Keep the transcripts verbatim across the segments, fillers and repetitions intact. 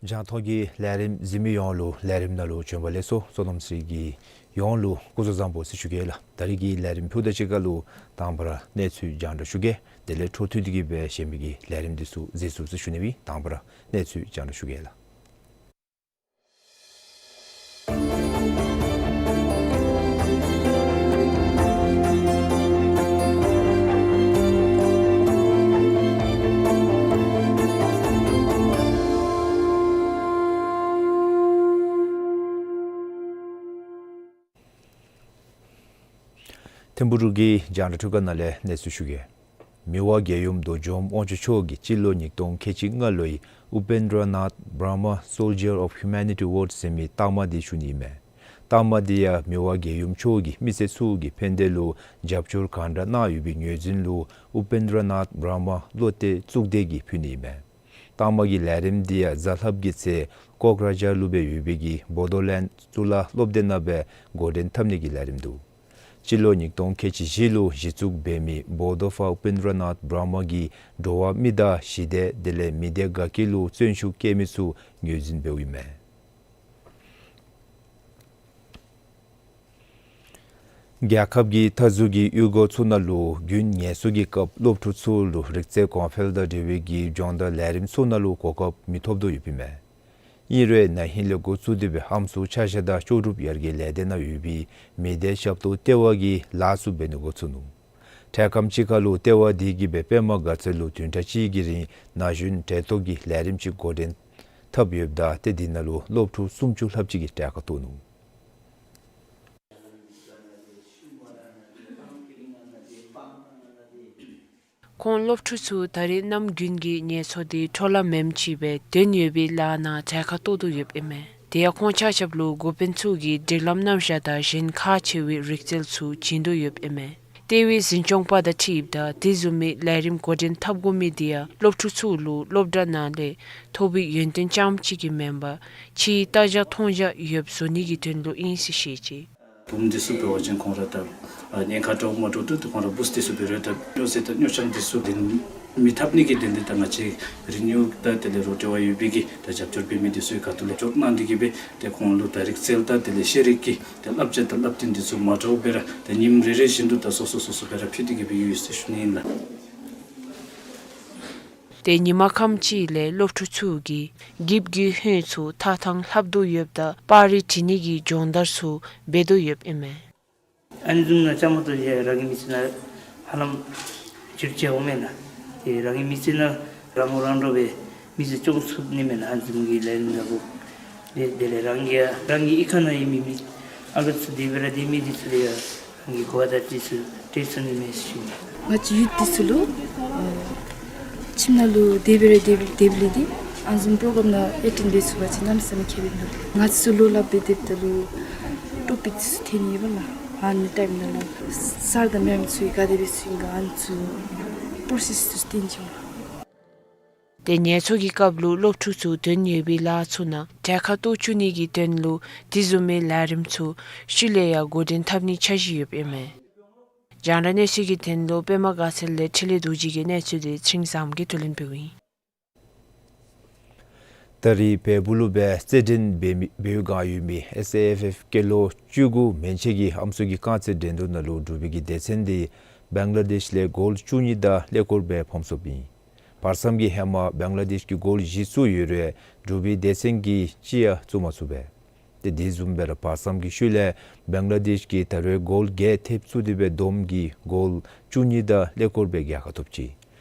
རྒྱང་མཐོང་གི་ལས་རིམ་གཟིགས་མི་ཡོངས་ལུ་ལས་རིམ་ནང་ལུ་བྱོན་པ་ལེགས་སོ། བསོད་ནམས་ཚེ་རིང་གིས་ཡོངས་ལུ་སྐུ་གཟུགས་བཟང་པོ་ཟེར་ཞུ་གེ་ལགས། ད་རིས་ཀྱི་ལས་རིམ་ཕུལ་དོ་ཅིག་ཁར་ལུ་དང་པ་ར་གནས་ཚུལ་རྒྱང་བསྒྲགས་ཞུ་གེ། དེ་ལས་འཕྲོ་མཐུད་དེ་གི་སྦེ་གཞན་མི་གི་ལས་རིམ་འདི་ཚུ་གཟིགས་ཚུགས་ཟེར་ཞུ་ནི་ཨིན། དང་པ་ར་གནས་ཚུལ་རྒྱང་བསྒྲགས་ཞུ་གེ་ལགས། ཐིམ་ཕུག་འབྲུག་གི་རྒྱང་བསྒྲགས་ཐོག་ཁ་ནང་ལས་གནས་ཚུལ་ཞུ་གེ། མི་དབང་རྒྱལ་ཡུམ་རྡོ་རྗེ་འཆང་དབང་ཕྱུག་མཆོག་གིས་སྤྱི་ལོ་ཉིས་སྟོང་ཁལ་གཅིག་ལྔ་ལོའི་Upendranath Brahma Soldier of Humanity Award ཟེར་མི་རྟགས་མ་འདི་ཞུ་ནི་ཨིན་མས། རྟགས་མ་འདི་ཡང་མི་དབང་རྒྱལ་ཡུམ་མཆོག་གིས་མི་སེར་ཚུ་གི་ཕན་བདེ་ལུ་རྒྱབ་སྐྱོར་གང་དྲག་གནང་ཡོད་པའི་ངོས་འཛིན་ལུ་Upendranath Brahma བློ་གཏད་གཙུག་སྡེ་གིས་ཕུལ་ནི་ཨིན་མས། རྟགས་མ་གི་ལས་རིམ་འདི་ཡང་གཟའ་ལྷགཔ་གི་ཚེ་ཀོག་ར་ཇར་ལུ་སྦེ་ཡོད་པའི་གི་བོ་དོ་ལེནཌ་གཙུག་ལག་སློབ་སྡེ་ནང་སྦེ་འགོ་འདྲེན་འཐབ་ནི་གི་ལས་རིམ་འདུག། སྤྱི་ལོ་ཉིས་སྟོང་ཁལ་གཅིག་བཞི་ལུ་གཞི་བཙུགས་འབད་མི་བོ་དོ་ཕ་ཨུ་པེནྡྲ་ནཱཐ་བྲཱ་མ་གིས་འགྲོ་བ་མི་དང་ཞི་བདེ་དེ་ལས་མི་སྡེ་དགའ་སྐྱིད་ལུ་བརྩོན་ཤུགས་བསྐྱེད་མི་ཚུ་ངོས་འཛིན་འབདཝ་ཨིན་མས། རྒྱལ་ཁབ་ཀྱི་མཐའ་ཟུར་གྱི་གཡུས་སྒོ་ཚུ་ནང་ལུ་དགུན་ངལ་གསོ་གི་སྐབས་སློབ་ཕྲུག་ཚུ་ལུ་རིག་རྩལ་གོང་འཕེལ་དང་འབྲེལ་བའི་གི་སྦྱོང་བརྡར་ལས་རིམ་ཚུ་ནང་ལུ་གོ་སྐབས་མི་ཐོབ་དོ་ཡོདཔ་ཨིན་མས། ཨིན་རུང་ན་ཧིང་ལས་འགོ་བཙུགས་ཏེ་སྦེ་ཧམ་སུར་ཆ་བཞག་དང་ལྕོགས་གྲུབ་ཡར་རྒྱས་ལས་སྡེ་ནང་ཡོད་པའི་མི་སྡེ་ཞབས་ཏོག་ལྟེ་བ་གིས་ལཱ་ཚུ་འབད་ནི་འགོ་བཙུགས་ནུག། འཕྲལ་ཁམས་ཅིག་ཁར་ལུ་ལྟེ་བ་འདི་གིས་སྦེ་པདྨ་དགའ་ཚལ་ལུ་བདུན་ཕྲག་གཅིག་གི་རིང་ན་གཞོན་གྲལ་གཏོགས་ཀྱི་ལས་རིམ་ཅིག་འགོ་འདྲེན་འཐབ་ཡོདཔ་ད་ཏེ་འདི་ནང་ལུ་སློབ་ཕྲུག་སུམ་ཅུ་ལྷགཔ་ཅིག་གིས་གྲལ་ཁར་གཏོགས་ནུག། ཁོང་སློབ་ཕྲུག་ཚུ་ད་རེས་གནམ་དགུན་གྱི་ངལ་གསོ་འདི་འཕྲོ་བརླག་མེནམ་ཅིག་སྦེ་དོན་ཡོད་པའི་ལཱ་ནང་གྲལ་ཁར་གཏོགས་དོ་ཡོདཔ་ཨིན་མས། དེ་ཡང་ཁོང་ཆ་ཁྱབ་ལུ་འགོ་དཔོན་ཚུ་གིས་སྒྲིག་ལམ་རྣམ་གཞག་དང་གཞན་ཁག་ཆེ་བའི་རིག་རྩལ་ཚུ་བྱིན་དོ་ཡོདཔ་ཨིན་མས། ལྟེ་བའི་འཛིན་སྐྱོང་པ་དང་འཁྲིལཝ་ད་དེ་བཟུམ་མའི་ལས་རིམ་འགོ་འདྲེན་འཐབ་དགོ་མི་འདི་ཡང་སློབ་ཕྲུག་ཚུ་ལུ་སློབ་གྲྭ་ནང་ལས་ཐོབ་པའི་ཡོན་ཏན་རྐྱངམ་ཅིག་གིས་མེན་པར་ཕྱིའི་ལྟ་བཞག་མཐོང་བཞག་ཡོདཔ་བཟོ་ནི་གི་དོན་ལུ་ཨིན་ཟེར་བཤད་ཅི། བུམོ་འདི་ཚུ་འབད་བ་ཅིན་ཁོང་ར་ད་ཨ་ཉེན་ཁ་འདྲཝ་མ་འདྲཝ་འདུག། ཏེ་ཁོང་ར་བུཚ་འདི་ཚུ་འབད་རུང་ད་སྨྱོ་རྫས་དང་སྨྱོ་ཆང་འདི་ཚུ་འདི་མི་འཐབ་ནི་གི་དོན་ལས་ད་ང་བཅས་རིག་ནུས་དང་དེ་ལས་རོགས་འབྲེལ་བ་ཡོད་པའི་གི་ད་རྒྱབ་སྐྱོར་འབད་མི་འདི་ཚུ་གི་ཁ་ཐུག་ལས་སྐྱོར་གནང་སྟེ་གི་སྦེ་ཏེ་ཁོང་ལུ་ད་རིག་རྩལ་དང་དེ་ལས་ཤེས་རིག་གི་ཏེ་བསླབ་བྱ་དང་བསླབ་སྟོན་འདི་ཚུ་མ་འདྲཝ་སྦེ་ར་ད་ཉིནམ་རེ་རེ་བཞིན་དུ་ད་སོ་སོ་སོ་སོ་སྦེ་ར་ཕུལ་ཏེ་གི་སྦེ་ཡོད་ཟེར་ཞུ་ནི་ཨིན་ལགས། ཏེ་ཉིན་མ་ཁམས་ཅིག་ལས་སློབ་ཕྲུག་ཚུ་གིས་གིབ་ཀྱི་ཧོད་ཚུ་ཐགས་ཐངས་ལྷབ་དོ་ཡོདཔ་ད་པར་རིས་བྲི་ནི་གི་སྦྱོང་བརྡར་ཚུ་འབད་དོ་ཡོདཔ་ཨིན་མས། ཨ་ནི་བཟུམ་ནང་བཅའ་མར་གཏོགས་ཏེ་རང་གི་མི་ཚེ་ནང་ཧ་ལམ་འགྱུར་བཅོས་འོང་མེན་ན། ཏེ་རང་གི་མི་ཚེ་ནང་རང་ངོ་རང་འདྲོངས་སྦེ་མི་ཚེ་སྐྱོང་ཚུགས་ནི་མེན་ན། ཨ་ནི་བཟུམ་གྱི་ལས་རིམ་ནང་ལུ་ཏེ་དེ་ལས་རང་གི་ཡང་རང་གི་གཡུས་ཁ་ནང་ཡོད་མི་མི་ཨ་ལོ་ཚུ་དེ་སྦེ་ར་སྡོད་མི་འདི་ཚུ་ལུ་ཡང་རང་གི་གོ་བ་དང་འདི་ཚུ་སྤྲོད་ཚུགས་ནི་མས་ཟེར་ཞུ་ནི། ང་བཅས་ཡུཐ་འདི་ཚུ་ལུ་ཨ་ཁྱིམ་ནང་ལུ་དེ་སྦེ་ར་དེ་སྦེ་དེ་སྦེ་ལས་ཏེ་ཨ་ནི་བཟུམ་པོ་རོ་གརམ་ནང་ཨེ་ཊེནཌ་འབད་ཚུགས་པ་ཅིན་གནམ་མེད་ས་མེད་ཁེ་ཕན་འདུག། ང་བཅས་ཚུ་ལོ་ལྷགཔ་སྦེ་སྡོདཔ་ད་ལུ་ཊོ་པིཀ་འདི་ཚུ་ཐོན་ནི་ཡོད་པས་ལགས། ཨ་ནི་ཊའིམ་ནང་ལུ་སར་དང་མེམ་ཚུ་ག་དེ་སྦེ་བྱུང་ག་ཨ་ནི་ཚུ་ པུར་སིས་སུ་སྟོན་བྱུང་། ཏེ་ངལ་འཚོ་གི་སྐབས་ལུ་སློབ་ཕྲུག་ཚུ་དོན་ཡོད་པའི་ལཱ་ཚུ་ནང་གྲལ་ཁར་གཏོགས་བཅུག་ནི་གི་དོན་ལུ་དེ་བཟུམ་མའི་ལས་རིམ་ཚུ་ཤུལ་ལས་ཡང་འགོ་འདྲེན་འཐབ་ནིའི་འཆར་གཞི་ཡོདཔ་ཨིན་མས། རྒྱང་བསྒྲགས་གནས་ཚུལ་གྱི་དོན་ལུ་པདྨ་དགའ་ཚལ་ལས་འཕྲིན་ལས་རྡོ་རྗེ་གི་གནས་ཚུལ་དེ་ཚེ་རིང་བཟངམོ་གིས་བསྡུ་ལེན་འབདཝ་ཨིན། ད་རིས་བལ་པོ་ལུ་སྦེ་རྩེད་འགྲན་འབད་མི་འབད་བའི་བསྒང་ཡོད་མི་ཨེས་ཨེ་ཨེཕ་ཨེཕ་སྐྱེས་ལོ་བཅུ་དགུ་མན་ཆད་ཀྱི་ཨམ་སྲུ་གི་རྐང་རྩེད་འགྲན་བསྡུར་ནང་ལུ་འབྲུག་པའི་གི་སྡེ་ཚན་དེ་བང་ལ་དེཤ་ལས་གོལ་བཅུ་གཉིས་དང་ཀླད་ཀོར་སྦེ་ཕམ་སོཔ་ཨིན། བར་མཚམས་ཀྱི་ཧེ་མ་བང་ལ་དེཤ་གིས་གོལ་བཞི་བཙུགས་ཡོད་རུང་འབྲུག་པའི་སྡེ་ཚན་གྱིས་གཅིག་ཡང་བཙུགས་མ་ཚུགས་པས། ཏེ་དེ་བཟུམ་སྦེ་ར་བར་མཚམས་ཀྱི་ཤུལ་ལས་བང་ལ་དེཤ་གིས་ད་རུང་གོལ་བརྒྱད་ཐེབས་བཙུགས་ཏེ་སྦེ་བསྡོམས་ཀྱིས་གོལ་བཅུ་གཉིས་དང་ཀླད་ཀོར་སྦེ་རྒྱལ་ཁ་ཐོབ་ཅི།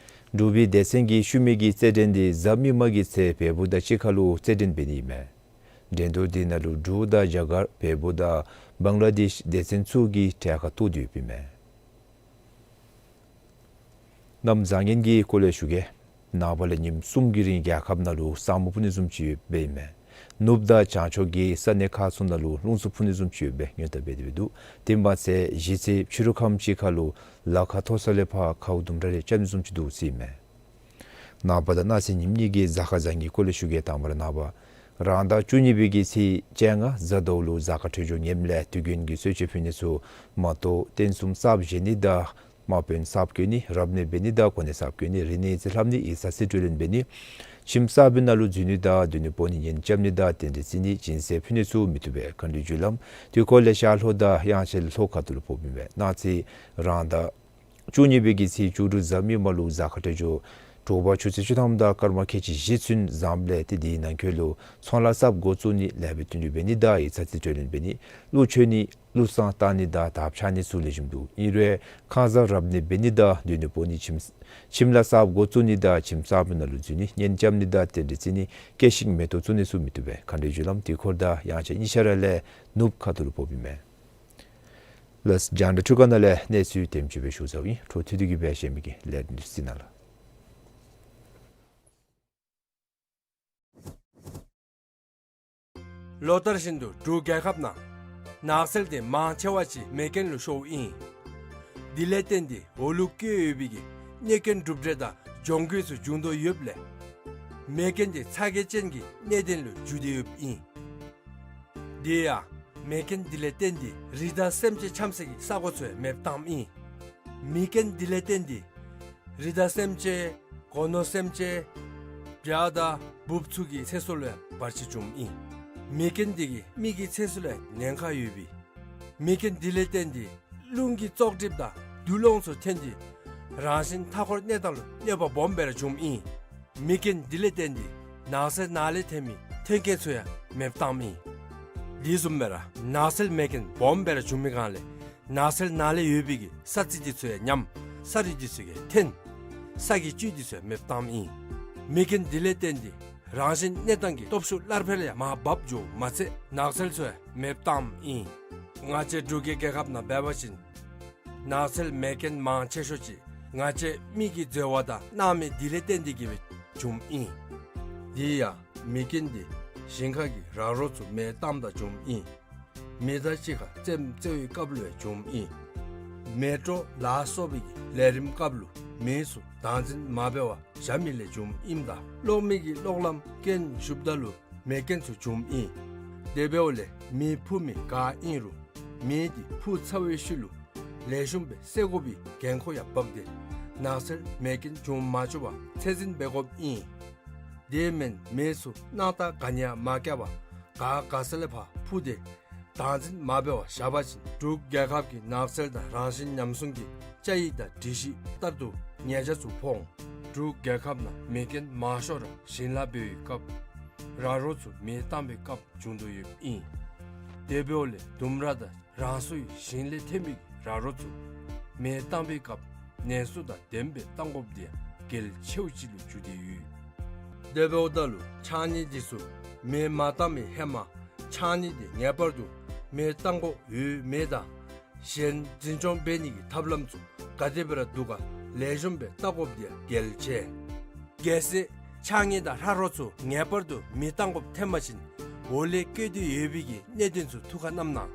འབྲུག་པའི་སྡེ་ཚན་གྱི་ཤུལ་མའི་གི་རྩེད་འགྲན་དེ་གཟའ་མིག་དམར་གྱི་ཚེ་བལ་པོ་དང་གཅིག་ཁར་ལུ་རྩེད་འགྲན་འབད་ནི་ཨིན་མས། འགྲན་བསྡུར་དེ་ནང་ལུ་འབྲུག་དང་རྒྱ་གར་བལ་པོ་དང་བང་ལ་དེཤ་སྡེ་ཚན་ཚུ་གིས་གྲལ་ཁར་གཏོགས་ཏེ་ཡོདཔ་ཨིན་མས། གནམ་བཟང་ངན་གྱི་སྐོར་ལས་ཞུ་གེ། ནངས་པ་ལས་ཉིནམ་གསུམ་གྱི་རིང་རྒྱལ་ཁབ་ནང་ལུ་ས་སྨུག་སྤུབ་ནི་བཟུམ་ཅིག་ཡོདཔ་ཨིན་མས། ནུབ་དང་བྱང་ཕྱོགས་ཀྱི་ས་གནས་ཁག་ཚུ་ནང་ལུ་རླུང་འཚུབ་འཕུ་ནི་བཟུམ་ཅིག་ཡོདཔ་སྦེ་སྔོན་བརྡ་འབད་དེ་སྦེ་འདུག། དེ་མ་ཚད་གཞེས་ཚེས་ཕྱི་རུ་ཁམས་ཅིག་ཁར་ལུ་ལ་ཁ་མཐོ་ས་ལས་ཕར་ཁཝ་ལྡུམ་ར་རེ་རྐྱབ་ནི་བཟུམ་ཅིག་འདུག་ཟེར་ཨིན་མས། ནངས་པ་དང་གནངས་ཚེ་ཉིནམ་གཉིས་ཀྱི་གཟའ་སྐར་བཟང་ངན་གྱི་སྐོར་ལས་ཞུ་གེ། དང་པ་ར་ནངས་པ་རང་ཟླ་བཅུ་གཉིས་པའི་གི་ཚེས་བཅོ་ལྔ་གཟའ་ཟླཝ་ལུ་གཟའ་སྐར་འཕྲོད་སྦྱོར་ངནམ་ལས་དུས་རྒྱུན་གྱི་གསོལ་མཆོད་ཕུལ་ནི་ཚུ་མ་གཏོགས་རྟེན་གསུམ་གསརཔ་བཞེངས་ནི་དང་དམག་དཔོན་གསརཔ་བསྐོ་ནི་རབ་གནས་འབད་ནི་དང་གོ་གནས་གསརཔ་བསྐོ་ནི་རིག་གནས་རྩིས་ལྷབ་ནི་ཡིག་ཚང་རྩིས་སྤྲོད་ལེན་འབད་ནི་ཁྱིམ་གསར་པའི་ནང་ལུ་འཛུལ་ནི་དང་སྡོད་གནས་སྤོ་ནི་གཉེན་རྐྱབ་ནི་དང་རྟེན་འབྲེལ་བརྩི་ནི་སྦྱིན་སྲེག་ཕུལ་ནི་ཚུ་མི་བཏུབ་པས། མཁའ་འགྲོའི་རྒྱུ་ལམ་དུས་འཁོར་ལས་ཤར་ལྷོ་དང་དབྱངས་འཆར་ལྷོ་ཁ་ཐུག་ལུ་ཕོགཔ་ཨིན་པས། གནངས་ཚེ་རང་ཟླ་བཅུ་གཉིས་པའི་གི་ཚེས་བཅུ་དྲུག་གཟའ་མིག་དམར་ལུ་གཟའ་སྐར་འཕྲོད་སྦྱོར་དྲོ་པ་ཆུ་ཚོད་བཅུ་ཐམ་དང་སྐར་མ་ཁལ་གཅིག་བཞི་ཚུན་བཟངམ་ལས་ཏེ་དེའི་ནང་འཁོད་ལུ་ཚོང་ལཱ་གསརཔ་འགོ་བཙུགས་ནི་ལེགས་པའི་དོན་ལུ་འབད་ནི་དང་ཡིག་ཚང་རྩིས་སྤྲོད་ལེན་འབད་ནི་ཀླུ་མཆོད་ནི་ཀླུ་བསངས་གཏང་ནི་དང་དར་འཕྱར་ནི་ཚུ་ལེགས་ཤོམ་འདུག། ཨིན་རུང་ཁང་བཟང་རབ་གནས་འབད་ནི་དང་སྡོད་གནས་སྤོ་ནི་ཁྱིམ་ཁྱིམ་ལཱ་གསརཔ་འགོ་བཙུགས་ནི་དང་ཁྱིམ་གསར་པའི་ནང་ལུ་འཛུལ་ནི་གཉེན་རྐྱབ་ནི་དང་རྟེན་འབྲེལ་བརྩི་ནི་སྐྱེད་ཤིང་མེ་ཏོག་བཙུགས་ནི་ཚུ་མི་བཏུབ་པས། མཁའ་འགྲོའི་རྒྱུ་ལམ་དུས་འཁོར་དང་དབྱངས་འཆར་གཉིས་ཆ་ར་ལས་ནུབ་ཁ་ཐུག་ལུ་ཕོགཔ་ཨིན་མས། ལགས། རྒྱང་བསྒྲགས་འཕྲུལ་ཁང་ནང་ལས་གནས་ཚུལ་དེམ་ཅིག་སྦེ་ཞུ་ཚརཝ་ཨིན། འཕྲོ་མཐུད་དེ་གི་སྦེ་གཞན་མི་གི་ལས་རིམ་ཚུ་གཟིགས་གནང་ལགས། ལོ་ལྟར་བཞིན་དུ་འབྲུག་རྒྱལ་ཁབ་ནང་ནགས་ཚལ་དེ་མང་ཆེ་བ་ཅིག་མེ་རྐྱེན་ལུ་ཤོརཝ་ཨིན། དེ་ལས་བརྟེན་ཏེ་འོག་ལུ་བཀོད་ཡོད་པའི་གི་གནོད་སྐྱོན་གྲུབ་འབྲས་དང་གྱོང་གུད་ཚུ་བྱུང་དོ་ཡོདཔ་ལས་མེ་རྐྱེན་དེ་ཚ་གྱང་ཅན་གྱི་གནད་དོན་ལུ་འགྱུར་ཏེ་ཡོདཔ་ཨིན། དེ་ཡང་མེ་རྐྱེན་དེ་ལས་བརྟེན་ཏེ་རི་དྭགས་སེམས་ཅན་འཁྱམས་སའི་གི་ས་གོ་ཚུ་ཡང་མེདཔ་བཏངམ་ཨིན། མེ་རྐྱེན་དེ་ལས་བརྟེན་ཏེ་རི་དྭགས་སེམས་ཅན་སྒོ་ནོར་སེམས་ཅན་བྱ་དང་འབུཔ་ཚུ་གི་ཚེ་སྲོག་ལུ་ཡང་བར་ཆད་བྱུངམ་ཨིན། མེ་རྐྱེན་དེ་གིས་མི་གི་ཚེ་སྲོག་ལུ་ཡང་ཉེན་ཁ་ཡོདཔ་ཨིན། མེ་རྐྱེན་དེ་ལས་བརྟེན་ཏེ་རླུང་གི་བཙོག་གྲིབ་དང་རྡུལ་སློང་ཚུ་ཐོན་ཏེ་རང་བཞིན་མཐའ་འཁོར་གནས་སྟངས་ལུ་གནོད་པ་སྦོམ་སྦེ་ར་བྱུངམ་ཨིན། མེ་རྐྱེན་དེ་ལས་བརྟེན་ཏེ་ནགས་ཚལ་ནང་ལས་ཐོན་མི་མཐུན་རྐྱེན་ཚུ་ཡང་མེདཔ་བཏངམ་ཨིན། དེ་བཟུམ་སྦེ་ར་ནགས་ཚལ་མེ་རྐྱེན་སྦོམ་སྦེ་ར་བྱུང་མི་སྒང་ལས་ནགས་ཚལ་ནང་ལས་ཡོད་པའི་གི་ས་རྩི་དེ་ཚུ་ཡང་ཉམས། ས་རུད་དེ་ཚུ་ཡང་ཐོན། ས་གི་བཅུད་དེ་ཚུ་ཡང་མེདཔ་བཏངམ་ཨིན། མེ་རྐྱེན་དེ་ལས་བརྟེན་ཏེ་རང་བཞིན་གནས་སྟངས་ཀྱི་སྟོབས་ཤུགས་སླར་འཕེལ་ཡང་མར་བབས་འགྱོཝ་མ་ཚད་ནགས་ཚལ་ཚུ་ཡང་མེདཔ་བཏངམ་ཨིན། ང་བཅས་འབྲུག་གི་རྒྱལ་ཁབ་ནང་འབད་བ་ཅིན་ནགས་ཚལ་མེ་རྐྱེན་མང་ཆེ་ཤོས་ཅིག་ང་བཅས་མི་གི་འཛོལ་བ་དང་སྣང་མེད་དེ་ལས་བརྟེན་ཏེ་གི་སྦེ་བྱུངམ་ཨིན། དེ་ཡང་མེ་རྐྱེན་དེ་ཞིང་ཁ་གི་ར་རོ་ཚུ་མེ་བཏངམ་ད་བྱུངམ་ཨིན། མི་དང་གཅིག་ཁར་རྩེདམོ་རྩེ་བའི་སྐབས་ལུ་ཡང་བྱུངམ་ཨིན། མེ་སྤྲོ་ལ་སོགས་པའི་གི་ལས་རིམ་སྐབས་ལུ་མེ་ཚུ་བདག་འཛིན་མ་འབད་བར་བཞག་མི་ལས་བྱུངམ་ཨིནམ་ད་གློག་མེ་གི་གློག་ལམ་རྐྱེན་ཞུགསཔ་ད་ལུ་མེ་རྐྱེན་ཚུ་བྱུངམ་ཨིན། དེ་འབདཝ་ལས་མེ་འཕུ་མི་ག་ཨིན་རུང་མེ་དེ་འཕུ་ཚར་བའི་ཤུལ་ལུ་ལེགས་ཤོམ་སྦེ་བསལ་དགོ་པའི་འགན་ཁུར་ཡང་འབག་སྟེ་ནགས་ཚལ་མེ་རྐྱེན་འབྱུང་མ་བཅུག་པར་ཚད་འཛིན་འབད་དགོཔ་ཨིན། དེ་མེན་མེ་ཚུ་སྣང་ཐག་ག་ནི་ཡང་མ་བཀལ་བར་ག་ག་ས་ལས་ཕར་འཕུ་སྟེ་བདག་འཛིན་མ་འབད་བར་བཞག་པ་ཅིན་འབྲུག་རྒྱལ་ཁབ་ཀྱི་ནགས་ཚལ་དང་རང་བཞིན་ཉམས་སྲུང་གི་བཅའ་ཡིག་དང་སྒྲིག་གཞི་ལྟར་དུ་ཉེས་ཆད་ཚུ་ཕོག་འོང་། འབྲུག་རྒྱལ་ཁབ་ནང་མེ་རྐྱེན་མང་ཤོས་ར་ཞིང་ལཱ་འབད་བའི་སྐབས་ར་རོ་ཚུ་མེ་བཏང་བའི་སྐབས་བྱུང་དོ་ཡོདཔ་ཨིན། དེ་འབདཝ་ལས་ལྡུམ་ར་དང་རང་སོའི་ཞིང་ལས་ཐོན་མི་ར་རོ་ཚུ་མེ་བཏང་བའི་སྐབས་ནན་སུ་དང་ལྡནམ་སྦེ་བཏང་དགོཔ་དེ་ཡང་གལ་ཆེཝ་ཅིག་ལུ་གྱུར་ཏེ་ཡོད། དེ་འབདཝ་ད་ལུ་ཕྱགས་སྙིགས་དེ་ཚུ་མེ་མ་བཏང་བའི་ཧེ་མ་ཕྱགས་སྙིགས་དེ་ངེས་པར་དུ་མེ་བཏང་དགོཔ་ཡོད་མེད་དང་གཞན་འཛིན་སྐྱོང་འབད་ནི་གི་ཐབས་ལམ་ཚུ་ག་དེ་སྦེ་ར་འདུག་ག་ལེགས་ཤོམ་སྦེ་བལྟ་དགོཔ་དེ་ཡང་གལ་ཆེ། གལ་སྲིད་ཕྱགས་སྙིགས་དང་ར་རོ་ཚུ་ངེས་པར་དུ་མེ་བཏང་དགོཔ་ཐོན་པ་ཅིན་འོག་ལས་བཀོད་དེ་ཡོད་པའི་གི་གནད་དོན་ཚུ་ཐུགས་ཁར་བསྣམ་གནང་།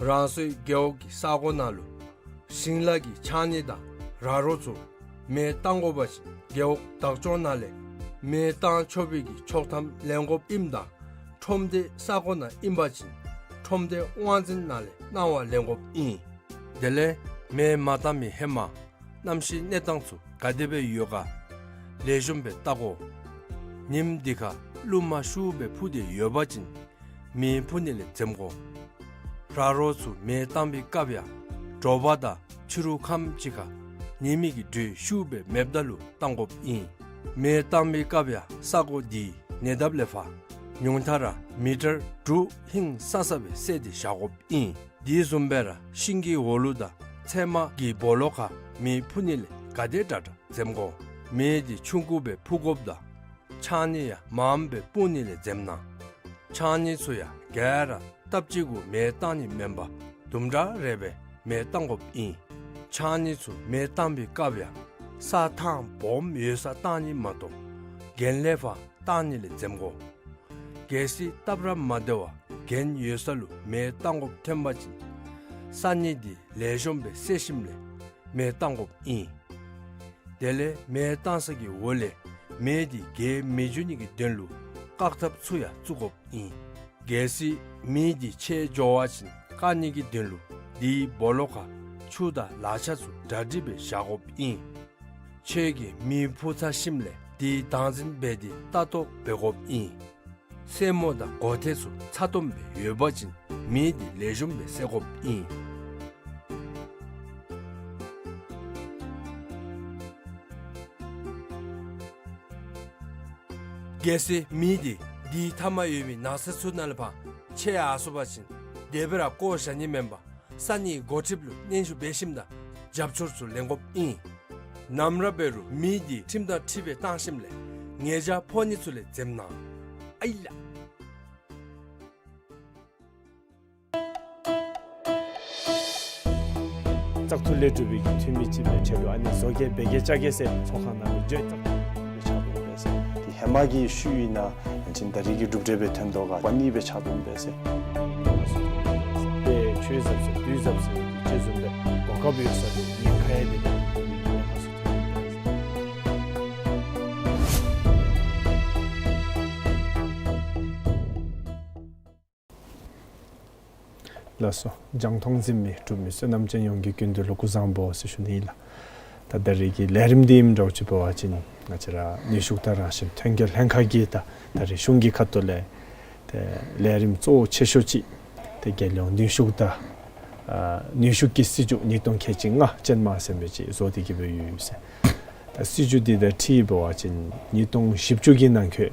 རང་སོའི་རྒེད་འོག་གི་ས་གོ་ནང་ལུ་ཞིང་ལཱ་གི་ཕྱགས་སྙིགས་དང་ར་རོ་ཚུ་ མེ་བཏང་དགོ་པ་ཅིན་རྒེད་འོག་བདག་སྐྱོང་ནང་ལས་མེ་བཏང་ཆོག་པའི་གི་ཆོག་ཐམ་ལེན་དགོཔ་ཨིནམ་ད་ཁྲོམ་སྡེ་ས་གོ་ནང་ཨིན་པ་ཅིན་ཁྲོམ་སྡེ་དབང་འཛིན་ནང་ལས་གནང་བ་ལེན་དགོཔ་ཨིན། དེ་ལས་མེ་མ་བཏང་མི་ཧེ་མ་གནམ་གཤིས་གནས་སྟངས་ཚུ་ག་དེ་སྦེ་ཡོད་ག་ལེགས་ཤོམ་སྦེ་བལྟ་དགོ། ཉིམ་འདི་ཁར་རླུང་མ་ཤུགས་སྦེ་འཕུ་སྟེ་ཡོད་པ་ཅིན་མེ་འཕུ་ནི་ལས་འཛེམ་དགོ། ར་རོ་ཚུ་མེ་བཏང་པའི་སྐབས་ཡང་དྲོ་པ་དང་ཕྱི་རུ་ཁམས་ཅིག་ཁར་ཉི་མའི་གི་དྲོད་ཤུགས་སྦེ་མེདཔ་ད་ལུ་བཏང་དགོཔ་ཨིན། མེ་བཏང་པའི་སྐབས་ཡང་ས་གོ་འདི་ཉེ་འདབས་ལས་ཕར་ཉུང་མཐའ་ར་མི་ཊར་དྲུག་ཧིང་སང་ས་སྦེ་བསལ་ཏེ་བཞག་དགོཔ་ཨིན། དེ་བཟུམ་སྦེ་ར་ཤིང་གི་འོག་ལུ་དང་ཚལ་མ་གི་སྦོ་ལོགས་ཁར་མེ་འཕུ་ནི་ལས་ག་དེ་དྲག་དྲག་འཛེམ་དགོ། མེ་འདི་ཆུང་ཀུ་སྦེ་འཕུ་དགོཔ་དང་ཆང་ནི་ཡང་མངམ་སྦེ་སྤུང་ནི་ལས་འཛེམ་གནང་། ཆང་ནི་ཚུ་ཡང་ག་ར་སྟབས་གཅིག་གུ་མེ་བཏང་ནི་མེན་པར་དུམ་གྲ་རེ་སྦེ་མེ་བཏང་དགོཔ་ཨིན། ཆང་ནི་ཚུ་མེ་བཏང་པའི་སྐབས་ཡང་ས་ཐང་སྦོམ་ཡོད་སར་བཏང་ནི་མ་གཏོགས་གྱེན་ལས་ཕར་བཏང་ནི་ལས་འཛེམ་དགོ། གལ་སྲིད་སྟབས་ར་མ་བདེ་བར་གྱེན་ཡོད་ས་ལུ་མེ་བཏང་དགོཔ་ཐོན་པ་ཅིན་ས་གནས་འདི་ལེགས་ཤོམ་སྦེ་བསལ་ཞིནམ་ལས་མེ་བཏང་དགོཔ་ཨིན། དེ་ལས་མེ་བཏང་ས་གི་འོག་ལས་མེ་འདི་རྒྱས་མི་འགྱོ་ནི་གི་དོན་ལུ་བཀག་ཐབས་ཚུ་ཡང་བཙུགས་དགོཔ་ཨིན། གལ་སྲིད་མེ་འདི་ཆད་འགྱོ་བ་ཅིན་བཀག་ནི་གི་དོན་ལུ་དེའི་སྦོ་ལོགས་ཁར་ཆུ་དང་ལག་ཆ་ཚུ་གྲ་སྒྲིག་སྦེ་བཞག་དགོཔ་ཨིན། ཁྱོད་ཀྱིས་མེ་འཕུ་ཚར་ཞིནམ་ལས་དེའི་བདག་འཛིན་འབད་དེ་ལྟ་རྟོག་འབད་དགོཔ་ཨིན། སེན་མོ་དང་སྒོ་ཐེལ་ཚུ་ཚ་ཏོམ་སྦེ་ཡོད་པ་ཅིན་མེ་འདི་ལེགས་ཤོམ་སྦེ་བསལ་དགོཔ་ཨིན། གལ་སྲིད་མེ་འདི་དེའི་མཐའ་མར་ཡོད་མི་ནགས་ཚལ་ཚུ་ནང་ལས་ཕར་ཆད་ཡར་སོང་པ་ཅིན་དེ་སྦེ་ར་བཀོ་བཞག་ནི་མེན་པར་ས་གནས་འགོ་ཁྲིདཔ་ལུ་སྙན་ཞུ་འབད་ཞིནམ་ད་རྒྱབ་སྐྱོར་ཚུ་ལེན་དགོཔ་ཨིན། ནམ་ར་འབད་རུང་མེ་འདི་ཁྲིམས་དང་འཁྲིལ་སྦེ་བཏང་ཞིནམ་ལས་ཉེས་བྱ་ཕོག་ནི་ཚུ་ལས་འཛེམ་གནང་། ཨའི་ལགས། བཙག་འཐུ་ལས་གྲུབ་པའི་གི་འཐུས་མི་ཅིག་སྦེ་ཆེད་དུ་ཨ་ནི་བཟོ་གེ་འབད་གེ་རྐྱབ་གེ་ཟེར་ཚོགས་ཁང་ནང་ལུ་བརྗོད་བཙག་འཐུ་ལས་ཆགས་འོང་པས་ཟེར། དེ་ཧེ་མ་གི་ཤུལ་ཨིན་ན་ཡང་ཅིན་ད་རེས་ཀྱི་གྲུབ་འབྲས་སྦེ་ཐོན་དོ་ག་པ་ནི་སྦེ་ཆགས་འོང་པས་ཟེར། དཔེ་ཆོས་ཟབ་ཟེར་དུས་ཟབ་ཟེར་གྱི་ཅིག་བཟུམ་སྦེ་གོ་སྐབས་ཡོད་ས་དེ་ཉེན་ཁ་ཡང་དེ་ནང་ལུ་ཉེན་ཁ་ཚུ་ཐོན་འོང་པས་ཟེར། ལགས་སོ། རྒྱང་མཐོང་གཟིགས་མི་འབྲུག་མི་བསོད་ནམས་ཅན་ཡོངས་ཀྱི་སྐུ་མདུན་ལུ་སྐུ་གཟུགས་བཟང་པོ་ཟེར་ཞུ་ནི་ཨིན་ལགས། ད་ད་རེས་ཀྱི་ལས་རིམ་འདི་ཨིནམ་འདྲཝ་ཅིག་འབད་བ་ཅིན་ང་བཅས་ར་ནུས་ཤུགས་དང་རང་བཞིན་ཐོན་སྐྱེད་ལྷན་ཁག་གིས་ད་ད་རེས་གཞུང་གི་ཁ་ཐུག་ལས་ཏེ་ལས་རིམ་གཙོ་བོ་ཆེ་ཤོས་ཅིག་ཏེ་རྒྱལ་ཡོངས་ནུས་ཤུགས་དང་ཨ་ནུས་ཤུགས་ཀྱི་སྲིད་བྱུས་ཉིས་སྟོང་ཁལ་གཅིག་ལྔ་ཅན་མ་ཟེར་མི་ཅིག་བཟོ་སྟེ་གི་སྦེ་ཡོད་ཟེར། ད་སྲིད་བྱུས་འདི་དང་འཁྲིལ་འབད་བ་ཅིན་ཉིས་སྟོང་བཞི་བཅུ་གི་ནང་འཁོད་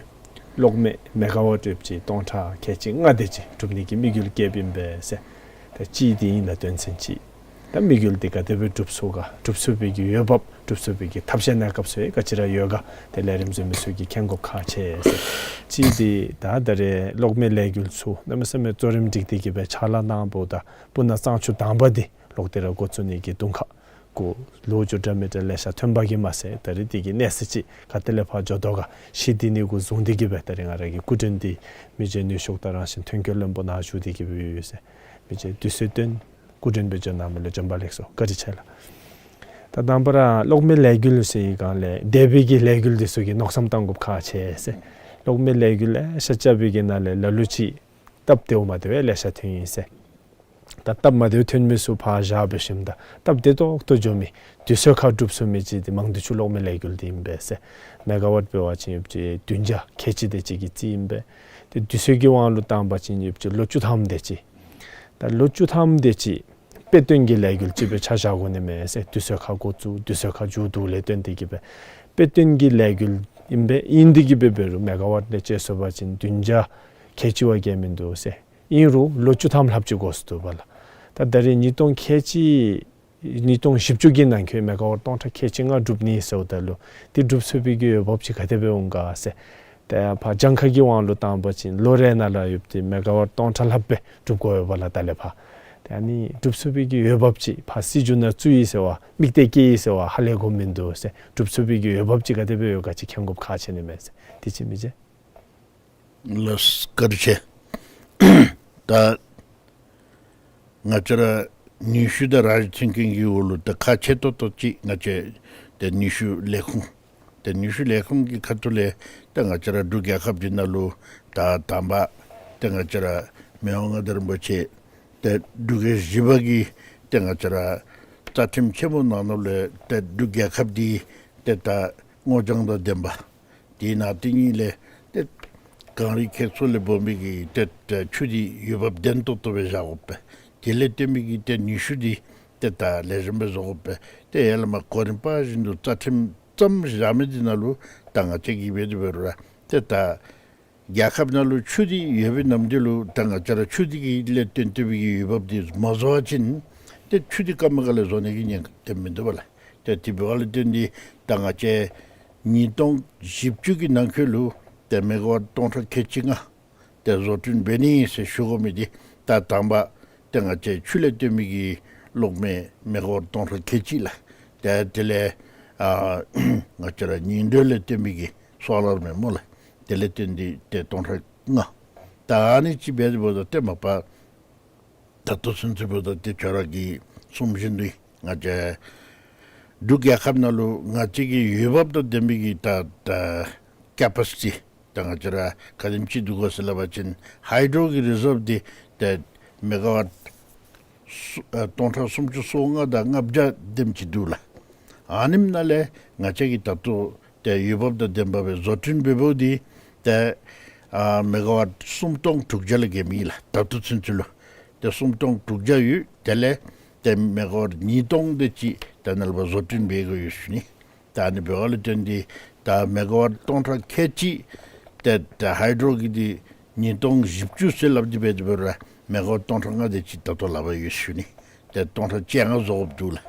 གློག་མེ་མེ་ག་ཝཊ་ཡོདཔ་ཅིག་སྟོང་ཕྲག་ཁལ་གཅིག་ལྔ་དེ་ཅིག་གྲུབ་ནི་གི་དམིགས་ཡུལ་བསྐྱེདཔ་ཨིན་པས་ཟེར། ད་གཅིག་འདི་ཨིན་ལགས་དོན་ཚན་གཅིག། ད་དམིགས་ཡུལ་འདི་ག་དེ་སྦེ་འགྲུབ་ཚུགས་ག་འགྲུབ་ཚུགས་པའི་གི་འོས་འབབ་འགྲུབ་ཚུགས་པའི་གི་ཐབས་ཤེས་གནས་སྐབས་སུ་ཡང་ག་ཅི་ར་ཡོད་ག་ཏེ་ལས་རིམ་བཟོ་མི་ཚུ་གིས་མཁྱེན་དགོཔ་ཁག་ཆེ་ཟེར། གཅིག་འདི་ད་ད་རེས་གློག་མེ་ལས་འགུལ་ཚུ་གནམ་མེད་ས་མེད་གཙོ་རིམ་སྒྲིག་སྟེ་གི་སྦེ་ཕྱག་ལཱ་གནངམ་ད་སྤུ་ན་གཙང་ཆུ་དང་པ་འདི་ལོག་སྟེ་ར་འགོ་བཙུགས་ནི་གི་དུང་ཁ་གུ་ལོ་རྒྱུས་འདྲ་མི་འདྲ་ལེ་ཤ་ཐོན་པ་གིས་མ་ཚད་ད་རེས་འདི་གི་གནས་ཚད་ཅིག་ག་ཏེ་ལས་ཕར་འགྱོ་དོ་ག་ཤེས་ཏེ་ནི་གུ་བཟུང་སྟེ་གི་སྦེ་ད་རེས་ང་ར་གི་སྐུ་མགྲོན་འདི་མི་རྗེ་ནུས་ཤུགས་དང་རང་བཞིན་ཐོན་སྐྱེད་བློན་པོ་ནཱ་བཞུགས་ཏེ་གི་སྦེ་ཡོད་ཟེར། མི་རྗེ་དུས་ཚོད་བཏོན་སྐུ་མགྲོན་སྦེ་འབྱོན་གནང་མི་ལུ་བྱོན་པ་ལེགས་སོ། བཀའ་དྲིན་ཆེ་ལགས། ད་དང་པ་ར་གློག་མེ་ལས་འགུལ་ཟེར་བའི་སྒང་ལས་འདས་པའི་གི་ལས་འགུལ་འདི་ཚུ་གི་མནོ་བསམ་བཏང་དགོཔ་ཁག་ཆེ་ཟེར། གློག་མེ་ལས་འགུལ་ལེ་ཤ་རྐྱབ་པའི་གི་ནང་ལས་ལ་ལུ་ཅིག་སྟབས་བདེཝ་མ་བདེཝ་ལེ་ཤ་ཐོན་ཡི་ཟེར། ད་སྟབས་མ་བདེཝ་ཐོན་མི་ཚུ་ཕར་བཞག་འབད་ཞིནམ་ད་སྟབས་བདེ་ཏོག་ཏོ་འགྱོ་མི་དུས་ཚོད་ཁར་འགྲུབ་ཚུགས་མི་ཅིག་འདི་མང་དུ་ཆུ་གློག་མེ་ལས་འགུལ་འདི་ཨིན་པས་ཟེར། མེ་ག་ཝཊ་འབད་བ་ཅིན་ཡོདཔ་ཅིག་བདུན་བརྒྱ་ཁལ་གཅིག་དེ་ཅིག་གི་རྩིས་ཨིན་པས། ཏེ་དུས་ཚོད་ཀྱི་དབང་ལུ་བཏང་པ་ཅིན་ཡོདཔ་ཅིག་ལོ་བཅུ་ཐམ་དེ་ཅིག། ད་ལོ་བཅུ་ཐམ་དེ་ཅིག་དཔེ་སྟོན་གྱི་ལས་འགུལ་ཅིག་སྦེ་ཆ་བཞག་དགོ་ནི་མས་ཟེར། དུས་ཚོད་ཁར་འགོ་བཙུགས་དུས་ཚོད་ཁར་མཇུག་བསྡུ་ལས་བརྟེན་ཏེ་གི་སྦེ་དཔེ་སྟོན་གྱི་ལས་འགུལ་ཨིན་པས། ཨིན་ཏེ་གི་སྦེ་འབད་རུང་མེ་ག་ཝཊ་ལས་དཔྱད་སོང་པ་ཅིན་བདུན་བརྒྱ་ཁལ་གཅིག་བ་བརྒལ་མིན་འདུག་ཟེར། ཨིན་རུང་ལོ་བཅུ་ཐམ་ལྷགཔ་ཅིག་འགོར་སོ་འདུག་པ་ལགས། ད་ད་རེས་ཉིས་སྟོང་ཁལ་གཅིག་ཉིས་སྟོང་བཞི་བཅུ་གི་ནང་འཁོད་མེ་ག་ཝཊ་སྟོང་ཕྲག་ཁལ་གཅིག་ལྔ་འགྲུབ་ནི་ཟེརཝ་ད་ལུ་འདི་འགྲུབ་ཚུགས་པའི་གི་འོས་འབབ་ཅིག་ག་དེ་སྦེ་འོང་ག་ཟེར། ཏེ་ཕར་གྱངས་ཁ་གི་དབང་ལུ་བཏང་པ་ཅིན་ལོ་རེ་ནང་ལུ་ཡོདཔ་འདི་མེ་ག་ཝཊ་སྟོང་ཕྲག་ལྷགཔ་སྦེ་འགྲུབ་དགོ་པས་ལགས་ད་ལས་ཕར། ཏེ་ཨ་ནི་འགྲུབ་ཚུགས་པའི་གི་འོས་འབབ་ཅིག་ཕར་སྲིད་བྱུས་ནང་བཙུགས་ཡི་ཟེར་བ་དམིགས་གཏད་བསྐྱེད་ཡི་ཟེར་བ་ཧ་ལས་དགོཔ་མིན་འདུག་ཟེར། འགྲུབ་ཚུགས་པའི་གི་འོས་འབབ་ཅིག་ག་དེ་སྦེ་ཡོད་ག་ཅིག་མཁྱེན་དགོཔ་ཁག་ཆེ་ནི་མས་ཟེར། དེ་ཅིག་མི་རྗེ། ལགས་བཀའ་དྲིན་ཆེ། ད་ང་བཅས་ར་ ནུས་ཤུགས་དང་རང་བཞིན་ཐོན་ཁུངས་ཀྱི་འོག་ལུ་ད་ཁག་ཆེ་ཏོག་ཏོ་ཅིག་ང་བཅས་ཏེ་ནུས་ཤུགས་ལས་ཁུངས། ཏེ་ནུས་ཤུགས་ལས་ཁུངས་ཀྱི་ཁ་ཐུག་ལས་ཏེ་ང་བཅས་ར་འབྲུག་རྒྱལ་ཁབ་འདི་ནང་ལུ་ད་དང་པ་ཏེ་ང་བཅས་ར་མི་དབང་མངའ་བདག་རིན་པོ་ཆེ་ཏེ་འབྲུག་རྒྱལ་བཞི་པ་གིས་ཏེ་ང་བཅས་ར་རྩ་ཁྲིམས་ཆེན་མོ་ནང་ན་ལུ་ཏེ་འབྲུག་རྒྱལ་ཁབ་འདི་ཏེ་ད་སྔོ་ལྗང་དང་ལྡན་པ། དེ་ནང་དེ་ཉིད་ལས་ཏེ་གངས་རི་ཁྱེགས་ཚོ་ལས་སྦོམ་པའི་གི་ཏེ་ཏེ་ཆུ་འདི་འོས་འབབ་ལྡན་ཏོག་ཏོ་སྦེ་བཞག་དགོ་པས། དེ་ལས་བརྟེན་པའི་གི་ཏེ་ནུས་ཤུགས་འདི་ཏེ་ད་ལེགས་ཤོམ་སྦེ་བཟོ་དགོ་པས། ཏེ་ཡར་ལས་མར་གོ་རིམ་པ་བཞིན་དུ་རྩ་ཁྲིམས་བརྩམས་བཞག་མི་འདི་ནང་ལུ་ད་ང་བཅས་ཀྱིས་འབད་དེ་འབད་རུང་ར་ཏེ་ད་རྒྱལ་ཁབ་ནང་ལུ་ཆུ་འདི་ཡོད་པའི་ནམ་དུས་ལུ་ད་ང་བཅས་ར་ཆུ་འདི་གི་ལས་བརྟེན་ཏེ་སྦེ་གི་འོས་འབབ་འདི་མ་བཟོ་བ་ཅིན་ཏེ་ཆུ་འདི་སྐར་མ་ཁ་ལས་བཟོ་ནི་གི་ཉེན་ཁ་ཏེ་མིན་འདུག་པ་ལགས། ཏེ་དེ་འབདཝ་ལས་བརྟེན་ཏེ་ད་ང་བཅས་ཉིས་སྟོང་བཞི་བཅུ་གི་ནང་འཁོད་ལུ་ཏེ་མེ་ག་ཝཊ་སྟོང་ཕྲག་ཁལ་གཅིག་ལྔ་ཏེ་བཟོ་སྐྲུན་འབད་ནི་ཟེར་ཞུ་དགོ་མི་འདི་ད་དང་པ་ཏེ་ང་བཅས་ཆུ་ལས་བརྟེན་མི་གི་གློག་མེ་མེ་ག་ཝཊ་སྟོང་ཕྲག་ཁལ་གཅིག་ལགས། ཏེ་དེ་ལས་ཨ་ང་བཅས་ར་ཉི་དྲོད་ལས་བརྟེན་མི་གི་སོ་ལར་མེ་སྨོ་ལགས། དེ་ལས་བརྟེན་ཏེ་ཏེ་སྟོང་ཕྲག་ལྔ། ད་ཨ་ནི་ཅིག་འབད་དེ་འབདཝ་ད་ཏེ་མ་པ་ད་ལྟོ་ཚུན་ཚོད་འབདཝ་ད་ཏེ་ཁྱོད་ར་གིས་གསུངམ་བཞིན་དུ་ང་བཅས་འབྲུག་རྒྱལ་ཁབ་ནང་ལུ་ང་བཅས་ཀྱི་འོས་འབབ་དང་ལྡན་པའི་གི་ད་ད་ཀེ་པ་སི་ཊི་ད་ང་བཅས་ར་ག་དེམ་ཅིག་འདུག་གོ་ཟེར་སླབ་པ་ཅིན་ཧའི་ཌོ་གི་རི་ཟརབ་འདི་ཏེ་མེ་ག་ཝཊ་སུ་ཨ་སྟོང་ཕྲག་སུམ་ཅུ་སོ་ལྔ་དང་ལྔ་བརྒྱ་དེམ་ཅིག་འདུག་ལགས། ཨ་ནེམ་ནང་ལས་ང་བཅས་ཀྱིས་ད་ལྟོ་ཏེ་འོས་འབབ་དང་ལྡནམ་སྦེ་བཟོ་སྐྲུན་འབད་འབདཝ་འདི་ཏེ་ཨ་མེ་ག་ཝཊ་སུམ་སྟོང་དྲུག་བརྒྱ་ལས་བརྒལ་མེད་ལགས། ད་ལྟོ་ཚུན་ཚོད་ལུ་ཏེ་སུམ་སྟོང་དྲུག་བརྒྱ་ཡོད། དེ་ལས་ཏེ་མེ་ག་ཝཊ་ཉིས་སྟོང་དེ་ཅིག་ད་ནཱ་ལས་ཕར་བཟོ་སྐྲུན་འབད་དགོ་ཡོད་ཟེར་ཞུ་ནི། ད་ཨ་ནི་འབདཝ་ལས་བརྟེན་ཏེ་ད་མེ་ག་ཝཊ་སྟོང་ཕྲག་ཁལ་གཅིག་ཏེ་ད་ཧའི་ཌོ་གི་འདི་ཉིས་སྟོང་བཞི་བཅུ་ཟེར་སླབ་སྟེ་འབད་དེ་འབད་རུང་མེ་ག་ཝཊ་སྟོང་ཕྲག་ལྔ་དེ་ཅིག་ད་ལྟོ་ལག་པར་ཡོད་ཟེར་ཞུ་ནི། ཏེ་སྟོང་ཕྲག་བཅོ་ལྔ་བཟོ་དགོཔ་འདུག་ལགས།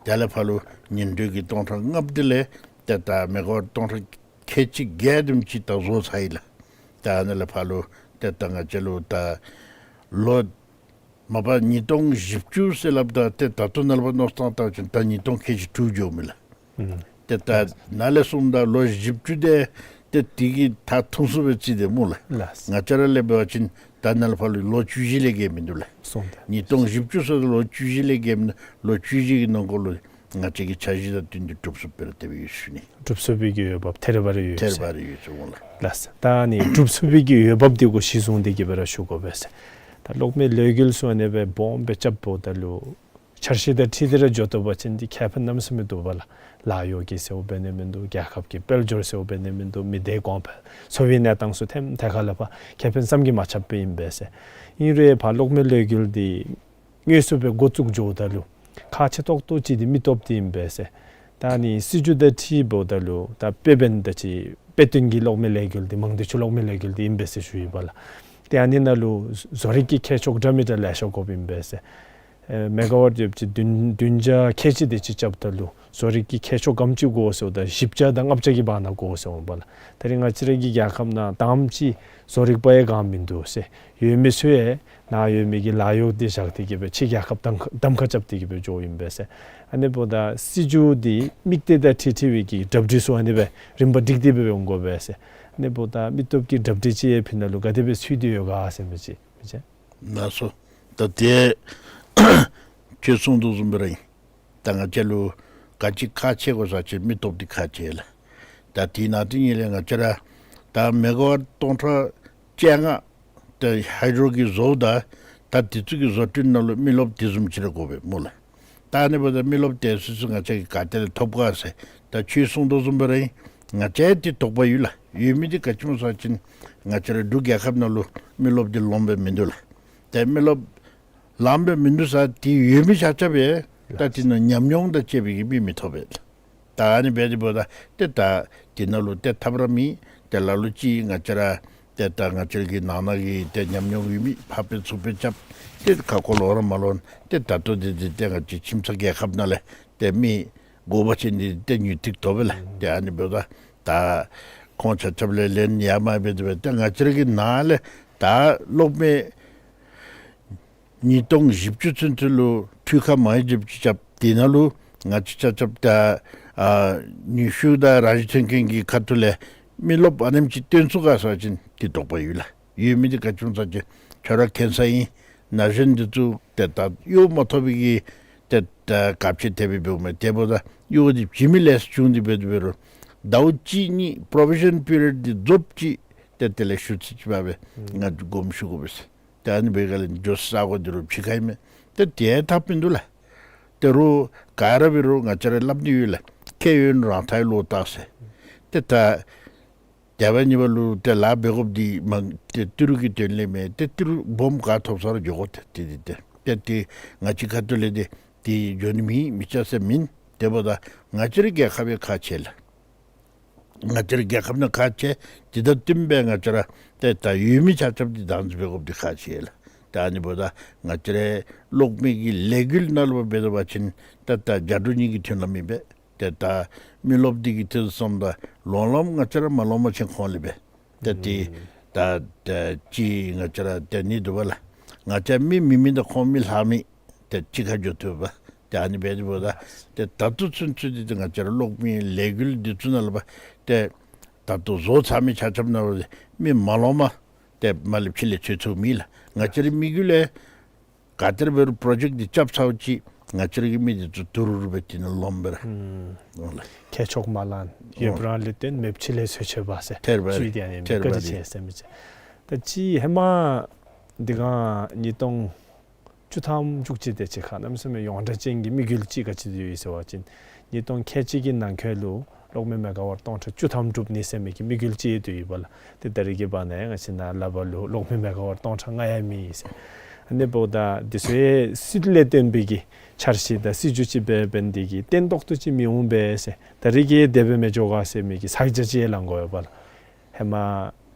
དེ་ལས་ཕར་ལུ་ཉི་དྲོད་ཀྱི་སྟོང་ཕྲག་ལྔ་པོ་དེ་ལས་ཏེ་ད་མེ་ག་ཝཊ་སྟོང་ཕྲག་ཁལ་གཅིག་བརྒྱད་དེམ་ཅིག་ད་བཟོ་ཚར་ཡི་ལགས། ད་ཨ་ནི་ལས་ཕར་ལུ་ཏེ་ད་ང་བཅས་ལུ་ད་ལོ་མ་པ་ཉིས་སྟོང་བཞི་བཅུ་ཟེར་སླབ་ད་ཏེ་ད་ལྟོ་ནཱ་ལས་ཕར་མནོ་བསམ་བཏང་བ་ཅིན་ད་ཉིས་སྟོང་ཁལ་གཅིག་དྲུག་འགྱོཝ་མས་ལགས། ཨུམ། ཏེ་ད་ནཱ་ལས་གསུངམ་ད་ལོ་བཞི་བཅུ་དེ་ཏེ་དེ་གིས་ད་ཐུང་སུ་སྦེ་རྩིས་དེས་སྨོ་ལགས། ལགས། ང་བཅས་ར་ལས་འབད་བ་ཅིན་ད་ནཱ་ལས་ཕར་ལུ་ལོ་བཅུ་བཞི་ལས་བརྒལ་མིན་འདུག་ལགས། སོང་ད། ཉིས་སྟོང་བཞི་བཅུ་ཟེར་ལོ་བཅུ་བཞི་ལས་བརྒལ་མིན་འདུག། ལོ་བཅུ་བཞི་གི་ནང་འཁོད་ལུ་ང་བཅས་ཀྱི་འཆར་གཞི་དང་བསྟུན་ཏེ་འགྲུབ་ཚུགསཔ་སྦེ་ར་དེ་སྦེ་ཡོད་ཟེར་ཞུ་ནི། འགྲུབ་ཚུགས་པའི་གི་འོས་འབབ་ཐེ་རེ་བ་རེ་ཡོད་ཟེར། ཐེ་རེ་བ་རེ་ཡོད་ཟེར་འོང་ལགས། ལགས། ད་ཨ་ནི་འགྲུབ་ཚུགས་པའི་གི་འོས་འབབ་འདི་གུ་གཞི་བཟུང་སྟེ་གི་སྦེ་ར་ཞུ་དགོ་པས་ཟེར། ད་གློག་མེ་གློག་འགུལ་ཟེར་ཨ་ནི་སྦེ་སྦོམ་སྦེ་རྐྱབ་འབདཝ་ད་ལུ་འཆར་གཞི་དང་འཁྲིལ་ཏེ་ར་འགྱོ་དོ་བ་ཅིན་འདི་ཁེ་ཕན་གནམ་མེད་ས་མེད་འདུག་པ་ལགས། ལཱ་གཡོག་གི་ཟེརཝ་འབད་ནི་མིན་འདུག། རྒྱལ་ཁབ་ཀྱི་དཔལ་འབྱོར་ཟེརཝ་འབད་ནི་མིན་འདུག། མི་སྡེ་གོང་འཕེལ་འཚོ་བའི་གནས་སྟངས་ཚུ་ཐེམ་ཐད་ཁར་ལས་ཕར་ཁེ་ཕན་བསམ་གྱིས་མ་ཁྱབ་སྦེ་ཨིན་པས་ཟེར། ཨིན་རུང་ཕར་གློག་མེ་གློག་འགུལ་འདི་དངོས་སུ་སྦེ་འགོ་བཙུགས་འགྱོཝ་ད་ལུ་ཁག་ཆེ་ཏོག་ཏོ་ཅིག་འདི་མི་སྟོབས་འདི་ཨིན་པས་ཟེར། ད་ཨ་ནི་སྲིད་བྱུས་དང་འཁྲིལ་འབདཝ་ད་ལུ་ད་དཔེ་འབདན་ད་ཅི་དཔེ་སྟོན་གྱི་གློག་མེ་གློག་འགུལ་འདི་མང་སྡེ་ཆུ་གློག་མེ་གློག་འགུལ་འདི་ཨིན་པས་ཟེར་ཞུ་ཡི་པ་ལགས། ཏེ་ཨ་ནི་ནང་ལུ་བཟོ་རིག་གི་ཁྱད་ཆོས་འདྲ་མི་འདྲ་ལེ་ཤ་དགོཔ་ཨིན་པས་ཟེར། ཨེ་མེ་ག་ཝཊ་ཡོདཔ་ཅིག་བདུན་བདུན་བརྒྱ་ཁལ་གཅིག་དེ་ཅིག་རྐྱབ་ད་ལུ་བཟོ་རིག་གི་ཁྱད་ཆོས་ག་དེམ་ཅིག་དགོ་ཟེརཝ་ད་བཞི་བརྒྱ་དང་ལྔ་བརྒྱ་གི་བར་ན་དགོ་ཟེར་འོང་པ་ལགས། ད་རིས་ང་བཅས་ར་གི་རྒྱལ་ཁབ་ནང་ད་ཨ་ནེམ་ཅིག་བཟོ་རིག་པ་ཡང་ག་ནི་མིན་འདུག་ཟེར། ཡོད་མི་ཚུ་ཡང་ནཱ་ཡོད་མི་གི་ལཱ་གཡོག་འདི་བཞག་སྟེ་གི་སྦེ་ཕྱི་རྒྱལ་ཁབ་གདམ་ག་གདམ་ཁ་རྐྱབ་སྟེ་གི་སྦེ་འགྱོཝ་ཨིན་པས་ཟེར། ཨ་ནི་འབདཝ་ད་སྲིད་བྱུས་འདི་དམིགས་གཏད་དང་འཁྲིལ་འཁྲིལ་བའི་གི་གྲ་སྒྲིག་ཚུ་ཨ་ནི་སྦེ་རིམ་པ་སྒྲིག་སྟེ་སྦེ་འོང་དགོ་པས་ཟེར། ཨ་ནི་འབདཝ་ད་མི་སྟོབས་ཀྱི་གྲ་སྒྲིག་ཅིག་ཡང་ཕི་ནང་ལུ་ག་དེ་སྦེ་ཚུད་དེ་ཡོད་ག་ཟེར་མི་ཅིག་མི་ཅིག། ལགས་སོ། ད་དེ་ཁྱོད་གསུངས་དོ་བཟུམ་སྦེ་ར་ཨིན། ད་ང་བཅས་ལུ་ག་ཅི་ཁག་ཆེ་དགོ་ཟེར་བ་ཅིན་མི་སྟོབས་འདི་ཁག་ཆེ་ལགས། ད་དེ་ནང་དེ་ཉིད་ལས་ང་བཅས་ར་ད་མེ་ག་ཝཊ་སྟོང་ཕྲག་བཅོ་ལྔ་ད་ཧའི་ཌོ་གི་བཟོཝ་ད་ད་དེ་ཚུ་གི་བཟོ་སྐྲུན་ནང་ལུ་མི་རློབས་དེ་བཟུམ་ཅིག་ར་དགོ་པས་སྨོ་ལགས། ད་ཨ་ནི་འབདཝ་ད་མི་རློབས་དེ་ཚུ་ཚུ་ང་བཅས་ཀྱིས་ག་ཏེ་ལས་ཐོབ་ག་ཟེར། ད་ཁྱོད་གསུངས་དོ་བཟུམ་སྦེ་ར་ཨིན། ང་བཅས་ཏེ་དོགས་པ་ཡོད་ལགས། ཡོད་མི་འདི་ག་ཅི་སྨོ་ཟེར་བ་ཅིན་ང་བཅས་ར་འབྲུག་རྒྱལ་ཁབ་ནང་ལུ་མི་རློབས་འདི་ལོངམ་སྦེ་མིན་འདུག་ལགས། ཏེ་མི་རློབས་ལངམ་སྦེ་མིན་འདུག་ཟེར་ཏེ་ཡོད་མི་ཆ་ཁྱབ་སྦེ་ད་དེ་ནང་ཉམས་མྱོང་དང་བཅས་པའི་གི་མི་མི་ཐོབ་པས་ལགས། ད་ཨ་ནི་འབད་དེ་འབདཝ་ད་ཏེ་ད་དེ་ནང་ལུ་ཏེ་ཐབས་ར་མེད། ཏེ་ལ་ལུ་ཅིག་ང་བཅས་ར་ཏེ་ད་ང་བཅས་ར་གི་ནང་ན་གི་ཏེ་ཉམས་མྱོང་ཡོད་མི་ཕར་སྤེལ་ཚུར་སྤེལ་རྐྱབ་སྟེ་ཁ་སྐོང་ལོག་ར་མ་ལོག། ཏེ་ད་ལྟོ་འདི་འདི་ཏེ་ང་བཅས་ཁྱིམ་ཚང་རྒྱལ་ཁབ་ནང་ལས་ཏེ་མི་དགོ་པ་ཅིན་འདི་ཏེ་ཉུང་ཏིག་ཏོ་སྦེ་ལགས། ཏེ་ཨ་ནི་འབདཝ་ད་ད་ཁོང་ཆ་ཁྱབ་ལས་ལན་ཡང་མ་འབད་དེ་སྦེ་ཏེ་ང་བཅས་ར་གི་ནང་ལས་ད་གློག་མེ་ཉིས་སྟོང་བཞི་བཅུ་ཚུན་ཚོད་ལུ་འཕྲུལ་ཁང་མང་རབས་ཅིག་རྐྱབ། དེ་ནང་ལུ་ང་བཅས་ཆ་ཁྱབ་ད་ཨ་ནུས་ཤུགས་དང་རང་བཞིན་ཐོན་ཁུངས་ཀྱི་ཁ་ཐུག་ལས་མི་རློབས་ཨ་ནེམ་ཅིག་བཏོན་ཚུགས་ག་ཟེར་བ་ཅིན་ཏེ་དོགས་པ་ཡོད་ལགས། ཡོད་མི་འདི་ག་ཅི་སྨོ་ཟེར་བ་ཅིན་ཁྱོད་ར་མཁྱེན་ས་ཨིན། ན་གཞོན་འདི་ཚུ་ཏེ་ད་གཡོག་མ་ཐོབ་པའི་གི་ཏེ་ད་བཀག་ཆ་ཐེབས་སྦེ་འབདཝ་མས། དེ་འབདཝ་ད་གཡོག་འདི་བྱིན་མི་ལེ་ཤ་བྱུང་སྟེ་འབད་དེ་འབད་རུང་ཟླཝ་གཅིག་གཉིས་པྲོ་བི་ཤཱན་པི་རི་ཡཌ་འདི་རྫོགསཔ་ཅིག་ཏེ་དེ་ལས་ཞུ་ཚིག་ཅིག་འབད་སྦེ་ང་དགོངསམ་ཞུ་དགོ་པས་ཟེར། ཏེ་ཨ་ནི་འབད་སྒང་ལས་འགྱོ་ས་གོ་འདི་རུ་ཕྱི་ཁར་ཨིན་མས། ཏེ་དེ་ཐབས་མིན་འདུག་ལགས། ད་རུང་ག་ར་འབད་རུང་ང་བཅས་ར་སླབ་ནི་ཡོད་ལགས། མཁས་ཡོན་རང་ཐག་ལུ་བཏགས་ཟེར། ཏེ་ད་དེ་འབད་ནི་འབདཝ་ལུ་ཏེ་ལཱ་འབད་དགོཔ་འདི་མ་ཏེ་ཏི་རུ་གི་དོན་ལས་མེན། ཏེ་ཏི་རུ་སྦོམ་ག་ཐོབ་ས་ར་འགྱོ་དགོ། ཏེ་ཏེ་འདི་ཏེ་ཏེ་ཏེ་ང་བཅས་ཁ་ཐུག་ལས་ཏེ་ཏེ་འགྱོ་ནི་མེད་མི་ཆ་ཟེར་མེན། དེ་འབདཝ་ད་ང་བཅས་རའི་རྒྱལ་ཁབ་ཡང་ཁག་ཆེ་ལགས། ང་བཅས་རའི་རྒྱལ་ཁབ་ནང་ཁག་ཆེ། དེ་དང་བསྟུན་སྦེ་ང་བཅས་ར་ཏེ་ད་ཡོད་མི་ཆ་ཁྱབ་འདི་བདག་འཛིན་འབད་དགོཔ་འདི་ཁག་ཆེ་ལགས། ཏེ་ཨ་ནི་འབདཝ་ད་ང་བཅས་རའི་གློག་མེ་གི་ལས་འགུལ་ནང་ལུ་འབད་དེ་འབད་བ་ཅིན་ཏེ་ད་རྒྱ་འབྲུག་གཉིས་ཀྱི་མཐུན་ལམ་ཨིན་པས། ཏེ་ད་མི་རློབས་འདི་གིས་ཏེ་བསམ་ད་ལོང་ལོངམ་ང་བཅས་ར་མ་ལོངམ་ཅིན་ཁོང་ལས་འབད། ཏེ་ཏེ་ད་ད་ཅི་ང་བཅས་ར་ཏེ་ནི་འདུག་པ་ལགས། ང་བཅས་མི་མི་མེན་ད་ཁོང་མི་ལྷག་མེད་ཏེ་གཅིག་ཁར་འགྱོ་ཐུབ་པས། ཏེ་ཨ་ནི་འབད་དེ་འབདཝ་ད་ཏེ་ད་ལྟོ་ཚུན་ཚོད་འདི་ཏེ་ང་བཅས་ར་གློག་མེ་ལས་འགུལ་འདི་ཚུ་ནང་ལུ་འབད་ཏེ་ད་ལྟོ་བཟོ་ཚར་མི་ཆ་ཁྱབ་ནང་ལུ་མི་མ་ལོངམ་ཏེ་མ་ལྷོདཔ་ཅིག་ལས་ཆོད་ཚུགས་མེད་ལགས། ང་བཅས་རའི་དམིགས་ཡུལ་ལས་ག་ཏེ་ར་འབད་རུང་པྲོ་ཇེཀཊ་འདི་རྐྱབ་ཚརཝ་ཅིག་ང་བཅས་ར་གི་མི་འདི་ཚུ་ཏི་རུ་རུ་སྦེ་དེ་ནང་ལོངམ་སྦེ་ར། ཨུམ། འོང་ལགས། ཁྱད་ཆོས་མ་ལང་། ཡོདཔ་རང་ལུ་བརྟེན་མེདཔ་ཅིག་ལས་ཚོད་ཆོད་པས་ཟེར། ཐེར་པ་རེད། ཅིག་དེ་ཨ་ནི་ཐེར་པ་བཀའ་དྲིན་རེད། ཆེ་ཟེར་མི་ཅིག། ད་ཅི་ཧེ་མ་འདི་ག་ཉིས་སྟོང་བཅུ་ཐམ་བཅུ་གཅིག་དེ་ཅིག་ཁར་གནམ་མེད་ས་མེད་ཡོངས་གྲགས་ཅན་གྱི་དམིགས་ཡུལ་ཅིག་ག་ཅི་ཡོད་ཟེར་བ་ཅིན་ཉིས་སྟོང་ཁལ་གཅིག་གི་ནང་འཁོད་ལུ་གློག་མེ་མེ་ག་ཝཊ་སྟོང་ཕྲག་བཅུ་ཐམ་སྒྲུབ་ནི་ཟེར་མི་གི་དམིགས་ཡུལ་ཅིག་ཡོད་དོ་ཡོདཔ་ལགས། ཏེ་ད་རེས་ཀྱི་བར་ན་ཡང་ང་བཅས་ནཱ་ལག་པར་ལུ་གློག་མེ་མེ་ག་ཝཊ་སྟོང་ཕྲག་ལྔ་ཡང་མེད་ཟེར། ཨ་ནི་འབདཝ་ད་འདི་ཚུ་ཡང་སྲིད་ལས་བརྟེན་པའི་གི་འཆར་གཞི་དང་སྲིད་བྱུས་ཅིག་འབད་འབདཝ་འདི་གིས་བརྟན་ཏོག་ཏོ་ཅིག་མི་འོང་པས་ཟེར། ད་རེས་ཀྱི་དེ་སྦེ་མི་འགྱོ་ག་ཟེར་མི་གི་ཚིག་ཅིག་ཅིག་ལང་དགོ་ཡོདཔ་ལགས། ཧེ་མ་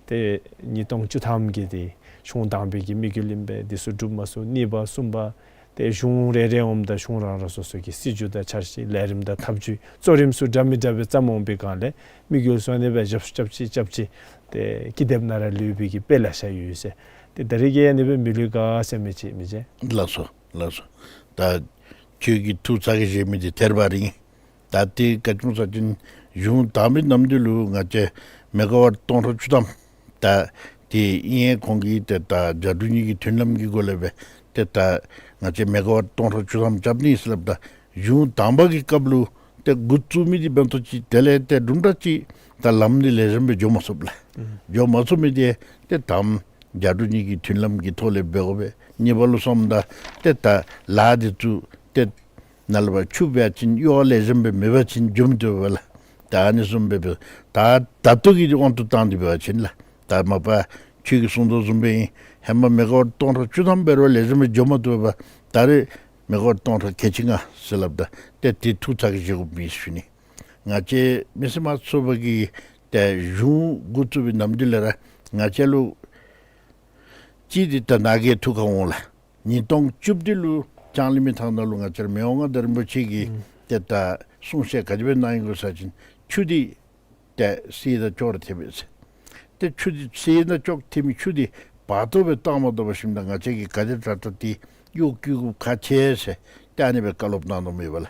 ཏེ་ཉིས་སྟོང་བཅུ་ཐམ་གྱི་འདི་གཞུང་དང་པའི་གི་དམིགས་ཡུལ་ཨིན་པས། འདི་ཚུ་གྲུབ་མ་ཚུགས། གཉིས་པ་གསུམ་པ་ཏེ་གཞུང་རེ་རེ་འོངམ་ད་གཞུང་རང་རང་སོ་སོ་གི་སྲིད་བྱུས་དང་འཆར་གཞི་ལས་རིམ་དང་ཐབས་བྱུས་གཙོ་རིམ་ཚུ་འདྲ་མི་འདྲ་སྦེ་བརྩམས་འོང་པའི་སྒང་ལས་དམིགས་ཡུལ་སོ་ནི་སྦེ་རྐྱབ་རྐྱབ་ཅི་རྐྱབ་ཅི་ཏེ་ཀི་དེབ་ནང་ར་ལུས་པའི་གི་དཔེ་ལེ་ཤ་ཡོད་ཟེར། ཏེ་ད་རེས་ཀྱི་ཨ་ནི་སྦེ་མི་ལུས་ག་ཟེར་མི་ཅིག་མི་ཅིག། ལགས་སོ་ལགས་སོ། ད་ཁྱོད་ཀྱིས་ཐུགས་ཚ་གྱང་བཞེས་མི་འདི་ཐེར་པ་རེད། ད་ཏེ་ག་ཅི་སྨོ་ཟེར་བ་ཅིན་གཞུང་དང་པའི་ནམ་དུས་ལུ་ང་བཅས་མེ་ག་ཝཊ་སྟོང་ཕྲག་བཅུ་ཐམ་ད་ཏེ་ཨིན་ཡང་ཁོང་གིས་ཏེ་ད་རྒྱ་འབྲུག་གཉིས་ཀྱི་མཐུན་ལམ་གྱི་སྒོ་ལས་སྦེ་ཏེ་ད་ང་བཅས་མེ་ག་ཝཊ་སྟོང་ཕྲག་བཅུ་ཐམ་རྐྱབ་ནི་ཟེར་སླབ་ད་གཞུང་དང་པ་གི་སྐབས་ལུ་ཏེ་འགོ་བཙུགས་མི་འདི་འབདན་ཏོ་ཅིག་དེ་ལས་ཏེ་དུམ་གྲ་ཅིག་ད་ལམ་འདི་ལེགས་ཤོམ་སྦེ་འགྱོ་མ་ཚུགསཔ་ལགས། འགྱོ་མ་ཚུགས་མི་འདི་ཏེ་དང་རྒྱ་འབྲུག་གཉིས་ཀྱི་མཐུན་ལམ་གྱི་ཐོག་ལས་འབད་དགོ་པས། གཉིས་པ་ལུ་སོངམ་ད་ཏེ་ད་ལཱ་འདི་ཚུ་ཏེ་ནཱ་ལས་ཕར་ཆུ་འབག་ཅིན་གཡོག་ལེགས་ཤོམ་སྦེ་མེད་པ་ཅིན་འགྱོ་མི་བཏུབ་པས་ལགས། ད་ཨ་ནི་བཟུམ་སྦེ་འབད་ད་ད་ལྟོ་གི་དབང་དུ་བཏང་སྟེ་འབད་བ་ཅིན་ལགས། ད་མ་པ་ཁྱོད་ཀྱིས་གསུངས་དོ་བཟུམ་སྦེ་ཨིན། ཧེ་མ་མེ་ག་ཝཊ་སྟོང་ཕྲག་བཅུ་ཐམ་འབད་རུང་ལེགས་ཤོམ་སྦེ་འགྱོ་མ་བཏུབ་པས། ད་རེས་མེ་ག་ཝཊ་སྟོང་ཕྲག་ཁལ་གཅིག་ལྔ་ཟེར་སླབ་ད་ཏེ་ཏེ་ཐུགས་ཚ་གྱང་བཞེས་དགོཔ་མེད་ཟེར་ཞུ་ནི། ང་བཅས་མི་སེར་དམངས་གཙོའི་ཚོགས་པ་གིས་ཏེ་གཞུང་འགོ་བཙུགས་པའི་ནམ་དུས་ལས་ར་ང་བཅས་ལུ་ཅིག་འདི་ད་ནཱ་གིས་ཐུགས་ཁར་འོང་ལགས། ཉིས་སྟོང་བཅུ་བདུན་ལུ་ལྕང་གླིང་མི་ཐང་ནང་ལུ་ང་བཅས་ར་མི་དབང་མངའ་བདག་རིན་པོ་ཆེ་གིས་ཨུམ་ཏེ་ད་གསུང་བཤད་ག་དེ་སྦེ་གནང་ཡི་གོ་ཟེར་བ་ཅིན་ཆུ་འདི་ཏེ་གསེར་དང་ཅོག་ར་འཐདཔ་ཨིན་ཟེར། ཏེ་ཆུ་འདི་གསེར་དང་ཅོག་འཐད་མི་ཆུ་འདི་བར་སྟོང་སྦེ་བཏང་མ་བཏུབ་པར་ཞིནམ་ད་ང་བཅས་ཀྱིས་ག་དེ་དྲག་དྲག་ཏེ་གཡོག་བཀོལ་དགོཔ་ཁག་ཆེ་ཟེར་ཏེ་ཨ་ནི་སྦེ་བཀའ་སློབ་གནང་དོ་མས་པ་ལགས།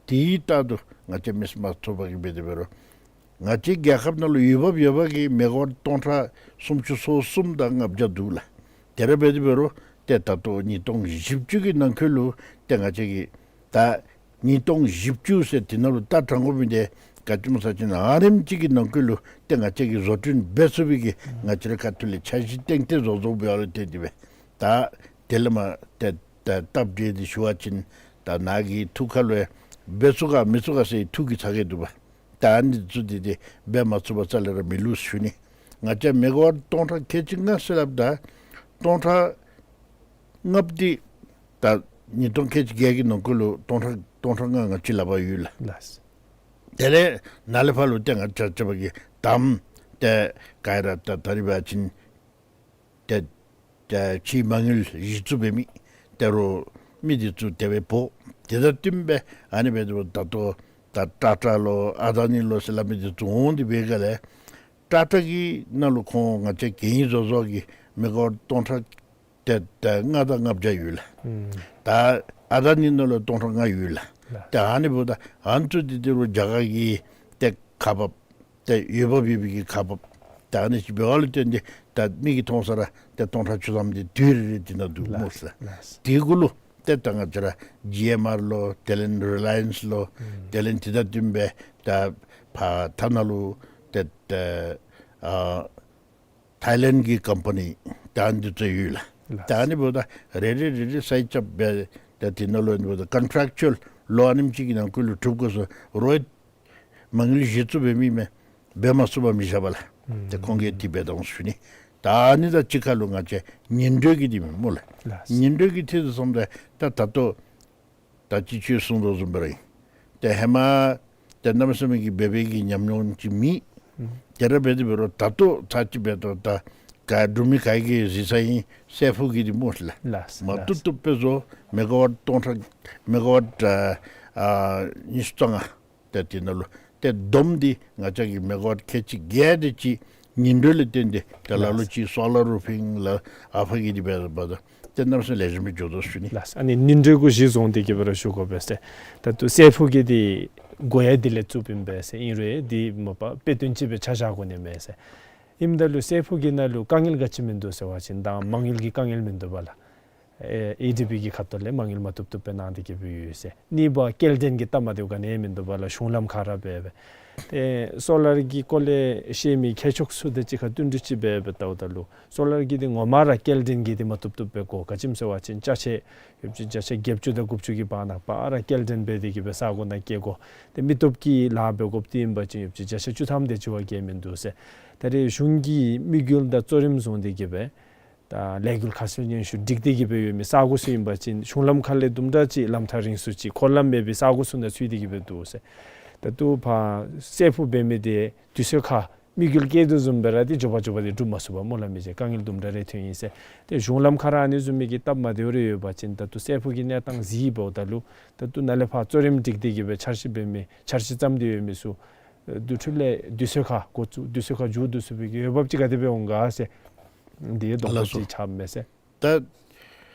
དེ་ལྟར་དུ་ང་བཅས་མི་སེར་དམངས་གཙོའི་ཚོགས་པ་གིས་འབད་དེ་འབད་རུང་ང་བཅས་རྒྱལ་ཁབ་ནང་ལུ་འོས་འབབ་ཡོད་པ་གི་མེ་ག་ཝཊ་སྟོང་ཕྲག་སུམ་ཅུ་སོ་གསུམ་དང་ལྔ་བརྒྱ་འདུག་ལགས། དེ་ར་འབད་དེ་འབད་རུང་ཏེ་ད་ལྟོ་ཉིས་སྟོང་བཞི་བཅུ་གི་ནང་འཁོད་ལུ་ཏེ་ང་བཅས་ཀྱིས་ད་ཉིས་སྟོང་བཞི་བཅུ་ཟེར་དེ་ནང་ལུ་ད་དྲང་དགོ་མི་འདི་ག་ཅི་སྨོ་ཟེར་བ་ཅིན་ཨ་རིམ་ཅིག་གི་ནང་འཁོད་ལུ་ཏེ་ང་བཅས་ཀྱིས་བཟོ་སྐྲུན་འབད་ཚུགས་པའི་གི་ང་བཅས་རའི་ཁ་ཐུག་ལས་འཆར་གཞི་གཏན་གཏན་བཟོ་བཟོཝ་འབདཝ་ལུ་བརྟེན་ཏེ་སྦེ་ད་དེ་ལས་མར་ཏེ་ད་སྟབས་བདེ་སྟེ་ཞུ་བ་ཅིན་ད་ནཱ་གི་ཐུགས་ཁ་ལུ་འབད་ཚུགས་ག་མི་ཚུགས་ག་ཟེར་ཐུགས་ཀྱི་ཚ་གྱང་འདུག་པ། ད་ཨ་ནི་ཚུ་འདི་ཏེ་འབད་མ་ཚུགས་པར་རྩ་ལས་ར་མི་ལུས་ཞུ་ནི། ང་བཅས་མེ་ག་ཝཊ་སྟོང་ཕྲག་ཁལ་གཅིག་ལྔ་ཟེར་སླབ་ད་སྟོང་ཕྲག་ལྔ་པོ་འདི་ད་ཉིས་སྟོང་ཁལ་གཅིག་བརྒྱད་ཀྱི་ནང་འཁོད་ལུ་སྟོང་ཕྲག་སྟོང་ཕྲག་ལྔ་ང་བཅས་ལག་པར་ཡོད་ལགས། ལགས། དེ་ལས་ནཱ་ལས་ཕར་ལུ་ཏེ་ང་བཅས་ར་ཅ་བ་གི་དམ་ཏེ་ག་ར་ད་ད་རིས་འབད་བ་ཅིན་ཏེ་ཏེ་ཕྱི་མ་དངུལ་གཞི་བཙུགས་འབད་མི་ཏེ་རོགས་མི་འདི་ཚུ་དེ་སྦེ་འབོ། དེ་དང་བསྟུན་སྦེ་ཨ་ནི་འབད་དེ་འབདཝ་ད་ད་ལྟོ་ད་ཊ་ཊ་ལོ་ཨ་དཱ་ནི་ལོ་ཟེར་སླབ་མི་འདི་ཚུ་འོང་སྟེ་འབད་སྒང་ལས་ཊ་ཊ་གི་ནང་ལུ་ཁོང་ང་བཅས་གན་ཡིག་བཟོ་བཟོཝ་གི་མེ་ག་ཝཊ་སྟོང་ཕྲག་ཏེ་ཏེ་ལྔ་དང་ལྔ་བརྒྱ་ཡོད་ལགས། ཨུམ། ད་ཨ་དཱ་ནི་ནང་ལུ་སྟོང་ཕྲག་ལྔ་ཡོད་ལགས། ལགས། ཏེ་ཨ་ནི་འབདཝ་ད་ཨ་ནི་ཚུ་འདི་ཏེ་རོགས་རྒྱ་གར་གྱི་ཏེ་ཁག་འབགཔ་ཏེ་འོས་འབབ་ཡོད་པའི་གི་ཁག་འབགཔ་ ད་ཨ་ནི་ཅིག་འབདཝ་ལུ་བརྟེན་ཏེ་ད་མིག་གིས་མཐོང་ས་ར་ཏེ་སྟོང་ཕྲག་བཅུ་ཐམ་དེ་དུས་རེ་རེ་དེ་ནང་འདུག་སྨོ་ལགས། ལགས། དེ་གུ་ལུ་ཏེ་ད་ང་བཅས་ར་ཇི་ཨེམ་ཨར་ལོ་དེ་ལས་རི་ལ་ཡེནསི་ལོ་དེ་ལས་དེ་དང་བསྟུན་པའི་ད་ཕར་ཐ་ན་ལུ་ཏེ་ཏེ་ཨ་ཐའི་ལེནཌ་གི་ཀམ་པ་ནི་ད་འདི་ཚུ་ཡོད་ལགས། ད་ཨ་ནི་འབདཝ་ད་རེ་རེ་རེ་རེ་སའིཊ་རྐྱབ་སྦེ་ད་དེ་ནང་ལུ་ཨ་ནི་འབདཝ་ད་ཀོན་ཊེཀ་ཅུ་ཨལ་ལོ་ཨ་ནེམ་ཅིག་གི་ནང་འཁོད་ལུ་གྲུབ་དགོ་ཟེར་རོགས་མ་དངུལ་གཞི་བཙུགས་འབད་མི་མས། འབད་མ་ཚུགས་པར་མི་བཞག་པ་ལགས། ཏེ་ཁོང་གིས་དེ་འབད་དོ་ཟེར་ཞུ་ནི། ད་ཨ་ནི་དང་གཅིག་ཁར་ལུ་ང་བཅས་ཉིན་དྲོད་ཀྱི་དེ་མས་སྨོ་ལགས། ལགས། ཉིན་དྲོད་ཀྱི་ཐད་དུ་སོངམ་ད་ད་ད་ལྟོ་ད་ཅི་ཁྱོད་གསུངས་དོ་བཟུམ་སྦེ་ར་ཨིན། ཏེ་ཧེ་མ་ཏེ་གནམ་མེད་ས་མེད་ཀྱི་འབད་འབད་ཀྱི་ཉམས་མྱོང་ཅིག་མེད། ཨུམ། དེ་ར་འབད་དེ་འབད་རུང་ད་ལྟོ་ཚར་གཅིག་འབད་དོ། ད་ག་འབྲུག་མི་ག་གིས་གཟིགས་ས་ཨིན་སྲས་ཕུག་གི་དེ་སྨོ་ལགས། ལགས། མ་བཏུབ་བཏུབ་སྦེ་བཟོ། མེ་ག་ཝཊ་སྟོང་ཕྲག་མེ་ག་ཝཊ་ཨ་ཨ་ཉི་ཤུ་རྩ་ལྔ། ཏེ་དེ་ནང་ལུ་ཏེ་བསྡོམས་ཏེ་ང་བཅས་ཀྱིས་མེ་ག་ཝཊ་ཁལ་གཅིག་བརྒྱད་དེ་ཅིག་ཉིན་དྲོད་ལས་བརྟེན་ཏེ་ཏེ་ལ་ལུ་ཅིག་སོ་ལར་རུ་ཕིང་ལགས། ཨ་ཕ་གི་དེ་འབད་འབདཝ་ད་ཏེ་གནམ་མེད་ས་མེད་ལེགས་ཤོམ་སྦེ་འགྱོ་དོ་ཟེར་ཞུ་ནི། ལགས། ཨ་ནི་ཉིན་དྲོད་གུ་གཞི་བཟུང་སྟེ་གི་འབད་ར་ཞུ་དགོ་པས་ཟེར། ད་ལྟོ་སྲས་ཕུག་གི་དེ་དགོ་ཡ་དེ་ལས་བཙུགསཔ་ཨིན་པས་ཟེར། ཨིན་རུང་དེ་མ་པ་དཔེ་སྟོན་ཅིག་སྦེ་ཆ་བཞག་དགོ་ནི་མས་ཟེར། ཨིནམ་ད་ལུ་སྲས་ཕུག་གི་ནང་ལུ་དཀའ་ངལ་ག་ཅི་མིན་འདུག་ཟེར་བ་ཅིན་ད་མ་དངུལ་གྱི་དཀའ་ངལ་མིན་འདུག་པ་ལགས། ཨེ་ཨེ་ཌི་བི་གི་ཁ་ཐུག་ལས་མ་དངུལ་མ་བཏུབ་བཏུབ་སྦེ་གནང་སྟེ་གི་འབད་ཡོད་ཟེར། གཉིས་པ་སྐྱེལ་འདྲེན་གྱི་སྟབས་མ་བདེཝ་ག་ནི་ཡང་མིན་འདུག་པ་ལགས། གཞུང་ལམ་ཁར་ར་འབད་འབད། ཏེ་སོ་ལར་གྱི་སྐོར་ལས་ཤེས་མི་མཁས་མཆོག་ཚུ་དང་གཅིག་ཁར་བསྟུན་གྲོས་ཅིག་འབད་འབད་བལྟཝ་ད་ལུ་སོ་ལར་གྱི་དེ་ངོ་མ་ར་སྐྱེལ་འདྲེན་གྱི་དེ་མ་བཏུབ་བཏུབ་སྦེ་དགོ། ག་ཅི་སྨོ་ཟེར་བ་ཅིན་ཅ་ཆས་ཡོདཔ་ཅིག་ཅ་ཆས་བརྒྱད་ཅུ་དང་དགུ་བཅུ་གི་བར་ན་པ་ར་སྐྱེལ་འདྲེན་འབད་དེ་གི་འབད་ས་གོ་ནང་སྐྱེལ་དགོ། ཏེ་མི་སྟོབས་ཀྱི་ལཱ་འབད་དགོཔ་དེ་ཨིན་པ་ཅིན་ཡོདཔ་ཅིག་ཅ་ཆས་བཅུ་ཐམ་དེ་ཅིག་བ་བརྒལ་མིན་འདུག་ཟེར། ད་རེས་གཞུང་གིས་དམིགས་ཡུལ་དང་གཙོ་རིམ་བཟུང་སྟེ་གི་འབད་ད་ལས་འགུལ་ཁ་གསལ་སྙན་ཞུ་སྒྲིག་སྟེ་གི་འབད་ཡོད་མི་ས་གོ་ཚུ་ཨིན་པ་ཅིན་གཞུང་ལམ་ཁ་ལས་དུམ་གྲ་ཅིག་ལམ་ཐག་རིང་སུ་ཅིག་འཁོར་ལམ་མེད་པའི་ས་གོ་ཚུ་ནང་ཚུད་དེ་གི་འབད་འདུག་ཟེར། ད་ལྟོ་ཕར་སྲས་ཕུག་འབད་མི་དེ་དུས་ཚོད་ཁར་དམིགས་ཡུལ་བསྐྱེད་དོ་བཟུམ་སྦེ་ར་དེ་མགྱོགས་པ་མགྱོགས་པ་དེ་འགྲུབ་མ་ཚུགས་པར་སྨོ་ལགས། མི་ཅིག་དཀའ་ངལ་དུམ་གྲ་རེ་ཐོན་ཡི་ཟེར། ཏེ་གཞུང་ལམ་ཁར་ཨ་ནི་བཟུམ་མའི་གི་སྟབས་མ་བདེཝ་རེ་ཡོད་པ་ཅིན་ད་ལྟོ་སྲས་ཕུག་གི་གནས་སྟངས་གཟིགས་འབདཝ་ད་ལུ་ད་ལྟོ་ནཱ་ལས་ཕར་གཙོ་རིམ་སྒྲིག་སྟེ་གི་འབད་འཆར་གཞི་འབད་མི་འཆར་གཞི་བརྩམས་ཏེ་ཡོད་མི་ཚུ་དེ་འཕྲོ་ལས་དུས་ཚོད་ཁར་འགོ་བཙུགས་དུས་ཚོད་ཁར་མཇུག་བསྡུ་ཚུགས་པའི་གི་འོས་འབབ་ཅིག་ག་དེ་སྦེ་འོང་ག་ཟེར། དེ་གདོང་པ་ལགས་སོ། ཅིག་ཆགསཔ་མས་ཟེར། ད་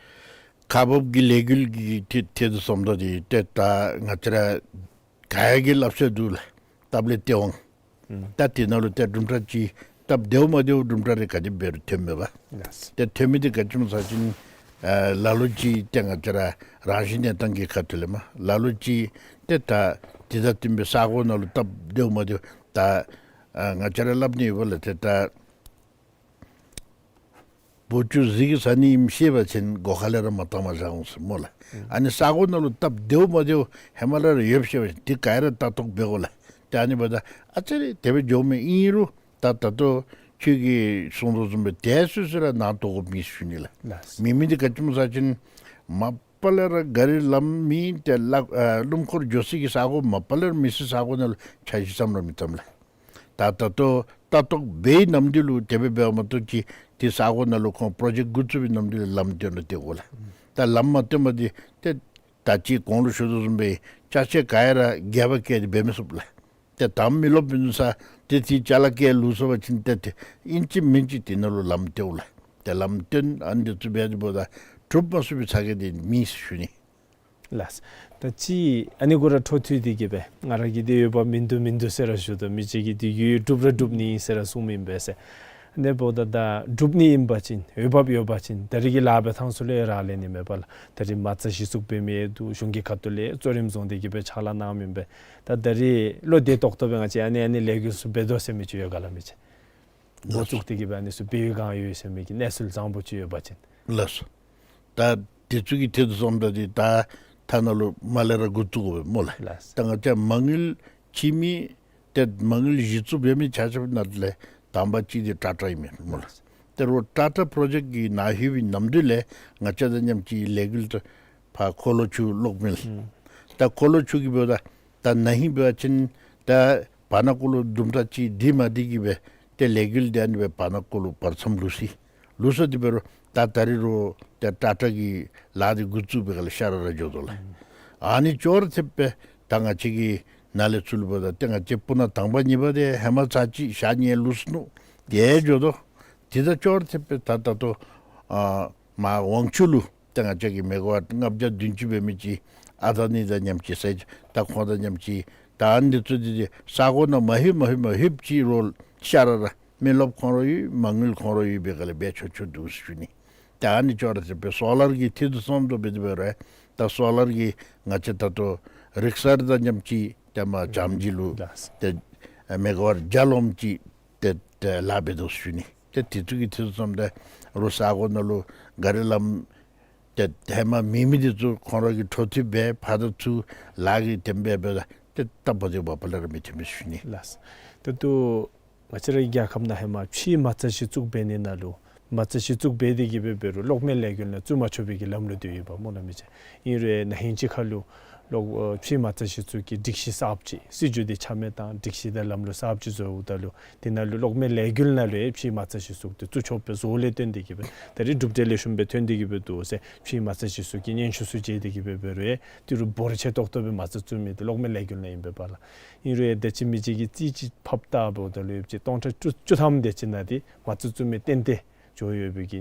ཁག་འབག་གི་ལས་འགུལ་གྱི་ཐད་ཐད་དུ་སོངམ་ད་དེ་ཏེ་ད་ང་བཅས་ར་ག་ཡ་གི་སླབ་ས་འདུག་ལགས། སྟབས་ལེགས་ཏེ་འོང་། ཨུམ། ད་དེ་ནང་ལུ་ཏེ་གྲུབ་འབྲས་ཅིག་སྟབས་བདེཝ་མ་བདེཝ་གྲུབ་འབྲས་རེ་ག་དེ་འབད་རུང་ཐོན་མས་པ། ལགས། ཏེ་ཐོན་མི་དེ་ག་ཅི་སྨོ་ཟེར་བ་ཅིན་ཨ་ལ་ལུ་ཅིག་ཏེ་ང་བཅས་ར་རང་བཞིན་གནས་སྟངས་ཀྱི་ཁ་ཐུག་ལས་མ་ལ་ལུ་ཅིག་ཏེ་ད་དེ་དང་བསྟུན་པའི་ས་གོ་ནང་ལུ་སྟབས་བདེཝ་མ་བདེཝ་ད་ཨ་ང་བཅས་ར་སླབ་ནི་ཡོད་པ་ལགས། ཏེ་ད་བུ་ཆུ་གཟིག་གི་ཟ་ནི་ཨིནམ་ཤེས་པ་ཅིན་སྒོ་ཁ་ལས་ར་མ་བཏང་པར་བཞག་འོང་ཟེར་སྨོ་ལགས། ཨ་ནི་ས་གོ་ནང་ལུ་སྟབས་བདེཝ་མ་བདེཝ་ཧེ་མ་ལས་ར་ཡོདཔ་ཤེས་པ་ཅིན་དེ་ག་ཡ་ར་ལྟ་རྟོག་འབད་དགོ་ལགས། ཏེ་ཨ་ནི་འབདཝ་ད་ཨ་ཙི་རེ་དེ་སྦེ་འགྱོཝ་མས། ཨིན་རུང་ད་ད་ལྟོ་ཁྱོད་ཀྱིས་གསུངས་དོ་བཟུམ་སྦེ་དེ་སུ་སུ་ར་ནང་དོག་དགོཔ་མེད་ཟེར་ཞུ་ནི་ལགས། ལགས། མེད་མི་དེ་ག་ཅི་སྨོ་ཟེར་བ་ཅིན་མ་པ་ལས་ར་ག་རི་ལམ་མེད། ཏེ་ལ་ཨ་ཀླུང་འཁོར་འགྱོ་སའི་གི་ས་གོ་མ་པ་ལས་ར་མེད་སའི་ས་གོ་ནང་ལུ་འཆར་གཞི་བརྩམ་ར་མི་བརྩམ་ལགས། ད་ད་ལྟོ་ལྟ་རྟོག་འབད་བའི་ནམ་དུས་ལུ་དེ་སྦེ་འབདཝ་མ་གཏོགས་ཅིག་དེ་ས་གོ་ནང་ལུ་ཁོང་པྲོ་ཇེཀཊ་འགོ་བཙུགས་པའི་ནམ་དུས་ལུ་ལམ་སྟོན་ར་སྟོན་དགོ་ལགས། ད་ལམ་མ་སྟོན་པ་དེ་ཏེ་ད་ཅི་གོང་ལུ་ཞུ་དོ་བཟུམ་སྦེ་ཅ་ཆས་ག་ཡ་ར་རྒྱབ་བཀལ་ཏེ་འབད་མི་ཚུགས་ལགས། ཏེ་དང་མི་རློབས་པའི་ནུས་ས་ཏེ་དེ་ཅ་ལ་བཀལ་ལུས་སོང་པ་ཅིན་ཏེ་ཏེ་ཨིན་ཅི་མིན་ཅི་དེ་ནང་ལུ་ལམ་སྟོན་ལགས། ཏེ་ལམ་སྟོན་ཨ་ནི་ཚུ་འབད་དེ་འབདཝ་ད་གྲུབ་མ་ཚུགས་པའི་ཚ་གྱང་དེ་མེད་ཟེར་ཞུ་ནི། ལགས། ད་ཅི་ཨ་ནི་གུ་ར་འཕྲོ་མཐུད་དེ་གི་སྦེ་ང་ར་གིས་དེ་འོས་འབབ་མིན་འདུག་མིན་འདུག་ཟེར་ར་ཞུ་དོ། མི་ཅིག་གིས་དེ་ཡོད་གྲུབ་ར་གྲུབ་ནི་ཨིན་ཟེར་ར་གསུངམ་ཨིན་པས་ཟེར། ཨ་ནི་འབདཝ་ད་ད་གྲུབ་ནི་ཨིན་པ་ཅིན་འོས་འབབ་ཡོད་པ་ཅིན་ད་རེས་ཀྱི་ལཱ་འབད་ཐངས་ཚུ་ལུ་རག་ལས་ནི་མས་པ་ལགས། ད་རེས་མ་རྩ་གཞི་བཙུགས་འབད་མི་འདུག། གཞུང་གི་ཁ་ཐུག་ལས་གཙོ་རིམ་བཟུང་སྟེ་གི་སྦེ་ཕྱག་ལཱ་གནངམ་ཨིན་པས། ད་ད་རེས་བློ་བདེ་ཏོག་ཏོ་སྦེ་ང་བཅས་ཨ་ནི་ཨ་ནི་ལས་འགུལ་ཚུ་འབད་དོ་ཟེར་མི་ཅིག་ཡོད་ག་ལགས། མི་ཅིག་འགོ་བཙུགས་ཏེ་གི་སྦེ་ཨ་ནི་ཚུ་འབད་བའི་སྒང་ཡོད་ཟེར་མི་གི་གནས་ཚུལ་བཟང་པོ་ཅིག་ཡོད་པ་ཅིན། ལགས་སོ། ད་དེ་ཚུ་གི་ཐད་དུ་སོངམ་ད་དེ་ད་ཐ་ན་ལུ་མ་ལས་ར་འགོ་བཙུགས་དགོ་པས་སྨོ་ལགས། ལགས། ད་ང་བཅས་མ་དངུལ་ཅིག་མི་ཏེ་མ་དངུལ་གཞི་བཙུགས་འབད་མི་ཆ་ཁྱབ་ནང་ལས་དང་པ་ཅིག་དེ་ཊ་ཊ་ཨིན་མས་སྨོ་ལགས། ལགས། ཏེ་རོགས་ཊ་ཊ་པྲོ་ཇེཀཊ་གི་ནང་ལྷོད་པའི་ནམ་དུས་ལས་ང་བཅས་དང་མཉམ་གཅིག་ལས་འགུལ་དུ་ཕར་འཁོར་ལོ་ཆུ་གློག་མེ་ལགས། ཨུམ། ད་འཁོར་ལོ་ཆུ་གི་འབདཝ་ད་ད་ན་ཧིང་འབད་བ་ཅིན་ད་བར་ན་ཀོ་ལུ་དུམ་གྲ་ཅིག་འདི་མ་འདི་གི་སྦེ་ཏེ་ལས་འགུལ་འདི་ཨ་ནི་སྦེ་བར་ན་ཀོ་ལུ་བར་མཚམས་ལུས་སོ་ཡི། ལུས་སོ་ཡི། དེ་འབད་རུང་ད་ད་རེས་རོགས་ཏེ་ཊ་ཊ་གི་ལཱ་འདི་འགོ་བཙུགས་པའི་སྒང་ལས་ཤར་ར་ར་འགྱོ་དོ་ལགས། ཨ་ནི་ཅོག་ར་འཐདཔ་སྦེ་ད་ང་བཅས་ཀྱི་ནཱ་ལས་ཚུར་ལུ་འབདཝ་ད་ཏེ་ང་བཅས་སྤུ་ན་དང་པ་གཉིས་པ་དེ་ཧེ་མ་ཚར་གཅིག་ཞག་གཉིས་ལུས་སོ་ནུག། དེ་འགྱོ་དོ། དེ་དང་ཅོག་ར་འཐདཔ་སྦེ་ད་ད་ལྟོ་ཨ་མར་ཝང་ཆུ་ལུ་ཏེ་ང་བཅས་ཀྱི་མེ་ག་ཝཊ་ལྔ་བརྒྱ་བདུན་ཅུ་འབད་མི་ཅིག་ཨ་ད་ནི་དང་མཉམ་གཅིག་ཟེར་ད་ཁོང་དང་མཉམ་གཅིག་ད་ཨ་ནི་ཚུ་འདི་འདི་ས་གོ་ནང་མ་ལྷོད་མ་ལྷོད་མ་ལྷོདཔ་ཅིག་རོགས་ཤར་ར་ར་ མི་རློབས་ཁོང་ར་ཡོད། མ་དངུལ་ཁོང་ར་ཡོད་པའི་སྒང་ལས་འབད་ཆོག་ཆོག་འདུག་ཟེར་ཞུ་ནི། ཏེ་ཨ་ནི་ཅོག་ར་འཐདཔ་སྦེ་སོ་ལར་གྱི་འཐུས་ཚུ་བསམ་དོ་འབད་དེ་འབད་རུང་ད་སོ་ལར་གྱི་ང་བཅས་ད་ལྟོ་རིག་གསར་དང་མཉམ་གཅིག་ཏེ་མ་འཇམ་ཅིག་ལུ་ལགས། ཏེ་མེ་ག་ཝཊ་བརྒྱ་ལོངམ་ཅིག་ཏེ་ཏེ་ལཱ་འབད་དོ་ཟེར་ཞུ་ནི། ཏེ་དེ་ཚུ་གི་འཐུས་ཚུ་བསམ་ད་རུང་ས་གོ་ནང་ལུ་ག་རི་ལམ་ཏེ་ཧེ་མ་མེད་མི་འདི་ཚུ་ཁོང་ར་གིས་འཕྲོ་མཐུད་འབད་ཕར་དང་ཚུར་ལཱ་གི་དེམ་འབད་འབདཝ་ད་ཏེ་རྟག་བུ་འདི་འབདཝ་ལས་ར་མི་འཐོན་པས་ཟེར་ཞུ་ནི། ལགས། ད་ལྟོ་ང་བཅས་རའི་རྒྱལ་ཁབ་ནང་ཧེ་མ་ཕྱིའི་མ་རྩ་གཞི་བཙུགས་འབད་ནི་ནང་ལུ་མ་རྩ་གཞི་བཙུགས་འབད་དེ་གིས་འབད་འབད་རུང་གློག་མེ་ལས་འགུལ་ནང་བཙུགས་མ་ཆོག་པའི་གི་ལམ་ལུགས་འདི་ཡོདཔ་སྨོ་ལགས་མི་ཅིག། ཨིན་རུང་ན་ཧིང་ཅིག་ཁར་ལུ་གློག་ཨ་ཕྱིའི་མ་རྩ་གཞི་བཙུགས་ཀྱི་སྒྲིག་གཞི་གསརཔ་ཅིག་སྲིད་བྱུས་འདི་ཆ་མེད་བཏང་སྒྲིག་གཞི་དང་ལམ་ལུགས་གསརཔ་ཅིག་བཟོཝ་ད་ལུ་དེ་ནང་ལུ་གློག་མེ་ལས་འགུལ་ནང་ལུ་ཡང་ཕྱིའི་མ་རྩ་གཞི་བཙུགས་ཏེ་བཙུགས་ཆོགཔ་སྦེ་བཟོ་ལས་བརྟེན་ཏེ་གིས་འབད་ད་རིས་གྲུབ་འབྲས་ལེགས་ཤོམ་སྦེ་ཐོན་ཏེ་གིས་འབད་འདུག་ཟེར། ཕྱིའི་མ་རྩ་གཞི་བཙུགས་ཀྱི་སྙན་ཞུ་ཚུ་མཇལ་ཏེ་གིས་འབད་འབད་རུང་ཡང་ཏི་རུ་འབོར་ཆེ་ཏོག་ཏོ་སྦེ་མ་རྩ་བཙུགས་མི་འདི་གློག་མེ་ལས་འགུལ་ནང་ཨིན་པས་པ་ལགས། ཨིན་རུང་ཡང་ད་ཅི་མི་ཅིག་གིས་རྩིས་ཅིག་ཕབ་བལྟཝ་ད་ལུ་ཡོདཔ་ཅིག་སྟོང་ཕྲག་བཅུ་བཅུ་ཐམ་དེ་ཅིག་ནང་འདི་མ་རྩ་བཙུགས་མི་ཏན་ཏན་འགྱོ་ཡོད་པའི་གི་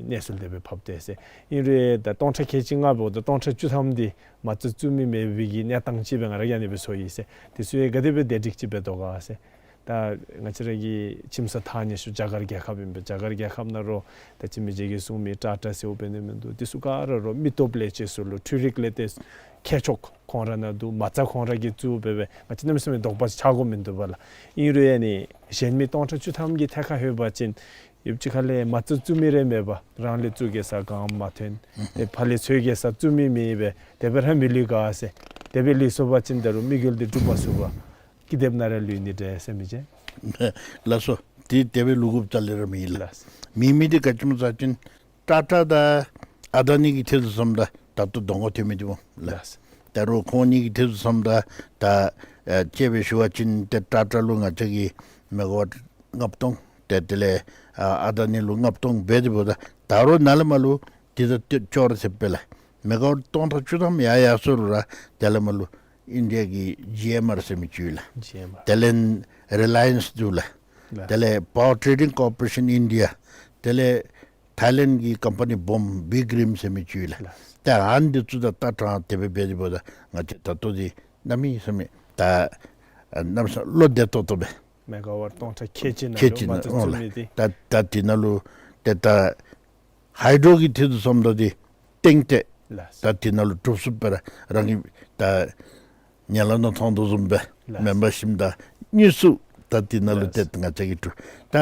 གནས་ཚུལ་དེ་སྦེ་ཕབ་སྟེ་ཟེར། ཨིན་རུང་ཡང་ད་སྟོང་ཕྲག་ཁལ་གཅིག་ལྔ་འབདཝ་ད་སྟོང་ཕྲག་བཅུ་ཐམ་འདི་མ་རྩ་བཙུགས་མི་མེད་པའི་གི་གནས་སྟངས་ཅིག་སྦེ་ང་ར་གིས་ཨ་ནི་སྦེ་ཚོར་ཡི་ཟེར། དེ་ཚུ་ཡང་ག་དེ་སྦེ་བདེ་སྒྲིག་ཅིག་འབད་དོ་ག་ཟེར། ད་ང་བཅས་ར་གི་ཁྱིམ་ས་ཐག་ཉེ་ཤོས་རྒྱ་གར་རྒྱལ་ཁབ་ཨིན་པས། རྒྱ་གར་རྒྱལ་ཁབ་ནང་རོགས་ད་ཅི་མི་ཅིག་གིས་གསུང་མི་ཊ་ཊ་ཟེརཝ་འབད་ནི་མིན་འདུག། དེ་ཚུ་ག་ར་རོགས་མི་སྟོབས་ལས་ཅིག་ཚུ་ལུ་འཕྲུལ་རིག་ལས་ཏེ་མཁས་མཆོག་ཁོང་ར་ནང་འདུག། མ་རྩ་ཁོང་ར་གིས་བཙུགས་འབད་འབད་ང་བཅས་གནམ་མེད་ས་མེད་དོགས་པ་ཆགས་དགོཔ་མིན་འདུག་པ་ལགས། ཨིན་རུང་ཡང་ནི་གཞན་མི་སྟོང་ཕྲག་བཅུ་ཐམ་གྱི་ཐད་ཁར་ལྷོད་པ་ཅིན་ཡུདཔ་ཅིག་ཁ་ལས་མ་རྩ་བཙུགས་མི་རེ་མེད་པར་རང་ལས་བཙུགས་གེ་ཟེར་ག་མ་ཐོན། ཨེ་ཕར་ལས་འཚོལ་གེ་ཟེར་བཙུགས་མི་མེད་པས། དེ་སྦེ་ར་མི་ལུས་ག་ཟེར། དེ་སྦེ་ལུས་སོང་པ་ཅིན་ད་རུང་དམིགས་ཡུལ་འདི་འགྲུབ་མ་ཚུགས་པར་ཀི་དེབ་ནང་ར་ལུས་ནི་འདྲས་ཟེར་མི་ཅིག། ལགས་སོ། དེ་དེ་སྦེ་ལུས་དགོཔ་རྩ་ལས་ར་མེད་ལགས། ལགས། མེད་མི་འདི་ག་ཅི་སྨོ་ཟེར་བ་ཅིན་ཊ་ཊ་དང་ཨ་དཱ་ནི་གི་འཐུས་ཚུ་བསམ་ད་ད་ལྟོ་གདོང་ཁར་ཐོན་མི་འདི་སྨོ་ལགས། ལགས། ད་རུང་ཁོང་གཉིས་ཀྱི་འཐུས་ཚུ་བསམ་ད་ད་ཨེ་དཔྱེ་སྦེ་ཞུ་བ་ཅིན་ཏེ་ཊ་ཊ་ལུ་ང་བཅས་ཀྱིས་མེ་ག་ཝཊ་ལྔ་སྟོང་ཏེ་དེ་ལས་ཨ་ཨ་དཱ་ནི་ལུ་ལྔ་སྟོང་འབད་དེ་འབདཝ་ད་ད་རུང་ནཱ་ལས་མར་ལུ་དེ་ད་ཅོག་ར་འཐདཔ་སྦེ་ལགས། མེ་ག་ཝཊ་སྟོང་ཕྲག་བཅུ་ཐམ་ཡར་ཡར་སོང་རུང་ར་དེ་ལས་མར་ལུ་ཨིན་ཌི་ཡ་གི་ཇི་ཨེམ་ཨར་ཟེར་མི་ཅིག་ཡོད་ལགས། ཇི་ཨེམ་ཨར། དེ་ལས་རི་ལ་ཡེནསི་འདུག་ལགས། ལགས། དེ་ལས་Power Trading Corporation India། དེ་ལས་ཐའི་ལེནཌ་གི་ཀམ་པ་ནི་བུམ་བིག་རིམ་ཟེར་མི་ཅིག་ཡོད་ལགས། ལགས། ད་ཨ་ནི་འདི་ཚུ་དང་ལྟ་སྟངས་དེ་སྦེ་འབད་དེ་འབདཝ་ད་ང་བཅས་ད་ལྟོ་འདི་གནམ་མེད་ས་མེད་ད་ཨ་གནམ་མེད་ས་མེད་བློ་བདེ་ཏོག་ཏོ་སྦེ་མེ་ག་ཝཊ་སྟོང་ཕྲག་ཁལ་གཅིག་ནང་ཁལ་ལུ་གཅིག་མ་ནང་རྩ་འོང་བཙུགས་ལགས། མི་འདི། ད་ད་དེ་ནང་ལུ་ཏེ་ད་ཧའི་ཌོ་གི་འཐུས་ཚུ་བསམ་ད་འདི་ཏན་ཏན་ལགས། ད་དེ་ནང་ལུ་གྲུབ་ཚུགསཔ་སྦེ་ར་རང་གི་ད་ཉལ་ལམ་ནང་མཐོང་དོ་བཟུམ་སྦེ་ལགས། མེམ་བར་ཤིབ་དང་དངོས་སུ་ད་དེ་ནང་ལུ་ལགས། ཏེ་ང་བཅས་ཀྱིས་གྲུབ། ད་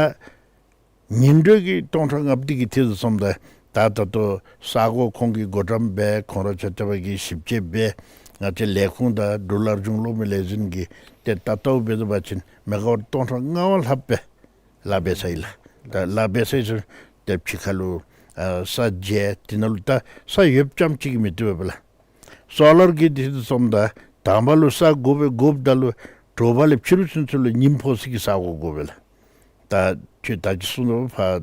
ཉིན་དྲོད་ཀྱི་སྟོང་ཕྲག་ལྔ་བརྒྱ་འདི་གི་འཐུས་ཚུ་བསམ་ད་ད་ད་ལྟོ་ས་གོ་ཁོང་གིས་བགོ་བཀྲམ་འབད་ཁོང་ར་ཆ་ཁྱབ་ཀྱིས་ཞིབ་དཔྱད་འབད་ང་བཅས་ལས་ཁུངས་དང་འབྲུག་རླབས་ཆུང་གློག་མེ་ལས་འཛིན་གྱིས་ཏེ་ལྟ་རྟོག་འབད་དོ་བ་ཅིན་མེ་ག་ཝཊ་སྟོང་ཕྲག་ལྔ་བ་ལྷགཔ་སྦེ་ལཱ་འབད་ས་ཨིན་ལགས། ད་ལཱ་འབད་ས་ཨིན་ཟེར་ཏེ་ཕྱི་ཁ་ལུ་ཨ་ས་འཇལ་དེ་ནང་ལུ་ད་ས་ཡོདཔ་རྐྱངམ་ཅིག་གིས་མི་བཏུབ་པས་ལགས། སོ་ལར་གྱི་འཐུས་ཚུ་བསམ་ད་དང་པ་ལུ་ས་དགོ་པས། དགོཔ་ད་ལུ་དྲོ་པ་ལས་ཕྱི་རུ་ཚུན་ཚོད་ལུ་ཉིམ་ཕོག་ས་གི་ས་གོ་དགོ་པས་ལགས། ད་ཁྱོད་ད་ཅི་གསུངས་དོ་ཕར་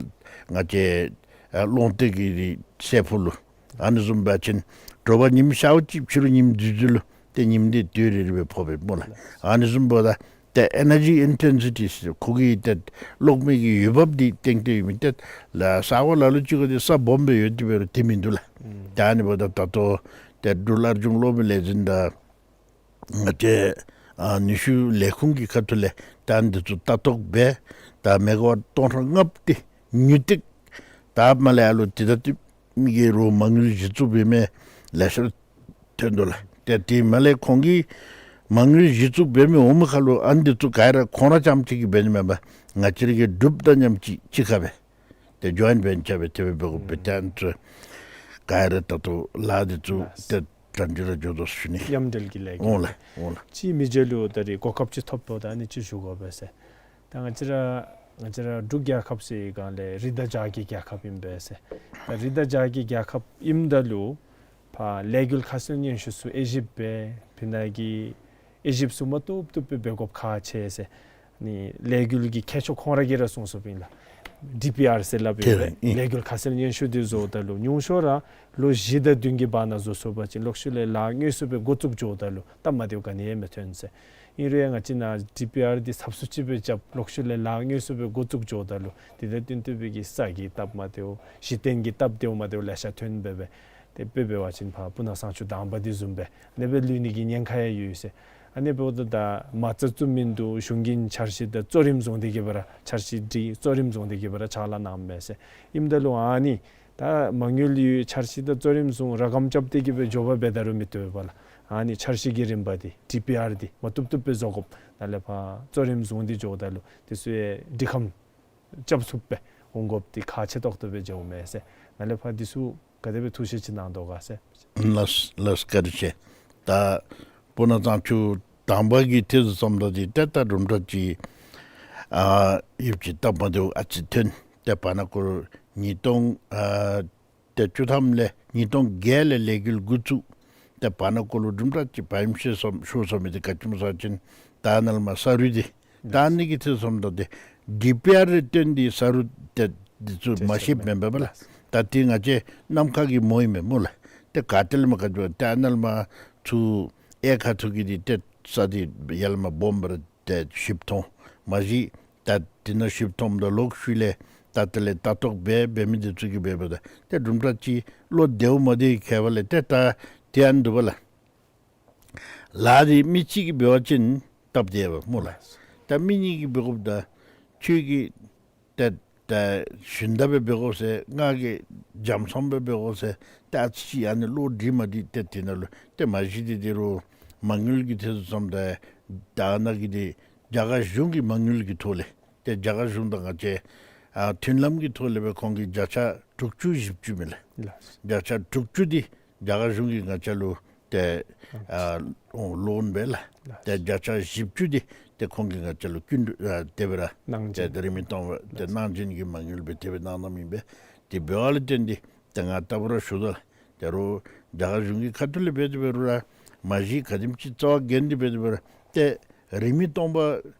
ང་བཅས་ཨ་གློག་འདོད་ཀྱི་རི་སེར་ཕོ་ལུ་ཨ་ནི་བཟུམ་འབད་བ་ཅིན་དྲོ་པ་ཉིམ་ཤརཝ་ཅིག་ཕྱི་རུ་ཉིམ་འདི་འདི་ལུ་ཏེ་ཉིམ་འདི་དུས་རེ་རེ་སྦེ་ཕོག་པས་སྨོ་ལགས། ཨ་ནི་བཟུམ་འབདཝ་ད་ཏེ་ཨེ་ནར་ཇི་ཨིན་ཊེན་སི་ཊི་ཟེར་ཁོ་གི་ཏེ་གློག་མེ་གི་འོས་འབབ་འདི་ཏན་ཏན་ཡོད་མི་ཏེ་ལགས། ས་གོ་ལ་ལུ་ཅིག་གུ་འདི་ས་སྦོམ་སྦེ་ཡོད་དེ་འབད་རུང་དེ་མིན་འདུག་ལགས། ཨུམ། ད་ཨ་ནི་འབདཝ་ད་ད་ལྟོ་ཏེ་འབྲུག་རླབས་ཆུང་གློག་མེ་ལས་འཛིན་དང་ང་བཅས་ཨ་ནུས་ཤུགས་ལས་ཁུངས་ཀྱི་ཁ་ཐུག་ལས་ད་ཨ་ནི་འདི་ཚུ་ལྟ་རྟོག་འབད་ད་མེ་ག་ཝཊ་སྟོང་ཕྲག་ལྔ་བརྒྱ་འདི་ཉུ་ཏིག་ད་མར་ལས་ཨ་ལུ་དེ་ད་ཏེ་མི་གི་རོགས་མ་དངུལ་གཞི་བཙུགས་འབད་མི་ལེ་ཤ་ཐོན་དོ་ལགས། ཏེ་དེ་མར་ལས་ཁོང་གིས་མ་དངུལ་གཞི་བཙུགས་འབད་མི་འོང་མི་ཁར་ལུ་ཨ་ནི་འདི་ཚུ་ག་ར་ཁོང་ར་རྐྱངམ་ཅིག་གིས་འབད་ནི་མེན་པར་ང་བཅས་ར་གིས་འབྲུགཔ་དང་མཉམ་གཅིག་གཅིག་ཁར་སྦེ་ཏེ་ཇོའིནཊ་བེན་ཅར་སྦེ་དེ་སྦེ་འབད་དགོ་པས། ཏེ་ཨ་ནི་ཚུ་ག་ར་ད་ལྟོ་ལཱ་འདི་ཚུ་ཏེ་གྲ་སྒྲིག་ར་འགྱོ་དོ་ཟེར་ཞུ་ནི། མཉམ་འབྲེལ་གྱི་ལས་འགུལ། འོང་ལགས། འོང་ལགས། གཅིག་མི་རྗེ་ལུ་ད་རིས་གོ་སྐབས་ཅིག་ཐོབ་དོ། ད་ཨ་ནི་ཅིག་ཞུ་དགོ་པས་ཟེར། ད་ང་བཅས་ར་ང་བཅས་ར་འབྲུག་རྒྱལ་ཁབ་ཟེར་བའི་སྒང་ལས་རི་དང་བྱག་གི་རྒྱལ་ཁབ་ཨིན་པས་ཟེར། ད་རི་དང་བྱག་གི་རྒྱལ་ཁབ་ཨིནམ་ད་ལུ་ཕར་ལས་འགུལ་ཁ་གསལ་སྙན་ཞུ་ཚུ་དབྱེ་ཞིབ་འབད་ཕི་ནང་གི་དབྱེ་ཞིབ་ཚུ་མ་བཏུབ་བཏུབ་སྦེ་འབད་དགོཔ་ཁག་ཆེ་ཟེར། ནི་ལས་འགུལ་གྱི་མཁས་མཆོག་ཁོང་ར་གིས་ར་གསུངས་སོཔ་ཨིན་ལགས། ཌི་པི་ཨར་ཟེར་སླབ་ཨིན་པས། ལས་འགུལ་ཁ་གསལ་སྙན་ཞུ་འདི་བཟོཝ་ད་ལུ་ཉུང་ཤོས་ར་ལོ་བཞི་དང་བདུན་གྱི་བར་ན་བཟོ་ཚུགས་པ་ཅིན་ལོག་ཤུལ་ལས་ལཱ་དངོས་སུ་སྦེ་འགོ་བཙུགས་འགྱོཝ་ད་ལུ་སྟབས་མ་བདེཝ་ག་ནི་ཡང་མི་ཐོན་ཟེར། ཨིན་རུང་ཡང་ང་བཅས་ནཱ་ཌི་པི་ཨར་འདི་ཚབ་སུ་ཅིག་སྦེ་རྐྱབ་ལོག་ཤུལ་ལས་ལཱ་དངོས་སུ་སྦེ་འགོ་བཙུགས་འགྱོཝ་ད་ལུ་དེ་དང་བསྟུན་ཏེ་སྦེ་གི་ས་གི་སྟབས་མ་བདེཝ་གཞི་རྟེན་གྱི་སྟབས་བདེཝ་མ་བདེཝ་ལེ་ཤ་ཐོན་སྦེ་སྦེ་ཏེ་དཔེ་འབད་བ་ཅིན་ཕར་སྤུ་ན་གཙང་ཆུ་དྭངས་པ་འདི་བཟུམ་སྦེ་ཨ་ནེ་སྦེ་ལུས་ནི་གི་ཉེན་ཁ་ཡང་ཡོད་ཟེར། ཨ་ནི་འབདཝ་ད་ད་མ་རྩ་བཙུགས་མི་འདི་གཞུང་གི་འཆར་གཞི་དང་གཙོ་རིམ་བཟུང་སྟེ་གི་སྦེ་ར་འཆར་གཞི་སྒྲིག་གཙོ་རིམ་བཟུང་སྟེ་གི་སྦེ་ར་ཕྱག་ལཱ་གནངམ་མས་ཟེར། ཨིནམ་ད་ལུ་ཨ་ནི་ད་མ་དངུལ་ཡོད་འཆར་གཞི་དང་གཙོ་རིམ་བཟུང་ར་གམ་རྐྱབ་སྟེ་གི་སྦེ་འགྱོ་བ་འབད་ད་རུང་མི་བཏུབ་པས་ལགས། ཨ་ནི་འཆར་གཞི་གི་རིམ་པ་འདི་ཌི་པི་ཨར་འདི་མ་བཏུབ་བཏུབ་སྦེ་བཟོ་དགོཔ། ནཱ་ལས་ཕར་གཙོ་རིམ་བཟུང་སྟེ་འགྱོཝ་ད་ལུ་དེ་ཚུ་ཡང་འདི་ཁམས་རྐྱབ་ཚུགསཔ་སྦེ་འོང་དགོཔ་འདི་ཁག་ཆེ་ཏོག་ཏོ་སྦེ་འགྱོཝ་མས་ཟེར། ནཱ་ལས་ཕར་འདི་ཚུ་ག་དེ་སྦེ་ཐུགས་བཞེད་ཅིག་གནང་དོ་ག་ཟེར། ལགས་ལགས་བཀའ་དྲིན་ཆེ། ད་སྤུ་ན་གཙང་ཆུ་དང་པ་གི་ཐད་དུ་བསམ་ད་འདི་ཏེ་ད་དུམ་གྲ་ཅིག་ཨ་ཡུདཔ་ཅིག་སྟབས་མ་བདེཝ་ཨ་ཙི་ཐོན། ཏེ་བར་ན་ཀོ་ལོ་ཉིས་སྟོང་ཨ་ཏེ་བཅུ་ཐམ་ལས་ཉིས་སྟོང་བརྒྱད་ལས་ལས་འགུལ་འགོ་བཙུགས། ཏེ་བར་ན་ཀོ་ལོ་དུམ་གྲ་ཅིག་བའི་ཤེས་སོང་ཤུལ་སོང་མི་འདི་ག་ཅི་སྨོ་ཟེར་བ་ཅིན་ད་ནཱ་ལས་མར་ས་རུད་འདི་ད་ཨ་ནི་གི་ཐད་སོངམ་ད་འདི་ཌི་པི་ཨར་རེ་བཏོན་ཏེ་ས་རུད་ཏེ་འདི་ཚུ་མ་ཤེསཔ་མེན་པས་ལགས། ད་འདི་ང་བཅས་ནམ་མཁའ་གི་མོ་ཨིན་མས་སྨོ་ལགས། ཏེ་ག་ཏེ་ལས་མར་ག་ཅི་ད་ནཱ་ལས་མར་ཚུར་གཡས་ཁ་ཐུག་གི་འདི་ཏེ་ས་འདི་ཡར་ལས་མར་སྦོམ་སྦེ་ར་ཏེ་ཞིབ་མཐོང་མ་གཞི་ད་འདི་ནང་ཞིབ་མཐོངམ་ད་ལོག་ཤུལ་ལས་ད་དེ་ལས་ལྟ་རྟོག་འབད་འབད་མི་འདི་ཚུ་གིས་འབད་འབདཝ་ད་ཏེ་དུམ་གྲ་ཅིག་བློ་བདེཝ་མ་བདེ་ཁྱད་པར་ལས་ཏེ་ད་འདི་ཨ་ནི་འདུག་པ་ལགས། ལཱ་འདི་མི་གཅིག་གིས་འབད་བ་ཅིན་སྟབས་བདེ་བས་སྨོ་ལགས། ད་མི་གཉིས་ཀྱིས་འབད་དགོཔ་ད་ཁྱོད་ཀྱིས་ཏེ་ད་ཞུན་དག་སྦེ་འབད་དགོ་ཟེར་ང་གིས་འཇམ་སོང་སྦེ་འབད་དགོ་ཟེར་ད་ཨ་ཙི་ཅིག་ཨ་ནི་བློ་འདྲིས་མ་འདྲིས་ཏེ་འདི་ནང་ལུ་ཏེ་མ་གཞི་འདི་འདི་རུང་མ་དངུལ་གྱི་ཐད་དུ་བསམ་ད་ད་ནཱ་གི་འདི་རྒྱ་གར་གཞུང་གི་མ་དངུལ་གྱི་ཐོག་ལས་ཏེ་རྒྱ་གར་གཞུང་དང་ང་བཅས་ཨ་མཐུན་ལམ་གྱི་ཐོག་ལས་སྦེ་ཁོང་གིས་བརྒྱ་ཆ་དྲུག་ཅུ་བཞི་བཅུ་མས་ལགས། ལགས། བརྒྱ་ཆ་དྲུག་ཅུ་འདི་རྒྱ་གར་གཞུང་གིས་ང་བཅས་ལུ་ཏེ་ཨ་ལོན་འབད་ལགས། ཏེ་བརྒྱ་ཆ་བཞི་བཅུ་འདི་ཏེ་ཁོང་གིས་ང་བཅས་ལུ་སྐྱིན་འགྲུལ་ཨ་དེ་སྦེ་ར་གནང་ཏེ་རིན་མེད་སྟོང་པ་ཏེ་གནང་སྦྱིན་གྱི་མ་དངུལ་སྦེ་དེ་སྦེ་གནང་གནངམ་ཨིན་པས། དེ་འབདཝ་ལས་བརྟེན་ཏེ་ཏེ་ང་རྟག་བུ་ར་ཞུ་དོ་ལགས། ད་རུང་རྒྱ་གར་གཞུང་གི་ཁ་ཐུག་ལས་འབད་དེ་འབད་རུང་ར་མ་གཞི་ག་དེམ་ཅིག་རྩ་བ་འགེངས་ཏེ་འབད་དེ་འབད་རུང་ཏེ་རིན་མེད་སྟོང་པ་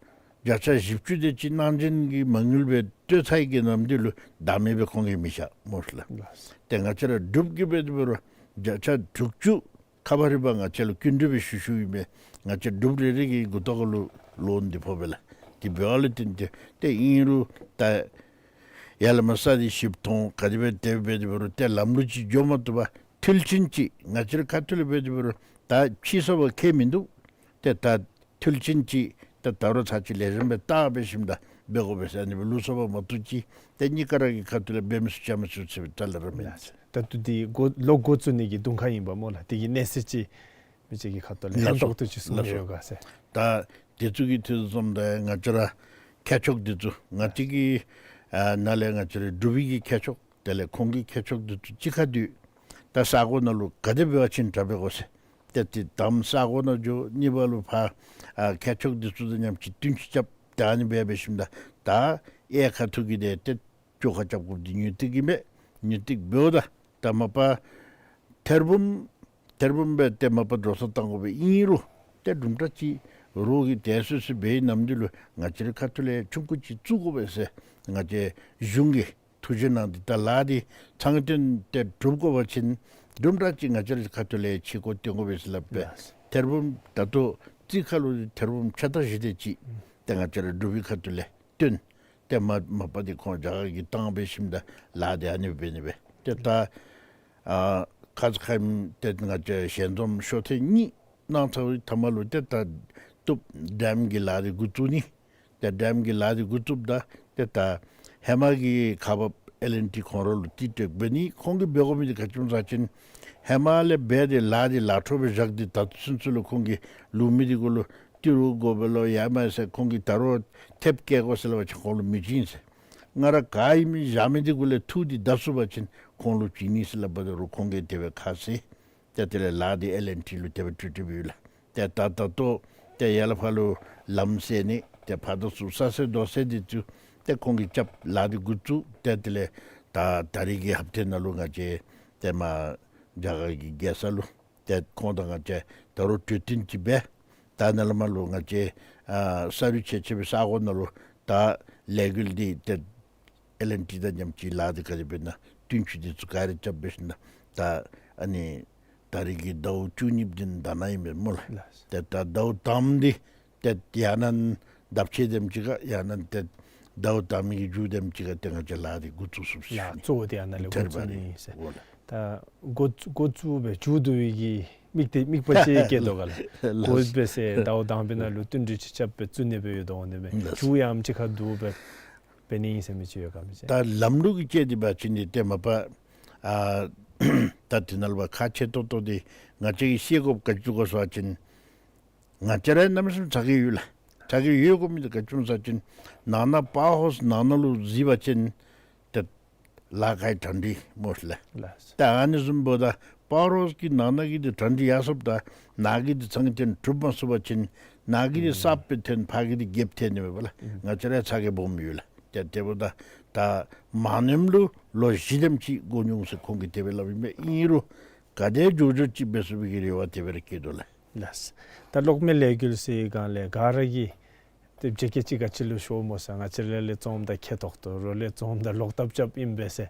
བརྒྱ་ཆ་བཞི་བཅུ་དེ་ཅིག་གནང་སྦྱིན་གྱི་མ་དངུལ་སྦེ་སྤྲོད་ཚར་གི་ནམ་འདི་ལུ་བདའ་མི་སྦེ་ཁོང་གིས་མི་བཞག་སྨོ་ལགས། ལགས། ཏེ་ང་བཅས་ར་འབྲུགཔ་གིས་འབད་དེ་འབད་རུང་བརྒྱ་ཆ་དྲུག་ཅུ་ཁ་པར་རི་བ་ང་བཅས་ལུ་སྐྱིན་འགྲུལ་སྦེ་ཞུ་ཞུཝ་ཨིན་པས། ང་བཅས་འབྲུགཔ་རེ་རེ་གི་མགུ་ཏོ་ཁ་ལུ་ལོན་འདི་ཕོག་པས་ལགས། དེ་འབདཝ་ལས་བརྟེན་ཏེ་ཏེ་ཨིན་རུང་ད་ཡར་ལས་མར་ས་འདི་ཞིབ་མཐོང་ག་དེ་སྦེ་དེ་སྦེ་འབད་དེ་འབད་རུང་ཏེ་ལམ་ལུགས་ཅིག་འགྱོ་མ་བཏུབ་པར་མཐིལ་ཕྱིན་ཅིག་ང་བཅས་ར་ཁ་ཐུག་ལས་འབད་དེ་འབད་རུང་ད་ཕྱི་སོང་བ་ཁྱད་མིན་འདུག། ཏེ་ད་མཐིལ་ཕྱིན་ཅིག་ཏེ་ད་རུང་ཚར་གཅིག་ལས་རིམ་སྦེ་བརྟག་འབད་ཞིནམ་ད་འབད་དགོ་པས་ཟེར་ཨ་ནི་སྦེ་ལུགས་སྲོལ་བ་མ་བཏུབ་ཅིག་ཏེ་གཉིས་ཀ་ར་གི་ཁ་ཐུག་ལས་འབད་མི་ཚུགས་བཅའ་མི་ཚུགས་ཟེར་བའི་ཐ་ལ་ར་མེན། ད་ལྟོ་འདི་འགོ་ལོག་འགོ་བཙུགས་ནི་གི་དུང་ཁ་ཨིན་པས་སྨོ་ལགས། དེ་གི་གནས་ཚུལ་ཅིག་མི་ཅིག་གིས་ཁ་ཐུག་ལས་ལགས་སོ། ཧན་ཏོག་ཏོ་ཅིག་གསུང་ནི་ཡོད་ག་ཟེར། ད་དེ་ཚུ་གི་ཐད་དུ་བསམ་ད་ང་བཅས་ར་མཁས་མཆོག་འདི་ཚུ་ང་བཅས་ཀྱི་ཨ་ནཱ་ལས་ང་བཅས་ར་འབྲུག་པའི་གི་མཁས་མཆོག་དེ་ལས་ཁོང་གི་མཁས་མཆོག་འདི་ཚུ་གཅིག་ཁར་འདུས། ད་ས་གོ་ནང་ལུ་ག་དེ་འབད་བ་ཅིན་དྲག་པས་གོ་ཟེར། ཏེ་དེ་དང་ས་གོ་ནང་འགྱོ་གཉིས་པ་ལུ་ཕར་ཨ་མཁས་མཆོག་འདི་ཚུ་དང་མཉམ་གཅིག་བསྟུན་ཅིག་རྐྱབ། ད་ཨ་ནི་སྦེ་འབད་ཞིནམ་ད་ད་གཡས་ཁ་ཐུག་གི་དེ་ཏེ་བཅོ་ཁ་རྐྱབ་དགོཔ་འདི་ཉུང་ཏིག་ཨིན་པས། ཉུང་ཏིག་འབདཝ་ད་ད་མ་པ་ཐེར་འབུམ་ཐེར་འབུམ་སྦེ་ཏེ་མ་པ་འགྲོ་སོང་གཏང་དགོ་པས། ཨིན་རུང་ཏེ་དུམ་གྲ་ཅིག་རོགས་ཀྱིས་དེ་སོ་སོ་འབད་ནམ་འདི་ལུ་ང་བཅས་རའི་ཁ་ཐུག་ལས་ཆུང་ཀུ་ཅིག་བཙུགས་དགོ་པས་ཟེར་ང་བཅས་གཞུང་གིས་ཐུགས་བཞེད་གནང་སྟེ་ད་ལཱ་འདི་ཚང་དོན་ཏེ་གྲུབ་དགོ་པ་ཅིན་དུམ་གྲ་ཅིག་ང་བཅས་རའི་ཁ་ཐུག་ལས་ཕྱི་སྒོ་སྟོན་དགོ་པས་ཟེར་སླབ་པས། ལགས། ཐེར་འབུམ་ད་ལྟོ་རྩིས་ཁ་ལུ་ཐེར་འབུམ་ཕྱེད་དང་བཞི་དེ་ཅིག་ཏེ་ང་བཅས་ར་འབྲུག་པའི་ཁ་ཐུག་ལས་བཏོན། ཏེ་མ་མ་པ་འདི་ཁོང་རྒྱ་གར་གྱིས་བཏང་འབད་ཞིནམ་ད་ལཱ་འདི་ཨ་ནི་འབད་ནི་སྦེ། ཏེ་ད་ཨ་ཁ་ཙ་ཁ་ཉིནམ་ཏེ་ང་བཅས་ཞལ་འཛོམས་ཤོག་ཐེངས་གཉིས་གནང་ཚར་བའི་མཐའ་མ་ལུ་ཏེ་ད་གཏུབ་ཌེམ་གྱི་ལཱ་འདི་འགོ་བཙུགས་ནི། ཏེ་ཌེམ་གྱི་ལཱ་འདི་འགོ་བཙུགསཔ་ད་ཏེ་ད་ཧེ་མ་གི་ཁག་འབགཔ་ཨེལ་ཨེན་ཊི་ཁོང་ར་ལུ་ཏེ་ཏེ་འབད་ནི། ཁོང་གིས་འབད་དགོ་མི་འདི་ག་ཅི་སྨོ་ཟེར་བ་ཅིན་ཧེ་མ་ལས་འབད་དེ་ལཱ་འདི་ལཱ་འཕྲོ་སྦེ་བཞག་སྟེ་ད་ལྟོ་ཚུན་ཚོད་ལུ་ཁོང་གིས་ལུ་མི་འདི་གུ་ལུ་ཏི་རུ་དགོ་པས་ལོ་ཡ་མ་ཟེར་ཁོང་གིས་ད་རུང་ཐེབས་བཀལ་དགོ་ཟེར་སླབ་པ་ཅིན་ཁོང་ལུ་མི་བྱིན་ཟེར། ང་ར་ག་ཨིན་མི་བཞག་མི་འདི་གུ་ལས་ཐུག་སྟེ་བརྡབ་ཚུགས་པ་ཅིན་ཁོང་ལུ་བྱིན་ནི་ཟེར་སླབ་པ་ད་རུང་ཁོང་གིས་དེ་སྦེ་ཁ་བཟེད། ཏེ་དེ་ལས་ལཱ་འདི་ཨེལ་ཨེན་ཊི་ལུ་དེ་སྦེ་སྤྲོད་སྤྲོདཔ་ཡོད་ལགས། ཏེ་ད་ད་ལྟོ་ཏེ་ཡར་ལས་ཕར་ལུ་ལམ་སེལ་ནི་ཏེ་ཕར་དང་ཚུར་ས་སེལ་རྡོ་སེལ་འདི་ཚུ་ཏེ་ཁོང་གིས་རྐྱབ་ལཱ་འདི་འགོ་བཙུགས། ཏེ་དེ་ལས་ད་ད་རིས་ཀྱི་ཧབ་ཏེ་ནང་ལུ་ང་བཅས་ཏེ་མར་རྒྱ་གར་གྱི་རྒྱལ་ས་ལུ་ཏེ་ཁོང་དང་ང་བཅས་ད་རུང་གྲོས་བསྟུན་ཅིག་འབད། ད་ནཱ་ལས་མར་ལུ་ང་བཅས་ཨ་ས་རུད་ཆེ་ཆེ་བའི་ས་གོ་ནང་ལུ་ད་ལས་འགུལ་འདི་ཏེ་ཨེལ་ཨེན་ཊི་དང་མཉམ་གཅིག་ལཱ་འདི་ག་དེ་འབད་ན་བསྟུན་ཚུགས་འདི་ཚུ་ག་ར་རྐྱབ་འབད་ཞིནམ་ད་ད་ཨ་ནི་ད་རིས་ཀྱི་ཟླཝ་བཅུ་གཉིས་འདི་ད་ནཱ་ཨིན་མས་སྨོ་ལགས། ལགས། ཏེ་ད་ཟླཝ་དང་པ་འདི་ཏེ་ཡང་ན་འདབ་ཆགས་དེམ་ཅིག་ག་ཡང་ན་ཏེ་ཟླཝ་དང་པའི་གི་མཇུག་དེམ་ཅིག་ག་ཏེ་ང་བཅས་ལཱ་འདི་འགོ་བཙུགས་ཚུགས་ཟེར་ཞུ་ནི། ལགས། གཙོ་བོ་འདི་ཡང་ན་ལས་འགོ་བཙུགས་ནི་ཨིན་ཟེར། འོ་ལགས། ད་འགོ་འགོ་བཙུགས་སྦེ་མཇུག་བསྡུ་བའི་གི་ དམིགས་ཏེ་དམིགས་པ་ཅིག་བསྐྱེད་དོ་ག་ལགས། ལགས། དགོ་པས་ཟེར་ཟླཝ་དང་པའི་ནང་ལུ་བསྟུན་གྲོས་ཅིག་རྐྱབ་སྦེ་བཙུགས་ནི་སྦེ་ཡོད་དོ་འོང་ནི་མས། ལགས། མཇུག་ཡང་ཅིག་ཁར་བསྡུ་སྦེ་འབད་ནི་ཨིན་ཟེར་མི་ཅིག་ཡོད་ག་མི་ཅིག། ད་ལམ་ལུགས་ཀྱི་དཔྱད་དེ་འབད་བ་ཅིན་འདི་ཏེ་མ་པ་ཨ་ད་འདི་ནང་ལུ་ཁག་ཆེ་ཏོག་ཏོ་འདི་ང་བཅས་ཀྱིས་ཤེས་དགོཔ་ག་ཅི་ལུ་གོ་ཟེར་བ་ཅིན་ང་བཅས་ར་གནམ་མེད་ས་མེད་དྲག་གི་ཡོད་ལགས། དྲག་གི་ཡོད་དགོ་མི་འདི་ག་ཅི་སྨོ་ཟེར་བ་ཅིན་ནང་ན་པ་ཝར་ཧའུསི་ནང་ན་ལུ་གཟིགས་པ་ཅིན་ཏེ་ལཱ་ཁག་གྲ་སྒྲིག་སྨོ་ལགས། ལགས། ད་ཨ་ནི་བཟུམ་འབདཝ་ད་པ་ཝར་ཧའུསི་གི་ནང་ན་གི་འདི་གྲ་སྒྲིག་ཡར་སོངམ་ད་ནཱ་གི་འདི་ཚང་ཏེ་གྲུབ་མ་ཚུགས་པ་ཅིན་ནཱ་གི་འདི་ཨུམ་གསརཔ་སྦེ་ཐོན་ཕར་གི་འདི་རྒསཔ་ཐོན་ནི་མས་པ་ལགས། ཨུམ་ང་བཅས་ར་ཚ་གྱང་སྦོམ་ཡོད་ལགས། ཏེ་དེ་འབདཝ་ད་ད་མ་ཉམས་ལུ་ལོ་བཞི་དེམ་ཅིག་འགོར་འོང་ཟེར་ཁོང་གིས་དེ་སྦེ་སླབ་ཨིན་པས། ཨིན་རུང་ག་དེ་མགྱོགས་མགྱོགས་ཅིག་འབད་ཚུགས་པའི་གི་རེ་བ་དེ་སྦེ་ར་བསྐྱེད་དོ་ལགས། ལགས། ད་གློག་མེ་ལས་འགུལ་ཟེར་སྒང་ལས་ག་ར་གིས་ཏེ་བརྗེད་སྐད་ཅིག་ག་ཅི་ལུ་ཤོརཝ་སྨོ་ཟེར། ང་བཅས་ར་ལས་བརྩམ་ད་ཁེ་ཏོག་ཏོ་རོགས་ལས་བརྩམ་ད་ལོག་ཐབས་རྐྱབ་ཨིན་པས་ཟེར་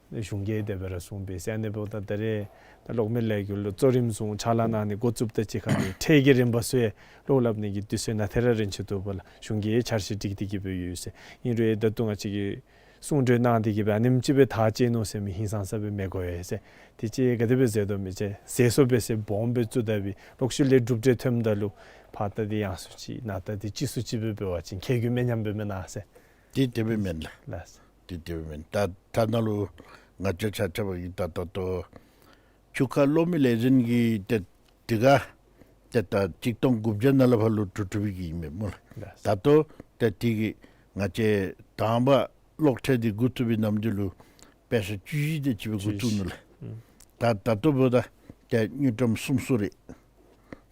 གཞུང་གིས་དེ་སྦེ་ར་གསུངས་པས་ཟེར། ཨ་ནི་འབདཝ་ད་ད་རེས་ད་གློག་མེ་ལས་འགུལ་ལུ་གཙོ་རིམ་བཟུང་ཕྱག་ལཱ་གནང་ནི་འགོ་བཙུགསཔ་དང་གཅིག་ཁར་ནི་ཁྲལ་གྱི་རིན་པ་ཚུ་ཡང་གློག་སླབ་ནི་གི་དུས་ཚོད་ནང་ཏེ་ར་རན་ཆི་ཏོག་པ་ལགས། གཞུང་གིས་འཆར་གཞི་སྒྲིག་སྟེ་གི་སྦེ་ཡོད་ཟེར། ཨིན་རུང་ད་ལྟོ་ང་བཅས་ཀྱིས་གསུང་གྲོས་གནང་སྟེ་གི་སྦེ་ཨ་ནེམ་ཅིག་སྦེ་ཐག་བཅད་ནུག་ཟེར་མི་ཧིང་སངས་ས་སྦེ་མི་དགོ་ཡ་ཟེར། དེ་ཅིག་ག་དེ་སྦེ་ཟེར་དོ་མི་ཅིག་ཟེར་སོ་སྦེ་ཟེར་སྦོམ་སྦེ་བཙུགས་ད་སྦེ་ལོག་ཤུལ་ལས་གྲུབ་འབྲས་ཐོནམ་ད་ལུ་ཕར་ད་འདི་ཡང་སུ་ཅིག་ནཱ་ད་འདི་ཅིག་སུ་ཅིག་སྦེ་འབད་བ་ཅིན་ཁྱེད་ཀྱི་མེ་ཉམས་སྦེ་མེན་ན་ཟེར། དེ་དེ་སྦེ་མེན་ལགས། ལགས། དེ་དེ་སྦེ་མེན། ད་ད་ནཱ་ལུ་ང་བཅས་ཆ་ཁྱབ་ཀྱིས་ད་ད་ལྟོ་ཆུ་ཁ་གློག་མེ་ལས་འཛིན་གྱི་ཏེ་དེ་ག་ཏེ་ད་གཅིག་སྟོང་དགུ་བརྒྱ་ནང་ལས་ཕར་ལུ་གྲུབ་གྲུབ་པའི་གི་ཨིན་མས་སྨོ་ལགས། ལགས། ད་ལྟོ་ཏེ་དེ་གིས་ང་བཅས་དང་པ་གློག་ཁྲལ་འདི་འགོ་བཙུགས་པའི་ནམ་དུས་ལུ་པེ་ས་བཅུ་བཞི་དེ་ཅིག་སྦེ་འགོ་བཙུགས་ནུག་ལགས། ཨུམ། ད་ད་ལྟོ་འབདཝ་ད་ཏེ་དངུལ་ཀྲམ་སུམ་ཅུ་རེ།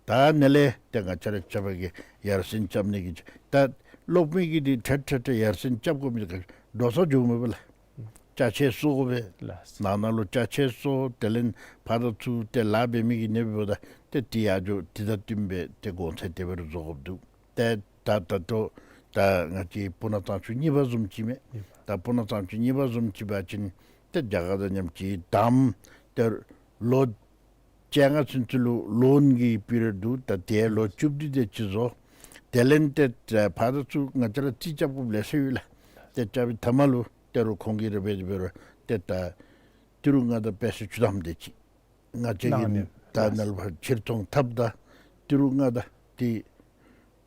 ད་ཨ་ནི་ལས་ཏེ་ང་བཅས་ར་ཆ་ཁྱབ་ཀྱིས་ཡར་སེང་རྐྱབ་ནི་གི་ད་གློག་མེ་གི་འདི་ཁྲལ་ཁྲལ་ཁྲལ་ཡར་སེང་རྐྱབ་དགོ་མི་འདི་ག་འགྲོ་སོང་འགྱོཝ་མས་པ་ལགས། ཅ་ཆས་བཙུགས་དགོ་པས། ལགས། ནང་ན་ལུ་ཅ་ཆས་བཙུགས། དེ་ལས་ཕར་དང་ཚུར་ཏེ་ལཱ་འབད་མི་གི་ཨ་ནི་འབདཝ་ད་ཏེ་དེ་ཡར་འགྱོ་དེ་དང་བསྟུན་པའི་ཏེ་གོང་ཚད་དེ་སྦེ་ར་བཟོ་དགོཔ་འདུག། ཏེ་ད་ད་ལྟོ་ད་ང་བཅས་སྤུ་ན་གཙང་ཆུ་གཉིས་པ་བཟུམ་ཅིག་མས། གཉིས་པ། ད་སྤུ་ན་གཙང་ཆུ་གཉིས་པ་བཟུམ་ཅིག་འབད་བ་ཅིན་ཏེ་རྒྱ་གར་དང་མཉམ་ཅིག་དང་ཏེ་ལོ་བཅོ་ལྔ་ཚུན་ཚོད་ལུ་ལོན་གྱི་པི་རི་ཡོཌ་འདུག། ད་དེ་ལོ་བཅུ་བདུན་དེ་ཅིག་བཟོ། དེ་ལས་ཏེ་ད་ཕར་དང་ཚུར་ང་བཅས་ར་རྩིས་རྐྱབ་དགོཔ་ལེ་ཤ་ཡོད་ལགས། ཏེ་རྐྱབ་པའི་མཐའ་མ་ལུ་ཏེ་རུང་ཁོང་གིས་ར་འབད་དེ་འབད་རུང་ཏེ་ད་ཏི་རུ་ལྔ་དང་པེ་ས་བཅུ་ཐམ་དེ་ཅིག་ང་བཅས་ཀྱིས་གནང་ནི་ད་ལགས། ནཱ་ལུ་ཕར་ཕྱིར་ཚོང་འཐབ་ད་ཏི་རུ་ལྔ་དང་ཏེ་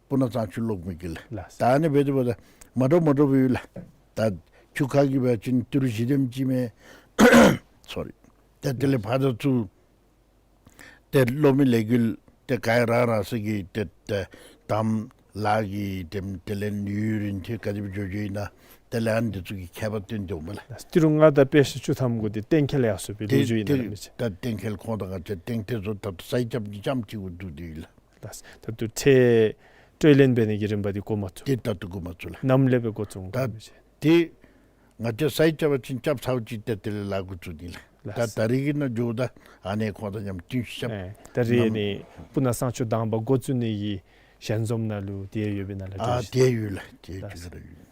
སྤུ་ན་གཙང་ཆུ་གློག་མེ་གི་ལགས། ལགས། ད་ཨ་ནི་འབད་དེ་འབདཝ་ད་མ་འདྲཝ་མ་འདྲཝ་སྦེ་ཡོད་ལགས། ད་ཆུ་ཁ་གི་འབད་བ་ཅིན་ཏི་རུ་བཞི་དེམ་ཅིག་མས། སོ་རི། ད་དེ་ལས་ཕར་དང་ཚུར་ཏེ་གློག་མེ་ལས་འགུལ་ཏེ་ག་ར་ར་ས་གི་ཏེ་ཏེ་དང་ལཱ་གི་ཏེ་དེ་ལས་ཡུན་རིང་ཏེ་ག་དེ་སྦེ་འགྱོ་འགྱོཝ་ཨིན་ན་དེ་ལས་ཨ་ནི་འདི་ཚུ་གི་ཁྱད་པར་སྟོན་དོ་མས་ལགས། ཏི་རུ་ལྔ་དང་པེ་ས་བཅུ་ཐམ་གུ་འདི་གཏན་འཁེལ་ཡར་སོང་པའི་ལོ་རྒྱུས་ཨིན་ན་མི་ཅིག། ད་གཏན་འཁེལ་ཁོང་དང་ང་བཅས་གཏན་འཁེལ་བཟོ་ད་ལྟོ་ས་ཡིག་རྐྱབ་ནི་ཙམ་ཅིག་གུ་བསྡུ་སྟེ་ཡོད་ལགས། ལགས། ད་ལྟོ་ཁྲལ་སྤྲོད་ལེན་འབད་ནི་གི་རིམ་པ་འདི་འགོ་མ་བཙུགས། ཏེ་ད་ལྟོ་འགོ་མ་བཙུགས་ལགས། ནམ་ལས་སྦེ་འགོ་བཙུགས་འོང་ག་མི་ཅིག། ཏེ་ང་བཅས་ས་ཡིག་རྐྱབ་པ་ཅིན་རྐྱབ་ཚརཝ་ཅིག་ཏེ་དེ་ལས་ལཱ་འགོ་བཙུགས་ནི་ལགས། ལགས། ད་ད་རིས་ཀྱི་ནང་འགྱོཝ་ད་ཨ་ནི་ཁོང་དང་མཉམ་བསྟུན་ཤོག། ཨེ་ད་རིས་ནམ་ནི་སྤུ་ན་གཙང་ཆུ་དང་པ་འགོ་བཙུགས་ནི་གི་ཞལ་འཛོམས་ནང་ལུ་དེ་ཡོདཔ་ཨིན་ན་ལགས། ཨ་དེ་ཡོད་ལགས། དེ་ལགས། ཅིག་ར་ཡོད།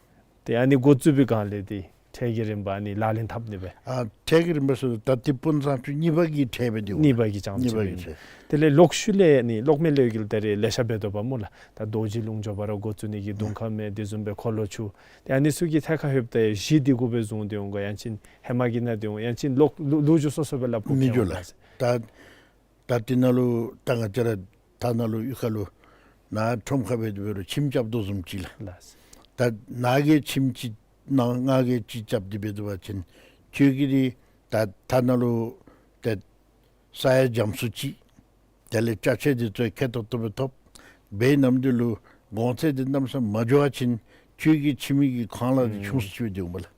ཏེ་ཨ་ནི་འགོ་བཙུགས་པའི་སྒང་ལས་ཏེ་ཁྲལ་གྱི་རིམ་པ་ཨ་ནི་ལག་ལེན་འཐབ་ནི་སྦེ། ཨ་ཁྲལ་གྱི་རིམ་པ་ཟེར་ད་ཏེ་སྤུ་ན་གཙང་ཆུ་གཉིས་པ་གི་ཁྲལ་སྦེ་འདི་འོང་། གཉིས་པ་གི་རྐྱངམ་གཉིས་པ་ཅིག་གི་སྦེ་ཁྲལ། དེ་ལས་ལོག་ཤུལ་ལས་ནི་གློག་མེ་ལས་འགུལ་ད་རེས་ལེ་ཤ་འབད་དོ་པ་སྨོ་ལགས། ད་རྡོ་རྗེ་ལུང་མགྱོགས་པ་ར་འགོ་བཙུགས་ནི་གི་དུང་ཁ་མེ་དེ་བཟུམ་སྦེ་འཁོར་ལོ་ཆུ་ཏེ་ཨ་ནི་ཚུ་གི་ཐད་ཁར་ལྷོདཔ་ད་གཞི་འདི་གུ་སྦེ་བཟུང་སྟེ་འོང་ག་ཡང་ཅིན་ཧེ་མ་གི་ནང་འདི་འོང་ཡང་ཅིན་ལོག་ལུ་ལུ་ཅིག་སོ་སོ་སྦེ་སླབ་དགོ་མི་འགྱོ་ལགས། ད་ད་དེ་ནང་ལུ་ད་ང་བཅས་ར་ད་ནཱ་ལུ་གཡུས་ཁ་ལུ་ནཱ་ཁྲོམ་ཁ་འབད་དེ་འབད་རུང་ཁྱིམ་རྐྱབ་དོ་བཟུམ་ཅིག་ལགས། ལགས། ད་ནཱ་གིས་ཁྱིམ་ཅིག་ནཱ་ང་གིས་ཅིག་རྐྱབ་སྟེ་འབད་དེ་འབད་བ་ཅིན་ཁྱོད་ཀྱིས་འདི་ད་ད་ནཱ་ལུ་ཏེ་ས་ཡ་འཇམ་སུ་ཅིག་དེ་ལས་ཅ་ཆས་འདི་ཚུ་ཁེ་ཏོག་ཏོ་སྦེ་ཐོབ། འབད་ནམ་དུས་ལུ་གོང་ཚད་འདི་གནམ་མེད་ས་མེད་མ་འགྱོ་བ་ཅིན་ཁྱོད་ཀྱི་ཁྱིམ་གྱི་ཁང་གླ་འདི་ཨུམ་ཆུང་སུ་ཅིག་སྦེ་འདི་འོང་པ་ལགས།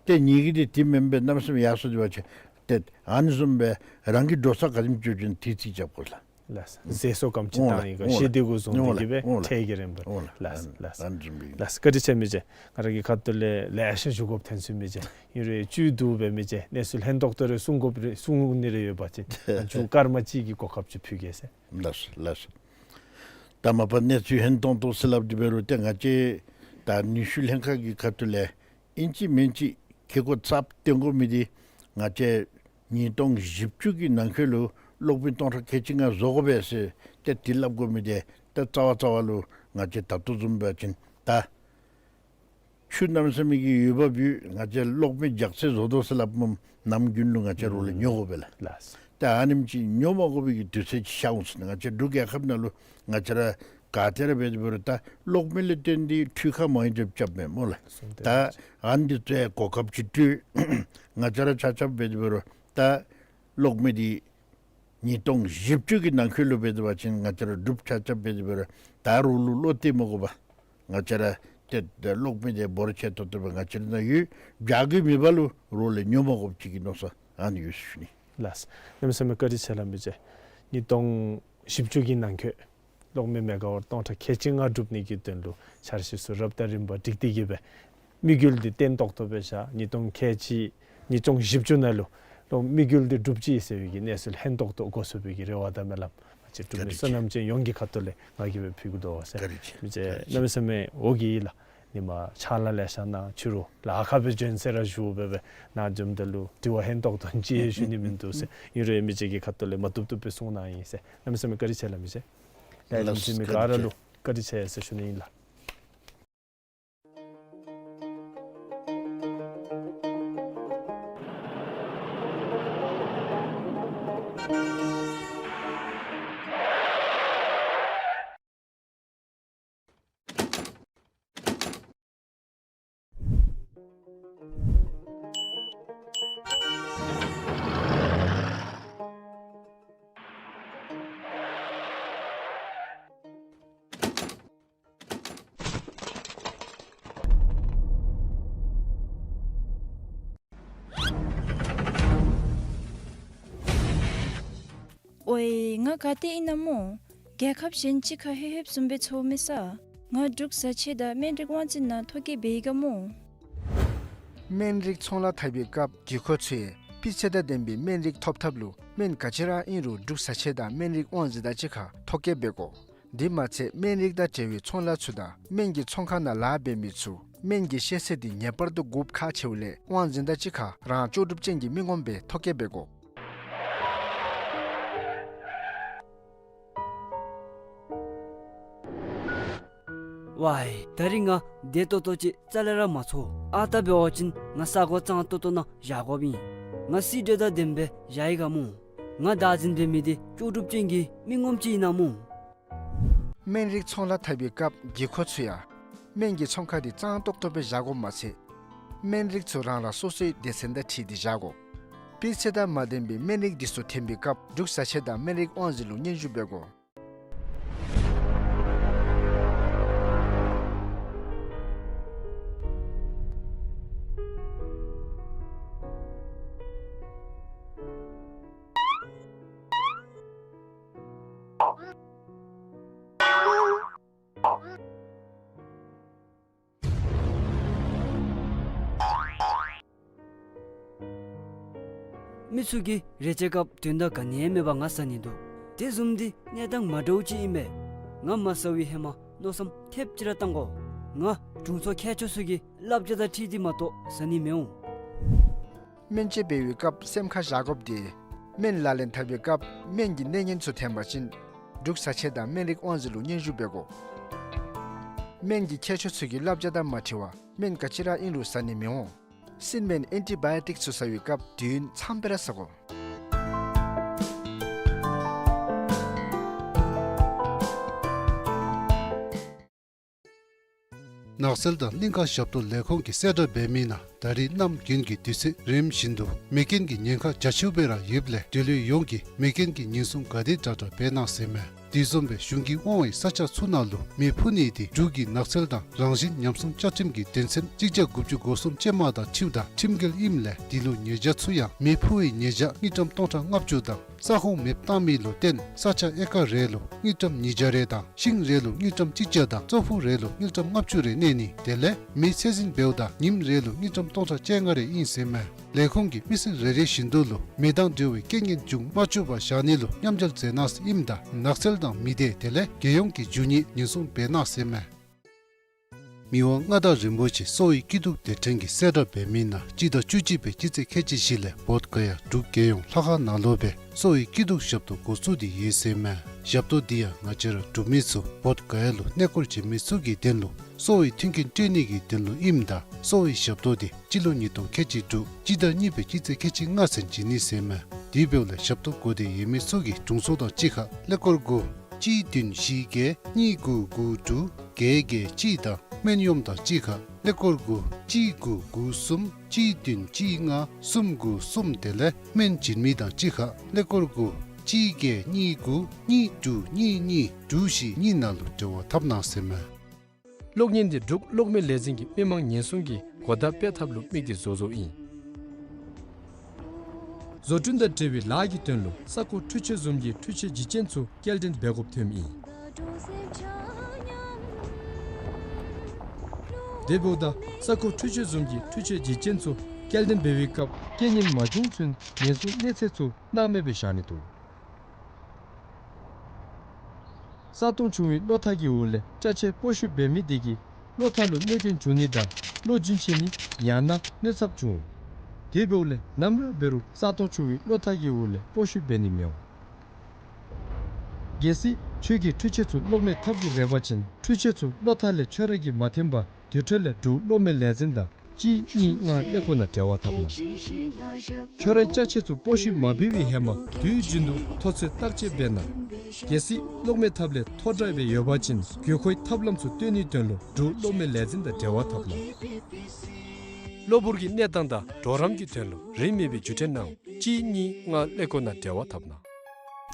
ཏེ་ངེ་གི་འདི་དེ་མེན་པས། གནམ་མེད་ས་མེད་ཡར་སོ་སྟེ་འབད་བ་ཅིན་ཏེ་ཨ་ནི་བཟུམ་སྦེ་རང་གི་འགྲོ་ས་ག་དེམ་འགྱོ་འགྱོ་ན་དེ་རྩིས་རྐྱབ་དགོ་ལགས། ལགས། ཟད་སོང་གམ་ཅིག་འོང་ལགས། བཏང་ཡི་ག་འོང་ལགས། གཞི་འདི་གུ་བཟུང་སྟེ་གི་སྦེ་འོང་ལགས། ཁྲལ་གྱི་རིམ་པ། འོང་ལགས། ལགས་ལགས། ཨ་ནི་བཟུམ་སྦེ། ལགས། བཀའ་དྲིན་ཆེ་མི་རྗེ། ང་ར་གི་ཁ་ཐུག་ལས་ལེ་ཤ་ཞུ་དགོཔ་ཐོན་སོང་མི་རྗེ། ཨིན་རུང་བཅུད་བསྡུ་སྦེ་མི་རྗེ་གནས་ཚུལ་ལྷན་ཏོག་ཏོ་རེ་གསུང་དགོཔ་རེ་གསུང་ནི་རེ་ཡོད་པ་ཅིན་མཇུག་སྐར་མ་གཅིག་གི་གོ་སྐབས་ཅིག་ཕུལ་གེ་ཟེར། ལགས་ལགས། ད་མ་པ་གནས་ཚུལ་ལྷན་ཏོག་ཏོ་ཟེར་སླབ་སྟེ་འབད་རུང་ཏེ་ང་བཅས་ད་ནུས་ཤུགས་ལྷན་ཁག་གི་ཁ་ཐུག་ལས་ཨིན་ཅི་མིན་ཅི་ཁེ་ཀོ་ཚབ་སྟོན་དགོ་མི་འདི་ང་བཅས་ཉིས་སྟོང་བཞི་བཅུ་གི་ནང་འཁོད་ལུ་གློག་མེ་སྟོང་ཕྲག་ཁལ་གཅིག་ལྔ་བཟོ་དགོ་པས་ཟེར་ཏེ་དེ་སླབ་དགོ་མི་འདི་ཏེ་རྩ་བ་རྩ་བ་ལུ་ང་བཅས་ད་ལྟོ་བཟུམ་འབད་བ་ཅིན་ད་ཆུ་གནམ་མེད་ས་མེད་ཀྱི་ཡོདཔ་ཡོད། ང་བཅས་གློག་མེ་རྒྱགས་ཚད་བཟོ་དོ་ཟེར་སླབ་མི་ནམ་རྒྱུན་ལུ་ང་བཅས་རོགས་ལས་ཉོ་དགོ་པས་ལགས། ལགས། ད་ཨ་ནེམ་ཅིག་ཉོ་མ་དགོ་པའི་གི་དུས་ཚོད་ཅིག་ཤར་འོང་ཟེར་ནི། ང་བཅས་འབྲུག་རྒྱལ་ཁབ་ནང་ལུ་ང་བཅས་ར་ག་ཏེ་ར་འབད་དེ་འབད་རུང་ད་གློག་མེ་ལས་བརྟེན་ཏེ་འཕྲུལ་ཁང་མང་རབས་རྐྱབ་མས་སྨོ་ལགས། ད་ཨ་ནི་འདི་ཚུ་ཡང་གོ་སྐབས་ཅིག་སྤྲོད། ང་བཅས་ར་ཆ་ཁྱབ་འབད་དེ་འབད་རུང་ད་གློག་མེ་འདི་ཉིས་སྟོང་བཞི་བཅུ་གི་ནང་འཁོད་ལུ་འབད་དེ་འབད་བ་ཅིན་ང་བཅས་ར་འབྲུག་ཆ་ཁྱབ་འབད་དེ་འབད་རུང་ད་རོགས་ལུ་བློ་གཏད་མ་དགོ་པར་ང་བཅས་ར་ཏེ་གློག་མེ་འདི་འབོར་ཆེ་ཏོག་ཏོ་སྦེ་ང་བཅས་ར་ནཱ་ཡོད། བྱ་རྒོད་མེད་པ་ལུ་རོགས་ལས་ཉོ་མ་དགོཔ་ཅིག་གི་མནོ་བསམ་ཨ་ནི་ཡོད་ཟེར་ཞུ་ནི། ལགས། གནམ་མེད་ས་མེད་བཀའ་དྲིན་ཆེ་ལགས། མི་རྗེ་ཉིས་སྟོང་བཞི་བཅུ་གི་ནང་འཁོད་གློག་མེ་མེ་ག་ཝཊ་སྟོང་ཕྲག་ཁལ་གཅིག་ལྔ་སྒྲུབ་ནི་གི་དོན་ལུ་འཆར་གཞི་ཚུ་རབ་དང་རིམ་པ་སྒྲིག་སྟེ་གི་སྦེ་དམིགས་ཡུལ་འདི་བརྟན་ཏོག་ཏོ་སྦེ་བཞག། ཉིས་སྟོང་ཁལ་གཅིག་ཉིས་སྟོང་བཞི་བཅུ་ནང་ལུ་གློག་དམིགས་ཡུལ་འདི་འགྲུབ་ཅི་ཟེར་བའི་གི་གནས་ཚུལ་ཧན་ཏོག་ཏོ་གོ་ཚུགས་པའི་གི་རེ་བ་དང་སྨོན་ལམ་ང་བཅས་འབྲུག་མི་བསོད་ནམས་ཅན་ཡོངས་ཀྱི་ཁ་ཐུག་ལས་ང་གིས་སྦེ་ཕུལ་གེ་དོ་ཟེར། བཀའ་དྲིན་ཆེ། མི་རྗེ་གནམ་མེད་ས་མེད་འོང་གི་ལགས། ཉིནམ་ཕྱག་ལཱ་ལེ་ཤ་གནང་ཕྱི་རུ་ལཱ་ཁག་སྦེ་བྱོན་ཟེར་ར་ཞུ་སྦེ་སྦེ་ནཱ་འཛོམས་ད་ལུ་དྲི་བ་ཧན་ཏོག་ཏོ་ཅིག་ཡང་ཞུ་ནི་མིན་འདུག་ཟེར། ཨིན་རུང་མི་རྗེ་གི་ཁ་ཐུག་ལས་མ་བཏུབ་བཏུབ་སྦེ་གསུང་གནང་ཡི་ཟེར། གནམ་མེད་ས་མེད་བཀའ་དྲིན་ཆེ་ལགས་མི་རྗེ། ལས་རིམ་གཟིགས་མི་ག་ར་ལུ་བཀའ་དྲིན་ཆེ་ཟེར་ཞུ་ནི་ཨིན་ལགས། ཨོའི་ང་ག་ཏེ་ཨིན་ན་སྨོ། རྒྱལ་ཁབ་གཞན་ཅིག་ཁར་ལྷོད་ལྷོདཔ་བཟུམ་སྦེ་ཚོར་མས་ས། ང་འབྲུག་བཟའ་ཆས་དང་སྨན་རིགས་དབང་འཛིན་ནང་ཐོ་བཀོད་འབད་ཡི་ག་སྨོ། སྨན་རིགས་ཚོང་ལཱ་འཐབ་པའི་སྐབས་གྱི་ཁོ་ཚུ་ཡང་སྤུས་ཚད་དང་ལྡན་པའི་སྨན་རིགས་ཐོབ་ཐབས་ལུ་སྨན་ག་ཅི་ར་ཨིན་རུང་འབྲུག་བཟའ་ཆས་དང་སྨན་རིགས་དབང་འཛིན་དང་གཅིག་ཁར་ཐོ་བཀོད་འབད་དགོ། དེ་མ་ཚད་སྨན་རིགས་དང་འབྲེལ་བའི་ཚོང་ལཱ་ཚུ་དང་སྨན་གྱི་ཚོང་ཁང་ནང་ལཱ་འབད་མི་ཚུ་སྨན་གྱི་ཤེས་ཚད་འདི་ངེས་པར་དུ་དགོཔ་ཁག་ཆེཝ་ལས་དབང་འཛིན་དང་གཅིག་ཁར་རང་ལྕོགས་གྲུབ་ཅན་གྱི་མི་ངོམ་སྦེ་ཐོ་བཀོད་འབད་དགོ། ཝའི་ད་རིས་ང་བདེ་ཏོག་ཏོ་ཅིག་རྩ་ལས་ར་མ་ཚོར། ཨ་རྟག་འབད་བ་ཅིན་ང་ས་གོ་གཙང་ཏོག་ཏོ་ནང་བཞག་དགོཔ་ཨིན། ང་སིལ་སྒྲོལ་དང་ལྡནམ་སྦེ་བཞག་ཡི་ག་སྨོ། ང་བདག་འཛིན་འབད་མི་འདི་ལྕོགས་གྲུབ་ཅན་གྱི་མི་ངོམ་ཅིག་ཨིན་ན་སྨོ། སྨན་རིགས་ཚོང་ལཱ་འཐབ་པའི་སྐབས་གྱི་ཁོ་ཚུ་ཡང་སྨན་གྱི་ཚོང་ཁང་འདི་གཙང་ཏོག་ཏོ་སྦེ་བཞག་དགོཔ་མ་ཚད་སྨན་རིགས་ཚུ་རང་རང་སོ་སོའི་སྡེ་ཚན་དང་འཁྲིལ་ཏེ་བཞག་དགོ། སྤུས་ཚད་དང་མ་ལྡན་པའི་སྨན་རིགས་འདི་ཚུ་འཐོན་པའི་སྐབས་འབྲུག་བཟའ་ཆས་དང་སྨན་རིགས་དབང་འཛིན་ལུ་སྙན་ཞུ་འབད་དགོ། མི་ཚུ་གིས་རེ་ཆེ་སྐབས་དོན་དག་ག་ནི་ཡང་མེད་པར་ང་ཟ་ནི་འདུག། དེ་བཟུམ་འདི་གནས་སྟངས་མ་འདྲཝ་ཅིག་ཨིན་པས། ང་མ་ཟ་བའི་ཧེ་མ་མནོ་བསམ་ཐེབས་ཅིག་ར་བཏང་དགོ། ང་དྲུང་འཚོ་མཁས་མཆོག་ཚུ་གི་བསླབ་བྱ་དང་འཁྲིལ་ཏེ་མ་གཏོགས་ཟ་ནི་མི་འོང་། སྨན་དཔྱད་འབད་བའི་སྐབས་སེམས་ཁར་བཞག་དགོཔ་འདི་སྨན་ལག་ལེན་འཐབ་པའི་སྐབས་སྨན་གྱི་གནས་ངན་ཚུ་འཐོན་པ་ཅིན་འབྲུག་བཟའ་ཆས་དང་སྨན་རིགས་དབང་འཛིན་ལུ་སྙན་ཞུ་འབད་དགོ། སྨན་གྱི་མཁས་མཆོག་ཚུ་གི་བསླབ་བྱ་དང་མ་འཁྲིལ་བར་སྨན་ག་ཅི་ར་ཨིན་རུང་ཟ་ནི་མི་འོང་། སྲིན་སྨན་ཨེན་ཊི་བཱ་ཡོ་ཊིཀ་ཚུ་ཟ་བའི་སྐབས་དུས་ཡུན་ཙམ་སྦེ་ར་ཟ་དགོ། ནགས་ཚལ་དང་གླིང་ཁ་ཞབས་ཏོག་ལས་ཁུངས་ཀྱིས་གསལ་བསྒྲགས་འབད་མི་ནང་ད་རིས་གནམ་དགུན་གྱི་དུས་ཚོད་རིམ་བཞིན་དུ་མེ་རྐྱེན་གྱི་ཉེན་ཁ་རྒྱ་ཆེཝ་སྦེ་ར་ཡོདཔ་ལས་འབྲེལ་ཡོད་ཡོངས་ཀྱིས་མེ་རྐྱེན་གྱི་ཉེན་སྲུང་ག་དེ་དྲག་དྲག་འབད་གནང་ཟེར་མས། དེ་བཟུམ་སྦེ་གཞུང་གིས་དབང་བའི་ས་ཆ་ཚུ་ནང་ལུ་མེ་ཕུ་ནི་འདི་འབྲུག་གི་ནགས་ཚལ་དང་རང་བཞིན་ཉམས་སྲུང་བཅའ་ཁྲིམས་ཀྱི་དོན་ཚན་གཅིག་བརྒྱ་དགུ་བཅུ་གོ་གསུམ་ཅན་མ་དང་འཁྲིལཝ་ད་ཁྲིམས་འགལ་ཨིནམ་ལས་འདི་ལུ་ཉེས་བྱ་ཚུ་ཡང་མེ་ཕུ་བའི་ཉེས་བྱ་དངུལ་ཀྲམ་སྟོང་ཕྲག་ལྔ་བཅུ་དང་ས་ཁོངས་མེདཔ་བཏང་མི་ལུ་བརྟེན་ས་ཆ་ཨེ་ཀར་རེ་ལུ་དངུལ་ཀྲམ་ཉིས་བརྒྱ་རེ་དང་ཤིང་རེ་ལུ་དངུལ་ཀྲམ་གཅིག་བརྒྱ་དང་ཙོག་ཕུ་རེ་ལུ་དངུལ་ཀྲམ་ལྔ་བཅུ་རེ་གནས་ནི་དེ་ལས་མེ་ཚད་འཛིན་འབདཝ་ད་ཉིནམ་རེ་ལུ་དངུལ་ཀྲམ་སྟོང་ཕྲག་བཅོ་ལྔ་རེ་ཨིན་ཟེར་མས། ལས་ཁུངས་ཀྱིས་མི་སེར་རེ་རེ་བཞིན་དུ་ལུ་མེ་དང་འབྲེལ་བའི་རྐྱེན་ངན་བྱུང་མ་བཅུག་པར་བཞག་ནི་ལུ་མཉམ་འབྲེལ་མཛད་གནང་ཟེར་ཨིནམ་ད་ནགས་ཚལ་དང་མི་སྡེ་དེ་ལས་རྒྱལ་ཡོངས་ཀྱི་རྒྱུ་དངོས་ཉེན་སྲུང་འབད་གནང་ཟེར་མས། མི་དབང་མངའ་བདག་རིན་པོ་ཆེ་གསོ་བའི་སྐྱིད་སྡུག་སྡེ་ཕྲན་གྱིས་གསལ་བསྒྲགས་འབད་མི་ནང་སྤྱི་ཟླ་བཅུ་གཅིག་པའི་སྤྱི་ཚེས་ཁལ་གཅིག་བཞི་ལས་བོདྷ་ག་ཡ་འབྲུག་རྒྱལ་ཡོངས་ལྷ་ཁང་ནང་ལུ་སྦེ་གསོ་བའི་སྐྱིད་སྡུག་ཞབས་ཏོག་འགོ་བཙུགས་ཏེ་ཡོད་ཟེར་མས། ཞབས་ཏོག་འདི་ཡང་ང་བཅས་ར་འབྲུག་མི་ཚུ་བོདྷ་ག་ཡ་ལུ་གནས་སྐོར་བྱོན་མི་ཚུ་གི་དོན་ལུ་གསོ་བའི་མཐུན་རྐྱེན་སྤྲོད་ནི་གི་དོན་ལུ་ཨིནམ་ད་གསོ་བའི་ཞབས་ཏོག་འདི་སྤྱི་ལོ་ཉིས་སྟོང་ཁལ་གཅིག་དྲུག་སྤྱི་ཟླ་གཉིས་པའི་སྤྱི་ཚེས་ཁལ་གཅིག་ལྔ་ཚུན་བྱིན་ནི་ཟེར་མས། དེ་འབདཝ་ལས་ཞབས་ཏོག་དགོ་སྟེ་ཡོད་མི་ཚུ་གི་དྲུང་འཚོ་དང་གཅིག་ཁར་ཀླད་ཀོར་དགུ་གཅིག་བདུན་བཞི་བརྒྱད་གཉིས་དགུ་དགུ་དྲུག་བརྒྱད་བརྒྱད་གཅིག་དང་སྨན་གཡོགམ་དང་གཅིག་ཁར་ཀླད་ཀོར་དགུ་གཅིག་དགུ་དགུ་གསུམ་གཅིག་བདུན་གཅིག་ལྔ་གསུམ་དགུ་གསུམ། དེ་ལས་སྨན་སྦྱིན་མི་དང་གཅིག་ཁར་ཀླད་ཀོར་དགུ་གཅིག་བརྒྱད་གཉིས་དགུ་གཉིས་དྲུག་གཉིས་གཉིས་དྲུག་བཞི་གཉིས་ནང་ལུ་འབྲེལ་བ་འཐབ་གནང་ཟེར་མས། གློག་བརྙན་འདི་འབྲུག་གློག་མེ་ལས་འཛིན་གྱིས་མི་མང་ཉེན་སྲུང་གི་གོ་བརྡ་སྤེལ་ཐབས་ལུ་དམིགས་ཏེ་བཟོ་བཟོཝ་ཨིན། བཟོ་སྐྲུན་དང་འབྲེལ་བའི་ལཱ་གི་དོན་ལུ་ས་ཁོངས་འཕྲུལ་ཆས་བཟུམ་གྱི་འཕྲུལ་ཆས་འཇིག་རྐྱེན་ཚུ་སྐྱེལ་འདྲེན་འབད་དགོཔ་ཐོནམ་ཨིན། དེ་འབདཝ་ད་ས་ཁོངས་འཕྲུལ་ཆས་བཟུམ་གྱི་འཕྲུལ་ཆས་འཇིག་རྐྱེན་ཚུ་སྐྱེལ་འདྲེན་འབད་བའི་སྐབས་རྐྱེན་ངན་མ་བྱུང་ཚུན་ཉེན་སྲུང་གནས་ཚད་ཚུ་སྣང་མེད་སྦེ་བཞག་ནི་འདུག། ས་སྟོང་ཆུང་བའི་གློག་ཐག་གི་འོག་ལས་ཅ་ཆས་སྤོ་བཤུད་འབད་མི་དེ་གིས་གློག་ཐག་ལུ་གནོད་སྐྱོན་འབྱུང་ནི་དང་གློག་རྒྱུན་ཆད་ནི་ཡང་ན་གནོད་ཚབས་འབྱུང་། དེ་འབདཝ་ལས་ནམ་ར་འབད་རུང་ས་སྟོང་ཆུང་བའི་གློག་ཐག་གི་འོག་ལས་སྤོ་བཤུད་འབད་ནི་མི་འོང་། གལ་སྲིད་ཁྱོད་ཀྱིས་འཕྲུལ་ཆས་ཚུ་གློག་མེ་འཐབ་དགོ་རེ་བ་ཅིན་འཕྲུལ་ཆས་ཚུ་གློག་ཐག་ལས་ཁྱོད་ར་གིས་མ་འཐེན་པར་དེ་འཕྲོ་ལས་འབྲུག་གློག་མེ་ལས་འཛིན་དང་གཅིག་གཉིས་ལྔ་ཀླད་ཀོར་ནང་འབྲེལ་བ་འཐབ་གནང་། ཁྱོད་རའི་ཅ་ཆས་ཚུ་སྤོ་བཤུད་མ་འབད་བའི་ཧེ་མ་དུས་རྒྱུན་དུ་མཐོ་ཚད་བརྟག་དཔྱད་འབད་གནང་། གལ་སྲིད་གློག་མེ་འཐབ་ལས་མཐོ་དྲགས་སྦེ་ཡོད་པ་ཅིན་དགོས་མཁོའི་ཐབས་ལམ་ཚུ་སྟོན་ནིའི་དོན་ལུ་འབྲུག་གློག་མེ་ལས་འཛིན་དང་འབྲེལ་བ་འཐབ་གནང་། གློ་བུར་གྱི་གནས་སྟངས་དང་གྲོགས་རམ་གྱི་དོན་ལུ་རིན་མེད་པའི་བརྒྱུད་འཕྲིན་ནང་གཅིག་གཉིས་ལྔ་ཀླད་ཀོར་ནང་འབྲེལ་བ་འཐབ་གནང་།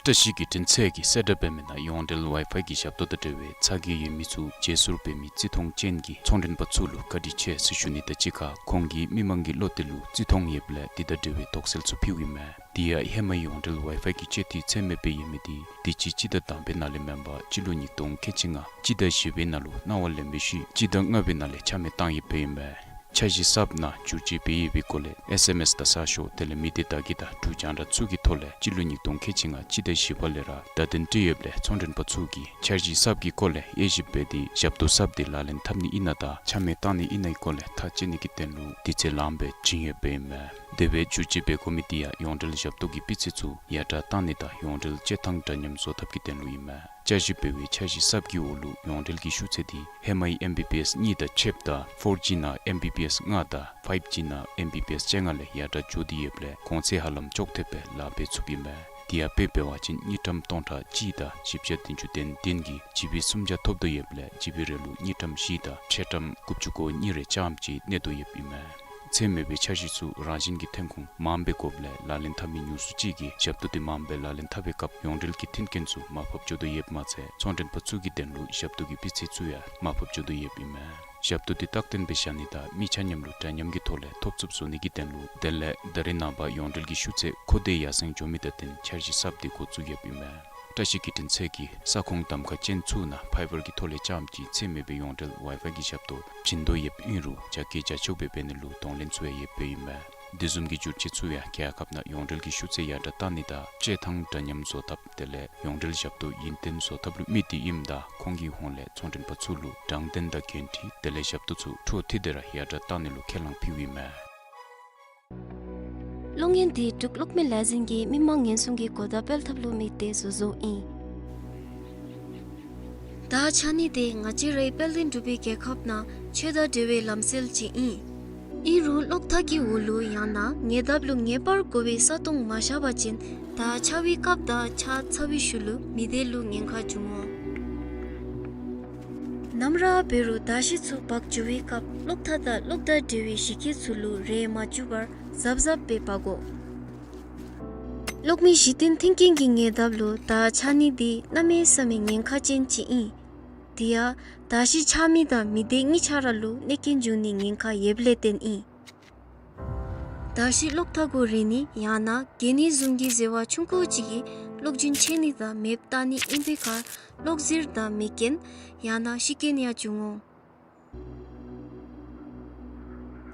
བཀྲ་ཤིས་བརྒྱུད་འཕྲིན་ཚད་ཀྱིས་གསལ་བསྒྲགས་འབད་མི་ནང་ཡོངས་འབྲེལ་ཝའི་ཕའི་གི་ཞབས་ཏོག་དང་འབྲེལ་བའི་ཚ་གྱང་ཡོད་མི་ཚུ་བརྗེ་སོར་འབད་མི་བརྩི་མཐོང་ཅན་གྱི་ཚོང་མགྲོན་པ་ཚུ་ལུ་བཀའ་དྲིན་ཆེ་ཟེར་ཞུ་ནི་དང་གཅིག་ཁར་ཁོང་གིས་མི་མང་གི་གློག་དེ་ལུ་བརྩི་མཐོང་ཡོདཔ་ལས་དེ་དང་འབྲེལ་བའི་དོགས་སེལ་ཚུ་ཕུལཝ་ཨིན་མས། དེ་ཡང་ཧེ་མའི་ཡོངས་འབྲེལ་ཝའི་ཕའི་གི་སྤྱོད་འཐུས་ཚད་མེདཔ་སྦེ་ཡོད་མི་དེ་དུས་ཅི་སྤྱི་ཟླ་དང་པའི་ནང་ལས་མེན་པར་སྤྱི་ལོ་ཉིས་སྟོང་ཁལ་གཅིག་ལྔ་སྤྱི་ཟླ་བཞི་པའི་ནང་ལུ་གནང་བ་ལེན་པའི་ཤུལ་སྤྱི་ཟླ་ལྔ་པའི་ནང་ལས་ཆ་མེད་བཏང་ཡོདཔ་ཨིན་མས། འཆར་གཞི་གསརཔ་ནང་བསྒྱུར་བཅོས་འབད་ཡོད་པའི་སྐོར་ལས་ཨེསི་ཨེམ་ཨེསི་དང་གསར་ཤོག་དེ་ལས་མི་སྡེ་བདག་གི་དང་འབྲུག་རྒྱང་བསྒྲགས་ཚུ་གི་ཐོག་ལས་སྤྱི་ལོ་ཉིས་སྟོང་ཁལ་གཅིག་ལྔ་སྤྱི་ཟླ་བཞི་པ་ལས་ར་བརྡ་དོན་སྤྲོད་ཡོདཔ་ལས་ཚོང་མགྲོན་པ་ཚུ་གིས་འཆར་གཞི་གསརཔ་གི་སྐོར་ལས་དབྱེ་ཞིབ་འབད་དེ་ཞབས་ཏོག་གསརཔ་དེ་ལག་ལེན་འཐབ་ནི་ཨིན་ན་དང་ཆ་མེད་བཏང་ནི་ཨིན་ནའི་སྐོར་ལས་ཐག་བཅད་ནི་གི་དོན་ལུ་དུས་ཚོད་ལངམ་སྦེ་བྱིན་ཡོདཔ་ཨིན་མས། དེ་སྦེ་བསྒྱུར་བཅོས་འབད་དགོ་མི་དེ་ཡང་ཡོངས་འབྲེལ་ཞབས་ཏོག་གི་སྤུས་ཚད་ཚུ་ཡར་དྲགས་བཏང་ནི་དང་ཡོངས་འབྲེལ་སྤྱོད་ཐངས་འདྲ་མཉམ་བཟོ་ཐབས་ཀྱི་དོན་ལུ་ཨིན་མས། བསྐྱར་ཞིབ་འབད་བའི་འཆར་གཞི་གསརཔ་གི་འོག་ལུ་ཡོངས་འབྲེལ་གྱི་ཤུགས་ཚད་དེ་ཧེ་མའི་ཨེམ་བི་བི་ཨེསི་གཉིས་དང་ཕྱདཔ་ད་ཕོར་ཇི་ནང་ཨེམ་བི་བི་ཨེསི་ལྔ་དང་ཕའིབ་ཇི་ནང་ཨེམ་བི་བི་ཨེསི་བཅོ་ལྔ་ལས་ཡར་དྲགས་འགྱོ་སྟེ་ཡོདཔ་ལས་གོང་ཚད་ཧ་ལམ་ཅོག་འཐདཔ་སྦེ་ལཱ་འབད་ཚུགསཔ་ཨིན་མས། དེ་ཡང་དཔེ་འབད་བ་ཅིན་དངུལ་ཀྲམ་སྟོང་ཕྲག་གཅིག་དང་བཞི་བརྒྱ་བདུན་ཅུ་དོན་བདུན་གྱིས་ཇི་བི་སུམ་བརྒྱ་ཐོབ་དོ་ཡོདཔ་ལས་ཇི་བི་རེ་ལུ་དངུལ་ཀྲམ་བཞི་དང་ཕྲད་ཀྲམ་དགུ་བཅུ་གོ་གཉིས་རེ་ཙམ་ཅིག་གནས་དོ་ཡོདཔ་ཨིན་མས། ཚད་མེད་པའི་འཆར་གཞི་ཚུ་རང་བཞིན་གྱི་ཐོན་ཁུངས་མངམ་སྦེ་དགོཔ་ལས་ལག་ལེན་འཐབ་མི་ཉུང་སུ་ཅིག་གིས་ཞབས་ཏོག་དེ་མངམ་སྦེ་ལག་ལེན་འཐབ་པའི་སྐབས་ཡོངས་འབྲེལ་གྱི་མཐུན་རྐྱེན་ཚུ་མར་ཕབ་འགྱོ་དོ་ཡོདཔ་མ་ཚད་ཚོང་མགྲོན་པ་ཚུ་གི་དོན་ལུ་ཞབས་ཏོག་གི་སྤུས་ཚད་ཚུ་ཡང་མར་ཕབ་འགྱོ་དོ་ཡོདཔ་ཨིན་མས། ཞབས་ཏོག་དེ་རྟག་བརྟན་སྦེ་བཞག་ནི་དང་མི་ཆ་མཉམ་ལུ་འདྲ་མཉམ་གྱི་ཐོག་ལས་ཐོབ་ཚུགསཔ་བཟོ་ནི་གི་དོན་ལུ་དེ་ལས་ད་རེས་ནངས་པ་ཡོངས་འབྲེལ་གྱི་ཤུགས་ཚད་མཁོ་འདོད་ཡར་སེང་འགྱོ་མི་དང་བསྟུན་འཆར་གཞི་གསརཔ་དེ་འགོ་བཙུགས་ཡོདཔ་ཨིན་མས། བཀྲ་ཤིས་བརྒྱུད་འཕྲིན་ཚད་ཀྱིས་ས་ཁོངས་གདམ་ཁ་ཅན་ཚུ་ནང་ཕའི་བར་གྱི་ཐོག་ལས་རྐྱངམ་གཅིག་ཚད་མེད་པའི་ཡོངས་འབྲེལ་ཝའི་ཕའི་གི་ཞབས་ཏོག་བྱིན་དོ་ཡོདཔ་ཨིན་རུང་རྒྱ་སྐྱེད་རྒྱ་ཆོག་སྦེ་འབད་ནི་ལུ་གདོང་ལེན་ཚུ་ཡང་ཡོདཔ་ཨིན་མས། དེ་བཟུམ་གྱི་བསྒྱུར་བཅོས་ཚུ་ཡང་རྒྱལ་ཁབ་ནང་ཡོངས་འབྲེལ་གྱི་ཤུགས་ཚད་ཡར་དྲགས་བཏང་ནི་དང་སྤྱོད་ཐངས་འདྲ་མཉམ་བཟོ་ཐབས་དེ་ལས་ཡོངས་འབྲེལ་ཞབས་ཏོག་ཡུན་བརྟན་བཟོ་ཐབས་ལུ་དམིགས་ཏེ་ཨིནམ་ད་ཁོང་གི་ཧོངས་ལས་ཚོང་མགྲོན་པ་ཚུ་ལུ་དྲང་བདེན་དང་འགན་འཁྲི་དེ་ལས་ཞབས་ཏོག་ཚུ་འཕྲོ་མཐུད་དེ་ར་ཡར་དྲགས་བཏང་ནི་ལུ་ཁས་བླངས་ཕུལཝ་ཨིན་མས། གློག་བརྙན་དེ་འབྲུག་གློག་མེ་ལས་འཛིན་གྱིས་མི་མང་ཉེན་སྲུང་གི་གོ་བརྡ་སྤེལ་ཐབས་ལུ་དམིགས་ཏེ་བཟོ་བཟོཝ་ཨིན། དར་འཕྱར་ནི་དེ་ང་བཅས་རའི་དཔལ་ལྡན་འབྲུག་པའི་རྒྱལ་ཁབ་ནང་ཆོས་དང་འབྲེལ་བའི་ལམ་སྲོལ་ཅིག་ཨིན། ཨིན་རུང་གློག་ཐག་གི་འོག་ལུ་ཡང་ན་ཉེ་འདབས་ལུ་ངེས་པར་དགོ་པའི་ས་སྟོང་མ་བཞག་པ་ཅིན་དར་འཕྱར་བའི་སྐབས་དང་འཕྱར་ཚར་བའི་ཤུལ་ལུ་མི་སྡེ་ལུ་ཉེན་ཁ་འབྱུང་འོང་། ནམ་ར་འབད་རུང་དར་ཤིང་ཚུ་འབག་འགྱོ་བའི་སྐབས་གློག་ཐག་དང་གློག་དང་འབྲེལ་བའི་གཞི་སྐྱེས་ཚུ་ལུ་རེག་མ་བཅུག་པར་གཟབ་གཟབ་སྦེ་འབག་དགོ། གློག་མེ་གཞི་རྟེན་མཐུན་རྐྱེན་གྱི་ཉེ་འདབས་ལུ་དར་འཕྱར་ནི་འདི་གནམ་མེད་ས་མེད་ཉེན་ཁ་ཅན་ཅིག་ཨིན། དེ་ཡང་དར་ཤིང་འཕྱར་མི་དང་མི་སྡེ་གཉིས་ཆ་ར་ལུ་གནོད་སྐྱོན་འབྱུང་ནིའི་ཉེན་ཁ་ཡོདཔ་ལས་བརྟེན་ཨིན། དར་ཤིང་གློག་ཐག་གུ་རེག་ནི་ཡང་ན་གྱེས་ནི་བཟུམ་གྱི་ཟེར་བ་ཆུང་ཀུ་ཅིག་གིས་གློག་རྒྱུན་ཆད་ནི་དང་མེདཔ་བཏང་ནི་ཨིན་པའི་ཁར་གློག་གཟེར་དང་མེ་རྐྱེན་ཡང་ན་ཤི་རྐྱེན་ཡང་འབྱུང་འོང་།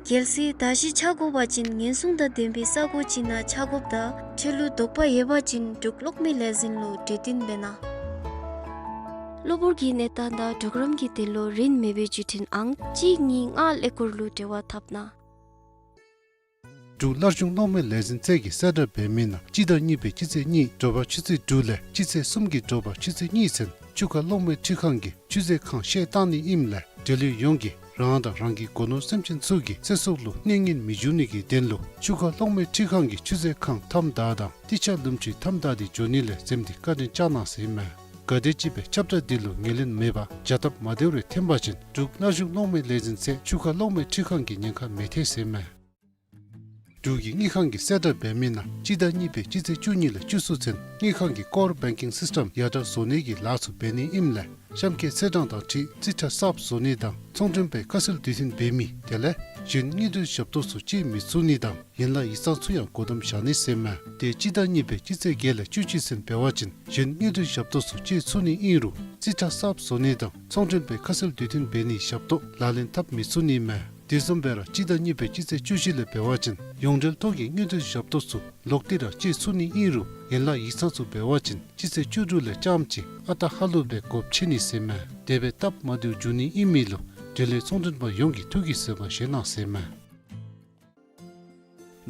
གལ་སྲིད་དར་ཤིང་འཕྱར་དགོ་པ་ཅིན་ཉེན་སྲུང་དང་ལྡན་པའི་ས་གོ་ཅིག་ནང་འཕྱར་དགོཔ་དང་འཕྲལ་ལུ་དོགས་པ་ཡོད་པ་ཅིན་འབྲུག་གློག་མེ་ལས་འཛིན་ལུ་གྲོས་བསྟུན་འབད་གནང་། གློ་བུར་གྱི་གནས་སྟངས་དང་གྲོགས་རམ་གྱི་དོན་ལུ་རིན་མེད་པའི་བརྒྱུད་འཕྲིན་ཨང་གཅིག་གཉིས་ལྔ་ཀླད་ཀོར་ལུ་འབྲེལ་བ་འཐབ་གནང་། འབྲུག་སླར་འབྱུང་གློག་མེ་ལས་འཛིན་ཚད་ཀྱིས་གསལ་བསྒྲགས་འབད་མི་ནང་སྤྱི་ཟླ་གཉིས་པའི་སྤྱི་ཚེས་གཉིས་དྲོ་པ་ཆུ་ཚོད་དྲུག་ལས་སྤྱི་ཚེས་གསུམ་གྱི་དྲོ་པ་ཆུ་ཚོད་གཉིས་ཚུན་ཆུ་ཁ་གློག་མེ་འཕྲུལ་ཁང་གི་ཆུ་ཚོད་ཁང་བཤལ་བཏང་ནི་ཨིནམ་ལས་འབྲེལ་ཡོད་ཡོངས་ཀྱིས་ རང་དང་རང་གི་སྒོ་ནོར་སེམས་ཅན་ཚུ་གི་ཚེ་སྲོག་ལུ་གནོད་ཉེན་མི་འབྱུང་ནི་གི་དོན་ལུ་ཆུ་ཁ་གློག་མེ་འཕྲུལ་ཁང་གི་ཆུ་ཟད་ཁང་ཐམ་དག་དང་ཏི་ཆ་ལུམ་ཆུ་ཐམ་དག་འདི་འགྱོ་ནི་ལས་འཛེམ་སྟེ་བཀའ་དྲིན་བསྐྱང་གནང་ཟེར་ཨིན་མས། གལ་ཏེ་ཅིག་སྦེ་ཁྱབ་བསྒྲགས་འདི་ལུ་ངོས་ལེན་མེད་པར་བྱ་སྟབས་མ་བདེཝ་རེ་འཐོན་པ་ཅིན་འབྲུག་གནའ་གཞུང་གློག་མེ་ལས་འཛིན་ཚད་ཆུ་ཁ་གློག་མེ་འཕྲུལ་ཁང་གི་ཉེན་ཁ་མི་ཐེག་ཟེར་ཨིན་མས། འབྲུག་གི་དངུལ་ཁང་གིས་གསལ་བསྒྲགས་འབད་མི་ནང་སྤྱི་ཟླ་གཉིས་པའི་སྤྱི་ཚེས་བཅུ་གཉིས་ལས་བཅུ་གསུམ་ཚུན་དངུལ་ཁང་གི་ཀོར་བེང་ཀིང་སིསི་ཊམ་ཡར་དྲག་བཟོ་ནི་གི་ལཱ་ཚུ་འབད་ནི་ཨིནམ་ལས་གཤམ་འཁོད་ཚེས་གྲངས་དང་འཁྲིལ་རྩིས་ཁྲ་གསརཔ་བཟོ་ནི་དང་ཚོང་མགྲོན་པའི་ཁ་གསལ་དུས་མཐུན་འབད་མི་དེ་ལས་གཞན་དངུལ་འབྲེལ་ཞབས་ཏོག་ཚུ་སྤྱོད་མི་ཚུགས་ནི་དང་ཡན་ལག་ཡིག་ཚང་ཚུ་ཡང་སྒོ་བསྡམ་བཞག་ནི་ཟེར་ཨིན་མས། དེ་སྤྱི་ཟླ་གཉིས་པའི་སྤྱི་ཚེས་བརྒྱད་ལས་བཅུ་གཅིག་ཚུན་འབད་བ་ཅིན་གཞན་དངུལ་འབྲེལ་ཞབས་ཏོག་ཚུ་སྤྱོད་ཚུགས་ནི་ཨིན་རུང་རྩིས་ཁྲ་གསརཔ་བཟོ་ནི་དང་ཚོང་མགྲོན་པའི་ཁ་གསལ་དུས་མཐུན་འབད་ནིའི་ཞབས་ཏོག་ལག་ལེན་འཐབ་མི་ཚུགས་ནི་ཨིན་མས། དེ་བཟུམ་སྦེ་ར་སྤྱི་ཟླ་གཉིས་པའི་སྤྱི་ཚེས་བཅུ་བཞི་ལས་འབད་བ་ཅིན་ཡོངས་འབྲེལ་ཐོག་གི་དངུལ་འབྲེལ་ཞབས་ཏོག་ཚུ་ལོག་སྟེ་ར་སྤྱོད་ཚུགས་ནི་ཨིན་རུང་ཡན་ལག་ཡིག་ཚང་ཚུ་འབད་བ་ཅིན་སྤྱི་ཚེས་བཅུ་དྲུག་ལས་རྐྱངམ་གཅིག་ཨ་རྟག་ཧ་ལུགས་སྦེ་སྒོ་ཕྱེ་ནི་ཟེར་ཨིན་མས། དེ་སྦེ་སྟབས་མ་བདེཝ་འབྱུང་ནི་ཨིན་མི་ལུ་འབྲེལ་ཡོད་ཚོང་མགྲོན་པ་ཡོངས་ཀྱིས་ཐུགས་ཀྱིས་བཟོད་པ་བཞེས་གནང་ཟེར་ཨིན་མས།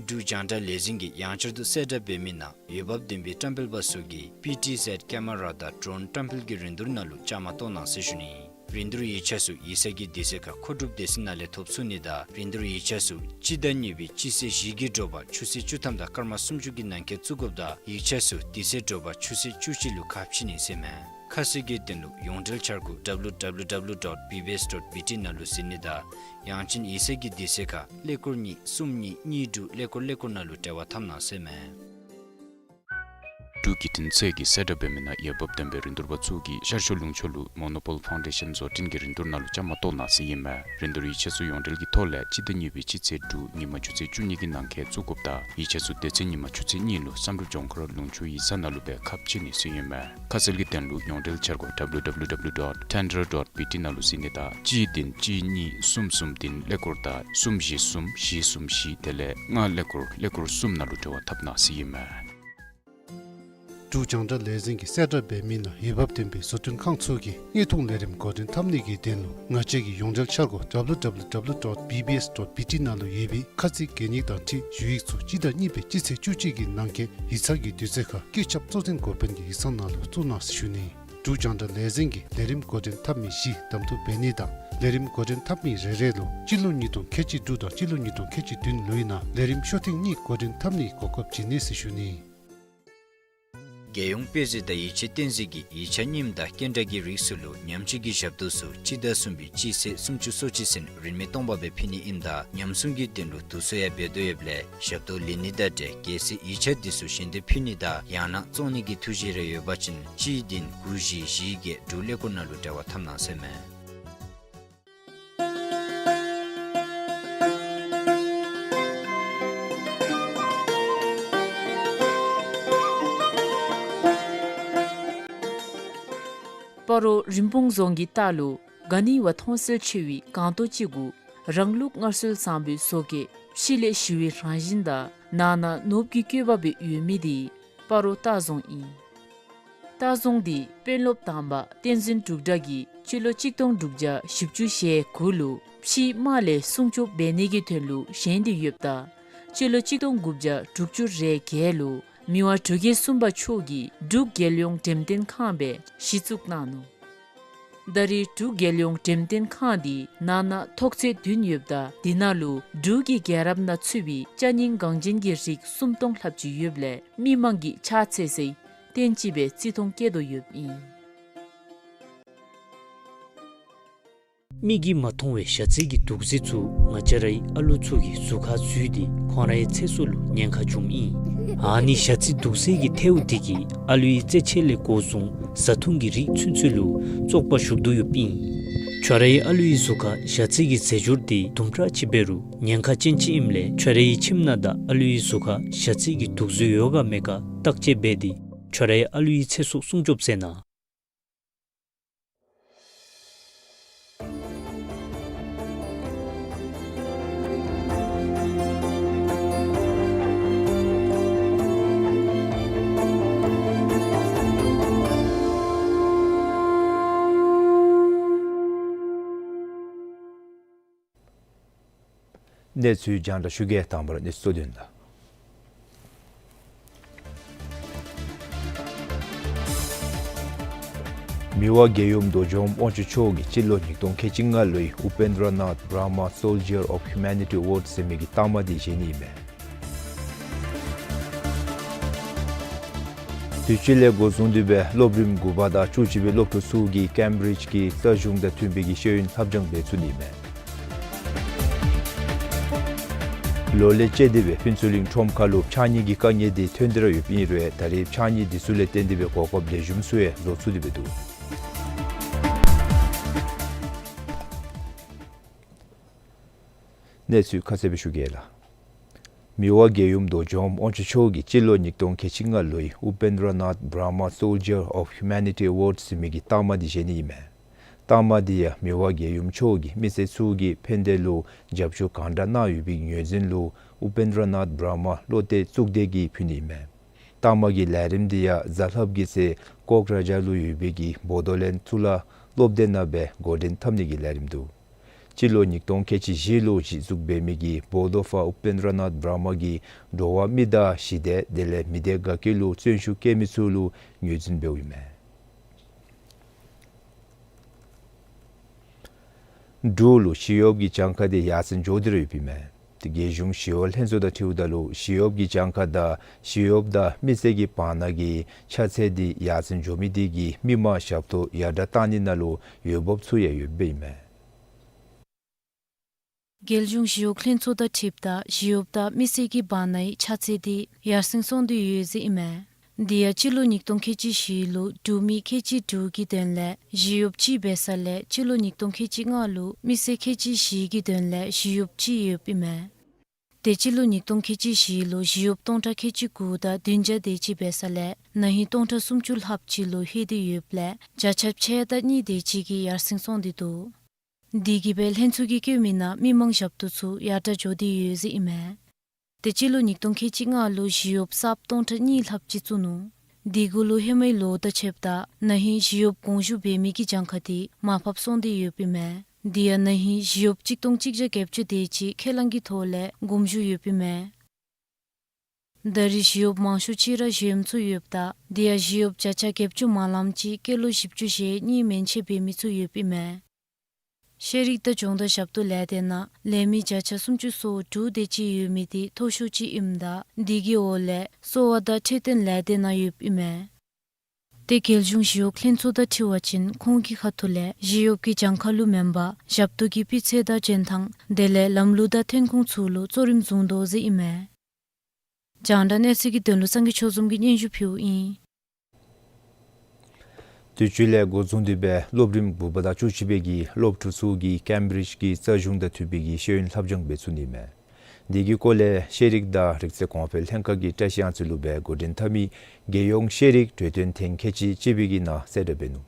འབྲུག་རྒྱང་བསྒྲགས་ལས་འཛིན་གྱིས་ཡང་བསྐྱར་དུ་གསལ་བསྒྲགས་འབད་མི་ནང་འོས་འབབ་ལྡན་པའི་བཀྲམ་སྤེལ་པ་ཚུ་གིས་པི་ཊི་ཟེཌ་ཀེ་མ་ར་དང་ཌོརོན་བཀྲམ་སྤེལ་གྱི་རིན་བསྡུར་ནང་ལུ་བཅའ་མར་གཏོགས་གནང་ཟེར་ཞུ་ནི། རིན་བསྡུར་ཡིག་ཆ་ཚུ་ཡིག་ཚང་གི་དུས་ཚོད་ཁར་མཁོ་སྒྲུབ་སྡེ་ཚན་ནང་ལས་ཐོབ་ཚུགས་ནི་དང་རིན་བསྡུར་ཡིག་ཆ་ཚུ་སྤྱི་ཟླ་གཉིས་པའི་སྤྱི་ཚེས་བཞི་གི་དྲོ་པ་ཆུ་ཚོད་བཅུ་ཐམ་དང་སྐར་མ་སུམ་ཅུ་གི་ནང་འཁོད་བཙུགས་དགོཔ་དང་ཡིག་ཆ་ཚུ་དེ་ཚེ་དྲོ་པ་ཆུ་ཚོད་བཅུ་གཅིག་ལུ་ཁ་ཕྱེ་ནི་ཟེར་ཨིན་མས། ཁ་གསལ་གྱི་དོན་ལུ་ཡོངས་འབྲེལ་འཆར་སྒོ་ཌབ་ལུ་ཌབ་ལུ་ཌབ་ལུ་ཌོཊ་བི་བི་ཨེསི་ཌོཊ་བི་ཊི་ནང་ལུ་གཟིགས་ནི་དང་ཡང་ཅིན་ཡིག་ཚང་གི་དུས་ཚོད་ཁར་ཀླད་ཀོར་གཉིས་གསུམ་གཉིས་གཉིས་དྲུག་ཀླད་ཀོར་ཀླད་ཀོར་ནང་ལུ་འབྲེལ་བ་འཐབ་གནང་ཟེར་ཨིན་མས། འབྲུག་བརྒྱུད་འཕྲིན་ཚད་ཀྱིས་གསལ་བསྒྲགས་འབད་མི་ནང་འོས་འབབ་ལྡན་པའི་རིན་བསྡུར་པ་ཚུ་གིས་ཤར་ཕྱོགས་ལུང་ཕྱོགས་ལུ་མོ་ནོ་པོལ་ཕའུན་ཌེ་ཤན་བཟོ་སྐྲུན་གྱི་རིན་བསྡུར་ནང་ལུ་བཅའ་མར་གཏོགས་གནང་ཟེར་ཨིན་མས། རིན་བསྡུར་ཡིག་ཆ་ཚུ་ཡོངས་འབྲེལ་གྱི་ཐོག་ལས་སྤྱི་ཟླ་གཉིས་པའི་སྤྱི་ཚེས་དྲུག་ཉིན་མ་ཆུ་ཚོད་བཅུ་གཉིས་ཀྱི་ནང་འཁོད་བཙུགས་དགོཔ་དང་ཡིག་ཆ་ཚུ་དེ་ཚེ་ཉིན་མ་ཆུ་ཚོད་གཉིས་ལུ་བསམ་གྲུབ་ལྗོངས་མཁར་ལུང་ཕྱོགས་ཡིག་ཚང་ནང་ལུ་སྦེ་ཁ་ཕྱེ་ནི་ཟེར་ཨིན་མས། ཁ་གསལ་གྱི་དོན་ལུ་ཡོངས་འབྲེལ་འཆར་སྒོ་ཌབ་ལུ་ཌབ་ལུ་ཌབ་ལུ་ཌོཊ་ཊེན་ཌར་ཌོཊ་བི་ཊི་ནང་ལུ་གཟིགས་ནི་དང་གཅིག་བདུན་གཅིག་གཉིས་གསུམ་གསུམ་བདུན་ཀླད་ཀོར་དང་གསུམ་བཞི་གསུམ་བཞི་གསུམ་བཞི་དེ་ལས་ལྔ་ཀླད་ཀོར་ཀླད་ཀོར་གསུམ་ནང་ལུ་འབྲེལ་བ་འཐབ་གནང་ཟེར་ཨིན་མས། འབྲུག་རྒྱང་བསྒྲགས་ལས་འཛིན་གྱིས་གསལ་བསྒྲགས་འབད་མི་ནང་འོས་འབབ་ལྡན་པའི་བཟོ་སྐྲུན་ཁང་ཚུ་གིས་དངོས་མཐོང་ལས་རིམ་འགོ་འདྲེན་འཐབ་ནི་གི་དོན་ལུ་ང་བཅས་ཀྱི་ཡོངས་འབྲེལ་འཆར་སྒོ་ཌབ་ལུ་ཌབ་ལུ་ཌབ་ལུ་ཌོཊ་བི་བི་ཨེསི་ཌོཊ་བི་ཊི་ནང་ལུ་ཡོད་པའི་ཁ་ཚིག་གན་ཡིག་དང་འཁྲིལ་ཞུ་ཡིག་ཚུ་སྤྱི་ཟླ་གཉིས་པའི་སྤྱི་ཚེས་བཅུ་གཅིག་གི་ནང་འཁོད་ཡིག་ཚང་གི་དུས་ཚོད་ཁར་བཀོད་ཁྱབ་གཙོ་འཛིན་འགོ་དཔོན་གྱི་ཡིག་ཚང་ནང་ལུ་བཙུགས་གནང་ཟེར་ཞུ་ནི། འབྲུག་རྒྱང་བསྒྲགས་ལས་འཛིན་གྱིས་ལས་རིམ་འགོ་འདྲེན་འཐབ་མི་བཞི་གདམ་འཐུ་འབད་ནི་དང་ལས་རིམ་འགོ་འདྲེན་འཐབ་མི་རེ་རེ་ལུ་སྤྱི་ལོ་ཉིས་སྟོང་ཁལ་གཅིག་དྲུག་དང་སྤྱི་ལོ་ཉིས་སྟོང་ཁལ་གཅིག་བདུན་ལོའི་ནང་ལས་རིམ་ཤོག་ཐེངས་གཉིས་འགོ་འདྲེན་འཐབ་ནིའི་གོ་སྐབས་བྱིན་ནི་ཟེར་ཞུ་ནི། རྒྱལ་ཡོངས་དཔེ་མཛོད་དང་ཡིག་ཆ་བསྟན་འཛིན་གྱིས་ཡིག་ཆ་རྙིངམ་དང་སྐྱེལ་འདྲེན་གྱི་རིགས་ཚུ་ལུ་ཉམས་བཅོས་ཀྱི་ཞབས་ཏོག་ཚུ་སྤྱི་ཟླ་གསུམ་པའི་སྤྱི་ཚེས་སུམ་ཅུ་སོ་གཅིག་ཚུན་རིན་མེད་སྟོང་པ་སྦེ་ཕུལ་ནི་ཨིནམ་ད་ཉམས་སྲུང་གི་དོན་ལུ་དུས་ཚོད་ཡང་འབད་དོ་ཡོདཔ་ལས་ཞབས་ཏོག་ལེན་ནི་དང་འབྲེལ་གལ་སྲིད་ཡིག་ཆ་འདི་ཚུ་ཞལ་འདེབས་ཕུལ་ནི་དང་ཡང་ན་བཙོང་ནི་གི་ཐུགས་བཞེད་རེ་ཡོད་པ་ཅིན་གཅིག་བདུན་དགུ་བཞི་བཞི་བརྒྱད་དྲུག་ཀླད་ཀོར་ནང་ལུ་འབྲེལ་བ་འཐབ་གནང་ཟེར་ཨིན་མས། སྤ་རོ་རིན་སྤུངས་རྫོང་གི་ལྟག་ལུ་ག་ནི་བ་མཐོང་གསལ་ཆེ་བའི་སྒང་ཏོག་ཅིག་གུ་རང་ལུགས་སྔར་སྲོལ་བཟང་པོའི་བཟོ་བཀོད་ཕྱི་ལས་ཞི་བའི་རང་བཞིན་དང་ནང་ན་ནོར་བུ་གི་བཀོད་པ་སྦེ་ཡོད་མི་དེ་སྤ་རོ་ལྟ་རྫོང་ཨིན། ལྟ་རྫོང་འདི་དཔོན་སློབ་དང་པ་བསྟན་འཛིན་འབྲུག་གྲགས་ཀྱིས་སྤྱི་ལོ་གཅིག་སྟོང་དྲུག་བརྒྱ་བཞི་བཅུ་ཞེ་དགུ་ལུ་ཕྱིའི་དམག་ལས་སྲུང་སྐྱོབ་འབད་ནི་གི་དོན་ལུ་བཞེངས་ཏེ་ཡོདཔ་ད་སྤྱི་ལོ་གཅིག་སྟོང་དགུ་བརྒྱ་དྲུག་ཅུ་རེ་བརྒྱད་ལུ་མི་དབང་འབྲུག་རྒྱལ་གསུམ་པ་མཆོག་གིས་འབྲུག་རྒྱལ་ཡོངས་འགྲེམས་སྟོན་ཁང་སྦེ་གཞི་བཙུགས་གནང་ནུག། ད་རེས་འབྲུག་རྒྱལ་ཡོངས་འགྲེམས་སྟོན་ཁང་འདི་ནང་ན་ཐོག་ཚད་བདུན་ཡོདཔ་ད་དེ་ནང་ལུ་འབྲུག་གི་རྒྱལ་རབས་ནང་ཚུད་པའི་ཅ་རྙིང་འགངས་ཅན་གྱི་རིགས་སུམ་སྟོང་ལྷགཔ་ཅིག་ཡོདཔ་ལས་མི་མང་གིས་ཕྱག་འཚལ་སའི་རྟེན་ཅིག་སྦེ་བརྩི་མཐོང་བསྐྱེད་དོ་ཡོདཔ་ཨིན། མིག་གིས་མ་མཐོང་བའི་ཞ་རྩི་གི་དུག་རྫས་ཚུ་ང་བཅས་རའི་ཨ་ལུ་ཚུ་གི་གཟུགས་ཁར་འཛུལ་ཏེ་ཁོང་རའི་ཚེ་སྲོག་ལུ་ཉེན་ཁ་འབྱུངམ་ཨིན། ཨ་ནི་ཞ་རྩི་དུག་རྫས་ཀྱི་ཐལཝ་དེ་གིས་ཨ་ལུའི་རྩེད་ཆས་ལས་འགོ་བཟུང་བཟའ་འཐུང་གི་རིགས་ཚུན་ཚོད་ལུ་བཙོག་པ་ཞུགས་དོ་ཡོདཔ་ཨིན། ཁྱོད་རའི་ཨ་ལུའི་གཟུགས་ཁར་ཞ་རྩི་གི་རྫས་སྦྱོར་དེ་དུམ་གྲ་ཅིག་འབད་རུང་ཉེན་ཁ་ཅན་ཅིག་ཨིནམ་ལས་ཁྱོད་རའི་ཁྱིམ་ནང་དང་ཨ་ལུའི་གཟུགས་ཁར་ཞ་རྩི་གི་དུག་རྫས་ཡོད་ག་མེད་ག་བརྟག་དཔྱད་འབད་དེ་ཁྱོད་རའི་ཨ་ལུའི་ཚེ་སྲོག་སྲུང་སྐྱོབ་མཛད་གནང་། གནས་ཚུལ་རྒྱང་བསྒྲགས་ཞུ་གེ། དང་པ་ར་གནས་ཚུལ་གཙོ་དོན་ལགས། མི་དབང་རྒྱལ་ཡུམ་མདོ་འཇོམས་དབང་ཕྱུག་མཆོག་གིས་སྤྱི་ལོ་ཉིས་སྟོང་ཁལ་གཅིག་ལྔ་ལོའི་Upendranath Brahma Soldier of Humanity Award ཟེར་མི་གི་རྟགས་མ་འདི་བཞེས་ནི་ཨིན་མས། དུས་ཅི་ལས་འགོ་བཟུང་སྟེ་སྦེ་སློབ་རིམ་དགུ་པ་དང་བཅུ་གཅིག་པའི་སློབ་ཕྲུག་ཚུ་གིས་ཀེམ་བི་རིཇ་གྱི་རྩ་གཞུང་དང་མཐུན་པའི་གི་ཤེས་ཡོན་ལྷབ་སྦྱང་འབད་ཚུགས་ནི་ཨིན་མས། ལོ་ལས་བཅད་དེ་སྦེ་ཕུན་ཚོགས་གླིང་ཁྲོམ་ཁ་ལུ་ཕྱགས་སྙིགས་ཀྱི་དཀའ་ངལ་འདི་ཐོན་ཏེ་ར་ཡོདཔ་ཨིན་རུང་ད་རེས་ཕྱགས་སྙིགས་འདི་ཚུ་ལས་བརྟེན་ཏེ་སྦེ་གོ་སྐབས་ལེགས་ཤོམ་ཚུ་ཡང་བཟོ་ཚུགས་ཏེ་སྦེ་འདུག། གནས་ཚུལ་ཁ་གསལ་སྦེ་ཞུ་གེ་ལགས། མི་དབང་རྒྱལ་ཡུམ་མདོ་འཇོམས་དབང་ཕྱུག་མཆོག་གིས་སྤྱི་ལོ་ཉིས་སྟོང་ཁལ་གཅིག་ལྔ་ལོའི་Upendranath Brahma Soldier of Humanity Award ཟེར་མི་གི་རྟགས་མ་འདི་བཞེས་ནི་ཨིན་མས། རྟགས་མ་འདི་ཡང་མི་དབང་རྒྱལ་ཡུམ་མཆོག་གིས་མི་སེར་ཚུ་གི་ཕན་བདེ་ལུ་རྒྱབ་སྐྱོར་གང་དྲག་གནང་ཡོད་པའི་ངོས་འཛིན་ལུ་Upendranath Brahma བློ་གཏད་གཙུག་སྡེ་གིས་ཕུལ་ནི་ཨིན་མས། རྟགས་མ་གི་ལས་རིམ་འདི་ཡང་གཟའ་ལྷགཔ་གི་ཚེ་ཀོག་ར་ཇཱར་ལུ་ཡོད་པའི་གི་བོ་དོ་ལེནཌ་གཙུག་ལག་སློབ་སྡེ་ནང་སྦེ་འགོ་འདྲེན་འཐབ་ནི་གི་ལས་རིམ་འདུག། སྤྱི་ལོ་ཉིས་སྟོང་ཁལ་གཅིག་བཞི་ལུ་གཞི་བཙུགས་འབད་མི་གི་བོ་དོ་ཕཱ་ཨུ་པེནྡྲ་ནཱཐ་བྷྲ་མ་གིས་འགྲོ་བ་མི་དང་ཞི་བདེ་དེ་ལས་མི་སྡེ་དགའ་སྐྱིད་ལུ་བརྩོན་ཤུགས་བསྐྱེད་མི་ཚུ་ལུ་ངོས་འཛིན་འབདཝ་ཨིན་མས། འབྲུག་ལུ་ཞི་གཡོགཔ་གི་གྱངས་ཁ་དེ་ཡར་སེང་འགྱོ་སྟེ་ར་ཡོདཔ་ཨིན་མས། དེ་རྒྱལ་གཞུང་ཞི་གཡོག་ལྷན་ཚོགས་དང་འཁྲིལཝ་ད་ལུ་ཞི་གཡོགཔ་གི་གྱངས་ཁ་དང་ཞི་གཡོགཔ་དང་མི་སེར་གྱི་བར་ན་གི་ཆ་ཚད་དེ་ཡར་སེང་འགྱོ་མི་དེ་གིས་མི་མང་ཞབས་ཏོག་ཡར་དྲག་བཏང་ནི་ནང་ལུ་འོས་འབབ་ཚུ་ཡང་ཡོདཔ་ཨིན་མས། རྒྱལ་གཞུང་ཞི་གཡོག་ལྷན་ཚོགས་དང་འཁྲིལཝ་ད་ཞི་གཡོགཔ་དང་མི་སེར་གྱི་བར་ནའི་ཆ་ཚད་དེ་ཡར་སེང་སོང་སྟེ་ཡོད་ཟེར་ཨིན་མས། དེ་ཡང་སྤྱི་ལོ་ཉིས་སྟོང་ཁལ་གཅིག་བཞི་ལུ་འབྲུག་མི་ཁལ་གཅིག་དྲུག་གི་དོན་ལས་ཞི་གཡོགཔ་གཅིག་འབད་ས་ལས་སྤྱི་ལོ་ཉིས་སྟོང་ཁལ་གཅིག་ལྔ་ལུ་མི་སེར་ཁལ་གཅིག་བཞི་གི་དོན་ལས་ཞི་གཡོགཔ་གཅིག་ཡོདཔ་ཨིན་མས། དེ་སྤྱི་ལོ་ཉིས་སྟོང་ཁལ་གཅིག་བཞི་ལུ་ཞི་གཡོགཔ་སྟོང་ཕྲག་ཁལ་གཅིག་དགུ་དང་བདུན་བརྒྱ་དེ་ཅིག་འབད་ས་ལས་ན་ཧིང་སྟོང་ཕྲག་སུམ་ཅུ་ལྷགཔ་ཅིག་ལུ་ལྷོད་དེ་ཡོདཔ་ལས་བརྒྱ་ཆ་ཕྱེད་དང་གཉིས་དེ་ཅིག་གིས་ཡར་སེང་སོང་སྟེ་འདུག། དེ་གིས་སྦེ་ལྷན་ཚོགས་ཀྱིས་བཀོད་མི་ནང་མི་མང་ཞབས་ཏོག་ཚུ་ཡར་དྲག་འགྱོ་སྟེ་ཡོད་ཟེར་ཨིན་མས། དེ་སྤྱི་ལོ་ཉིས་སྟོང་ཁལ་གཅིག་ལྔ་ལུ་ཞི་གཡོགཔ་གསརཔ་སྟོང་ཕྲག་གཉིས་ལྷགཔ་ཅིག་བཙུགས་ནུག། དེ་གུ་ལུ་ཧེ་མའི་ལོ་དང་ཕྱདཔ་ད་ན་ཧིང་ཞི་གཡོགཔ་དགོངས་ཞུ་འབད་མི་གི་གྱངས་ཁ་དེ་མར་ཕབ་སོང་སྟེ་ཡོདཔ་ཨིན་མས། དེ་ཡང་ན་ཧིང་ཞི་གཡོགཔ་གཅིག་སྟོང་གཅིག་བརྒྱ་བརྒྱད་ཅུ་དེ་ཅིག་ཁས་བླངས་ཀྱི་ཐོག་ལས་དགོངས་ཞུ་ཡོདཔ་ཨིན་མས། ད་རེས་ཞི་གཡོགཔ་མང་ཤོས་ཅིག་ར་གཞོནམ་ཚུ་ཡོདཔ་ད་དེ་ཡང་ཞི་གཡོགཔ་བརྒྱ་ཆ་བརྒྱད་ཅུ་མ་ལངམ་ཅིག་སྐྱེས་ལོ་བཞི་བཅུ་ཞེ་གཉིས་མན་ཆད་འབད་མི་ཚུ་ཡོདཔ་ཨིན་མས། ཤེས་རིག་དང་སྦྱོང་བརྡར་ཞབས་ཏོག་ལས་སྡེ་ནང་ལས་མི་བརྒྱ་ཆ་སུམ་ཅུ་སོ་དྲུག་དེ་ཅིག་ཡོད་མི་དེ་མཐོ་ཤོས་ཅིག་ཨིནམ་ད་དེ་གི་འོག་ལས་གསོ་བ་དང་འཕྲོད་བསྟེན་ལས་སྡེ་ནང་ཡོདཔ་ཨིན་མས། དེ་རྒྱལ་གཞུང་ཞི་གཡོག་ལྷན་ཚོགས་དང་འཁྲིལ་བ་ཅིན་ཁོང་གི་ཁ་ཐུག་ལས་ཞི་གཡོགཔ་གི་གྱངས་ཁ་ལུ་མེན་པར་ཞབས་ཏོག་གི་སྤུས་ཚད་དང་འཇོན་ཐང་དེ་ལས་ལམ་ལུགས་དང་ཐོན་ཁུངས་ཚུ་ལུ་གཙོ་རིམ་བཟུང་དོ་ཟེར་ཨིན་མས། རྒྱང་བསྒྲགས་གནས་ཚུལ་གྱི་དོན་ལུ་སངས་རྒྱས་ཆོས་འཛོམས་ཀྱིས་སྙན་ཞུ་ཕུལཝ་ཨིན། དུས་ཅི་ལས་འགོ་བཟུང་སྟེ་སྦེ་སློབ་རིམ་དགུ་པ་དང་བཅུ་གཅིག་པའི་གི་སློབ་ཕྲུག་ཚུ་གིས་ཀེམ་བི་རིཇ་གྱི་རྩ་གཞུང་དང་མཐུན་པའི་གི་ཤེས་ཡོན་ལྷབ་སྦྱང་འབད་ཚུགས་ནི་མས། དེ་གི་སྐོར་ལས་ཤེས་རིག་དང་རིག་རྩལ་གོང་འཕེལ་ལྷན་ཁག་གི་བཀྲ་ཤིས་གཡང་རྩེ་ལུ་སྦེ་འགོ་འདྲེན་འཐབ་མི་རྒྱལ་ཡོངས་ཤེས་རིག་གྲོས་སྟོན་ཐེངས་ཁལ་གཅིག་གཅིག་པའི་གི་ནང་གསལ་བསྒྲགས་འབད་ནུག།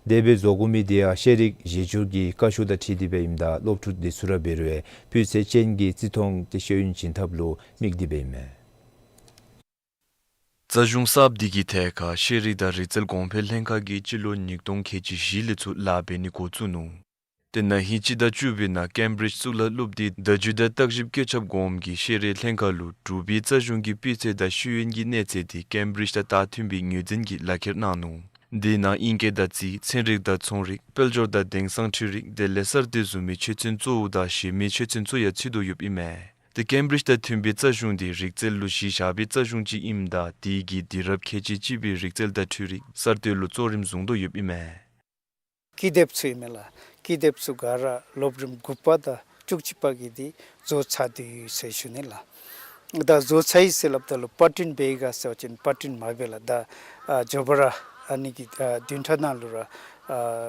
དེ་སྦེ་བཟོ་དགོ་མི་དེ་ཡང་ཤེས་རིག་བཞི་འགྱུར་གྱི་བཀའ་ཤོག་དང་འཁྲིལ་ཏེ་སྦེ་ཨིནམ་ད་སློབ་ཕྲུག་དེ་ཚུ་ར་འབད་རུང་སྤུས་ཚད་ཅན་གྱི་རྩིས་མཐོང་དེ་ཤེས་ཡོན་བྱིན་ཐབས་ལུ་དམིགས་ཏེ་སྦེ་ཨིན་མས། རྩ་གཞུང་གསརཔ་དེ་གི་ཐད་ཁར་ཤེས་རིག་དང་རིག་རྩལ་གོང་འཕེལ་ལྷན་ཁག་གིས་སྤྱི་ལོ་ཉིས་སྟོང་ཁལ་གཅིག་བཞི་ལས་ཚུར་ལཱ་འབད་ནི་འགོ་བཙུགས་ནུག། དེ་ན་ཧིང་སྤྱི་ཟླ་བཅུ་པའི་ནང་ཀེམ་བི་རིཇ་གཙུག་ལག་སློབ་སྡེའི་བརྡ་བརྒྱུད་དང་བརྟག་ཞིབ་བཀོད་ཁྱབ་འགོ་འདྲེན་གྱི་ཤེས་རིག་ལྷན་ཁག་ལུ་འབྲུག་པའི་རྩ་གཞུང་གི་སྤུས་ཚད་དང་ཤེས་ཡོན་གྱི་གནས་ཚད་དེ་ཀེམ་བི་རིཇ་དང་མཐུན་པའི་ངོས་འཛིན་གྱི་ལག་ཁྱེར་གནང་ནུག། དེ་ནང་དབྱིན་སྐད་དང་རྩིས། ཚན་རིག་དང་ཚོང་རིག། དཔལ་འབྱོར་དང་དེང་སང་འཕྲུལ་རིག། དེ་ལས་གསར་གཏོད་བཟུམ་མའི་ཆོས་ཚན་གཙོ་བོ་དང་གཞན་མི་ཆོས་ཚན་ཚུ་ཡང་ཚུད་དོ་ཡོདཔ་ཨིན་མས། དེ་ཀེམ་བི་རིཇ་དང་མཐུན་པའི་རྩ་གཞུང་དེ་རིག་རྩལ་ལུ་གཞི་བཞག་པའི་རྩ་གཞུང་ཅིག་ཨིནམ་ད་དེ་གིས་དུས་རབས་ཁལ་གཅིག་གཅིག་པའི་རིག་རྩལ་དང་འཕྲུལ་རིག་གསར་གཏོད་ལུ་གཙོ་རིམ་བཟུང་དོ་ཡོདཔ་ཨིན་མས། ཀི་དེབ་ཚུ་ཨིན་མས་ལགས། ཀི་དེབ་ཚུ་ག་ར་སློབ་རིམ་དགུ་པ་དང་བཅུ་གཅིག་པ་གི་དེ་བཟོ་ཚར་ཏེ་ཡོད་ཟེར་ཞུ་ནི་ལགས། ད་བཟོ་ཚར་ཡི་ཟེར་སླབ་ད་ལུ་པར་སྐྲུན་འབད་ཡི་ག་ཟེར་བ་ཅིན་པར་སྐྲུན་མ་འབད་ལགས། ད་ཨ་མགྱོགས་པ་ར་ཨ་ནི་གི་ཨ་བདུན་ཕྲག་ནང་ལུ་ར་ཨ་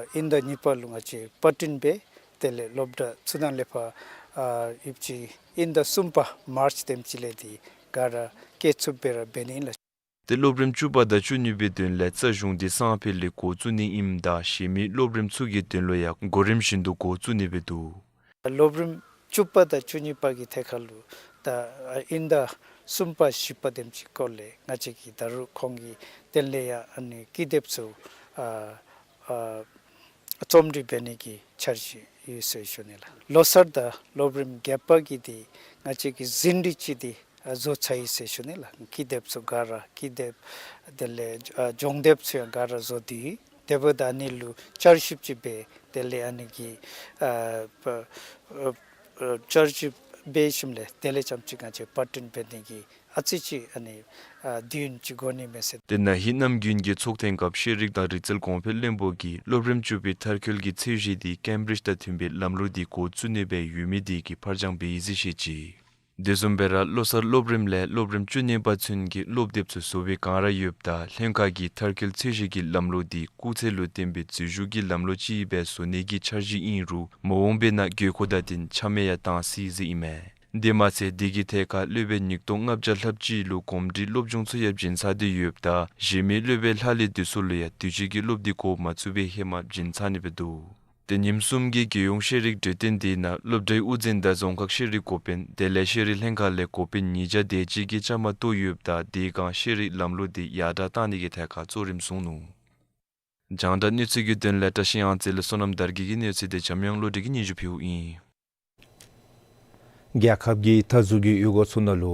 དབྱིན་ཟླ་གཉིས་པ་ལུ་ང་བཅས་པར་སྐྲུན་འབད། དེ་ལས་སློབ་གྲྭ་ཚུ་ནང་ལས་ཕར་ཨ་ཡོདཔ་ཅིག་དབྱིན་ཟླ་གསུམ་པ་མཱརཅ་དེམ་ཅིག་ལས་དེ་ག་ར་སྐྱེལ་ཚུགསཔ་སྦེ་ར་འབད་ནི་ཨིན་ལགས། དེ་སློབ་རིམ་བཅུ་པ་དང་བཅུ་གཉིས་པའི་དོན་ལས་རྩ་གཞུང་དེ་སང་ཕོད་ལས་འགོ་བཙུགས་ནི་ཨིནམ་ད་གཞན་མི་སློབ་རིམ་ཚུ་གི་དོན་ལུ་ཡང་གོ་རིམ་བཞིན་དུ་འགོ་བཙུགས་ནི་སྦེ་འདུག། སློབ་རིམ་བཅུ་པ་དང་བཅུ་གཉིས་པ་གི་ཐད་ཁར་ལུ་ད་ཨ་དབྱིན་ཟླ་གསུམ་པ་བཞི་པ་དེམ་ཅིག་སྐོར་ལས་ང་བཅས་ཀྱིས་ད་རུང་ཁོང་གི་དོན་ལས་ཡང་ཨ་ནི་ཀི་དེབ་ཚུ་ཨ་ཨ་རྩོམ་སྒྲིག་འབད་ནི་གི་འཆར་གཞི་ཡོད་ཟེར་ཞུ་ནི་ལགས། ལོ་གསར་དང་སློབ་རིམ་བརྒྱད་པ་གི་དེ་ང་བཅས་ཀྱིས་ཟིན་བྲིས་ཅིག་དེ་ཨ་བཟོ་ཚར་ཡི་ཟེར་ཞུ་ནི་ལགས། ཀི་དེབ་ཚུ་ག་ར་ཀི་དེབ་དེ་ལས་ཨ་སྦྱོང་དེབ་ཚུ་ཡང་ག་ར་བཟོ་སྟེ་ཡོད། དེ་འབདཝ་ད་ཨ་ནི་ལུ་བསྐྱར་ཞིབ་ཅིག་འབད་དེ་ལས་ཨ་ནི་གི་ཨ་བསྐྱར་ཞིབ་འབད་ཞིནམ་ལས་དེ་ལས་རྐྱངམ་ཅིག་ང་བཅས་པར་སྐྲུན་འབད་ནི་གི་ཨ་ཙི་ཅིག་ཨ་ནི་ཨ་དུས་ཡུན་ཅིག་འགོར་ནི་མས་ཟེར། དེ་ནང་ཧི་གནམ་དགུན་གྱི་ཚོགས་ཐེངས་སྐབས་ཤེས་རིག་དང་རིག་རྩལ་གོང་འཕེལ་བློན་པོ་གིས་སློབ་རིམ་བཅུ་པའི་མཐར་འཁྱོལ་གྱི་ཚད་གཞི་དེ་ཀེམ་བི་རིཇ་དང་མཐུན་པའི་ལམ་ལུགས་དེ་འགོ་བཙུགས་ནི་སྦེ་ཡོད་མི་དེ་གིས་ཕར་འགྱངས་འབད་ཡི་ཟེར་བཤད་ཅི། དེ་བཟུམ་སྦེ་ར་བློ་གསར་སློབ་རིམ་ལས་སློབ་རིམ་བཅུ་གཉིས་པ་ཚུན་གྱི་སློབ་དེབ་ཚུ་བཟོ་བའི་བསྒང་ར་ཡོདཔ་ད་ལྷན་ཁག་གིས་མཐར་འཁྱོལ་ཚད་གཞི་གི་ལམ་ལུགས་དེ་སྐུགས་ཚད་ལུ་བརྟེན་པའི་འཛུལ་ཞུགས་ཀྱི་ལམ་ལུགས་ཅིག་སྦེ་བཟོ་ནི་གི་འཆར་གཞི་ཨིན་རུང་མ་འོངས་པའི་ནང་དགོས་མཁོ་དང་ལྡན་ཆ་མེད་ཡང་བཏང་སྲིད་ཟེར་ཨིན་མས། དེ་མ་ཚད་དེ་གི་ཐད་ཁར་སློབ་དཔོན་ཉིས་སྟོང་ལྔ་བརྒྱ་ལྷགཔ་ཅིག་ལུ་གོམས་འདྲིས་སློབ་སྦྱོང་ཚུ་ཡང་བྱིན་ཚར་ཏེ་ཡོདཔ་ད་གཞན་མི་སློབ་དཔོན་ལྷག་ལུས་དེ་ཚུ་ལུ་ཡང་དུས་ཅི་གི་སློབ་དེ་འགོ་མ་བཙུགས་པའི་ཧེ་མ་བྱིན་ཚར་ནི་སྦེ་འདུག། དེ་ཉིནམ་གསུམ་གྱི་རྒྱལ་ཡོངས་ཤེས་རིག་གྲོས་སྟོན་དེ་ནང་སློབ་གྲྭའི་དབུ་འཛིན་དང་རྫོང་ཁག་ཤེས་རིག་འགོ་དཔོན་དེ་ལས་ཤེས་རིག་ལྷན་ཁག་ལས་འགོ་དཔོན་ཉིས་བརྒྱ་དེ་ཅིག་གིས་བཅའ་མར་གཏོགས་ཡོདཔ་ད་དེ་སྒང་ཤེས་རིག་ལམ་ལུགས་དེ་ཡར་དྲག་གཏང་ནི་གི་ཐད་ཁར་གཙོ་རིམ་བཟུང་ནུག། རྒྱང་བསྒྲགས་གནས་ཚུལ་གྱི་དོན་ལས་བཀྲ་ཤིས་གཡང་རྩེ་ལས་བསོད་ནམས་དར་རྒྱས་ཀྱི་གནས་ཚུལ་དེ་འཇམ་དབྱངས་བློ་གྲོས་ཀྱིས་སྙན་ཞུ་ཕུལཝ་ཨིན། རྒྱལ་ཁབ་ཀྱི་མཐའ་ཟུར་གྱི་གཡུས་སྒོ་ཚུ་ནང་ལུ་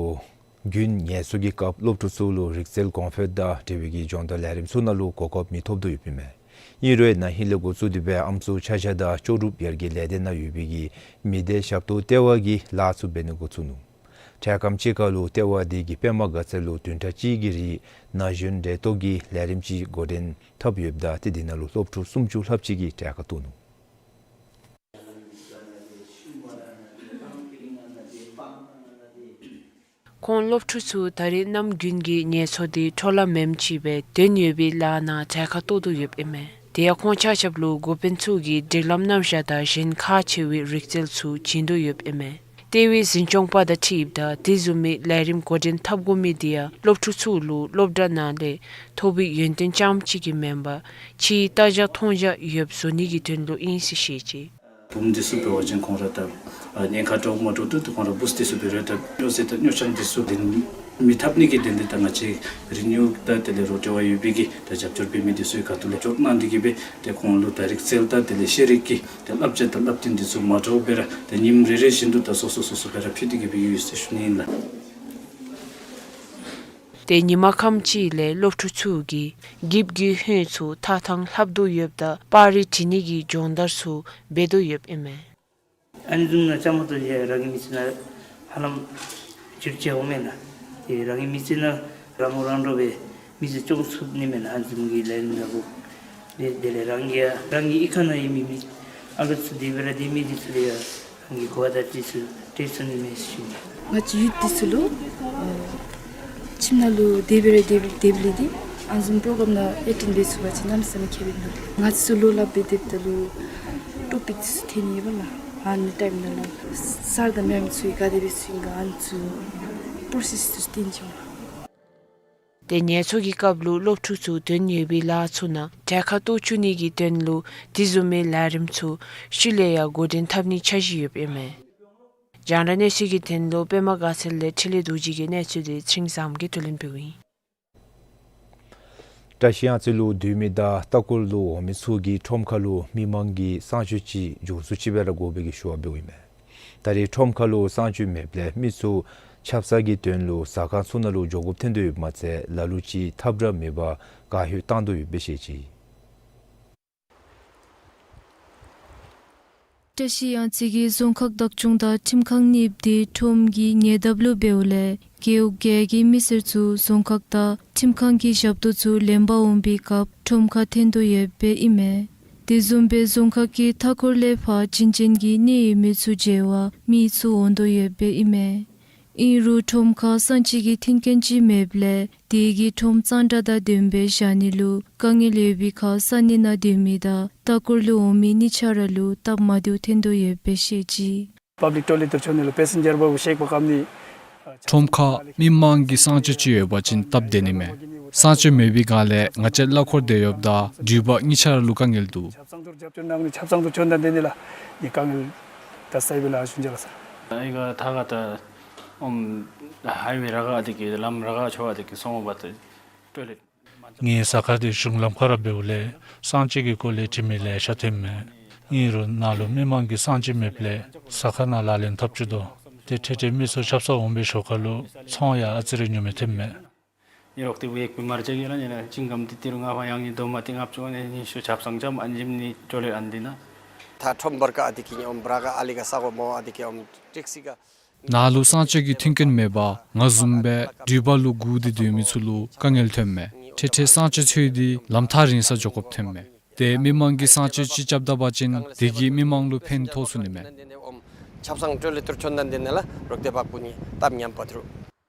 དགུན་ངལ་གསོ་གི་སྐབས་སློབ་ཕྲུག་ཚུ་ལུ་རིག་རྩལ་གོང་འཕེལ་དང་འབྲེལ་བའི་གི་སྦྱོང་བརྡར་ལས་རིམ་ཚུ་ནང་ལུ་གོ་སྐབས་མི་ཐོབ་དོ་ཡོདཔ་ཨིན་མས། ཨིན་རུང་ན་ཧིང་ལས་འགོ་བཙུགས་ཏེ་སྦེ་ཨམ་སྲུ་ཆ་བཞག་དང་ལྕོགས་གྲུབ་ཡར་རྒྱས་ལས་སྡེ་ནང་ཡོད་པའི་གི་མི་སྡེ་ཞབས་ཏོག་ལྟེ་བ་གིས་ལཱ་ཚུ་འབད་ནི་འགོ་བཙུགས་ནུག། འཕྲལ་ཁམས་ཅིག་ཁར་ལུ་ལྟེ་བ་དེ་གིས་པདྨ་དགའ་ཚལ་ལུ་བདུན་ཕྲག་གཅིག་གི་རིང་ན་གཞོན་འདྲེན་གཏོད་ཀྱི་ལས་རིམ་ཅིག་འགོ་འདྲེན་འཐབ་ཡོདཔ་ད་དེ་དེ་ནང་ལུ་སློབ་ཕྲུག་སུམ་ཅུ་ལྷགཔ་ཅིག་གིས་གྲལ་ཁར་གཏོགས་ནུག། ཁོང་སློབ་ཕྲུག་ཚུ་ད་རེས་གནམ་དགུན་གྱི་ངལ་གསོ་དེ་འཕྲོ་བརླག་མེནམ་ཅིག་སྦེ་དོན་ཡོད་པའི་ལཱ་ནང་གྲལ་ཁར་གཏོགས་དོ་ཡོདཔ་ཨིན་མས། དེ་ཡང་ཁོང་ཆ་ཁྱབ་ལུ་འགོ་དཔོན་ཚུ་གིས་སྒྲིག་ལམ་རྣམ་གཞག་དང་གཞན་ཁག་ཆེ་བའི་རིག་རྩལ་ཚུ་བྱིན་དོ་ཡོདཔ་ཨིན་མས། ལྟེ་བའི་འཛིན་སྐྱོང་པ་དང་འཁྲིལཝ་ད་དེ་བཟུམ་མའི་ལས་རིམ་འགོ་འདྲེན་འཐབ་དགོ་མི་དེ་ཡང་སློབ་ཕྲུག་ཚུ་ལུ་སློབ་གྲྭ་ནང་ལས་ཐོབ་པའི་ཡོན་ཏན་རྐྱངམ་ཅིག་གིས་མེན་པར་ཕྱིའི་ལྟ་རྒྱ་མཐོང་རྒྱ་ཡོདཔ་བཟོ་ནི་གི་དོན་ལུ་ཨིན་ཟེར་བཤད་ཅི། བུམོ་འདི་ཚུ་འབད་བ་ཅིན་ཁོང་ར་ད་ཨ་ཉེན་ཁ་འདྲཝ་མ་འདྲཝ་འདུག། ཏེ་ཁོང་ར་བུཚ་འདི་ཚུ་འབད་རུང་ད་སྨྱོ་རྫས་དང་སྨྱོ་ཆང་འདི་ཚུ་ལེན་མི་འཐབ་ནི་གི་དོན་ལས་ད་ང་བཅས་རིག་ནུས་དང་དེ་ལས་རོགས་འབྲེལ་བ་ཡོད་པའི་གི་ད་རྒྱབ་སྐྱོར་འབད་མི་འདི་ཚུ་གི་ཁ་ཐུག་ལས་འབྱོར་གནང་སྟེ་གི་སྦེ་ཏེ་ཁོང་ལུ་ད་རིག་རྩལ་དང་དེ་ལས་ཤེས་རིག་གི་ད་བསླབ་བྱ་དང་བསླབ་སྟོན་འདི་ཚུ་མ་འདྲཝ་སྦེ་ར་ད་ཉིནམ་རེ་རེ་བཞིན་དུ་ད་སོ་སོ་སོ་སོ་སྦེ་ར་ཕུལ་ཏེ་གི་སྦེ་ཡོད་ཟེར་ཞུ་ནི་ཨིན་ལགས། ཏེ་ཉིན་མ་ཁམས་ཅིག་ལས་སློབ་ཕྲུག་ཚུ་གིས་འགྱིབ་ཀྱི་ཧོད་ཚུ་ཐགས་ཐང་ལྷབ་དོ་ཡོདཔ་ད་པར་རིས་བྲི་ནི་གི་སྦྱོང་བརྡར་ཚུ་འབད་དོ་ཡོདཔ་ཨིན་མས། ཨ་ནི་བཟུམ་ནང་བཅའ་མར་གཏོགས་ཏེ་རང་གི་མི་ཚེ་ནང་ཧ་ལམ་འགྱུར་བཅོས་འོང་མས་ལགས། ཏེ་རང་གི་མི་ཚེ་ནང་རང་ངོ་རང་འདྲོངས་སྦེ་མི་ཚེ་སྐྱོང་ཚུགས་ནི་མས་ལགས། ཨ་ནི་བཟུམ་གྱི་ལས་རིམ་ནང་ལུ་ཏེ་དེ་ལས་རང་གི་ཡང་རང་གི་གཡུས་ཁ་ནང་ཡོད་མི་མི་ཨ་ལུ་ཚུ་དེ་སྦེ་ར་སྡོད་མི་འདི་ཚུ་ལུ་ཡང་རང་གི་གོ་བ་དང་འདི་ཚུ་སྤྲོད་ཚུགས་ནི་མས་ཟེར་ཞུ་ནི། ང་བཅས་ཡུཐ་འདི་ཚུ་ལུ་ཨ་ཁྱིམ་ནང་ལུ་དེ་སྦེ་ར་སྡོད་སྡོདཔ་ལས་ཏེ་ཨ་ནི་བཟུམ་པོ་རོ་གྲམ་ནང་ཨེ་ཊེནཌ་འབད་ཚུགས་པ་ཅིན་གནམ་མེད་ས་མེད་ཁེ་ཕན་འདུག། ང་བཅས་ཚུ་ལོ་ལྷབ་སྦེ་སྡོདཔ་ད་ལུ་ཊོ་པིཀ་འདི་ཚུ་ཐོན་ནི་ཡོད་པ་ལགས། ཨ་ནི་ཊའིམ་ནང་ལུ་སར་དང་མེམ་ཚུ་ག་དེ་སྦེ་ཚུ་ཨིན་ག་ཨ་ནི་ཚུ་པོརོ་སེསི་འདི་ཚུ་སྟོན་བྱིན་པ། ཏེ་ངལ་གསོ་གི་སྐབས་ལུ་སློབ་ཕྲུག་ཚུ་དོན་ཡོད་པའི་ལཱ་ཚུ་ནང་གྲལ་ཁར་གཏོགས་བཅུག་ནི་གི་དོན་ལུ་དེ་བཟུམ་མའི་ལས་རིམ་ཚུ་ཤུལ་ལས་ཡང་འགོ་འདྲེན་འཐབ་ནིའི་འཆར་གཞི་ཡོདཔ་ཨིན་མས། རྒྱང་བསྒྲགས་གནས་ཚུལ་གྱི་དོན་ལུ་པདྨ་དགའ་ཚལ་ལས་འཕྲིན་ལས་རྡོ་རྗེ་གི་གནས་ཚུལ་དེ་ཚེ་རིང་བཟངམོ་གིས་བསྡུ་ལེན་འབདཝ་ཨིན། བཀྲ་ཤིས་གཡང་རྩེ་ལུ་སྡོད་མི་དང་ལྟ་སྐོར་ལུ་འོང་མི་ཚུ་གིས་ཁྲོམ་ཁ་ལུ་མི་མང་གི་གསང་སྤྱོད་ཅིག་མགྱོགས་སུ་ཅིག་སྦེ་ར་དགོ་པའི་གི་ཞུ་བ་འབདཝ་ཨིན་མས། ད་རེས་ཁྲོམ་ཁ་ལུ་གསང་སྤྱོད་མེདཔ་ལས་མི་ཚུ་ཆབ་གསང་གི་དོན་ལུ་ཟ་ཁང་ཚུ་ནང་ལུ་འགྱོ་དགོཔ་ཐོན་དོ་ཡོདཔ་མ་ཚད་ལ་ལུ་ཅིག་ཐབས་ར་མེད་པར་ག་ཧོད་བཏང་དོ་ཡོདཔ་སྦེ་བཤད་ཅི། བཀྲ་ཤིས་གཡང་རྩེ་གི་རྫོང་ཁག་བདག་སྐྱོང་དང་ཁྲིམས་ཁང་གཉིསཔོ་དེ་ཁྲོམ་གྱི་ཉེ་འདབས་ལུ་འབདཝ་ལས་རྒེད་འོག་བརྒྱད་ཀྱི་མི་སེར་ཚུ་རྫོང་ཁག་དང་ཁྲིམས་ཁང་གི་ཞབས་ཏོག་ཚུ་ལེན་པར་འོང་པའི་སྐབས་ཁྲོམ་ཁར་ཐོན་དོ་ཡོདཔ་སྦེ་ཨིན་མས། དེ་བཟུམ་སྦེ་རྫོང་ཁག་གི་མཐའ་འཁོར་ལས་ཕར་བྱིན་ཅན་གྱི་གནས་ཡོད་མི་ཚུ་མཇལ་བར་མི་ཚུ་འོང་དོ་ཡོདཔ་སྦེ་ཨིན་མས། ཨིན་རུང་ཁྲོམ་ཁར་གསང་སྤྱོད་ཀྱི་མཐུན་རྐྱེན་ཅིག་མེདཔ་ལས་དེ་གིས་ཁྲོམ་གཙང་སྦྲ་དང་ལྡནམ་སྦེ་བཞག་ནི་ལུ་དཀའ་ངལ་ཡོད་པའི་ཁར་ས་གནས་ནང་སྡོད་མི་དང་ལྟ་སྐོར་ལུ་འོང་མི་གཉིས་ཆ་ར་ལུ་སྟབས་མ་བདེཝ་ཐོན་དོ་ཡོདཔ་སྦེ་བཤད་ཅི། པབ་ལིཀ་ཊོ་ལེཊ་འདི་ཚུ་ནང་ལུ་པེ་སེན་ཇར་འབདཝ་གཤེགས་པ་བཀབ་ནི། ཁྲོམ་ཁར་མི་མང་གི་གསང་སྤྱོད་ཅིག་ཡོད་པ་ཅིན་སྟབས་བདེ་ནི་མས། གསང་སྤྱོད་མེད་པའི་སྒང་ལས་ང་བཅས་གླ་འཁོར་སྡོད་ཡོདཔ་ད་འགྲུལ་པ་གཉིས་ཆ་ར་ལུ་དཀའ་ངལ་འདུག། ཆབ་གསང་དུ་རྒྱབ་སྐྱོར་གནང་ནི་ཆབ་གསང་དུ་བྱོན་དང་ལྡན་ནི་ལགས། ངེའི་དཀའ་ངལ་ད་སེལ་བའི་ལཱ་ཞུ་ནི་ལགས་སར། ཨི་ཁ་ཐ་ཁ་ད་ཨོམ་ཧའི་ཝེ་ར་ཁ་འདི་གི་ལམ་ར་ཁ་ཕྱོགས་འདི་གི་སོང་བ་ད་ཊོའི་ལེཊ། ངེའི་ཟ་ཁང་འདི་གཞུང་ལམ་ཁར་འབདཝ་ལས་གསང་སྤྱོད་ཀྱི་སྐོར་ལས་དྲི་མི་ལེ་ཤ་ཐོནམ་མས། ཨིན་རུང་ནང་ལུ་མི་མང་གི་གསང་སྤྱོད་མེདཔ་ལས་ཟ་ཁང་ནང་ལག་ལེན་འཐབ་བཅུག་དོ། ཏེ་འཕྲལ་འཕྲལ་མི་ཚུ་ཆབ་གསང་འོང་པའི་ཞོར་ཁ་ལུ་ཚོང་ཡང་ཨ་ཙི་རེ་ཉུང་མི་ཐོནམ་མས། ཨིན་རོགས་ཏེ་བེག་པི་མར་ཅ་གི་ར་ཨིན་ན་ཅིང་སྒམ་འདི་ཏི་རུ་ང་ཕ་ཡང་ནི་དོ་མ་ཏི་ང་བཅུ་ནི་ཉི་ཤུ་ཆབ་སང་ཅམ་ཨན་ཇིམ་ནི་ཅོ་ལེ་ཨན་འདི་ན། ཐ་ཁྲོམ་བར་ཀ་ཨ་དི་ཀི་ཉོམ་བྲ་ཀ་ཨ་ལི་ཀ་ས་གོ་མོ་ཨ་དི་ཀི་ཨོམ་ཀྲིག་སི་ཀ། ནཱ་ལུ་གསང་སྤྱོད་ཀྱི་མཐུན་རྐྱེན་མེད་པར་ང་བཟུམ་སྦེ་འགྲུལ་པ་ལུ་སྒུག་སྟེ་སྡོད་མི་ཚུ་ལུ་དཀའ་ངལ་ཐོནམ་མས། ཐེངས་ཐེངས་གསང་སྤྱོད་འཚོལ་ཏེ་ལམ་ཐག་རིང་ས་འགྱོ་དགོཔ་ཐོནམ་མས། ཏེ་མི་མང་གིས་གསང་སྤྱོད་ཅིག་རྐྱབ་ད་པ་ཅིན་དེ་གིས་མི་མང་ལུ་ཕན་ཐོགས་ཚུགས་ནི་མས། ཆབ་སང་ཅོ་ལེ་ཏུར་ཆོན་དང་དེ་ནང་ལུ་རོགས་ཏེ་བག་ཕུ་ནི་སྟབས་ཉམས་པ་ཐུར།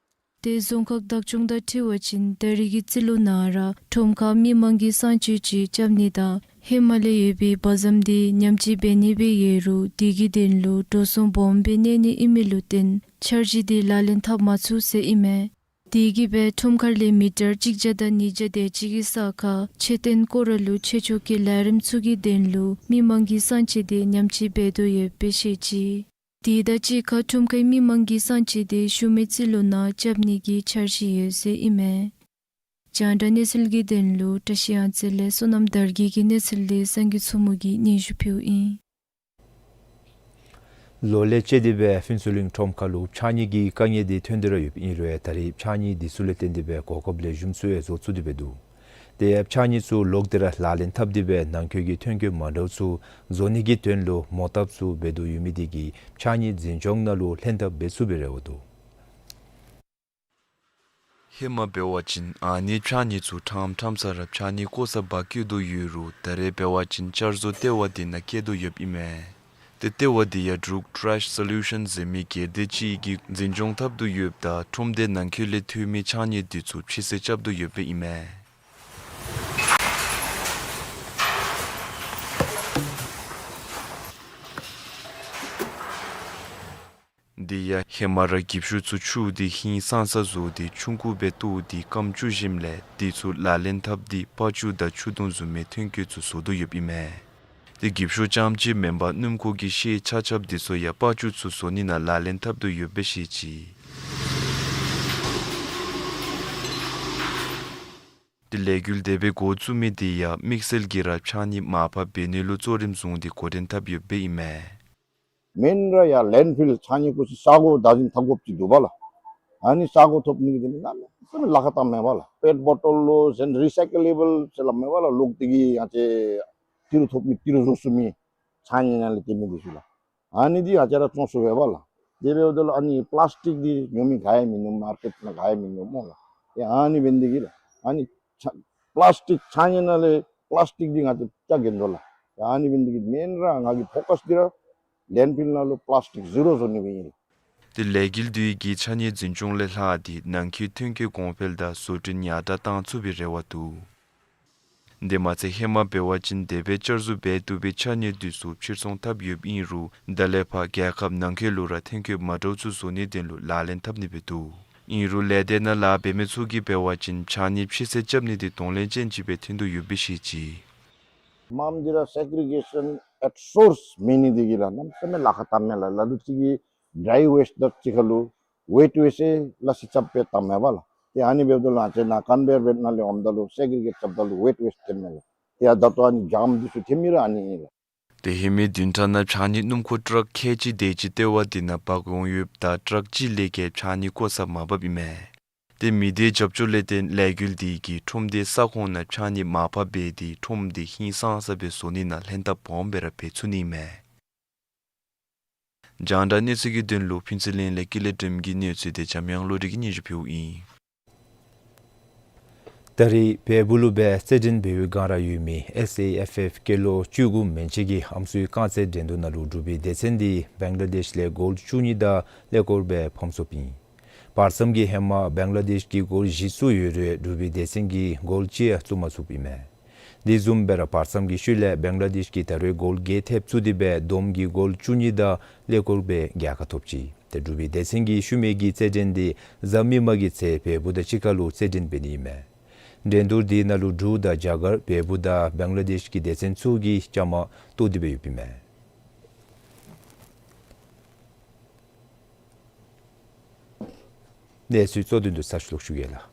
ཏེ་རྫོང་ཁག་བདག་སྐྱོང་དང་འཁྲིལ་བ་ཅིན་ད་རིས་ཀྱི་རྩིས་ལོ་ནང་ར་ཁྲོམ་ཁར་མི་མང་གིས་གསང་སྤྱོད་ཅིག་རྐྱབ་ནི་དང་ཧེ་མ་ལས་ཡོད་པའི་བ་ཟམ་འདི་ཉམས་བཅོས་འབད་ནི་སྦེ་ཡོད་རུང་དེ་གི་དོན་ལུ་འགྲོ་སོང་སྦོམ་སྦེ་གནས་ནི་ཨིན་མི་ལུ་བརྟེན་འཆར་གཞི་འདི་ལག་ལེན་འཐབ་མ་ཚུགས་ཟེར་ཨིན་མས། དེ་གིས་སྦེ་ཁྲོམ་ཁར་ལས་མི་ཊར་གཅིག་བརྒྱ་དང་ཉིས་བརྒྱ་དེ་ཅིག་གི་ས་ཁར་ཆེ་བསྟན་སྐོར་ར་ལུ་ཆེ་ཆུང་གི་ལས་རིམ་ཚུ་གི་དོན་ལུ་མི་མང་གིས་གསང་སྤྱོད་འདི་ཉམས་བཅོས་འབད་དོ་ཡོདཔ་སྦེ་བཤད་ཅི། དེ་དང་གཅིག་ཁར་ཁྲོམ་ཁའི་མི་མང་གིས་གསང་སྤྱོད་འདི་ཤུལ་མའི་རྩིས་ལོ་ནང་རྐྱབ་ནི་གི་འཆར་གཞི་ཡོད་ཟེར་ཨིན་མས། རྒྱང་བསྒྲགས་གནས་ཚུལ་གྱི་དོན་ལུ་བཀྲ་ཤིས་གཡང་རྩེ་ལས་བསོད་ནམས་དར་རྒྱས་ཀྱི་གནས་ཚུལ་འདི་སངས་རྒྱས་མཚོ་མོ་གིས་སྙན་ཞུ་ཕུལཝ་ཨིན། ལོ་ལས་བཅད་དེ་སྦེ་ཕུན་ཚོགས་གླིང་ཁྲོམ་ཁ་ལུ་ཕྱགས་སྙིགས་ཀྱི་དཀའ་ངལ་འདི་ཐོན་ཏེ་ར་ཡོདཔ་ཨིན་རུང་ད་རིས་ཕྱགས་སྙིགས་འདི་ཚུ་ལས་བརྟེན་ཏེ་སྦེ་གོ་སྐབས་ལེགས་ཤོམ་ཚུ་ཡང་བཟོ་ཚུགས་ཏེ་སྦེ་འདུག། དེ་ཡང་ཕྱགས་སྙིགས་ཚུ་ལོག་སྟེ་ར་ལག་ལེན་འཐབ་སྟེ་སྦེ་ནང་འཁོད་ཀྱི་ཐོན་སྐྱེད་མ་འདྲཝ་ཚུ་བཟོ་ནི་གི་དོན་ལུ་མོ་བཏབ་ཚུ་འབད་དོ་ཡོད་མི་དེ་གིས་ཕྱགས་སྙིགས་འཛིན་སྐྱོང་ནང་ལུ་ལྷན་ཐབས་འབད་ཚུགས་པའི་རེ་བ་འདུག། ཧེ་མ་འབད་བ་ཅིན་ཨ་ནི་ཕྱགས་སྙིགས་ཚུ་ཕྲངམ་ཕྲངམ་ས་ར་ཕྱགས་སྙིགས་བཀོ་ས་འབག་བཀོ་དོ་ཡོད་རུང་ད་རེས་འབད་བ་ཅིན་བསྐྱར་བཟོ་ལྟེ་བ་འདི་ནང་བཀལ་དོ་ཡོདཔ་ཨིན་མས། ཏེ་ལྟེ་བ་འདི་ཡང་འབྲུག་Trash Solution ཟེར་མི་སྒེར་སྡེ་ཅིག་གིས་འཛིན་སྐྱོང་འཐབ་དོ་ཡོདཔ་ད་ཁྲོམ་སྡེ་ནང་འཁོད་ལས་ཐོན་མི་ཕྱགས་སྙིགས་འདི་ཚུ་ཕྱིར་བསལ་རྐྱབ་དོ་ཡོདཔ་ཨིན་མས། འདི་ཡང་ཧེ་མ་ར་འགྱིབ་ཤུག་ཚུ་འཁྱུ་སྟེ་ཧིང་སངས་ས་བཟོ་སྟེ་ཆུང་ཀུ་སྦེ་བཏོག་སྟེ་སྐམ་བཅུག་ཞིནམ་ལས་འདི་ཚུ་ལག་ལེན་འཐབ་སྟེ་པག་ཅུ་དང་ཆུ་དུང་བཟུམ་མའི་ཐོན་སྐྱེད་ཚུ་བཟོ་དོ་ཡོདཔ་ཨིན་མས། ཏེ་འགྱིབ་ཤུག་རྐྱངམ་ཅིག་མེན་པར་སྣུམ་འཁོར་གྱི་ཤེལ་ཆ་ཁྱབ་འདི་ཚུ་ཡང་པག་ཅུ་ཚུ་བཟོ་ནི་ནང་ལག་ལེན་འཐབ་དོ་ཡོདཔ་སྦེ་བཤད་ཅི། ཏེ་ལས་འགུལ་དེ་སྦེ་འགོ་བཙུགས་མི་དེ་ཡང་དམིགས་བསལ་གྱིས་ར་ཕྱགས་སྙིགས་མར་ཕབ་འབད་ནི་ལུ་གཙོ་རིམ་བཟུང་སྟེ་འགོ་འདྲེན་འཐབ་ཡོདཔ་ཨིན་མས། མེན་ར་ཡར་ལེནཌ་ཕིལ་ཕྱགས་སྙིགས་བཀོ་སའི་ས་གོ་བདག་འཛིན་འཐབ་དགོཔ་ཅིག་འདུག་པ་ལགས། ཨ་ནི་ས་གོ་ཐོབ་ནི་གི་དེ་ནི་གནམ་མེད་ས་མེད་ལཱ་ཁག་བཏངམ་མས་པ་ལགས། པེཊ་བོ་ཊོལ་ལོ་ཟེར་རི་སའི་ཀེ་ལེ་བཱལ་ཟེར་སླབ་མས་པ་ལགས། ལོག་སྟེ་གི་ང་བཅས་ཏི་རུ་ཐོབ་མི་ཏི་རུ་བཟོ་ཚུགས་མི་ཕྱགས་སྙིགས་ནང་ལས་བཏོན་མི་འདི་ཚུ་ལགས། ཨ་ནི་འདི་ང་བཅས་ར་བཙོང་ཚུགས་པས་པ་ལགས། དེ་འབདཝ་ད་ལུ་ཨ་ནི་པ་ལཱསི་ཊིག་འདི་ཉོ་མི་ག་ཡང་མིན་ནུག། མར་ཀེཊ་ནང་ག་ཡང་མིན་ནུག་སྨོ་ལགས། ཨེ་ཨ་ནི་འབད་ནི་དེ་གིས་ལགས་ཨ་ནི་ཕྱགས་པ་ལཱསི་ཊིག་ཕྱགས་སྙིགས་ནང་ལས་པ་ལཱསི་ཊིག་འདི་ང་བཅས་རྐྱབ་གེ་འདུག་ལགས། ཨེ་ཨ་ནི་འབད་ནི་དེ་གིས་མེན་ར་ང་གི་ཕོ་ཀཱསི་འདི་ར་ལེནཌ་ཕིལ་ནང་ལུ་པ་ལཱསི་ཊིག་ཟི་རོ་བཟོ་ནི་སྦེ་ཨིན། ཏེ་ལས་འགུལ་འདི་གིས་ཕྱགས་སྙིགས་འཛིན་སྐྱོང་ལས་ལྷག་སྟེ་ནང་འཁོད་ཐོན་སྐྱེད་གོང་འཕེལ་དང་བཟོ་སྐྲུན་ཡར་དྲག་གཏང་ཚུགས་པའི་རེ་བ་འདུག། དེ་མ་ཚད་ཧེ་མ་འབད་བ་ཅིན་དེ་སྦེ་བསྐྱར་བཟོ་འབད་བཏུབ་པའི་ཕྱགས་སྙིགས་འདི་ཚུ་ཕྱིར་ཚོང་འཐབ་ཡོདཔ་ཨིན་རུང་ད་ལས་ཕར་རྒྱལ་ཁབ་ནང་འཁོད་ལུ་ར་ཐོན་སྐྱེད་མ་འདྲཝ་ཚུ་བཟོ་ནིའི་དོན་ལུ་ལག་ལེན་འཐབ་ནི་སྦེ་འདུག། ཨིན་རུང་ལས་སྡེ་ནང་ལཱ་འབད་མི་ཚུ་གིས་འབད་བ་ཅིན་ཕྱགས་སྙིགས་ཕྱིར་བསལ་རྐྱབ་ནི་འདི་གདོང་ལེན་ཅན་ཅིག་སྦེ་ཐོན་དོ་ཡོདཔ་སྦེ་བཤད་ཅི། མངམ་འདི་ར་སེག་རི་གེ་ཤཱན་ཨེཊ་སོརསི་མེད་ནི་དེ་གིས་ལགས་གནམ་མེད་ས་མེད་ལཱ་ཁག་བཏངམ་མས་ལགས། ལ་ལུ་ཅིག་གིས་ཌྲའི་ཝེསཊ་དང་གཅིག་ཁར་ལུ་ཝེཊ་ཝེསཊ་ལ་སི་རྐྱབ་སྦེ་བཏངམ་མས་པ་ལགས། ཏེ་ཨ་ནི་འབདཝ་ད་ལུ་ང་བཅས་ནཱ་ཀོན་ཝེ་ཡར་བེལཊ་ནང་ལས་འོངམ་ད་ལུ་སེག་རི་གེཊ་རྐྱབ་ད་ལུ་ཝེཊ་ཝེསཊ་ཐོནམ་མས་ལགས། ཏེ་ཡ་ད་ལྟོ་ཨ་ནི་ཇམ་འདི་ཚུ་ཐོན་མི་ར་ཨ་ནི་ཨིན་ལགས། ཏེ་ཧེ་མའི་བདུན་ཕྲག་ནང་ཕྱགས་སྙིགས་སྣུམ་འཁོར་ཊཱག་ཁལ་གཅིག་དེ་ཅིག་ལྟེ་བ་འདི་ནང་འབག་འོང་ཡོདཔ་ད་ཊཱག་གཅིག་ལས་བརྒལ་ཕྱགས་སྙིགས་བཀོ་ས་མ་འབབ་ཨིན་མས། ཏེ་མི་སྡེའི་རྒྱབ་སྐྱོར་ལས་བརྟེན་ལས་འགུལ་འདི་གིས་ཁྲོམ་སྡེའི་ས་ཁོངས་ནང་ཕྱགས་སྙིགས་མར་ཕབ་འབད་དེ་ཁྲོམ་འདི་ཧིང་སངས་ས་སྦེ་བཟོ་ནི་ནང་ལྷན་ཐབས་སྦོམ་སྦེ་ར་འབད་ཚུགས་ནི་ཨིན་མས། རྒྱང་བསྒྲགས་གནས་ཚུལ་གྱི་དོན་ལུ་ཕུན་ཚོགས་གླིང་ལས་ཀུན་ལེགས་སྒྲོལམ་གྱི་གནས་ཚུལ་འདི་འཇམ་དབྱངས་བློ་གྲོས་ཀྱིས་སྙན་ཞུ་ཕུལཝ་ཨིན། ད་རེས་བལ་པོ་ལུ་སྦེ་རྩེད་འགྲན་འབད་བའི་བསྒང་ར་ཡོད་མི་ཨེསི་ཨེ་ཨེཕ་ཨེཕ་སྐྱེས་ལོ་བཅུ་དགུ་མན་ཆད་ཀྱི་ཨམ་སྲུའི་རྐང་རྩེད་འགྲན་བསྡུར་ནང་ལུ་འབྲུག་པའི་སྡེ་ཚན་འདི་བེང་ལ་དེཤ་ལས་གོལ་བཅུ་གཉིས་དང་ཀླད་ཀོར་སྦེ་ཕམ་སོཔ་ཨིན། བར་མཚམས་ཀྱི་ཧེ་མ་བེང་ལ་དེཤ་གིས་གོལ་བཞི་བཙུགས་ཡོད་རུང་འབྲུག་པའི་སྡེ་ཚན་གྱིས་གོལ་གཅིག་ཡང་བཙུགས་མ་ཚུགསཔ་ཨིན་མས། དེ་བཟུམ་སྦེ་ར་བར་མཚམས་ཀྱི་ཤུལ་ལས་བེང་ལ་དེཤ་གིས་ད་རེས་གོལ་བརྒྱད་ཐེབས་བཙུགས་ཏེ་སྦེ་བསྡོམས་ཀྱིས་གོལ་བཅུ་གཉིས་དང་ཀླད་ཀོར་སྦེ་རྒྱལ་ཁ་ཐོབ་ཅི། ཏེ་འབྲུག་པའི་སྡེ་ཚན་གྱི་ཤུལ་མའི་གི་རྩེད་འགྲན་འདི་གཟའ་མིག་དམར་གྱི་ཚེ་བལ་པོ་དང་གཅིག་ཁར་ལུ་རྩེད་འགྲན་འབད་ནི་ཨིན་མས། འགྲན་བསྡུར་འདི་ནང་ལུ་འབྲུག་དང་རྒྱ་གར་བལ་པོ་དང་བེང་ལ་དེཤ་གི་སྡེ་ཚན་ཚུ་གིས་བཅའ་མར་གཏོགས་ཏེ་སྦེ་ཡོདཔ་ཨིན་མས། གནས་ཚུལ་གཙོ་དོན་དུ་ཚར་ཅིག་ལོག་ཞུ་གེ་ལགས།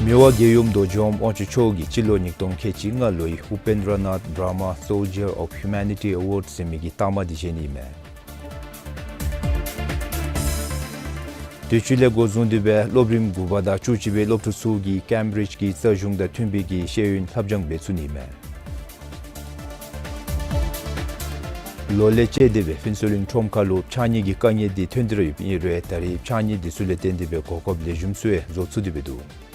མི་དབང་རྒྱལ་ཡུམ་རྡོ་རྗེ་ཨོམ་དབང་ཕྱུག་མཆོག་གིས་སྤྱི་ལོ་ཉིས་སྟོང་ཁལ་གཅིག་ལྔ་ལོའི་ཨུ་པེནྡྲ་ནཱཐ་བྷར་མ་སོལ་ཇར་ཨོཕ་ཧིའུ་མེ་ནི་ཊི་ཨེ་ཝཱཌ་ཟེར་མི་གི་རྟགས་མ་འདི་བཞེས་ནི་ཨིན་མས། དུས་ཅི་ལས་འགོ་བཟུང་སྟེ་སྦེ་སློབ་རིམ་དགུ་པ་དང་བཅུ་གཅིག་པའི་སློབ་ཕྲུག་ཚུ་གིས་ཀེམ་བི་རིཇ་གྱི་རྩ་གཞུང་དང་མཐུན་པའི་གི་ཤེས་ཡོན་ལྷབ་སྦྱང་འབད་ཚུགས་ནི་མས། ལོ་ལས་བཅད་དེ་སྦེ་ཕུན་ཚོགས་གླིང་ཁྲོམ་ཁ་ལུ་ཕྱགས་སྙིགས་ཀྱི་དཀའ་ངལ་འདི་ཐོན་ཏེ་ར་ཡོདཔ་ཨིན་རུང་ད་རེས་ཕྱགས་སྙིགས་འདི་ཚུ་ལས་བརྟེན་ཏེ་སྦེ་གོ་སྐབས་ལེགས་ཤོམ་ཚུ་ཡང་བཟོ་ཚུགས་ཏེ་སྦེ་འདུག།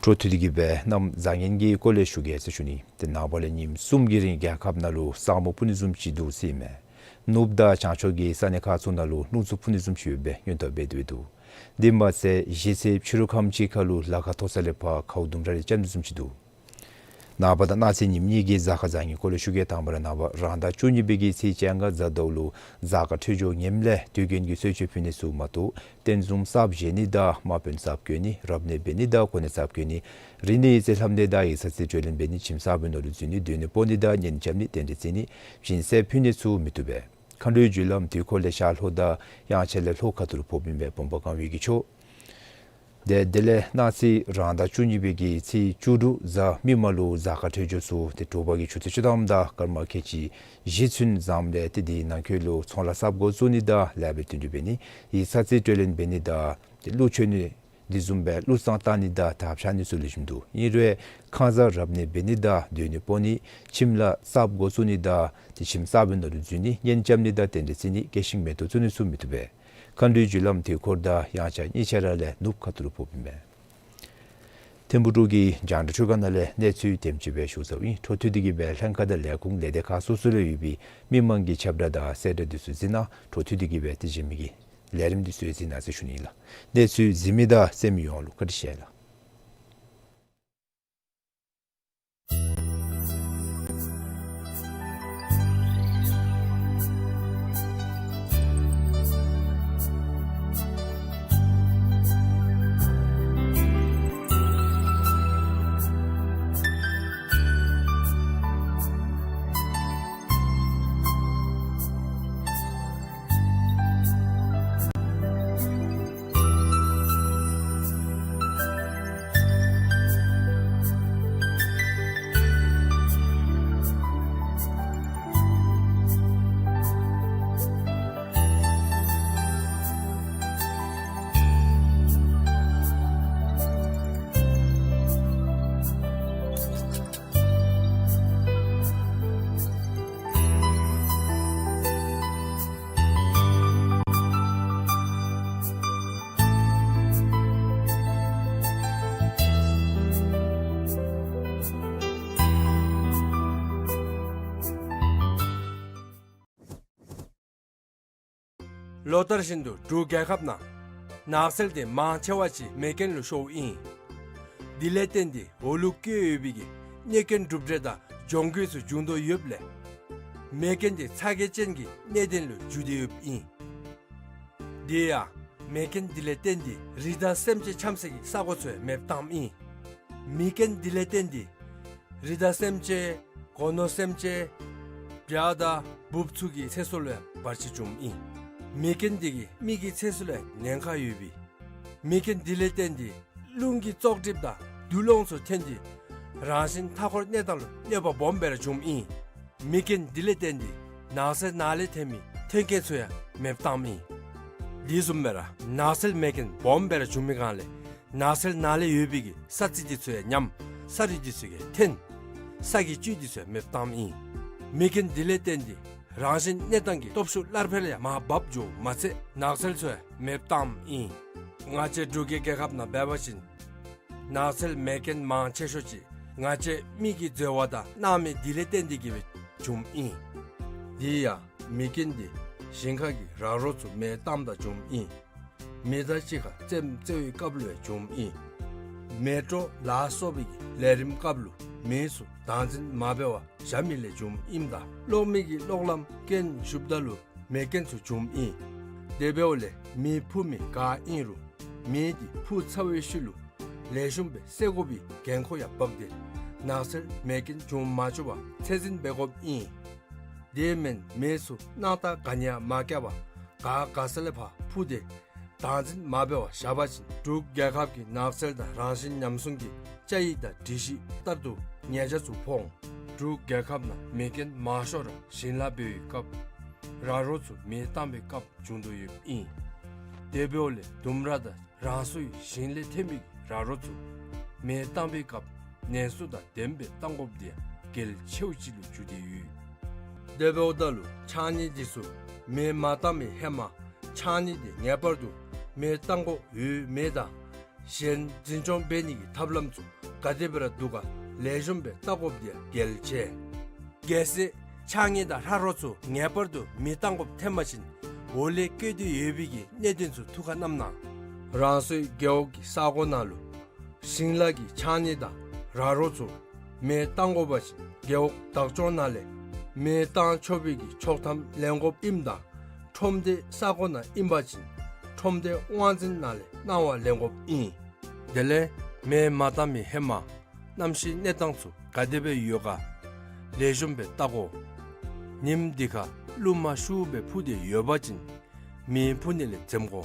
འཕྲོ་མཐུད་དེ་གིས་སྦེ་གནམ་བཟང་ངན་གྱི་སྐོར་ལས་ཞུ་གེ་ཟེར་ཞུ་ནི། ཏེ་ནངས་པ་ལས་ཉིནམ་གསུམ་གྱི་རིང་རྒྱལ་ཁབ་ནང་ལུ་ས་སྨུག་སྤུབ་ནི་བཟུམ་ཅིག་འདུག་ཟེར་ཨིན་མས། ནུབ་དང་བྱང་ཕྱོགས་ཀྱི་ས་གནས་ཁག་ཚུ་ནང་ལུ་སྣུམ་འཚུབ་འཕུ་ནི་བཟུམ་ཅིག་ཡོད་པའི་སྔོན་བརྡ་འབད་དེ་འདུག། དེ་མ་ཚད་གཞེས་ཚེས་ཕྱི་རུ་ཁམས་ཅིག་ཁར་ལུ་ལ་ཁ་མཐོ་ས་ལས་ཕར་ཁཝ་ལྡུམ་ར་རེ་རྐྱབ་ནི་བཟུམ་ཅིག་འདུག། ནངས་པ་དང་གནངས་ཚེ་ཉིནམ་གཉིས་ཀྱི་གཟའ་སྐར་བཟང་ངན་སྐོར་ལས་ཞུ་གེ། དང་པ་ར་ནངས་པ་རང་ཟླ་བཅུ་གཉིས་པའི་གི་ཚེས་བཅོ་ལྔ་གཟའ་ཟླཝ་ལུ་གཟའ་སྐར་འཕྲོད་སྦྱོར་ངནམ་ལས་དུས་རྒྱུན་གྱི་གསོལ་མཆོད་ཕུལ་ནི་ཚུ་མ་གཏོགས་རྟེན་གསུམ་གསརཔ་བཞེངས་ནི་དང་དམག་དཔོན་གསརཔ་བསྐོ་ནི་རབ་གནས་འབད་ནི་དང་གོ་གནས་གསརཔ་བསྐོ་ནི་རིག་གནས་ཡིག་རྩིས་ལྷབ་ནི་དང་ཡིག་ཚང་རྩིས་སྤྲོད་ལེན་འབད་ནི་ཁྱིམ་གསར་པའི་ནང་ལུ་འཛུལ་ནི་སྡོད་གནས་སྤོ་ནི་དང་གཉེན་རྐྱབ་ནི་རྟེན་འབྲེལ་བརྩི་ནི་སྦྱིན་སྲེག་ཕུལ་ནི་ཚུ་མི་བཏུབ་པས། མཁའ་འགྲོའི་རྒྱུ་ལམ་དུས་འཁོར་ལས་ཤར་ལྷོ་དང་དབྱངས་འཆར་ལས་ལྷོ་ཁ་ཐུག་ལུ་ཕོགཔ་ཨིན་པས། བུམ་པ་གང་བའི་གི་ཕྱོགས། དེ་དེ་ལས་གནངས་ཚེ་རང་ཟླ་བཅུ་གཉིས་པའི་གི་ཚེས་བཅུ་དྲུག་གཟའ་མིག་དམར་ལུ་གཟའ་སྐར་འཕྲོད་སྦྱོར་ཚུ་ཏེ་དྲོ་པ་གི་ཆུ་ཚོད་བཅུ་ཐམ་དང་སྐར་མ་ཁལ་གཅིག་བཞི་ཚུན་བཟངམ་ལས་ཏེ་དེའི་ནང་འཁོད་ལུ་ཚོང་ལཱ་གསརཔ་འགོ་བཙུགས་ནི་དང་ལཱ་འབད་བསྟུན་གྲོས་འབད་ནི་ཡིག་ཚང་རྩིས་སྤྲོད་ལེན་འབད་ནི་དང་ཏེ་གླུ་མཆོད་ནི་དེ་བཟུམ་སྦེ་གླུ་བསང་བཏང་ནི་དང་དར་འཕྱར་ནི་ཚུ་ལེགས་ཤོམ་འདུག། ཨིན་རུང་ཁང་གསར་རབ་གནས་འབད་ནི་དང་སྡོད་གནས་སྤོ་ནི་ཁྱིམ་ལཱ་གསརཔ་འགོ་བཙུགས་ནི་དང་ཏེ་ཁྱིམ་གསར་པའི་ནང་ལུ་འཛུལ་ནི་གཉེན་རྐྱབ་ནི་དང་རྟེན་འབྲེལ་བརྩི་ནི་སྐྱེད་ཤིང་མེ་ཏོག་བཙུགས་ནི་ཚུ་མི་བཏུབ་པས། མཁའ་འགྲོའི་རྒྱུ་ལམ་དུས་འཁོར་དང་དབྱངས་འཆར་གཉིས་ཆ་ར་ལས་ནུབ་ཁ་ཐུག་ལུ་ཕོགཔ་ཨིན་མས། ཐིམ་ཕུག་འབྲུག་གི་རྒྱང་བསྒྲགས་ཁྲུས་ཁང་ནང་ལས་གནས་ཚུལ་དེམ་ཅིག་སྦེ་ཞུ་ཚརཝ་ཨིན། འཕྲོ་མཐུད་དེ་གིས་སྦེ་ལྷན་ཁག་དང་ལས་ཁུངས་ལས་སྡེ་ཁག་སོ་སོ་ལུ་ཡོད་པའི་མི་མང་གི་ཁྱབ་བསྒྲགས་དང་གསལ་བསྒྲགས་འདི་ཚུ་གཟིགས་གནང་། འཕྲོ་མཐུད་དེ་གིས་སྦེ་ཏེ་གཞན་མི་གི་ལས་རིམ་འདི་ཚུ་ཡང་གཟིགས་གནང་ཟེར་ཞུ་ནི་ལགས། གནས་ཚུལ་གཟིགས་མི་དང་གསན་མི་ཡོངས་ལུ་བཀའ་དྲིན་ཆེ་ལགས། ལོ་ལྟར་བཞིན་དུ་འབྲུག་རྒྱལ་ཁབ་ནང་ནགས་ཚལ་དེ་མང་ཆེ་བ་ཅིག་མེ་རྐྱེན་ལུ་ཤོརཝ་ཨིན། དེ་ལས་བརྟེན་ཏེ་འོག་ལུ་བཀོད་ཡོད་པའི་གི་གནོད་རྐྱེན་གྲུབ་འབྲས་དང་གྱོང་གུད་ཚུ་འབྱུང་དོ་ཡོདཔ་ལས་མེ་རྐྱེན་དེ་ཚ་གྱང་ཅན་གྱི་གནད་དོན་ལུ་འགྱུར་ཏེ་ཡོདཔ་ཨིན། དེ་ཡང་མེ་རྐྱེན་དེ་ལས་བརྟེན་ཏེ་རི་དྭགས་སེམས་ཅན་འཁྱམས་སའི་གི་ས་གོ་ཚུ་ཡང་མེདཔ་བཏངམ་ཨིན། མེ་རྐྱེན་དེ་ལས་བརྟེན་ཏེ་རི་དྭགས་སེམས་ཅན་སྒོ་ནོར་སེམས་ཅན་བྱ་དང་འབུཔ་ཚུ་གི་ཚེ་སྲོག་ལུ་ཡང་བར་ཆད་བྱུངམ་ཨིན། མེ་རྐྱེན་དེ་གིས་མི་གི་ཚེ་སྲོག་ལུ་ཡང་ཉེན་ཁ་ཡོད་པས། མེ་རྐྱེན་དེ་ལས་བརྟེན་ཏེ་རླུང་གི་བཙོག་གྲིབ་དང་དུག་སློང་ཚུ་ཐོན་ཏེ་རང་བཞིན་མཐའ་འཁོར་གནས་སྟངས་ལུ་གནོད་པ་སྦོམ་སྦེ་ར་བྱུངམ་ཨིན། མེ་རྐྱེན་དེ་ལས་བརྟེན་ཏེ་ནགས་ཚལ་ནང་ལས་ཐོན་མི་ཐོན་སྐྱེད་ཚུ་ཡང་མེདཔ་བཏངམ་ཨིན། དེ་བཟུམ་སྦེ་ར་ནགས་ཚལ་མེ་རྐྱེན་སྦོམ་སྦེ་ར་བྱུང་མི་སྒང་ལས་ནགས་ཚལ་ནང་ལས་ཡོད་པའི་གི་ས་རྩི་དེ་ཚུ་ཡང་ཉམས། ས་རུད་དེ་ཚུ་ཡང་ཐོན། ས་གི་བཅུད་དེ་ཚུ་ཡང་མེདཔ་བཏངམ་ཨིན། མེ་རྐྱེན་དེ་ལས་བརྟེན་ཏེ་རང་བཞིན་གནས་སྟངས་ཀྱི་སྟོབས་ཤུགས་སླར་འཕེལ་ཡང་མར་བབས་འགྱོཝ་མ་ཚད་ནགས་ཚལ་ཚུ་ཡང་མེདཔ་བཏངམ་ཨིན། ང་བཅས་འབྲུག་གི་རྒྱལ་ཁབ་ནང་འབད་བ་ཅིན་ནགས་ཚལ་མེ་རྐྱེན་མང་ཆེ་ཤོས་ཅིག་ང་བཅས་མི་གིས་འཛོལ་བ་དང་གནང་མི་དེ་ལས་བརྟེན་ཏེ་གིས་སྦེ་བྱུངམ་ཨིན། དེ་ཡང་མེ་རྐྱེན་དེ་ཞིང་ཁ་གི་ར་རོ་ཚུ་མེ་བཏངམ་ད་བྱུངམ་ཨིན། མེ་མདའ་གཅིག་ཁར་རྩེདམོ་རྩེ་བའི་སྐབས་ལུ་ཡང་བྱུངམ་ཨིན། མེ་དྲོ་ལ་སོགས་པའི་གི་ལས་རིམ་སྐབས་ལུ་མེ་ཚུ་བདག་འཛིན་མ་འབད་བར་བཞག་མི་ལས་བྱུངམ་ཨིནམ་ད་གློག་མེ་གི་གློག་ལམ་རྐྱེན་ཞུགསཔ་ད་ལུ་མེ་རྐྱེན་ཚུ་བྱུངམ་ཨིན། དེ་འབདཝ་ལས་མེ་འཕུ་མི་ག་ཨིན་རུང་མེ་དེ་འཕུ་ཚར་བའི་ཤུལ་ལུ་ལེགས་ཤོམ་སྦེ་སེལ་དགོ་པའི་འགན་ཁུར་ཡང་འབག་སྟེ་ནགས་ཚལ་མེ་རྐྱེན་བྱུང་མ་བཅུག་པར་ཚད་འཛིན་འབད་དགོཔ་ཨིན། དེ་མེན་མེ་ཚུ་སྣང་ཐག་ག་ནི་ཡང་མ་བཀལ་བར་ག་ག་ས་ལས་ཕར་འཕུ་སྟེ་བདག་འཛིན་མ་འབད་བར་བཞག་པ་ཅིན་འབྲུག་རྒྱལ་ཁབ་ཀྱི་ནགས་ཚལ་དང་རང་བཞིན་ཉམས་སྲུང་གི་བཅའ་ཡིག་དང་སྒྲིག་གཞི་ལྟར་དུ་ཉེས་ཆད་ཚུ་ཕོག་འོང་། འབྲུག་རྒྱལ་ཁབ་ནང་མེ་རྐྱེན་མང་ཤོས་ར་ཞིང་ལཱ་འབད་བའི་སྐབས་ར་རོ་ཚུ་མེ་བཏང་བའི་སྐབས་བྱུང་དོ་ཡོདཔ་ཨིན། དེ་འབདཝ་ལས་ལྡུམ་ར་དང་རང་སོའི་ཞིང་ལས་ཐོན་མི་གི་ར་རོ་ཚུ་མེ་བཏང་བའི་སྐབས་ནན་སུ་དང་ལྡནམ་སྦེ་བཏང་དགོཔ་དེ་ཡང་གལ་ཆེཝ་ཅིག་ལུ་གྱུར་ཏེ་ཡོད། དེ་འབདཝ་ད་ལུ་ཕྱགས་སྙིགས་འདི་ཚུ་མེ་མ་བཏང་བའི་ཧེ་མ་ཕྱགས་སྙིགས་དེ་ངེས་པར་དུ་མེ་བཏང་དགོཔ་ཡོད་མེད་དང་གཞན་འཛིན་སྐྱོང་འབད་ནི་གི་ཐབས་ལམ་ཚུ་ག་དེ་སྦེ་ར་འདུག་ག་ལེགས་ཤོམ་སྦེ་བལྟ་དགོཔ་དེ་ཡང་གལ་ཆེ། གལ་སྲིད་ཕྱགས་སྙིགས་དང་ར་རོ་ཚུ་ངེས་པར་དུ་མེ་བཏང་དགོཔ་ཐོན་པ་ཅིན་འོག་ལས་བཀོད་དེ་ཡོད་པའི་གི་གནད་དོན་ཚུ་ཐུགས་ཁར་བསྣམས་གནང་། རང་སོའི་རྒེད་འོག་གི་ས་གོ་ནང་ལུ་ཞིང་ལཱ་གི་ཕྱགས་སྙིགས་དང་ར་རོ་ཚུ་མེ་བཏང་དགོ་པ་ཅིན་རྒེད་འོག་བདག་སྐྱོང་ནང་ལས་མེ་བཏང་ཆོག་པའི་གི་ཆོག་ཐམ་ལེན་དགོཔ་ཨིནམ་ད་ཁྲོམ་སྡེ་ས་གོ་ནང་ཨིན་པ་ཅིན་ཁྲོམ་སྡེ་དབང་འཛིན་ནང་ལས་གནང་བ་ལེན་དགོཔ་ཨིན། དེ་ལས་མེ་མ་བཏང་མི་ཧེ་མ་གནམ་གཤིས་གནས་སྟངས་ཚུ་ག་དེ་སྦེ་ཡོད་ག་ལེགས་ཤོམ་སྦེ་བལྟ་དགོ། ཉིམ་འདི་ཁར་རླུང་མ་ཤུགས་སྦེ་འཕུ་སྟེ་ཡོད་པ་ཅིན་མེ་འཕུ་ནི་ལས་འཛེམ་དགོ།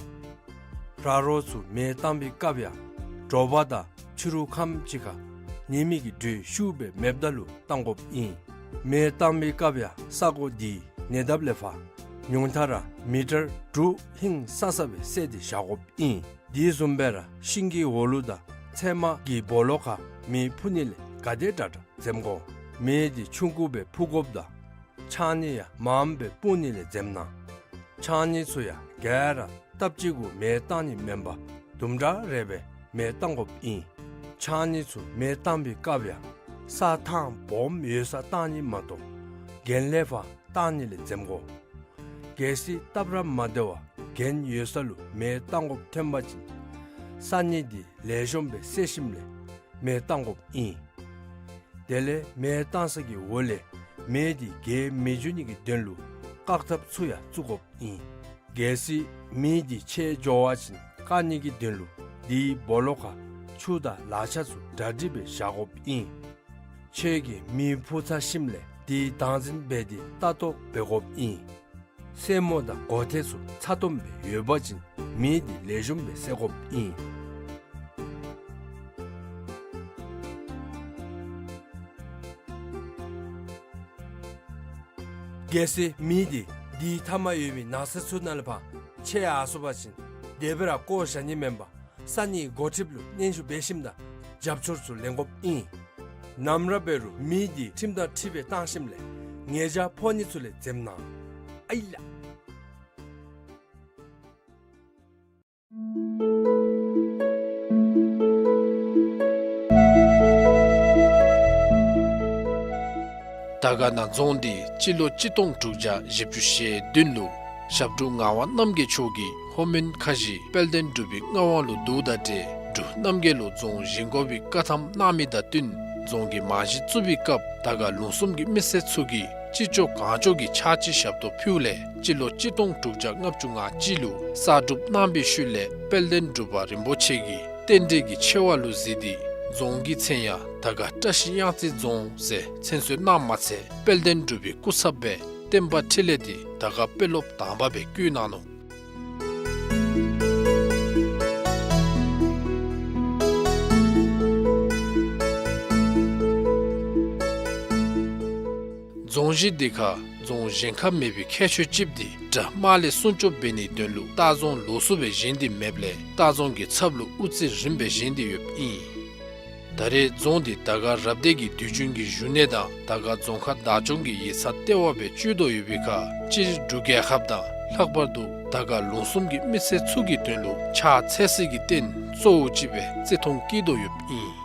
ར་རོ་ཚུ་མེ་བཏང་བའི་སྐབས་ཡང་དྲོ་པ་དང་ཕྱི་རུ་ཁམས་ཅིག་ཁར་ཉི་མའི་གི་དྲོད་ཤུགས་སྦེ་མེདཔ་ད་ལུ་བཏང་དགོཔ་ཨིན། མེ་བཏང་བའི་སྐབས་ཡང་ས་གོ་འདི་ཉེ་འདབས་ལས་ཕར་ཉུང་མཐའ་ར་མི་ཊར་དྲུག་ཧིང་སང་ས་སྦེ་བསལ་ཏེ་བཞག་དགོཔ་ཨིན། དེ་བཟུམ་སྦེ་ར་ཤིང་གི་འོག་ལུ་དང་ཚལ་མ་གི་སྦོ་ལོགས་ཁར་མེ་འཕུ་ནི་ལས་ག་དེ་དྲག་དྲག་འཛེམ་དགོ། མེ་འདི་ཆུང་ཀུ་སྦེ་འཕུ་དགོཔ་དང་ཕྱགས་སྙིགས་ཡང་མངམ་སྦེ་སྤུངས་ནི་ལས་འཛེམ་གནང་། ཕྱགས་སྙིགས་ཚུ་ཡང་ག་ར་སྟབས་གཅིག་གུ་མེ་བཏང་ནི་མེན་པར་དུམ་གྲ་རེ་སྦེ་མེ་བཏང་དགོཔ་ཨིན། ཕྱགས་སྙིགས་ཚུ་མེ་བཏང་བའི་སྐབས་ཡང་ས་ཐང་སྦོམ་ཡོད་སར་བཏང་ནི་མ་གཏོགས་གྱེན་ལས་ཕར་བཏང་ནི་ལས་འཛེམ་དགོ། གལ་སྲིད་སྟབས་ར་མ་བདེ་བར་གྱེན་ཡོད་ས་ལུ་མེ་བཏང་དགོཔ་ཐོན་པ་ཅིན་ས་སྙིགས་འདི་ལེགས་ཤོམ་སྦེ་བསལ་ཞིནམ་ལས་མེ་བཏང་དགོཔ་ཨིན། དེ་ལས་མེ་བཏང་ས་གི་འོག་ལས་མེ་འདི་རྒྱས་མི་འགྱོ་ནི་གི་དོན་ལུ་བཀག་ཐབས་ཚུ་ཡང་བཙུགས་དགོཔ་ཨིན། གལ་སྲིད་མེ་འདི་ཆད་འགྱོ་བ་ཅིན་བཀག་ནི་གི་དོན་ལུ་དེའི་སྦོ་ལོགས་ཁར་ཆུ་དང་ལག་ཆ་ཚུ་གྲ་སྒྲིག་སྦེ་བཞག་དགོཔ་ཨིན། ཁྱོད་ཀྱིས་མེ་འཕུ་ཚར་ཞིནམ་ལས་དེ་བདག་འཛིན་འབད་དེ་ལྟ་རྟོག་འབད་དགོཔ་ཨིན། སེན་མོ་དང་གོ་ཐེར་ཚུ་ཚ་ཏོམ་སྦེ་ཡོད་པ་ཅིན་མེ་འདི་ལེགས་ཤོམ་སྦེ་བསད་དགོཔ་ཨིན། གལ་སྲིད་མེ་འདི་དེའི་མཐའ་མར་ཡོད་པའི་ནགས་ཚལ་ཚུ་ནང་ལས་ཕར་ཆད་ཡར་སོང་པ་ཅིན་དེ་སྦེ་ར་བཀོ་བཞག་ནི་མེན་པར་ས་གནས་འགོ་ཁྲིདཔ་ལུ་སྙན་ཞུ་འབད་ཞིནམ་ད་རྒྱབ་སྐྱོར་ཚུ་ལེན་དགོཔ་ཨིན། ནམ་ར་འབད་རུང་མེ་འདི་ཁྲིམས་དང་འཁྲིལ་སྦེ་བཏང་ཞིནམ་ལས་ཉེས་བྱ་ཕོག་ནི་ཚུ་ལས་འཛེམ་གནང་། ཨའི་ལ། དར་དཀར་ན་རྫོང་འདི་སྤྱི་ལོ་གཅིག་སྟོང་དྲུག་བརྒྱ་བཞི་བཅུ་ཞེ་བདུན་ལུ་ཞབས་དྲུང་ངག་དབང་རྣམ་རྒྱལ་མཆོག་གིས་ལྷོ་མོན་ཁ་བཞི་དཔལ་ལྡན་འབྲུག་པའི་མངའ་དབང་ལུ་བསྡུ་ད་ཏེ་འབྲུག་རྣམ་རྒྱལ་ལུ་རྫོང་བཞེངས་དགོ་པའི་བཀའ་ཐམ་གནང་མི་དང་བསྟུན་རྫོང་གི་རྨང་གཞི་བཙུགས་པའི་སྐབས་དར་དཀར་ལུང་གསུམ་གྱི་མི་སེར་ཚུ་གིས་ཅི་ལྕོགས་གང་ལྕོགས་ཀྱི་ཕྱག་ཕྱི་ཞབས་ཏོག་ཕུལཝ་ལས་སྤྱི་ལོ་གཅིག་སྟོང་དྲུག་བརྒྱ་ལྔ་བཅུ་ང་གཅིག་ལུ་གསར་སྒྲུབ་གནང་བའི་ཤུལ་ལས་དཔལ་ལྡན་འབྲུག་པ་རིན་པོ་ཆེ་གིས་རྟེན་འབྲེལ་གྱི་ཆེ་བ་ལུ་གཟིགས་ཏེ་རྫོང་གི་མཚན་ཡང་དར་དཀར་བཀྲ་ཤིས་གཡང་རྩེ་རྫོང་ཟེར་མཚན་གསོལ་གནངམ་མ་ཚད་དཔལ་ལྡན་འབྲུག་པའི་སྐུ་ཚབ་སྦེ་བསྟན་པ་འཕྲིན་ལས་འདི་དར་དཀར་དཔོན་སློབ་དང་པ་སྦེ་བསྐོས་གནང་ནུག། རྫོང་གཞི་འདི་ཁར་རྫོང་གཞན་ཁར་མེད་པའི་ཁྱད་ཆོས་ཅིག་འདི་དགྲ་དམག་ལས་སྲུང་སྐྱོབ་འབད་ནིའི་དོན་ལུ་ལྟ་རྫོང་ལོགས་སུ་སྦེ་བཞེངས་ཏེ་མེདཔ་ལས་ལྟ་རྫོང་གི་ཚབ་ལུ་དབུ་རྩེ་རིངམ་སྦེ་བཞེངས་ཏེ་ཡོདཔ་ཨིན། ད་རེས་རྫོང་འདི་དར་དཀར་རབ་སྡེ་གི་དུས་རྒྱུན་གྱི་བཞུགས་གནས་དང་དར་དཀར་རྫོང་ཁག་བདག་སྐྱོང་གི་ཡིག་ཚང་ལྟེ་བ་སྦེ་སྤྱོད་དོ་ཡོད་པའི་ཁར་སྤྱིར་འབྲུག་རྒྱལ་ཁབ་དང་ལྷག་པར་དུ་དར་དཀར་ལུང་གསུམ་གྱི་མི་སེར་ཚུ་གི་དོན་ལུ་ཕྱག་འཚལ་སའི་གི་རྟེན་གཙོ་བོ་ཅིག་སྦེ་བརྩི་མཐོང་བསྐྱེད་དོ་ཡོདཔ་ཨིན།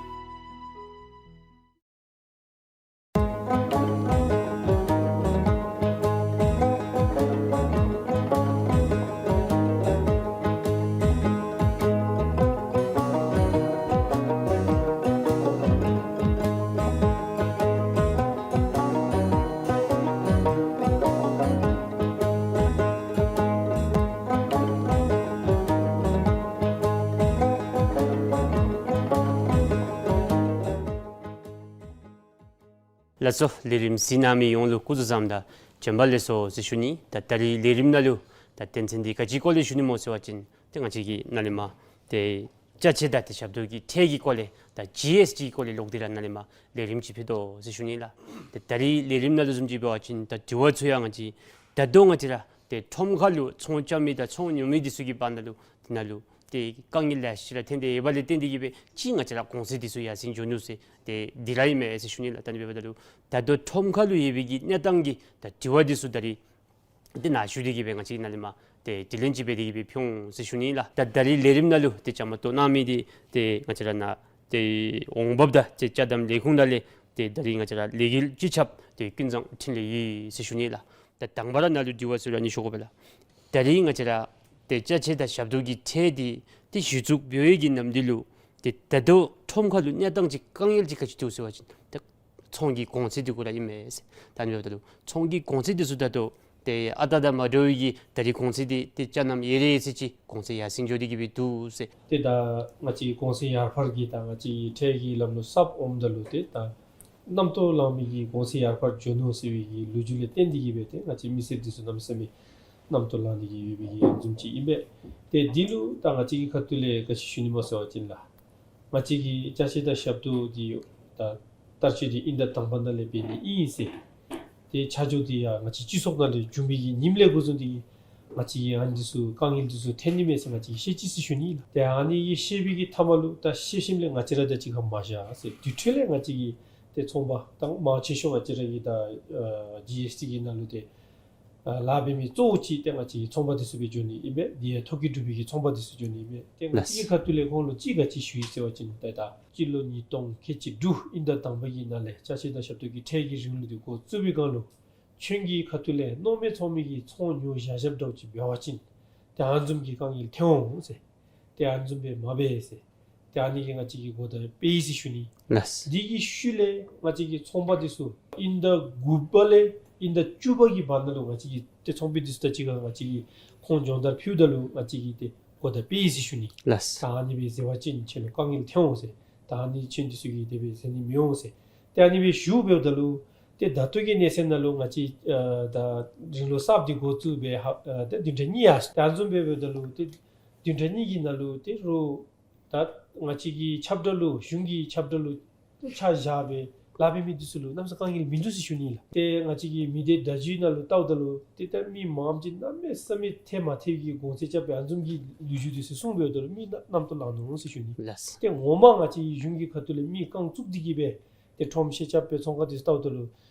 ལགས་སོ། ལས་རིམ་གཟིགས་གནང་མི་ཡོངས་ལུ་སྐུ་གཟུགས་བཟང་དང་བྱོན་པ་ལེགས་སོ་ཟེར་ཞུ་ནི། ད་ད་རིས་ལས་རིམ་ནང་ལུ་ད་དོན་ཚན་འདི་ག་ཅིའི་སྐོར་ལས་ཞུ་ནི་སྨོ་ཟེར་བ་ཅིན་ཏེ་ང་བཅས་ཀྱིས་ནཱ་ལས་མར་ཏེ་ ཅ་ཆས་དང་ཏེ་ཞབས་ཏོག་གི་ཁྲལ་གྱི་སྐོར་ལས་ད་ཇི་ཨེསི་ཊི་གི་སྐོར་ལས་ལོག་སྟེ་ར་ནཱ་ལས་མར་ལས་རིམ་ཅིག་ཕུལ་དོ་ཟེར་ཞུ་ནི་ལགས། ཏེ་ད་རིས་ལས་རིམ་ནང་ལུ་བཟུམ་ཅིག་འབད་བ་ཅིན་ད་དྲི་བ་ཚུ་ཡང་ང་བཅས་ད་ལྟོ་ང་བཅས་ར་ཏེ་ཁྲོམ་ཁ་ལུ་ཚོང་རྐྱབ་མི་དང་ཚོང་ཉོ་མི་འདི་ཚུ་གི་བར་ན་ལུ་ཏེ་ནཱ་ལུ་ཏེ་དཀའ་ངལ་ལེ་ཤ་ར་ཐོན་ཏེ་ཡོདཔ་ལས་བརྟེན་ཏེ་གིས་སྦེ་ཅིག་ང་བཅས་ར་གོང་ཚད་འདི་ཚུ་ཡར་སེང་འགྱོ་ནུག་ཟེར་ཏེ་འདི་ར་ཨིན་མས་ཟེར་ཞུ་ནི་ལགས། ད་ཨ་ནི་འབདཝ་ད་ལུ་ད་ལྟོ་ཁྲོམ་ཁ་ལུ་ཡོད་པའི་གི་གནས་སྟངས་ཀྱི་ད་དྲི་བ་འདི་ཚུ་ད་རིས་ཏེ་ནཱ་ཞུ་སྟེ་གིས་སྦེ་ང་བཅས་ནཱ་ལས་མར་ཏེ་དྲི་ལན་ཅིག་འབད་དེ་གིས་སྦེ་ཕུལ་འོང་ཟེར་ཞུ་ནི་ལགས། ད་ད་རིས་ལས་རིམ་ནང་ལུ་ཏེ་བཅའ་མར་གཏོགས་གནང་མི་འདི་ཏེ་ང་བཅས་ར་ནཱ་ཏེ་འོང་འབབ་དང་ཏེ་ཅ་དམ་ལས་ཁུངས་ནང་ལས་ཏེ་ད་རིས་ང་བཅས་ར་ལས་འགུལ་སྤྱི་ཁྱབ་ཏེ་ཀུན་བཟང་འཕྲིན་ལས་ཡོད་ཟེར་ཞུ་ནི་ལགས། ད་དང་པ་ར་ནཱ་ལུ་དྲི་བ་ཚུ་ར་ཨ་ནི་ཞུ་དགོ་པས་ལགས། ད་རིས་ང་བཅས་ར་ཏེ་ཅ་ཆས་དང་ཞབས་ཏོག་གི་ཁྲལ་འདི་ཏེ་གཞི་བཙུགས་འབད་བའི་གི་ནམ་དུས་ལུ་ཏེ་ད་ལྟོ་ཁྲོམ་ཁ་ལུ་གནས་སྟངས་ཅིག་དཀའ་ངལ་ཅིག་ག་ཅི་འདུག་ཟེར་བ་ཅིན་ཏེ་ཚོང་གི་གོང་ཚད་འདི་གུ་ར་ཨིན་མས་ཟེར། ད་ཨ་ནི་འབདཝ་ད་ལུ་ཚོང་གི་གོང་ཚད་འདི་ཚུ་ད་ལྟོ་ཏེ་ཨ་རྟག་དང་མ་འདྲ་བའི་གི་ད་རིས་གོང་ཚད་འདི་ཏེ་ཅ་ནམ་ཡེ་རེ་ཡེ་ཚད་ཅིག་གོང་ཚད་ཡར་སེང་འགྱོ་སྟེ་གིས་སྦེ་འདུག་ཟེར། ཏེ་ད་ང་བཅས་གོང་ཚད་ཡར་འཕར་གྱི་ད་ང་བཅས་ཁྲལ་གྱི་ལམ་ལུགས་གསརཔ་འོངམ་ད་ལུ་ཏེ་ད་གནམ་ཐོག་ལང་མི་གི་གོང་ཚད་ཡར་འཕར་འགྱོ་ནུག་ཟེར་བའི་གི་ལོ་རྒྱུས་ལས་བརྟེན་ཏེ་གིས་སྦེ་ཏེ་ང་བཅས་མི་སེར་འདི་ཚུ་གནམ་མེད་ས་མེད་གནམ་ཐོག་ལང་སྟེ་གིས་ཡོད་པའི་གི་ཡང་འཛོམས་ཅིག་ཨིན་པས། ཏེ་འདི་ལུ་ད་ང་བཅས་ཀྱི་ཁ་ཐུག་ལས་ག་ཅི་ཞུ་ནི་སྨོ་ཟེར་བ་ཅིན་ལགས། ང་བཅས་ཀྱི་ཅ་ཆས་དང་ཞབས་ཏོག་འདི་ཡོད་ད་བསྟར་སྤྱོད་འདི་དབྱིན་ཟླ་དང་པ་ནང་ལས་འབད་ནི་ཨིན་ཟེར། ཏེ་ཆ་འཇོག་འདི་ཡང་ང་བཅས་སྤྱི་ཚོགས་ནང་ལས་བྱུང་བའི་གི་ཉིནམ་ལས་འགོ་བཟུང་སྟེ་གིས་ང་བཅས་ཀྱིས་ཨ་ནི་འདི་ཚུ་དཀའ་ངལ་འདི་ཚུ་ཐོན་ནི་མས་ཟེར་ང་བཅས་ཀྱིས་བཤད་ཅི་ཟེར་ཞུ་ནི་ལགས། ཏེ་ཨ་ནི་གི་བཤད་པའི་གི་མཐའ་མ་ལུ་ད་བཤད་ཞིནམ་ལས་ང་བཅས་ར་དང་གཅིག་ཁར་མ་བཞག་ཟེར། དེ་འཕྲོ་ལས་ང་བཅས་ཀྱི་ཏེ་ཚོང་པ་དང་མང་ཆེ་ཤོས་ང་བཅས་ར་གི་ད་ཨ་ཇི་ཨེསི་ཊི་གི་ནང་ལུ་ཏེ་ཨ་ལཱ་འབད་མི་གཙོ་བོ་ཅིག་ཏེ་ང་བཅས་ཀྱི་ཚོང་པ་འདི་ཚུ་སྦེ་འགྱོ་ནི་ཨིན་པས། དེ་ཡང་ཐོ་བཀོད་གྲུབ་པའི་གི་ཚོང་པ་འདི་ཚུ་འགྱོ་ནི་ཨིན་པས། ཏེ་ང་བཅས་ཀྱི་ལགས། ཁ་ཐུག་ལས་ཁོང་ལུ་ཅིག་ག་ཅི་ཞུ་ཡི་ཟེར་བ་ཅིན་ཏེ་ད་སྤྱི་ལོ་ཉིས་སྟོང་ཁལ་གཅིག་དྲུག་དབྱིན་ཟླ་དང་པ་གི་ནང་ལས་ཅ་ཆས་དང་ཞབས་ཏོག་གི་ཁྲལ་གྱི་རིང་ལུགས་འདི་འགོ་བཙུགས་པའི་སྒང་ལུ་ཁྱོད་ཀྱི་ཁ་ཐུག་ལས་མནོ་མེད་ཚོགས་མི་གིས་ཚོང་ཉོ་བཞག་བཞགཔ་འདྲཝ་ཅིག་འབད་བ་ཅིན་ཏེ་ཨ་ནི་བཟུམ་གྱི་དཀའ་ངལ་ཐོན་འོང་ཟེར། ཏེ་ཨ་ནི་བཟུམ་སྦེ་མ་འབད་ཟེར། ཏེ་ཨ་ནི་གིས་ང་བཅས་ཀྱིས་གོ་བརྡ་སྤེལ་ཡི་ཟེར་ཞུ་ནི། ལགས། འདི་གི་ཤུལ་ལས་ང་བཅས་ཀྱི་ཚོང་པ་འདི་ཚུ་དབྱིན་ཟླ་དགུ་པ་ལས་དབྱིན་ཟླ་བཅུ་པ་གི་བར་ན་ལུ་ང་བཅས་ཀྱི་ཏེ་ཚོང་པ་འདི་ཚུ་དང་གཅིག་ཁར་ང་བཅས་ཀྱིས་ཁོང་སྦྱོང་བརྡར་ཕུལཝ་ད་ལུ་ང་བཅས་ཀྱིས་ཏེ་གོ་བརྡ་སྤེལ་ཡི་ཟེར་ཞུ་ནི། ལགས། ད་ཨ་ནི་སྦེ་ཟེར་བ་ཅིན་ཁྱོད་ལུ་དཀའ་ངལ་ཐོན་འོང་ཟེར། ད་ཨ་ནི་ཁྱོད་འདི་ཚུ་གིས་དེ་སྦེ་ཟེར་ནི་མི་འོང་ཟེར། ཏེ་ཨ་ནི་སྦེ་ཞུ་འབདཝ་ད་ལུ་ཏེ་ད་ལྟོ་གི་གནས་ཚད་ནང་ལུ་ང་བཅས་ཨ་ད་རིང་ལུགས་གསརཔ་འདི་འགོ་བཙུགས་སྦེ་ཧ་ཨ་ད་བདུན་ཕྲག་གཉིས་ཡར་སོ། ད་ཨ་ནི་བཟུམ་སྦེ་འབདཝ་ད་ལུ་ཏེ་བདུན་ཕྲག་གཉིས་ཀྱི་ནང་ལུ་ཏེ་རོགས་ད་ང་བཅས་ཀྱི་ཁྱབ་བསྒྲགས་ལུ་གཞུང་གི་ཁྱབ་བསྒྲགས་ལུ་ཏེ་ཆ་བཞག་སྦེ་ལཱ་འབད་མི་འདི་ཚུ་ལུ་གནམ་ས་དཀའ་ངལ་མིན་འདུག་ཟེར་ཞུ་ནི་ལགས། ཏེ་ང་བཅས་ཀྱི་མི་སྡེ་བརྡ་བརྒྱུད་ནང་ལུ་བལྟཝ་ད་ལུ་ཏེ་ད་མི་མངམ་ཅིག་གནམ་མེད་ས་མེད་ཐེབས་མ་ཐེབས་ཀྱི་གོང་ཚད་རྐྱབ་སྦེ་ཨ་ནི་བཟུམ་གྱི་ལོ་རྒྱུས་འདི་ཚུ་གསུངས་འབདཝ་ད་ལུ་མི་གནམ་ཐོག་ལང་ནུག་ཟེར་ཞུ་ནི། ལགས། ཏེ་ངོ་མ་ང་བཅས་གཞུང་གི་ཁ་ཐུག་ལས་མི་རྐང་བཙུགས་ཏེ་གིས་སྦེ་ཏེ་ཁྲོམ་ཤེད་རྐྱབ་སྦེ་ཚོང་ཁང་འདི་ཚུ་བལྟཝ་ད་ལུ་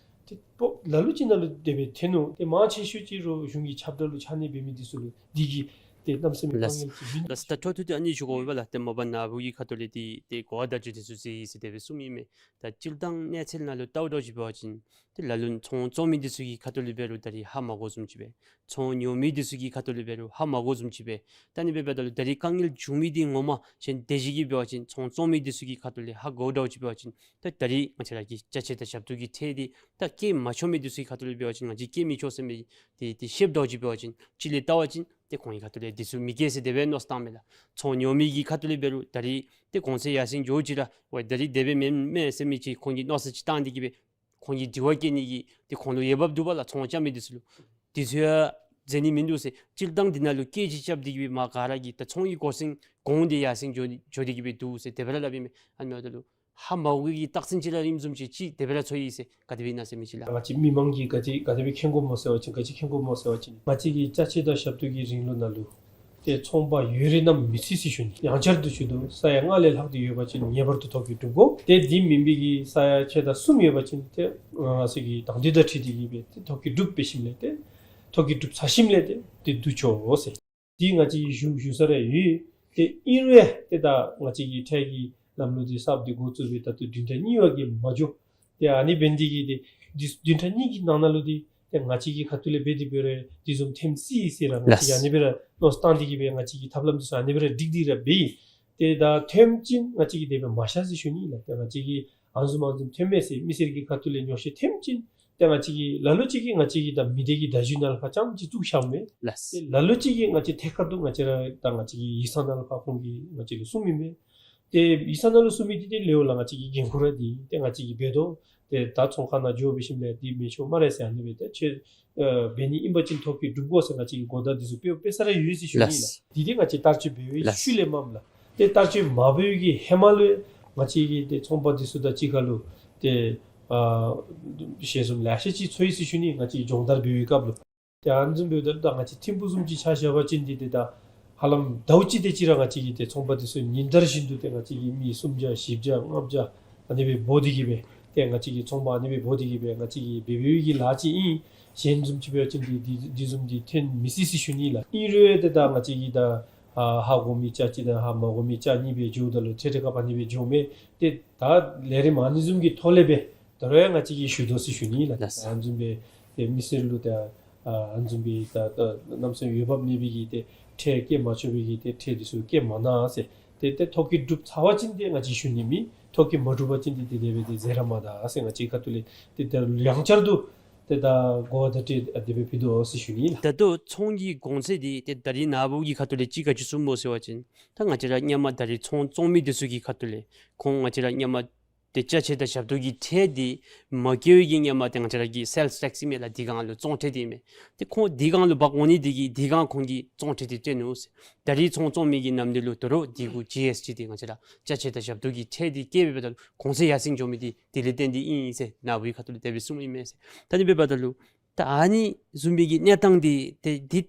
ཏེ་པོ་ལ་ལུ་ཅིག་ནང་ལུ་དེ་སྦེ་ཐོན་ནུག། ཏེ་མང་ཆེ་ཤོས་ཅིག་རོགས་གཞུང་གི་ཁྱབ་བསྒྲགས་ལུ་ཆ་གནས་འབད་མི་འདི་ཚུ་ལུ་འདི་གིས་ཏེ་གནམ་ས་མེད་དཀའ་ངལ་ཅིག་མིན། ལགས། ད་ད་འཕྲོ་མཐུད་དེ་ཨ་ནི་ཞུ་དགོ་པས་ལགས། ཏེ་མ་པ་ནཱ་བུ་གི་ཁ་ཐུག་ལས་འདི་ཏེ་གོ་བ་བརྡ་བརྒྱུད་འདི་ཚུ་གཟིགས་ཡི་ཟེར་དེ་སྦེ་གསུངམ་ཨིན་མས། ད་སྤྱིར་བཏང་གནས་ཚད་ནང་ལུ་བལྟཝ་འདྲཝ་ཅིག་འབད་བ་ཅིན་ཏེ་ལ་ལུ་ཚོང་བཙོང་མི་འདི་ཚུ་གི་ཁ་ཐུག་ལས་འབད་རུང་ད་རིས་ཧ་མ་གོཝ་བཟུམ་ཅིག་སྦེ། ཚོང་ཉོ་མི་འདི་ཚུ་གི་ཁ་ཐུག་ལས་འབད་རུང་ཧ་མ་གོཝ་བཟུམ་ཅིག་སྦེ། ད་ཨ་ནི་སྦེ་འབདཝ་ད་ལུ་ད་རིས་དཀའ་ངལ་བྱུང་མི་འདི་ངོ་མ་གཞན་དེ་བཞིན་གྱིས་འབད་བ་ཅིན་ཚོང་བཙོང་མི་འདི་ཚུ་གི་ཁ་ཐུག་ལས་ཧ་གོཝ་འདྲཝ་ཅིག་འབད་བ་ཅིན་ད་ད་རིས་ང་བཅས་ར་གི་ཅ་ཆས་དང་ཞབས་ཏོག་གི་ཁྲལ་འདི་ད་བཀལ་མ་ཆོག་མི་འདི་ཚུ་གི་ཁ་ཐུག་ལས་འབད་བ་ཅིན་ང་བཅས་བཀལ་མི་ཆོག་ཟེར་མི་འདི་ཏེ་ཤེསཔ་འདྲཝ་ཅིག་འབད་བ་ཅིན་གཅིག་ལས་བལྟ་བ་ཅིན་ཏེ་ཁོང་གི་ཁ་ཐུག་ལས་འདི་ཚུ་མི་བཀལ་ཟེར་དེ་སྦེ་མནོ་བསམ་བཏངམ་མས་ལགས། ཚོང་ཉོ་མི་གི་ཁ་ཐུག་ལས་འབད་རུང་ད་རིས་ཏེ་གོང་ཚད་ཡར་སེང་འགྱོ་ཅི་ར་ཝའི་ད་རིས་དེ་སྦེ་མེན་མས་ཟེར་མི་ཅིག་ཁོང་གིས་མནོ་བསམ་ཅིག་བཏང་སྟེ་གིས་སྦེ་ཁོང་གིས་དྲི་བ་བཀོད་ནི་གི་ཏེ་ཁོང་ལུ་འོས་འབབ་འདུག་པ་ལགས། ཚོང་རྐྱབ་མི་འདི་ཚུ་ལུ་འདི་ཚུ་ཡང་མཛད་ནི་མིན་འདུག་ཟེར། སྤྱིར་བཏང་འདི་ནང་ལུ་སྐད་ཅིག་རྐྱབ་སྟེ་གིས་སྦེ་མར་ག་ར་གིས་ད་ཚོང་གི་གོང་ཚད་གོང་འདི་ཡར་སེང་འགྱོ་འགྱོ་སྟེ་གིས་སྦེ་འདུག་ཟེར་དེ་སྦེ་ར་སླབ་ཨིན་མས། ཨ་ནི་འབདཝ་ད་ལུ་ཧ་མ་གོ་གི་རྟགས་མཚན་ཅིག་ར་ཨིནམ་བཟུམ་ཅིག་ཅིག་དེ་སྦེ་ར་ཚོར་ཡི་ཟེར་ག་དེ་སྦེ་ཨིན་ན་ཟེར་མི་ཅིག་ལགས། ང་བཅས་མི་མང་གིས་ག་དེ་ག་དེ་སྦེ་མཁྱེན་དགོཔ་སྨོ་ཟེར་བ་ཅིན་ག་ཅི་མཁྱེན་དགོཔ་སྨོ་ཟེར་བ་ཅིན་ང་བཅས་ཀྱི་ཅ་ཆས་དང་ཞབས་ཏོག་གི་རིང་ལུགས་ནང་ལུ་ཏེ་ཚོང་པ་ཡོད་རིགས་རྣམས་མི་ཚུད་ཟེར་ཞུ་ནི། ཡང་བསྐྱར་དུ་ཞུ་དོ། ས་ཡ་ལྔ་ལས་ལྷག་སྟེ་ཡོད་པ་ཅིན་ངེས་པར་དུ་ཐོ་བཀོད་གྲུབ་དགོ། ཏེ་འདི་མེན་པའི་གི་ས་ཡ་ཕྱེད་དང་གསུམ་ཡོད་པ་ཅིན་ཏེ་ང་རང་ཚོ་གི་དང་འདོད་དང་འཁྲིལ་ཏེ་གིས་སྦེ་ཏེ་ཐོ་བཀོད་གྲུབ་འབད་ཞིནམ་ལས་ཏེ་ཐོ་བཀོད་གྲུབ་ཚར་ཞིནམ་ལས་ཏེ་ཏེ་བསྡུ་ཆོག་ཟེར། འདི་ང་བཅས་ཀྱིས་ཞུ་ཞུ་ས་ར་ཡོད། ཏེ་ཨིན་རུང་ཏེ་ད་ང་བཅས་ཀྱི་ཁྲལ་གྱི་ལམ་ལུགས་འདི་གསརཔ་འདི་འགོ་བཙུགས་སྦེ་ད་ལྟོ་བདུན་ཕྲག་གཉིས་པ་གི་མ་འགྱོ། ཏེ་ཨ་ནི་འབད་ནི་འདི་གིས་ཏེ་འདི་བདུན་ཕྲག་གཉིས་ཀྱི་ནང་ན་ལུ་འདི་ཏེ་ང་བཅས་ཀྱི་ཁ་ཐུག་ལས་འབད་དེ་འབད་རུང་འདི་བཟུམ་ཐོནམ་སྲིད་ཟེར་ར་ང་བཅས་ཀྱིས་ཨ་ནི་སྦེ་ར་མནོ་བསམ་བཏང་སྟེ་གིས་སྦེ་ང་བཅས་ཀྱི་ཐབས་ལམ་འདི་ཚུ་ཨ་ནི་སྦེ་ར་སྒྲིག་སྟེ་ར་འབད་ཡི། ཏེ་ད་ཐོནམ་ཅིག་ང་བཅས་ཀྱིས་དེ་སྦེ་མ་བཞག་ཟེར་ཞུ་ནི་ལགས། ཏེ་ང་བཅས་ཀྱིས་ཨ་ནི་བཟུམ་ཨ་ནི་བཟུམ་ཐོན་མས་ཟེར་མི་སེར་གྱི་ཁ་ཐུག་ལས་ཉོགས་བཤད་ཐོནམ་ཅིག་ཏེ་ང་བཅས་ཀྱིས་ལ་ལུ་ཅིག་གིས་ང་བཅས་ཀྱི་ད་མི་སྡེ་གི་བརྡ་བརྒྱུད་ནང་ལུ་ཕར་རྐྱངམ་ཅིག་བཙུགས་བཞགཔ་མས། ལགས། ཏེ་ལ་ལུ་ཅིག་གིས་ང་བཅས་ཐད་ཀར་དུ་ང་བཅས་ར་ད་ང་བཅས་ཀྱི་ཡིག་ཚང་ནང་ལུ་ཕར་ཁོང་གིས་ང་བཅས་ལུ་གསུངས་མི་མས། ཏེ་ཡིག་ཚང་ནང་ལུ་གསུངས་མི་འདི་ཏེ་ལེའུ་ལ་ང་བཅས་ཀྱི་འགན་ཁུར་ར་འདི་ཏེ་ང་བཅས་ཀྱིས་འབད་དོ། ཏེ་ད་ཚོང་ཁང་ནང་འགྱོ་འབད་ཞིནམ་ལས་འདི་མི་ཆོག་སྨ་རེ་ཟེར་ཨ་ནི་སྦེ་ཏེ་ཁྱོད་ཨ་འབད་ནི་ཨིན་པ་ཅིན་ཐོ་བཀོད་གྲུབ་དགོ་ཟེར་ང་བཅས་ཀྱིས་གོ་བརྡ་འདི་ཚུ་སྤེལ་སྤེལ་ས་ར་ཡོད་ཟེར་ཞུ་ནི་ལགས། ལགས། འདི་ཏེ་ང་བཅས་བསྟར་སྤྱོད་འབད་བའི་ལགས། ཤུལ་ལས་མས་ལགས། ཏེ་བསྟར་སྤྱོད་མ་འབད་བའི་གི་ཧེ་མ་ལུ་ང་བཅས་ཀྱི་ཏེ་ཚོང་པ་འདི་ཚུ་དང་གཅིག་ཁར་ལུ་ཏེ་ཨ་ཞལ་འཛོམས་ལེ་ཤ་ཅིག་ཚོར་ཡི་ཟེར་ཞུ་ནི། ང་བཅས་ཀྱི་སྦྱོང་བརྡར་འབད་བའི་སྐབས་ལུ། ཏེ་ཨ་ནི་བཟུམ་འབདཝ་ད་ད་ང་བཅས་ཐིམ་ཕུག་བཟུམ་ཅིག་ཆ་བཞག་པ་ཅིན་འདི་ཏེ་ད་ཧ་ལམ་ཟླཝ་གཅིག་དེ་ཅིག་ར་ང་བཅས་ཀྱི་ཏེ་ཚོང་པ་འདི་ཚུ་ཉིན་ལྟར་བཞིན་དུ་ཏེ་ང་བཅས་ཀྱི་མི་སུམ་བརྒྱ་བཞི་བརྒྱ་ལྔ་བརྒྱ་ཨ་ནི་སྦེ་འབོ་སྟེ་གི་སྦེ་ཏེ་ང་བཅས་ཀྱི་ཚོང་པ་ཨ་ནི་སྦེ་འབོ་སྟེ་གི་སྦེ་ང་བཅས་ཀྱི་འབད་འབདཝ་གི་ལཱ་ཅིག་ཨིན། གཞན་བཟུམ་ཅིག་འབད་བ་ཅིན་འདི་འདི་འདི་བཟུམ་འདི་ཐོན་མི་སྲིད་ཟེར་ཞུ་ནི་ལགས། ཨིན་རུང་ཏེ་ད་ང་བཅས་ཀྱི་ད་ཨ་ཧ་གོ་མི་ཅ་ཅིག་དང་ཧ་མ་གོ་མི་ཅ་གཉིས་སྦེ་འགྱོཝ་ད་ལུ་ཁྲལ་ཁྲལ་ཁ་ཕར་ཨ་ནི་སྦེ་འགྱོཝ་མས། ཏེ་ད་ལས་རིམ་ཨ་ནི་བཟུམ་གྱི་ཐོག་ལས་སྦེ་ད་རུང་ཡང་ང་བཅས་ཀྱིས་ཞུ་དོ་ཟེར་ཞུ་ནི་ལགས། ལགས། ཨ་ནི་བཟུམ་སྦེ་ཏེ་མི་སེར་ལུ་ད་ཨ་ནི་བཟུམ་སྦེ་ད་ད་གནམ་མེད་ས་མེད་འོས་འབབ་མེད་པའི་གི་ཏེ་ཁྲལ་བཀལ་མ་ཆོག་པའི་གི་ཏེ་ཁྲལ་འདི་ཚུ་བཀལ་མ་གནང་ཟེར། ཏེ་ཏེ་ཐོ་བཀོད་གྲུབ་ཚར་བ་ཅིན་ཏེ་ང་བཅས་ཞུ་ནི་མེད། ཐོ་བཀོད་མ་གྲུབ་པ་ཅིན་ཏེ་དེ་དེ་སྦེ་ཏེ་ཟད་ར་མ་ད་ཟེར་ང་བཅས་ཁ་ཐུག་ལས་ཏེ་ད་ཡང་བསྐྱར་དུ་ཏེ་ད་གོ་བརྡ་སྤྲོད་ཨ་དེ་སྦེ་ཕུལ་དོ་ཟེར་ཞུ་ནི་ལགས། ད་ལྟོ་ཚོང་གི་གོང་ཚད་འདི་ཏེ་ད་རིས་ནངས་པ་གི་ཁ་ཐུག་ལས་ཅིག་ག་ཅི་གསུངམ་སྨོ་ཟེར་བ་ཅིན་ད་ང་བཅས་ར་སྔོན་མ་ད་རིས་ཚོང་བཙོང་མི་འདི་ཚུ་གི་ཁ་ཐུག་ལས་ཁོང་ང་བཅས་ར་སྔོན་མ་ཏེ་ཅ་ཆས་དང་ཞབས་ཏོག་གི་ཁྲལ་འདི་མ་བཀལ་བའི་གི་སྔོན་མ་ཏེ་ང་བཅས་ར་གི་སེལསི་ཊེགསི་ཨིན་མས་ལགས། འདི་སྒང་ལུ་བཙོང་ཁྲལ་འདི་ཨིན་མས། ཏེ་ཁོང་འདི་སྒང་ལུ་འབག་འོང་ནི་འདི་གིས་འདི་སྒང་ཁོང་གིས་བཙོང་ཁྲལ་འདི་སྤྲོད་ནུག་ཟེར། ད་རིས་ཚོང་བཙོང་མི་གི་ནམ་དུས་ལུ་ད་རུང་འདི་གུ་ཇི་ཨེསི་ཊི་འདི་ང་བཅས་ར་ཅ་ཆས་དང་ཞབས་ཏོག་གི་ཁྲལ་འདི་བཀལ་འབདཝ་ད་ལུ་གོང་ཚད་ཡར་སེང་འགྱོ་མི་འདི་དེ་ལས་བརྟེན་ཏེ་ཨིན་ཟེར་ནཱ་བུའི་ཁ་ཐུག་ལས་དེ་སྦེ་གསུངམ་ཨིན་མས་ཟེར། ད་ཨ་ནི་འབདཝ་ད་ལུ་ད་ཨ་ནི་བཟུམ་མའི་གི་གནས་སྟངས་འདི་ཏེ་འདི་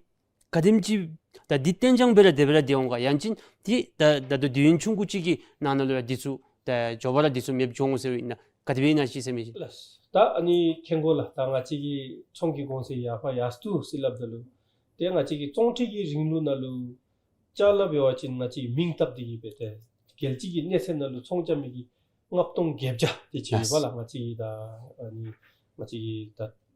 ག་དེམ་ཅིག་ད་འདི་གཏན་འཇགས་སྦེ་ར་དེ་སྦེ་ར་སྡོད་འོང་ག། ཡང་ཅིན་འདི་ད་ད་ལྟོ་དུས་ཡུན་ཆུང་ཀུ་ཅིག་གི་ནང་ན་ལུ་ཡང་འདི་ཚུ་ད་མགྱོགས་པ་ར་འདི་ཚུ་མེདཔ་འགྱོ་འོང་ཟེར་བ་ཨིན་ན་ག་དེ་སྦེ་ཨིན་ན་ཅིག་ཟེར་མི་ཅིག། ལགས། ད་ཨ་ནི་མཁྱེན་དགོ་ལགས། ད་ང་བཅས་ཀྱི་ཚོང་གི་གོང་ཚད་ཡར་ཕར་ཡར་སོང་ཟེར་སླབ་ད་ལུ་ཏེ་ང་བཅས་ཀྱི་བཙོང་ཁྲལ་གྱི་རིང་ལུགས་ནང་ལུ་ཅ་ལ་འབད་བ་ཅིན་ང་བཅས་མིང་བཏགས་ཏེ་གི་སྦེ་ཏེ་རྒྱལ་སྤྱི་གི་གནས་ཚད་ནང་ལུ་ཚོང་རྐྱབ་མི་གི་ལྔ་སྟོང་བརྒྱད་བརྒྱ་དེ་ཅིག་ཡོད་པ་ལགས། ང་བཅས་ཀྱི་ད་ཨ་ནི་ང་བཅས་ཀྱི་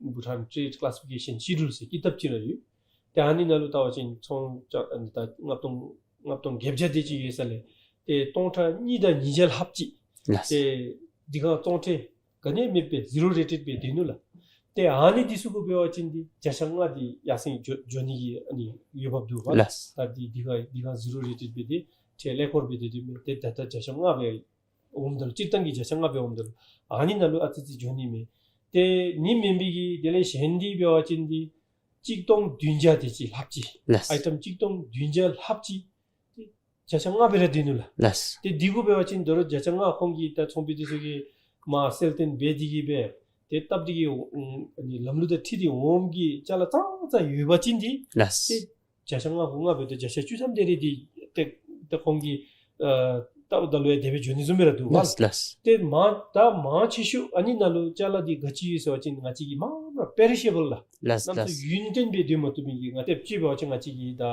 ད་Bhutan Trade Classification Schedule ཟེར་ཀི་དེབ་ཅིག་ར་ཡོད། ཏེ་ཨ་ནི་ནང་ལུ་བལྟ་བ་ཅིན་ཚོང་ཅ་ཨ་ནི་ད་ལྔ་སྟོང་ལྔ་སྟོང་བརྒྱད་བརྒྱ་དེ་ཅིག་ཡོད་ས་ལས་ཏེ་སྟོང་ཕྲག་གཉིས་དང་ཉིས་བརྒྱ་ལྷགཔ་ཅིག། ལགས། ཏེ་འདི་སྒང་བཙོང་ཁྲལ་ག་ནི་ཡང་མེདཔ་སྦེ་ཟི་རོ་རེ་ཊེཌ་སྦེ་སྡོད་ནུག་ལགས། ཏེ་ཨ་ནི་འདི་ཚུ་གུ་འབད་བ་ཅིན་འདི་བརྒྱ་ཆ་ལྔ་འདི་ཡར་སེང་འགྱོ་འགྱོ་ནི་གི་ཨ་ནི་འོས་འབབ་འདུག་པ། ལགས། ད་འདི་འདི་སྒང་འདི་སྒང་ཟི་རོ་རེ་ཊེཌ་སྦེ་ཏེ་ཁྲལ་ཀླད་ཀོར་སྦེ་སྡོད་དེ་མས། ཏེ་ད་ལྟོ་བརྒྱ་ཆ་ལྔ་སྦེ་འོངམ་ད་ལུ་སྤྱིར་བཏང་གི་བརྒྱ་ཆ་ལྔ་སྦེ་འོངམ་ད་ལུ་ཨ་ནི་ནང་ལུ་ཨ་ཙི་ཙི་འགྱོ་ནི་མས། ཏེ་ཨ་ནི་མེན་པའི་གི་དེ་ལས་གཞན་འདི་འབད་བ་ཅིན་འདི་གཅིག་སྟོང་བདུན་བརྒྱ་དེ་ཅིག་ལྷགཔ་ཅིག། ལགས། ཨའི་ཊམ་གཅིག་སྟོང་བདུན་བརྒྱ་ལྷགཔ་ཅིག་ཏེ་བརྒྱ་ཆ་ལྔ་སྦེ་ར་སྡོད་ནུག་ལགས། ལགས། ཏེ་འདི་གུ་འབད་བ་ཅིན་ད་རུང་བརྒྱ་ཆ་ལྔ་ཁོང་གིས་ད་ཚོང་པ་འདི་ཚུ་གིས་མར་སེལ་ཏེ་འབད་དེ་གི་སྦེ་ཏེ་སྟབས་བདེ་གི་ཨ་ནི་ལམ་ལུགས་དང་འཁྲིལ་ཏེ་འོངམ་གི་ཅ་ལ་ཙང་ཙ་ཡོད་པ་ཅིན་འདི། ལགས། ཏེ་བརྒྱ་ཆ་ལྔ་གུ་ལྔ་འབད་དེ་བརྒྱ་ཆ་བཅུ་ཐམ་དེ་རེ་འདི་ཏེ་ཏེ་ཁོང་གིས་ཨ་ལྟཝ་ད་ལུ་ཡང་དེ་སྦེ་འགྱོ་ནི་བཟུམ་སྦེ་ར་འདུག་པ། ལགས་ལགས། ཏེ་མང་ད་མང་ཆེ་ཤོས་ཨ་ནི་ནང་ལུ་ཅ་ལ་འདི་ག་ཅི་ཡོད་ཟེར་བ་ཅིན་ང་བཅས་ཀྱི་མ་མ་པེ་རི་ཤེ་བཱལ་ལགས། ལགས་གནམ་མེད་ས་མེད་ཡུན་བརྟན་སྦེ་སྡོད་མ་བཏུབ་མི་གི་ང་ཏེ་ཅིག་འབད་བ་ཅིན་ང་བཅས་ཀྱི་ད་ཨ་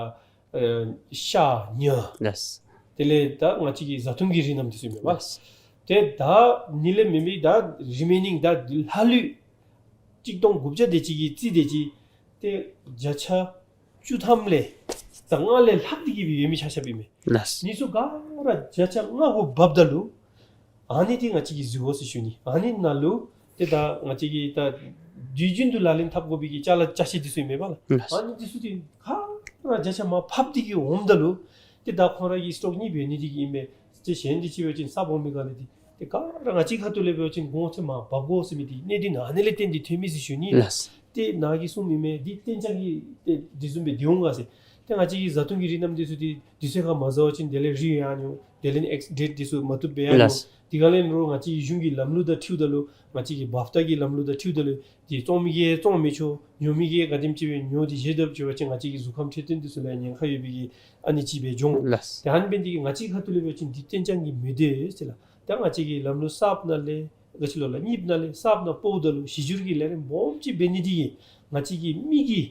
ཤ་ཉ། ལགས། དེ་ལས་ད་ང་བཅས་ཀྱི་བཟའ་འཐུང་གི་རིགས་རྣམས་འདི་ཚུ་མས་པ། ལགས། ཏེ་ད་ཨ་ནི་ལས་མེན་པའི་ད་རི་མེ་ནིང་ད་ལྷག་ལུས་གཅིག་སྟོང་དགུ་བརྒྱ་དེ་ཅིག་གི་རྩིས་དེ་ཅིག་ཏེ་བརྒྱ་ཆ་བཅུ་ཐམ་ལས་ད་ལྔ་ལས་ལྷག་སྟེ་གི་སྦེ་ཡོད་མི་ཆ་ཁྱབ་ཨིན་མས། ལགས། འདི་ཚུ་ག་ར་བརྒྱ་ཆ་ལྔ་གུ་འབབ་ད་ལུ་ཨ་ནི་འདི་ང་བཅས་ཀྱིས་གཟིགས་དགོ་ཟེར་ཞུ་ནི། ཨ་ནི་ནང་ལུ་ཏེ་ད་ང་བཅས་ཀྱིས་ད་དུས་རྒྱུན་དུ་ལག་ལེན་འཐབ་དགོ་པའི་གི་ཅ་ལ་ཅ་ཆས་འདི་ཚུ་ཨིན་མས་པ་ལགས། ལགས། ཨ་ནི་འདི་ཚུ་འདི་ག་ར་བརྒྱ་ཆ་མར་ཕབ་སྟེ་གི་འོངམ་ད་ལུ་ཏེ་ད་ཁོང་ར་གི་སི་ཊོག་གཉིས་འབད་ནི་འདི་གིས་ཨིན་མས། ཏེ་གཞན་འདི་ཅིག་འབད་བ་ཅིན་གསརཔ་འོང་མི་ག་ལས་འདི་ཏེ་ག་ར་ང་བཅས་ཁ་ཐུག་ལས་འབད་བ་ཅིན་གོང་ཚད་མར་འབབ་དགོ་ཟེར་མི་འདི་གནད་དོན་ཨ་ནི་ལས་བརྟེན་ཏེ་ཐོན་མི་ཟེར་ཞུ་ནི། ལགས། ཏེ་ནཱ་གིས་གསུངམ་ཨིན་མས། འདི་གཏན་འཇགས་ཀྱི་ཏེ་འདི་བཟུམ་སྦེ་སྡོད་འོང་ག་ཟེར། ཏེ་ང་བཅས་ཀྱི་བཟའ་འཐུང་གི་རིགས་རྣམས་འདི་ཚུ་འདི་དུས་ཚོད་ཁར་མ་བཟའ་བ་ཅིན་དེ་ལས་རིལ་ཡར་འགྱོ། དེ་ལས་ཨེགསི་ཌེཊ་འདི་ཚུ་མ་བཏུབ་སྦེ་ཡར་འགྱོ། ལགས། དེ་ག་ལས་ལོག་ང་བཅས་ཀྱི་གཞུང་གི་ལམ་ལུགས་དང་འཁྲིལཝ་ད་ལུ་ང་བཅས་ཀྱི་བཱཕ་ཊ་གི་ལམ་ལུགས་དང་འཁྲིལཝ་ད་ལུ་འདི་བཙོང་མི་གིས་བཙོང་མི་ཆོག། ཉོ་མི་གིས་ག་དེམ་ཅིག་སྦེ་ཉོ་སྟེ་བཞེས་དཔ་ཅིག་འབད་བ་ཅིན་ང་བཅས་ཀྱི་གཟུགས་ཁམས་འཕྲོད་བསྟེན་འདི་ཚུ་ལུ་ཉེན་ཁ་ཡོད་པའི་གི་ཨ་ནི་ཅིག་སྦེ་འགྱོ་འོང་། ལགས། ཏེ་ཨ་ནི་འབད་ནི་འདི་གིས་ང་བཅས་ཁ་ཐུག་ལས་འབད་བ་ཅིན་འདི་གཏན་འཇགས་ཀྱི་མི་འདུག་ཟེར་ལགས། ད་ང་བཅས་ཀྱི་ལམ་ལུགས་གསརཔ་ནང་ལས་ག་ཅི་ལོ་ལགས་གཉིསཔ་ནང་ལས་གསརཔ་ནང་སྤོཝ་ད་ལུ་གཞི་འགྱུར་གྱི་ལས་རིམ་སྦོམ་ཅིག་འབད་ནི་འདི་གིས་ང་བཅས་ཀྱི་མི་གི་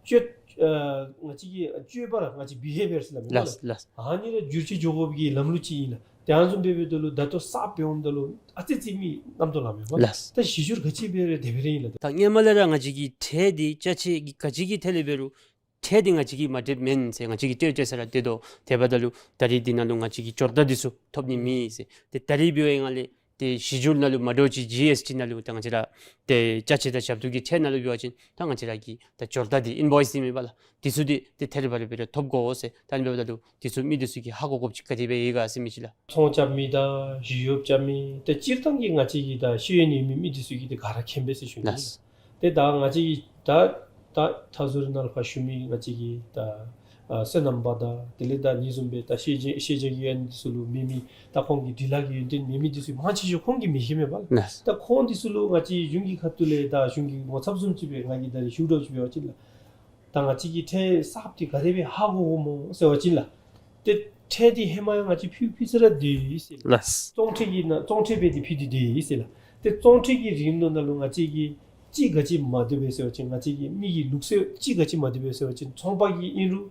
སྤྱོད་ཨ་ང་བཅས་ཀྱི་སྤྱོད་པ་ར་ང་བཅས་བི་ཧེ་བི་ཡར་ཟེར་སླབ་མས་པ་ལགས། ལགས། ལགས། ཨ་ནི་ར་འགྱུར་བཅོས་འགྱོ་དགོ་པའི་གི་ལམ་ལུགས་ཅིག་ཨིན་ལགས། ཏེ་ཨ་ནི་བཟུམ་སྦེ་འབདཝ་ད་ལུ་ད་ལྟོ་གསརཔ་འབད་འོངམ་ད་ལུ་ཨ་ཙི་ཅིག་མི་རྣམ་རྟོག་ལང་མས་པ། ལགས། ད་གཞི་འགྱུར་ག་ཅི་འབད་རུང་དེ་སྦེ་ར་ཨིན་ལགས། ད་སྔོན་མ་ལས་ར་ང་བཅས་ཀྱི་ཁྲལ་འདི་ཅ་ཆས་ཀྱི་ག་ཅི་གི་ཐད་ལས་འབད་རུང་ཁྲལ་འདི་ང་བཅས་ཀྱིས་མ་སྤྲོད་མེན་ཟེར་ང་བཅས་ཀྱིས་སྤྲོད་སྤྲོད་ས་ར་སྡོད་དོ། དེ་འབདཝ་ད་ལུ་ད་རིས་འདི་ནང་ལུ་ང་བཅས་ཀྱིས་འབྱོར་བརྡ་འདི་ཚུ་ཐོབ་ནི་མེད་ཟེར། ཏེ་ད་རིས་འབད་བའི་སྒང་ལས་ཏེ་གཞི་འགྱུར་ནང་ལུ་མ་འདྲཝ་ཅིག་ཇི་ཨེསི་ཊི་ནང་ལུ་ད་ང་བཅས་ར་ཏེ་ཅ་ཆས་དང་ཞབས་ཏོག་གི་ཁྲལ་ནང་ལུ་འབད་བ་ཅིན་ད་ང་བཅས་ར་གི་ད་འབྱོར་བརྡ་འདི་ཨིན་བོའིསི་འདི་མེན་པ་ལགས། འདི་ཚུ་འདི་ཏེ་ཐད་རི་བ་རི་སྦེ་ར་ཐོབ་དགོ་ཟེར། ད་ཨ་ནི་འབདཝ་ད་ལུ་འདི་ཚུ་མི་འདི་ཚུ་གིས་ཧ་གོ་དགོཔ་ཅིག་ག་དེ་སྦེ་ཡོད་ག་ཟེར་མི་ཅིག་ལགས། ཚོང་རྐྱབ་མི་དང་ཞི་གཡོག་རྐྱབ་མི་ཏེ་སྤྱིར་བཏང་གི་ང་བཅས་ཀྱི་ད་ཤེས་ཡོན་ཡོད་མི་མི་འདི་ཚུ་གིས་ཏེ་ག་ར་མཁྱེན་པས་ཟེར་ཞུ་ནི། ལགས། ཏེ་ད་ང་བཅས་ཀྱི་ད་ད་མཐའ་ཟུར་ནང་ལུ་ཕར་ཞུ་མི་ང་བཅས་ཀྱི་ད་ ཨ་སོ་ནམ་པ་དང་དེ་ལས་ད་ངེའི་བཟུམ་སྦེ་ད་ཤེས་བྱ་ཤེས་བྱ་གི་ཡོན་ཏན་འདི་ཚུ་ལུ་མེད་མི་ད་ཁོང་གི་འབྲི་ལྷག་གི་ཡོན་ཏན་མེད་མི་འདི་ཚུ་མང་ཆེ་ཤོས་ཁོང་གིས་མི་ཤེས་མས་པ་ལགས། ལགས། ད་ཁོང་འདི་ཚུ་ལུ་ང་བཅས་གཞུང་གི་ཁ་ཐུག་ལས་ད་གཞུང་གི་ངོ་ཚབ་བཟུམ་ཅིག་སྦེ་ང་གིས་ད་རིས་ཞུ་དོ་ཅིག་འབད་བ་ཅིན་ལགས། ད་ང་བཅས་ཀྱིས་ཁྲལ་གསརཔ་འདི་ག་དེ་སྦེ་ཧ་གོ་དགོཔ་སྨོ་ཟེར་བ་ཅིན་ལགས། ཏེ་ཁྲལ་འདི་ཧེ་མ་ཡང་ང་བཅས་ཕུལ་ཕུལ་ས་ར་འདུག་ཟེར། ལགས། བཙོང་ཁྲལ་གྱི་ནང་བཙོང་ཁྲལ་འབད་དེ་ཕུལ་ཏེ་འདུག་ཟེར་ལགས། ཏེ་བཙོང་ཁྲལ་གྱི་རིང་ལུགས་ནང་ལུ་ང་བཅས་ཀྱིས་ཅིག་ག་ཅི་མ་བཏུབ་པས་ཟེར་བ་ཅིན་ང་བཅས་ཀྱི་མི་གི་ལུགས་སྲོལ་ཅིག་ག་ཅི་མ་བཏུབ་པས་ཟེར་བ་ཅིན་ཚོང་པ་གིས་ཨིན་རུང་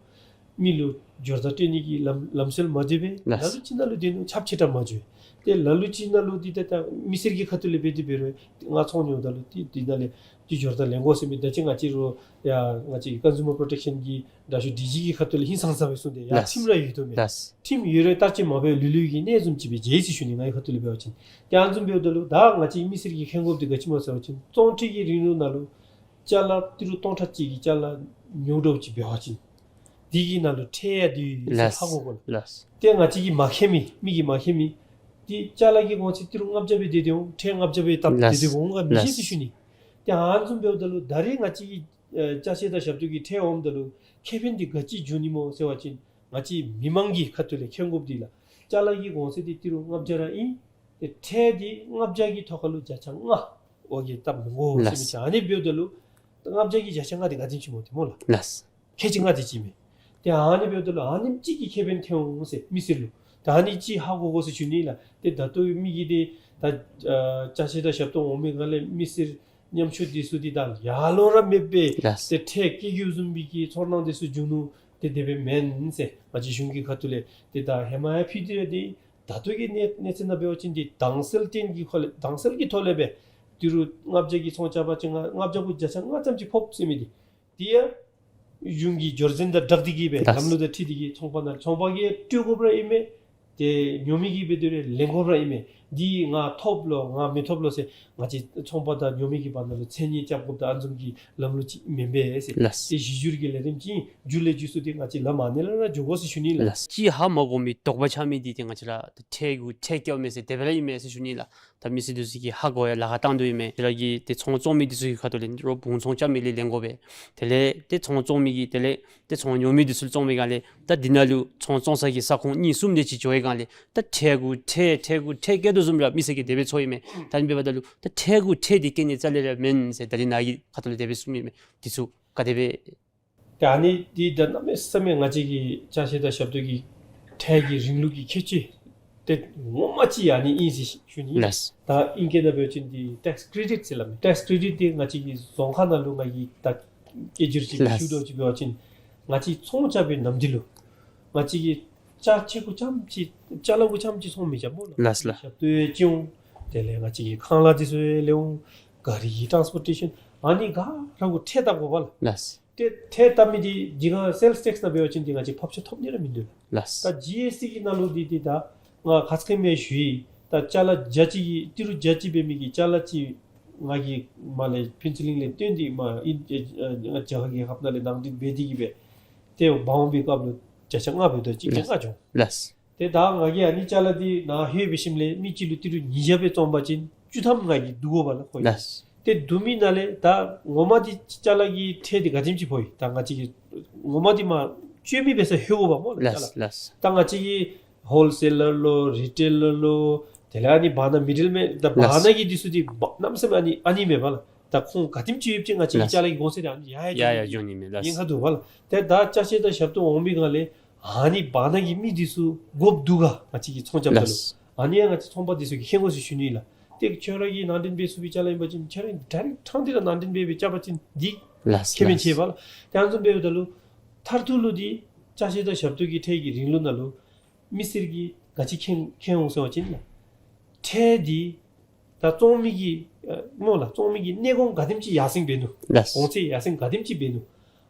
མི་ལུ་སྦྱོར་རྟ་སྤྲོད་ནི་གི་ལམ་ལམ་སྲོལ་མ་བཏུབ་པས། ལགས། ལ་ལུ་ཅིག་ནང་ལུ་འདི་ནང་ཁྱབ་ཆེ་དྲགས་མ་འགྱོ། ཏེ་ལ་ལུ་ཅིག་ནང་ལུ་འདི་ད་ད་མི་སེར་གྱི་ཁ་ཐུག་ལས་འབད་དེ་འབད་རུང་ང་ཚོང་ཉོཝ་ད་ལུ་འདི་འདི་ནང་ལས་ཅིག་སྦྱོར་རྟ་ལེན་དགོ་ཟེར་མི་ད་ཅི་ང་བཅས་ར་ཡ་ང་བཅས་ཀྱི་ཀོན་ཟུ་མར་པྲོ་ཊེཀ་ཤཱན་གྱི་དྲག་ཤོས་ཌི་ཇི་གི་ཁ་ཐུག་ལས་ཧིང་སངས་ས་སྦེ་གསུངས་ཏེ་ཡ། ལགས། ཁྲིམས་ར་ཡོད་དོ་མས། ལགས། ཁྲིམས་ཡོད་རུང་བསྟར་སྤྱོད་མ་འབད་ལུས་ལུས་ཀྱི་གནས་བཟུམ་ཅིག་སྦེ་མཇལ་ཡི་ཟེར་ཞུ་ནི། ངེའི་ཁ་ཐུག་ལས་འབད་བ་ཅིན་ཏེ་ཨ་ནི་བཟུམ་འབདཝ་ད་ལུ་ད་ང་བཅས་མི་སེར་གྱིས་མཁྱེན་དགོཔ་འདི་ག་ཅི་སྨོ་ཟེར་བ་ཅིན་བཙོང་ཁྲལ་གྱི་རིང་ལུགས་ནང་ལུ་ཅ་ལ་ཏི་རུ་སྟོང་ཕྲག་གཅིག་གི་ཅ་ལ་ཉོ་དོ་ཅིག་འབད་བ་ཅིན་འདི་གི་ནང་ལུ་ཁྲལ་ཡང་འདུག་ཟེར། ལགས། ཧ་གོ་དགོ་ལགས། ལགས། ཏེ་ང་བཅས་ཀྱིས་མ་མཁྱེན་མི་མི་གིས་མ་མཁྱེན་མི་འདི་ཅ་ལ་གི་གོང་ཚད་ཏི་རུ་ལྔ་བརྒྱ་སྦེ་སྡོད་དེ་འོང་ཁྲལ་ལྔ་བརྒྱ་སྦེ་བཏབ། ལགས། སྡོད་དེ་འོང་ག་མི་ཤེས་ཟེར་ཞུ་ནི། ཏེ་ཨ་ནི་བཟུམ་འབདཝ་ད་ལུ་ད་རེས་ང་བཅས་ཀྱི་ཨེ་ཅ་ཆས་དང་ཞབས་ཏོག་གི་ཁྲལ་འོངམ་ད་ལུ་ཁེ་ཕན་འདི་ག་ཅི་འབྱུང་ནི་སྨོ་ཟེར་བ་ཅིན་ང་བཅས་མི་མང་གི་ཁ་ཐུག་ལས་མཁྱེན་དགོཔ་འདི་ལགས། ཅ་ལ་གི་གོང་ཚད་འདི་ཏི་རུ་ལྔ་བརྒྱ་ར་ཨིན། ཏེ་ཁྲལ་འདི་ལྔ་བརྒྱ་གི་ཐོག་ཁ་ལུ་བརྒྱ་ཆ་ལྔ་འོ་གི་བཏབ་མི་དགོ་ཟེར་མི། ལགས། ཅིག་ཨ་ནི་འབདཝ་ད་ལུ་ལྔ་བརྒྱ་གི་བརྒྱ་ཆ་ལྔ་འདི་ག་དེམ་ཅིག་སྨོ་ཏེ་སྨོ་ལགས། ལགས། ཁལ་གཅིག་ལྔ་དེ་ཅིག་མས། ཏེ་ཨ་ནི་འབདཝ་ད་ལུ་ཨ་ནེམ་ཅིག་གི་ཁེ་ཕན་ཐོན་འོང་ཟེར་མི་སེར་ལུ། ད་ཨ་ནི་ཅིག་ཧ་གོ་དགོ་ཟེར་ཞུ་ནི་ལགས། ཏེ་ད་ལྟོ་མི་གིས་ཏེ་ད་ཨ་ཅ་ཆས་དང་ཞབས་ཏོག་འོང་མི་སྒང་ལས་མི་སེར་ཉམ་ཆུང་འདི་ཚུ་འདི་ད་ཡར་ལོང་ར་མེད་པའི། ལགས། ཏེ་ཁྲལ་བཀལ་དགོཔ་བཟུམ་མའི་གི་ཚོར་སྣང་འདི་ཚུ་འབྱུང་ནུག། ཏེ་དེ་སྦེ་མེན་ཟེར་ང་བཅས་གཞུང་གི་ཁ་ཐུག་ལས་ཏེ་ད་ཧེ་མ་ཡང་ཕུལ་ཏེ་ར་འདུག། ད་ལྟོ་གི་གནས་གནས་ཚད་ནང་འབད་བ་ཅིན་འདི་དྭངས་གསལ་ཅན་གྱི་ཁ་ལས་དྭངས་གསལ་གྱི་ཐོག་ལས་སྦེ་ཏི་རུ་ལྔ་བརྒྱ་གི་ཚོང་རྐྱབ་པ་ཅིན་ལྔ་བརྒྱ་གུ་བརྒྱ་ཆ་ལྔ་ཙམ་ཅིག་ཕོགཔ་ཟེར་མི་འདི། དེ་ཡང་གཞུང་གི་སྦྱོར་ཚན་དང་སྦྲགས་ཏེ་གིས་སྦེ། ལགས། ལམ་ལུགས་དང་འཁྲིལ་ཏེ་གིས་ཚོང་པ་ནང་ཚོང་པ་གིས་སྤྲོད་དགོཔ་ར་ཨིན་མས། ཏེ་ཉོ་མི་གིས་འབད་དེ་ར་ལེན་དགོཔ་ར་ཨིན་མས། འདི་ང་ཐོབ་ལོ་ང་མི་ཐོབ་ལོ་ཟེར་ང་བཅས་ཚོང་པ་དང་ཉོ་མི་གི་བར་ན་ལུ་མཚན་ཉེས་རྐྱབ་དགོཔ་དང་ཨ་ནི་བཟུམ་གྱི་ལམ་ལུགས་ཅིག་མེན་པས་ཟེར། ལགས། ཏེ་གཞི་འགྱུར་གྱི་ལས་རིམ་ཅིག་མཇུག་ལས་མཇུག་སུ་ཏེ་ང་བཅས་ལམ་ཨ་ནི་ལས་ར་འགྱོ་དགོ་ཟེར་ཞུ་ནི་ལགས། ལགས། ཅིག་ཧ་མ་གོ་མི་དོགས་པ་ཆགས་མི་འདི་ཏེ་ང་བཅས་ར་ཁྲལ་གུ་ཁྲལ་རྐྱབ་མས་ཟེར་དེ་སྦེ་ར་ཨིན་མས་ཟེར་ཞུ་ནི་ལགས། ད་མི་སེར་འདི་ཚུ་གིས་ཧ་གོ་ཡང་ལཱ་ཁག་བཏང་དོ་ཨིན་མས། དེ་ར་གིས་ཏེ་ཚོང་བཙོང་མི་འདི་ཚུ་གི་ཁ་ཐུག་ལས་རོགས་བུང་ཚོང་རྐྱབ་མི་ལས་ལེན་དགོ་པས། དེ་ལས་ཏེ་ཚོང་བཙོང་མི་གིས་དེ་ལས་ཏེ་ཚོང་ཉོ་མི་འདི་ཚུ་བཙོང་མི་སྒང་ལས་ད་འདི་ནང་ལུ་ཚོང་བཙོང་ས་གི་ས་ཁོངས་གཉིས་གསུམ་དེ་ཅིག་འགྱོ་བའི་སྒང་ལས་ད་ཁྲལ་གུ་ཁྲལ་ཁྲལ་གུ་ཁྲལ་བཀལ་དོ་བཟུམ་ར་མི་སེར་གྱིས་དེ་སྦེ་ཚོར་ཨིན་མས། ད་ཨ་ནི་འབདཝ་ད་ལུ་ད་ཁྲལ་གུ་ཁྲལ་འདི་བཀལ་ནི་རྩ་ལས་ར་མེན་ཟེར་ད་རིས་ནཱ་གི་ཁ་ཐུག་ལས་དེ་སྦེ་གསུངམ་ཨིན་མས། འདི་ཚུ་ག་དེ་སྦེ། ཏེ་ཨ་ནི་འདི་ད་གནམ་མེད་ས་མེད་ང་བཅས་ཀྱི་ཅ་ཆས་དང་ཞབས་ཏོག་གི་ཁྲལ་གྱི་རིང་ལུགས་ཀྱི་ཁྱད་ཆོས་ཏེ་ངོ་མ་ཅིག་ཨ་ནི་ཨིན་ཟེར་ཞུ་ནི། ལགས། ད་ཨིང་སྐད་ནང་འབད་བ་ཅིན་འདི་ཊེགསི་ཀེ་རེ་ཌིཊ་ཟེར་སླབ་མས། ཊེགསི་ཀེ་རེ་ཌིཊ་འདི་ང་བཅས་ཀྱི་རྫོང་ཁག་ནང་ལུ་ང་གིས་ད་སྐད་སྒྱུར་ཅིག་ལགས། ཞུ་དོ་ཅིག་འབད་བ་ཅིན་ང་བཅས་ཚོང་རྐྱབ་པའི་ནམ་དུས་ལུ་ང་བཅས་ཀྱིས་ཅ་ཆས་གུ་རྐྱངམ་ཅིག་ཅ་ལ་གུ་རྐྱངམ་ཅིག་ཚོང་མི་རྐྱབ་སྨོ་ལགས། ལགས་ལགས། ཞབས་ཏོག་ཡང་ཅིག་འོང་། དེ་ལས་ང་བཅས་ཀྱི་ཁང་གླ་འདི་ཚུ་ཡང་ལེན་འོང་། གཱ་རི་གི་ཊཱནསི་པོར་ཊེ་ཤཱན་ཨ་ནི་ག་ར་གུ་ཁྲལ་བཏབ་དགོ་པས་ལགས། ལགས། ཏེ་ཁྲལ་བཏབ་མི་འདི་འདི་ག་སེལསི་ཊེགསི་ནང་འབད་བ་ཅིན་འདི་ང་བཅས་ཕབ་ཆ་ཐོབ་ནི་ར་མིན་འདུག་ལགས། ལགས། ད་ཇི་ཨེསི་ཊི་གི་ནང་ལུ་འདི་འདི་ད་ང་ཁ་ཙ་ཁ་ཉིནམ་ཞུ་ཡི། ད་ཅ་ལ་བརྒྱ་གཅིག་གི་ཏི་རུ་བརྒྱ་གཅིག་འབད་མི་གི་ཅ་ལ་ཅིག་ང་གིས་མར་ལས་ཕུན་ཚོགས་གླིང་ལས་བཏོན་ཏེ་མར་ཨིན་ཨེ་ཨེ་རྒྱ་གར་རྒྱལ་ཁབ་ནང་ལས་ནང་འདྲེན་འབད་དེ་གིས་སྦེ་ཏེ་འབག་འོང་པའི་སྐབས་ལུ་བརྒྱ་ཆ་ལྔ་འབདཝ་ད་གཅིག་བརྒྱ་ལྔ་བྱུང་། ལགས། ཏེ་ད་ང་གིས་ཨ་ནི་ཅ་ལ་འདི་ནཱ་ལྷོད་པའི་ཞིནམ་ལས་མི་གཅིག་ལུ་ཏི་རུ་ཉིས་བརྒྱ་སྦེ་བཙོང་པ་ཅིན་བཅུ་ཐམ་ང་གིས་བསྡུ་དགོ་པས་ལགས་ཁོ་གིས། ལགས། ཏེ་བསྡུ་མི་ནང་ལས་ད་ངོ་མ་འདི་ཅ་ལ་གི་ཁྲལ་འདི་ག་དེམ་ཅིག་ཕོག་ཡི། ད་ང་བཅས་ཀྱིས་ངོ་མ་འདི་མར་སྤྱོད་མི་འབད་སར་ལྷོད་དགོ་པས་སྨོ་ལགས་ཅ་ལ། ལགས་ལགས། ད་ང་བཅས་ཀྱི་ཧོལ་སེ་ལར་ལོ་རི་ཊེ་ལར་ལོ་དེ་ལས་ཨ་ནི་བར་ན་མི་ཌལ་མེན་ད་བར་ན་གི་འདི་ཚུ་འདི་གནམ་མེད་ས་མེད་ཨ་ནི་ཨ་ནི་མས་པ་ལགས། ད་ཁོང་ག་དེམ་ཅིག་ཡོདཔ་ཅིག་ང་བཅས་ཀྱི་ཅ་ལ་གི་གོང་ཚད་འདི་ཨ་ནི་ཡར་ཡར་འགྱོ་ནི་མས་ལགས། ཉེན་ཁ་འདུག་པ་ལགས། ཏེ་ད་ཅ་ཆས་དང་ཞབས་ཏོག་འོང་པའི་སྒང་ལས་ཨ་ནི་བར་ན་གི་མི་འདི་ཚུ་དགོཔ་འདུག་ག་ང་བཅས་ཀྱིས་ཚོང་རྐྱབ་ད་ལུ། ལགས། ཨ་ནི་ཡང་ང་བཅས་ཚོང་པ་འདི་ཚུ་གིས་མཁྱེན་དགོ་ཟེར་ཞུ་ནི་ལགས། ཏེ་ཁྱོད་ར་གིས་ནང་འདྲེན་འབད་ཚུགས་པའི་ཅ་ལ་ཨིན་པ་ཅིན་ཁྱོད་ར་ཌའི་རེཀཊ་ཐང་འདི་ར་ནང་འདྲེན་འབད་སྦེ་རྐྱབ་པ་ཅིན་འདི་ལགས་ཁེ་ཕན་ཆེ་བས་ལགས། ཏེ་ཨ་ནི་བཟུམ་འབདཝ་ད་ལུ་མཐར་ཐུག་ལུ་འདི་ཅ་ཆས་དང་ཞབས་ཏོག་གི་ཁྲལ་གྱི་རིང་ལུགས་ནང་ལུ་མི་སེར་གྱིས་ག་ཅི་མཁྱེན་མཁྱེན་འོང་ཟེར་བ་ཅིན་ལགས། ཁྲལ་འདི་ད་བཙོང་མི་གི་ཨ་སྨོ་ལགས། བཙོང་མི་གི་གནས་གོང་ག་དེམ་ཅིག་ཡར་སེང་འབད་ནུག། ལགས། གོང་ཚད་ཡར་སེང་ག་དེམ་ཅིག་འབད་ནུག།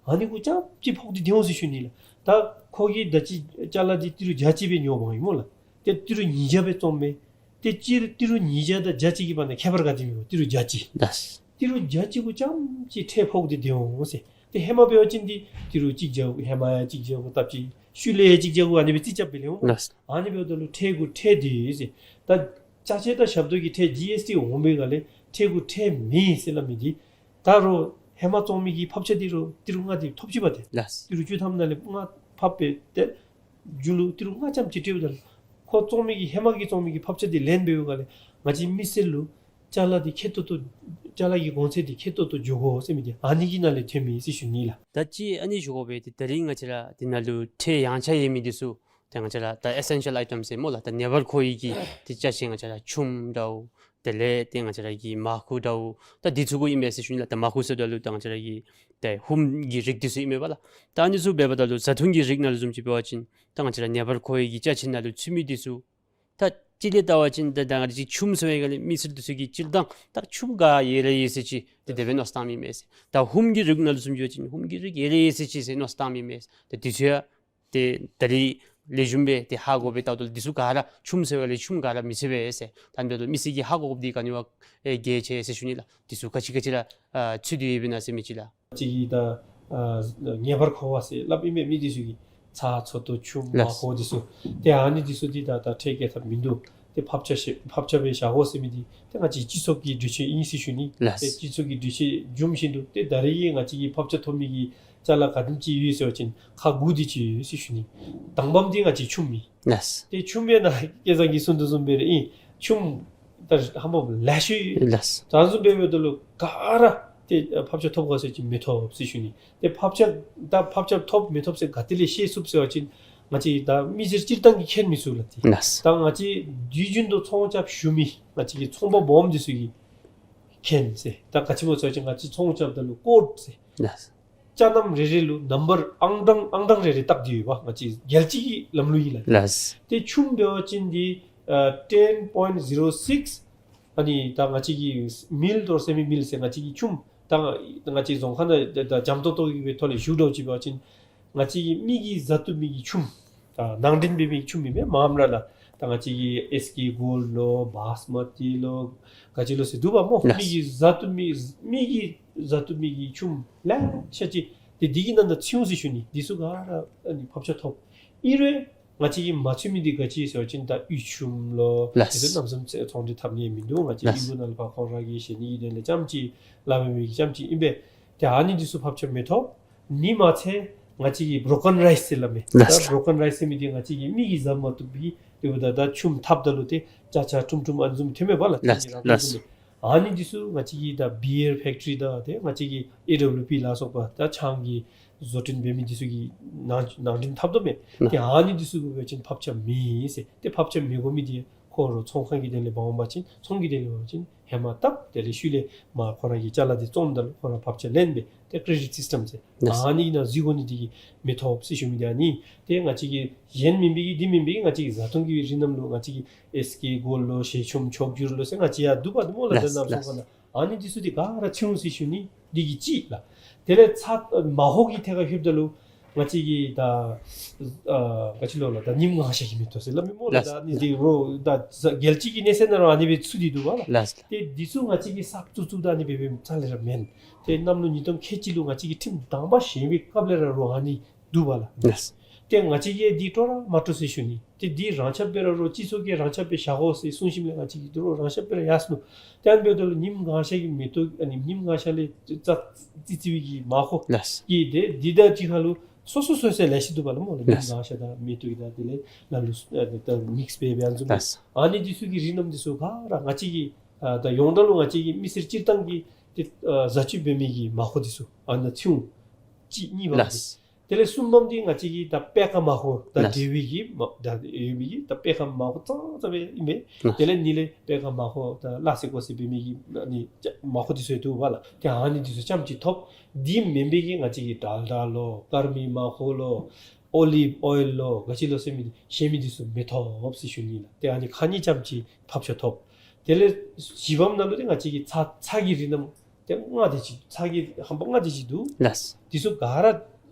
ཨ་ནི་གུ་རྐྱངམ་ཅིག་ཕོག་སྟེ་སྡོད་འོང་ཟེར་ཞུ་ནི་ལགས། ད་ཁོ་གིས་ད་ཅི་ཅ་ལ་འདི་ཏི་རུ་བརྒྱ་གཅིག་སྦེ་ཉོ་འོང་ཡི་སྨོ་ལགས། ཏེ་ཏི་རུ་ཉིས་བརྒྱ་སྦེ་བཙོངམ་མས། ཏེ་ཅི་ཏི་རུ་ཉིས་བརྒྱ་དང་བརྒྱ་གཅིག་གི་བར་ན་ཁྱད་པར་ག་དེམ་ཡོད། ཏི་རུ་བརྒྱ་གཅིག། ལགས། ཏི་རུ་བརྒྱ་གཅིག་གུ་རྐྱངམ་ཅིག་ཁྲལ་ཕོག་སྟེ་སྡོད་འོང་ཟེར། ཏེ་ཧེ་མ་འབད་བ་ཅིན་འདི་ཏི་རུ་གཅིག་བརྒྱ་གུ་ཧེ་མ་ཡང་གཅིག་བརྒྱ་གུ་བཏབ་ཅི། ཤུལ་ལས་ཡང་གཅིག་བརྒྱ་གུ་ཨ་ནི་སྦེ་རྩིས་རྐྱབ་སྦེ་ལེན་འོང་། ལགས། ཨ་ནི་འབདཝ་ད་ལུ་ཁྲལ་གུ་ཁྲལ་འདུག་ཟེར། ད་ཅ་ཆས་དང་ཞབས་ཏོག་གི་ཁྲལ་ཇི་ཨེསི་ཊི་འོང་པའི་སྒང་ལས་ཁྲལ་གུ་ཁྲལ་མེད་ཟེར་སླབ་མི་འདི་ད་རུང་ཧེ་མ་བཙོང་མི་གི་ཕབ་ཆ་འདི་རུང་ཏི་རུ་ལྔ་འདི་ཐོབ་ཅི་པ་ཏེ། ལགས། ཏི་རུ་བཅུ་ཐམ་ནང་ལས་ལྔ་ ཕབ་སྦེ་ཏེ་མཇུག་ལུ་ཏི་རུ་ལྔ་ཙམ་ཅིག་སྤྲོདཔ་ད་ལུ་ཁོ་བཙོང་མི་གི་ཧེ་མ་གི་བཙོང་མི་གི་ཕབ་ཆ་འདི་ལེན་འབདཝ་ལས་ང་བཅས་མི་སེར་ལུ་ཅ་ལ་འདི་ཁེ་ཏོག་ཏོ་ཅ་ལ་གི་གོང་ཚད་འདི་ཁེ་ཏོག་ཏོ་འགྱོ་དགོ་ཟེར་མི་འདི་ཨ་ནི་གི་ནང་ལས་ཐོན་མི་ཟེར་ཞུ་ནི་ལགས། ད་ཅི་ཨ་ནི་ཞུ་དགོ་པས། ཏེ་ད་རིས་ང་བཅས་ར་འདི་ནང་ལུ་ཁྲལ་ཡངས་ཆག་ཡོད་མི་འདི་ཚུ་ཏེ་ང་བཅས་ར་ད་ཨེ་སེན་ཤལ་ཨའི་ཊམ་ཟེར་སྨོ་ལགས། ད་ངེས་པར་དགོ་ཡི་གི་ཏེ་ཅ་ཆས་ང་བཅས་ར་ཆུམ་འདྲཝ་དེ་ལས་ཏེ་ང་བཅས་ར་གི་མར་ཁུ་འདྲཝ་ད་འདི་ཚུ་གུ་ཨིན་མས་ཟེར་ཞུ་ནི་ལགས། ད་མར་ཁུ་ཟེརཝ་ད་ལུ་ད་ང་བཅས་ར་གི་ཏེ་ཧུམ་གྱི་རིགས་འདི་ཚུ་ཨིན་མས་པ་ལགས། ད་ཨ་ནི་ཚུ་འབདཝ་ད་ལུ་བཟའ་འཐུང་གི་རིགས་ནང་ལུ་བཟུམ་ཅིག་འབད་བ་ཅིན་ད་ང་བཅས་ར་ངེས་པར་དགོ་ཡི་གི་ཅ་ཆས་ནང་ལུ་ཚུད་མི་འདི་ཚུ་ད་སྤྱིར་ལས་བལྟ་བ་ཅིན་ད་ད་ང་བཅས་ཆུམ་ཟེར་བའི་སྒང་ལས་མི་སེར་འདི་ཚུ་གིས་སྤྱིར་བཏང་ད་ཆུམ་ག་ཡོད་ར་ཡོད་ཟེར་ཅིག་ཏེ་དེ་སྦེ་མནོ་བསམ་བཏངམ་ཨིན་མས་ཟེར། ད་ཧུམ་གྱི་རིགས་ནང་ལུ་བཟུམ་ཅིག་འབད་བ་ཅིན་ཧུམ་གྱི་རིགས་ཡོད་ར་ཡོད་ཟེར་ཅིག་ཟེར་མནོ་བསམ་བཏངམ་ཨིན་མས་ཟེར། ད་འདི་ཚུ་ཡང་ཏེ་ད་རིས་ལེགས་ཤོམ་སྦེ་ཏེ་ཧ་གོ་སྦེ་བལྟཝ་ད་ལུ་འདི་ཚུ་ག་ར་ཆུམ་ཟེར་བའི་སྒང་ལས་ཆུམ་ག་ར་མི་ཚུད་པས་ཟེར། ད་འབདཝ་ད་ལུ་མི་སེར་གྱིས་ཧ་གོ་དགོཔ་འདི་ག་ནི་བ་ཨེ་གལ་ཆེ་ཟེར་ཞུ་ནི་ལགས། འདི་ཚུ་ག་ཅི་ག་ཅི་ར་ཨ་ཚུད་དེ་ཡོདཔ་ཨིན་ན་ཟེར་མི་ཅིག་ལགས། ཅིག་གིས་ད་ཨ་ངེས་པར་དགོ་པས་ཟེར་སླབ་ཨིན་པས། མི་འདི་ཚུ་གིས་ཚྭ་ཚོད་ལྟོ་ཆུམ་ལགས། མར་ཁུ་འདི་ཚུ་ཏེ་ཨ་ནི་འདི་ཚུ་འདི་ད་ད་ཁྲལ་བཀལ་ཐབས་མིན་འདུག། ཏེ་ཕབ་ཆ་ཤེ་ཕབ་ཆ་སྦེ་བཞག་དགོ་ཟེར་མི་འདི་ཏེ་ང་བཅས་སྤྱི་ཚོགས་ཀྱི་གྲོས་ཆོད་ཨིན་ཟེར་ཞུ་ནི། ལགས། ཏེ་སྤྱི་ཚོགས་ཀྱི་གྲོས་ཆོད་བཟུམ་བཞིན་དུ་ཏེ་ད་རིས་ཀྱི་ང་བཅས་ཀྱི་ཕབ་ཆ་ཐོབ་མི་གི་ཅ་ལ་ག་དེམ་ཅིག་ཡོད་ཟེར་བ་ཅིན་ཁག་དགུ་དེ་ཅིག་ཡོད་ཟེར་ཞུ་ནི། དང་པམ་འདི་ང་བཅས་ཆུམ་ཨིན། ལགས། ཏེ་ཆུམ་ཨིན་ན་སྐལ་བཟང་གིས་གསུངས་དོ་བཟུམ་སྦེ་ར་ཨིན། ཆུམ་ད་ཧ་མ་ལེ་ཤ་ཡོད། ལགས། ད་བཟུམ་སྦེ་འབདཝ་ད་ལུ་ག་ར་ཏེ་ཕབ་ཆ་ཐོབ་ག་ཟེར་བ་ཅིན་མི་ཐོབ་ཟེར་ཞུ་ནི། ཏེ་ཕབ་ཆ་ད་ཕབ་ཆ་ཐོབ་མི་ཐོབ་ཟེར་ག་ཏེ་ལས་ཤེས་ཚུགས་ཟེར་བ་ཅིན་ང་བཅས་ད་མི་སེར་སྤྱིར་བཏང་གིས་མཁྱེན་མི་ཚུགས་ལགས། ཏེ་ལགས། ད་ང་བཅས་དུས་རྒྱུན་དུ་ཚོང་རྐྱབ་ཞུ་མི་ང་བཅས་ཀྱི་ཚོང་པ་སྦོམ་འདི་ཚུ་གིས་མཁྱེན་ཟེར། ད་ག་ཅི་སྨོ་ཟེར་བ་ཅིན་ང་བཅས་ཚོང་རྐྱབ་ད་ལུ་ཀོཌ་ཟེར། ལགས། ཅ་སྣམ་རེ་རེ་ལུ་ནམ་བར་ཨང་གྲངས་ཨང་གྲངས་རེ་རེ་བཏགས་ཏེ་ཡོདཔ་ང་བཅས་རྒྱལ་སྤྱི་གི་ལམ་ལུགས་ཨིན་ལགས། ལགས། ཏེ་ཆུམ་འབད་བ་ཅིན་འདི་ཨ་ten point zero six། ཨ་ནི་ད་ང་བཅས་ཀྱི་མིལ་ཌོ་སེ་མི་མིལ་ཟེར་ང་བཅས་ཀྱི་ཆུམ་ད་ང་བཅས་རྫོང་ཁ་ནང་ད་ད་འཇམ་ཏོང་ཏོ་གི་སྦེ་ཐོག་ལས་ཞུ་དོ་ཅིག་འབད་བ་ཅིན་ང་བཅས་ཀྱི་མི་གིས་བཟའ་བཏུབ་མི་གི་ཆུམ་ད་ནང་འདྲེན་འབད་མི་ཆུམ་ཨིན་མས། མངམ་ར་ལགས། ད་ང་བཅས་ཀྱི་ཨེས་ཀེ་གོལཌ་ལོ་བཱསི་མ་ཏི་ལོ་ག་ཅི་ལོ་ཟེར་འདུག་པ་སྨོ། ལགས། མི་གིས་བཟའ་བཏུབ་མི་མི་གིས་བཟའ་བཏུབ་མི་གི་ཆུམ་ལེ་ཤ་ཅིག་ཏེ་འདི་གི་ནང་ན་ཚུད་འོང་ཟེར་ཞུ་ནི། འདི་ཚུ་ག་ར་ཨ་ནི་ཕབ་ཆ་ཐོབ། ཨིན་རུང་ང་བཅས་ཀྱིས་མ་ཚུད་མི་འདི་ག་ཅི་ཟེར་བ་ཅིན་ད་གཡུ་ཆུམ་ལོ། ལགས། འདི་ཚུ་གནམ་མེད་ས་མེད་ཚོང་འབྲེལ་འཐབ་ནི་མིན་འདུག། ང་བཅས་ལགས། ཨིན་གུ་ནང་ལུ་ཕར་ཁོང་ར་གིས་བཞེས་ནི་གི་དོན་ལས་རྐྱངམ་ཅིག་སླབ་མི་གི་རྐྱངམ་ཅིག་ཨིན་པས། ཏེ་ཨ་ནི་འདི་ཚུ་ཕབ་ཆ་མི་ཐོབ། ཨ་ནི་མ་ཚད་ང་བཅས་ཀྱི་བྲོ་ཀན་རའིསི་ཟེར་སླབ་མས། ལགས། ད་བྲོ་ཀན་རའིསི་ཟེར་མི་འདི་ང་བཅས་ཀྱི་མི་གིས་བཟའ་མ་བཏུབ་པའི་དེ་འབདཝ་ད་ད་ཆུམ་འཐབ་ད་ལུ་ཏེ་ཅ་ཆས་ཁྲུམ་ཁྲུམ་ཨ་ནི་བཟུམ་ཐོན་མས་པ་ལགས། ལགས། ཆུམ་གྱི་རང་ཁྲུམ་ལགས། ཁྲུམ་མས། ཨ་ནི་འདི་ཚུ་ང་བཅས་ཀྱི་ད་བི་ཡར་ཕེཀ་ཊི་རི་དང་ཏེ་ང་བཅས་ཀྱི་ཨེ་ཌབ་ལིའུ་པི་ལ་སོགས་པ་ད་ཆང་གི་བཟོ་སྐྲུན་འབད་མི་འདི་ཚུ་གིས་ནང་ནང་འདྲེན་འཐབ་དོ་མས། ལགས། ཏེ་ཨ་ནི་འདི་ཚུ་གུ་འབད་བ་ཅིན་ཕབ་ཆ་མེད་ཟེར། ཏེ་ཕབ་ཆ་མི་དགོ་མི་འདི་ཁོ་ར་ཚོང་ཁང་གི་དོན་ལས་འབག་འོང་པ་ཅིན་ཚོང་གི་དོན་ལས་འབག་པ་ཅིན་ཧེ་མ་བཏབ་དེ་ལས་ཤུལ་ལས་མར་ཁོ་ར་གིས་ཅ་ལ་འདི་བཙོངམ་ད་ལུ་ཁོ་ར་ཕབ་ཆ་ལེན་པས། ཏེ་ཀྲེ་ཌིཊ་སིསི་ཊམ་ཟེར། ལགས། ཨ་ནི་ནང་འཛུལ་དགོ་ནི་འདི་གིས་མི་ཐོབ་ཟེར་ཞུ་མི་འདི་ཨ་ནི། ཏེ་ང་བཅས་ཀྱི་གཞན་མེན་པའི་གི་འདི་མེན་པའི་གི་ང་བཅས་ཀྱི་བཟའ་འཐུང་གི་རིགས་རྣམས་ལུ་ང་བཅས་ཀྱི་ཨེས་ཀེ་གོལཌ་ལོ་ཞལ་ཆུམ་མཆོག་གྱུར་ལོ་ཟེར་ང་བཅས་ཡར་འདུག་པ་འདུག་སྨོ་ལགས། ལགས། ད་ནཱ་ལགས། ཚོང་ཁང་ནང་ཨ་ནི་འདི་ཚུ་འདི་ག་ར་ཚུད་འོང་ཟེར་ཞུ་ནི་འདི་གིས་གཅིག་ལགས། དེ་ལས་ཚྭ་མར་ཧོ་གི་ཐད་ཁར་ལྷོདཔ་ད་ལུ་ང་བཅས་ཀྱི་ད་ཨ་ག་ཅི་ལོ་ལགས། ད་ཉིམ་གང་ཤར་གྱི་མེ་ཏོག་ཟེར་སླབ་མས་སྨོ་ལགས། ལགས། ད་ཨ་ནི་འདི་རོགས་ད་རྒྱལ་སྤྱི་གི་གནས་ཚད་ནང་ར་ཨ་ནི་སྦེ་ཚུད་དེ་འདུག་པ་ལགས། ལགས། ཏེ་འདི་ཚུ་ང་བཅས་ཀྱིས་གསརཔ་བཙུགས་བཙུགསཔ་ད་ཨ་ནི་སྦེ་འབདཝ་རྩ་ལས་ར་མེན། ཏེ་གནམ་ལོ་ཉིས་སྟོང་ཁལ་གཅིག་ལུ་ང་བཅས་ཀྱིས་ཁྲིམས་དང་པ་བཞེངས་པའི་སྐབས་ལས་ར་རོགས་ཨ་ནི་འདུག་པ་ལགས། ལགས། ཏེ་ང་བཅས་ཀྱིས་འདི་སྤྲོ་ར་མ་སྤྲོ་ཟེར་ཞུ་ནི། ཏེ་འདི་རང་ཁྱབ་སྦེ་ར་རོགས་སྤྱི་ཚོགས་ཀྱིས་རང་ཁྱབ་སྦེ་བཞག་དགོ་ཟེར་གསུངས་ཞིནམ་ལས་ང་བཅས་ཀྱིས་འདི་རོགས་རང་ཁྱབ་སྦེ་ར་ཡར་སོང་ནུག། ཏེ་ཨ་ནི་འབདཝ་ད་ལུ་ཉིམ་གང་ཤར་གྱི་མེ་ཏོག་ཨ་ནི་ཉིམ་གང་ཤར་ལས་ཙ་ཙི་ཙི་བའི་གི་མར་ཧོ། ལགས། གི་ཏེ་འདི་དང་གཅིག་ཁར་ལུ་སོ་སོ་སོ་སོ་ལེ་ཤ་འདུག་པ་ལགས་སྨོ་ལགས། ཉིམ་ལགས། གང་ཤར་དང་མེ་ཏོག་གི་དང་དེ་ལས་ལ་ལུ་ཨ་ནི་ད་མིགསི་སྦེ་སྦེ་ཨ་ནི་བཟུམ། ལགས། ཨ་ནི་འདི་ཚུ་གི་རིགས་རྣམས་འདི་ཚུ་ག་ར་ང་བཅས་ཀྱི་ཨ་ད་ཡོངས་གྲགས་ལུ་ང་བཅས་ཀྱི་མི་སེར་སྤྱིར་བཏང་གི་ཏེ་ཨ་བཟའ་སྤྱོད་འབད་མི་གི་མར་ཧོ་འདི་ཚུ་ཨ་ནཱ་ཚུད་འོང་། གཅིག། གཉིས་པ་འདི། ལགས། དེ་ལས་གསུམ་པམ་འདི་ང་བཅས་ཀྱི་ད་པད་ཁ་མར་ཧོ་ད། ལགས། འབྲས་བུ་གི་མ་ད་ཡོད་མི་གི་ད་པད་ཁ་མར་ཧོ་ཙང་ཙང་སྦེ་ཨིན་པས། ལགས། དེ་ལས་གཉིས་ལས་པད་ཁ་མར་ཧོ་ད་ལ་སི་ཀོ་སི་འབད་མི་གི་ཨ་ནི་མར་ཧོ་འདི་ཚུ་འདུག་པ་ལགས། ཏེ་ཨ་ནི་འདི་ཚུ་རྐྱངམ་ཅིག་ཐོབ། འདི་མེན་པའི་གི་ང་བཅས་ཀྱི་ཌལ་ཌ་ལོ་ཀརྨའི་མར་ཧོ་ལོ་ཨོ་ལིབ་ཨོའིལ་ལོ་ག་ཅི་ལོ་ཟེར་མི་གཞན་མི་འདི་ཚུ་མི་ཐོབ་ཟེར་ཞུ་ནི་ལགས། ཏེ་ཨ་ནི་ཁག་གཉིས་རྐྱངམ་ཅིག་ཕབ་ཆ་ཐོབ། དེ་ལས་བཞི་པམ་ནང་ལུ་ཏེ་ང་བཅས་ཀྱི་ཚྭ་ཚྭ་གི་རིགས་རྣམས་ཏེ་ལྔ་དེ་ཅིག་ཚྭ་གི་ཧམ་པ་ལྔ་དེ་ཅིག་འདུག། ལགས། འདི་ཚུ་ག་ར་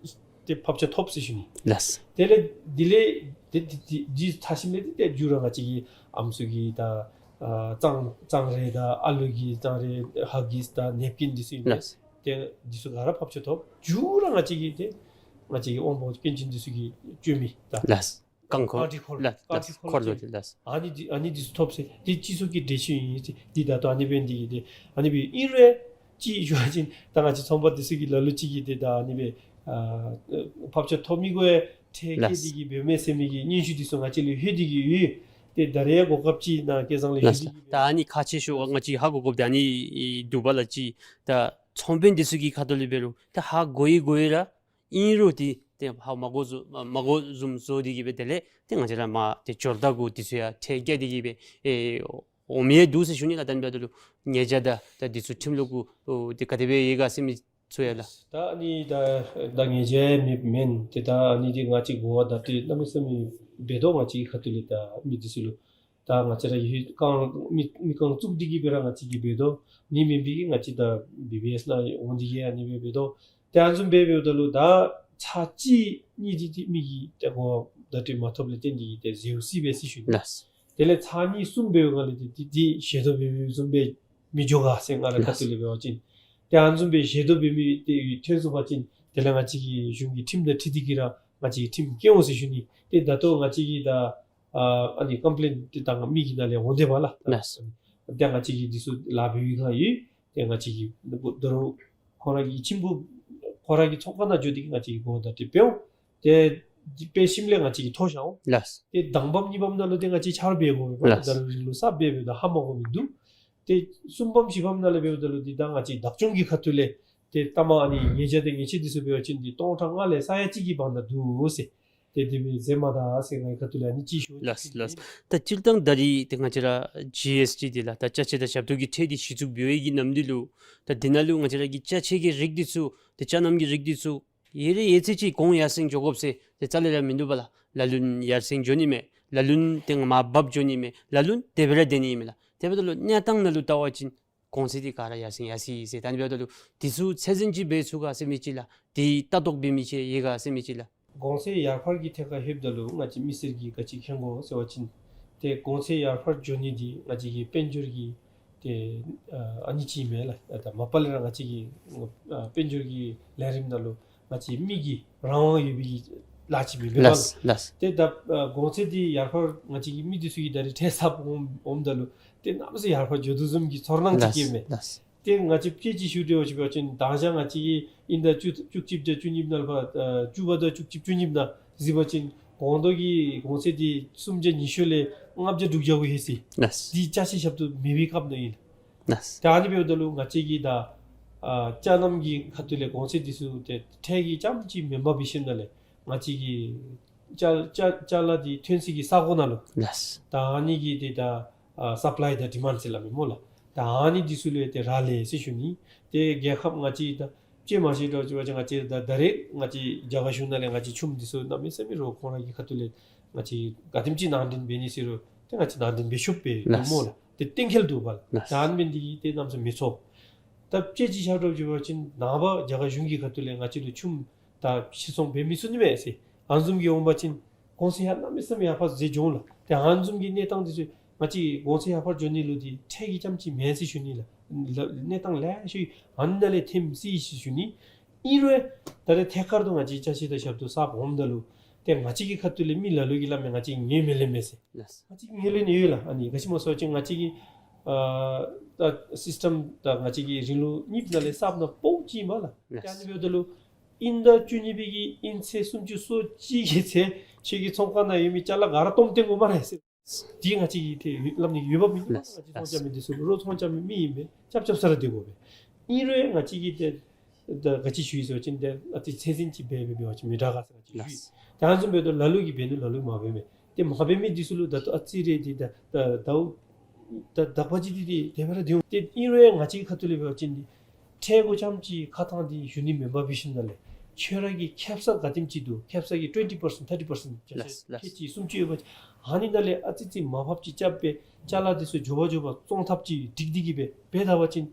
ཏེ་ཕབ་ཆ་ཐོབ་ཟེར་ཞུ་ནི། ལགས། དེ་ལས་འདི་ལས་ཏེ་འདི་འདི་འདི་ཚར་ཞིནམ་ལས་ཏེ་ཏེ་མཇུག་ར་ང་བཅས་ཀྱི་ཨམ་སྲུ་གི་ད་ཨ་གཙང་གཙང་རས་དང་ཨ་ལུ་གི་གཙང་རས་ཧ་གིསི་དང་ནེབ་ཀིན་འདི་ཚུ་ཨིན་པས། ལགས། ཏེ་འདི་ཚུ་ག་ར་ཕབ་ཆ་ཐོབ། མཇུག་ར་ང་བཅས་ཀྱི་ཏེ་ང་བཅས་ཀྱི་དབང་པོ་སྐྱོན་ཅན་འདི་ཚུ་གིས་སྤྱོད་མི་ད། ལགས། རྐང་འཁོར། ཨ་ཊི་ཁོལ། ལགས། ཨ་ཊི་ཁོལ་འཁོར་ལོ་ཟེར། ལགས། ཨ་ནི་འདི་ཨ་ནི་འདི་ཚུ་ཐོབ་ཟེར། འདི་སྤྱི་ཚོགས་ཀྱི་འགྲེལ་བཤད་ཨིན་ཟེར། འདི་ད་ལྟོ་ཨ་ནི་སྦེ་འདི་གི་ཏེ་ཨ་ནི་སྦེ་ཨིན་རུང་ཅིག་ཞུ་བ་ཅིན་ད་ང་བཅས་ཚོང་པ་འདི་ཚུ་གིས་ལ་ལུ་ཅིག་གིས་ཏེ་ད་ཨ་ནི་སྦེ་ཨ་ཕབ་ཆ་ཐོབ་མི་གུ་ཡང་ ཁྲལ་བཀལ་ཏེ་གི་འབདཝ་མས་ཟེར་མི་གི་སྙན་ཞུ་འདི་ཚུ་ང་བཅས་ལུ་ལྷོད་དེ་གི་ཡོད། ཏེ་ད་རེས་གོ་སྐབས་ཅིག་ནཱ་སྐལ་བཟང་ལུ་ལགས། ལགས། ད་ཨ་ནི་ཁག་ཆེ་ཤོས་ང་བཅས་ཧ་གོ་དགོཔ་འདི་ཨ་ནི་འདུག་པ་ལགས། ཅིག་ད་ཚོང་དཔོན་འདི་ཚུ་གི་ཁ་ཐུག་ལས་འབད་རུང་ད་ཧ་གོ་ཡི་གོ་ཡི་ར་ཨིན་རུང་ཏེ་ཏེ་ཧ་མ་གོ་བཟུམ་མ་གོ་བཟུམ་བཟོ་སྟེ་གི་སྦེ་དེ་ལས་ཏེ་ང་བཅས་ར་མར་ཏེ་འབྱོར་ད་གུ་འདི་ཚུ་ཡང་ཁྲལ་བཀལ་ཏེ་གི་སྦེ་ཨེ་འོང་མི་ཡང་འདུག་ཟེར་ཞུ་ནི་ལགས། ད་ཨ་ནི་འབདཝ་ད་ལུ་ཉེས་བྱ་དང་ད་འདི་ཚུ་ཁྲིམས་ལུགས་གུ་ཨོ་ཏེ་ག་དེ་སྦེ་ཡོད་ག་ཟེར་མི་ཚུ་ཡང་ལགས། ད་ཨ་ནི་ད་ད་ཉེས་བྱ་ཡང་མེདཔ་མེན། ཏེ་ད་ཨ་ནི་འདི་ང་བཅས་གོ་བ་ད་ཏེ་གནམ་མེད་ས་མེད་འབད་དོ། ང་བཅས་ཀྱི་ཁ་ཐུག་ལས་ད་མི་འདི་ཚུ་ལུ་ད་ང་བཅས་ར་ཡོད་རྐང་མི་མི་རྐང་བཙུགས་ཏེ་གི་སྦེ་ར་ང་བཅས་ཀྱིས་འབད་དོ། ཨ་ནི་མེན་པའི་གི་ང་བཅས་ད་བི་བི་ཨེསི་ནང་འོང་སྟེ་གི་ཨ་ནི་སྦེ་འབད་དོ། ཏེ་ཨ་ནི་བཟུམ་སྦེ་འབདཝ་ད་ལུ་ད་ཚར་གཅིག་གཉིས་འདི་ཏེ་མི་གིས་ཏེ་གོ་བ་ད་ཏེ་མ་ཐོབ་ལས་བརྟེན་ཏེ་གི་ཏེ་ཟེརཝ་སྲིད་པས་ཟེར་ཞུ་ནི། ལགས། དེ་ལས་ཚར་གཉིས་གསུམ་འབདཝ་ལས་ཏེ་ཏེ་ཏེ་ཞལ་འདོན་འབད་འབདཝ་བཟུམ་སྦེ་མི་འགྱོ་ག་ཟེར་ང་རའི་ཁ་ཐུག་ལས་འབད་བ་ཅིན། ཏེ་ཨ་ནི་བཟུམ་སྦེ་ཞལ་འདོན་འབད་མི་ཏེ་ཐོན་སོང་པ་ཅིན་དེ་ལས་ང་བཅས་ཀྱི་གཞུང་གི་ཁྲིམས་དང་འཁྲིལ་ཏེ་གི་ར་ང་བཅས་ཀྱིས་ཁྲིམས་བཀལ་འོང་ཟེར་ཞུ་ནི། ཏེ་ད་ལྟོ་ང་བཅས་ཀྱིས་ད་ཨ་ཨ་ནི་ཀམ་པི་ལེནཊ་ཏེ་ད་མི་གི་ནང་ལས་འོང་དེས་པ་ལགས། ལགས། ཏེ་ང་བཅས་ཀྱིས་འདི་ཚུ་ལཱ་འབད་བའི་སྒང་ཡོད། ཏེ་ང་བཅས་ཀྱིས་ད་རུང་ཁོང་ར་གི་ཁྱིམ་གུ་ཁོང་ར་གི་ཚོང་ཁང་ནང་འགྱོ་སྟེ་གི་ང་བཅས་ཀྱིས་གོ་བ་ད་ཏེ་འབད་འོང་། ཏེ་འདི་འབད་ཞིནམ་ལས་ང་བཅས་ཀྱིས་མཐོ་བཞག་འོང་། ལགས། ཏེ་དང་པམ་གཉིས་པམ་ནང་ལུ་ཏེ་ང་བཅས་ཆ་རོགས་འབད་དགོ་པས། ལགས། ད་རུང་རིང་ལུ་གསརཔ་འབད་འབདཝ་ད་ཧ་མ་གོ་མི་འདུག། ཏེ་གསུམ་པམ་བཞི་པམ་ནང་ལས་འབདཝ་ད་ལུ་འདི་ད་ང་བཅས་བདག་སྐྱོང་གི་ཁ་ཐུག་ལས་ཏེ་ལྟ་མ་ཨ་ནི་ཉེས་བྱ་དང་ཉེས་ཆད་འདི་ཚུ་འབད་བ་ཅིན་འདི་སྟོང་ཕྲག་ལྔ་ལས་ས་ཡ་གཅིག་གི་བར་ན་འདུག་ཟེར། ཏེ་དེ་སྦེ་མཛད་མ་ད་ཟེར་ངེའི་ཁ་ཐུག་ལས་ཨ་ནི་ཅིག་ཞུ། ལགས་ལགས། ད་སྤྱིར་བཏང་ད་རེས་ཏེ་ང་བཅས་ར་ཇི་ཨེསི་ཊི་འདི་ལགས་ད་ཅ་ཆས་དང་ཞབས་ཏོག་གི་ཁྲལ་འདི་གཞི་བཙུགས་འབད་བའི་གི་ནམ་དུས་ལུ་ད་འདི་ནང་ལུ་ང་བཅས་ར་གི་ཅ་ཆས་ཀྱི་རིགས་འདི་ཚུ་ཏེ་ཅ་རྣམས་ཀྱི་རིགས་འདི་ཚུ་ཡར་རེ་ཡར་ཚེ་ཅིག་གོང་ཡར་སེང་འགྱོ་དགོཔ་ཟེར་ཏེ་རྩ་ལས་ར་མིན་འདུག་པ་ལགས། ལ་ལུ་ཡར་སེང་འགྱོ་ནི་མས། ལ་ལུ་ཏེ་མར་བབས་འགྱོ་ནི་མས། ལ་ལུ་དེ་སྦེ་ར་སྡོད་ནི་མས་ལགས། དེ་འབདཝ་ད་ལུ་གནས་སྟངས་ནང་ལུ་བལྟ་བ་ཅིན་གོང་ཚད་འདི་ག་ར་ཡར་སེང་ཡར་སེང་ཟེར། ད་ཨ་ནི་འབདཝ་ད་ལུ་འདི་ཚུ་ཚད་འཛིན་ཅིག་འབད་ཚུགས་ག་ཟེར་མི་ཅིག་ལགས། འདི་ལྟ་རྟོག་འབད་མི་ཅིག་ཡོད་ག་ཟེར་མི་ཅིག་ལགས། གོང་ཚད་ཡར་འཕར་གྱི་ཐད་ཁར་ལྷོདཔ་ད་ལུ་ང་བཅས་མི་སེར་གྱིས་ག་ཅི་མཁྱེན་དགོ་ཟེར་བ་ཅིན་ཏེ་གོང་ཚད་ཡར་འཕར་འགྱོ་ནི་འདི་ང་བཅས་ཀྱི་དཔལ་འབྱོར་གྱི་ཏེ་ཨ་ཨ་ནི་ཅིག་མས་ལགས། ད་མ་པ་ལས་ར་ང་བཅས་ཀྱི་ཨ་དཔལ་འབྱོར་གྱི་ལས་རིམ་ནང་ལུ་ང་བཅས་མི་གི་རང་དབང་ཡོད་པའི་གི་ལཱ་ཅིག་མེན་པས་ལགས། ལགས་ལགས། ཏེ་ད་ཨ་གོང་ཚད་འདི་ཡར་འཕར་ང་བཅས་ཀྱི་མི་འདི་ཚུ་གིས་ད་རེས་ཁྲལ་གསརཔ་འོངམ་འོངམ་ད་ལུ་ཏེ་གནམ་མེད་ས་མེད་ཡར་འཕར་འགྱོ་དོ་བཟུམ་གྱི་ཚོར་སྣང་ཅིག་སྐྱེཝ་མས། ལགས་ལགས། ཏེ་ང་བཅས་དཔེ་ཅིག་ཞུ་སྟེ་འབད་བ་ཅིན་ད་ཅི་ང་བཅས་ཀྱིས་དབྱིན་ཟླ་བཅུ་བཅུ་གཅིག་དང་བཅུ་གཉིས་ནང་ལུ་ཕར་ཨ་བཅུ་པ་དང་བཅུ་གཅིག་བཅུ་གཉིས་ནང་གཟིགས་པ་ཅིན་གོང་ཐོག་གི་གོང་ཚད་འདི་སུམ་བརྒྱ་ཉི་ཤུ་ལས་ལྔ་བརྒྱ་དྲུག་བརྒྱ་གུ་ལྷོད་ཅི། ལགས། འདི་ཅ་ཆས་ཞབས་ཏོག་མེད་པའི་སྐབས་ནང་ཨིན། ལགས། ད་ཨ་ནི་འབདཝ་ད་ལུ་ང་བཅས་ཀྱིས་ད་ཨ་ཅ་རྣམས་ཀྱི་ཁ་ཐུག་ལས་གོང་ཚད་འདི་ཚུ་ཏེ་ཁྲལ་གྱིས་རྐྱངམ་ཅིག་མེན་པར་འབད་ཞིནམ་ལས་ང་བཅས་ཀྱི་ཅ་ཅ་ཅ་ལ་འདི་ཐོན་སའི་གི་ས་གོ་ནང་ལུ། ལགས། ད་ཨ་ནི་གི་ཏེ་ད་ཨ་སབ་ལའི་དང་ཌི་མཱནཌ་ཟེར་སླབ་མས་སྨོ་ལགས། ད་ཨ་ནི་འདི་ཚུ་ལུ་ཏེ་རག་ལས་ཟེར་ཞུ་ནི། ཏེ་རྒྱལ་ཁབ་ང་བཅས་ད་དཔྱེ་མ་བཞག་འགྱོ་བ་ཅིན་ང་བཅས་ད་ད་རེས་ང་བཅས་རྒྱ་གར་གཞུང་ནང་ལས་ང་བཅས་ཆུམ་འདི་ཚུ་གནམ་མེད་ས་མེད་རོགས་ཁོང་ར་གི་ཁ་ཐུག་ལས་ང་བཅས་ག་དེམ་ཅིག་ནང་འདྲེན་འབད་ནི་ཟེར་རུང་ཏེ་ང་བཅས་ནང་འདྲེན་འབད་ཚུགསཔ་སྦེ་ལགས། སྨོ་ལགས། ཏེ་གཏན་འཁེལ་འདུག་པ་ལགས། ལགས། ད་ཨ་ནི་འབད་ནི་འདི་གིས་ཏེ་གནམ་མེད་ས་མེད་མི་ཚོར། ད་དཔྱེ་ཅིག་བཞག་འགྱོ་བ་ཅིན་ནངས་པ་རྒྱ་གར་གཞུང་གི་ཁ་ཐུག་ལས་ང་བཅས་ལུ་ཆུམ་ད་ཕྱིར་ཚོང་འབད་མི་ཚུགས་ནི་མས་ཟེར་ཨ་ནི་བཟུམ་གྱི་འོང་པ་ཅིན་གོང་ཚད་ཡང་གནམ་མེད་ས་མེད་ཡར་འཕར་ཟེར་འགྱོ་འོང་ལགས། ཏེ་ཨ་ནི་བཟུམ་གྱི་གནས་སྟངས་འདི་ཚུ་ང་བཅས་གོང་ཚད་ཡར་འཕར་འགྱོ་ནི་ལུ་འདི་ཁྲལ་གྱིས་རྐྱངམ་ཅིག་མེན་ཟེར་ཞུ་ནི་ལགས། ལགས་གནས་སྟངས་ལེ་ཤ་ཨ་ནི་ནང་ལས་ཐོནམ་ཅིག་ཨིན་ཟེར་ཞུ་ནི། ཨིན་རུང་ད་རེས་ཐད་ཀར་དུ་ང་བཅས་ཅ་ཆས་དང་ཞབས་ཏོག་གསརཔ་འོངམ་ད་ལུ་ཏེ་ང་བཅས་ཀྱི་ཁ་ཐུག་ལས་མི་ལ་ལུ་གིས་སླབ་མས། ང་བཅས་ངོས་མི་ལེན་མས་ཟེར། ལགས། ང་བཅས་ངོས་ལེན་ཡོད་ལགས། ཨ་ནི་ག་ཅི་སྨོ་ཟེར་བ་ཅིན་ང་བཅས་ཀྱི་ཨ་ད་སིསི་ཊམ་ད་ང་བཅས་ཀྱི་རིང་ལུགས་གཉིས་ནང་ལས་གསརཔ་ནང་སྤོ་ཅིག་ཨིན་པ་ལགས། ལགས། ཏེ་ཨ་ནི་འབདཝ་ད་ལུ་དབྱིན་ཟླ་བཅུ་གཉིས་པའི་གི་དབྱིན་ཚེས་སུམ་ཅུ་སོ་གཅིག་གི་ཚེ་ཁྱོད་ཀྱི་ཚོང་ཁང་ནང་ཡོད་མི་ཅ་ལ་ག་ར་སྟོངམ་སྟོན་དགོ་སྨ་རེ་ཟེར། འདི་ང་བཅས་ཀྱིས་ཏེ་སླབ་ནི་ཡོདཔ་མིན་འདུག། ལགས། ང་བཅས་ཚོང་རྐྱབ་མི་འདི་ཚུ་རོགས་ཚོང་རྐྱབ་མི་མི་ཨིན་པས། རྐྱབ་རྐྱབ་ས་ར་སྡོད་དགོ་པས། ཨིན་རུང་ང་བཅས་ཀྱིས་ཏེ་ད་ག་ཅི་ཞུ་ཡི་ཟེར་བ་ཅིན་ཏེ་ཨ་ཙི་ཚད་འཛིན་ཅིག་འབད་འབད་འབད་བ་ཅིན་མི་དྲག་ག་ཟེར་ང་བཅས་ཞུ་ཡི། ལགས། ད་ཨ་ནི་བཟུམ་འབདཝ་ད་ལ་ལུ་གིས་འབད་ནུག། ལ་ལུ་མ་འབད་མས། ཏེ་མ་འབད་མི་འདི་ཚུ་ལུ་ད་ལྟོ་ཨ་ཙི་རེ་འདི་ད་ད་ད་ད་ད་བ་ཅིག་འདི་ཏེ་དེ་སྦེ་ར་སྡོད་འོང་། ཏེ་ཨིན་རུང་ང་བཅས་ཀྱི་ཁ་ཐུག་ལས་འབད་བ་ཅིན་འདི་ཁྲལ་གུ་རྐྱངམ་ཅིག་ཁ་ཐང་འདི་ཞུ་ནི་མེན་པར་འབད་ཞིནམ་ལས་ཁྱོད་ར་གི་ཁེབ་ས་ག་དེམ་ཅིག་འདུག། ཁེབ་ས་གི་ཊུ་ཝེན་ཊི་པར་སེནཊ་ཐར་ཊི་པར་སེནཊ་ཅ་ཆས། ལགས། ལགས། ཁལ་གཅིག་སུམ་ཅུ་ཡོད་པ་ཅིན་ཨ་ནི་ནང་ལས་ཨ་ཙི་ཙི་མར་ཕབ་ཅིག་རྐྱབ་སྦེ་ཅ་ལ་འདི་ཚུ་མགྱོགས་པ་མགྱོགས་པ་བཙོང་ཐབས་ཅིག་སྒྲིག་སྟེ་གི་སྦེ་འབད་ད་པ་ཅིན་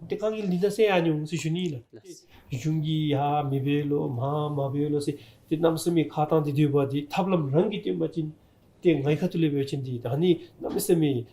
ཏེ་དཀའ་ངལ་འདི་ནང་སེལ་ཡར་འོང་ཟེར་ཞུ་ནི་ལགས། ལགས། གཞུང་གིས་ཡར་མི་འབད་ལོ་མར་མ་འབད་ལོ་ཟེར་ཏེ་གནམ་མེད་ས་མེད་ཁ་ཐང་འདི་སྡོད་པ་འདི་ཐབས་ལམ་རང་གིས་བཏོན་པ་ཅིན་ཏེ་ངེའི་ཁ་ཐུག་ལས་འབད་བ་ཅིན་འདི་ད་ཨ་ནི་གནམ་མེད་ས་མེད་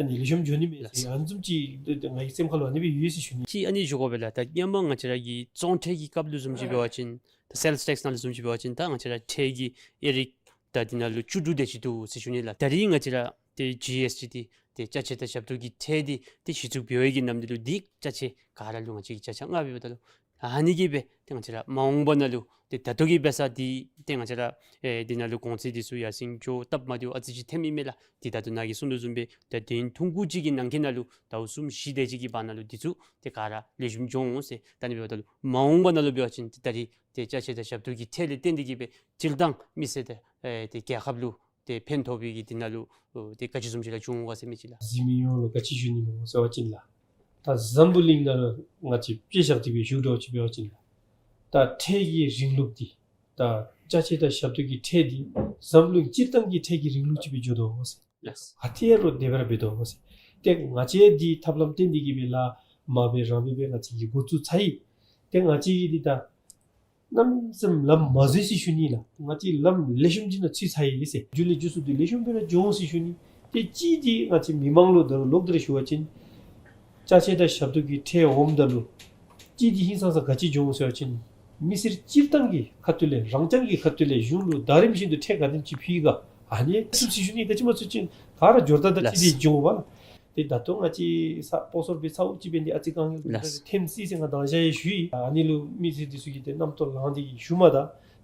ཨ་ནི་ལེགས་ཤོམ་འགྱོ་ནི་མས་ཟེར་ཨ་ནི་བཟུམ་ཅིག་ཏེ་ངེའི་སེམས་ཁ་ལུ་ཨ་ནི་སྦེ་ཡོད་ཟེར་ཞུ་ནི། ཅིག་ཨ་ནི་ཞུ་དགོ་པས་ལགས། ད་སྔོན་མ་ང་བཅས་ར་གི་བཙོང་ཁྲལ་གྱི་སྐབས་ལུ་བཟུམ་ཅིག་འབད་བ་ཅིན་ད་སེལསི་ཊེགསི་ནང་ལུ་བཟུམ་ཅིག་འབད་བ་ཅིན་ད་ང་བཅས་ར་ཁྲལ་གྱི་དབྱེ་རིགས་ད་འདི་ནང་ལུ་བཅུ་དྲུག་དེ་ཅིག་འདུག་ཟེར་ཞུ་ནི་ལགས། ད་རིས་ང་བཅས་ར་ཏེ་ཇི་ཨེསི་ཊི་འདི་ཏེ་ཅ་ཆས་དང་ཞབས་ཏོག་གི་ཁྲལ་འདི་ཏེ་གཞི་བཙུགས་འབད་བའི་གི་ནམ་དུས་ལུ་འདི་ཅ་ཆས་ག་ར་ལུ་ང་བཅས་ཀྱིས་ཅ་ཆས་མངགས་འབདཝ་ད་ལུ་ ཨ་ནི་གིས་སྦེ་ཏེ་ང་བཅས་ར་མ་འོངས་པ་ནང་ལུ་ཏེ་ད་ལྟོ་གི་འབད་ས་འདི་ཏེ་ང་བཅས་ར་ཨེ་འདི་ནང་ལུ་གོང་ཚད་འདི་ཚུ་ཡར་སེང་འགྱོ་སྟབས་མ་བདེཝ་ཨ་ཙི་ཅིག་ཐོནམ་ཨིན་མས་ལགས། ཏེ་ད་ལྟོ་ནཱ་གིས་གསུངས་དོ་བཟུམ་སྦེ་ད་དུས་ཐུང་ཀུ་ཅིག་གི་ནང་འཁོད་ནང་ལུ་ཟླཝ་གསུམ་བཞི་དེ་ཅིག་གི་བར་ན་ལུ་འདི་ཚུ་ཏེ་ག་ར་ལེགས་ཤོམ་འགྱོ་འོང་ཟེར། ད་ཨ་ནི་འབདཝ་ད་ལུ་མ་འོངས་པ་ནང་ལུ་འབད་བ་ཅིན་ཏེ་ད་རིས་ཏེ་ཅ་ཆས་དང་ཞབས་ཏོག་གི་ཁྲལ་ལས་བརྟེན་ཏེ་གིས་སྦེ་སྤྱིར་བཏང་མི་སེར་དང་ཨེ་ཏེ་རྒྱལ་ཁབ་ལུ་ཏེ་ཕན་ཐོགས་པའི་གི་འདི་ནང་ལུ་ཨོ་ཏེ་ག་ཅི་བཟུམ་ཅིག་ར་འབྱུང་འོང་ག་ཟེར་མི་ཅིག་ལགས། གཟིགས་མི་ཡོངས་ལུ་ག་ཅི་ཞུ་ནི་སྨོ་ཟེར་བ་ཅིན་ལགས། ད་འཛམ་བུ་གླིང་ནང་ལུ་ང་བཅས་དཔེ་བཞག་སྟེ་སྦེ་ཞུ་འདྲཝ་ཅིག་འབད་བ་ཅིན་ལགས། ད་ཁྲལ་གྱི་རིང་ལུགས་འདི་ད་ཅ་ཆས་དང་ཞབས་ཏོག་གི་ཁྲལ་འདི་འཛམ་གླིང་སྤྱིར་བཏང་གི་ཁྲལ་གྱི་རིང་ལུགས་ཅིག་སྦེ་འགྱོ་དོ་ཟེར། ལགས། ཨ་ཏི་ཡ་རོགས་དེ་སྦེ་ར་འབད་དོ་ཟེར། ཏེ་ང་བཅས་འདི་ཐབས་ལམ་བཏོན་ཏེ་གིས་སྦེ་ལཱ་མ་འབད་རང་འབད་སྦེ་ང་བཅས་ཀྱིས་འགོ་བཙུགས་ཚར་ཡི། ཏེ་ང་བཅས་ཀྱིས་འདི་ད་གནམ་མེད་ས་མེད་ལམ་མ་བཟོ་ཡི་ཟེར་ཞུ་ནི་ལགས། ང་བཅས་ལམ་ལེགས་ཤོམ་ཅིག་ནང་ཚུད་ཚར་ཡི་ཟེར། མཇུག་ལས་མཇུག་སུ་འདི་ལེགས་ཤོམ་སྦེ་ར་འགྱོ་འོང་ཟེར་ཞུ་ནི། ཏེ་གཅིག་འདི་ང་བཅས་མི་མང་ལུ་ད་རུང་ལོག་སྟེ་ར་ཞུ་བ་ཅིན་ཅ་ཆས་དང་ཞབས་ཏོག་གི་ཁྲལ་འོངམ་ད་ལུ་གཅིག་འདི་ཧིང་སངས་ས་ག་ཅི་འབྱུང་ཟེར་བ་ཅིན་མི་སེར་སྤྱིར་བཏང་གི་ཁ་ཐུག་ལས་རང་རྐྱང་གི་ཁ་ཐུག་ལས་གཞུང་ལུ་ཟླ་རིམ་བཞིན་དུ་ཁྲལ་ག་དེམ་ཅིག་ཕུལ་ག་ཨ་ནི་ཚུད་ཟེར་ཞུ་ནི། ག་ཅི་སྨོ་ཟེར་བ་ཅིན་ག་ར་འབྱོར་ད་ད་ཅིག་འདི་འབྱུང་བ་ལགས། ཏེ་ད་ལྟོ་ང་བཅས་ས་སྤོ་སོར་སྦེ་ས་འོག་ཅིག་འབད་ནི་ཨ་ཙི་དཀའ་ངལ་ལགས། ཐོན་སྲིད་ཟེར་ང་དང་ཞག་ཡང་ཞུ་ཡི། ཨ་ནི་ལུ་མི་སེར་འདི་ཚུ་གིས་ཏེ་རྣམ་རྟོག་ལངས་ཏེ་གིས་ཞུ་མ་ད།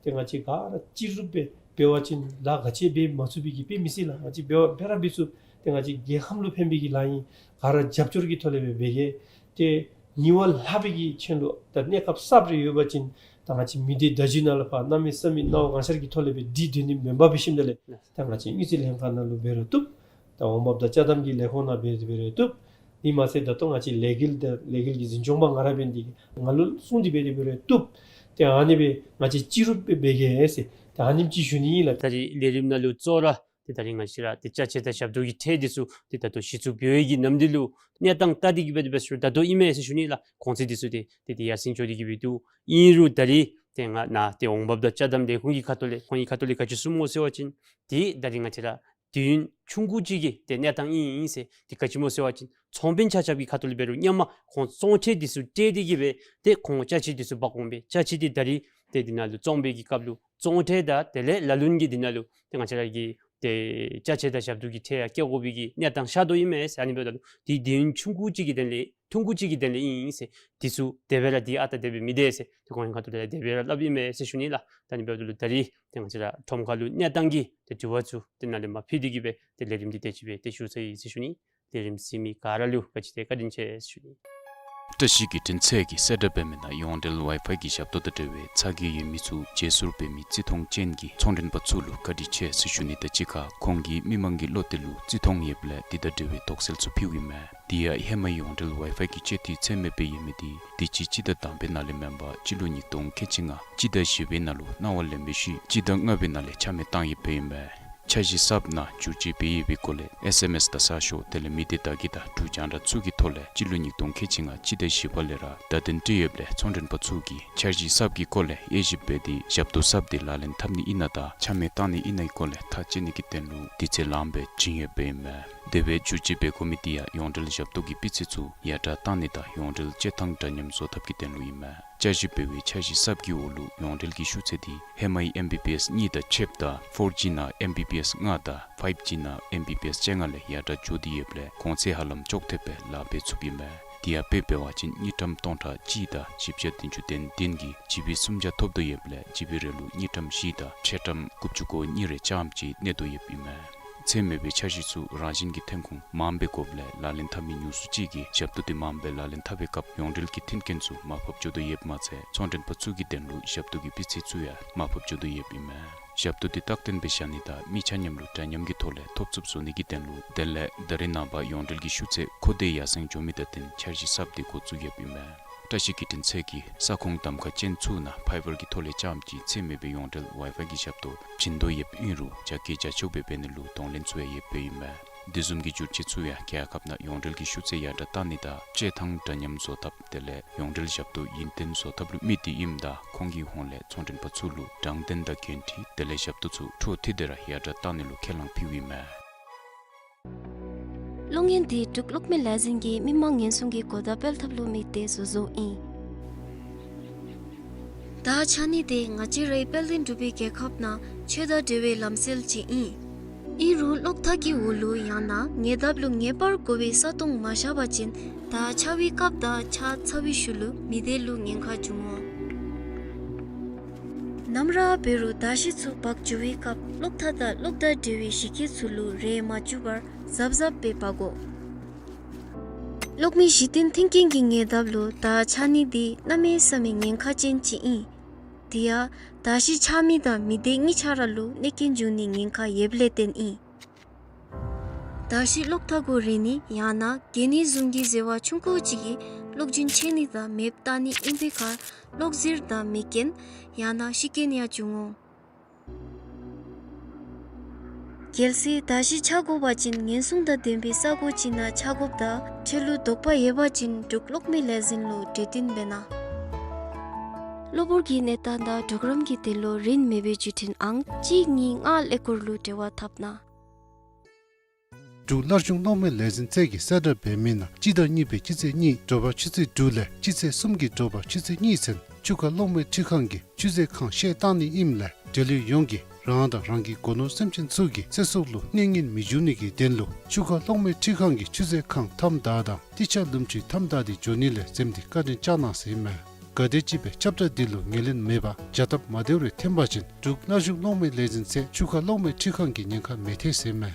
ཏེ་ང་བཅས་ག་ར་སྤྱི་རུབ་སྦེ་འབད་བ་ཅིན་ལཱ་ག་ཅི་འབད་མ་ཚུགས་པའི་གི་དཔེ་མི་སྲིད་ལགས། ང་བཅས་འབད་བ་འབད་ར་འབད་ཚུགས། ཏེ་ང་བཅས་རྒྱལ་ཁམས་ལུ་ཕན་པའི་གི་ལཱ་ཨིན། ག་ར་རྒྱབ་སྐྱོར་གྱི་ཐོག་ལས་སྦེ་འབད་གེ། ཏེ་ཉེ་བ་ལྷག་པའི་གི་ཁྱོད་ལུ་ད་གནས་སྐབས་གསརཔ་རེ་ཡོད་པ་ཅིན་ད་ང་བཅས་མི་སྡེ་བརྡ་བརྒྱུད་ནང་ལུ་ཕར་གནམ་མེད་ས་མེད་སྣང་བ་ངོ་ཤར་གྱི་ཐོག་ལས་སྦེ་འདི་སྡོད་ནི་མེན་པར་འབད་ཞིནམ་ད་ལས་ད་ང་བཅས་དངུལ་རྩིས་ལྷན་ཁག་ནང་ལུ་འབད་རུང་བཏུབ། ད་འོང་འབབ་དང་ཅ་དམ་གྱི་ལས་ཁུངས་ནང་འབད་དེ་འབད་རུང་བཏུབ། དེ་མ་ཚད་ད་ལྟོ་ང་བཅས་ལས་འགུལ་དང་ལས་འགུལ་གྱི་འཛིན་སྐྱོང་པ་ང་ར་འབད་ནི་འདི་ང་ལུ་གསུངས་ཏེ་འབད་དེ་འབད་རུང་བཏུབ། ཏེ་ཨ་ནི་སྦེ་ང་བཅས་སྤྱི་རུབ་སྦེ་འབད་གེ་ཟེར་ད་ཨ་ནེམ་ཅིག་ཞུ་ནི་ཨིན་ལགས། ད་རིས་ལས་རིམ་ནང་ལུ་གཙོ་བོ་ར་ཏེ་ད་རིས་ང་བཅས་ར་ཏེ་ཅ་ཆས་དང་ཞབས་ཏོག་གི་ཁྲལ་འདི་ཚུ་ཏེ་ད་ལྟོ་གཞི་བཙུགས་འབད་བའི་གི་ནམ་དུས་ལུ་གནས་སྟངས་ལྟ་སྟེ་གིས་འབད་དེ་འབད་ཟེར་ད་ལྟོ་ཨིན་མས་ཟེར་ཞུ་ནི་ལགས། གོང་ཚད་འདི་ཚུ་ཏེ་ཏེ་ཏེ་ཡར་སེང་འགྱོ་སྟེ་གིས་འབད་དོ། ཨིན་རུང་ད་རིས་ཏེ་ང་ནཱ་ཏེ་འོང་འབབ་དང་ཅ་དམ་ལས་ཁུངས་ཀྱི་ཁ་ཐུག་ལས་ཁོང་གི་ཁ་ཐུག་ལས་ག་ཅི་གསུངམ་སྨོ་ཟེར་བ་ཅིན་ཏེ་ད་རིས་ང་བཅས་ར་དུས་ཡུན་ཆུང་ཀུ་ཅིག་གི་ཏེ་གནས་སྟངས་ཨིན་ཨིན་ཟེར། ཏེ་ག་ཅི་སྨོ་ཟེར་བ་ཅིན་ཚོང་དཔོན་ཆ་ཁྱབ་ཀྱི་ཁ་ཐུག་ལས་འབད་རུང་སྔོན་མ་ཁོང་བཙོང་ཁྲལ་འདི་ཚུ་སྤྲོད་དེ་གིས་སྦེ་ཏེ་ཁོང་ཅ་ཆས་འདི་ཚུ་འབག་འོང་པས། ཅ་ཆས་འདི་ད་རིས་ཏེ་འདི་ནང་ལུ་བཙོང་པའི་གི་སྐབས་ལུ་བཙོང་ཁྲལ་དང་དེ་ལས་ལ་ལུ་གི་འདི་ནང་ལུ་ཏེ་ང་བཅས་ར་གི་ཏེ་ཅ་ཆས་དང་ཞབས་ཏོག་གི་ཁྲལ་ཡང་བཀལ་དགོ་པའི་གི་གནས་སྟངས་ཤར་དོ་ཨིན་མས་ཟེར། ཨ་ནི་འབདཝ་ད་ལུ་ཏེ་དུས་ཡུན་ཆུང་ཀུ་ཅིག་གི་དོན་ལས་ཐུང་ཀུ་ཅིག་གི་དོན་ལས་ཨིན་ཨིན་ཟེར། འདི་ཚུ་དེ་སྦེ་ར་འདི་ཨ་རྟག་དེ་སྦེ་མི་སྡོད་ཟེར་ཏེ་ཁོང་གི་ཁ་ཐུག་ལས་དེ་སྦེ་ར་སླབ་ཨིན་མས་ཟེར་ཞུ་ནི་ལགས། ད་ཨ་ནི་འབདཝ་ད་ལུ་ད་རིས་ཏེ་ང་བཅས་ར་ཁྲོམ་ཁ་ལུ་གནས་སྟངས་ཀྱི་ཏེ་དྲི་བ་ཚུ་ཏེ་ནཱ་ལས་མར་ཕུལ་ཏེ་གིས་སྦེ་ཏེ་ལས་རིམ་འདི་དེ་ཅིག་སྦེ་ཏེ་ཞུ་ཚར་ཡི་ཟེར་ཞུ་ནི། ལས་རིམ་གཟིགས་མི་ག་ར་ལུ་ག་ཅི་ཏེ་བཀའ་དྲིན་ཆེ་ཟེར་ཞུ་ནི། བཀྲ་ཤིས་བརྒྱུད་འཕྲིན་ཚད་ཀྱིས་གསལ་བསྒྲགས་འབད་མི་ནང་ཡོངས་འབྲེལ་ཝའི་ཕའི་གི་ཞབས་ཏོག་དང་འབྲེལ་བའི་ཚ་གྱང་ཡོད་མི་ཚུ་བརྗེ་སོར་འབད་མི་བརྩི་མཐོང་ཅན་གྱི་ཚོང་མགྲོན་པ་ཚུ་ལུ་བཀའ་དྲིན་ཆེ་ཟེར་ཞུ་ནི་དང་གཅིག་ཁར་ཁོང་གིས་མི་མང་གི་བློ་གཏད་ལུ་བརྩི་མཐོང་ཡོདཔ་ལས་འདི་དང་འབྲེལ་བའི་དོགས་སེལ་ཚུ་ཕུལཝ་ཨིན་མས། དེ་ཡང་ཧེ་མའི་ཡོངས་འབྲེལ་ཝའི་ཕའི་གི་སྤྱོད་འཐུས་ཚད་མེདཔ་སྦེ་ཡོད་མི་འདི་དུས་ཅི་སྤྱི་ཟླ་དང་པའི་ནང་ལས་མེན་པར་སྤྱི་ལོ་ཉིས་སྟོང་ཁལ་གཅིག་ལྔ་སྤྱི་ཟླ་བཞི་པའི་ནང་ལུ་གནང་བ་ལེན་པའི་ཤུལ་སྤྱི་ཟླ་ལྔ་པའི་ནང་ལས་ཆ་མེད་བཏང་ཡོདཔ་ཨིན་མས། འཆར་གཞི་གསརཔ་ནང་བསྒྱུར་བཅོས་འབད་ཡོད་པའི་སྐོར་ལས་ཨེསི་ཨེམ་ཨེསི་དང་གསར་ཤོག་དེ་ལས་མི་སྡེ་བརྡ་བརྒྱུད་དང་དྲུག་རྒྱང་བསྒྲགས་ཚུ་གི་ཐོག་ལས་སྤྱི་ལོ་ཉིས་སྟོང་ཁལ་གཅིག་ལྔ་སྤྱི་ཟླ་བཞི་པ་ལས་ར་བརྡ་དོན་སྤྲོད་ཡོདཔ་ལས་ཚོང་མགྲོན་པ་ཚུ་གིས་འཆར་གཞི་གསརཔ་གི་སྐོར་ལས་དབྱེ་ཞིབ་འབད་དེ་ཞབས་ཏོག་གསརཔ་འདི་ལག་ལེན་འཐབ་ནི་ཨིན་ན་དང་ཆ་མེད་བཏང་ནི་ཨིན་ན་གི་སྐོར་ལས་ཐག་བཅད་ནི་གི་དོན་ལུ་དུས་ཚོད་ལངམ་སྦེ་བྱིན་ཡོདཔ་ཨིན་མས། དེ་སྦེ་བསྒྱུར་བཅོས་འབད་དགོ་མི་འདི་ཡང་ཡོངས་འབྲེལ་ཞབས་ཏོག་གི་སྤུས་ཚད་ཚུ་ཡར་དྲག་བཏང་ནི་དང་ཡོངས་འབྲེལ་སྤྱོད་ཐངས་འདྲ་མཉམ་བཟོ་ཐབས་ཀྱི་དོན་ལུ་ཨིན་མས། བསྐྱར་ཞིབ་འབད་བའི་འཆར་གཞི་གསརཔ་གི་འོག་ལུ་ཡོངས་འབྲེལ་གྱི་ཤུགས་ཚད་འདི་ཧེ་མའི་ཨེམ་བི་བི་ཨེསི་གཉིས་དང་ཕྱདཔ་ད་ཕོར་ཇི་ནང་ཨེམ་བི་བི་ཨེསི་ལྔ་དང་ཕའིབ་ཇི་ནང་ཨེམ་བི་བི་ཨེསི་བཅོ་ལྔ་ལས་ཡར་དྲག་འགྱོ་སྟེ་ཡོདཔ་ལས་གོང་ཚད་ཧ་ལམ་ཅོག་འཐདཔ་སྦེ་ལཱ་འབད་ཚུགསཔ་ཨིན་མས། དེ་ཡང་དཔེ་འབད་བ་ཅིན་དངུལ་ཀྲམ་སྟོང་ཕྲག་གཅིག་དང་བཞི་བརྒྱ་བདུན་ཅུ་དོན་བདུན་གྱིས་ཇི་བི་སུམ་བརྒྱ་ཐོབ་དོ་ཡོདཔ་ལས་ཇི་བི་རེ་ལུ་དངུལ་ཀྲམ་བཞི་དང་ཕྲད་ཀྲམ་དགུ་བཅུ་གོ་གཉིས་རེ་ཆ་ཙམ་ཅིག་གནས་དོ་ཡོདཔ་ཨིན་མས། ཚད་མེད་པའི་འཆར་གཞི་ཚུ་རང་བཞིན་གྱི་ཐོན་ཁུངས་མངམ་སྦེ་དགོཔ་ལས་ལག་ལེན་འཐབ་མི་ཉུང་སུ་ཅིག་གིས་ཞབས་ཏོག་འདི་མངམ་སྦེ་ལག་ལེན་འཐབ་པའི་སྐབས་ཡོངས་འབྲེལ་གྱི་མཐུན་རྐྱེན་ཚུ་མར་ཕབ་འགྱོ་དོ་ཡོདཔ་མ་ཚད་ཚོང་མགྲོན་པ་ཚུ་གི་དོན་ལུ་ཞབས་ཏོག་གི་སྤུས་ཚད་ཚུ་ཡང་མར་ཕབ་འགྱོ་དོ་ཡོདཔ་ཨིན་མས། ཞབས་ཏོག་འདི་རྟག་བརྟན་སྦེ་བཞག་ནི་དང་མི་ཆ་མཉམ་ལུ་འདྲ་མཉམ་གྱི་ཐོག་ལས་ཐོབ་ཚུགསཔ་བཟོ་ནི་གི་དོན་ལུ་དེ་ལས་ད་རེས་ནངས་པ་ཡོངས་འབྲེལ་གྱི་ཤུགས་ཚད་ཁོ་ཏེ་ཡར་སེང་འགྱོ་མི་དང་བསྟུན་འཆར་གཞི་གསརཔ་འདི་འགོ་བཙུགས་ཡོདཔ་ཨིན་མས། བཀྲ་ཤིས་བརྒྱུད་འཕྲིན་ཚད་ཀྱིས་ས་ཁོངས་གདམ་ཁ་ཅན་ཚུ་ནང་ཕའི་བར་གྱི་ཐོག་ལས་ཅམ་ཅིག་ཚད་མེད་པའི་ཡོངས་འབྲེལ་ཝའི་ཕའི་གི་ཞབས་ཏོག་བྱིན་དོ་ཡོདཔ་ཨིན་རུང་རྒྱ་སྐྱེད་རྒྱ་ཆེཝ་སྦེ་འབད་ནི་ལུ་གདོང་ལེན་ཚུ་ཡང་ཡོདཔ་ཨིན་མས། དེ་བཟུམ་གྱི་བསྒྱུར་བཅོས་ཚུ་ཡང་རྒྱལ་ཁབ་ནང་ཡོངས་འབྲེལ་གྱི་ཤུགས་ཚད་ཡར་དྲག་བཏང་ནི་དང་སྤྱོད་ཐངས་འདྲ་མཉམ་བཟོ་ཐབས་དེ་ལས་ཡོངས་འབྲེལ་ཞབས་ཏོག་ཡུན་བརྟན་བཟོ་ཐབས་ལུ་དམིགས་ཏེ་ཨིནམ་ད་ཁོང་གི་ཧོངས་ལས་ཚོང་མགྲོན་པ་ཚུ་ལུ་དྲང་བདེན་དང་འགན་འཁྲི་དེ་ལས་ཞབས་ཏོག་ཚུ་འཕྲོ་མཐུད་དེ་ར་ཡར་དྲག་བཏང་ནི་ལུ་ཁས་བླངས་ཕུལཝ་ཨིན་མས། གློག་བརྙན་འདི་འབྲུག་གློག་མེ་ལས་འཛིན་གྱིས་མི་དམངས་ཉེན་སྲུང་གི་གོ་བརྡ་སྤེལ་ཐབས་ལུ་དམིགས་ཏེ་བཟོ་བཟོཝ་ཨིན། ད་ཆ་ནི་འདི་ང་བཅས་རའི་དཔལ་ལྡན་འབྲུག་པའི་རྒྱལ་ཁབ་ནང་ཆོས་དང་འབྲེལ་བའི་ལམ་སྲོལ་ཅིག་ཨིན། ཨིན་རུང་གློག་ཐག་གི་འོག་ལུ་ཡང་ན་ཉེ་འདབས་ལུ་ངེས་པར་དགོ་པའི་ས་སྟོང་མ་བཞག་པ་ཅིན་ད་ཆགས་པའི་སྐབས་དང་ཆགས་ཚར་བའི་ཤུལ་ལུ་མི་སྡེ་ལུ་ཉེན་ཁ་འབྱུང་འོང་། ནམ་ར་འབད་རུང་མདའ་གཞི་ཚུ་འབག་འགྱོ་བའི་སྐབས་གློག་ཐག་དང་གློག་དང་འབྲེལ་བའི་གཞི་སྐྱེས་ཚུ་ལུ་རེག་མ་བཅུག་པར་གཟབ་གཟབ་སྦེ་འབག་དགོ། གློག་མེ་གཞི་རྟེན་མཐུན་རྐྱེན་གྱི་ཉེ་འདབས་ལུ་མདའ་ཆགས་ནི་འདི་གནམ་མེད་ས་མེད་ཉེན་ཁ་ཅན་ཅིག་ཨིན། དེ་ཡང་མདའ་གཞི་ཆགས་མི་དང་མི་སྡེ་གཉིས་ཆ་ར་ལུ་གནོད་རྐྱེན་འབྱུང་ནིའི་ཉེན་ཁ་ཡོདཔ་ལས་བརྟེན་ཨིན། མདའ་གཞི་གློག་ཐག་གུ་རེག་ནི་ཡང་ན་གྱེས་ནི་བཟུམ་གྱི་ཟེར་བ་ཆུང་ཀུ་ཅིག་གིས་གློག་རྒྱུན་ཆད་ནི་དང་མེདཔ་བཏང་ནི་ཨིན་པའི་ཁར་གློག་གཟེར་དང་མེ་རྐྱེན་ཡང་ན་ཤི་རྐྱེན་ཡང་འབྱུང་འོང་། གལ་སྲིད་མདའ་གཞི་ཆགས་དགོ་པ་ཅིན་ཉེན་སྲུང་དང་ལྡན་པའི་ས་གོ་ཅིག་ནང་ཆགས་དགོཔ་དང་འཕྲལ་ལུ་དོགས་པ་ཡོད་པ་ཅིན་འབྲུག་གློག་མེ་ལས་འཛིན་ལུ་གྲོས་བསྟུན་འབད་གནང་། གློ་བུར་གྱི་གནས་སྟངས་དང་གྲོགས་རམ་གྱི་དོན་ལུ་རིན་མེད་པའི་བརྒྱུད་འཕྲིན་ཨང་གཅིག་གཉིས་ལྔ་ཀླད་ཀོར་ལུ་འབྲེལ་བ་འཐབ་གནང་། འབྲུག་སླར་གསོ་གློག་མེ་ལས་འཛིན་ཚད་ཀྱིས་གསལ་བསྒྲགས་འབད་མི་ནང་སྤྱི་ཟླ་གཉིས་པའི་སྤྱི་ཚེས་གཉིས་དྲོ་པ་ཆུ་ཚོད་དྲུག་ལས་སྤྱི་ཚེས་གསུམ་གྱི་དྲོ་པ་ཆུ་ཚོད་གཉིས་ཚུན་ཆུ་ཁ་གློག་མེ་འཕྲུལ་ཁང་གི་ཆུ་མཛོད་ཁང་བཤལ་བཏང་ནི་ཨིནམ་ལས་འབྲེལ་ཡོད་ཡོངས་ཀྱིས་རང་དང་རང་གི་སྒོ་ནོར་སེམས་ཅན་ཚུ་གི་ཚེ་སྲོག་ལུ་གནོད་ཉེན་མི་འབྱུང་ནི་གི་དོན་ལུ་ཆུ་ཁ་གློག་མེ་འཕྲུལ་ཁང་གི་ཆུ་མཛོད་ཁང་ཐམ་དག་དང་ཏི་ཆ་ལུམ་ཆུ་ཐམ་དག་དེ་འགྱོ་ནི་ལས་འཛེམ་སྟེ་བཀའ་དྲིན་བསྐྱང་གནང་ཟེར་ཨིན་མས། གལ་ཏེ་ཅིག་སྦེ་ཁྱབ་བསྒྲགས་འདི་ལུ་ངོས་ལེན་མེད་པར་བྱ་སྟབས་མ་བདེཝ་རེ་འཐོན་པ་ཅིན་འབྲུག་སླར་གསོ་གློག་མེ་ལས་འཛིན་ཚད་ཆུ་ཁ་གློག་མེ་འཕྲུལ་ཁང་གི་ཉེན་ཁ་མི་ཐེ་ཟེར་ཨིན་མས།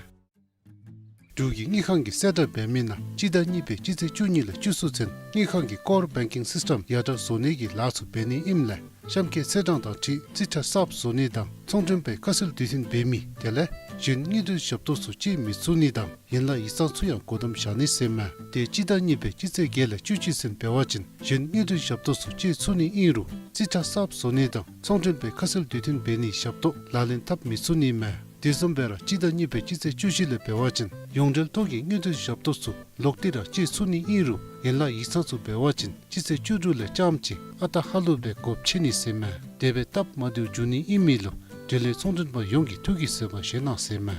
འབྲུག་གི་དངུལ་ཁང་གིས་གསལ་བསྒྲགས་འབད་མི་ནང་སྤྱི་ཟླ་གཉིས་པའི་སྤྱི་ཚེས་བཅུ་གཉིས་ལས་བཅུ་གསུམ་ཚུན་དངུལ་ཁང་གི་ཀོར་བེང་ཀིང་སིསི་ཊམ་ཡར་དྲག་བཟོ་ནི་གི་ལཱ་ཚུ་འབད་ནི་ཨིནམ་ལས་གཤམ་འཁོད་ཚེས་གྲངས་དང་འཁྲིལ་རྩིས་ཁྲ་གསརཔ་བཟོ་ནི་དང་ཚོང་མགྲོན་པའི་ཁ་གསལ་དུས་མཐུན་འབད་མི་དེ་ལས་གཞན་དངུལ་འབྲེལ་ཞབས་ཏོག་ཚུ་སྤྱོད་མི་ཚུགས་ནི་དང་ཡན་ལག་ཡིག་ཚང་ཚུ་ཡང་སྒོ་བསྡམ་བཞག་ནི་ཟེར་ཨིན་མས། དེ་སྤྱི་ཟླ་གཉིས་པའི་སྤྱི་ཚེས་བརྒྱད་ལས་བཅུ་གཅིག་ཚུན་འབད་བ་ཅིན་གཞན་དངུལ་འབྲེལ་ཞབས་ཏོག་ཚུ་སྤྱོད་ཚུགས་ནི་ཨིན་རུང་རྩིས་ཁྲ་གསརཔ་བཟོ་ནི་དང་ཚོང་མགྲོན་པའི་ཁ་གསལ་དུས་མཐུན་འབད་ནིའི་ཞབས་ཏོག་ལག་ལེན་འཐབ་མི་ཚུགས་ནི་མས། དེ་བཟུམ་སྦེ་ར་སྤྱི་ཟླ་གཉིས་པའི་སྤྱི་ཚེས་བཅུ་བཞི་ལས་འབད་བ་ཅིན་ཡོངས་འབྲེལ་ཐོག་གི་དངུལ་འབྲེལ་ཞབས་ཏོག་ཚུ་ལོག་སྟེ་ར་སྤྱོད་ཚུགས་ནི་ཨིན་རུང་ཡན་ལག་ཡིག་ཚང་ཚུ་འབད་བ་ཅིན་སྤྱི་ཚེས་བཅུ་དྲུག་ལས་རྐྱངམ་ཅིག་ཨ་རྟག་ཧ་ལུགས་སྦེ་སྒོ་ཕྱེ་ནི་ཟེར་ཨིན་མས། དེ་སྦེ་སྟབས་མ་བདེཝ་འབྱུང་ནི་ཨིན་མི་ལུ་འབྲེལ་ཡོད་ཚོང་མགྲོན་པ་ཡོངས་ཀྱིས་ཐུགས་ཀྱི་བཟོད་པ་བཞེས་གནང་ཟེར་ཨིན་མས།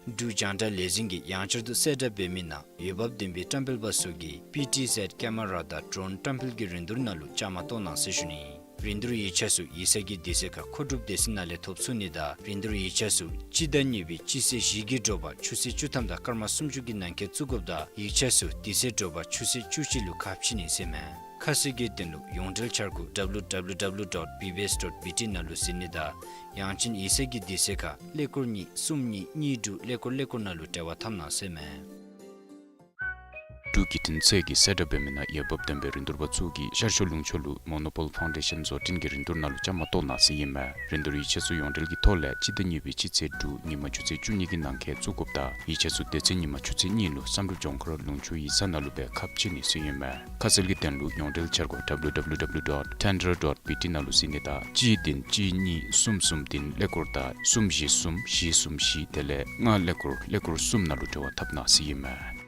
འབྲུག་རྒྱང་བསྒྲགས་ལས་འཛིན་གྱིས་ཡང་བསྐྱར་དུ་གསལ་བསྒྲགས་འབད་མི་ནང་འོས་འབབ་ལྡན་པའི་བཀྲམ་སྤེལ་པ་ཚུ་གིས་པི་ཊི་ཟེཌ་ཀེ་མ་ར་དང་ཌོ་རོན་བཀྲམ་སྤེལ་གྱི་རིན་བསྡུར་ནང་ལུ་བཅའ་མར་གཏོགས་གནང་ཟེར་ཞུ་ནི། རིན་བསྡུར་ཡིག་ཆ་ཚུ་ཡིག་ཚང་གི་དུས་ཚོད་ཁར་མཁོ་སྒྲུབ་སྡེ་ཚན་ནང་ལས་ཐོབ་ཚུགས་ནི་དང་རིན་བསྡུར་ཡིག་ཆ་ཚུ་སྤྱི་ཟླ་གཉིས་པའི་སྤྱི་ཚེས་བཞི་གི་དྲོ་པ་ཆུ་ཚོད་བཅུ་ཐམ་དང་སྐར་མ་སུམ་ཅུ་གི་ནང་འཁོད་བཙུགས་དགོཔ་དང་ཡིག་ཆ་ཚུ་དེ་ཚེ་དྲོ་པ་ཆུ་ཚོད་བཅུ་གཅིག་ལུ་ཁ་ཕྱེ་ནི་ཟེར་ཨིན་མས། ཁ་གསལ་གྱི་དོན་ལུ་ཡོངས་འབྲེལ་འཆར་སྒོ་W W W dot B B S dot B T ནང་ལུ་གཟིགས་ནི་དང་ཡང་ཅིན་ཡིག་ཚང་གི་དུས་ཚོད་ཁར་ཀླད་ཀོར་གཉིས་གསུམ་གཉིས་གཉིས་དྲུག་ཀླད་ཀོར་ཀླད་ཀོར་ནང་ལུ་འབྲེལ་བ་འཐབ་གནང་ཟེར་ཨིན་མས། འབྲུག་བརྒྱུད་འཕྲིན་ཚད་ཀྱིས་གསལ་བསྒྲགས་འབད་མི་ནང་འོས་འབབ་ལྡན་པའི་རིན་བསྡུར་པ་ཚུ་གིས་ཤར་ཕྱོགས་ལུང་ཕྱོགས་ལུ་མོ་ནོ་པོལ་ཕའུན་ཌེ་ཤཱན་བཟོ་སྐྲུན་གྱི་རིན་བསྡུར་ནང་ལུ་བཅའ་མར་གཏོགས་གནང་ཟེར་ཨིན་མས། རིན་བསྡུར་ཡིག་ཆ་ཚུ་ཡོངས་འབྲེལ་གྱི་ཐོག་ལས་སྤྱི་ཟླ་གཉིས་པའི་སྤྱི་ཚེས་དྲུག་ཉིན་མ་ཆུ་ཚོད་བཅུ་གཉིས་ཀྱི་ནང་འཁོད་བཙུགས་དགོཔ་དང་ཡིག་ཆ་ཚུ་དེ་ཚེ་ཉིན་མ་ཆུ་ཚོད་གཉིས་ལུ་བསམ་གྲུབ་ལྗོངས་མཁར་ལུང་ཕྱོགས་ཡིག་ཚང་ནང་ལུ་སྦེ་ཁ་ཕྱེ་ནི་ཟེར་ཨིན་མས། ཁ་གསལ་གྱི་དོན་ལུ་ཡོངས་འབྲེལ་འཆར་སྒོ་W W W dot tendr dot B T ནང་ལུ་གཟིགས་ནི་དང་གཅིག་བདུན་གཅིག་གཉིས་གསུམ་གསུམ་བདུན་ཀླད་ཀོར་དང་གསུམ་བཞི་གསུམ་བཞི་གསུམ་བཞི་དེ་ལས་ལྔ་ཀླད་ཀོར་ཀླད་ཀོར་གསུམ་ནང་ལུ་འབྲེལ་བ་འཐབ་གནང་ཟེར་ཨིན་མས།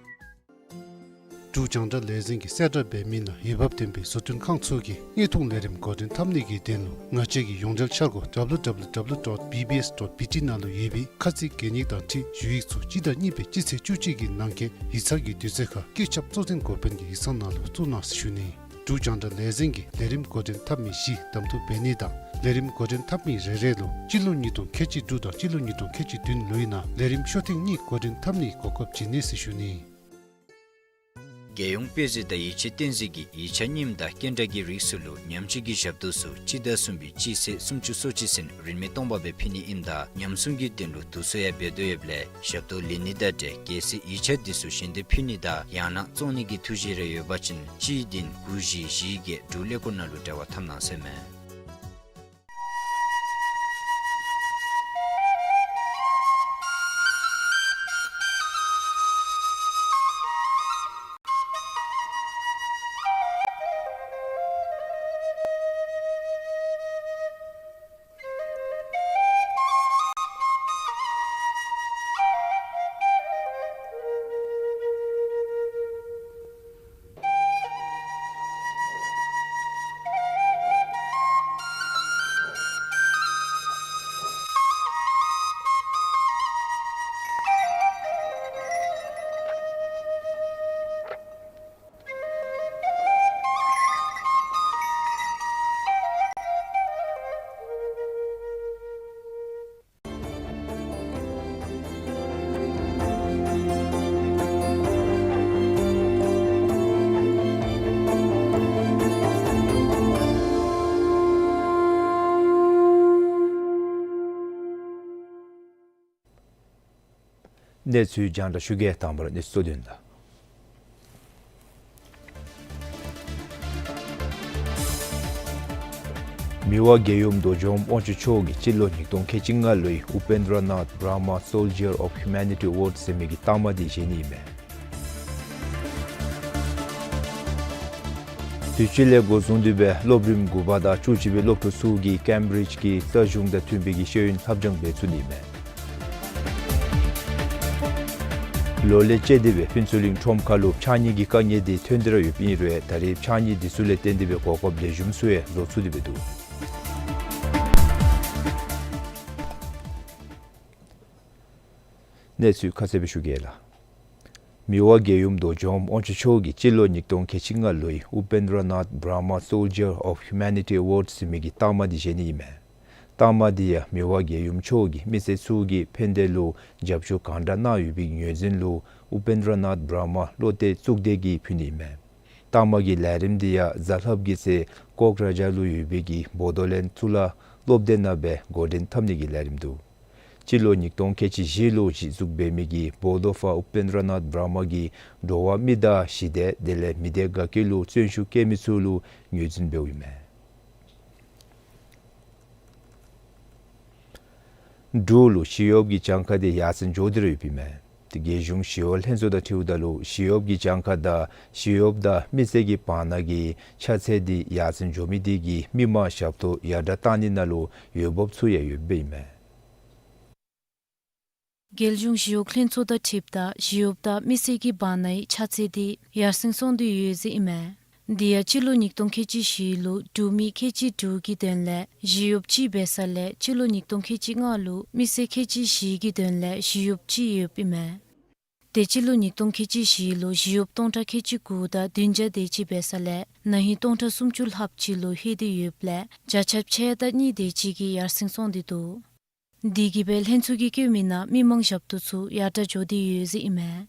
འབྲུག་རྒྱང་བསྒྲགས་ལས་འཛིན་གྱིས་གསལ་བསྒྲགས་འབད་མི་ནང་འོས་འབབ་ལྡན་པའི་བཟོ་སྐྲུན་ཁང་ཚུ་གིས་དངོས་མཐོང་ལས་རིམ་འགོ་འདྲེན་འཐབ་ནི་གི་དོན་ལུ་ང་བཅས་ཀྱི་ཡོངས་འབྲེལ་འཆར་སྒོ་W W W dot B B S dot B T ནང་ལུ་ཡོད་པའི་ཁ་ཚིག་གན་ཡིག་དང་འཁྲིལ་ཞུ་ཡིག་ཚུ་སྤྱི་ཟླ་གཉིས་པའི་སྤྱི་ཚེས་བཅུ་གཅིག་གི་ནང་འཁོད་ཡིག་ཚང་གི་དུས་ཚོད་ཁར་བཀོད་ཁྱབ་གཙོ་འཛིན་འགོ་དཔོན་གྱི་ཡིག་ཚང་ནང་ལུ་བཙུགས་གནང་ཟེར་ཞུ་ནི། འབྲུག་རྒྱང་བསྒྲགས་ལས་འཛིན་གྱིས་ལས་རིམ་འགོ་འདྲེན་འཐབ་མི་བཞི་གདམ་འཐུ་འབད་ནི་དང་ལས་རིམ་འགོ་འདྲེན་འཐབ་མི་རེ་རེ་ལུ་སྤྱི་ལོ་ཉིས་སྟོང་ཁལ་གཅིག་དྲུག་དང་སྤྱི་ལོ་ཉིས་སྟོང་ཁལ་གཅིག་བདུན་ལོའི་ནང་ལས་རིམ་ཤོག་ཐེངས་གཉིས་འགོ་འདྲེན་འཐབ་ནིའི་གོ་སྐབས་བྱིན་ནི་ཟེར་ཞུ་ནི། རྒྱལ་ཡོངས་དཔེ་མཛོད་དང་ཡིག་ཆ་བསྟན་འཛིན་གྱིས་ཡིག་ཆ་རྙིངམ་དང་སྐྱེལ་འདྲེན་གྱི་རིགས་ཚུ་ལུ་ཉམས་བཅོས་ཀྱི་ཞབས་ཏོག་ཚུ་སྤྱི་ཟླ་གསུམ་པའི་སྤྱི་ཚེས་སུམ་ཅུ་སོ་གཅིག་ཚུན་རིན་མེད་སྟོང་པ་སྦེ་ཕུལ་ནི་ཨིནམ་ད་ཉམས་སྲུང་གི་དོན་ལུ་དུག་སོ་ཡང་འབད་དོ་ཡོདཔ་ལས་ཞབས་ཏོག་ལེན་ནི་དང་འབྲེལ་གལ་སྲིད་ཡིག་ཆ་འདི་ཚུ་གཞན་དེ་ཕུལ་ནི་དང་ཡང་ན་བཙོང་ནི་གི་ཐུགས་བཞེད་རེ་ཡོད་པ་ཅིན་གཅིག་བདུན་དགུ་བཞི་བཞི་བརྒྱད་དྲུག་ཀླད་ཀོར་ནང་ལུ་འབྲེལ་བ་འཐབ་གནང་ཟེར་ཨིན་མས། གནས་ཚུལ་རྒྱང་བསྒྲགས་ཞུ་གེ། དང་པ་ར་གནས་ཚུལ་གཙོ་དོན་ལགས། མི་དབང་རྒྱལ་ཡུམ་མདོ་འཇོམས་དབང་ཕྱུག་མཆོག་གིས་སྤྱི་ལོ་ཉིས་སྟོང་ཁལ་གཅིག་ལྔ་ལོའི་ཨུ་པེན་དྲ་ནཱཐ་བྲ་མ་སོལ་ཇར་ཨོཕ་ཧིའུ་མེ་ནི་ཊི་ཨེ་ཝཱཌ་ཟེར་མི་གི་རྟགས་མ་འདི་བཞེས་ནི་ཨིན་མས། དུས་ཅི་ལས་འགོ་བཟུང་སྟེ་སྦེ་སློབ་རིམ་དགུ་པ་དང་བཅུ་གཅིག་པའི་སློབ་ཕྲུག་ཚུ་གིས་ཀེམ་བི་རིཇ་གྱི་རྩ་གཞུང་དང་མཐུན་པའི་གི་ཤེས་ཡོན་ལྷབ་སྦྱང་འབད་ཚུགས་ནི་ཨིན་མས། ལོ་ལས་བཅད་དེ་སྦེ་ཕུན་ཚོགས་གླིང་ཁྲོམ་ཁ་ལུ་ཕྱགས་སྙིགས་ཀྱི་དཀའ་ངལ་འདི་ཐོན་ཏེ་ར་ཡོདཔ་ཨིན་རུང་ད་རེས་ཕྱགས་སྙིགས་འདི་ཚུ་ལས་བརྟེན་ཏེ་སྦེ་གོ་སྐབས་ལེགས་ཤོམ་ཚུ་ཡང་བཟོ་ཚུགས་ཏེ་སྦེ་འདུག། གནས་ཚུལ་ཁ་གསལ་སྦེ་ཞུ་གེ་ལགས། མི་དབང་རྒྱལ་ཡུམ་མདོ་འཇོམས་དབང་ཕྱུག་མཆོག་གིས་སྤྱི་ལོ་ཉིས་སྟོང་ཁལ་གཅིག་ལྔ་ལོའི་ཨུ་པེན་དྲ་ནཱཐ་བྲ་མ་སོལ་ཇར་ཨོཕ་ཧིའུ་མེ་ནི་ཊི་ཨེ་ཝཱཌ་ཟེར་མི་གི་རྟགས་མ་འདི་བཞེས་ནི་ཨིན་མས། རྟགས་མ་འདི་ཡང་མི་དབང་རྒྱལ་ཡུམ་མཆོག་གིས་མི་སེར་ཚུ་གི་ཕན་བདེ་ལུ་རྒྱབ་སྐྱོར་གང་དྲག་གནང་ཡོད་པའི་ངོས་འཛིན་ལུ་ཨུ་པེན་དྲ་ནཱཐ་བྲ་མ་བློ་གཏད་གཙུག་སྡེ་གིས་ཕུལ་ནི་ཨིན་མས། རྟགས་མ་གི་ལས་རིམ་འདི་ཡང་གཟའ་ལྷགཔ་གི་ཚེ་ཀོག་རཱ་ཇར་ལུ་ཡོད་པའི་གི་བོ་དོ་ལེནཌ་གཙུག་ལག་སློབ་སྡེ་ནང་སྦེ་འགོ་འདྲེན་འཐབ་ནི་གི་ལས་རིམ་འདུག། སྤྱི་ལོ་ཉིས་སྟོང་ཁལ་གཅིག་བཞི་ལུ་གཞི་བཙུགས་འབད་མི་གི་བོ་དོ་ཕར་ཨུ་པེན་དྲ་ནཱཐ་བྲ་མ་གིས་འགྲོ་བ་མི་དང་ཞི་བདེ་དེ་ལས་མི་སྡེ་དགའ་སྐྱིད་ལུ་བརྩོན་ཤུགས་བསྐྱེད་མི་ཚུ་ལུ་ངོས་འཛིན་འབདཝ་ཨིན་མས། འབྲུག་ལུ་ཞི་གཡོགཔ་གི་གྱངས་ཁ་འདི་ཡར་སེང་འགྱོ་སྟེ་ར་ཡོདཔ་ཨིན་མས། ཏེ་རྒྱལ་གཞུང་ཞི་གཡོག་ལྷན་ཚོགས་དང་འཁྲིལཝ་ད་ལུ་ཞི་གཡོགཔ་གི་གྱངས་ཁ་དང་ཞི་གཡོགཔ་དང་མི་སེར་གྱི་བར་ན་གི་ཆ་ཚད་འདི་ཡར་སེང་འགྱོ་མི་འདི་གིས་མི་མང་ཞབས་ཏོག་ཡར་དྲགས་གཏང་ནི་ནང་ལུ་འོས་འབབ་ཚུ་ཡང་ཡོདཔ་ཨིན་མས། རྒྱལ་གཞུང་ཞི་གཡོག་ལྷན་ཚོགས་དང་འཁྲིལཝ་ད་ཞི་གཡོགཔ་དང་མི་སེར་གྱི་བར་ནའི་ཆ་ཚད་འདི་ཡར་སེང་སོང་སྟེ་ཡོད་ཟེར་ཨིན་མས། དེ་ཡང་སྤྱི་ལོ་ཉིས་སྟོང་ཁལ་གཅིག་བཞི་ལུ་འབྲུག་མི་ཁལ་གཅིག་དྲུག་གི་དོན་ལས་ཞི་གཡོགཔ་གཅིག་འབད་ས་ལས་སྤྱི་ལོ་ཉིས་སྟོང་ཁལ་གཅིག་ལྔ་ལུ་མི་སེར་ཁལ་གཅིག་བཞི་གི་དོན་ལས་ཞི་གཡོགཔ་གཅིག་ཡོདཔ་ཨིན་མས། ཏེ་སྤྱི་ལོ་ཉིས་སྟོང་ཁལ་གཅིག་བཞི་ལུ་ཞི་གཡོགཔ་སྟོང་ཕྲག་ཁལ་གཅིག་དགུ་དང་བདུན་བརྒྱ་དེ་ཅིག་འབད་ས་ལས་ན་ཧིང་སྟོང་ཕྲག་སུམ་ཅུ་ལྷགཔ་ཅིག་ལུ་ལྷོད་དེ་ཡོདཔ་ལས་བརྒྱ་ཆ་ཕྱེད་དང་གཉིས་དེ་ཅིག་གིས་ཡར་སེང་སོང་སྟེ་འདུག། དེ་གིས་སྦེ་ལྷན་ཚོགས་ཀྱིས་བཀོད་མི་ནང་མི་མང་ཞབས་ཏོག་ཚུ་ཡར་དྲགས་འགྱོ་སྟེ་ཡོད་ཟེར་ཨིན་མས།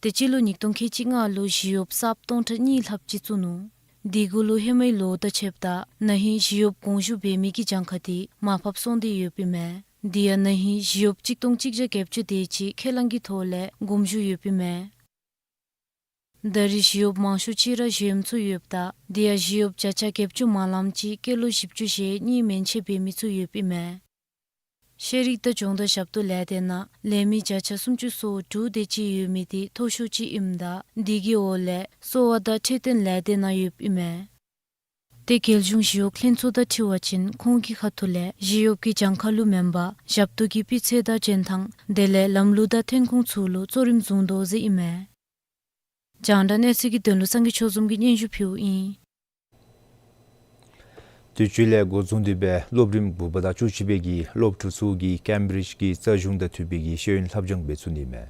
ཏེ་སྤྱི་ལོ་ཉིས་སྟོང་ཁལ་གཅིག་ལྔ་ལུ་ཞི་གཡོགཔ་གསརཔ་སྟོང་ཕྲག་གཉིས་ལྷགཔ་ཅིག་བཙུགས་ནུག། དེ་གུ་ལུ་ཧེ་མའི་ལོ་དང་ཕྱདཔ་ད་ན་ཧིང་ཞི་གཡོགཔ་དགོངས་ཞུ་འབད་མི་གི་གྱངས་ཁ་འདི་མར་ཕབ་སོང་སྟེ་ཡོདཔ་ཨིན་མས། དེ་ཡང་ན་ཧིང་ཞི་གཡོགཔ་གཅིག་སྟོང་གཅིག་བརྒྱ་བརྒྱད་ཅུ་དེ་ཅིག་ཁས་བླངས་ཀྱི་ཐོག་ལས་དགོངས་ཞུ་ཡོདཔ་ཨིན་མས། ད་རེས་ཞི་གཡོགཔ་མང་ཤོས་ཅིག་ར་གཞོནམ་ཚུ་ཡོདཔ་ད་དེ་ཡང་ཞི་གཡོགཔ་བརྒྱ་ཆ་བརྒྱད་ཅུ་མ་ལངམ་ཅིག་སྐྱེས་ལོ་བཞི་བཅུ་ཞེ་གཉིས་མན་ཆད་འབད་མི་ཚུ་ཡོདཔ་ཨིན་མས། ཤེས་རིག་དང་ལྗོངས་བསྟུད་ཞབས་ཏོག་ལས་སྡེ་ནང་ལས་མི་བརྒྱ་ཆ་སུམ་ཅུ་སོ་དྲུག་དེ་ཅིག་ཡོད་མི་འདི་མཐོ་ཤོས་ཅིག་ཨིནམ་ད་དེ་གི་འོག་ལས་གསོ་བ་དང་འཕྲོད་བསྟེན་ལས་སྡེ་ནང་ཡོདཔ་ཨིན་མས། ཏེ་རྒྱལ་གཞུང་ཞི་གཡོག་ལྷན་ཚོགས་དང་འཁྲིལ་བ་ཅིན་ཁོང་གི་ཁ་ཐུག་ལས་ཞི་གཡོགཔ་གི་གྱངས་ཁ་ལུ་མེན་པར་ཞབས་ཏོག་གི་སྤུས་ཚད་དང་འཇོན་ཐངས་དེ་ལས་ལམ་ལུགས་དང་ཐོན་ཁུངས་ཚུ་ལུ་གཙོ་རིམ་བཟུང་དོ་ཟེར་ཨིན་མས། རྒྱང་བསྒྲགས་གནས་ཚུལ་གྱི་དོན་ལུ་སངས་རྒྱས་ཆོས་འཛོམས་ཀྱིས་སྙན་ཞུ་ཕུལཝ་ཨིན། དུས་ཅི་ལས་འགོ་བཟུང་སྟེ་སྦེ་སློབ་རིམ་དགུ་པ་དང་བཅུ་གཅིག་པའི་གི་སློབ་ཕྲུག་ཚུ་གིས་ཀེམ་བི་རིཇ་གྱི་རྩ་གཞུང་དང་མཐུན་པའི་གི་ཤེས་ཡོན་ལྷབ་སྦྱང་འབད་ཚུགས་ནི་ཨིན་མས།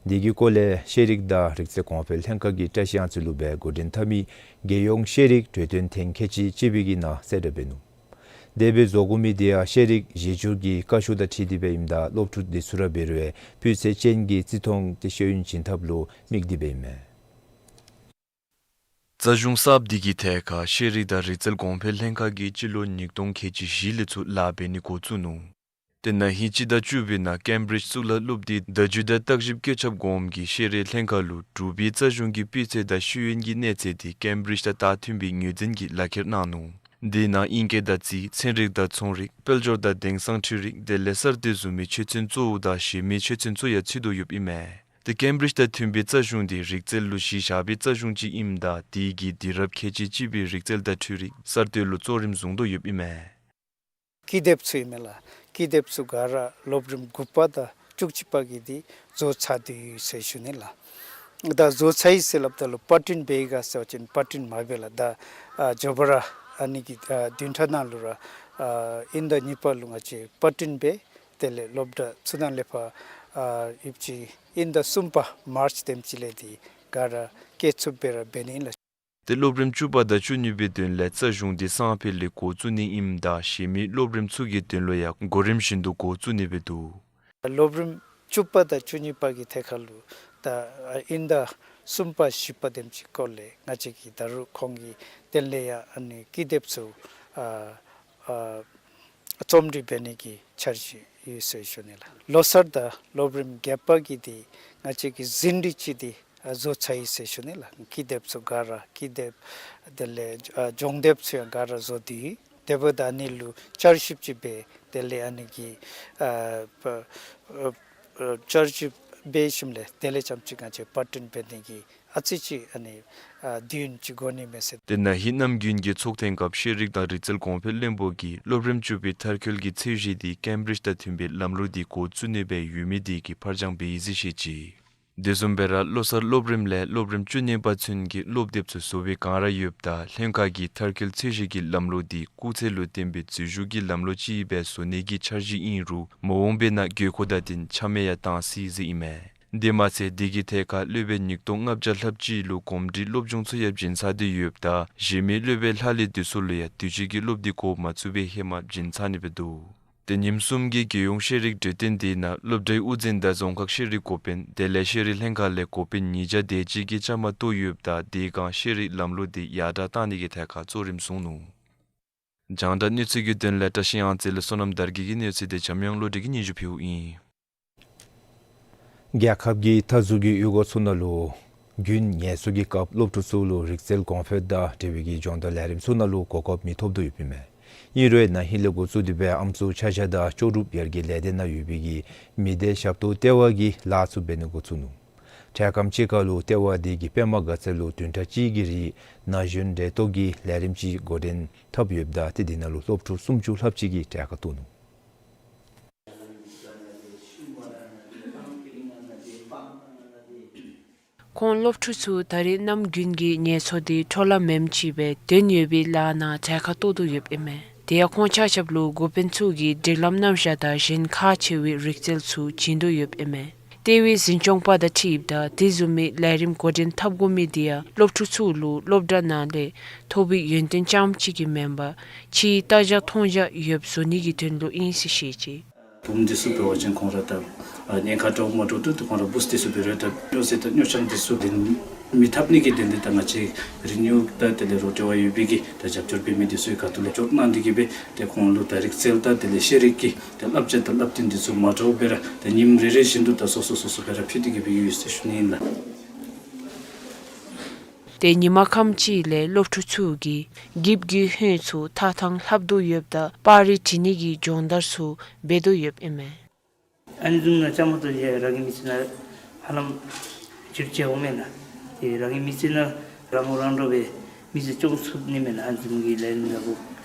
དེ་གི་སྐོར་ལས་ཤེས་རིག་དང་རིག་རྩལ་གོང་འཕེལ་ལྷན་ཁག་གི་བཀྲིས་གཡང་རྩེ་ལུ་སྦེ་འགོ་འདྲེན་འཐབ་མི་རྒྱལ་ཡོངས་ཤེས་རིག་གྲོས་སྟོན་ཐེངས་ཁལ་གཅིག་གཅིག་པའི་གི་ནང་གསལ་བསྒྲགས་འབད་ནུག། དེ་སྦེ་བཟོ་དགོ་མི་དེ་ཡང་ཤེས་རིག་གཞི་བཅུད་ཀྱི་བཀའ་ཤོག་དང་འཁྲིལ་ཏེ་སྦེ་ཨིནམ་ད་སློབ་ཕྲུག་དེ་ཚུ་ར་འབད་རུང་སྤུས་ཚད་ཅན་གྱི་བརྩི་མཐོང་དེ་ཤེས་ཡོན་བྱིན་ཐབས་ལུ་དམིགས་ཏེ་སྦེ་ཨིན་མས། རྩ་གཞུང་གསརཔ་འདི་གི་ཐད་ཁར་ཤེས་རིག་དང་རིག་རྩལ་གོང་འཕེལ་ལྷན་ཁག་གིས་སྤྱི་ལོ་ཉིས་སྟོང་ཁལ་གཅིག་བཞི་ལས་ཚུར་ལཱ་འབད་ནི་འགོ་བཙུགས་ནུག། ཏེ་ན་ཧིང་སྤྱི་ཟླ་བཅུ་པའི་ནང་ཀེམ་བི་རིཇ་གཙུག་ལག་སློབ་སྡེའི་བརྡ་བརྒྱུད་དང་བརྟག་ཞིབ་བཀོད་ཁྱབ་འགོ་དཔོན་གྱིས་ཤེས་རིག་ལྷན་ཁག་ལུ་འབྲུག་པའི་རྩ་གཞུང་གི་སྤུས་ཚད་དང་ཤེས་ཡོན་གྱི་གནས་ཚད་དེ་ཀེམ་བི་རིཇ་དང་ད་མཐུན་པའི་ངོས་འཛིན་གྱི་ལག་ཁྱེར་གནང་ནུག། དེའི་ནང་དབྱིན་སྐད་དང་རྩིས། ཚན་རིག་དང་ཚོང་རིག། དཔལ་འབྱོར་དང་དེང་སང་འཕྲུལ་རིག་དེ་ལས་གསར་གཏོད་བཟུམ་མའི་ཆོས་ཚན་གཙོ་བོ་དང་གཞན་མི་ཆོས་ཚན་ཚུ་ཡང་ཚུད་དོ་ཡོདཔ་ཨིན་མས། ཏེ་ཀེམ་བི་རིཇ་དང་མཐུན་པའི་རྩ་གཞུང་འདི་རིག་རྩལ་ལུ་གཞི་བཞག་པའི་རྩ་གཞུང་ཅིག་ཨིནམ་ད་དེ་གིས་དུས་རབས་ཁལ་གཅིག་གཅིག་པའི་རིག་རྩལ་དང་འཕྲུལ་རིག་གསར་གཏོད་ལུ་གཙོ་རིམ་བཟུང་དོ་ཡོདཔ་ཨིན་མས། ཀི་དེབ་ཚུ་ཨིན་མས་ལགས། ཀི་དེབ་ཚུ་ག་ར་སློབ་རིམ་དགུ་པ་དང་བཅུ་གཅིག་པ་གི་འདི་བཟོ་ཚར་ཏེ་ཡོད་ཟེར་ཞུ་ནི་ལགས། ད་བཟོ་ཚར་ཡི་ཟེར་སླབ་ད་ལུ་པར་སྐྲུན་འབད་ཡི་ག་ཟེར་བ་ཅིན་པར་སྐྲུན་མ་འབད་ལགས། ད་ཨ་མགྱོགས་པ་ར་ཨ་ནི་གི་ཨ་བདུན་ཕྲག་ནང་ལུ་ར་ཨ་དབྱིན་ཟླ་གཉིས་པ་ལུ་ང་བཅས་པར་སྐྲུན་འབད། དེ་ལས་སློབ་གྲྭ་ཚུ་ནང་ལས་ཕར་ཨ་ཡོདཔ་ཅིག་དབྱིན་ཟླ་གསུམ་པ་མཱརཅ་དེམ་ཅིག་ལས་འདི་ག་ར་སྐྱེལ་ཚུགསཔ་སྦེ་ར་འབད་ནི་ཨིན་ལགས། ཏེ་སློབ་རིམ་བཅུ་པ་དང་བཅུ་གཉིས་པའི་དོན་ལས་རྩ་གཞུང་འདི་སང་ཕོད་ལས་འགོ་བཙུགས་ནི་ཨིནམ་ད་གཞན་མི་སློབ་རིམ་ཚུ་གི་དོན་ལུ་ཡང་གོ་རིམ་བཞིན་དུ་འགོ་བཙུགས་ནི་སྦེ་འདུག། སློབ་རིམ་བཅུ་པ་དང་བཅུ་གཉིས་པ་གི་ཐད་ཁར་ལུ་ད་ཨ་དབྱིན་ཟླ་གསུམ་པ་བཞི་པ་དེམ་ཅིག་སྐོར་ལས་ང་བཅས་ཀྱིས་ད་རུང་ཁོང་གི་དོན་ལས་ཡང་ཨ་ནི་ཀི་དེབ་ཚུ་ཨ་ཨ་རྩོམ་སྒྲིག་འབད་ནི་གི་འཆར་གཞི་ ཡོད་ཟེར་ཞུ་ནི་ལགས། ལོ་གསར་དང་སློབ་རིམ་བརྒྱད་པ་གི་འདི་ང་བཅས་ཀྱི་ཟིན་བྲིས་ཅིག་འདི་ཨ་བཟོ་ཚར་ཡི་ཟེར་ཞུ་ནི་ལགས། ཀི་དེབ་ཚུ་ག་ར་ཀི་དེབ་དེ་ལས་ཨ་སྦྱོང་དེབ་ཚུ་ཡང་ག་ར་བཟོ་སྟེ་དེ་འབདཝ་ད་ཨ་ནི་ལུ་བསྐྱར་ཞིབ་ཅིག་འབད་དེ་ལས་ཨ་ནི་གི་ཨ་ཨ་ཨ་བསྐྱར་ཞིབ་འབད་ཞིནམ་ལས་དེ་ལས་རྐྱངམ་ཅིག་ང་བཅས་པར་སྐྲུན་འབད་ནི་གི་ཨ་ཙི་ཅིག་ཨ་ནི་ཨ་དུས་ཡུན་ཅིག་འགོར་ནི་མས་ཟེར། དེ་ནང་ཧི་གནམ་དགུན་གྱི་ཚོགས་ཐེངས་སྐབས་ཤེས་རིག་དང་རིག་རྩལ་གོང་འཕེལ་བློན་པོ་གིས་སློབ་རིམ་བཅུ་པའི་མཐར་འཁྱོལ་གྱི་ཚད་གཞི་དེ་ཀེམ་བྲིཇ་དང་མཐུན་པའི་ལམ་ལུགས་དེ་འགོ་བཙུགས་ནི་སྦེ་ཡོད་མི་དེ་གིས་ཕར་འགྱངས་འབད་ཡི་ཟེར་བཤད་ཅི། དེ་བཟུམ་སྦེ་ར་ལོ་གསར་སློབ་རིམ་ལས་སློབ་རིམ་བཅུ་གཉིས་པ་ཚུན་གྱི་སློབ་དེབ་ཚུ་བཟོ་བའི་བསྒང་ར་ཡོདཔ་ད་ལྷན་ཁག་གིས་མཐར་འཁྱོལ་ཚད་གཞི་གི་ལམ་ལུགས་དེ་སྐུགས་ཚད་ལུ་བརྟེན་པའི་འཛུལ་ཞུགས་ཀྱི་ལམ་ལུགས་ཅིག་སྦེ་བཟོ་ནི་གི་འཆར་གཞི་ཨིན་རུང་མ་འོངས་པའི་ནང་དགོས་མཁོ་དང་བསྟུན་ཆ་མེད་ཡང་བཏང་སྲིད་ཟེར་ཨིན་མས། དེ་མ་ཚད་དེ་གི་ཐད་ཁར་སློབ་དཔོན་ཉིས་སྟོང་ལྔ་བརྒྱ་ལྷགཔ་ཅིག་ལུ་གོམས་འདྲིས་སློབ་སྦྱོང་ཚུ་ཡང་བྱིན་ཚར་ཏེ་ཡོདཔ་ད་གཞན་མི་སློབ་དཔོན་ལྷག་ལུས་དེ་ཚུ་ལུ་ཡང་དུས་ཅི་གི་སློབ་དེབ་འགོ་མ་བཙུགས་པའི་ཧེ་མ་བྱིན་ཚར་ནི་སྦེ་འདུག། དེ་ཉིནམ་གསུམ་གྱི་རྒྱལ་ཡོངས་ཤེས་རིག་གྲོས་སྟོན་དེ་ནང་སློབ་གྲྭའི་དབུ་འཛིན་དང་རྫོང་ཁག་ཤེས་རིག་འགོ་དཔོན་དེ་ལས་ཤེས་རིག་ལྷན་ཁག་ལས་འགོ་དཔོན་ཉིས་བརྒྱ་དེ་ཅིག་གིས་བཅའ་མར་གཏོགས་ཡོདཔ་ད་དེ་སྒང་ཤེས་རིག་ལམ་ལུགས་དེ་ཡར་དྲག་གཏང་ནི་གི་ཐད་ཁར་གཙོ་རིམ་བཟུང་ནུག། རྒྱང་བསྒྲགས་གནས་ཚུལ་གྱི་དོན་ལས་བཀྲ་ཤིས་གཡང་རྩེ་ལས་བསོད་ནམས་དར་རྒྱས་ཀྱི་གནས་ཚུལ་དེ་འཇམ་དབྱངས་བློ་གྲོས་ཀྱིས་སྙན་ཞུ་ཕུལཝ་ཨིན། རྒྱལ་ཁབ་ཀྱི་མཐའ་ཟུར་གྱི་ཡུལ་སྒོ་ཚུ་ནང་ལུ་དགུན་ངལ་གསོ་གི་སྐབས་སློབ་ཕྲུག་ཚུ་ལུ་རིག་རྩལ་གོང་འཕེལ་དང་འབྲེལ་བའི་གི་སྦྱོང་བརྡར་ལས་རིམ་ཚུ་ནང་ལུ་གོ་སྐབས་མི་ཐོབ་དོ་ཡོདཔ་ཨིན་མས། ཨིན་རུང་ན་ཧིང་ལས་འགོ་བཙུགས་ཏེ་སྦེ་ཨམ་སྲུ་ཆ་བཞག་དང་ལྕོགས་གྲུབ་ཡར་རྒྱས་ལས་སྡེ་ནང་ཡོད་པའི་གི་མི་སྡེ་ཞབས་ཏོག་ལྟེ་བ་གིས་ལཱ་ཚུ་འབད་ནི་འགོ་བཙུགས་ནུག། འཕྲལ་ཁམས་ཅིག་ཁར་ལུ་ལྟེ་བ་དེ་གིས་པདྨ་དགའ་ཚལ་ལུ་བདུན་ཕྲག་གཅིག་གི་རིང་ན་གཞོན་འདྲེན་གཏོད་ཀྱི་ལས་རིམ་ཅིག་འགོ་འདྲེན་འཐབ་ཡོདཔ་ད་ཏེ་དེ་ནང་ལུ་སློབ་ཕྲུག་སུམ་ཅུ་ལྷགཔ་ཅིག་གིས་གྲལ་ཁར་གཏོགས་ནུག། ཁོང་སློབ་ཕྲུག་ཚུ་ད་རེས་གནམ་དགུན་གྱི་ངལ་གསོ་དེ་འཕྲོ་བརླག་མེནམ་ཅིག་སྦེ་དོན་ཡོད་པའི་ལཱ་ནང་གྲལ་ཁར་གཏོགས་དོ་ཡོདཔ་ཨིན་མས། དེ་ཡང་ཁོང་ཆ་ཁྱབ་ལུ་འགོ་དཔོན་ཚུ་གིས་སྒྲིག་ལམ་རྣམ་གཞག་དང་གཞན་ཁག་ཆེ་བའི་རིག་རྩལ་ཚུ་བྱིན་དོ་ཡོདཔ་ཨིན་མས། ལྟེ་བའི་འཛིན་སྐྱོང་པ་དང་འཁྲིལཝ་ད་དེ་བཟུམ་མའི་ལས་རིམ་འགོ་འདྲེན་འཐབ་དགོ་མི་དེ་ཡང་སློབ་ཕྲུག་ཚུ་ལུ་སློབ་གྲྭ་ནང་ལས་ཐོབ་པའི་ཡོན་ཏན་རྐྱངམ་གཅིག་གིས་མེན་པར་ཕྱིའི་ལྟ་བཞག་མཐོང་བཞག་ཡོདཔ་བཟོ་ནི་གི་དོན་ལུ་ཨིན་ཟེར་བཤད་ཅི། བུམོ་འདི་ཚུ་འབད་བ་ཅིན་ཁོང་ར་ད་ཨ་ཉེན་ཁ་འདྲཝ་མ་འདྲཝ་འདུག། ཏེ་ཁོང་ར་བུཚ་འདི་ཚུ་འབད་རུང་ད་སྨྱོ་རྫས་དང་སྨྱོ་ཆང་འདི་ཚུ་ལེན་མི་འཐབ་ནི་གི་དོན་ལས་ད་ང་བཅས་རི་ནིའུ་དང་དེ་ལས་རོགས་འབྲེལ་བ་ཡོད་པའི་གི་ད་རྒྱབ་སྐྱོར་འབད་མི་འདི་ཚུ་གི་ཁ་ཐུག་ལས་འབྱོར་གནང་སྟེ་གི་སྦེ་ཏེ་ཁོང་ལུ་ད་རིག་རྩལ་དང་དེ་ལས་ཤེས་རིག་གི་ད་བསླབ་བྱ་དང་བསླབ་སྟོན་འདི་ཚུ་མ་འདྲཝ་སྦེ་ར་ད་ཉིནམ་རེ་རེ་བཞིན་དུ་ད་སོ་སོ་སོ་སོ་སྦེ་ར་ཕུལ་ཏེ་གི་སྦེ་ཡོད་ཟེར་ཞུ་ནི་ཨིན་ལགས། ཏེ་ཉིན་མ་ཁམས་ཅིག་ལས་སློབ་ཕྲུག་ཚུ་གིས་འགྱིབ་ཀྱི་ཧོད་ཚུ་ཐགས་ཐངས་ལྷབ་དོ་ཡོདཔ་ད་པར་རིས་བྲི་ནི་གི་སྦྱོང་བརྡར་ཚུ་འབད་དོ་ཡོདཔ་ཨིན་མས། ཨ་ནི་བཟུམ་ནང་བཅའ་མར་གཏོགས་ཏེ་རང་གི་མི་ཚེ་ནང་ཧ་ལམ་འགྱུར་བཅོས་འོང་མེན་ན། ཏེ་རང་གི་མི་ཚེ་ནང་རང་ངོ་རང་འདྲོངས་སྦེ་མི་ཚེ་སྐྱོང་ཚུགས་ནི་མེན་ན། ཨ་ནི་བཟུམ་གྱི་ལས་རིམ་ནང་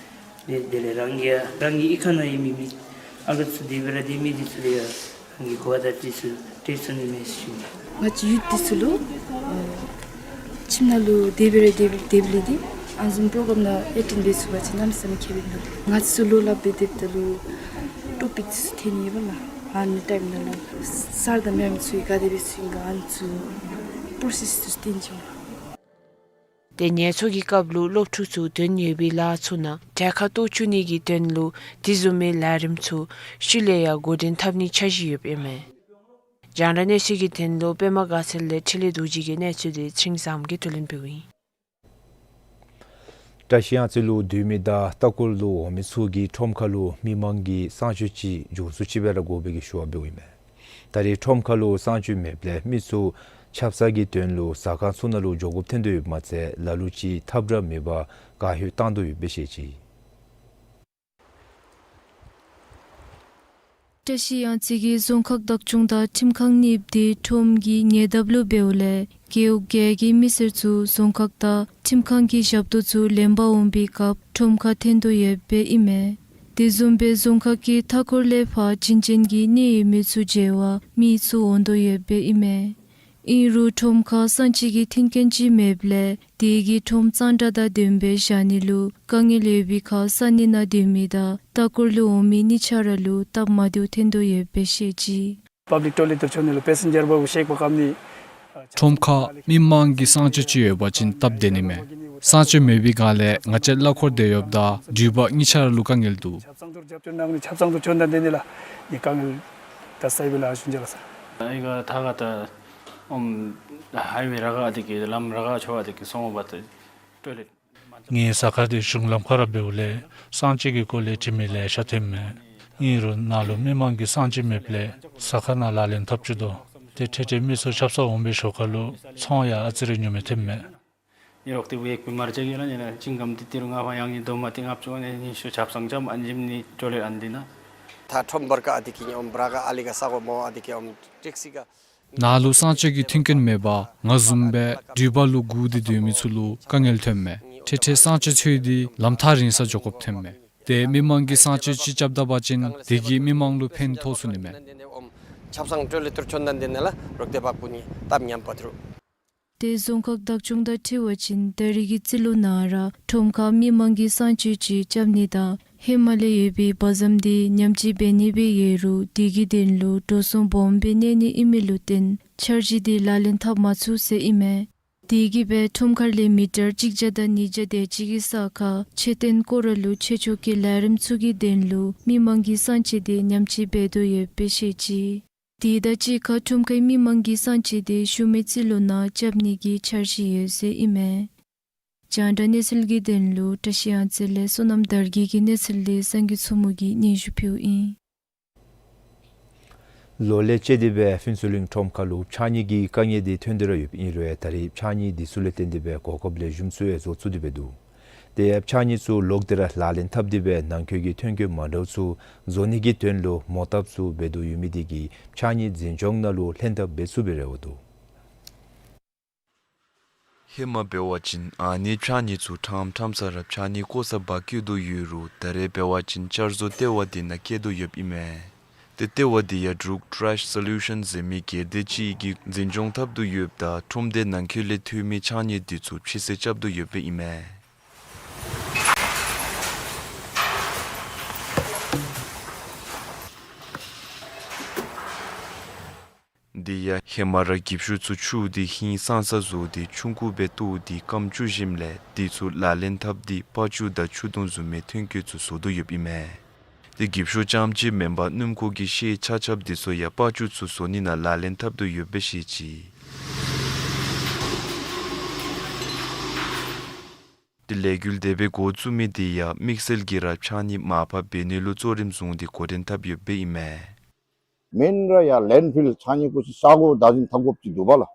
འབད་དེ་དེ་ལས་རང་གི་ཡང་རང་གི་གཡུས་ཁ་ནང་ཡོད་མི་མི་ཨ་ལུ་ཚུ་དེ་སྦེ་ར་སྡོད་མི་འདི་ཚུ་ལུ་ཡང་རང་གི་གོ་བ་དང་འདི་ཚུ་སྤྲོད་ཚུགས་ནི་མས་ཟེར་ཞུ་ནི། ང་བཅས་ཡུཐ་འདི་ཚུ་ལུ་ཨ་ཁྱིམ་ནང་ལུ་དེ་སྦེ་ར་དེ་སྦེ་དེ་སྦེ་ལས་ཏེ་ཨ་ནི་བཟུམ་པོ་རོ་གརམ་ནང་ཨེ་ཊེནཌ་འབད་ཚུགས་པ་ཅིན་གནམ་མེད་ས་མེད་ཁེ་ཕན་འདུག། ང་བཅས་ཚུ་ལོ་ལྷབ་སྦེ་སྡོདཔ་ད་ལུ་ཊོ་པིཀ་འདི་ཚུ་ཐོན་ནི་ཡོད་པས་ལགས། ཨ་ནི་ཊའིམ་ནང་ལུ་སར་དང་མེམ་ཚུ་གིས་ག་དེ་སྦེ་གསུང་ག་ཨ་ནི་ཚུ་པོརོ་སེསི་འདི་ཚུ་སྟོན་ཅི་ལགས། ཏེ་ངལ་གསོ་གི་སྐབས་ལུ་སློབ་ཕྲུག་ཚུ་དོན་ཡོད་པའི་ལཱ་ཚུ་ནང་གྲལ་ཁར་གཏོགས་བཅུག་ནི་གི་དོན་ལུ་དེ་བཟུམ་མའི་ལས་རིམ་ཚུ་ཤུལ་ལས་ཡང་འགོ་འདྲེན་འཐབ་ནིའི་འཆར་གཞི་ཡོདཔ་ཨིན་མས། རྒྱང་བསྒྲགས་གནས་ཚུལ་གྱི་དོན་ལུ་པདྨ་དགའ་ཚལ་ལས་འཕྲིན་ལས་རྡོ་རྗེ་གི་གནས་ཚུལ་དེ་ཆིང་བཟངམོ་གིས་བསྡུ་ལེན་འབདཝ་ཨིན། བཀྲ་ཤིས་གཡང་རྩེ་ལུ་སྡོད་མི་དང་ལྟ་སྐོར་ལུ་འོང་མི་ཚུ་གིས་ཁྲོམ་ཁ་ལུ་མི་མང་གི་གསང་སྤྱོད་ཅིག་འབྱོར་ཚུགས་ཅི་སྦེ་ར་དགོ་པའི་གི་ཞུ་བ་འབདཝ་ཨིན་མས། ད་རེས་ཁྲོམ་ཁ་ལུ་གསང་སྤྱོད་མེདཔ་ལས་མི་ཚུ་ཆབ་གསང་གི་དོན་ལུ་ཟ་ཁང་ཚུ་ནང་ལུ་འགྱོ་དགོཔ་ཐོན་དོ་ཡོདཔ་མ་ཚད་ལ་ལུ་ཅིག་ཐབས་ར་མེད་པར་དགའ་ཧོད་བཏང་དོ་ཡོདཔ་སྦེ་བཤད་ཅི། བཀྲ་ཤིས་གཡང་རྩེ་གི་རྫོང་ཁག་བདག་སྐྱོང་དང་ཁྲིམས་ཁང་གཉིསཔོ་དེ་ཁྲོམ་གྱི་ཉེ་འདབས་ལུ་འབདཝ་ལས་རྒེད་འོག་བརྒྱད་ཀྱི་མི་སེར་ཚུ་རྫོང་ཁག་དང་ཁྲིམས་ཁང་གི་ཞབས་ཏོག་ཚུ་ལེན་པར་འོང་པའི་སྐབས་ཁྲོམ་ཁར་ཐོན་དོ་ཡོདཔ་ཨིན་མས། དེ་བཟུམ་སྦེ་རྫོང་ཁག་གི་མཐའ་འཁོར་ལས་ཕར་བྱིན་ཅན་གྱི་གནས་ཡོད་མི་ཚུ་མཇལ་བར་མི་ཚུ་འོང་དོ་ཡོདཔ་ཨིན་མས། ཨིན་རུང་ཁྲོམ་ཁར་གསང་སྤྱོད་ཀྱི་མཐུན་རྐྱེན་ཅིག་མེདཔ་ལས་དེ་གིས་ཁྲོམ་གཙང་སྦྲ་དང་ལྡནམ་སྦེ་བཞག་ནི་ལུ་དཀའ་ངལ་ཡོད་པའི་ཁར་ས་གནས་ནང་སྡོད་མི་དང་ལྟ་སྐོར་ལུ་འོང་མི་གཉིས་ཆ་ར་ལུ་སྟབས་མ་བདེཝ་ཐོན་དོ་ཡོདཔ་སྦེ་བཤད་ཅི། པབ་ལིཀ་ཊོ་ལེཊ་འདི་ཚུ་ནང་ལུ་པེ་སེན་ཇར་འབདཝ་གཤེགས་པ་བཀབ་ནི། ཁྲོམ་ཁར་མི་མང་གི་གསང་སྤྱོད་ཅིག་ཡོད་པ་ཅིན་སྟབས་བདེ་ནི་མས། གསང་སྤྱོད་མེད་པའི་སྒང་ལས་ང་བཅས་གླ་འཁོར་སྡོད་ཡོདཔ་ད་འགྲུལ་པ་གཉིས་ཆ་ར་ལུ་དཀའ་ངལ་འདུག། ཆབ་གསང་དུ་རྒྱབ་སྐྱོར་གནང་ནི་ཆབ་གསང་དུ་བྱོན་ད་འདི་ནི་ལགས་ནི་དཀའ་ངལ་ད་སའི་བི་ལ་ཞུན་ཅ་ལགས་སར། ཨ་ནི་ག་ཐ་ག་ད་ཨོམ་ཧའི་ཝེ་ར་ག་འདི་གི་ལམ་ར་ག་ཆོ་ག་འདི་གི་སོང་བ་ད་ཊོའི་ལེཊ། ངེའི་ཟ་ཁང་འདི་གཞུང་ལམ་ཁར་འབདཝ་ལས་གསང་སྤྱོད་ཀྱི་སྐོར་ལས་དྲི་མི་ལེ་ཤ་ཐོནམ་མས། ཨིན་རུང་ནཱ་ལུ་མི་མང་གི་གསང་སྤྱོད་མེདཔ་ལས་ས་ཁ་ནང་ལག་ལེན་འཐབ་བཅུག་དོ། ཏེ་ཐེངས་ཐེངས་མི་ཚུ་ཆབ་གསང་འོང་པའི་ཞོར་ཁ་ལུ་ཚོང་ཡང་ཨ་ཙི་རེ་ཉོ་མི་ཐོནམ་མས། ཡ་རོགས་ཏེ་བེག་པི་མར་ཅ་གི་ལ་ནི་ན་ཅིང་གམ་ཏི་ཏི་རུ་ང་ཕ་ཡང་ནི་དོ་མ་ཏི་ལྔ་བཅུ་ནི་ཉི་ཤུ་ཆབ་གསང་ཅམ་ཨན་ཇིམ་ནི་ཅོ་ལེ་ཨན་ཏི་ན། ད་ཁྲོམ་བར་ཀ་ཨ་དི་ཀི་ཉོམ་བྲ་ཀ་ཨ་ལི་ཀ་ས་གོ་མོ་ཨ་དི་ཀི་ཨོམ་ཀྲིག་སི་ཀ། ནཱ་ལུ་གསང་སྤྱོད་ཀྱི་མཐུན་རྐྱེན་མེད་པར་ང་བཟུམ་སྦེ་འགྲུལ་པ་ལུ་སྒུག་སྟེ་སྡོད་མི་ཚུ་ལུ་དཀའ་ངལ་ཐོནམ་མས། ཐེངས་ཐེངས་གསང་སྤྱོད་འཚོལ་ཏེ་ལམ་ཐག་རིང་ས་འགྱོ་དགོཔ་ཐོནམ་མས། ཏེ་མི་མང་གིས་གསང་སྤྱོད་ཅིག་རྐྱབ་ད་པ་ཅིན་དེ་གིས་མི་མང་ལུ་ཕན་ཐོགས་ཚུགས་ནི་མས། ཆབ་གསང་ཅོ་ལེ་ཏུར་ཅོན་དན་དེ་ནེ་ལ་རོགས་ཏེ་བ་ཀུ་ནི་ཏམ་ཉམ་པ་ཐུ་རུ། ཏེ་རྫོང་ཁག་བདག་སྐྱོང་དང་འཁྲིལ་བ་ཅིན་ད་རེས་ཀྱི་རྩིས་ལོ་ནང་ར་ཁྲོམ་ཁར་མི་མང་གིས་གསང་སྤྱོད་ཅིག་རྐྱབ་ནི་དང་ཧེ་མ་ལས་ཡོད་པའི་བ་ཟམ་དེ་ཉམས་བཅོས་འབད་ནི་སྦེ་ཡོད་རུང་དེ་གི་དོན་ལུ་འགྲོ་སོང་སྦོམ་སྦེ་གནས་ནི་ཨིན་མི་ལུ་བརྟེན་འཆར་གཞི་དེ་ལག་ལེན་འཐབ་མ་ཚུགས་ཟེར་ཨིན་མས། དེ་གིས་སྦེ་ཁྲོམ་ཁར་ལས་མི་ཊར་གཅིག་བརྒྱ་དང་ཉིས་བརྒྱ་དེ་ཅིག་གི་ས་ཁར་ཆེ་བརྟན་སྐོར་ར་ལུ་ཆེ་ཆོག་གི་ལས་རིམ་ཚུ་གི་དོན་ལུ་མི་མང་གིས་གསང་སྤྱོད་དེ་ཉམས་བཅོས་འབད་དོ་ཡོདཔ་སྦེ་བཤད་ཅི། དེ་དང་གཅིག་ཁར་ཁྲོམ་ཁའི་མི་མང་གི་གསང་སྤྱོད་དེ་ཤུལ་མའི་རྩིས་ལོ་ནང་རྐྱབ་ནི་གི་འཆར་གཞི་ཡོད་ཟེར་ཨིན་མས། རྒྱང་བསྒྲགས་གནས་ཚུལ་གྱི་དོན་ལུ་བཀྲ་ཤིས་གཡང་རྩེ་ལས་བསོད་ནམས་དར་རྒྱས་ཀྱི་གནས་ཚུལ་དེ་སངས་རྒྱས་མཚོ་མོ་གིས་སྙན་ཞུ་ཕུལཝ་ཨིན། ལོ་ལས་བཅད་དེ་སྦེ་ཕུན་ཚོགས་གླིང་ཁྲོམ་ཁ་ལུ་ཕྱགས་སྙིགས་ཀྱི་དཀའ་ངལ་དེ་ཐོན་ཏེ་ར་ཡོདཔ་ཨིན་རུང་ད་རེས་ཕྱགས་སྙིགས་དེ་ཚུ་ལས་བརྟེན་ཏེ་སྦེ་གོ་སྐབས་ལེགས་ཤོམ་ཚུ་ཡང་བཟོ་ཚུགས་ཏེ་སྦེ་འདུག། དེ་ཡང་ཕྱགས་སྙིགས་ཚུ་ལོག་སྟེ་ར་ལག་ལེན་འཐབ་སྟེ་སྦེ་ནང་འཁོད་ཀྱི་ཐོན་སྐྱེད་མ་འདྲཝ་ཚུ་བཟོ་ནི་གི་དོན་ལུ་མོ་བཏབ་ཚུ་འབད་དོ་ཡོད་མི་དེ་གིས་ཕྱགས་སྙིགས་འཛིན་སྐྱོང་ནང་ལུ་ལྷན་ཐབས་འབད་ཚུགས་པའི་རེ་བ་འདུག། ཧེ་མ་འབད་བ་ཅིན་ཨ་ནི་ཕྱགས་སྙིགས་ཚུ་ཕྲང་ཕྲང་ས་ར་ཕྱགས་སྙིགས་བཀོ་ས་འབག་བཀོ་དོ་ཡོད་རུང་ད་རེས་འབད་བ་ཅིན་བསྐྱར་བཟོ་ལྟེ་བ་དེ་ནང་བཀལ་དོ་ཡོདཔ་ཨིན་མས། ཏེ་ལྟེ་བ་དེ་ཡང་འབྲུག་Trash Solution ཟེར་མི་སྒེར་སྡེ་ཅིག་གིས་འཛིན་སྐྱོང་འཐབ་དོ་ཡོདཔ་ད་ཁྲོམ་སྡེ་ནང་འཁོད་ལས་ཐོན་མི་ཕྱགས་སྙིགས་དེ་ཚུ་ཕྱིར་བསལ་རྐྱབ་དོ་ཡོདཔ་ཨིན་མས། དེ་ཡང་ཧེ་མ་ར་འགྱིབ་ཤུག་ཚུ་འཁྱུ་སྟེ་ཧིང་སངས་ས་བཟོ་སྟེ་ཆུང་ཀུ་སྦེ་བཏོག་སྟེ་སྐམ་བཅུག་ཞིནམ་ལས་དེ་ཚུ་ལག་ལེན་འཐབ་སྟེ་པག་ཅུ་དང་ཆུ་དུང་བཟུམ་མའི་ཐོན་སྐྱེད་ཚུ་བཟོ་དོ་ཡོདཔ་ཨིན་མས། ཏེ་འགྱིབ་ཤུག་རྐྱངམ་ཅིག་མེན་པར་སྣུམ་འཁོར་གྱི་ཤེལ་ཆ་ཁྱབ་དེ་ཚུ་ཡང་པག་ཅུ་ཚུ་བཟོ་ནི་ནང་ལག་ལེན་འཐབ་དོ་ཡོདཔ་སྦེ་བཤད་ཅི། ཏེ་ལས་འགུལ་དེ་སྦེ་འགོ་བཙུགས་མི་དེ་ཡང་དམིགས་བསལ་གྱིས་ར་ཕྱགས་སྙིགས་མར་ཕབ་འབད་ནི་ལུ་གཙོ་རིམ་བཟུང་སྟེ་འགོ་འདྲེན་འཐབ་ཡོདཔ་ཨིན་མས། མེན་ར་ཡར་ལེནཌ་ཕིལ་ཕྱགས་སྙིགས་བཀོ་སའི་ས་གོ་བདག་འཛིན་འཐབ་དགོཔ་ཅིག་འདུག་པ་ལགས།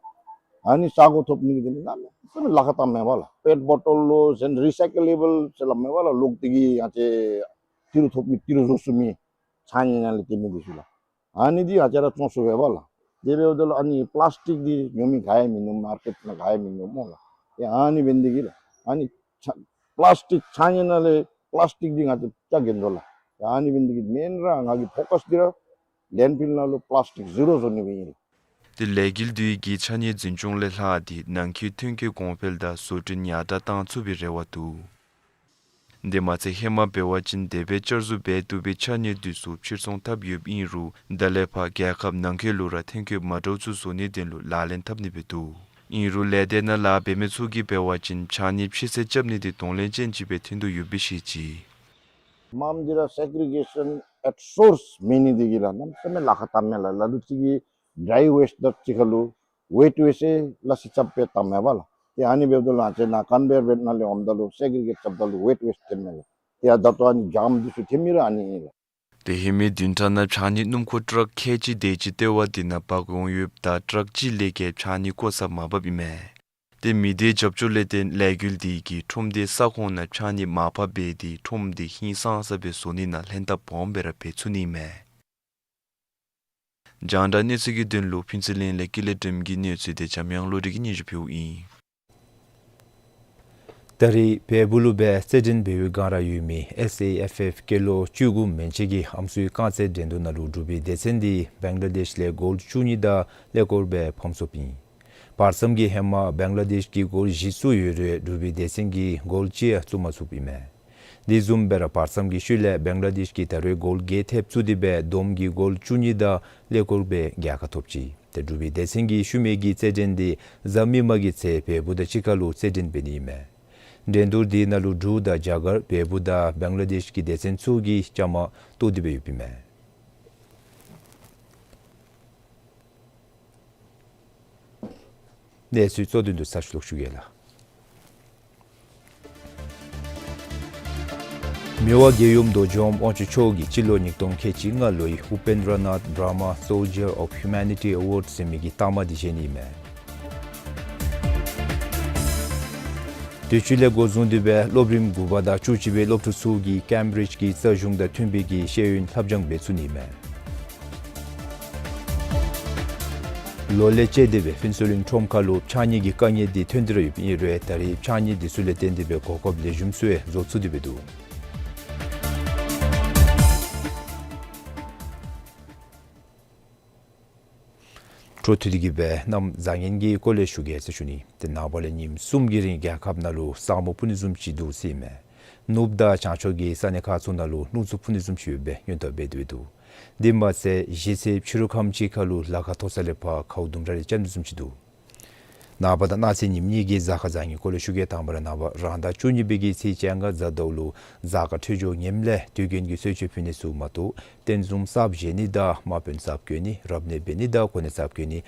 ཨ་ནི་ས་གོ་ཐོབ་ནི་གི་དེ་ནི་གནམ་མེད་ས་མེད་ལཱ་ཁག་བཏངམ་མས་པ་ལགས། པེཊ་བོ་ཊོལ་ལོ་ཟེར་རི་སའི་ཀེ་ལེ་བཱལ་ཟེར་སླབ་མས་པ་ལགས། ལོག་སྟེ་གི་ཡང་ཅིན་ཏི་རུ་ཐོབ་མི་ཏི་རུ་བཟོ་ཚུགས་མི་ཕྱགས་སྙིགས་ནང་ལས་བཏོན་མི་དེ་ཚུ་ལགས། ཨ་ནི་འདི་ང་བཅས་ར་བཙོང་ཚུགས་པས་པ་ལགས། དེ་འབདཝ་ད་ལུ་ཨ་ནི་པ་ལཱསི་ཊིག་འདི་ཉོ་མི་ག་ཡང་མིན་ནུག། མར་ཀེཊ་ནང་ག་ཡང་མིན་ནུག་སྨོ་ལགས། ཡ་ཨ་ནི་འབད་ནི་འདི་གིས་ལགས། ཨ་ནི་ཆ་པ་ལཱསི་ཊིག་ཕྱགས་སྙིགས་ནང་ལས་པ་ལཱསི་ཊིག་འདི་ང་བཅས་རྐྱབ་གེ་འདུག་ལགས། ཡ་ཨ་ནི་འབད་ནི་འདི་གིས་མེན་ར་ང་གི་ཕོ་ཀཱསི་འདི་ར་ལེནཌ་ཕིལ་ནང་ལུ་པ་ལཱསི་ཊིག་ཟི་རོ་བཟོ་ནི་སྦེ་ཨིན། ཏེ་ལས་འགུལ་དེ་གིས་ཕྱགས་སྙིགས་འཛིན་སྐྱོང་ལས་ལྷག་སྟེ་ནང་འཁོད་ཐོན་སྐྱེད་གོང་འཕེལ་དང་བཟོ་སྐྲུན་ཡར་དྲག་བཏང་ཚུགས་པའི་རེ་བ་འདུག། དེ་མ་ཚད་ཧེ་མ་འབད་བ་ཅིན་དེ་སྦེ་བསྐྱར་བཟོ་འབད་བཏུབ་པའི་ཕྱགས་སྙིགས་དེ་ཚུ་ཕྱིར་ཚོང་འཐབ་ཡོདཔ་ཨིན་རུང་ད་ལས་ཕར་རྒྱལ་ཁབ་ནང་འཁོད་ལུ་ར་ཐོན་སྐྱེད་མ་འདྲཝ་ཚུ་བཟོ་ནིའི་དོན་ལུ་ལག་ལེན་འཐབ་ནི་སྦེ་འདུག། ཨིན་རུང་ལས་སྡེ་ནང་ལཱ་འབད་མི་ཚུ་གིས་འབད་བ་ཅིན་ཕྱགས་སྙིགས་ཕྱིར་བསལ་རྐྱབ་ནི་དེ་གདོང་ལེན་ཅན་ཅིག་སྦེ་ཐོན་དོ་ཡོདཔ་སྦེ་བཤད་ཅི། མངམ་འདི་ར་སེག་རི་གེ་ཤཱན་ཨེཊ་སོརསི་མེད་ནི་དེ་གིས་ལགས་གནམ་མེད་ས་མེད་ལཱ་ཁག་བཏངམ་མས་ལགས། ལ་ལུ་ཅིག་གིས་ཌྲའི་ཝེསཊ་དང་གཅིག་ཁར་ལུ་ཝེཊ་ཝེསཊ་ལ་སི་རྐྱབ་སྦེ་བཏངམ་མས་པ་ལགས། ཏེ་ཨ་ནི་འབདཝ་ད་ལུ་ང་བཅས་ནཱ་ཀོན་ཝེ་ཡར་བེལཊ་ནང་ལས་འོངམ་ད་ལུ་སེག་རི་གེཊ་རྐྱབ་ད་ལུ་ཝེཊ་ཝེསཊ་ཐོནམ་མས་ལགས། ཏེ་ཡ་ད་ལྟོ་ཨ་ནི་ཇམ་འདི་ཚུ་ཐོན་མི་ར་ཨ་ནི་ཨིན་ལགས། ཏེ་ཧེ་མའི་བདུན་ཕྲག་ནང་ཕྱགས་སྙིགས་སྣུམ་འཁོར་ཊརཀ་ཁལ་གཅིག་དེ་ཅིག་ལྟེ་བ་དེ་ནང་འབག་འོང་ཡོདཔ་ད་ཊརཀ་གཅིག་ལས་བརྒལ་ཕྱགས་སྙིགས་བཀོ་ས་མ་འབབ་ཨིན་མས། ཏེ་མི་སྡེའི་རྒྱབ་སྐྱོར་ལས་བརྟེན་ལས་འགུལ་དེ་གིས་ཁྲོམ་སྡེའི་ས་ཁོངས་ནང་ཕྱགས་སྙིགས་མར་ཕབ་འབད་དེ་ཁྲོམ་དེ་ཧིང་སངས་ས་སྦེ་བཟོ་ནི་ནང་ལྷན་ཐབས་སྦོམ་སྦེ་ར་འབད་ཚུགས་ནི་ཨིན་མས། རྒྱང་བསྒྲགས་གནས་ཚུལ་གྱི་དོན་ལུ་ཕུན་ཚོགས་གླིང་ལས་ཀུན་ལེགས་སྒྲོལམ་གྱི་གནས་ཚུལ་དེ་འཇམ་དབྱངས་བློ་གྲོས་ཀྱིས་སྙན་ཞུ་ཕུལཝ་ཨིན། ད་རེས་བལ་པོ་ལུ་སྦེ་རྩེད་འགྲན་འབད་བའི་སྒང་ར་ཡོད་མི་ཨེསི་ཨེ་ཨེཕ་ཨེཕ་སྐྱེས་ལོ་བཅུ་དགུ་མན་ཆད་ཀྱི་ཨམ་སྲུའི་རྐང་རྩེད་འགྲན་བསྡུར་ནང་ལུ་འབྲུག་པའི་སྡེ་ཚན་འདི་བེང་ལ་དེཤ་ལས་གོལ་བཅུ་གཉིས་དང་ཀླད་ཀོར་སྦེ་ཕམ་སོཔ་ཨིན། བར་མཚམས་ཀྱི་ཧེ་མ་བེང་ལ་དེཤ་གིས་གོལ་བཞི་བཙུགས་ཡོད་རུང་འབྲུག་པའི་སྡེ་ཚན་གྱིས་གོལ་གཅིག་ཡང་བཙུགས་མ་ཚུགསཔ་ཨིན་མས། དེ་བཟུམ་སྦེ་ར་བར་མཚམས་ཀྱི་ཤུལ་ལས་བེང་ལ་དེཤ་གིས་ད་རུང་གོལ་བརྒྱད་ཐེབས་བཙུགས་ཏེ་སྦེ་བསྡོམས་ཀྱིས་གོལ་བཅུ་གཉིས་དང་ཀླད་ཀོར་སྦེ་རྒྱལ་ཁ་ཐོབ་ཅི། ཏེ་འབྲུག་པའི་སྡེ་ཚན་གྱི་ཤུལ་མའི་གི་རྩེད་འགྲན་འདི་གཟའ་མིག་དམར་གྱི་ཚེ་བལ་པོ་དང་གཅིག་ཁར་ལུ་རྩེད་འགྲན་འབད་ནི་ཨིན་མས། འགྲན་བསྡུར་འདི་ནང་ལུ་འབྲུག་དང་རྒྱ་གར་བལ་པོ་དང་བེང་ལ་དེཤ་གི་སྡེ་ཚན་ཚུ་གིས་བཅའ་མར་གཏོགས་ཏེ་སྦེ་ཡོདཔ་ཨིན་མས། གནས་ཚུལ་གཙོ་དོན་འདི་ཚར་ཞུ་ལོག་ཞུ་གེ་ལགས། མི་དབང་རྒྱལ་ཡུམ་རྡོ་རྗེ་དབང་དབང་ཕྱུག་མཆོག་གིས་སྤྱི་ལོ་ཉིས་སྟོང་ཁལ་གཅིག་ལྔ་ལོའི་Upendranath Brahma Soldier of Humanity Award ཟེར་མི་གི་རྟགས་མ་འདི་བཞེས་ནི་ཨིན་མས། དུས་ཅི་ལས་འགོ་བཟུང་སྟེ་སྦེ་སློབ་རིམ་དགུ་པ་དང་བཅུ་གཅིག་པའི་སློབ་ཕྲུག་ཚུ་གིས་ཀེམ་བི་རིཇ་གྱི་རྩ་གཞུང་དང་མཐུན་པའི་གི་ཤེས་ཡོན་ལྷབ་སྦྱང་འབད་ཚུགས་ནི་ཨིན་མས། ལོ་ལས་བཅད་དེ་སྦེ་ཕུན་ཚོགས་གླིང་ཁྲོམ་ཁ་ལུ་ཕྱགས་སྙིགས་ཀྱི་དཀའ་ངལ་འདི་ཐོན་ཏེ་ར་ཡོདཔ་ཨིན་རུང་ད་རེས་ཕྱགས་སྙིགས་འདི་ཚུ་ལས་བརྟེན་ཏེ་སྦེ་གོ་སྐབས་ལེགས་ཤོམ་ཚུ་ཡང་བཟོ་ཚུགས་ཏེ་སྦེ་འདུག། འཕྲོ་མཐུད་དེ་གིས་སྦེ་གནམ་བཟང་ངན་གྱི་སྐོར་ལས་ཞུ་གེ་ཟེར་ཞུ་ནི། ཏེ་ནངས་པ་ལས་ཉིནམ་གསུམ་གྱི་རིང་རྒྱལ་ཁབ་ནང་ལུ་ས་སྨུག་ཕུབ་ནི་བཟུམ་ཅིག་འདུག་ཟེར་ཨིན་མས། ནུབ་དང་བྱང་ཕྱོགས་ཀྱི་ས་གནས་ཁག་ཚུ་ནང་ལུ་སྣུམ་འཁྱུག་ཕུབ་ནི་བཟུམ་ཅིག་ཡོད་པའི་སྔོན་ཐོན་འབད་དེ་འདུག། དེ་མ་ཚད་གཞིས་རྩེ་ཕྱི་རུ་ཁམས་ཅིག་ཁར་ལུ་ལ་ཁ་མཐོ་ས་ལས་ཕར་ཁཝ་ལྡུམ་ར་རེ་རྐྱབ་ནི་བཟུམ་ཅིག་འདུག། ནངས་པ་དང་གནངས་ཚེ་ཉིནམ་གཉིས་ཀྱི་གཟའ་སྐར་བཟང་ངན་སྐོར་ལས་ཞུ་གེ། དང་པ་ར་ནངས་པ་རང་ཟླ་བཅུ་གཉིས་པའི་གི་ཚེས་བཅོ་ལྔ་གཟའ་ཟླཝ་ལུ་གཟའ་སྐར་འཕྲོད་སྦྱོར་ངནམ་ལས་དུས་རྒྱུན་གྱི་གསོལ་མཆོད་ཕུལ་ནི་ཚུ་མ་གཏོགས་རྟེན་གསུམ་གསརཔ་བཞེངས་ནི་དང་དམར་དཔོན་གསརཔ་བཀོད་ནི་རབ་གནས་འབད་ནི་དང་གོ་གནས་གསརཔ་བཀོད་ནི་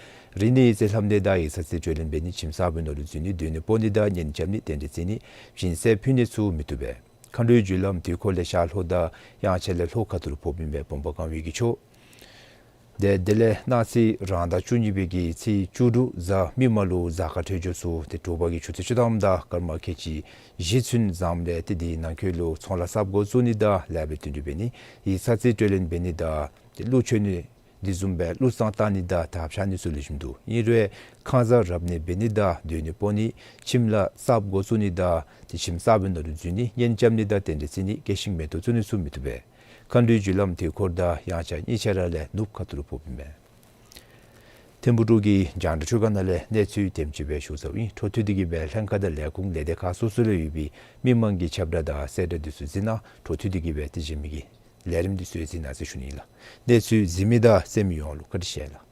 རིག་གནས་ཡིག་རྩིས་ལྷབ་གནས་དང་ཡིག་ཚང་རྩིས་སྤྲོད་ལེན་འབད་ནི་ཁྱིམ་གསར་པའི་ནང་ལུ་འཛུལ་ནི་སྡོད་གནས་སྤོ་ནི་དང་གཉེན་རྐྱབ་ནི་རྟེན་འབྲེལ་བརྩི་ནི་སྦྱིན་སྲེག་ཕུལ་ནི་ཚུ་མི་བཏུབ་པས། མཁའ་འགྲོའི་རྒྱུ་ལམ་དུས་འཁོར་ལས་ཤར་ལྷོ་དང་དབྱངས་འཆར་ལས་ལྷོ་ཁ་ཐུག་ལུ་ཕོགཔ་ཨིན་པས། བུམ་པ་གང་བའི་གི་ཕྱོགས། ཏེ་དེ་ལས་གནངས་ཚེ་རང་ཟླ་བཅུ་གཉིས་པའི་གི་ཚེས་བཅུ་དྲུག་གཟའ་མིག་དམར་ལུ་གཟའ་སྐར་འཕྲོད་སྦྱོར་ཚུ་ཏེ་དྲོ་པ་གི་ཆུ་ཚོད་བཅུ་ཐམ་དང་སྐར་མ་ཁལ་གཅིག་བཞི་ཚུན་བཟངམ་ལས་ཏེ་དེའི་ནང་འཁོད་ལུ་ཚོང་ལཱ་གསརཔ་འགོ་བཙུགས་ནི་དང་ལེགས་པའི་དོན་འགྲུབ་འབད་ནི་ཡིག་ཚང་རྩིས་སྤྲོད་ལེན་འབད་ནི་དང་ཏེ་ཀླུ་མཆོད་ནི་དེ་བཟུམ་སྦེ་ཀླུ་བསངས་གཏང་ནི་དང་དར་འཕྱར་ནི་ཚུ་ལེགས་ཤོམ་འདུག། ཨིན་རུང་ཁང་གསར་རབ་གནས་འབད་ནི་དང་སྡོད་གནས་སྤོ་ནི་ཁྱིམ་ལཱ་གསརཔ་འགོ་བཙུགས་ནི་དང་ཏེ་ཁྱིམ་གསར་པའི་ནང་ལུ་འཛུལ་ནི་གཉེན་རྐྱབ་ནི་དང་རྟེན་འབྲེལ་བརྩི་ནི་སྐྱེད་ཤིང་མེ་ཏོག་བཙུགས་ནི་ཚུ་མི་བཏུབ་པས། མཁའ་འགྲོའི་རྒྱུ་ལམ་དུས་འཁོར་དང་དབྱངས་འཆར་གཉིས་ཆ་ར་ལས་ནུབ་ཁ་ཐུག་ལུ་ཕོགཔ་ཨིན་མས། ཐིམ་ཕུག་འབྲུག་གི་རྒྱང་བསྒྲགས་ཁྲུས་ཁང་ནང་ལས་གནས་ཚུལ་དེམ་ཅིག་སྦེ་ཞུ་ཚརཝ་ཨིན། འཕྲོ་མཐུད་དེ་གིས་སྦེ་ལྷན་ཁག་དང་ལས་ཁུངས་ལས་སྡེ་ཁག་སོ་སོ་ལུ་ཡོད་པའི་མི་མང་གི་ཁྱབ་བསྒྲགས་དང་གསལ་བསྒྲགས་འདི་ཚུ་གཟིགས་གནང་། འཕྲོ་མཐུད་དེ་གིས་སྦེ་དེ་བཞིན་མི་གི་ལས་རིམ་འདི་ཚུ་གཟིགས་གནང་ཟེར་ཞུ་ནི་ལགས། གནས་ཚུལ་གཟིགས་མི་དང་གསན་མི་ཡོངས་ལུ་བཀའ་དྲིན་ཆེ་ལགས།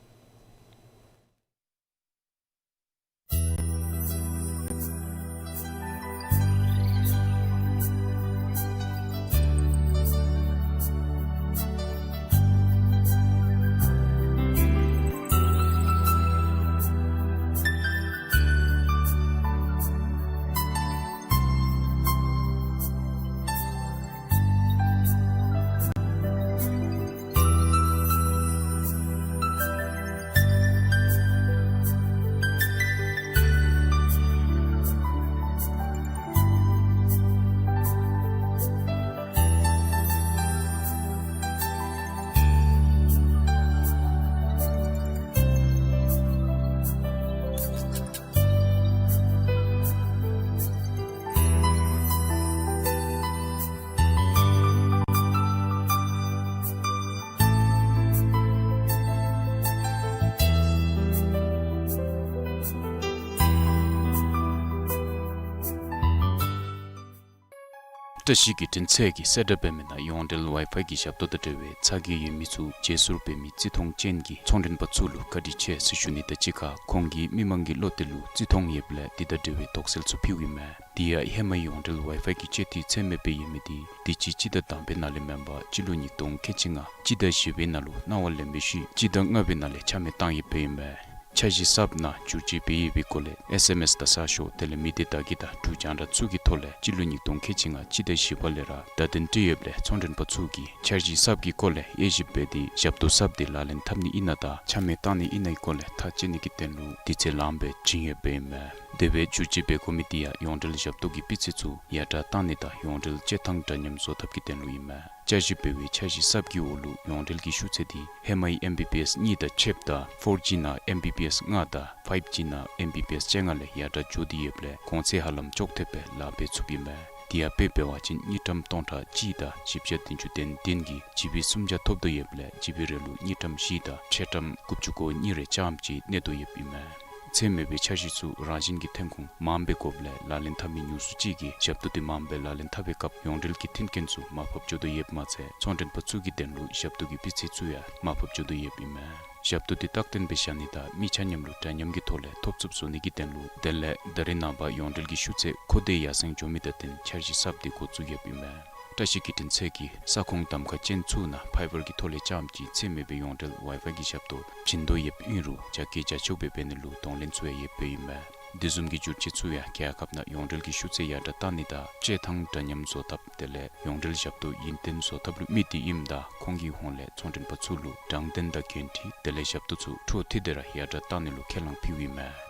བཀྲ་ཤིས་བརྒྱུད་འཕྲིན་ཚད་ཀྱིས་གསལ་བསྒྲགས་འབད་མི་ནང་ཡོངས་འབྲེལ་ཝའི་ཕའི་གི་ཞབས་ཏོག་དང་འབྲེལ་བའི་ཚ་གྱང་ཡོད་མི་ཚུ་བརྗེ་སོར་འབད་མི་རྩིས་མཐོང་ཅན་གྱི་ཚོང་མགྲོན་པ་ཚུ་ལུ་བཀའ་དྲིན་ཆེ་ཟེར་ཞུ་ནི་དང་གཅིག་ཁར་ཁོང་གིས་མི་མང་གི་བློ་གཏད་ལུ་རྩིས་མཐོང་ཡོདཔ་ལས་དེ་དང་འབྲེལ་བའི་དོགས་སེལ་ཚུ་ཕུལཝ་ཨིན་མས། དེ་ཡང་ཧེ་མའི་ཡོངས་འབྲེལ་ཝའི་ཕའི་གི་སྤྱོད་འཐུས་ཚད་མེད་སྦེ་ཡོད་མི་དེ་དུས་ཅི་སྤྱི་ཟླ་དང་པའི་ནང་ལས་མེན་པར་སྤྱི་ལོ་ཉིས་སྟོང་ཁལ་གཅིག་ལྔ་སྤྱི་ཟླ་བཞི་པའི་ནང་ལུ་གནང་བ་ལེན་པའི་ཤུལ་སྤྱི་ཟླ་ལྔ་པའི་ནང་ལས་ཆ་མེད་བཏང་ཡོདཔ་ཨིན་མས། འཆར་གཞི་གསརཔ་ནང་བསྒྱུར་བཅོས་འབད་ཡོད་པའི་སྐོར་ལས་ཨེསི་ཨེམ་ཨེསི་དང་གསར་ཤོག་དེ་ལས་མི་སྡེ་བརྡ་བརྒྱུད་དང་འབྲུག་རྒྱང་བསྒྲགས་ཚུ་གི་ཐོག་ལས་སྤྱི་ལོ་ཉིས་སྟོང་ཁལ་གཅིག་ལྔ་སྤྱི་ཟླ་བཞི་པ་ལས་ར་བརྡ་དོན་སྤྲོད་ཡོདཔ་ལས་ཚོང་མགྲོན་པ་ཚུ་གིས་འཆར་གཞི་གསརཔ་གི་སྐོར་ལས་དབྱེ་ཞིབ་འབད་དེ་ཞབས་ཏོག་གསརཔ་དེ་ལག་ལེན་འཐབ་ནི་ཨིན་ན་དང་ཆ་མེད་བཏང་ནི་ཨིན་ནའི་སྐོར་ལས་ཐག་བཅད་ནི་གི་དོན་ལུ་དུས་ཚོད་ལངམ་སྦེ་བྱིན་ཡོདཔ་ཨིན་མས། དེ་སྦེ་བསྒྱུར་བཅོས་འབད་དགོ་མི་དེ་ཡང་ཡོངས་འབྲེལ་ཞབས་ཏོག་གི་སྤུས་ཚད་ཚུ་ཡར་དྲག་བཏང་ནི་དང་ཡོངས་འབྲེལ་སྤྱོད་ཐངས་འདྲ་མཉམ་བཟོ་ཐབས་ཀྱི་དོན་ལུ་ཨིན་མས། བསྐྱར་ཞིབ་འབད་བའི་འཆར་གཞི་གསརཔ་གི་འོག་ལུ་ཡོངས་འབྲེལ་གྱི་ཤུགས་ཚད་དེ་ཧེ་མའི་ཨེམ་བི་བི་ཨེསི་གཉིས་དང་ཕྱདཔ་ད་ཕོར་ཇི་ནང་ཨེམ་བི་བི་ཨེསི་ལྔ་དང་ཕའིབ་ཇི་ནང་ཨེམ་བི་བི་ཨེསི་བཅོ་ལྔ་ལས་ཡར་དྲག་འགྱོ་སྟེ་ཡོདཔ་ལས་གོང་ཚད་ཧ་ལམ་ཅོག་འཐདཔ་སྦེ་ལཱ་འབད་ཚུགསཔ་ཨིན་མས། དེ་ཡང་དཔེ་འབད་བ་ཅིན་དངུལ་ཀྲམ་སྟོང་ཕྲག་གཅིག་དང་བཞི་བརྒྱ་བདུན་ཅུ་དོན་བདུན་གྱིས་ཇི་བི་སུམ་བརྒྱ་ཐོབ་དོ་ཡོདཔ་ལས་ཇི་བི་རེ་ལུ་དངུལ་ཀྲམ་བཞི་དང་ཕྲད་ཀྲམ་དགུ་བཅུ་གོ་གཉིས་རེ་ཙམ་ཅིག་གནས་དོ་ཡོདཔ་ཨིན་མས། ཚད་མེད་པའི་འཆར་གཞི་ཚུ་རང་བཞིན་གྱི་ཐོན་ཁུངས་མངམ་སྦེ་དགོཔ་ལས་ལག་ལེན་འཐབ་མི་ཉུང་སུ་ཅིག་གིས་ཞབས་ཏོག་དེ་མངམ་སྦེ་ལག་ལེན་འཐབ་པའི་སྐབས་ཡོངས་འབྲེལ་གྱི་མཐུན་རྐྱེན་ཚུ་མར་ཕབ་འགྱོ་དོ་ཡོདཔ་མ་ཚད་ཚོང་མགྲོན་པ་ཚུ་གི་དོན་ལུ་ཞབས་ཏོག་གི་སྤུས་ཚད་ཚུ་ཡང་མར་ཕབ་འགྱོ་དོ་ཡོདཔ་ཨིན་མས། ཞབས་ཏོག་དེ་རྟག་བརྟན་སྦེ་བཞག་ནི་དང་མི་ཆ་མཉམ་ལུ་འདྲ་མཉམ་གྱི་ཐོག་ལས་ཐོབ་ཚུགསཔ་བཟོ་ནི་གི་དོན་ལུ་དེ་ལས་ད་རེས་ནངས་པ་ཡོངས་འབྲེལ་གྱི་ཤུགས་ཚད་མཁོ་འདོད་ཡར་སེང་འགྱོ་མི་དང་བསྟུན་འཆར་གཞི་གསརཔ་དེ་འགོ་བཙུགས་ཡོདཔ་ཨིན་མས། བཀྲ་ཤིས་བརྒྱུད་འཕྲིན་ཚད་ཀྱིས་ས་ཁོངས་གདམ་ཁ་ཅན་ཚུ་ནང་ཕའི་བར་གྱི་ཐོག་ལས་རྐྱངམ་ཅིག་ཚད་མེད་པའི་ཡོངས་འབྲེལ་ཝའི་ཕའི་གི་ཞབས་ཏོག་བྱིན་དོ་ཡོདཔ་ཨིན་རུང་རྒྱ་སྐྱེད་རྒྱ་ཆོག་སྦེ་འབད་ནི་ལུ་གདོང་ལེན་ཚུ་ཡང་ཡོདཔ་ཨིན་མས། དེ་བཟུམ་གྱི་བསྒྱུར་བཅོས་ཚུ་ཡང་རྒྱལ་ཁབ་ནང་ཡོངས་འབྲེལ་གྱི་ཤུགས་ཚད་ཡར་དྲག་བཏང་ནི་དང་སྤྱོད་ཐངས་འདྲ་མཉམ་བཟོ་ཐབས་དེ་ལས་ཡོངས་འབྲེལ་ཞབས་ཏོག་ཡུན་བརྟན་བཟོ་ཐབས་ལུ་དམིགས་ཏེ་ཨིནམ་ད་ཁོང་གི་ཧོངས་ལས་ཚོང་མགྲོན་པ་ཚུ་ལུ་དྲང་བདེན་དང་འགན་འཁྲི་དེ་ལས་ཞབས་ཏོག་ཚུ་འཕྲོ་མཐུད་དེ་ར་ཡར་དྲག་བཏང་ནི་ལུ་ཁས་བླངས་ཕུལཝ་ཨིན་མས།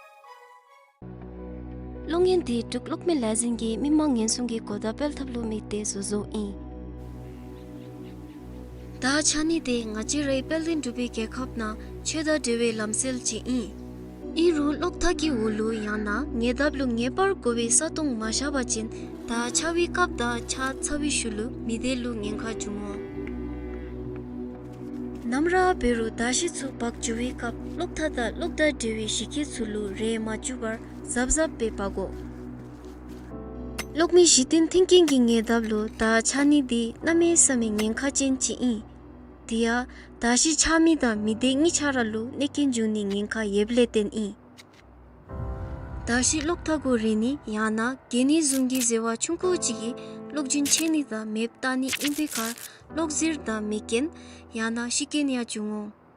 གློག་བརྙན་དེ་འབྲུག་གློག་མེ་ལས་འཛིན་གྱིས་མི་མང་ཉེན་སྲུང་གི་གོ་བརྡ་སྤེལ་ཐབས་ལུ་དམིགས་ཏེ་བཟོ་བཟོཝ་ཨིན། དར་ཆགས་ནི་དེ་ང་བཅས་རའི་དཔལ་ལྡན་འབྲུག་པའི་རྒྱལ་ཁབ་ནང་ཆོས་དང་འབྲེལ་བའི་ལམ་སྲོལ་ཅིག་ཨིན། ཨིན་རུང་གློག་ཐག་གི་འོག་ལུ་ཡང་ན་ཉེ་འདབས་ལུ་ངེས་པར་དགོ་པའི་ས་སྟོང་མ་བཞག་པ་ཅིན་དར་ཆགས་པའི་སྐབས་དང་ཆགས་ཚར་བའི་ཤུལ་ལུ་མི་སྡེ་ལུ་ཉེན་ཁ་འབྱུང་འོང་། ནམ་ར་འབད་རུང་དར་ཤིང་ཚུ་འབག་འགྱོ་བའི་སྐབས་གློག་ཐག་དང་གློག་དང་འབྲེལ་བའི་གཞི་སྐྱེས་ཚུ་ལུ་རེག་མ་བཅུག་པར་གཟབ་གཟབ་སྦེ་འབག་དགོ། གློག་མེ་གཞི་རྟེན་མཐུན་རྐྱེན་གྱི་ཉེ་འདབས་ལུ་དར་ཆགས་ནི་དེ་གནམ་མེད་ས་མེད་ཉེན་ཁ་ཅན་ཅིག་ཨིན། དེ་ཡང་དར་ཤིང་ཆགས་མི་དང་མི་སྡེ་གཉིས་ཆ་ར་ལུ་གནོད་རྐྱེན་འབྱུང་ནིའི་ཉེན་ཁ་ཡོདཔ་ལས་བརྟེན་ཨིན། དར་ཤིང་གློག་ཐག་གུ་རེག་ནི་ཡང་ན་གྱེས་ནི་བཟུམ་གྱི་ཟེར་བ་ཆུང་ཀུ་ཅིག་གིས་གློག་རྒྱུན་ཆད་ནི་དང་མེདཔ་བཏང་ནི་ཨིན་པའི་ཁར་གློག་ཟེར་དང་མེ་རྐྱེན་ཡང་ན་ཤི་རྐྱེན་ཡང་འབྱུང་འོང་།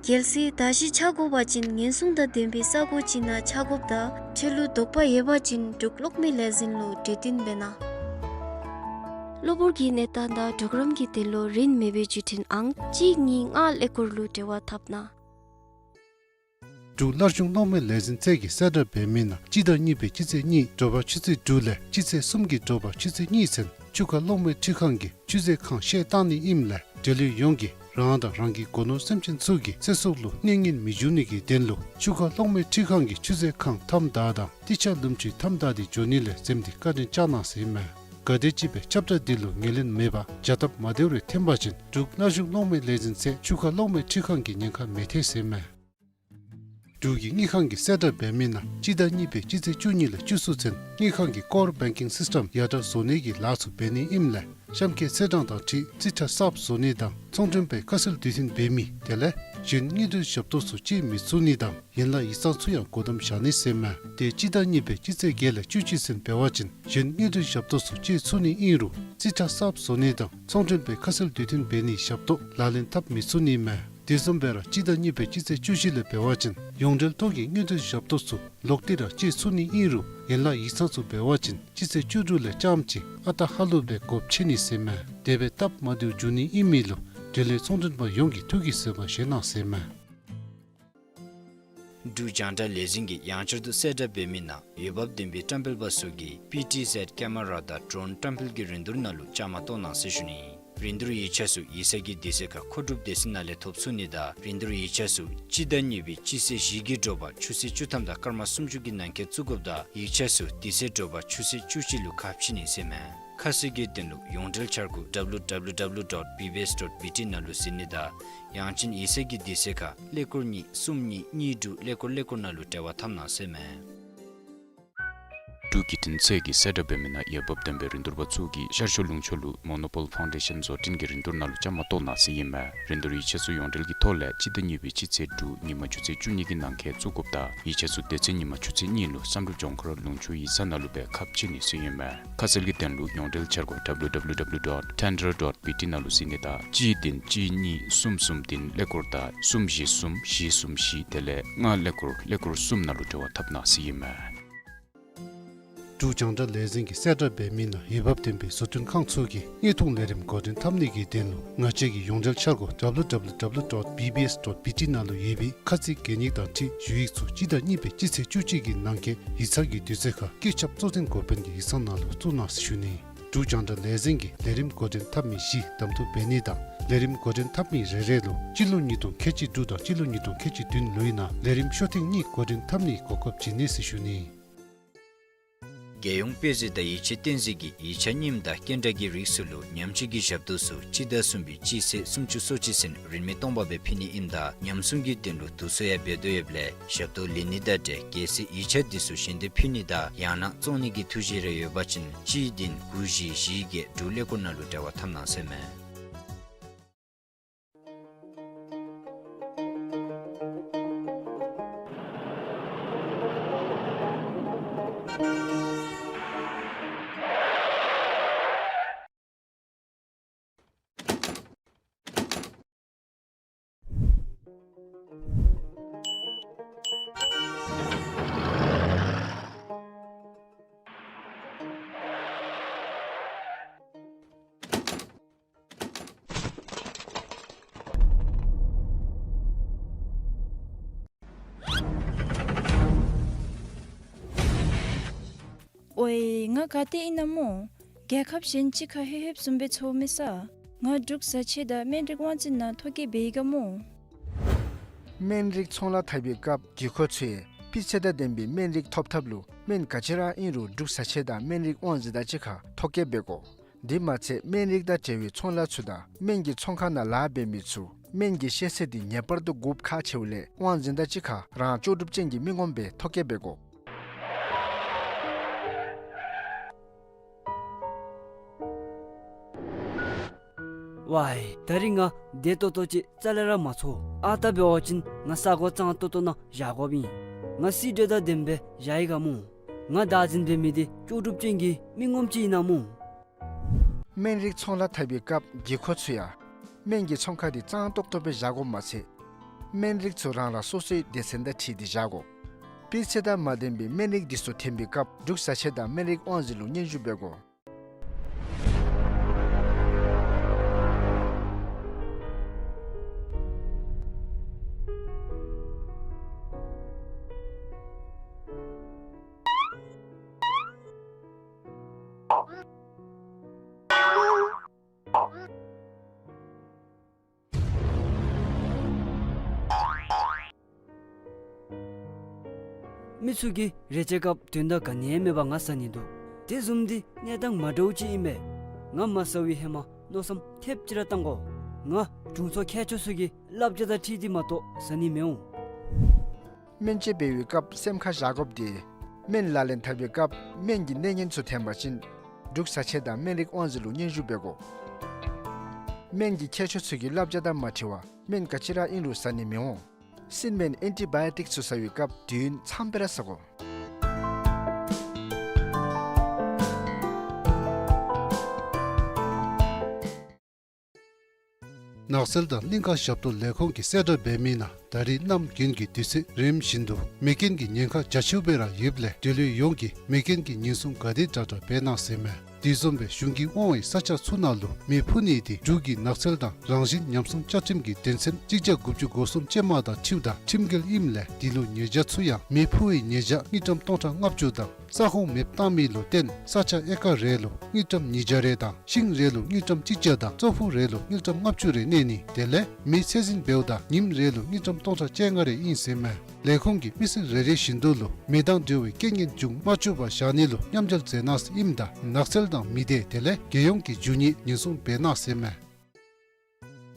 གལ་སྲིད་དར་ཤིང་ཆག་དགོ་པ་ཅིན་ཉེན་སྲུང་དང་ལྡན་པའི་ས་གོ་ཅིག་ནང་ཆག་དགོཔ་དང་འཕྲལ་ལུ་དོགས་པ་ཡོད་པ་ཅིན་འབྲུག་གློག་མེ་ལས་འཛིན་ལུ་གྲོས་བསྟུན་འབད་གནང་། གློ་བུར་གྱི་གནས་སྟངས་དང་གྲོགས་རམ་གྱི་དོན་ལུ་རིན་མེད་པའི་བརྒྱུད་འཕྲིན་ཨང་གཅིག་གཉིས་ལྔ་ཀླད་ཀོར་ལུ་འབྲེལ་བ་འཐབ་གནང་། འབྲུག་སླར་གསོ་གློག་མེ་ལས་འཛིན་ཚད་ཀྱིས་གསལ་བསྒྲགས་འབད་མི་ནང་སྤྱི་ཟླ་གཉིས་པའི་སྤྱི་ཚེས་གཉིས་དྲོ་པ་ཆུ་ཚོད་དྲུག་ལས་སྤྱི་ཚེས་གསུམ་གྱི་དྲོ་པ་ཆུ་ཚོད་གཉིས་ཚུན་ཆུ་ཁ་གློག་མེ་འཕྲུལ་ཁང་གི་ཆུ་མཛོད་ཁང་བཤལ་བཏང་ནི་ཨིནམ་ལས་འབྲེལ་ཡོད་ཡོངས་ཀྱིས་རང་དང་རང་གི་སྒོ་ནོར་སེམས་ཅན་ཚུ་གི་ཚེ་སྲོག་ལུ་གནོད་ཉེན་མི་འབྱུང་ནི་གི་དོན་ལུ་ཆུ་ཁ་གློག་མེ་འཕྲུལ་ཁང་གི་ཆུ་མཛོད་ཁང་མཐའམ་བདའ་དང་ཏི་ཆ་ལུམ་ཆུའི་མཐའམ་བདའ་སྟེ་འགྱོ་ནི་ལས་འཛེམ་སྟེ་བཀའ་དྲིན་བསྐྱང་གནང་ཟེར་ཨིན་མས། གལ་ཏེ་ཅིག་སྦེ་ཁྱབ་བསྒྲགས་འདི་ལུ་ངོས་ལེན་མེད་པར་བྱ་སྟབས་མ་བདེཝ་རེ་ཐོན་པ་ཅིན་འབྲུག་སླར་གསོ་གློག་མེ་ལས་འཛིན་ཚད་ཆུ་ཁ་གློག་མེ་འཕྲུལ་ཁང་གི་ཉེན་ཁ་མི་ཐེག་ཟེར་ཨིན་མས། འབྲུག་གི་དངུལ་ཁང་གིས་གསལ་བསྒྲགས་འབད་མི་ནང་སྤྱི་ཟླ་གཉིས་པའི་སྤྱི་ཚེས་བཅུ་གཉིས་ལས་བཅུ་གསུམ་ཚུན་དངུལ་ཁང་གི་ཀོར་བེང་ཀིང་སིསི་ཊམ་ཡར་དྲག་བཟོ་ནི་གི་ལཱ་ཚུ་འབད་ནི་ཨིནམ་ལས་གཤམ་འཁོད་ཚེས་གྲངས་དང་འཁྲིལ་རྩིས་ཁྲ་གསརཔ་བཟོ་ནི་དང་ཚོང་མགྲོན་པའི་ཁ་གསལ་དུས་མཐུན་འབད་མི་དེ་ལས་གཞན་དངུལ་འབྲེལ་ཞབས་ཏོག་ཚུ་སྤྱོད་མི་ཚུགས་ནི་དང་ཡན་ལག་ཡིག་ཚང་ཚུ་ཡང་སྒོ་བསྡམ་བཞག་ནི་ཟེར་ཨིན་མས། དེ་སྤྱི་ཟླ་གཉིས་པའི་སྤྱི་ཚེས་བརྒྱད་ལས་བཅུ་གཅིག་ཚུན་འབད་བ་ཅིན་གཞན་དངུལ་འབྲེལ་ཞབས་ཏོག་ཚུ་སྤྱོད་ཚུགས་ནི་ཨིན་རུང་རྩིས་ཁྲ་གསརཔ་བཟོ་ནི་དང་ཚོང་མགྲོན་པའི་ཁ་གསལ་དུས་མཐུན་འབད་ནིའི་ཞབས་ཏོག་ལག་ལེན་འཐབ་མི་ཚུགས་ནི་ཨིན་མས། དེ་བཟུམ་སྦེ་ར་སྤྱི་ཟླ་གཉིས་པའི་སྤྱི་ཚེས་བཅུ་བཞི་ལས་འབད་བ་ཅིན་ཡོངས་འབྲེལ་ཐོག་གི་དངུལ་འབྲེལ་ཞབས་ཏོག་ཚུ་ལོག་སྟེ་ར་སྤྱོད་ཚུགས་ནི་ཨིན་རུང་ཡན་ལག་ཡིག་ཚང་ཚུ་འབད་བ་ཅིན་སྤྱི་ཚེས་བཅུ་དྲུག་ལས་རྐྱངམ་ཅིག་ཨ་རྟག་ཧ་ལུགས་སྦེ་སྒོ་ཕྱེ་ནི་ཟེར་ཨིན་མས། དེ་སྦེ་སྟབས་མ་བདེཝ་འབྱུང་ནི་ཨིན་མི་ལུ་འབྲེལ་ཡོད་ཚོང་མགྲོན་པ་ཡོངས་ཀྱིས་ཐུགས་ཀྱིས་བཟོད་པ་བཞེས་གནང་ཟེར་ཨིན་མས། འབྲུག་རྒྱང་བསྒྲགས་ལས་འཛིན་གྱིས་ཡང་བསྐྱར་དུ་གསལ་བསྒྲགས་འབད་མི་ནང་འོས་འབབ་ལྡན་པའི་བཀྲམ་སྤེལ་པ་ཚུ་གིས་པི་ཊི་ཟེཌ་ཀེ་མ་ར་དང་ཌྲོན་བཀྲམ་སྤེལ་གྱི་རིན་བསྡུར་ནང་ལུ་བཅའ་མར་གཏོགས་གནང་ཟེར་ཞུ་ནི། རིན་བསྡུར་ཡིག་ཆ་ཚུ་ཡིག་ཚང་གི་དུས་ཚོད་ཁར་མཁོ་སྒྲུབ་སྡེ་ཚན་ནང་ལས་ཐོབ་ཚུགས་ནི་དང་རིན་བསྡུར་ཡིག་ཆ་ཚུ་སྤྱི་ཟླ་གཉིས་པའི་སྤྱི་ཚེས་བཞི་གི་དྲོ་པ་ཆུ་ཚོད་བཅུ་ཐམ་དང་སྐར་མ་སུམ་ཅུ་གི་ནང་འཁོད་བཙུགས་དགོཔ་དང་ཡིག་ཆ་ཚུ་དེ་ཚེ་དྲོ་པ་ཆུ་ཚོད་བཅུ་གཅིག་ལུ་ཁ་ཕྱེ་ནི་ཟེར་ཨིན་མས། ཁ་གསལ་གྱི་དོན་ལུ་ཡོངས་འབྲེལ་འཆར་སྒོ་ཌབ་ལུ་ཌབ་ལུ་ཌབ་ལུ་ཌོཊ་བི་བི་ཨེསི་ཌོཊ་བི་ཊི་ནང་ལུ་གཟིགས་ནི་དང་ཡང་ཅིན་ཡིག་ཚང་གི་དུས་ཚོད་ཁར་ཀླད་ཀོར་གཉིས་གསུམ་གཉིས་གཉིས་དྲུག་ཀླད་ཀོར་ཀླད་ཀོར་ནང་ལུ་འབྲེལ་བ་འཐབ་གནང་ཟེར་ཨིན་མས། འབྲུག་བརྒྱུད་འཕྲིན་ཚད་ཀྱིས་གསལ་བསྒྲགས་འབད་མི་ནང་འོས་འབབ་ལྡན་པའི་རིན་བསྡུར་པ་ཚུ་གིས་ཤར་ཕྱོགས་ལུང་ཕྱོགས་ལུ་མོ་ནོ་པོལ་ཕའུན་ཌེ་ཤཱན་བཟོ་སྐྲུན་གྱི་རིན་བསྡུར་ནང་ལུ་བཅའ་མར་གཏོགས་གནང་ཟེར་ཨིན་མས། རིན་བསྡུར་ཡིག་ཆ་ཚུ་ཡོངས་འབྲེལ་གྱི་ཐོག་ལས་སྤྱི་ཟླ་གཉིས་པའི་སྤྱི་ཚེས་དྲུག་ཉིན་མ་ཆུ་ཚོད་བཅུ་གཉིས་ཀྱི་ནང་འཁོད་བཙུགས་དགོཔ་དང་ཡིག་ཆ་ཚུ་དེ་ཚེ་ཉིན་མ་ཆུ་ཚོད་གཉིས་ལུ་བསམ་གྲུབ་ལྗོངས་མཁར་ལུང་ཕྱོགས་ཡིག་ཚང་ནང་ལུ་སྦེ་ཁ་ཕྱེ་ནི་ཟེར་ཨིན་མས། ཁ་གསལ་གྱི་དོན་ལུ་ཡོངས་འབྲེལ་འཆར་སྒོ་ཌབ་ལུ་ཌབ་ལུ་ཌབ་ལུ་ཌོཊ་ཊེན་ཌར་ཌོཊ་བི་ཊི་ནང་ལུ་གཟིགས་ནི་དང་གཅིག་བདུན་གཅིག་གཉིས་གསུམ་གསུམ་བདུན་ཀླད་ཀོར་དང་གསུམ་བཞི་གསུམ་བཞི་གསུམ་བཞི་དེ་ལས་ལྔ་ཀླད་ཀོར་ཀླད་ཀོར་གསུམ་ནང་ལུ་འབྲེལ་བ་འཐབ་གནང་ཟེར་ཨིན་མས། འབྲུག་རྒྱང་བསྒྲགས་ལས་འཛིན་གྱིས་གསལ་བསྒྲགས་འབད་མི་ནང་འོས་འབབ་ལྡན་པའི་བཟོ་སྐྲུན་ཁང་ཚུ་གིས་དངོས་མཐོང་ལས་རིམ་འགོ་འདྲེན་འཐབ་ནི་གི་དོན་ལུ་ང་བཅས་ཀྱི་ཡོངས་འབྲེལ་འཆར་སྒོ་ཌབ་ལུ་ཌབ་ལུ་ཌབ་ལུ་ཌོཊ་བི་བི་ཨེསི་ཌོཊ་བི་ཊི་ནང་ལུ་ཡོད་པའི་ཁ་ཚིག་གན་ཡིག་དང་འཁྲིལ་ཞུ་ཡིག་ཚུ་སྤྱི་ཟླ་གཉིས་པའི་སྤྱི་ཚེས་བཅུ་གཅིག་གི་ནང་འཁོད་ཡིག་ཚང་གི་དུས་ཚོད་ཁར་བཀོད་ཁྱབ་གཙོ་འཛིན་འགོ་དཔོན་གྱི་ཡིག་ཚང་ནང་ལུ་བཙུགས་གནང་ཟེར་ཞུ་ནི། འབྲུག་རྒྱང་བསྒྲགས་ལས་འཛིན་གྱིས་ལས་རིམ་འགོ་འདྲེན་འཐབ་མི་བཞི་གདམ་འཐུ་འབད་ནི་དང་ལས་རིམ་འགོ་འདྲེན་འཐབ་མི་རེ་རེ་ལུ་སྤྱི་ལོ་ཉིས་སྟོང་ཁལ་གཅིག་དྲུག་དང་སྤྱི་ལོ་ཉིས་སྟོང་ཁལ་གཅིག་བདུན་ལོའི་ནང་ལས་རིམ་ཤོག་ཐེངས་གཉིས་འགོ་འདྲེན་འཐབ་ནིའི་གོ་སྐབས་བྱིན་ནི་ཟེར་ཞུ་ནི། རྒྱལ་ཡོངས་དཔེ་མཛོད་དང་ཡིག་ཆ་གཏན་སྲིད་ཀྱི་ཡིག་ཆ་རྙིངམ་དང་སྐྱེལ་འདྲ་གི་རིགས་ཚུ་ལུ་ཉམས་བཅོས་ཀྱི་ཞབས་ཏོག་ཚུ་སྤྱི་ཟླ་གསུམ་པའི་སྤྱི་ཚེས་སུམ་ཅུ་སོ་གཅིག་ཚུན་རིན་མེད་སྟོང་པ་སྦེ་ཕུལ་ནི་ཨིནམ་ད་ཉམས་སྲུང་གི་དོན་ལུ་དུག་སོ་ཡང་འབད་དོ་ཡོདཔ་ལས་ཞབས་ཏོག་ལེན་ནི་དང་འབྲེལ་གལ་སྲིད་ཡིག་ཆ་དེ་ཚུ་གཞན་དེ་ཕུལ་ནི་དང་ཡང་ན་བཙོང་ནི་གི་ཐུགས་བཞེད་རེ་ཡོད་པ་ཅིན་གཅིག་བདུན་དགུ་བཞི་བཞི་བརྒྱད་དྲུག་ཀླད་ཀོར་ནང་ལུ་འབྲེལ་བ་འཐབ་གནང་ཟེར་ཨིན་མས། ཨོའི་ང་ག་ཏེ་ཨིན་ན་སྨོ། རྒྱལ་ཁབ་གཞན་ཅིག་ཁར་ལྷོད་ལྷོདཔ་བཟུམ་སྦེ་ཚོར་མས་ས། ང་འབྲུག་བཟའ་ཆས་དང་སྨན་རིགས་དབང་འཛིན་ནང་ཐོ་བཀོད་འབད་ཡི་ག་སྨོ། སྨན་རིགས་ཚོང་ལཱ་འཐབ་པའི་སྐབས་གི་ཁོ་ཚུ་ཡང་སྤུས་ཚད་དང་ལྡན་པའི་སྨན་རིགས་ཐོབ་ཐབས་ལུ་སྨན་ག་ཅི་ར་ཨིན་རུང་འབྲུག་བཟའ་ཆས་དང་སྨན་རིགས་དབང་འཛིན་དང་གཅིག་ཁར་ཐོ་བཀོད་འབད་དགོ། དེ་མ་ཚད་སྨན་རིགས་དང་འབྲེལ་བའི་ཚོང་ལཱ་ཚུ་དང་སྨན་གྱི་ཚོང་ཁང་ནང་ལཱ་འབད་མི་ཚུ་སྨན་གྱི་ཤེས་ཚད་འདི་ངེས་པར་དུ་དགོཔ་ཁག་ཆེཝ་ལས་དབང་འཛིན་དང་གཅིག་ཁར་རང་ལྕོགས་གྲུབ་ཅན་གྱི་མི་ངོམ་སྦེ་ཐོ་བཀོད་འབད་དགོ། ཝའི་ད་རིས་ང་བདེ་ཏོག་ཏོ་ཅིག་རྩ་ལས་ར་མ་ཚོར། ཨ་རྟག་འབད་བ་ཅིན་ང་ས་གོ་གཙང་ཏོག་ཏོ་ནང་བཞག་དགོཔ་ཨིན། ང་སི་ཌེ་དང་ལྡནམ་སྦེ་བཞག་ཡི་ག་སྨོ། ང་བདག་འཛིན་འབད་མི་འདི་ལྕོགས་གྲུབ་ཅན་གྱི་མི་ངོམ་ཅིག་ཨིན་ན་སྨོ། སྨན་རིགས་ཚོང་ལཱ་འཐབ་པའི་སྐབས་གི་ཁོ་ཚུ་ཡང་སྨན་གྱི་ཚོང་ཁང་འདི་གཙང་ཏོག་ཏོ་སྦེ་བཞག་དགོཔ་མ་ཚད་སྨན་རིགས་ཚུ་རང་རང་སོ་སོའི་སྡེ་ཚན་དང་འཁྲིལ་ཏེ་བཞག་དགོ། སྤུས་ཚད་དང་མ་ལྡན་པའི་སྨན་རིགས་འདི་ཚུ་འཐེན་པའི་སྐབས་འབྲུག་བཟའ་ཆས་དང་སྨན་རིགས་དབང་འཛིན་ལུ་སྙན་ཞུ་འབད་དགོ། མི་ཚུ་གིས་རེ་ཆེ་སྐབས་དོན་དག་ག་ནི་ཡང་མེད་པར་ང་ཟ་ནི་འདུག། དེ་བཟུམ་འདི་གནས་སྟངས་མ་འདྲཝ་ཅིག་ཨིན་པས། ང་མ་ཟ་བའི་ཧེ་མ་མནོ་བསམ་ཐེབས་ཅིག་ར་བཏང་དགོ། ང་དྲུང་འཚོ་མཁས་མཆོག་ཚུ་གི་བསླབ་བྱ་དང་འཁྲིལ་ཏེ་མ་གཏོགས་ཟ་ནི་མི་འོང་། སྨན་བཅོས་འབད་བའི་སྐབས་སེམས་ཁར་བཞག་དགོཔ་འདི་སྨན་ལག་ལེན་འཐབ་པའི་སྐབས་སྨན་གྱི་གནས་ངན་ཚུ་འཐེན་པ་ཅིན་འབྲུག་བཟའ་ཆས་དང་སྨན་རིགས་དབང་འཛིན་ལུ་སྙན་ཞུ་འབད་དགོ། སྨན་གྱི་མཁས་མཆོག་ཚུ་གི་བསླབ་བྱ་དང་མ་འཁྲིལ་བར་སྨན་ག་ཅི་ར་ཨིན་རུང་ཟ་ནི་མི་འོང་། སྲིན་སྨན་ཨེན་ཊི་བཱ་ཡོ་ཊིཀ་ཚུ་ཟ་བའི་སྐབས་དུས་ཡུན་ཙམ་སྦེ་ར་ཟ་དགོ། ནགས་ཚལ་དང་གླིང་ཁ་ཞབས་ཏོག་ལས་ཁུངས་ཀྱིས་གསལ་བསྒྲགས་འབད་མི་ནང་ད་རིས་གནམ་དགུན་གྱི་དུས་ཚོད་རིམ་བཞིན་དུ་མེ་རྐྱེན་གྱི་ཉེན་ཁ་རྒྱ་ཆེཝ་སྦེ་ར་ཡོདཔ་ལས་འབྲེལ་ཡོད་ཡོངས་ཀྱིས་མེ་རྐྱེན་གྱི་ཉེན་སྲུང་ག་དེ་དྲག་དྲག་འབད་གནང་ཟེར་མས། དེ་བཟུམ་སྦེ་གཞུང་གིས་དབང་བའི་ས་ཆ་ཚུ་ནང་ལུ་མེ་ཕུ་ནི་དེ་འབྲུག་གི་ནགས་ཚལ་དང་རང་བཞིན་ཉམས་སྲུང་བཅའ་ཁྲིམས་ཀྱི་དོན་ཚན་གཅིག་བརྒྱ་དགུ་བཅུ་གོ་གསུམ་ཅན་མ་དང་འཁྲིལཝ་ད་ཁྲིམས་འགལ་ཨིནམ་ལས་དེ་ལུ་ཉེས་བྱ་ཚུ་ཡང་མེ་ཕུ་བའི་ཉེས་བྱ་དངུལ་ཀྲམ་སྟོང་ཕྲག་ལྔ་བཅུ་དང་ས་ཁོངས་མེདཔ་བཏང་མི་ལུ་བརྟེན་ས་ཆ་ཨེ་ཀར་རེ་ལུ་དངུལ་ཀྲམ་ཉིས་བརྒྱ་རེ་དང་ཤིང་རེ་ལུ་དངུལ་ཀྲམ་གཅིག་བརྒྱ་དང་ཙོག་ཕུག་རེ་ལུ་དངུལ་ཀྲམ་ལྔ་བཅུ་རེ་གནས་ནི་དེ་ལས་མེ་ཚད་འཛིན་འབདཝ་ད་ཉིནམ་རེ་ལུ་དངུལ་ཀྲམ་སྟོང་ཕྲག་བཅོ་ལྔ་རེ་ཨིན་ཟེར་མས། ལས་ཁུངས་ཀྱིས་མི་སེར་རེ་རེ་བཞིན་དུ་ལུ་མེ་དང་འབྲེལ་བའི་རྐྱེན་ངན་འབྱུང་མ་བཅུག་པར་བཞག་ནི་ལུ་མཉམ་འབྲེལ་མཛད་གནང་ཟེར་ཨིནམ་ད་ནགས་ཚལ་དང་མི་སྡེ་དེ་ལས་རྒྱལ་ཡོངས་ཀྱི་རྒྱུ་དངོས་ཉེན་སྲུང་འབད་གནང་ཟེར་མས།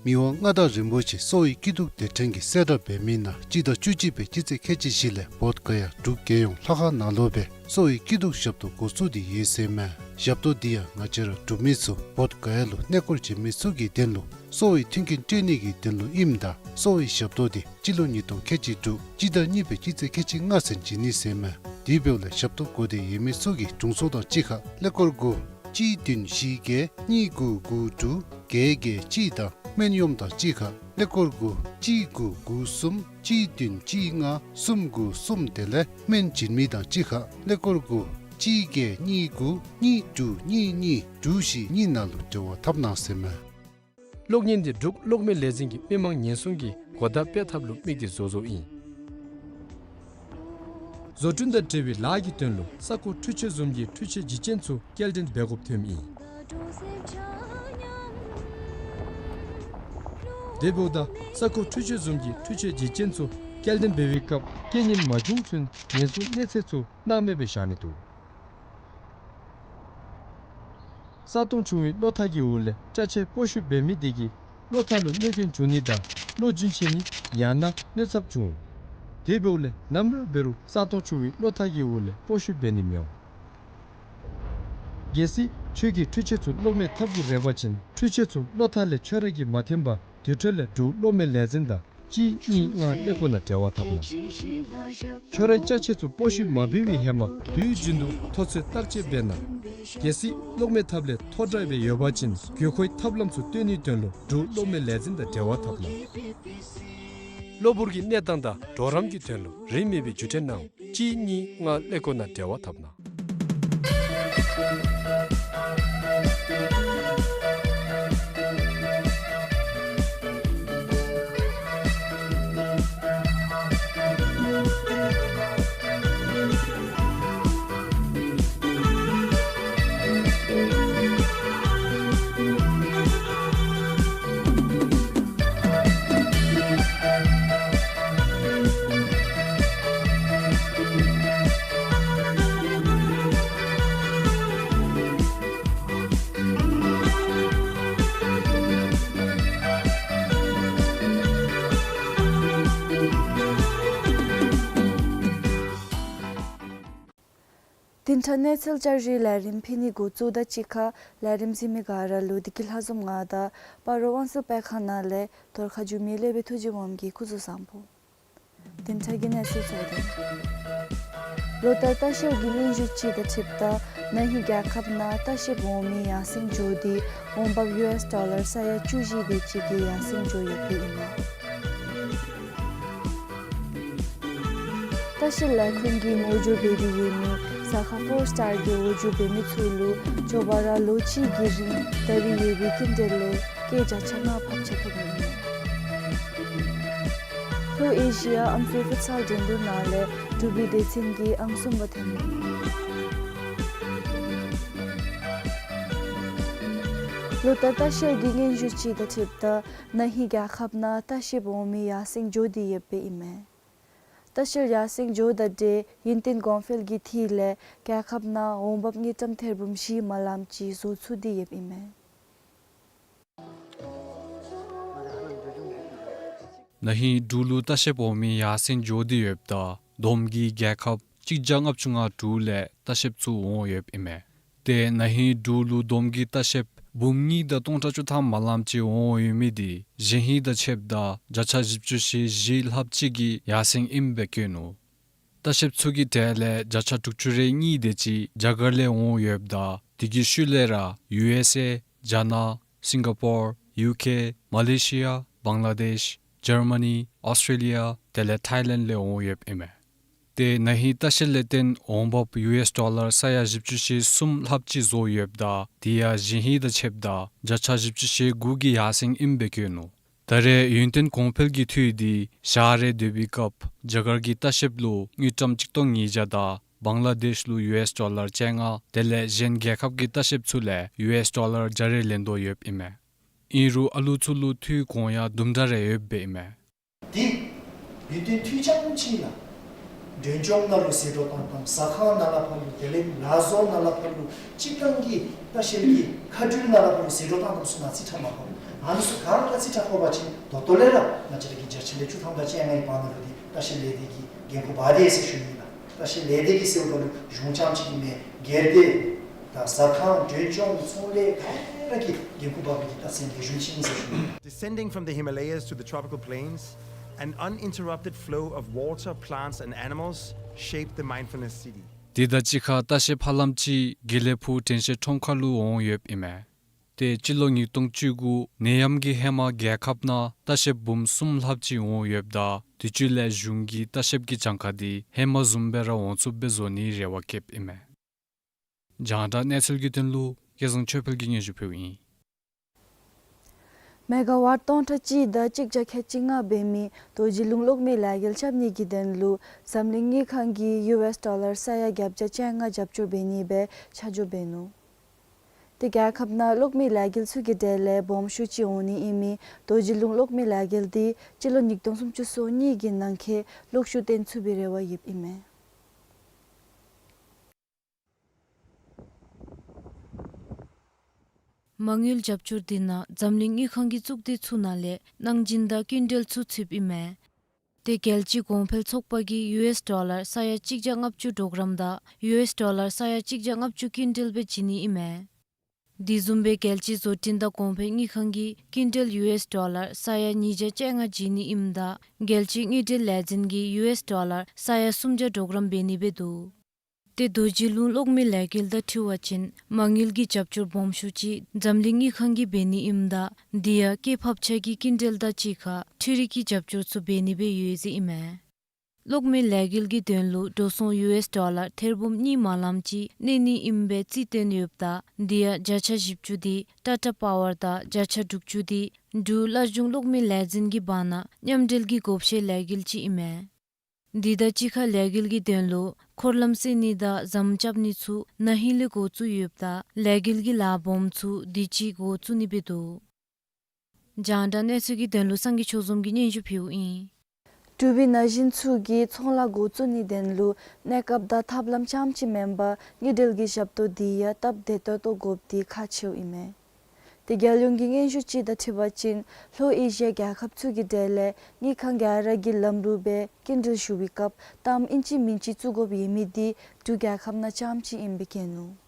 མི་དབང་མངའ་བདག་རིན་པོ་ཆེ་གསོ་བའི་སྐྱིད་སྡུག་སྡེ་ཕྲན་གྱིས་གསལ་བསྒྲགས་འབད་མི་ནང་སྤྱི་ཟླ་བཅུ་གཅིག་པའི་སྤྱི་ཚེས་ཁལ་གཅིག་བཞི་ལས་བོདྷ་ག་ཡ་འབྲུག་རྒྱལ་ཡོངས་ལྷ་ཁང་ནང་ལུ་སྦེ་གསོ་བའི་སྐྱིད་སྡུག་ཞབས་ཏོག་འགོ་བཙུགས་ཏེ་ཡོད་ཟེར་མས། ཞབས་ཏོག་འདི་ཡང་ང་བཅས་ར་འབྲུག་མི་ཚུ་བོདྷ་ག་ཡ་ལུ་གནས་སྐོར་བྱོན་མི་ཚུ་གི་དོན་ལུ་གསོ་བའི་མཐུན་རྐྱེན་སྤྲོད་ནི་གི་དོན་ལུ་ཨིནམ་ད་གསོ་བའི་ཞབས་ཏོག་འདི་སྤྱི་ལོ་ཉིས་སྟོང་ཁལ་གཅིག་དྲུག་སྤྱི་ཟླ་གཉིས་པའི་སྤྱི་ཚེས་ཁལ་གཅིག་ལྔ་ཚུན་བྱིན་ནི་ཟེར་མས། དེ་འབདཝ་ལས་ཞབས་ཏོག་དགོ་སྟེ་ཡོད་མི་ཚུ་གིས་དྲུང་འཚོ་དང་གཅིག་ཁར་ཀླད་ཀོར་དགུ་གཅིག་བདུན་བཞི་བརྒྱད་གཉིས་དགུ་དགུ་དྲུག་བརྒྱད་བརྒྱད་གཅིག་དང་སྨན་གཡོགམ་དང་གཅིག་ཁར་ཀླད་ཀོར་དགུ་གཅིག་དགུ་དགུ་གསུམ་གཅིག་བདུན་གཅིག་ལྔ་གསུམ་དགུ་གསུམ་དེ་ལས་སྨན་བྱིན་མི་དང་གཅིག་ཁར་ཀླད་ཀོར་དགུ་གཅིག་བརྒྱད་གཉིས་དགུ་གཉིས་དྲུག་གཉིས་གཉིས་དྲུག་བཞི་གཉིས་ནང་ལུ་འབྲེལ་བ་འཐབ་གནང་ཟེར་མས། གློག་བརྙན་འདི་འབྲུག་གློག་མེ་ལས་འཛིན་གྱིས་མི་མང་ཉེན་སྲུང་གི་གོ་བརྡ་སྤེལ་ཐབས་ལུ་དམིགས་ཏེ་བཟོ་བཟོཝ་ཨིན། བཟོ་སྐྲུན་དང་འབྲེལ་བའི་ལཱ་གི་དོན་ལུ་ས་རྐོ་འཕྲུལ་ཆས་བཟུམ་གྱི་འཕྲུལ་ཆས་བརྗེ་ཅན་ཚུ་སྐྱེལ་འདྲེན་འབད་དགོཔ་ཐོནམ་ཨིན། དེ་འབདཝ་ད་ས་རྐོ་འཕྲུལ་ཆས་བཟུམ་གྱི་འཕྲུལ་ཆས་བརྗེ་ཅན་ཚུ་སྐྱེལ་འདྲེན་འབད་བའི་སྐབས་རྐྱེན་ངན་མ་བྱུང་ཚུན་ཉེན་སྲུང་གནས་ཚད་ཚུ་སྣང་མེད་སྦེ་བཞག་ནི་འདུག། ས་སྟོང་ཆུང་བའི་གློག་ཐག་གི་འོག་ལས་སྐྲ་ཆད་སྤོ་བཤུད་འབད་མི་དེ་གིས་གློག་ཐག་ལུ་གནོད་སྐྱོན་འབྱུང་ནི་དང་གློག་རྒྱུན་ཆད་ནི་ཡང་ན་གནོད་ཚབས་འབྱུང་། དེ་འབདཝ་ལས་ནམ་ར་འབད་རུང་ས་སྟོང་ཆུང་བའི་གློག་ཐག་གི་འོག་ལས་སྤོ་བཤུད་འབད་ནི་མི་འོང་། གལ་སྲིད་ཁྱོད་ཀྱིས་འཕྲུལ་ཆས་ཚུ་གློག་མེ་ཐབ་ཀྱིས་རེག་པ་ཅིན་འཕྲུལ་ཆས་ཚུ་གློག་ཐག་ལས་ཁྱོད་ར་གིས་མ་འཐེན་པར་དེ་འཕྲོ་ལས་འབྲུག་གློག་མེ་ལས་འཛིན་དང་གཅིག་གཉིས་ལྔ་ཀླད་ཀོར་ནང་འབྲེལ་བ་འཐབ་གནང་། ཁྱོད་རའི་སྐྲ་ཆད་ཚུ་སྤོ་བཤུད་མ་འབད་བའི་ཧེ་མ་དུས་རྒྱུན་དུ་ཐོ་ཚོད་བརྟག་དཔྱད་འབད་གནང་། གལ་སྲིད་གློག་མེ་ཐབ་ལས་ཐོ་བཀྲག་སྦེ་ཡོད་པ་ཅིན་དགོས་མཁོའི་ཐབས་ལམ་ཚུ་སྟོན་ནིའི་དོན་ལུ་འབྲུག་གློག་མེ་ལས་འཛིན་དང་འབྲེལ་བ་འཐབ་གནང་། གློ་བུར་གྱི་གནས་སྟངས་དང་གྲོགས་རམ་གྱི་དོན་ལུ་རིན་མེད་པའི་བརྒྱུད་འཕྲིན་གནང་། གཅིག་གཉིས་ལྔ་ཀླད་ཀོར་ནང་འབྲེལ་བ་འཐབ་གནང་། བདུན་ཕྲག་གནས་ཚུལ་བསྐྱར་ཞུའི་ལས་རིམ་ཕུལ་ནི་འགོ་བཙུགས་དོ། གཅིག་ཁར་ལས་རིམ་གཟིགས་མི་ག་ར་ལུ་བདེ་སྐྱིད་ལྷ་འཛོམས་ང་དང་སྤ་རོ་དབང་གསལ་དཔེ་ཁང་ནང་ལས་རྫོང་ཁ་ཇུ་མི་ལས་སྦེ་ཐུགས་རྗེ་སྦོམ་གྱིས་སྐུ་གཟུགས་བཟང་པོ། བདུན་ཕྲག་གི་གནས་ཚུལ་གཙོ་དོན། ལོ་ལྟར་ལྟ་བཤལ་གྱི་སྙན་ཞུ་ཅིག་དང་འཁྲིལཝ་ད་ན་ཧིང་རྒྱལ་ཁབ་ནང་ལྟ་བཤལཔ་འོང་མི་ཡར་སེང་འགྱོ་སྟེ་འོང་འབབ་ཡུ་ཨེསི་ཌོ་ལར་ས་ཡ་བཅུ་བཞི་དེ་ཅིག་གིས་ཡར་སེང་འགྱོ་ཡོདཔ་ཨིན་མས། ལྟ་བཤལ་ལས་ཁུངས་ཀྱིས་ངོ་སྦྱོར་འབད་དེ་ཡོད་མི་ཟ་ཁང་ཕོར་སི་ཊར་གྱི་འོག་འཇུག་འབད་མི་ཚུ་ལུ་མགྱོགས་པ་ར་ལོ་གཅིག་གི་རིང་ད་རིས་ཡོད་པའི་སྐྱིན་འགྲུལ་ལས་སྐྱེད་བརྒྱ་ཆ་ལྔ་ཕབ་ཆ་ཐོབ་ནི་ཨིན་མས། ལྷོ་ཨེ་ཤི་ཡ་ཨམ་སྲུའི་ཕུཊ་སཱལ་འགྲན་བསྡུར་ནང་ལས་འབྲུག་པའི་སྡེ་ཚན་གྱིས་ཨང་གསུམ་པ་ཐོན་ནི། ལོ་ལྟར་ལྟ་བཤལ་གྱི་སྙན་ཞུ་ཅིག་དང་འཁྲིལཝ་ད་ན་ཧིང་རྒྱལ་ཁབ་ནང་ལྟ་བཤལཔ་འོང་མི་ཡར་སེང་འགྱོ་སྟེ་ཡོདཔ་ཨིན་མས། ལྟ་བཤལ་ཡར་སེང་འགྱོཝ་ད་ཏེ་ཡུན་བརྟན་གོང་འཕེལ་གྱི་ཐད་ལས་རྒྱལ་ཁབ་ནང་འོང་འབབ་དངུལ་ཀྲམ་ཐེར་འབུམ་བཞི་མ་ལམ་ཅིག་བཟོ་ཚུགས་ཏེ་ཡོདཔ་ཨིན་མས། ན་ཧིང་འབྲུག་ལུ་ལྟ་བཤལཔ་འོང་མི་ཡར་སེང་འགྱོ་སྟེ་ཡོདཔ་ད་བསྡོམས་ཀྱིས་རྒྱལ་ཁབ་གཅིག་བརྒྱ་ལྔ་བཅུ་ང་དྲུག་ལས་ལྟ་བཤལཔ་ཚུ་འོང་ཡོདཔ་ཨིན་མས། ཏེ་ན་ཧིང་འབྲུག་ལུ་བསྡོམས་ཀྱིས་ལྟ་བཤལཔ་འབུམ་གཉིས་དང་སྟོང་ཕྲག་བཅུ་ཐམ་མ་ལམ་ཅིག་འོང་ཡོད་མི་དེ་གཞེས་ཧིང་དང་ཕྱདཔ་ད་བརྒྱ་ཆ་བཞི་བཅུ་ཞེ་བཞི་ལྷགཔ་ཅིག་གིས་ཡར་སེང་ཨིནམ་སྦེ་བཀོད་ནུག། ལྟ་བཤལཔ་ཚུ་གི་གྲས་ལས་བརྒྱ་ཆ་དྲུག་ཅུ་རེ་གཉིས་དེ་ཅིག་རྒྱ་གར་ལས་འོང་ཡོདཔ་ད་དེ་གི་ཤུལ་ལས་ར་ཡུ་ཨེསི་ཨེ་རྒྱ་ནག་སིང་ག་པོར་ཡུ་ཀེ་མ་ལེ་ཤི་ཡ་བང་ལ་དེཤ་ཇར་མ་ནི་ཨོསི་ཊྲེ་ལི་ཡ་དེ་ལས་ཐའི་ལེནཌ་ལས་འོང་ཡོདཔ་ཨིན་མས། ཏེ་ན་ཧིང་ལྟ་བཤལ་ལས་བརྟེན་འོང་འབབ་ཡུ་ཨེསི་ཌོ་ལར་ས་ཡ་བཞི་བཅུ་ཞེ་གསུམ་ལྷགཔ་ཅིག་བཟོ་ཡོདཔ་ད་དེ་ཡང་གཞེས་ཧིང་དང་ཕྱདཔ་ད་བརྒྱ་ཆ་བཞི་བཅུ་ཞེ་དགུ་གིས་ཡར་སེང་ཨིནམ་སྦེ་བཀོད་ནུག། ད་རེས་ཡུན་བརྟན་གོང་འཕེལ་གྱི་འཐུས་འདི་ཞག་རེ་སྡོད་པའི་སྐབས་རྒྱ་གར་གྱི་ལྟ་བཤལཔ་ལུ་དངུལ་ཀྲམ་གཅིག་སྟོང་ཉིས་བརྒྱ་དང་བང་ལ་དེཤ་ལུ་ཡུ་ཨེསི་ཌོ་ལར་བཅོ་ལྔ་དེ་ལས་གཞན་རྒྱལ་ཁབ་ཀྱི་ལྟ་བཤལཔ་ཚུ་ལས་ཡུ་ཨེསི་ཌོ་ལར་བརྒྱ་རེ་ལེན་དོ་ཡོདཔ་ཨིན་མས། ཨིན་རུང་ཨ་ལུ་ཚུ་ལུ་འཐུས་གོང་ཡང་དུམ་གྲ་རེ་ཡོདཔ་ཨིན་མས། དེ་ཡུན་བརྟན་འཐུས་ཙམ་ཅིག་ལགས། མགྲོན་ཆོག་ནང་ལུ་ཟད་འགྲོ་བཏང་བཏངམ། ཟ་ཁང་ནང་ལས་ཕར་ལུ་དེ་ལས་ལཱ་བཟོ་ནང་ལས་ཕར་ལུ་སྤྱིར་བཏང་གི་ལྟ་བཤལ་གྱི་མཁའ་འགྲུལ་ནང་ལས་ཕར་ལུ་ཟད་འགྲོ་བཏང་བཏངམ་ཚུ་ནང་རྩིས་ཁྲ་མ་བཀོད། ཨ་ནི་ཚུ་ག་ར་རྩིས་ཁྲ་བཀོད་པ་ཅིན་ད་ལྟོ་ལས་ར་ང་བཅས་ར་གི་བརྒྱ་ཆ་ལས་བཅུ་ཐམ་དང་བཅོ་ལྔའི་བར་ན་ལུ་འདི་ལྟ་བཤལ་ལས་སྡེ་གིས་འགན་ཁུར་འབག་དེས་ཟེར་ཞུ་ནི་ལགས། ལྟ་བཤལ་ལས་སྡེ་གིས་ཟེརཝ་ད་ལུ་གཞུང་རྐྱངམ་ཅིག་གི་མེན། སྒེར་སྡེ་དང་ཟ་ཁང་མགྲོན་ཆོག་ཚོང་ལས་ག་ར་གིས་འགན་ཁུར་འབག་པའི་གི་རྟགས་མཚན་ལེགས་ཤོམ་ཅིག་ཨིན་ཟེར་ཞུ་ནི། Descending from the Himalayas to the tropical plains, an uninterrupted flow of water, plants, and animals shaped the mindfulness city. དེ་དང་གཅིག་ཁར་ལྟ་བཤལཔ་ཧ་ལམ་ཅིག་དགེ་ལེགས་ཕུག་དྲན་ཤེས་ཁྲོམ་ཁ་ལུ་འོང་ཡོདཔ་ཨིན་མས། ཏེ་སྤྱི་ལོ་ཉིས་སྟོང་བཅུ་དགུ་ནད་ཡམས་ཀྱི་ཧེ་མ་རྒྱལ་ཁབ་ནང་ལྟ་བཤལཔ་འབུམ་གསུམ་ལྷགཔ་ཅིག་འོང་ཡོདཔ་ད་དེ་ཚུ་ལས་གཞུང་གིས་ལྟ་བཤལཔ་གི་གྱངས་ཁ་འདི་ཧེ་མ་བཟུམ་སྦེ་ར་འོང་ཚུགསཔ་སྦེ་བཟོ་ནིའི་རེ་བ་བསྐྱེདཔ་ཨིན་མས། རྒྱང་བསྒྲགས་གནས་ཚུལ་གྱི་དོན་ལུ་སྐལ་བཟང་ཆོས་འཕེལ་གྱིས་སྙན་ཞུ་ཕུལཝ་ཨིན། མེ་ག་ཝཊ་སྟོང་ཕྲག་གཅིག་དང་གཅིག་བརྒྱ་ཁལ་གཅིག་ལྔ་འབད་མི་རྡོ་རྗེ་ལུང་གློག་མེ་ལས་འགུལ་རྐྱབ་ནི་གི་དོན་ལུ་འཛམ་གླིང་དངུལ་ཁང་གིས་ཡུ་ཨེསི་ཌོ་ལར་ས་ཡ་བརྒྱད་བརྒྱ་བཅོ་ལྔ་རྒྱབ་སྐྱོར་འབད་ནི་སྦེ་ཆ་འཇོག་འབད་ནུག། ཏེ་རྒྱལ་ཁབ་ནང་གློག་མེ་ལས་འགུལ་ཚུ་གི་གྲས་ལས་སྦོམ་ཤོས་ཅིག་འོང་ནི་ཨིན་མི་རྡོ་རྗེ་ལུང་གློག་མེ་ལས་འགུལ་འདི་སྤྱི་ལོ་ཉིས་སྟོང་སུམ་ཅུ་སོ་གཉིས་ཀྱི་ནང་འཁོད་ལོག་ཤུགས་བཏོན་ཚུགས་པའི་རེ་བ་ཡོདཔ་ཨིན་མས། མ་དངུལ་རྒྱབ་སྐྱོར་འདི་ནང་འཛམ་གླིང་དངུལ་ཁང་གི་གཙུག་སྡེ་ཚུ་ནང་ལས་གནང་སྦྱིན་དང་སྐྱིན་འགྲུལ་ཚུ་ཚུདཔ་ཨིན་མས། ཏེ་རྒྱལ་སྤྱི་གོང་འཕེལ་ཚོགས་པ་གིས་ཡུ་ཨེསི་ཌོ་ལར་ས་ཡ་གཅིག་བརྒྱ་ལྔ་བཅུ་གྲོགས་རམ་དང་ཡུ་ཨེསི་ཌོ་ལར་ས་ཡ་གཅིག་བརྒྱ་ལྔ་བཅུ་སྐྱིན་འགྲུལ་སྦེ་བྱིན་ནི་ཨིན་མས། དེ་བཟུམ་སྦེ་རྒྱལ་སྤྱིའི་བཟོ་སྐྲུན་དང་གོང་འཕེལ་དངུལ་ཁང་གིས་སྐྱིན་འགྲུལ་ཡུ་ཨེསི་ཌོ་ལར་ས་ཡ་ཉིས་བརྒྱ་བཅོ་ལྔ་བྱིན་ནི་ཨིནམ་ད་རྒྱལ་སྤྱིའི་དངུལ་འབྲེལ་ལས་འཛིན་གྱིས་ཡུ་ཨེསི་ཌོ་ལར་ས་ཡ་སུམ་བརྒྱ་གྲོགས་རམ་འབད་ནི་སྦེ་འདུག། ཏེ་རྡོ་རྗེ་ལུང་གློག་མེ་ལས་འགུལ་དང་འཁྲིལ་བ་ཅིན་མ་དངུལ་གྱི་རྒྱབ་སྐྱོར་སྦོམ་ཤོས་ཅིག་འཛམ་གླིང་དངུལ་ཁང་གིས་འབད་ནི་ཨིནམ་ད་དེ་ཡང་སྐྱེད་ཕབ་ཆག་གི་སྐྱིན་འགྲུལ་དང་གཅིག་ཁར་འཕྲུལ་རིག་གི་རྒྱབ་སྐྱོར་ཚུ་འབད་ནི་སྦེ་ཡོད་ཟེར་ཨིན་མས། གློག་མེ་ལས་འགུལ་གྱི་དོན་ལུ་འགྲོ་སོང་ཡུ་ཨེསི་ཌོ་ལར་ཐེར་འབུམ་གཉིས་མ་ལམ་ཅིག་གནས་ནི་ཨིནམ་སྦེ་རྩིས་བཏོན་ཡོདཔ་ད་དེ་ཡང་བརྒྱ་ཆ་བཞི་བཅུ་འདི་ཊ་ཊ་པ་ཝར་དང་བརྒྱ་ཆ་དྲུག་ཅུ་འདི་འབྲུག་སླར་འབྱུང་གློག་མེ་ལས་འཛིན་གྱི་བར་ན་མཉམ་འབྲེལ་གྱི་བགོ་བཤའི་ལས་འགུལ་ཅིག་ཨིན་མས། དེ་དང་གཅིག་ཁར་ལས་འགུལ་གྱི་དོན་ལུ་འཁོར་ལམ་བསལ་ནི་དང་ཟམ་རྐྱབ་ནི་ཚུ་ན་ཧིང་ལས་འགོ་བཙུགས་ཡོདཔ་ད་ལས་འགུལ་གྱི་ལཱ་སྦོམ་ཚུ་དུས་ཅི་འགོ་བཙུགས་ནི་སྦེ་འདུག། རྒྱང་བསྒྲགས་གནས་ཚུལ་གྱི་དོན་ལུ་སངས་རྒྱས་ཆོས་འཛོམས་ཀྱིས་སྙན་ཞུ་ཕུལཝ་ཨིན། འབྲུག་པའི་ན་གཞོན་ཚུ་གིས་ཚོང་ལཱ་འགོ་བཙུགས་ནིའི་དོན་ལུ་གནས་སྐབས་དང་ཐབས་ལམ་རྐྱངམ་ཅིག་མེན་པར་དངུལ་འབྲེལ་གྱི་ཞབས་ཏོག་འདི་ཡང་སྟབས་བདེ་ཏོག་ཏོ་དགོཔ་འདི་ཁག་ཆེཝ་ཨིན་མས། དེ་རྒྱལ་ཡོངས་ཀྱི་སྙན་ཞུ་ཅིག་དང་འཁྲིལ་བ་ཅིན་ལྷོ་ཨེ་ཤི་ཡ་རྒྱལ་ཁབ་ཚུ་གི་གྲས་ལས་དངུལ་ཁང་ག་ར་གི་ལམ་ལུགས་སྦེ་སྐྱིན་འགྲུལ་ཞུ་བའི་སྐབས་གཏའམ་ཨིན་ཅི་མིན་ཅི་བཙུགས་དགོཔ་ཡོད་མི་དེ་འབྲུག་རྒྱལ་ཁབ་ནང་རྐྱངམ་ཅིག་ཨིན་པའི་སྐྱོན་ནུག།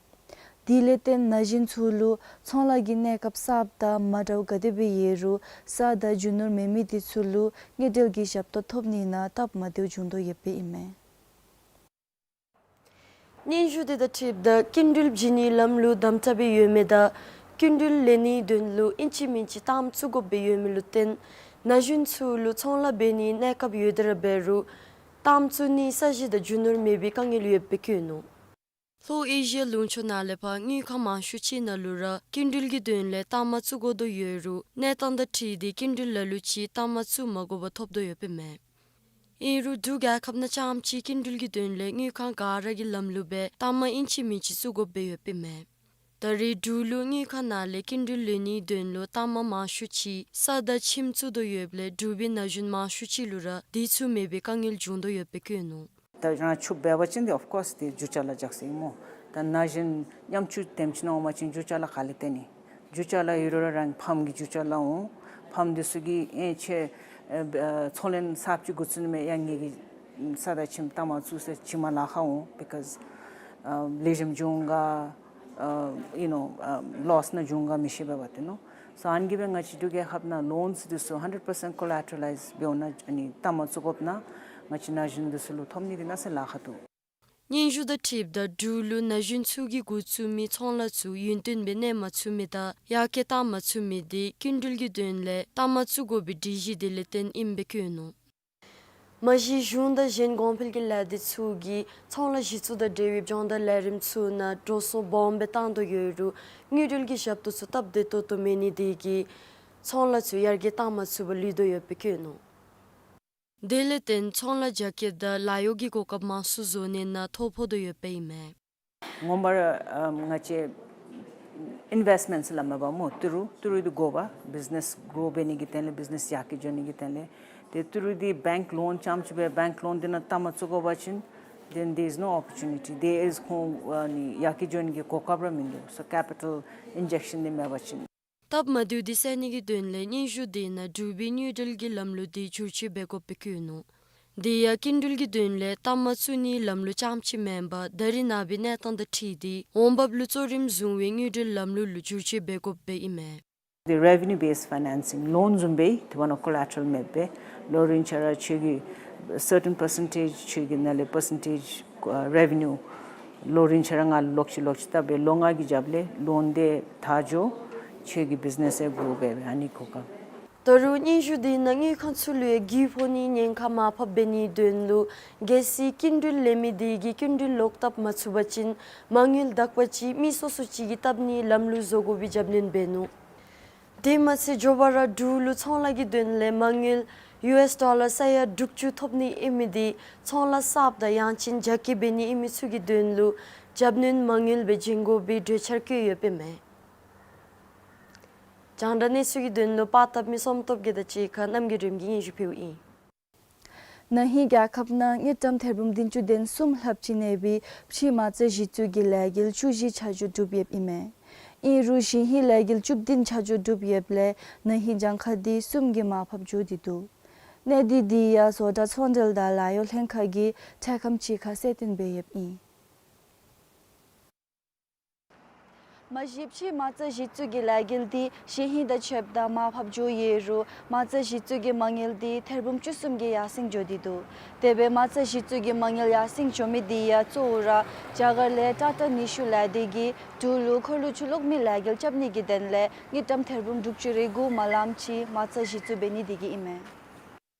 དེ་ལས་བརྟེན་ན་གཞོན་ཚུ་ལུ་ཚོང་ལཱ་གི་གནས་སྐབས་གསརཔ་དང་མ་འདྲཝ་ག་དེ་སྦེ་ཡོད་རུང་ས་དང་རྒྱུ་ནོར་མེད་མི་དེ་ཚུ་ལུ་དངུལ་འབྲེལ་གྱི་ཞབས་ཏོག་ཐོབ་ནི་ནང་སྟབས་མ་བདེཝ་བྱུང་དོ་ཡོདཔ་ཨིན་མས། སྙན་ཞུ་དེ་དང་འཁྲིལཝ་ད་སྐྱིན་འགྲུལ་བྱིན་ནིའི་ལམ་ལུགས་དམ་དྲག་སྦེ་ཡོད་མི་དང་སྐྱིན་འགྲུལ་ལེན་ནིའི་དོན་ལུ་ཨིན་ཅི་མིན་ཅི་གཏའམ་བཙུགས་དགོཔ་སྦེ་ཡོད་མི་ལུ་བརྟེན་ན་གཞོན་ཚུ་ལུ་ཚོང་ལཱ་འབད་ནིའི་གནས་སྐབས་ཡོད་དེ་ར་འབད་རུང་གཏའམ་བཙུགས་ནིའི་ས་གཞི་དང་རྒྱུ་ནོར་མེད་པའི་དཀའ་ངལ་ཡོདཔ་སྦེ་བཀོད་ནུག། ལྷོ་ཨེ་ཤི་ཡ་ལུང་ཕྱོགས་ནང་ལས་ཕར་དངུལ་ཁང་མང་ཤོས་ཅིག་ནང་ལུ་ར་སྐྱིན་འགྲུལ་གྱི་དོན་ལས་གཏའ་མ་བཙུགས་དགོ་དོ་ཡོད་རུང་གནས་སྟངས་དང་འཁྲིལ་ཏེ་སྐྱིན་འགྲུལ་ལ་ལུ་ཅིག་གཏའ་མ་བཙུགས་མ་དགོཔ་ཐོབ་དོ་ཡོདཔ་ཨིན་མས། ཨིན་རུང་འབྲུག་རྒྱལ་ཁབ་ནང་རྐྱངམ་ཅིག་སྐྱིན་འགྲུལ་གྱི་དོན་ལས་དངུལ་ཁང་ག་ར་གི་ལམ་ལུགས་སྦེ་གཏའ་མ་ཨིན་ཅི་མིན་ཅི་བཙུགས་དགོཔ་སྦེ་ཡོདཔ་ཨིན་མས། ད་རེས་འབྲུག་ལུ་དངུལ་ཁང་ནང་ལས་སྐྱིན་འགྲུལ་ལེན་ནིའི་དོན་ལུ་གཏའ་མ་མང་ཤོས་ཅིག་ས་དང་ཁྱིམ་བཙུགས་དོ་ཡོདཔ་ལས་འབྲུག་པའི་ན་གཞོན་མང་ཤོས་ཅིག་ལུ་ར་དེ་ཚུ་མེད་པའི་དཀའ་ངལ་བྱུང་དོ་ཡོདཔ་སྦེ་བཀོད་ནུག། ད་རང་ཕྱུགཔོ་འབད་བ་ཅིན་དེ་of course དེ་རྒྱུ་ཅ་ལ་རྒྱགས་ཟེར་སྨོ། ད་ན་གཞོན་ཉམ་ཆུང་དེམ་ཅིག་ནང་འོང་པ་ཅིན་རྒྱུ་ཅ་ལ་ག་ལས་བཏོན་ནི། རྒྱུ་ཅ་ལ་ཡོད་རུང་ར་རང་ཕམ་གི་རྒྱུ་ཅ་ལ་འོང་། ཕམ་དེ་ཚུ་གིས་ཨེ་ཁྱོད་ཨེ་ཨེ་ཚོང་ལེན་གསརཔ་ཅིག་འགོ་བཙུགས་ནི་མས། ཡ་ངེ་གི་ས་དང་ཁྱིམ་གཏའ་མ་བཙུགས་ཟེར་ཕྱི་མ་ལཱ་ཁག་འོང་། Because ཨ་ལེགས་ཤོམ་འགྱོ་འོང་ག་ཨ་you know ཨ་ལོསི་ནང་འགྱོ་འོང་ག་མི་ཤེས་པས་པ་དེ་ནོ། སོ་ཨ་ནི་གིས་སྦེ་ང་བཅས་འབྲུག་རྒྱལ་ཁབ་ནང་ལོནསི་དེ་ཚུ་hundred percent collateralize འབད་འོང་ན་ཨ་ནི་གཏའ་མ་བཙུགས་དགོཔ་ན་ང་བཅས་ན་གཞོན་དེ་ཚུ་ལུ་ཐོབ་ནི་དེ་ནང་སེ་ལཱ་ཁག་འདུག། སྙན་ཞུ་དང་འཁྲིལཝ་ད་འབྲུག་ལུ་ན་གཞོན་ཚུ་གིས་འགོ་བཙུགས་མི་ཚོང་ལཱ་ཚུ་ཡུན་བརྟན་སྦེ་གནས་མ་ཚུགས་མི་དང་ཡར་རྒྱས་བཏང་མ་ཚུགས་མི་དེ་སྐྱིན་འགྲུལ་གྱི་དོན་ལས་གཏའ་མ་བཙུགས་དགོ་པའི་སྒྲིག་གཞི་དེ་ལས་བརྟེན་ཨིནམ་སྦེ་བཀོད་ནུག། མ་གཞི་གཞུང་དང་གཞན་གོང་འཕེལ་གྱི་ལས་སྡེ་ཚུ་གིས་ཚོང་ལཱ་གཞི་བཙུགས་དང་འབྲེལ་བའི་སྦྱོང་བརྡར་ལས་རིམ་ཚུ་ནང་འགྲོ་སོང་སྦོམ་སྦེ་བཏང་དོ་ཡོད་རུང་དངུལ་འབྲེལ་གྱི་ཞབས་ཏོག་ཚུ་སྟབས་བདེ་ཏོག་ཏོ་མེད་ནི་དེ་གིས་ཚོང་ལཱ་ཚུ་ཡར་རྒྱས་བཏང་མ་ཚུགས་པར་ལུས་དོ་ཡོདཔ་སྦེ་བཀོད་ནུག། དེ་ལས་བརྟེན་ཚོང་ལཱ་རྒྱ་སྐྱེད་དང་ལཱ་གཡོག་གི་གོ་སྐབས་མང་སུ་བཟོ་ནི་ནང་ཐོ་ཕོག་དོ་ཡོདཔ་ཨིན་མས། ངོ་མ་ར་ཨམ་ང་བཅས་ཨིན་ཝེསཊ་མེནཊ་ལུ་མེན་པ་སྨོ། ཏི་རུ་ཏི་རུ་དེ་དགོ་པས། བིཛ་ནེསི་གྲོ་འབད་ནི་གི་དོན་ལས་བིཛ་ནེསི་ཡར་རྒྱས་འགྱོ་ནི་གི་དོན་ལས། ཏེ་ཏི་རུ་དེ་བེངཀ་ལོན་རྐྱངམ་ཅིག་སྦེ་བེངཀ་ལོན་དེ་ནང་གཏའ་མ་བཙུགས་དགོ་པ་ཅིན་then there is no opportunity, there is ཁོང་ཨ་ནི་ཡར་རྒྱས་འགྱོ་ནི་གི་གོ་སྐབས་ར་མིན་འདུག། སོ་ཀེ་པི་ཊལ་ཨིན་ཇེག་ཤཱན་དེ་མེད་པ་ཅིན། སྟབས་མ་བདེཝ་དེ་སེལ་ནི་གི་དོན་ལས་སྙན་ཞུ་དེ་ནང་འབྲུག་པའི་དངུལ་འབྲེལ་གྱི་ལམ་ལུགས་དེ་བསྒྱུར་བཅོས་འབད་དགོཔ་སྦེ་བཀོད་ནུག། དེ་ཡང་སྐྱིན་འགྲུལ་གྱི་དོན་ལས་གཏའ་མ་བཙུགས་ནིའི་ལམ་ལུགས་རྐྱངམ་ཅིག་མེན་པར་ད་རེས་ནངས་པའི་གནས་སྟངས་དང་འཁྲིལ་ཏེ་འོང་འབབ་ལུ་གཙོ་རིམ་བཟུང་བའི་དངུལ་འབྲེལ་ལམ་ལུགས་ལུ་བསྒྱུར་བཅོས་འབད་དགོཔ་སྦེ་ཨིན་མས། The revenue based financing, ལོན་བཟུམ་སྦེ་དེ་བ་ནང་ཀོ་ལེ་ཊ་རལ་མེད་པར་ལོ་རིམ་ཆ་ར་ཁྱོད་ཀྱི་སར་ཊེན་པར་སེན་ཊེཇ་ཁྱོད་ཀྱི་ནང་ལས་པར་སེན་ཊེཇ་ཨ་རེ་ཝེ་ནིའུ་ལོ་རིམ་ཆ་ར་ནང་ལོག་ཅི་ལོག་ཅི་བཏབ་སྦེ་ལོ་ལྔ་གི་རྒྱབ་ལས་ལོན་དེ་ཐར་འགྱོ། ཁྱོད་ཀྱི་བིཛ་ནེསི་ཡང་གྲོ་འབད་སྦེ་ཨ་ནི་གོ་སྐབས། ད་རུང་སྙན་ཞུ་དེ་ནང་དངུལ་ཁང་ཚུ་ལུ་ཡང་རྒུད་ཕོག་ནིའི་ཉེན་ཁ་མར་ཕབ་འབད་ནིའི་དོན་ལུ་གལ་སྲིད་སྐྱིན་འགྲུལ་ལེན་མི་དེ་གིས་སྐྱིན་འགྲུལ་ལོག་བཏབ་མ་ཚུགས་པ་ཅིན་མ་དངུལ་དག་པ་ཅིག་མི་སོ་སོ་ཅིག་གིས་བཏབ་ནིའི་ལམ་ལུགས་བཟོ་དགོ་པའི་རྒྱབ་སྣོན་འབད་ནུག། དེ་མ་ཚད་མགྱོགས་པ་ར་འབྲུག་ལུ་ཚོང་ལཱ་གི་དོན་ལས་མ་དངུལ་ཡུ་ཨེསི་ཌོ་ལར་ས་ཡ་དྲུག་ཅུ་ཐོབ་ནི་ཨིན་མི་དེ་ཚོང་ལཱ་གསརཔ་དང་ཡང་ཅིན་རྒྱ་སྐྱེད་འབད་ནི་ཨིན་མི་ཚུ་གི་དོན་ལུ་རྒྱབ་སྣོན་མ་དངུལ་སྦེ་བྱིན་དགོ་པའི་གྲོས་འཆར་བཀོད་ཡོདཔ་ཨིན་མས། རྒྱང་བསྒྲགས་གནས་ཚུལ་གྱི་དོན་ལུ་པར་བཏབ་མི་བསོད་སྟོབས་རྒྱས་དང་གཅིག་ཁར་རྣམ་རྒྱལ་སྒྲོལམ་གིས་སྙན་ཞུ་ཕུལཝ་ཨིན། ན་ཧིང་རྒྱལ་ཁབ་ནང་དངུལ་ཀྲམ་ཐེར་འབུམ་བདུན་ཅུ་དོན་གསུམ་ལྷགཔ་ཅིག་གནས་པའི་ཕྱིའི་མ་རྩ་གཞི་བཙུགས་ཀྱི་ལས་འགུལ་བཅུ་བཞི་ཆ་འཇོག་གྲུབ་ཡོདཔ་ཨིན་མས། ཨིན་རུང་ཞིན་ཧིང་ལས་འགུལ་བཅུ་བདུན་ཆ་འཇོག་གྲུབ་ཡོདཔ་ལས་ན་ཧིང་གྱངས་ཁ་དེ་གསུམ་གྱིས་མར་ཕབ་འགྱོ་སྟེ་འདུག། གནས་སྟངས་དེ་ཡང་བཟོ་གྲྭ་ཚོང་འབྲེལ་དང་ལཱ་གཡོག་ལྷན་ཁག་གིས་འཕྲལ་ཁམས་ཅིག་ཁར་གསལ་སྟོན་འབད་ཡོདཔ་ཨིན། མ་གཞི་ཕྱིའི་མ་རྩ་གཞི་བཙུགས་ཀྱི་ལས་འགུལ་དེ་ཞིན་ཧིང་དང་ཕྱདཔ་ད་མར་ཕབ་འགྱོ་ཡོད་རུང་མ་རྩ་གཞི་བཙུགས་ཀྱི་མ་དངུལ་དེ་ཐེར་འབུམ་བཅུ་གསུམ་གྱིས་ཡར་སེང་འགྱོ་སྟེ་འདུག། དེ་སྦེ་མ་རྩ་གཞི་བཙུགས་ཀྱི་མ་དངུལ་ཡར་སེང་འགྱོ་མི་དེ་ཡང་གཙོ་བོ་ར་རྒྱ་གར་ལས་ཊ་ཊ་ནི་ཤུ་ལས་སྡེ་གིས་འབྲུག་ལུ་འཁོར་ལོ་ཆུ་གློག་མེའི་ལས་འགུལ་རྐྱབ་ནི་གི་དོན་ལས་དངུལ་ཀྲམ་ཐེར་འབུམ་དྲུག་ཅུ་རེ་དགུ་མ་ལངམ་ཅིག་མ་རྩ་གཞི་བཙུགས་འབད་ནི་དེ་གིས་ཨིན་མས།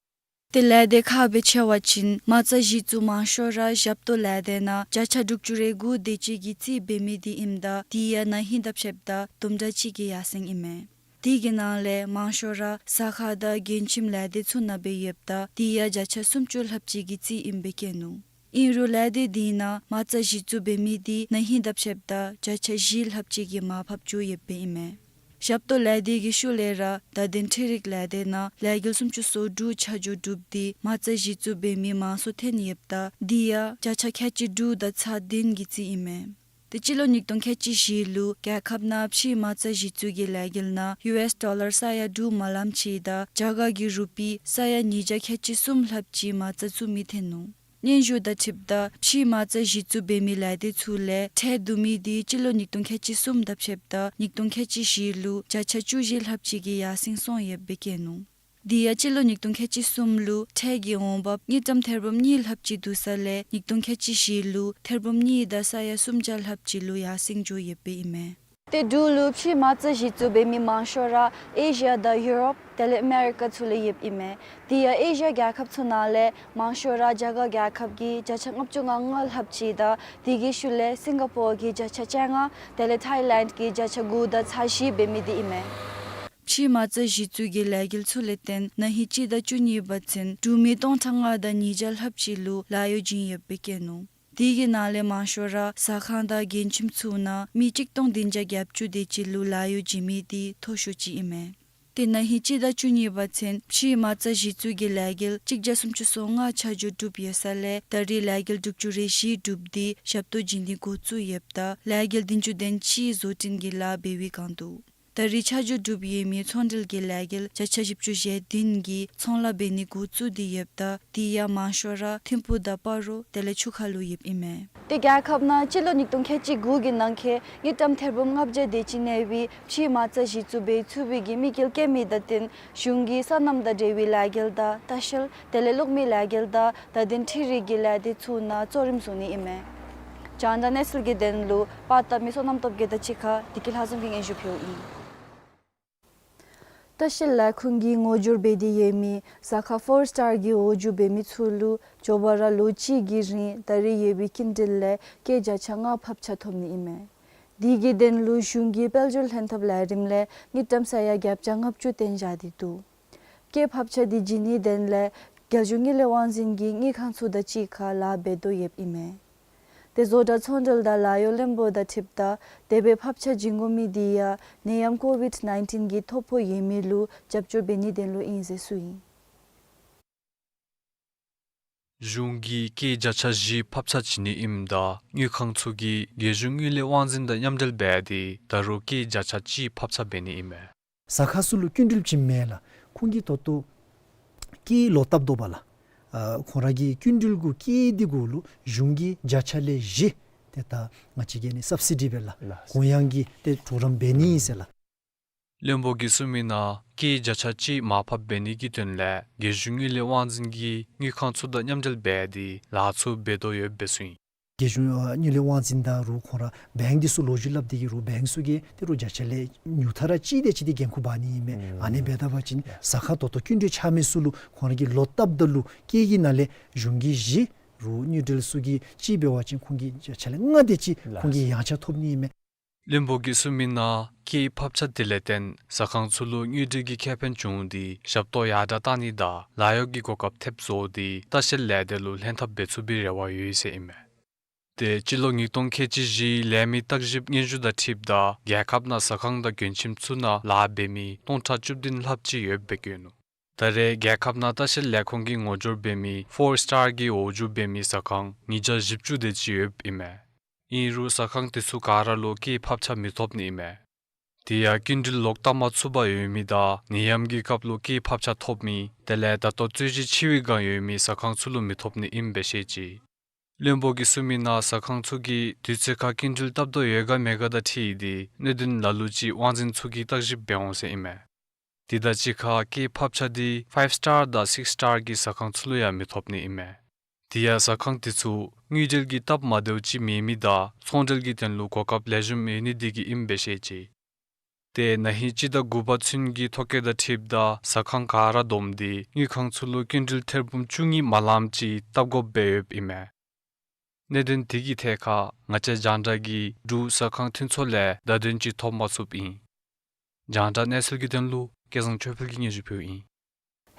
ཏེ་ལས་སྡེ་ཁག་སྦེ་ཕྱེ་བ་ཅིན་མ་རྩ་གཞི་བཙུགས་མང་ཤོས་ར་ཞབས་ཏོག་ལས་སྡེ་ནང་བརྒྱ་ཆ་དྲུག་ཅུ་རེ་དགུ་དེ་ཅིག་གིས་རྩིས་འབད་མི་དེ་ཨིནམ་ད་དེ་ཡང་ན་ཧིང་དང་ཕྱདཔ་ད་དུམ་གྲ་ཅིག་གིས་ཡར་སེང་ཨིན་མས། དེ་གི་ནང་ལས་མང་ཤོས་ར་ས་ཁ་དང་རྒྱལ་ཁྱིམ་ལས་སྡེ་ཚུ་ནང་སྦེ་ཡོདཔ་ད་དེ་ཡང་བརྒྱ་ཆ་སུམ་ཅུ་ལྷགཔ་ཅིག་གིས་རྩིས་ཨིནམ་སྦེ་བཀོད་ནུག། ཨིན་རུང་ལས་སྡེ་དེ་ནང་མ་རྩ་གཞི་བཙུགས་འབད་མི་དེ་ན་ཧིང་དང་ཕྱདཔ་ད་བརྒྱ་ཆ་བཞི་ལྷགཔ་ཅིག་གིས་མར་ཕབ་འགྱོ་ཡོདཔ་ཨིན་མས། ཞབས་ཏོག་ལས་སྡེ་གི་ཤུལ་ལས་ར་བརྡ་དོན་འཕྲུལ་རིག་ལས་སྡེ་ནང་ལས་འགུལ་སུམ་ཅུ་སོ་དྲུག་ཆ་འཇོག་གྲུབ་སྟེ་མ་རྩ་གཞི་བཙུགས་འབད་མི་མང་སུ་ཐོན་ཡོདཔ་ད་དེ་ཡང་བརྒྱ་ཆ་ཁལ་གཅིག་དྲུག་དང་ཚག་བདུན་གྱིས་རྩིས་ཨིན་མས། ཏེ་སྤྱི་ལོ་ཉིས་སྟོང་ཁལ་གཅིག་བཞི་ལུ་རྒྱལ་ཁབ་ནང་ཕྱིའི་མ་རྩ་གཞི་བཙུགས་ཀྱི་ལས་འགུལ་ནང་ཡུ་ཨེསི་ཌོ་ལར་ས་ཡ་དྲུག་མ་ལམ་ཅིག་དང་རྒྱ་གར་གྱི་རུ་པི་ས་ཡ་ཉིས་བརྒྱ་ཁལ་གཅིག་གསུམ་ལྷགཔ་ཅིག་མ་རྩ་བཙུགས་མི་ཐོན་ནུག། སྙན་ཞུ་དང་འཁྲིལཝ་ད་ཕྱིའི་མ་རྩ་གཞི་བཙུགས་འབད་མི་ལས་སྡེ་ཚུ་ལས་ཁྲལ་བསྡུ་མི་འདི་སྤྱི་ལོ་ཉིས་སྟོང་ཁལ་གཅིག་གསུམ་དང་ཕྱདཔ་ད་ཉིས་སྟོང་ཁལ་གཅིག་བཞི་ལུ་བརྒྱ་ཆ་བཅུ་བཞི་ལྷགཔ་ཅིག་གི་ཡར་སེང་སོང་ཡོདཔ་སྦེ་བཀོད་ནུག། དེ་ཡང་སྤྱི་ལོ་ཉིས་སྟོང་ཁལ་གཅིག་གསུམ་ལུ་ཁྲལ་གྱི་འོང་འབབ་དངུལ་ཀྲམ་ཐེར་འབུམ་གཉིས་ལྷགཔ་ཅིག་བསྡུ་ས་ལས་ཉིས་སྟོང་ཁལ་གཅིག་བཞི་ལུ་ཐེར་འབུམ་གཉིས་དང་ས་ཡ་སུམ་བརྒྱ་ལྷགཔ་ཅིག་ལུ་ཡར་སེང་འགྱོ་ཡོདཔ་ཨིན་མས། ཏེ་འབྲུག་ལུ་ཕྱིའི་མ་རྩ་གཞི་བཙུགས་འབད་མི་མང་ཤོས་ར་ཨེ་ཤི་ཡ་དང་ཡུ་རོབ་དེ་ལས་ཨ་མེ་རི་ཀ་ཚུ་ལས་ཡོདཔ་ཨིན་མས། དེ་ཡང་ཨེ་ཤི་ཡ་རྒྱལ་ཁབ་ཚུ་ནང་ལས་མང་ཤོས་ར་རྒྱ་གར་རྒྱལ་ཁབ་ཀྱི་བརྒྱ་ཆ་ལྔ་བཅུ་ང་ལྔ་ལྷགཔ་ཅིག་དང་དེ་གི་ཤུལ་ལས་སིང་ག་པོར་གྱི་བརྒྱ་ཆ་བཅོ་ལྔ་དེ་ལས་ཐའི་ལེནཌ་གྱི་བརྒྱ་ཆ་དགུ་དང་ཚག་བཞི་འབད་མི་འདི་ཨིན་མས། ཕྱིའི་མ་རྩ་གཞི་བཙུགས་ཀྱི་ལས་འགུལ་ཚུ་ལས་བརྟེན་ན་ཧིང་སྤྱི་ཟླ་བཅུ་གཉིས་པ་ཚུན་འབྲུག་མི་སྟོང་ཕྲག་ལྔ་དང་ཉིས་བརྒྱ་ལྷགཔ་ཅིག་ལུ་ལཱ་གཡོག་བྱིན་ཡོདཔ་སྦེ་བཀོད་ནུག། དེ་གི་ནང་ལས་མང་ཤོས་ར་ཟ་ཁང་དང་མགྲོན་ཁྱིམ་ཚུ་ནང་མི་གཅིག་སྟོང་བདུན་བརྒྱ་གྱ་བཅུ་དེ་ཅིག་ལུ་ལཱ་གཡོག་བྱིན་མི་འདི་མཐོ་ཤོས་ཅིག་ཨིན་མས། ཏེ་ན་ཧིང་སྤྱི་ཟླ་བཅུ་གཉིས་པ་ཚུན་ཕྱིའི་མ་རྩ་གཞི་བཙུགས་ཀྱི་ལས་འགུལ་གཅིག་བརྒྱ་སུམ་ཅུ་སོ་ལྔ་ཆ་འཇོག་གྲུབ་ཡོད་ས་ལས་ད་རེས་ལས་འགུལ་དྲུག་ཅུ་རེ་བཞི་གྲུབ་སྟེ་ཞབས་ཏོག་བྱིན་ནི་འགོ་བཙུགས་ཡོདཔ་ད་ལས་འགུལ་བདུན་ཅུ་དོན་གཅིག་བཟོ་སྐྲུན་གྱི་ལཱ་འབད་བའི་བསྒང་འདུག། ད་རེས་ཆ་འཇོག་གྲུབ་ཡོད་མི་ཚོང་འབྲེལ་གྱི་ལས་འགུལ་བརྒྱ་ཆ་བཞི་བཅུ་ཞེ་བདུན་གྱི་ཚོང་ལཱ་འབད་ནི་འགོ་བཙུགས་ཏེ་ཡོདཔ་ད་དེ་ཡང་མང་ཤོས་ར་ཐིམ་ཕུག་དང་སྤ་རོ་དེ་ལས་ཆུ་ཁ་ལུ་ཡོདཔ་ཨིན་མས། ཏེ་རྒྱལ་ཁབ་ནང་སྤྱི་ལོ་ཉིས་སྟོང་ཁལ་གཅིག་དགུ་གི་ནང་འཁོད་དངུལ་ཀྲམ་ཐེར་འབུམ་ལྔ་བརྒྱ་དེ་ཅིག་གནས་པའི་ཕྱིའི་མ་རྩ་གཞི་བཙུགས་འབད་ཚུགས་པའི་གི་དམིགས་ཡུལ་བསྐྱེད་མི་དང་བསྟུན་གཞུང་གིས་སོ་ནམ་དང་འབྲེལ་བའི་ལས་འགུལ་དང་ལྟ་བཤལ་དེ་ལས་གློག་མེའི་ལས་འགུལ་དང་དད་ལྡན་འཕྲུལ་རིག་གི་ལས་སྡེ་ཚུ་ནང་གཙོ་རིམ་བཟུང་ནི་ཨིན་མས། རྒྱང་བསྒྲགས་གནས་ཚུལ་གྱི་དོན་ལུ་པར་བཏབ་མི་བསོད་ནམས་སྟོབས་རྒྱས་དང་གཅིག་ཁར་བདེ་སྐྱིད་ལྷ་འཛོམས་ཀྱིས་སྙན་ཞུ་ཕུལཝ་ཨིན། ལྟ་བཤལ་ལས་ཁུངས་ཀྱིས་ངོ་སྦྱོར་འབད་དེ་ཡོད་མི་ཟ་ཁང་ཕོར་སི་ཊར་གྱི་འོག་འཇུག་འབད་མི་ཚུ་ལུ་མགྱོགས་པ་ར་ལོ་གཅིག་གི་རིང་ད་རེས་ཡོད་པའི་སྐྱིན་འགྲུལ་ལས་སྐྱེད་བརྒྱ་ཆ་ལྔ་ཕབ་ཆ་ཐོབ་ནི་ཨིན་མས། དེ་གི་དོན་ལུ་གཞུང་གིས་དཔལ་འབྱོར་ལྷན་ཐབས་ལས་རིམ་ལས་དངུལ་ཀྲམ་ས་ཡ་བརྒྱད་བརྒྱ་ལྔ་བཅུ་བཏོན་བཞག་སྟེ་འདུག། སྐྱེད་ཕབ་ཆ་འདི་བྱིན་ནིའི་དོན་ལས་རྒྱལ་གཞུང་དངུལ་ལས་དབང་འཛིན་གྱིས་དངུལ་ཁང་ཚུ་དང་གཅིག་ཁར་ལཱ་འབད་དོ་ཡོདཔ་ཨིན་མས། ཏེ་བཟོ་གྲྭ་ཚོང་འབྲེལ་དང་ལཱ་གཡོག་བློན་པོ་དང་འཁྲིལཝ་ད་དེ་སྦེ་ཕབ་ཆ་བྱིན་དགོ་མི་འདི་ཡང་ནད་ཡམས་ཀོ་ཝིཌ་ནའིན་ཊིན་གྱིས་ཐོ་ཕོག་ཡོད་མི་ལུ་རྒྱབ་སྐྱོར་འབད་ནིའི་དོན་ལུ་ཨིན་ཟེར་གསུངས་ཡི། གཞུང་གིས་སྐྱེད་བརྒྱ་ཆ་བཞི་ཕབ་ཆ་བྱིན་ནི་ཨིནམ་ད་དངུལ་ཁང་ཚུ་གིས་རྒྱལ་གཞུང་དངུལ་ལས་དབང་འཛིན་དང་མཉམ་འབྲེལ་འབད་དེ་ད་རུང་སྐྱེད་བརྒྱ་ཆ་གཅིག་ཕབ་ཆ་འབད་ནི་ཨིན་མས། ཟ་ཁང་ཚུ་ལུ་སྐྱིན་འགྲུལ་བྱིནམ་མེན་ལགས། ཁོང་གིས་ད་ལྟོ་སྐྱེད་ལོག་བཏབ་དོ་བ་ལགས། ཨ་ཁོང་ར་གི་སྐྱིན་འགྲུལ་གུ་སྐྱེད་དེ་གུ་ལུ་གཞུང་གིས་བརྒྱ་ཆ་ལས་བཞི་ཏེ་ད་ང་བཅས་ཀྱིས་ནི་སབ་སི་ཌི་འབད་ལགས། ལགས། གུ་ཡངས་ཀྱི་ཏེ་གྲོགས་རམ་འབད་ནི་ཨིན་ཟེར་ལགས། བློན་པོ་གིས་གསུངས་མི་ནང་སྐྱེད་བརྒྱ་ཆ་གཅིག་མར་ཕབ་འབད་ནི་གི་དོན་ལས་རྒྱལ་གཞུང་དངུལ་ལས་དབང་འཛིན་གྱིས་དངུལ་ཁང་ཚུ་དང་མཉམ་འབྲེལ་འབད་དེ་ལཱ་ཚུ་འབད་དོ་ཡོདཔ་སྦེ་གསུངས་ཡི། རྒྱལ་གཞུང་ཨ་དངུལ་ལས་དབང་འཛིན་དང་རུང་ཁོང་ར་བེངཀ་འདི་ཚུ་ལོ་རྒྱུས་སླབ་སྟེ་གི་རུང་བེངཀ་ཚུ་གིས་ཏེ་རུང་བརྒྱ་ཆ་ལས་ཉུང་མཐའ་ར་གཅིག་དེ་ཅིག་འདི་འགན་ཁུར་འབག་ནི་ཨིན་མས། ཨ་ནི་འབདཝ་ད་བ་ཅིན་ཟ་ཁང་ད་ལྟོ་སྐྱིན་འགྲུལ་ཆགས་མི་ཚུ་ལུ་ཁོང་ར་གིས་ལོག་བཏབ་ད་ལུ་སྐྱེད་ཀྱི་ནང་ལས་གཞུང་གིས་བཞི་རུང་དངུལ་འབྲེལ་ཚུ་གིས་གཅིག་འབད་བ་ཅིན་ཁོང་གིས་བརྒྱ་ཆ་ལས་ལྔ་དེ་ཅིག་ཁོང་གིས་ཡངས་ཆག་ཐོབ་ནི་ཨིན་མས། བློན་པོ་གིས་གསུངས་མི་ནང་སྐྱེད་ཕབ་ཆ་དེ་ལས་བརྟེན་ཟ་ཁང་ཚུ་ལུ་དངུལ་འབྲེལ་གྱི་ཁེ་ཕན་བྱུང་སྟེ་ཞབས་ཏོག་ཡར་དྲག་བཏང་ནི་དང་ལཱ་གཡོག་གི་གོ་སྐབས་ཐེབས་བཟོ་སྟེ་ལྟ་བཤལ་ལས་སྡེ་ལུ་ལྷན་ཐབས་འབད་ཚུགས་པའི་རེ་བ་ཡོད་ཟེར་ཨིན་མས། ཏེ་སྤྱི་ལོ་ཉིས་སྟོང་ཁལ་གཅིག་བཞིའི་ལས་མི་བརྟག་ཞིབ་སྙན་ཞུ་དང་འཁྲིལཝ་ད་རྒྱལ་ཁབ་ནང་ཟ་ཁང་དང་མགྲོན་ཁྱིམ་ཚུ་ནང་ལཱ་འབད་མི་སྟོང་ཕྲག་བཅུ་བདུན་ལྷགཔ་ཅིག་ཡོདཔ་སྦེ་བཀོད་ནུག། ད་རེས་རྒྱལ་ཁབ་ནང་ལྟ་བཤལ་ལས་ཁུངས་ཀྱིས་ངོ་སྦྱོར་འབད་མི་ཕོར་སི་ཊར་གྱི་འོག་འཇུག་འབད་མི་ཟ་ཁང་ཉིས་བརྒྱ་བཞི་བཅུ་དེ་ཅིག་ཡོདཔ་ཨིན་མས། ཨིན་རུང་ཟ་ཁང་དེ་ཚུ་ག་ར་ལུ་སྐྱེད་ཕབ་ཆ་མི་ཐོབ་ནི་ཨིན་མས། དེ་ཡང་སྐྱིན་འགྲུལ་ལོག་བཏབ་མ་ཚུགས་པར་ཡོད་མི་དང་ནད་ཡམས་ཀྱི་སྐབས་ལུ་སྐྱེད་ཕབ་ཆ་ཐོབ་མི་དེ་ལས་ད་ལྟོ་རྩོད་གཞི་ཆེ་བའི་བསྒང་ཡོད་མི་ཟ་ཁང་ཚུ་ལུ་མི་ཐོབ་ནི་ཨིནམ་སྦེ་བཤད་ཅི། བློན་པོ་གིས་གསུངས་མི་ནང་ཟ་ཁང་ཚུ་གིས་དུས་ཚོད་ཁར་སྐྱིན་འགྲུལ་བཏབ་དོ་ཡོད་ག་མེད་ག་དང་འཁྲིལ་ཏེ་གནད་དོན་ལ་ལུ་ཅིག་དབང་འཛིན་ཚུ་གིས་བརྟག་ཞིབ་འབད་འོང་ཟེར་ཨིན་མས། དེ་དང་གཅིག་ཁར་སྐྱེད་ཕབ་ཆ་འདི་ཕའིབ་སི་ཊར་དང་སིགསི་སི་ཊར་གྱི་ཟ་ཁང་ཚུ་ལུ་ཡང་མི་ཐོབ་ནི་ཨིན་མས། དེ་ཡང་ཟ་ཁང་དེ་ཚུ་དངུལ་འབྲེལ་གྱི་སྟབས་མ་བདེཝ་ཅིག་མེད་མི་དང་ཚོང་འབྲེལ་གྱི་དོན་ལུ་གོ་སྐབས་ལེགས་ཤོམ་ཡོད་ནི་དེ་གིས་ཨིནམ་སྦེ་བཤད་ཅི། ཏེ་ན་ཧིང་སྤྱི་ཟླ་དགུ་པ་ཚུན་གྱི་ཐོ་བཀོད་དང་འཁྲིལཝ་ད་ཟ་ཁང་ག་ར་བསྡོམས་ཏེ་དངུལ་ཁང་ཚུ་ལུ་སྐྱིན་འགྲུལ་ཐེར་འབུམ་བཅུ་གཉིས་མ་ལངམ་ཅིག་བཏབ་དགོཔ་སྦེ་ཡོདཔ་ཨིན་མས། གནད་དོན་དེ་གི་ཐད་ཁར་ང་བཅས་རྒྱང་བསྒྲགས་ཀྱིས་འབྲུག་ཟ་ཁང་མཐུན་ཚོགས་ལས་བརྡ་དོན་ཅིག་ཐོབ་མ་ཚུགསཔ་ཨིན། རྒྱང་བསྒྲགས་གནས་ཚུལ་གྱི་དོན་ལུ་སྐལ་བཟང་ཆོས་འཕེལ་གྱིས་སྙན་ཞུ་ཕུལཝ་ཨིན།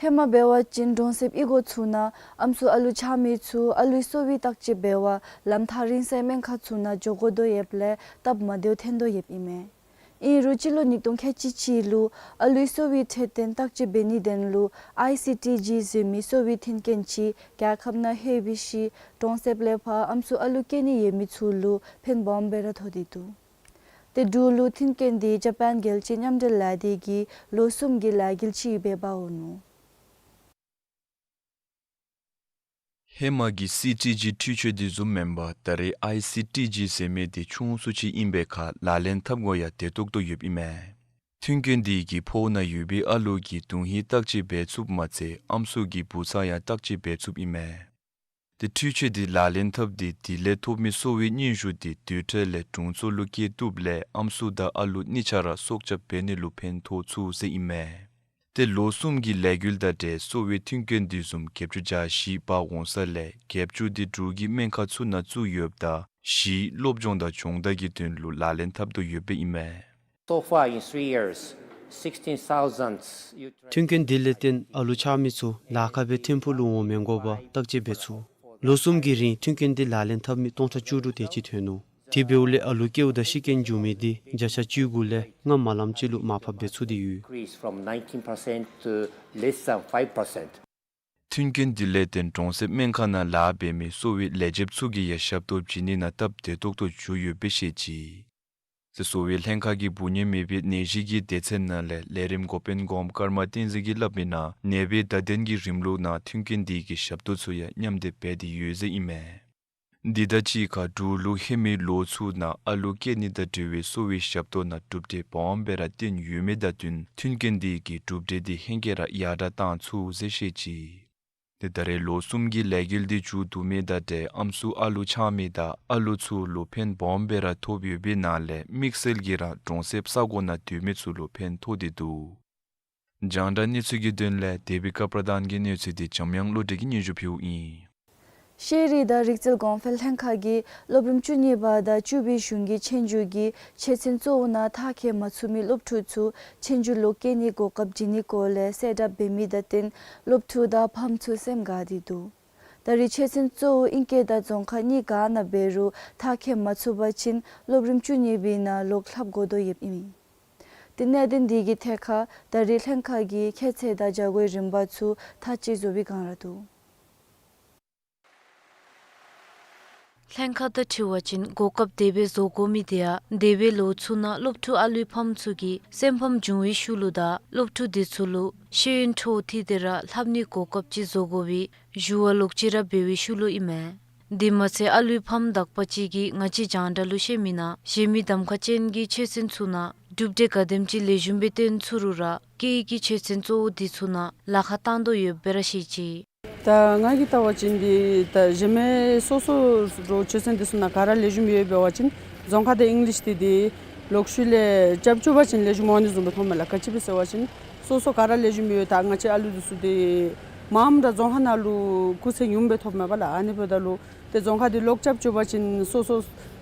ཧེ་མ་འབད་བ་ཅིན་གྲོང་གསེབ་གཡུས་སྒོ་ཚུ་ནང་ཨམ་སྲུ་ཨ་ལུ་ཆགས་མི་ཚུ་ཨ་ལུའི་གསོ་བའི་བརྟག་དཔྱད་འབད་བར་ལམ་ཐག་རིང་སའི་སྨན་ཁང་ཚུ་ནང་འགྱོ་དགོ་དོ་ཡོདཔ་ལས་སྟབས་མ་བདེཝ་ཐོན་དོ་ཡོདཔ་ཨིན་མས། ཨིན་རུང་སྤྱི་ལོ་ཉིས་སྟོང་ཁལ་གཅིག་གཅིག་ལུ་ཨ་ལུའི་གསོ་བའི་འཕྲོད་བསྟེན་བརྟག་དཔྱད་འབད་ནིའི་དོན་ལུ་ཨའི་སི་ཊི་ཇི་ཟེར་མི་གསོ་བའི་མཐུན་རྐྱེན་ཅིག་རྒྱལ་ཁབ་ནང་ལྷོད་པའི་ཤུལ་གྲོང་གསེབ་ལས་ཕར་ཨམ་སྲུ་ཨ་ལུ་སྐྱེ་ནི་ཡོད་མི་ཚུ་ལུ་ཕན་སྦོམ་སྦེ་ར་ཐོགས་ཏེ་འདུག། ཏེ་འབྲུག་ལུ་མཐུན་རྐྱེན་འདི་ཇ་པཱན་རྒྱལ་སྤྱིའི་མཉམ་འབྲེལ་ལས་སྡེ་གིས་ལོ་གསུམ་གྱི་ལས་འགུལ་ཅིག་འབད་འབདཝ་ནུག། ཧེ་མ་གི་སི་ཊི་ཇི་འཕྲུལ་ཆས་འདི་བཟུམ་མེན་པར་ད་རེས་ཨའི་སི་ཊི་ཇི་ཟེར་མི་འདི་ཆུང་སུ་ཅིག་ཨིན་པའི་ཁར་ལག་ལེན་འཐབ་དགོཔ་ཡང་བདེ་ཏོག་ཏོ་ཡོདཔ་ཨིན་མས། མཐུན་རྐྱེན་འདི་གིས་ཕོཝ་ནང་ཡོད་པའི་ཨ་ལུ་གི་དོན་ཧིང་བརྟག་དཔྱད་འབད་ཚུགསཔ་མ་ཚད་ཨམ་སྲུ་གི་བུ་ཚ་ཡང་བརྟག་དཔྱད་འབད་ཚུགསཔ་ཨིན་མས། ཏེ་འཕྲུལ་ཆས་འདི་ལག་ལེན་འཐབ་སྟེ་དེ་ལས་ཐོབ་མི་གསོ་བའི་སྙན་ཞུ་འདི་དུས་འཕྲལ་ལས་དྲུང་འཚོ་ལུ་བསྐྱལ་བཏུབ་ལས་ཨམ་སྲུ་དང་ཨ་ལུ་གཉིས་ཆ་ར་སྲོག་སྐྱབས་འབད་ནི་ལུ་ཕན་ཐོགས་ཚུགས་ཟེར་ཨིན་མས། ཏེ་ལོ་གསུམ་གྱི་ལས་འགུལ་དང་འབྲེལ་གསོ་བའི་མཐུན་རྐྱེན་འདི་བཟུམ་བརྒྱད་ཅུ་གྱ་བཞི་འབག་འོང་ས་ལས་བརྒྱད་ཅུ་འདི་འབྲུག་གི་སྨན་ཁང་ཚུ་ནང་བཙུགས་ཡོདཔ་ད་བཞི་སློབ་སྦྱོང་དང་སྦྱོང་བརྡར་གྱི་དོན་ལུ་ལག་ལེན་འཐབ་དོ་ཡོདཔ་ཨིན་མས། So far in three years, sixteen thousand youth trained. མཐུན་རྐྱེན་འདི་ལས་བརྟེན་ཨ་ལུ་ཆགས་མི་ཚུ་ལཱ་ཁག་སྦེ་ཐིམ་ཕུག་ལུ་འོང་མི་དགོ་པར་བརྟག་དཔྱད་འབད་ཚུགས། ལོ་གསུམ་གྱི་རིང་མཐུན་རྐྱེན་འདི་ལག་ལེན་འཐབ་མི་སྟོང་ཕྲག་བཅུ་དྲུག་དེ་ཅིག་ཐོན་ནུག། དེ་འབདཝ་ལས་ཨ་ལུ་སྐྱེཝ་ད་ཤི་རྐྱེན་འབྱུང་མི་འདི་བརྒྱ་ཆ་བཅུ་དགུ་ལས་ལྔ་མ་ལངམ་ཅིག་ལུ་མར་ཕབ་འབད་ཚུགས་ཏེ་ཡོད། Increase from nineteen percent to less than five percent. མཐུན་རྐྱེན་འདི་ལས་བརྟེན་གྲོང་གསེབ་སྨན་ཁང་ནང་ལཱ་འབད་མི་གསོ་བའི་ལས་བྱེདཔ་ཚུ་གིས་ཡང་ཞབས་ཏོག་བྱིན་ནི་ནང་སྟབས་བདེ་ཏོག་ཏོ་འགྱོ་ཡོདཔ་སྦེ་བཤད་ཅི། ཏེ་གསོ་བའི་ལྷན་ཁག་གི་འབུ་ཉལ་མེད་པའི་ནད་གཞི་གི་སྡེ་ཚན་ནང་ལས་ལས་རིམ་འགོ་དཔོན་གོངམ་ཀརྨ་བསྟན་འཛིན་གྱིས་སླབ་མི་ནང་ནད་པའི་བརྡ་དོན་གྱི་རིམ་ལུགས་ནང་མཐུན་རྐྱེན་འདི་གིས་ཞབས་ཏོག་ཚུ་ཡང་མཉམ་སྡེབ་འབད་དེ་ཡོད་ཟེར་ཨིན་མས། འདི་དང་གཅིག་ཁར་འབྲུག་ལུ་ཧེ་མའི་ལོ་ཚུ་ནང་ཨ་ལུ་སྐྱེ་ནི་དང་འབྲེལ་བའི་གསོ་བའི་ཞབས་ཏོག་ནང་གྲུབ་འབྲས་སྦོམ་སྦེ་ར་བཏོན་ཡོད་མི་དང་བསྟུན་མཐུན་རྐྱེན་འདི་གིས་གྲུབ་འབྲས་འདི་ཧེང་སྐལ་ར་ཡར་དྲག་བཏང་ཚུགས་ཟེར་བཤད་ཅི། ཏེ་ད་རེས་ལོ་གསུམ་གྱི་ལས་འགུལ་འདི་མཇུག་བསྡུ་མི་དང་འབྲེལ་ཨམ་སྲུ་ཨ་ལུ་ཆགས་མི་དང་ཨ་ལུ་ཚུ་ལུ་ཕན་སྦོམ་སྦེ་ར་ཐོགས་ཡོད་པའི་ནང་ལས་དམིགས་བསལ་གྱིས་ར་གྲོང་གསེབ་ས་གོ་ནང་སྡོད་མི་ཚུ་ལུ་ཕན་ཐོགས་ཏེ་འདུག། རྒྱང་བསྒྲགས་གནས་ཚུལ་གྱི་དོན་ལས་དེ་བི་ཀ་པྲ་དཱན་གྱི་གནས་ཚུལ་འདི་འཇམ་དབྱངས་བློ་གྲོས་ཀྱིས་སྙན་ཞུ་ཕུལཝ་ཨིན། ཤེས་རིག་དང་རིག་རྩལ་གོང་འཕེལ་ལྷན་ཁག་གིས་སློབ་རིམ་བཅུ་གཉིས་པ་དང་བཅུ་པའི་གཞུང་གི་ཆོས་རྒྱུགས་ཀྱི་ཆོས་ཚན་གཙོ་བོ་ནང་མཐར་འཁྱོལ་མ་ཚུགས་མི་སློབ་ཕྲུག་ཚུ་ཆོས་རྒྱུགས་ལོག་སྐྱེལ་ནིའི་གོ་སྐབས་བྱིན་ནིའི་སྐོར་ལས་གསལ་བསྒྲགས་འབད་མི་དང་བསྟུན་སློབ་ཕྲུག་དང་ཕམ་ཚུ་སེམས་དགའ་སྟེ་འདུག། ད་རེས་ཆོས་ཚན་གཙོ་བོ་ཨིང་སྐད་དང་རྫོང་ཁ་གཉིས་ག་ནང་འབད་རུང་མཐར་འཁྱོལ་མ་ཚུགས་པ་ཅིན་སློབ་རིམ་བཅུ་གཉིས་པའི་ནང་ལོག་ལྷབ་དགོ་དོ་ཡོདཔ་ཨིན། ཏེ་གནད་དོན་འདི་གི་ཐད་ཁར་ད་རེས་ལྷན་ཁག་གིས་ཁྱད་ཚད་དང་བྱ་སྒོའི་རིམ་པ་ཚུ་མཐའ་དཔྱད་བཟོ་བའི་བསྒང་ར་འདུག། ལྷན་ཁག་དང་འཁྲིལ་བ་ཅིན་གོ་སྐབས་དེ་སྦེ་བཟོ་དགོ་མི་དེ་ཡང་འདས་པའི་ལོ་ཚུ་ནང་སློབ་ཕྲུག་ཨ་ལུའི་ཕམ་ཚུ་གིས་སེམས་ཕམ་བྱུང་བའི་ཤུལ་ལུ་དང་སློབ་ཕྲུག་དེ་ཚུ་ལུ་ཤེས་ཡོན་འཕྲོ་མཐུད་དེ་ར་ལྷབ་ནིའི་གོ་སྐབས་ཅིག་བཟོ་དགོ་པའི་ཞུ་བ་ལོག་ཅི་ར་འབད་བའི་ཤུལ་ལུ་ཨིན་མས། དེ་མ་ཚད་ཨ་ལུའི་ཕམ་དག་པ་ཅིག་གིས་ང་བཅས་རྒྱང་བསྒྲགས་ལུ་བཤད་མི་ནང་གཞན་མི་གདམ་ཁ་ཅན་གྱི་ཆོས་ཚན་ཚུ་ནང་གྲུབ་འབྲས་ག་དེམ་ཅིག་ལེགས་ཤོམ་སྦེ་བཏོན་ཚུགས་རུང་ར་སྐད་ཡིག་གི་ཆོས་ཚན་གཙོ་བོ་དེ་ཚུ་ནང་ལཱ་ཁག་བཏང་དོ་ཡོདཔ་སྦེ་ར་བཤད་ཅི། ད་ང་གིས་བལྟ་བ་ཅིན་འདི་ད་གཞན་མི་སོ་སོ་ར་ཆོས་ཚན་དེ་ཚུ་ནང་ག་ར་ལེགས་ཤོམ་ཡོད་འབད་བ་ཅིན་རྫོང་ཁ་དང་ཨིང་ལིཤ་དེ་འདི་ལོག་ཤུལ་ལས་རྐྱབ་བཅུག་པ་ཅིན་ལེགས་ཤོམ་འོང་ནི་བཟུམ་སྦེ་མཐོངམ་མས་ལགས། ག་ཅི་སྦེ་ཟེར་བ་ཅིན་སོ་སོ་ག་ར་ལེགས་ཤོམ་ཡོད། ད་ང་བཅས་ཨ་ལུ་དེ་ཚུ་འདི་མངམ་ར་རྫོང་ཁ་ནང་ལུ་སྐུགས་ཚད་ཉུངམ་སྦེ་ཐོབ་མས་པ་ལགས། ཨ་ནི་འབདཝ་ད་ལུ་ཏེ་རྫོང་ཁ་འདི་ལོག་རྐྱབ་བཅུག་པ་ཅིན་སོ་སོ་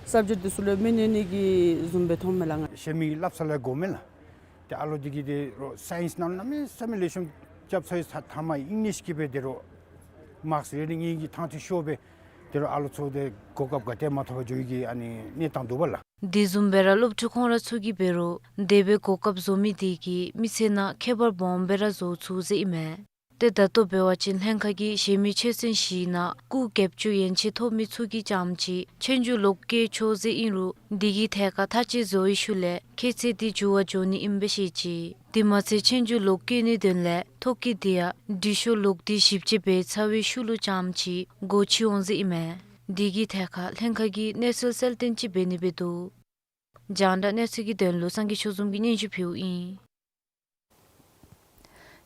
སབ་ཇེཀཊ་དེ་ཚུ་ལུ་མི་གནོད་ནི་གི་བཟུམ་སྦེ་མཐོངམ་མས་ལགས། ང་གཞན་མི་གི་སླབ་ས་ལས་གོཝ་མས་ལགས། ཏེ་ཨ་ལུ་འདི་གིས་ཏེ་རོགས་སའིནསི་ནང་ལུ་གནམ་མེད་ས་མེད་ལེགས་ཤོམ་རྐྱབ་ཚར་ཡི། ཐ་མ་ཨིང་ལིཤ་གི་སྦེ་ཏེ་རོགས་མཱརཀསི་རེ་ཊིང་ཨིན་གྱི་ཐང་ཐུང་ཤོར་སྦེ་ཏེ་རོགས་ཨ་ལུ་ཚུ་ཏེ་གོ་སྐབས་ག་ཏེ་མ་ཐོབ་པར་འགྱོ་ཡི་གི་ཨ་ནི་གནས་སྟངས་འདུག་པ་ལགས། དེ་བཟུམ་སྦེ་ར་སློབ་ཕྲུག་ཁོང་ར་ཚུ་གིས་འབད་རུང་དེ་སྦེ་གོ་སྐབས་བཟོ་མི་དེ་གིས་མི་ཚེ་ནང་ཁྱད་པར་སྦོམ་སྦེ་ར་བཟོ་ཚུགས་ཟེར་ཨིན་མས། ཏེ་ད་ལྟོ་འབད་བ་ཅིན་ལྷན་ཁག་གིས་གཞན་མི་ཆོས་ཚན་བཞི་ནང་སྐུགས་བརྒྱད་ཅུ་ཡན་ཆད་ཐོབ་མི་ཚུ་གིས་རྐྱངམ་ཅིག་ཆོས་རྒྱུགས་ལོག་སྐྱེལ་ཆོག་ཟེར་ཨིན་རུང་དེ་གི་ཐད་ཁར་མཐའ་དཔྱད་བཟོ་བའི་ཤུལ་ལས་ཁྱད་ཚད་འདི་འགྱུར་བ་འགྱོ་ནི་ཨིནམ་སྦེ་བཤད་ཅི། དེ་མ་ཚད་ཆོས་རྒྱུགས་ལོག་སྐྱེལ་ནིའི་དོན་ལས་ཐོ་བཀོད་དེ་ཡང་འབྲི་ཤོག་ལོག་སྟེ་ཞིབ་དཔྱད་འབད་ཚར་བའི་ཤུལ་ལུ་རྐྱངམ་ཅིག་སྒོ་ཕྱེ་འོང་ཟེར་ཨིན་མས། དེ་གི་ཐད་ཁར་ལྷན་ཁག་གིས་གནས་ཚུལ་གསལ་སྟོན་ཅིག་འབད་ནི་སྦེ་འདུག། རྒྱང་བསྒྲགས་གནས་ཚུལ་གྱི་དོན་ལུ་སངས་རྒྱས་ཆོས་འཛོམས་ཀྱིས་སྙན་ཞུ་ཕུལཝ་ཨིན།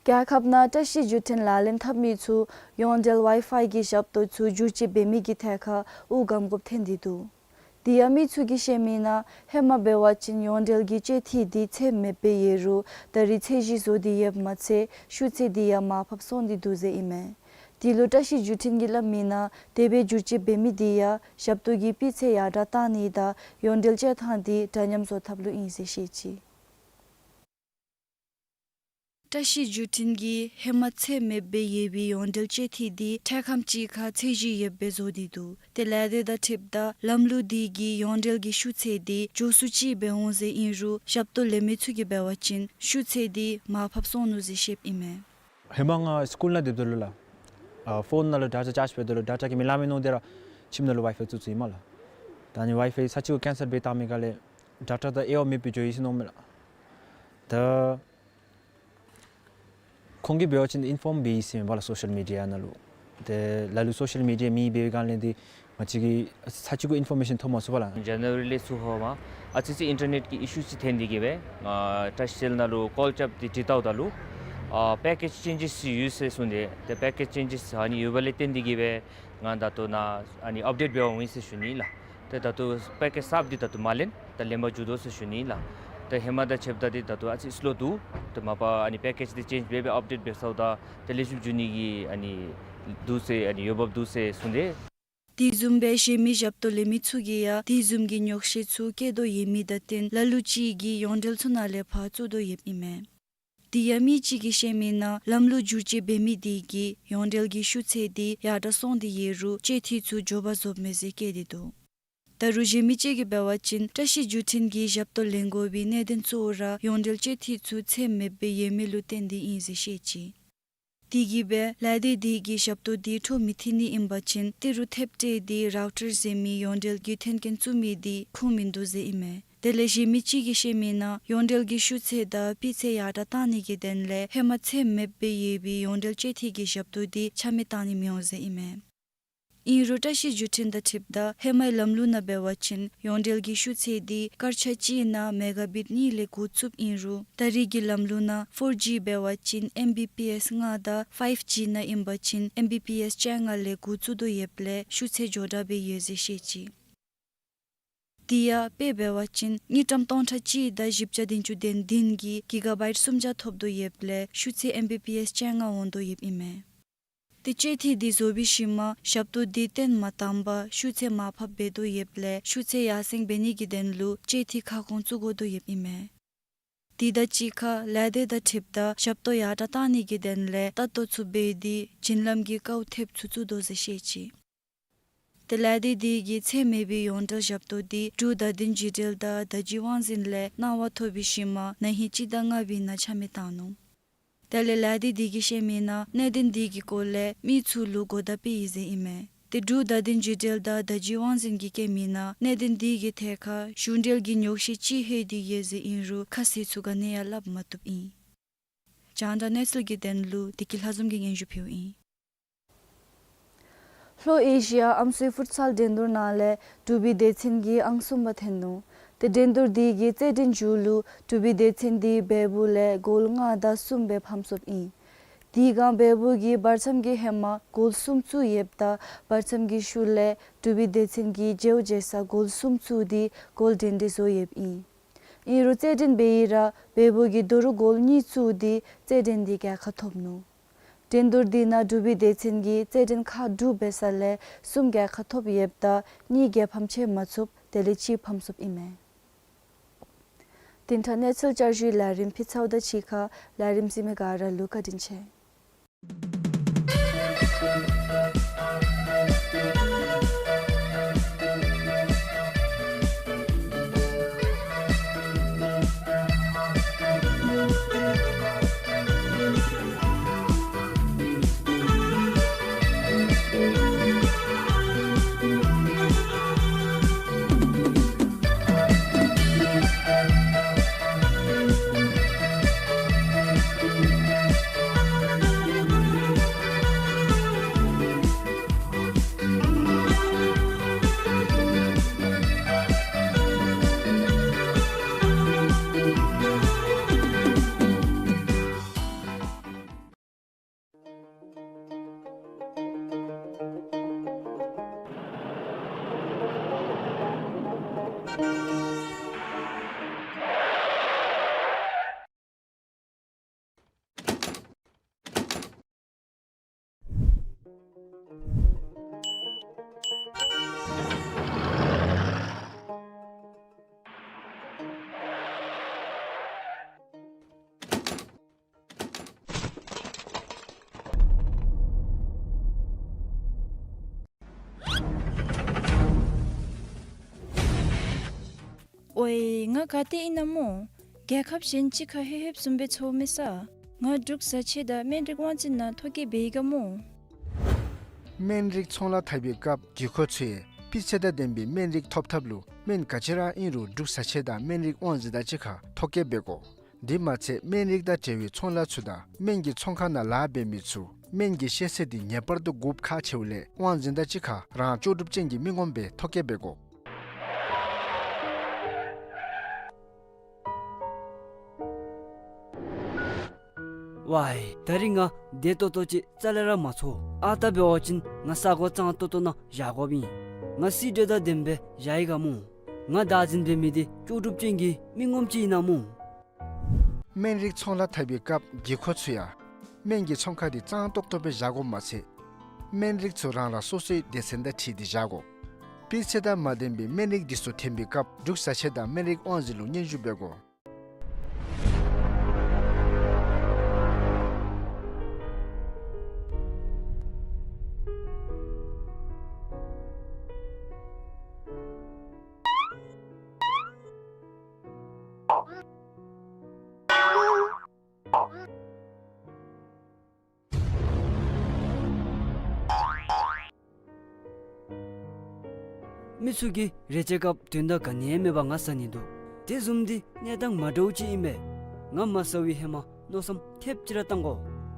རྒྱལ་ཁབ་ནང་བཀྲ་ཤིས་བརྒྱུད་འཕྲིན་ལག་ལེན་འཐབ་མི་ཚུ་ཡོངས་འབྲེལ་ཝའི་ཕའི་གི་ཞབས་ཏོག་ཚུ་བསྒྱུར་བཅོས་འབད་མི་གི་ཐད་ཁར་འུ་སྒམ་དགོཔ་ཐོན་ཏེ་འདུག། དེ་ཡང་མི་ཚུ་གིས་བཤད་མི་ནང་ཧེ་མ་འབད་བ་ཅིན་ཡོངས་འབྲེལ་གྱི་སྤྱོད་ཐིག་འདི་ཚད་མེདཔ་སྦེ་ཡོད་རུང་ད་རེས་ཚད་གཞི་བཟོ་སྟེ་ཡོདཔ་མ་ཚད་ཤུགས་ཚད་འདི་ཡང་མར་ཕབ་སོང་སྟེ་འདུག་ཟེར་ཨིན་མས། དེ་ལུ་བཀྲ་ཤིས་བརྒྱུད་འཕྲིན་གྱིས་སླབ་མི་ནང་དེ་སྦེ་བསྒྱུར་བཅོས་འབད་མི་དེ་ཡང་ཞབས་ཏོག་གི་སྤུས་ཚད་ཡར་དྲག་བཏང་ནི་དང་ཡོངས་འབྲེལ་སྤྱོད་ཐངས་འདི་འདྲ་མཉམ་བཟོ་ཐབས་ལུ་ཨིན་ཟེར་བཤད་ཅི། བཀྲ་ཤིས་བརྒྱུད་འཕྲིན་གྱིས་ཧེ་མ་ཚད་མེདཔ་སྦེ་ཡོད་པའི་ཡོངས་འབྲེལ་ཅེག་ཐིག་འདི་འཕྲལ་ཁམས་ཅིག་ཁར་ཚད་གཞི་ཡོདཔ་སྦེ་བཟོ་སྟེ་འདུག། ཏེ་ལས་སྡེ་དང་འཁྲིལཝ་ད་ལམ་ལུགས་འདི་གིས་ཡོངས་འབྲེལ་གྱི་ཤུགས་ཚད་འདི་མགྱོགས་སུ་ཅིག་སྦེ་འོང་ཟེར་ཨིན་རུང་ཞབས་ཏོག་ལེན་མི་ཚུ་གིས་འབད་བ་ཅིན་ཤུགས་ཚད་འདི་མར་ཕབ་སོང་ནུག་ཟེར་བཤདཔ་ཨིན་མས། ཧེ་མ་ང་སི་ཀུལ་ནང་སྡོདཔ་ད་ལུ་ལགས། ཨ་ཕོན་ནང་ལུ་ཌེ་ཊ་ཅཱརཇ་འབདཝ་ད་ལུ་ཌེ་ཊ་གིས་མི་ལང་མི་མནོ་སྟེ་ར་ཁྱིམ་ནང་ལུ་ཝའི་ཕའི་བཙུགས་བཙུགསཔ་ཨིན་མས་ལགས། ད་ཨ་ནི་ཝའི་ཕའི་ས་ཅིག་ཁེན་སེལ་འབད་བཏང་མི་སྒང་ལས་ཌེ་ཊ་དང་ཨེ་ཝ་མེདཔ་སྦེ་འགྱོ་ཡི་ཟེར་མནོཝ་མས་ལགས། ད་ཁོང་གིས་འབད་བ་ཅིན་ཨིན་ཕོརམ་འབད་ཡི་ཟེར་ཨིན་པས་ལགས་སོ་ཤལ་མི་ཌི་ཡ་ནང་ལུ། ཏེ་ལ་ལུ་སོ་ཤལ་མི་ཌི་ཡ་མེད་པའི་སྒང་ལས་འདི་ང་བཅས་ཀྱིས་ས་ཅིག་གུ་ཨིན་ཕོར་མེ་ཤཱན་ཐོབ་མ་ཚུགས་པས་ལགས། ཇ་ནི་ཝ་རི་ལས་ཚུར་ཧོ་མ་ཨ་ཙི་ཙི་ཨིན་ཊར་ནེཊ་ཀྱི་ཨི་ཤུ་ཅིག་ཐོན་ཏེ་གིས་སྦེ་ང་བཀྲ་ཤིས་སེལ་ནང་ལུ་ཀོལ་རྐྱབ་སྟེ་དྲི་བལྟཝ་ད་ལུ་ཨ་པེ་ཀེཇ་ཅེན་ཇེས་ཡོད་ཟེར་གསུངས་ཏེ། ཏེ་པེ་ཀེཇ་ཅེན་ཇེས་ཨ་ནི་ཡོདཔ་ལས་བརྟེན་ཏེ་གིས་སྦེ་ང་ད་ལྟོ་ནཱ་ཨ་ནི་ཨཔ་ཌེཊ་འབད་བར་འོང་ཡི་ཟེར་ཞུ་ནི་ལགས། ཏེ་ད་ལྟོ་པེ་ཀེཇ་གསརཔ་འདི་ད་ལྟོ་མ་ལེན། ད་ལེན་པར་འགྱོ་དོ་ཟེར་ཞུ་ནི་ལགས། ཏེ་ཧེ་མ་དང་ཕྱདཔ་ད་འདི་ད་ལྟོ་ཨ་ཙི་སི་ལོ་འདུག། ཏེ་མ་པ་ཨ་ནི་པེ་ཀེཇ་འདི་ཅེནཇ་འབད་སྦེ་ཨཔ་ཌེཊ་འབད་ཚརཝ་ད་ཏེ་ལེགས་ཤོམ་འགྱོ་ནི་གི་ཨ་ནི་འདུག་ཟེར་ཨ་ནི་འོས་འབབ་འདུག་ཟེར་གསུངས་ཏེ། དེ་བཟུམ་སྦེ་གཞན་མི་ཞབས་ཏོག་ལེན་མི་ཚུ་གིས་ཡང་དེ་བཟུམ་གྱི་ཉོགས་བཤད་ཚུ་བཀོད་དོ་ཡོད་མི་དང་བསྟུན་ལ་ལུ་ཅིག་གིས་ཡོངས་འབྲེལ་ཚུ་ནང་ལས་ཕར་བཙུགས་དོ་ཡོདཔ་ཨིན་མས། དེ་ཡང་མི་ཅིག་གིས་བཤད་མི་ནང་ལམ་ལུགས་བསྒྱུར་བཅོས་འབད་མི་དེ་གིས་ཡོངས་འབྲེལ་གྱི་ཤུགས་ཚད་འདི་ཡར་དྲག་སོང་སྟེ་ཡོད་རུང་ཅེག་ཐིག་ཚུ་མགྱོགས་པར་རྫོགསཔ་མས་ཟེར་བཀོད་དེ་འདུག། ད་རུང་གཞན་མི་ཅིག་གིས་འབད་བ་ཅིན་བཀྲ་ཤིས་བརྒྱུད་འཕྲིན་གྱིས་ཞབས་ཏོག་ལེན་དགོ་པའི་གནད་དོན་གཙོ་བོ་ར་ཡོངས་འབྲེལ་ཅེག་ཐིག་ཚུ་ཚད་མེདཔ་སྦེ་ཡོད་མི་ལུ་བརྟེན་ཏེ་ཨིན་ཟེར་བཤད་ཅི། དེ་གིས་སྦེ་ལས་སྡེ་དེ་གིས་ཞབས་ཏོག་དེ་འཕྲོ་མི་མཐུད་ནི་ཨིན་པ་ཅིན་ཏི་རུ་ཐེབས་སྤྲོད་དེ་རའུ་ཊར་ཟེར་མི་ཡོངས་འབྲེལ་གྱི་མཐུན་རྐྱེན་བཙུགས་མི་དེ་ཁུངས་མིན་འདུག་ཟེར་ཨིན་མས། དེ་ལས་གཞན་མི་ཅིག་གིས་བཤད་མི་ནང་ཡོངས་འབྲེལ་གྱི་ཤུགས་ཚད་དང་སྤུས་ཚད་ཡར་དྲག་བཏང་ནི་གི་དོན་ལས་ཧེ་མ་ཚད་མེདཔ་སྦེ་ཡོད་པའི་ཡོངས་འབྲེལ་ཅེག་ཐིག་གི་ཞབས་ཏོག་དེ་ཆ་མེད་བཏང་ནི་མི་འོང་ཟེར་ཨིན་མས། ཨིན་རུང་བཀྲ་ཤིས་བརྒྱུད་འཕྲིན་དང་འཁྲིལཝ་ད་ཧེ་མའི་ལམ་ལུགས་ནང་འབད་བ་ཅིན་ཡོངས་འབྲེལ་གྱི་ཤུགས་ཚད་དེ་སྐར་ཆ་གཅིག་ནང་མེ་ག་བིཊ་གཉིས་ལས་འགོ་བཙུགསཔ་ཨིན་རུང་ད་རེས་ཀྱི་ལམ་ལུགས་ནང་ཕོར་ཇི་འབད་བ་ཅིན་ཨེམ་བི་པི་ཨེསི་ལྔ་དང་ཕའིབ་ཇི་ནང་ཨིན་པ་ཅིན་ཨེམ་བི་པི་ཨེསི་བཅོ་ལྔ་ལས་འགོ་བཙུགས་དོ་ཡོདཔ་ལས་ཤུགས་ཚད་མགྱོགས་དྲགས་སྦེ་ཡོད་ཟེར་བཤད་ཅི། དེ་ཡང་དཔེ་འབད་བ་ཅིན་དངུལ་ཀྲམ་སྟོང་ཕྲག་གཅིག་དང་བཞི་བརྒྱ་བདུན་ཅུ་དོན་བདུན་གྱིས་གི་ག་བའིཊ་སུམ་བརྒྱ་ཐོབ་དོ་ཡོདཔ་ལས་ཤུགས་ཚད་ཨེམ་བི་པི་ཨེསི་བཅོ་ལྔ་འོང་དོ་ཡོདཔ་ཨིན་མས། ཏེ་ཅེག་ཐིག་དེ་བཟོ་བའི་ཤུལ་མ་ཞབས་ཏོག་དེ་བཏོན་མ་བཏང་པར་ཤུགས་ཚད་མར་ཕབ་འབད་དོ་ཡོདཔ་ལས་ཤུགས་ཚད་ཡར་སེང་འབད་ནི་གི་དོན་ལུ་ཅེག་ཐིག་ཁ་སྐོང་བཙུགས་དགོ་དོ་ཡོདཔ་ཨིན་མས། དེ་དང་གཅིག་ཁར་ལས་སྡེ་དང་འཁྲིལཝ་ད་ཞབས་ཏོག་ཡར་དྲག་བཏང་ནི་གི་དོན་ལས་ལྟ་རྟོག་ཚུ་འབད་དེ་བྱིན་ལམ་གྱི་ཀའུ་ཐེབས་ཚུ་བཙུགས་དོ་ཟེར་བཤད་ཅི། ཏེ་ལས་སྡེ་དེ་གིས་ཚད་མེད་པའི་ཡོངས་འབྲེལ་ཞབས་ཏོག་དེ་འབྲུག་བརྡ་དོན་བརྒྱུད་འབྲེལ་དང་བརྡ་བརྒྱུད་དབང་འཛིན་ལས་གནང་བ་ཐོབ་པའི་ཤུལ་མ་ན་ཧིང་སྤྱི་ཟླ་ལྔ་པའི་ནང་ཆ་མེད་བཏང་ནུག། དེ་ལས་ལས་སྡེ་དེ་གིས་བཤད་མི་ནང་གནད་དོན་དེ་གི་སྐོར་ལས་མི་ཚུ་ལུ་གོ་བརྡ་སྤེལ་ཡི་ཟེར་ཨིན་མས། ཏེ་འབྲུག་བརྡ་དོན་བརྒྱུད་འབྲེལ་དང་བརྡ་བརྒྱུད་དབང་འཛིན་གྱིས་བཀོད་མི་ནང་གནད་དོན་དེ་གི་ཐད་ཁར་གཞུང་འབྲེལ་གྱི་ཉོགས་བཤད་ཅིག་ལྷོད་དེ་ཡོད་ཟེར་ཨིན་རུང་ཁ་གསལ་ཚུ་ག་ནི་ཡང་སླབ་མ་བཏུབ་ཨིན། རྒྱང་བསྒྲགས་གནས་ཚུལ་གྱི་དོན་ལུ་བདེ་སྐྱིད་ལྷ་འཛོམས་ཀྱིས་སྙན་ཞུ་ཕུལཝ་ཨིན། ལྷོ་ཨེ་ཤི་ཡ་ཨམ་སྲུའི་ཕུཊ་སཱལ་འགྲན་བསྡུར་ནང་ལས་འབྲུག་པའི་སྡེ་ཚན་གྱིས་ཨང་གསུམ་པ་ཐོན་ནུག། ཏེ་འགྲན་བསྡུར་དེ་གི་རྩེད་འགྲན་མཇུག་ལུ་འབྲུག་པའི་སྡེ་ཚན་དེ་བལ་པོ་ལས་གོལ་ལྔ་དང་གསུམ་སྦེ་ཕམ་སོཔ་ཨིན། དེ་སྒང་བལ་པོ་གིས་བར་མཚམས་ཀྱི་ཧེ་མ་གོལ་གསུམ་བཙུགས་ཡོདཔ་ད་བར་མཚམས་ཀྱི་ཤུལ་ལས་འབྲུག་པའི་སྡེ་ཚན་གྱིས་བརྗེ་བོ་བརྗེ་ས་གོལ་གསུམ་བཙུགས་ཏེ་གོལ་འདྲན་འདྲ་བཟོ་ཡོདཔ་ཨིན། ཨིན་རུང་རྩེད་འགྲན་འབད་ཡི་ར་བལ་པོ་གིས་དོ་རུང་གོལ་གཉིས་བཙུགས་ཏེ་རྩེད་འགྲན་དེ་རྒྱལ་ཁ་ཐོབ་ནུག། འགྲན་བསྡུར་དེ་ནང་འབྲུག་པའི་སྡེ་ཚན་གྱིས་རྩེད་འགྲན་ཁག་དྲུག་འབད་ས་ལས་གསུམ་རྒྱལ་ཁ་ཐོབ་ཡོདཔ་ད་གཉིས་རྒྱལ་ཕམ་ཆེ་མ་ཚུགས། དེ་ལས་གཅིག་ཕམ་སོཔ་ཨིན་མས། དེ་འཕྲོ་གནས་ཚུལ་བསྐྱར་ཞུའི་ལས་རིམ་ཕུལ་ཚརཝ་དང་གཅིག་ཁར་ལས་རིམ་གཟིགས་མི་ག་ར་ལུ་བཀའ་དྲིན་ཆེ། ཨོའི་ང་ག་ཏེ་ཨིན་ན་སྨོ། རྒྱལ་ཁབ་གཞན་ཅིག་ཁར་ལྷོད་ལྷོདཔ་བཟུམ་སྦེ་ཚོར་མས་ས། ང་འབྲུག་བཟའ་ཆས་དང་སྨན་རིགས་དབང་འཛིན་ནང་ཐོ་བཀོད་འབད་ཡི་ག་སྨོ། སྨན་རིགས་ཚོང་ལཱ་འཐབ་པའི་སྐབས་གི་ཁོ་ཚུ་ཡང་སྤུས་ཚད་དང་ལྡན་པའི་སྨན་རིགས་ཐོབ་ཐབས་ལུ་སྨན་ག་ཅི་ར་ཨིན་རུང་འབྲུག་བཟའ་ཆས་དང་སྨན་རིགས་དབང་འཛིན་དང་གཅིག་ཁར་ཐོ་བཀོད་འབད་དགོ། དེ་མ་ཚད་སྨན་རིགས་དང་འབྲེལ་བའི་ཚོང་ལཱ་ཚུ་དང་སྨན་གྱི་ཚོང་ཁང་ནང་ལཱ་འབད་མི་ཚུ་སྨན་གྱི་ཤེས་ཚད་འདི་ངེས་པར་དུ་དགུ་ཁག་ཆེཝ་ལས་དབང་འཛིན་དང་གཅིག་ཁར་རང་ལྕོགས་གྲུབ་ཅན་གྱི་མི་ངོམ་སྦེ་ཐོ་བཀོད་འབད་དགོ། ཝའི། ད་རིས་ང་བདེ་ཏོག་ཏོ་ཅིག་རྩ་ལས་ར་མ་ཚོར། ཨ་རྟག་འབད་བ་ཅིན་ང་ས་གོ་གཙང་ཏོག་ཏོ་ནང་བཞག་དགོཔ་ཨིན། ང་སི་ཌེ་དང་ལྡནམ་སྦེ་བཞག་ཡི་ག་སྨོ། ང་བདག་འཛིན་འབད་མི་འདི་ལྕོགས་གྲུབ་ཅན་གྱི་མི་ངོམ་ཅིག་ཨིན་ན་སྨོ། སྨན་རིགས་ཚོང་ལཱ་འཐབ་པའི་སྐབས་གི་ཁོ་ཚུ་ཡང་སྨན་གྱི་ཚོང་ཁང་འདི་གཙང་ཏོག་ཏོ་སྦེ་བཞག་དགོཔ་མ་ཚད་སྨན་རིགས་ཚུ་རང་རང་སོ་སོའི་སྡེ་ཚན་དང་འཁྲིལ་ཏེ་བཞག་དགོ། སྤུས་ཚད་དང་མ་ལྡན་པའི་སྨན་རིགས་འདི་ཚུ་འཐེན་པའི་སྐབས་འབྲུག་བཟའ་ཆས་དང་སྨན་རིགས་དབང་འཛིན་ལུ་སྙན་ཞུ་འབད་དགོ། མི་ཚུ་གིས་རེ་ཆེ་སྐབས་དོན་དག་ག་ནི་ཡང་མེད་པར་ང་ཟ་ནི་འདུག། དེ་བཟུམ་འདི་གནས་སྟངས་མ་འདྲཝ་ཅིག་ཨིན་པས། ང་མ་ཟ་བའི་ཧེ་མ་མནོ་བསམ་ཐེབས་ཅིག་ར་བཏང་དགོ།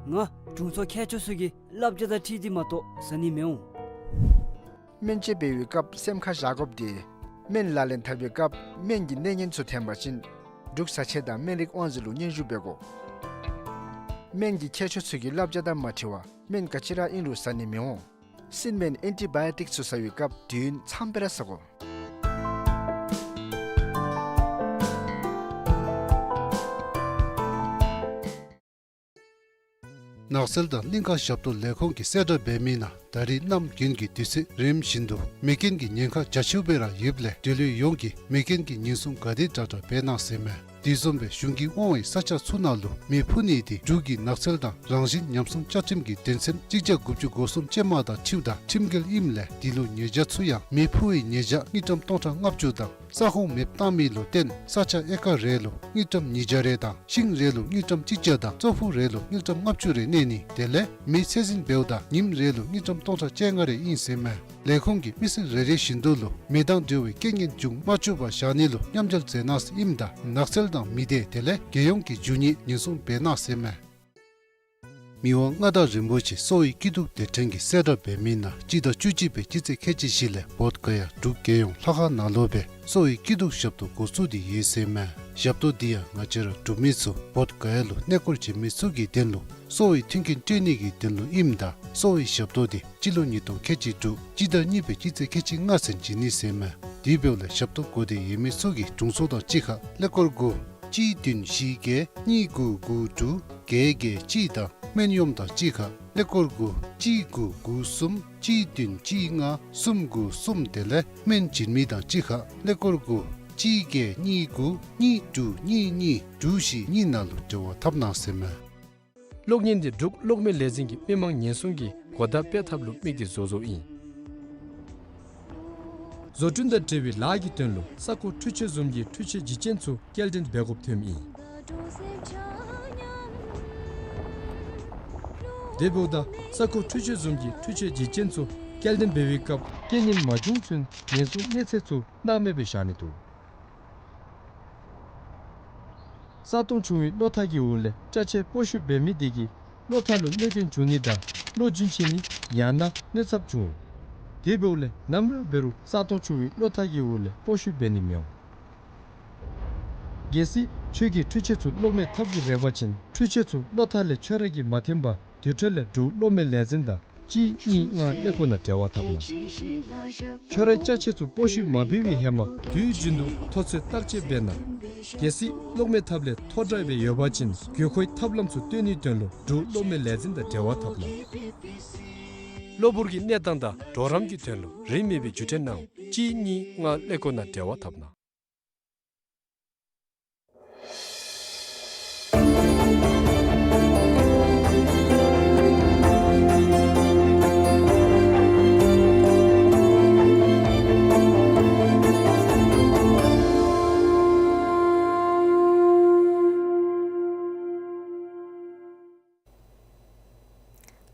ང་དྲུང་འཚོ་མཁས་མཆོག་ཚུ་གི་བསླབ་བྱ་དང་འཁྲིལ་ཏེ་མ་གཏོགས་ཟ་ནི་མི་འོང་། སྨན་བཅོས་འབད་བའི་སྐབས་སེམས་ཁར་བཞག་དགོཔ་འདི་སྨན་ལག་ལེན་འཐབ་པའི་སྐབས་སྨན་གྱི་གནས་ངན་ཚུ་འཐེན་པ་ཅིན་འབྲུག་བཟའ་ཆས་དང་སྨན་རིགས་དབང་འཛིན་ལུ་སྙན་ཞུ་འབད་དགོ། སྨན་གྱི་མཁས་མཆོག་ཚུ་གི་བསླབ་བྱ་དང་མ་འཁྲིལ་བར་སྨན་ག་ཅི་ར་ཨིན་རུང་ཟ་ནི་མི་འོང་། སྲིན་སྨན་ཨེན་ཊི་བཱ་ཡོ་ཊིཀ་ཚུ་ཟ་བའི་སྐབས་དུས་ཡུན་ཙམ་སྦེ་ར་ཟ་དགོ། ནགས་ཚལ་དང་གླིང་ཁ་ཞབས་ཏོག་ལས་ཁུངས་ཀྱིས་གསལ་བསྒྲགས་འབད་མི་ནང་ད་རིས་གནམ་དགུན་གྱི་དུས་ཚོད་རནམ་བཞིན་དུ་མེ་རྐྱེན་གྱི་ཉེན་ཁ་རྒྱ་ཆེཝ་སྦེ་ར་ཡོདཔ་ལས་འབྲེལ་ཡོད་ཡོངས་ཀྱིས་མེ་རྐྱེན་གྱི་ཉེན་སྲུང་ག་དེ་དྲག་དྲག་འབད་གནང་ཟེར་མས། དེ་བཟུམ་སྦེ་གཞུང་གིས་དབང་བའི་ས་ཆ་ཚུ་ནང་ལུ་མེ་ཕུ་ནི་དེ་འབྲུག་གི་ནགས་ཚལ་དང་རང་བཞིན་ཉམས་སྲུང་བཅའ་ཁྲིམས་ཀྱི་དོན་ཚན་གཅིག་བརྒྱ་དགུ་བཅུ་གོ་གསུམ་ཅན་མ་དང་འཁྲིལཝ་ད་ཁྲིམས་འགལ་ཨིནམ་ལས་དེ་ལུ་ཉེས་བྱ་ཚུ་ཡང་མེ་ཕུ་བའི་ཉེས་བྱ་དངུལ་ཀྲམ་སྟོང་ཕྲག་ལྔ་བཅུ་དང་ས་ཁོངས་མེདཔ་བཏང་མི་ལུ་བརྟེན་ས་ཆ་ཨེ་ཀར་རེ་ལུ་དངུལ་ཀྲམ་ཉིས་བརྒྱ་རེ་དང་ཤིང་རེ་ལུ་དངུལ་ཀྲམ་གཅིག་བརྒྱ་དང་ཙོག་ཕུག་རེ་ལུ་དངུལ་ཀྲམ་ལྔ་བཅུ་རེ་གནས་ནི་དེ་ལས་མེ་ཚད་འཛིན་འབདཝ་ད་ཉིནམ་རེ་ལུ་དངུལ་ཀྲམ་སྟོང་ཕྲག་བཅོ་ལྔ་རེ་ཨིན་ཟེར་མས། ལས་ཁུངས་ཀྱིས་མི་སེར་རེ་རེ་བཞིན་དུ་ལུ་མེ་དང་འབྲེལ་བའི་རྐྱེན་ངན་འབྱུང་མ་བཅུག་པར་བཞག་ནི་ལུ་མཉམ་འབྲེལ་མཛད་གནང་ཟེར་ཨིནམ་ད་ནགས་ཚལ་དང་མི་སྡེ་དེ་ལས་རྒྱལ་ཡོངས་ཀྱི་རྒྱུ་དངོས་ཉེན་སྲུང་འབད་གནང་ཟེར་མས། མི་དབང་མངའ་བདག་རིན་པོ་ཆེ་གསོ་བའི་སྐྱིད་སྡུག་སྡེ་ཕྲན་གྱིས་གསལ་བསྒྲགས་འབད་མི་ནང་སྤྱི་ཟླ་བཅུ་གཅིག་པའི་སྤྱི་ཚེས་ཁལ་གཅིག་བཞི་ལས་བོདྷ་ག་ཡ་འབྲུག་རྒྱལ་ཡོངས་ལྷ་ཁང་ནང་ལུ་སྦེ་གསོ་བའི་སྐྱིད་སྡུག་ཞབས་ཏོག་འགོ་བཙུགས་ཏེ་ཡོད་ཟེར་མས། ཞབས་ཏོག་འདི་ཡང་ང་བཅས་ར་འབྲུག་མི་ཚུ་བོདྷ་ག་ཡ་ལུ་གནས་སྐོར་བྱོན་མི་ཚུ་གི་དོན་ལུ་གསོ་བའི་མཐུན་རྐྱེན་སྤྲོད་ནི་གི་དོན་ལུ་ཨིནམ་ད་གསོ་བའི་ཞབས་ཏོག་འདི་སྤྱི་ལོ་ཉིས་སྟོང་ཁལ་གཅིག་དྲུག་སྤྱི་ཟླ་གཉིས་པའི་སྤྱི་ཚེས་ཁལ་གཅིག་ལྔ་ཚུན་བྱིན་ནི་ཟེར་མས། དེ་འབདཝ་ལས་ཞབས་ཏོག་དགོ་སྟེ་ཡོད་མི་ཚུ་གིས་དྲུང་འཚོ་དང་གཅིག་ཁར་ཀླད་ཀོར་དགུ་གཅིག་བདུན་བཞི་བརྒྱད་གཉིས་དགུ་དགུ་དྲུག་བརྒྱད་བརྒྱད་གཅིག་དང་སྨན་གཡོགམ་དང་གཅིག་ཁར་ཀླད་ཀོར་དགུ་གཅིག་དགུ་དགུ་གསུམ་གཅིག་བདུན་གཅིག་ལྔ་གསུམ་དགུ་གསུམ་དེ་ལས་སྨན་བྱིན་མི་དང་གཅིག་ཁར་ཀླད་ཀོར་དགུ་གཅིག་བརྒྱད་གཉིས་དགུ་གཉིས་དྲུག་གཉིས་གཉིས་དྲུག་བཞི་གཉིས་ནང་ལུ་འབྲེལ་བ་འཐབ་གནང་ཟེར་མས། གློག་བརྙན་འདི་འབྲུག་གློག་མེ་ལས་འཛིན་གྱིས་མི་མང་ཉེན་སྲུང་གི་གོ་བརྡ་སྤེལ་ཐབས་ལུ་དམིགས་ཏེ་བཟོ་བཟོཝ་ཨིན། བཟོ་སྐྲུན་དང་འབྲེལ་བའི་ལཱ་གི་དོན་ལུ་ས་རྐོ་འཕྲུལ་ཆས་བཟུམ་གྱི་འཕྲུལ་ཆས་འཇིག་རྐྱེན་ཚུ་སྐྱེལ་འདྲེན་འབད་དགོཔ་ཐོནམ་ཨིན། དེ་འབདཝ་ད་ས་རྐོ་འཕྲུལ་ཆས་བཟུམ་གྱི་འཕྲུལ་ཆས་འཇིག་རྐྱེན་ཚུ་སྐྱེལ་འདྲེན་འབད་བའི་སྐབས་རྐྱེན་ངན་མ་བྱུང་ཚུན་ཉེན་སྲུང་གནས་ཚད་ཚུ་སྣང་མེད་སྦེ་བཞག་ནི་འདུག། ས་སྟོང་ཆུང་བའི་གློག་ཐག་གི་འོག་ལས་སྐྲ་ཆད་སྤོ་བཤུད་འབད་མི་དེ་གིས་གློག་ཐག་ལུ་གནོད་སྐྱོན་འབྱུང་ནི་དང་གློག་རྒྱུན་ཆད་ནི་ཡང་ན་གནོད་ཚབས་འབྱུང་། དེ་འབདཝ་ལས་ནམ་ར་འབད་རུང་ས་སྟོང་ཆུང་བའི་གློག་ཐག་གི་འོག་ལས་སྤོ་བཤུད་འབད་ནི་མི་འོང་། གལ་སྲིད་ཁྱོད་ཀྱིས་འཕྲུལ་ཆས་ཚུ་གློག་མེ་ཐབ་ཀྱིས་རེག་པ་ཅིན་འཕྲུལ་ཆས་ཚུ་གློག་ཐག་ལས་ཁྱོད་ར་གིས་མ་འཐེན་པར་དེ་འཕྲོ་ལས་འབྲུག་གློག་མེ་ལས་འཛིན་དང་གཅིག་གཉིས་ལྔ་ཀླད་ཀོར་ནང་འབྲེལ་བ་འཐབ་གནང་། ཁྱོད་རའི་སྐྲ་ཆད་ཚུ་སྤོ་བཤུད་མ་འབད་བའི་ཧེ་མ་དུས་རྒྱུན་དུ་ཐོ་ཚོད་བརྟག་དཔྱད་འབད་གནང་། གལ་སྲིད་གློག་མེ་ཐབ་ལས་ཐོ་དྲགས་སྦེ་ཡོད་པ་ཅིན་དགོས་མཁོའི་ཐབས་ལམ་ཚུ་སྟོན་ནིའི་དོན་ལུ་འབྲུག་གློག་མེ་ལས་འཛིན་དང་འབྲེལ་བ་འཐབ་གནང་། གློ་བུར་གྱི་གནས་སྟངས་དང་གྲོགས་རམ་གྱི་དོན་ལུ་རིན་མེད་པའི་བརྒྱུད་འཕྲིན་ནང་གཅིག་གཉིས་ལྔ་ཀླད་ཀོར་ནང་འབྲེལ་བ་འཐབ་གནང་།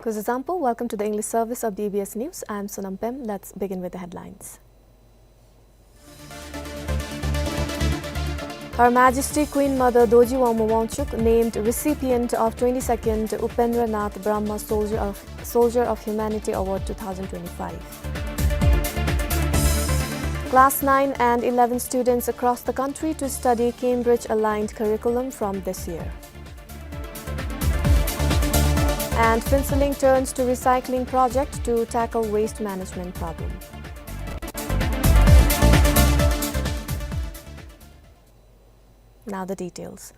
This is Ampo. Welcome to the English service of B B S News. I'm Sonam Pem. Let's begin with the headlines. Her Majesty Queen Mother Dorji Wangma Wangchuck named recipient of twenty-second Upendra Nath Brahma Soldier of, Soldier of Humanity Award two thousand twenty-five. Class nine and eleven students across the country to study Cambridge-aligned curriculum from this year. And Phuentsholing turns to recycling project to tackle waste management problem. Now the details.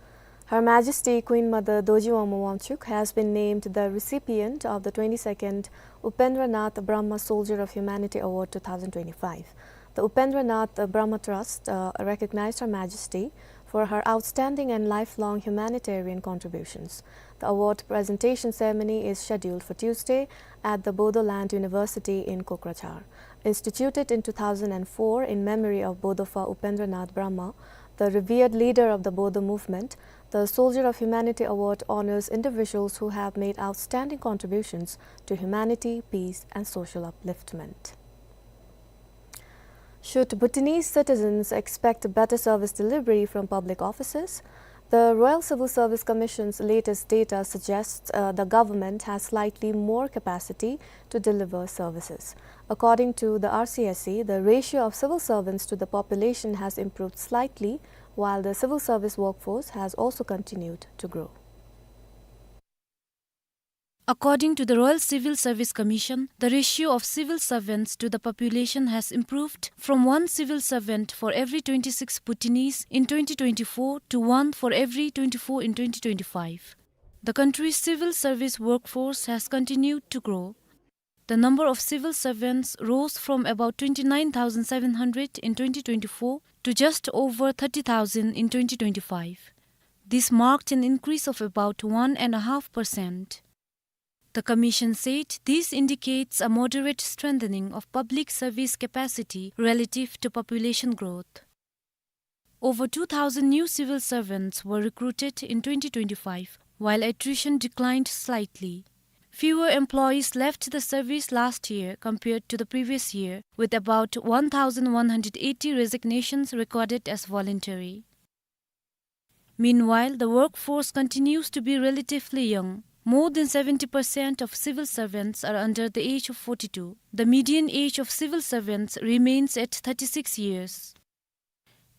Her Majesty Queen Mother Dorji Wangma Wangchuck has been named the recipient of the twenty-second Upendra Nath Brahma Soldier of Humanity Award two thousand twenty-five. The Upendra Nath Brahma Trust, uh, recognized Her Majesty for her outstanding and lifelong humanitarian contributions. The award presentation ceremony is scheduled for Tuesday at the Bodoland University in Kokrajhar. Instituted in two thousand and four in memory of Bodopha Upendra Nath Brahma, the revered leader of the Bodo movement, the Soldier of Humanity Award honors individuals who have made outstanding contributions to humanity, peace, and social upliftment. Should Bhutanese citizens expect better service delivery from public offices? The Royal Civil Service Commission's latest data suggests, uh, the government has slightly more capacity to deliver services. According to the R C S C, the ratio of civil servants to the population has improved slightly, while the civil service workforce has also continued to grow. According to the Royal Civil Service Commission, the ratio of civil servants to the population has improved from one civil servant for every twenty-six Bhutanese in twenty twenty-four to one for every twenty-four in twenty twenty-five. The country's civil service workforce has continued to grow. The number of civil servants rose from about twenty-nine thousand seven hundred in twenty twenty-four to just over thirty thousand in twenty twenty-five. This marked an increase of about one and a half percent. The commission said this indicates a moderate strengthening of public service capacity relative to population growth. Over two thousand new civil servants were recruited in twenty twenty-five, while attrition declined slightly. Fewer employees left the service last year compared to the previous year, with about one thousand one hundred eighty resignations recorded as voluntary. Meanwhile, the workforce continues to be relatively young. More than seventy percent of civil servants are under the age of forty-two. The median age of civil servants remains at thirty-six years.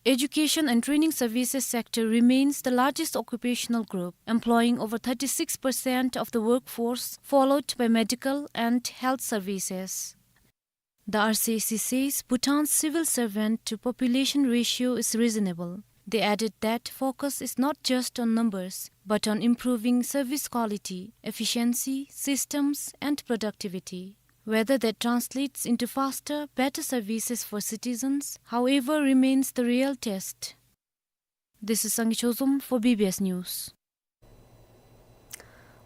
Education and training services sector remains the largest occupational group, employing over thirty-six percent of the workforce, followed by medical and health services. The R C S C says Bhutan's civil servant to population ratio is reasonable. They added that focus is not just on numbers, but on improving service quality, efficiency, systems, and productivity. Whether that translates into faster, better services for citizens, however, remains the real test. This is Sangay Chozom for B B S News.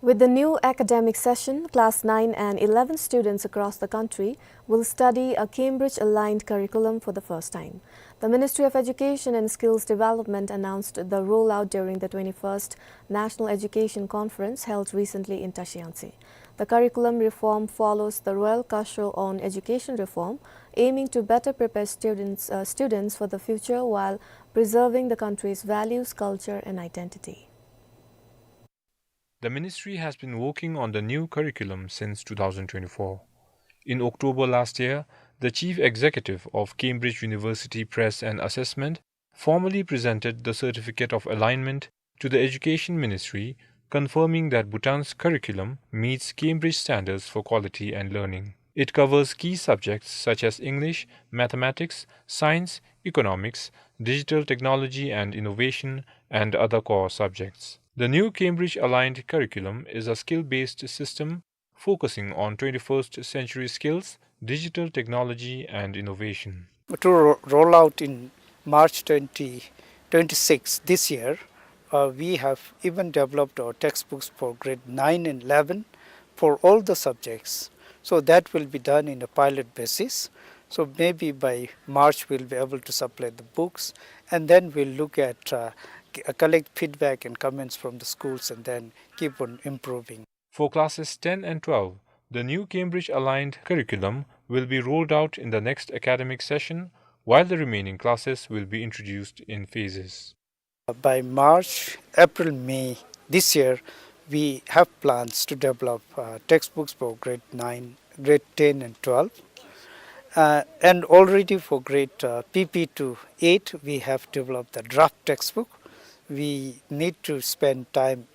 With the new academic session, class nine and eleven students across the country will study a Cambridge-aligned curriculum for the first time. The Ministry of Education and Skills Development announced the rollout during the twenty-first National Education Conference held recently in Tashi Yangtse. The curriculum reform follows the Royal Gassho on Education Reform, aiming to better prepare students, uh, students for the future while preserving the country's values, culture, and identity. The ministry has been working on the new curriculum since two thousand twenty-four. In October last year, the chief executive of Cambridge University Press and Assessment formally presented the certificate of alignment to the Education Ministry, confirming that Bhutan's curriculum meets Cambridge standards for quality and learning. It covers key subjects such as English, mathematics, science, economics, digital technology and innovation, and other core subjects. The new Cambridge-aligned curriculum is a skill-based system focusing on twenty-first century skills, digital technology, and innovation. To ro-, roll out in March twenty twenty-six, this year, uh, we have even developed our textbooks for grade nine and eleven for all the subjects. So that will be done in a pilot basis. So maybe by March we'll be able to supply the books, and then we'll look at, uh, c-, uh, collect feedback and comments from the schools and then keep on improving. For classes ten and twelve, the new Cambridge-aligned curriculum will be rolled out in the next academic session, while the remaining classes will be introduced in phases. By March, April, May this year, we have plans to develop, uh, textbooks for grade nine, grade ten and twelve. Uh, and already for grade, uh, P P to eight, we have developed the draft textbook. We need to spend time,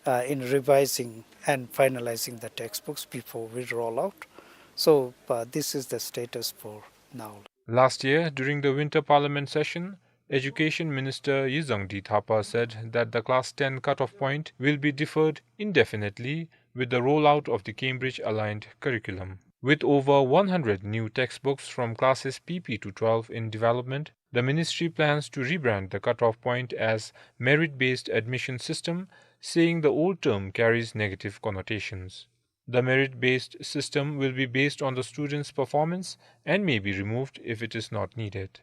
uh, in revising and finalizing the textbooks before we roll out. So, uh, this is the status for now. Last year, during the Winter Parliament session, Education Minister Yi Zhang-di Thapa said that the class ten cutoff point will be deferred indefinitely with the rollout of the Cambridge-aligned curriculum. With over one hundred new textbooks from classes P P to twelve in development, the ministry plans to rebrand the cutoff point as merit-based admission system, saying the old term carries negative connotations. The merit-based system will be based on the student's performance and may be removed if it is not needed.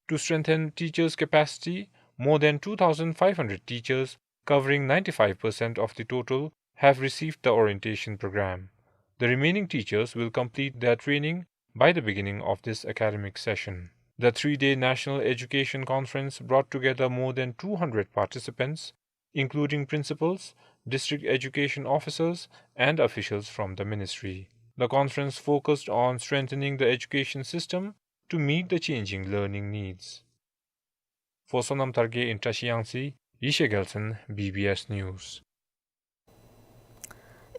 To strengthen teachers' capacity, more than two thousand five hundred teachers, covering ninety-five percent of the total, have received the orientation program. The remaining teachers will complete their training by the beginning of this academic session. The three-day National Education Conference brought together more than two hundred participants, including principals, district education officers, and officials from the ministry. The conference focused on strengthening the education system to meet the changing learning needs. For Sonam Tharge in Trashiyangtse, Yeshe Gyaltsen, B B S News.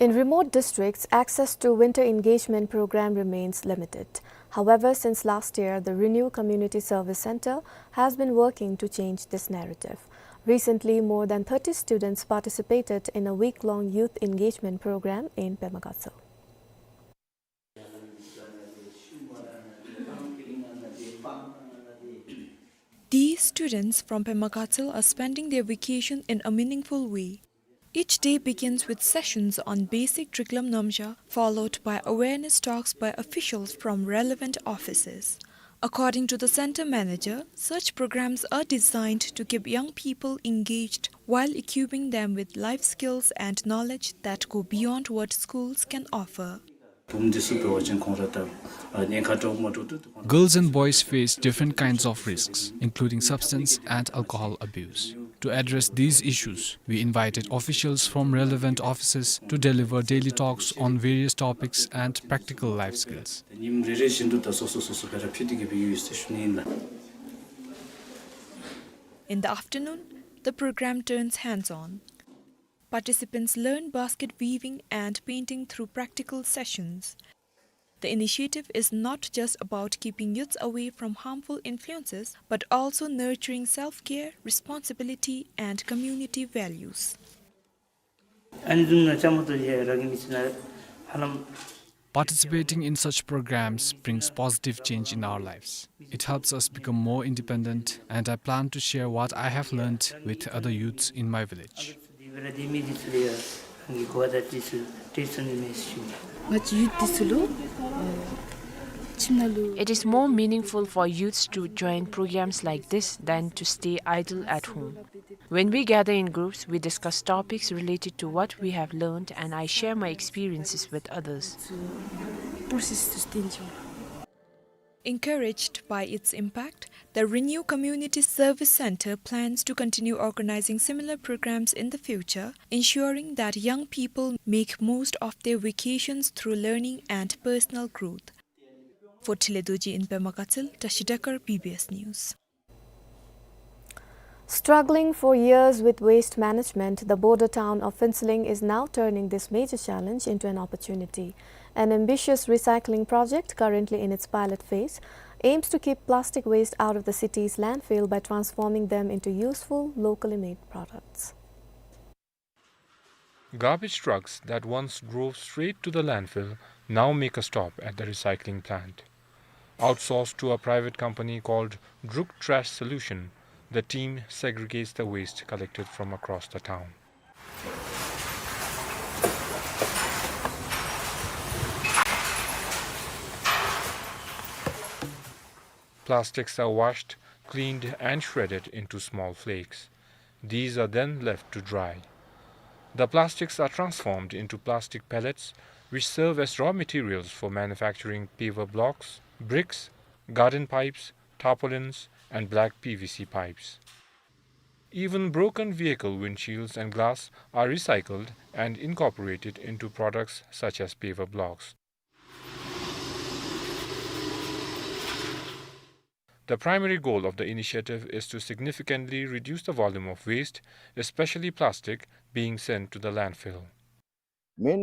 In remote districts, access to winter engagement program remains limited. However, since last year, the Renew Community Service Center has been working to change this narrative. Recently, more than thirty students participated in a week-long youth engagement program in Pema Gatshel. These students from Pema Gatshel are spending their vacation in a meaningful way. Each day begins with sessions on basic Triklam Namgya, followed by awareness talks by officials from relevant offices. According to the center manager, such programs are designed to keep young people engaged while equipping them with life skills and knowledge that go beyond what schools can offer. Girls and boys face different kinds of risks, including substance and alcohol abuse. To address these issues, we invited officials from relevant offices to deliver daily talks on various topics and practical life skills. In the afternoon, the program turns hands-on. Participants learn basket weaving and painting through practical sessions. The initiative is not just about keeping youths away from harmful influences, but also nurturing self-care, responsibility, and community values. Participating in such programs brings positive change in our lives. It helps us become more independent, and I plan to share what I have learned with other youths in my village. It is more meaningful for youths to join programs like this than to stay idle at home. When we gather in groups, we discuss topics related to what we have learned, and I share my experiences with others. Encouraged by its impact, the Renew Community Service Center plans to continue organizing similar programs in the future, ensuring that young people make most of their vacations through learning and personal growth. For Thile Dorji in Pema Gatshel, Tashi Dekar, B B S News. Struggling for years with waste management, the border town of Phuentsholing is now turning this major challenge into an opportunity. An ambitious recycling project, currently in its pilot phase, aims to keep plastic waste out of the city's landfill by transforming them into useful, locally made products. Garbage trucks that once drove straight to the landfill now make a stop at the recycling plant. Outsourced to a private company called Druk Trash Solution, the team segregates the waste collected from across the town. Plastics are washed, cleaned, and shredded into small flakes. These are then left to dry. The plastics are transformed into plastic pellets, which serve as raw materials for manufacturing paver blocks, bricks, garden pipes, tarpaulins, and black P V C pipes. Even broken vehicle windshields and glass are recycled and incorporated into products such as paver blocks. The primary goal of the initiative is to significantly reduce the volume of waste, especially plastic, being sent to the landfill. We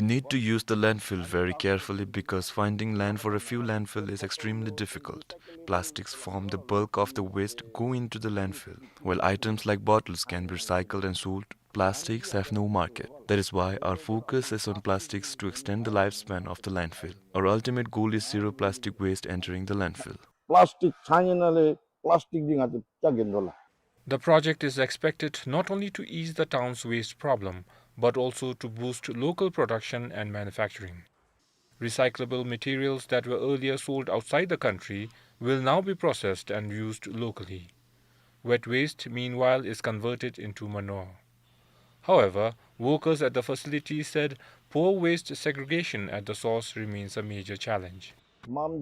need to use the landfill very carefully because finding land for a few landfill is extremely difficult. Plastics form the bulk of the waste going to the landfill. While items like bottles can be recycled and sold, plastics have no market. That is why our focus is on plastics to extend the lifespan of the landfill. Our ultimate goal is zero plastic waste entering the landfill. Plastic ཆ་མཉམ་ནང་ལས་plastic འདི་ང་ཚོ་བཅག་གེ་འདུག་ལགས། The project is expected not only to ease the town's waste problem, but also to boost local production and manufacturing. Recyclable materials that were earlier sold outside the country will now be processed and used locally. Wet waste, meanwhile, is converted into manure. However, workers at the facility said poor waste segregation at the source remains a major challenge. One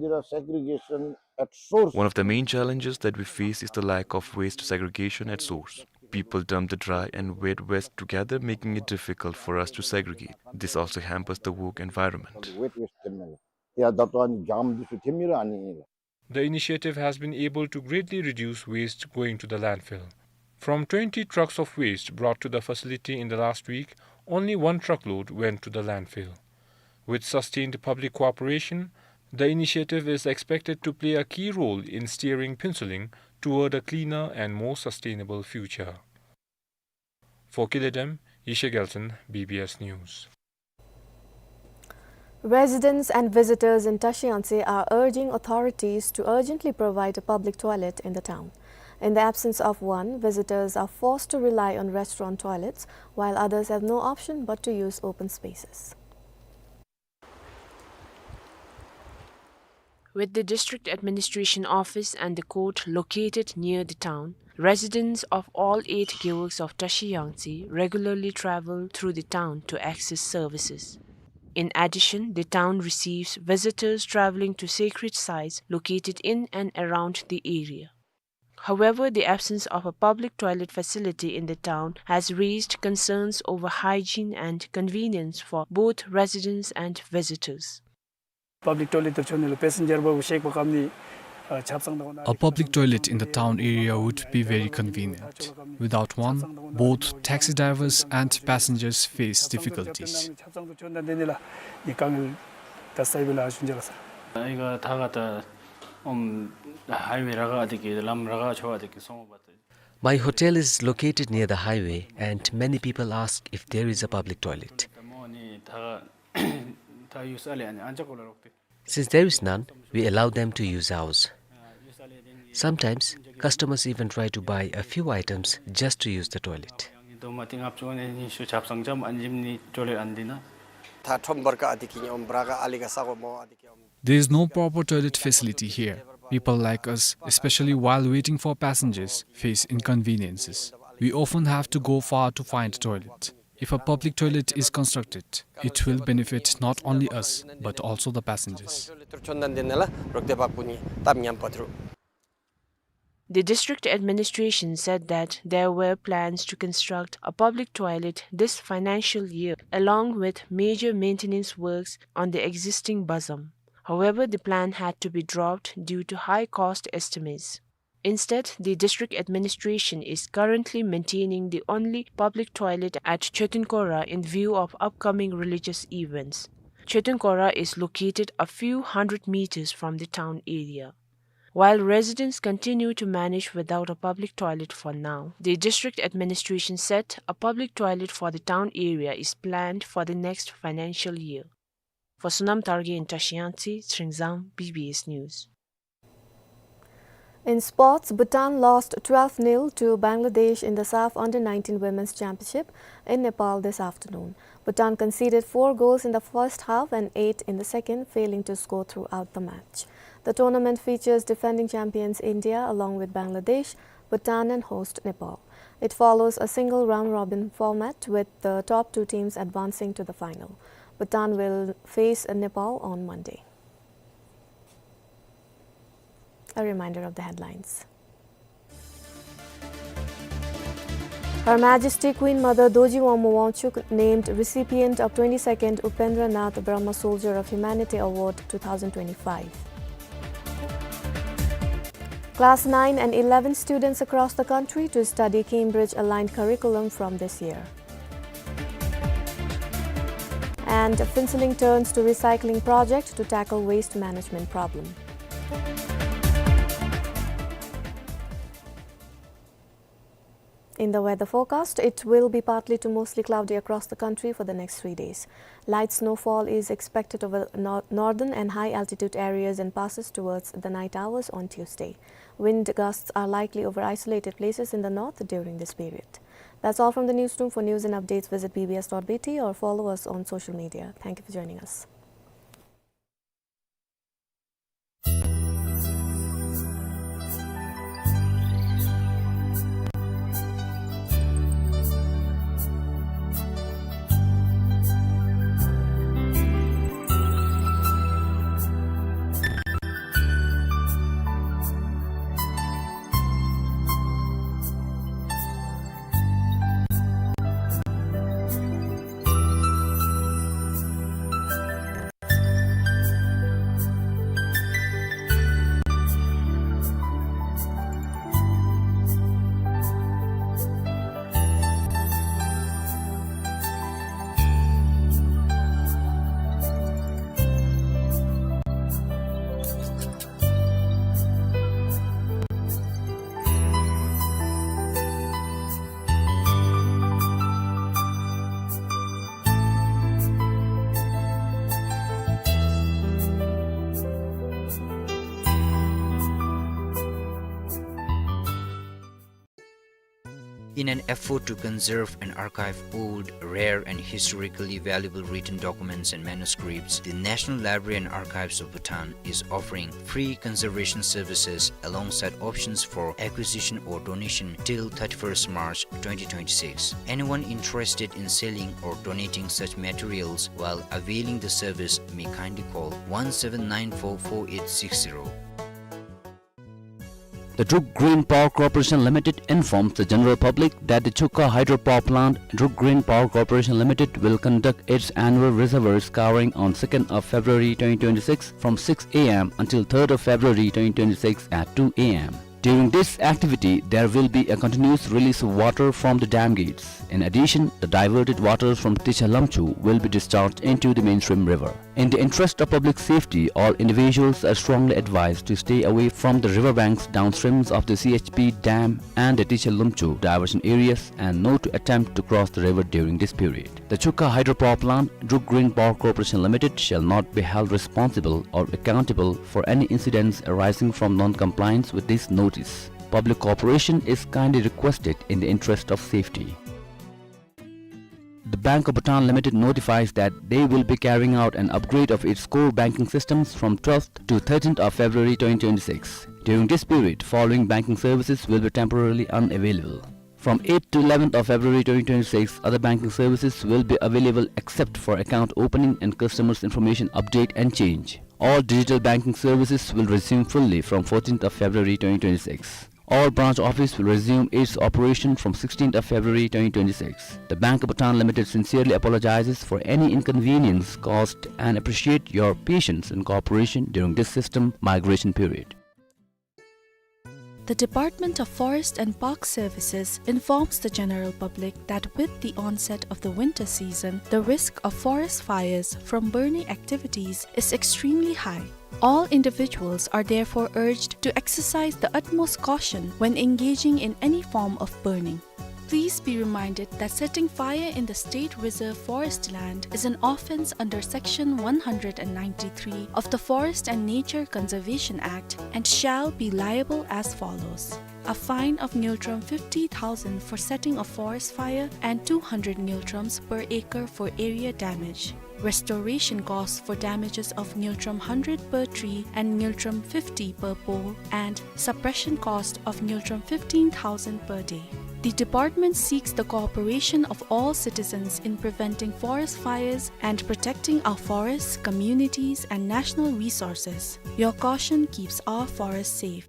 of the main challenges that we face is the lack of waste segregation at source. People dump the dry and wet waste together, making it difficult for us to segregate. This also hampers the work environment. The initiative has been able to greatly reduce waste going to the landfill. From twenty trucks of waste brought to the facility in the last week, only one truckload went to the landfill. With sustained public cooperation, the initiative is expected to play a key role in steering Phuentsholing toward a cleaner and more sustainable future. For Kile Dem, Yeshe Gyaltshen, B B S News. Residents and visitors in Tashi Yangtse are urging authorities to urgently provide a public toilet in the town. In the absence of one, visitors are forced to rely on restaurant toilets, while others have no option but to use open spaces. With the district administration office and the court located near the town, residents of all eight gewuks of Tashi Yangtse regularly travel through the town to access services. In addition, the town receives visitors traveling to sacred sites located in and around the area. However, the absence of a public toilet facility in the town has raised concerns over hygiene and convenience for both residents and visitors. Public toilet ཐོབ་ཆོག་ནི་ལུ་passenger འབདཝ་གཤེགས་པ་བཀབ་ནི་ཆབ་གསང་དང་། A public toilet in the town area would be very convenient. Without one, both taxi drivers and passengers face difficulties. ཆབ་གསང་དུ་ཆོག་ན་དེ་ནི་ལགས་ནི་དཀའ་ངལ་ད་སའི་བི་ལ་ཞུ་ཅི་ལགས་སར། ཨི་ག་ད་ག་ད་ཨོམ་highway ར་ག་ཨ་དེ་གི་ལམ་ར་ག་ཆོ་ཨ་དེ་གི་སོང་བ་ད། My hotel is located near the highway and many people ask if there is a public toilet. Since there is none, we allow them to use ours. Sometimes, customers even try to buy a few items just to use the toilet. There is no proper toilet facility here. People like us, especially while waiting for passengers, face inconveniences. We often have to go far to find a toilet. If a public toilet is constructed, it will benefit not only us, but also the passengers. The district administration said that there were plans to construct a public toilet this financial year, along with major maintenance works on the existing bazam. However, the plan had to be dropped due to high cost estimates. Instead, the district administration is currently maintaining the only public toilet at Choetenkora in view of upcoming religious events. Choetenkora is located a few hundred meters from the town area. While residents continue to manage without a public toilet for now, the district administration said a public toilet for the town area is planned for the next financial year. For Sonam Targe in Tashi Yangtse, Chringzang, B B S News. In sports, Bhutan lost twelve nil to Bangladesh in the SAFF Under nineteen Women's Championship in Nepal this afternoon. Bhutan conceded four goals in the first half and eight in the second, failing to score throughout the match. The tournament features defending champions India along with Bangladesh, Bhutan and host Nepal. It follows a single round-robin format, with the top two teams advancing to the final. Bhutan will face Nepal on Monday. A reminder of the headlines. Her Majesty Queen Mother Dorji Wangmo Wangchuck named recipient of twenty-second Upendra Nath Brahma Soldier of Humanity Award two thousand twenty-five. Class nine and eleven students across the country to study Cambridge-aligned curriculum from this year. And Phuentsholing turns to recycling project to tackle waste management problem. In the weather forecast, it will be partly to mostly cloudy across the country for the next three days. Light snowfall is expected over nor-, northern and high altitude areas and passes towards the night hours on Tuesday. Wind gusts are likely over isolated places in the north during this period. That's all from the newsroom. For news and updates, visit B B S dot B T or follow us on social media. Thank you for joining us. In an effort to conserve and archive old, rare and historically valuable written documents and manuscripts, the National Library and Archives of Bhutan is offering free conservation services alongside options for acquisition or donation till thirty-first March twenty twenty-six. Anyone interested in selling or donating such materials while availing the service may kindly call one seven nine four four eight six zero. The Druk Green Power Corporation Limited informs the general public that the Chukha Hydropower Plant, Druk Green Power Corporation Limited, will conduct its annual reservoir scouring on second of February twenty twenty-six from six A M until third of February twenty twenty-six at two A M. During this activity, there will be a continuous release of water from the dam gates. In addition, the diverted waters from Ticha Lamchu will be discharged into the mainstream river. In the interest of public safety, all individuals are strongly advised to stay away from the river banks downstreams of the C H P dam and the Ticha Lamchu diversion areas and not to attempt to cross the river during this period. The Chukha Hydropower Plant, Druk Green Power Corporation Limited, shall not be held responsible or accountable for any incidents arising from non-compliance with this notice. Public cooperation is kindly requested in the interest of safety. The Bank of Bhutan Limited notifies that they will be carrying out an upgrade of its core banking systems from twelfth to thirteenth of February twenty twenty-six. During this period, following banking services will be temporarily unavailable. From eighth to eleventh of February twenty twenty-six, other banking services will be available except for account opening and customers information update and change. All digital banking services will resume fully from fourteenth of February twenty twenty-six. All branch office will resume its operation from sixteenth of February twenty twenty-six. The Bank of Bhutan Limited sincerely apologizes for any inconvenience caused and appreciate your patience and cooperation during this system migration period. The Department of Forest and Park Services informs the general public that with the onset of the winter season, the risk of forest fires from burning activities is extremely high. All individuals are therefore urged to exercise the utmost caution when engaging in any form of burning. Please be reminded that setting fire in the state reserve forest land is an offence under section one hundred and ninety-three of the Forest and Nature Conservation Act and shall be liable as follows. A fine of ngultrum fifty thousand for setting a forest fire and two hundred ngultrums per acre for area damage. restoration cost for damages of ngultrum hundred per tree and ngultrum fifty per pole, and suppression cost of ngultrum fifteen thousand per day. The department seeks the cooperation of all citizens in preventing forest fires and protecting our forests, communities, and national resources. Your caution keeps our forests safe.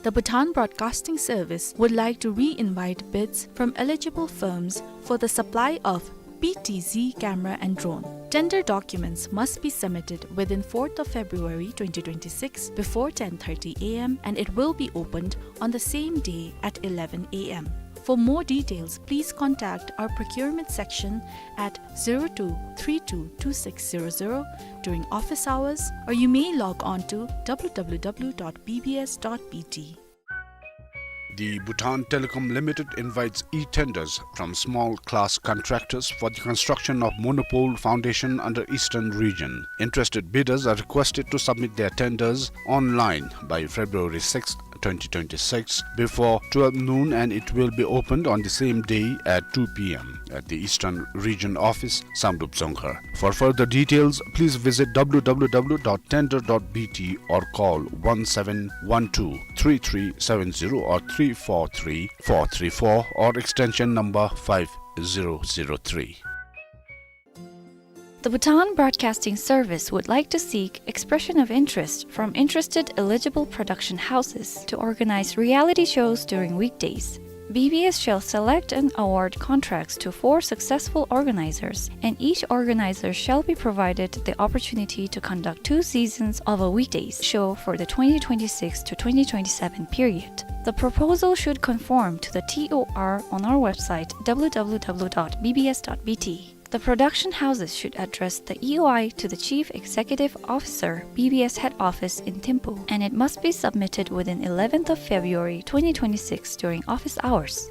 The Bhutan Broadcasting Service would like to re-invite bids from eligible firms for the supply of P T Z camera and drone. Tender documents must be submitted within fourth of February twenty twenty-six before ten thirty A M, and it will be opened on the same day at eleven A M. For more details, please contact our procurement section at zero two three two two six zero zero during office hours, or you may log on to W W W dot B B S dot B T. The Bhutan Telecom Limited invites e-tenders from small class contractors for the construction of monopole foundation under Eastern Region. Interested bidders are requested to submit their tenders online by February sixth, twenty twenty-six, before twelve noon, and it will be opened on the same day at two P M at the Eastern Region Office, Samdrup Dzongkhar. For further details, please visit W W W dot tender dot B T or call one seven one two three three seven zero or three four three four three four or extension number five zero zero three. The Bhutan Broadcasting Service would like to seek expression of interest from interested eligible production houses to organize reality shows during weekdays. B B S shall select and award contracts to four successful organizers, and each organizer shall be provided the opportunity to conduct two seasons of a weekdays show for the twenty twenty-six to twenty twenty-seven period. The proposal should conform to the T O R on our website, W W W dot B B S dot B T. The production houses should address the E O I to the Chief Executive Officer, B B S Head Office in Thimphu, and it must be submitted within eleventh of February twenty twenty-six during office hours.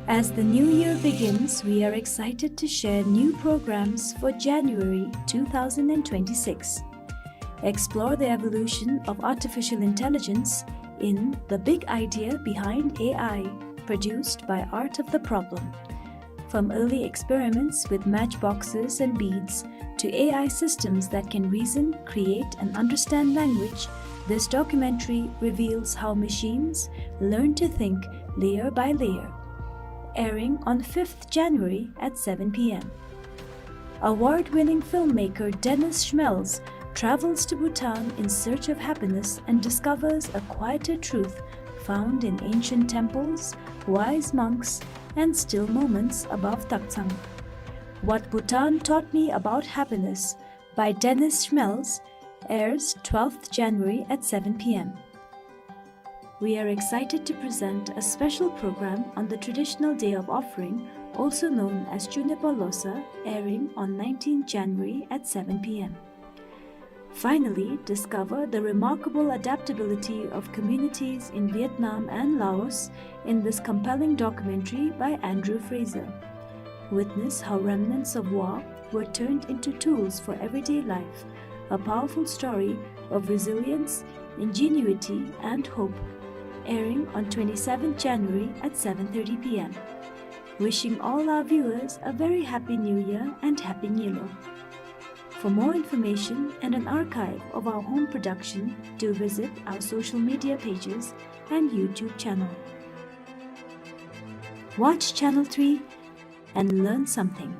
As the new year begins, we are excited to share new programs for January two thousand and twenty-six. Explore the evolution of artificial intelligence in The Big Idea Behind A I, produced by Art of the Problem. From early experiments with matchboxes and beads to A I systems that can reason, create, and understand language, this documentary reveals how machines learn to think layer by layer. Airing on fifth January at seven P M. Award-winning filmmaker Dennis Schmelz travels to Bhutan in search of happiness and discovers a quieter truth found in ancient temples, wise monks, and still moments above Taktsang. What Bhutan Taught Me About Happiness by Dennis Schmelz airs twelfth January at seven P M. We are excited to present a special program on the traditional day of offering, also known as Chunepa Losa, airing on nineteenth January at seven P M. Finally, discover the remarkable adaptability of communities in Vietnam and Laos in this compelling documentary by Andrew Fraser. Witness how remnants of war were turned into tools for everyday life, a powerful story of resilience, ingenuity, and hope. Airing on twenty-seventh January at seven thirty P M. Wishing all our viewers a very happy New Year and Happy Nyilo. For more information and an archive of our home production, do visit our social media pages and YouTube channel. Watch Channel Three and learn something.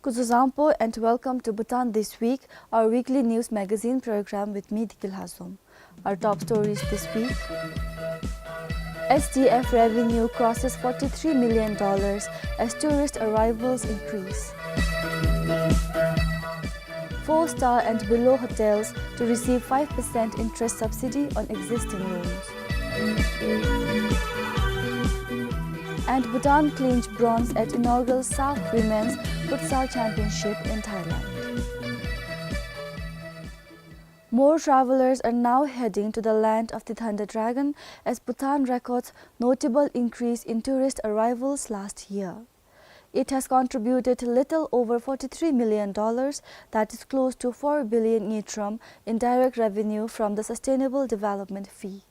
Kuzuzangpo and welcome to Bhutan This Week, our weekly news magazine program with me, Dikil Hazom. Our top stories this week. S D F revenue crosses forty-three million dollars as tourist arrivals increase. four-star and below hotels to receive five percent interest subsidy on existing loans. And Bhutan clinched bronze at inaugural SAFF Women's Futsal Championship in Thailand. More travelers are now heading to the land of the Thunder Dragon as Bhutan records notable increase in tourist arrivals last year. It has contributed little over forty-three million dollars, that is close to four billion ngultrum, in direct revenue from the Sustainable Development Fee.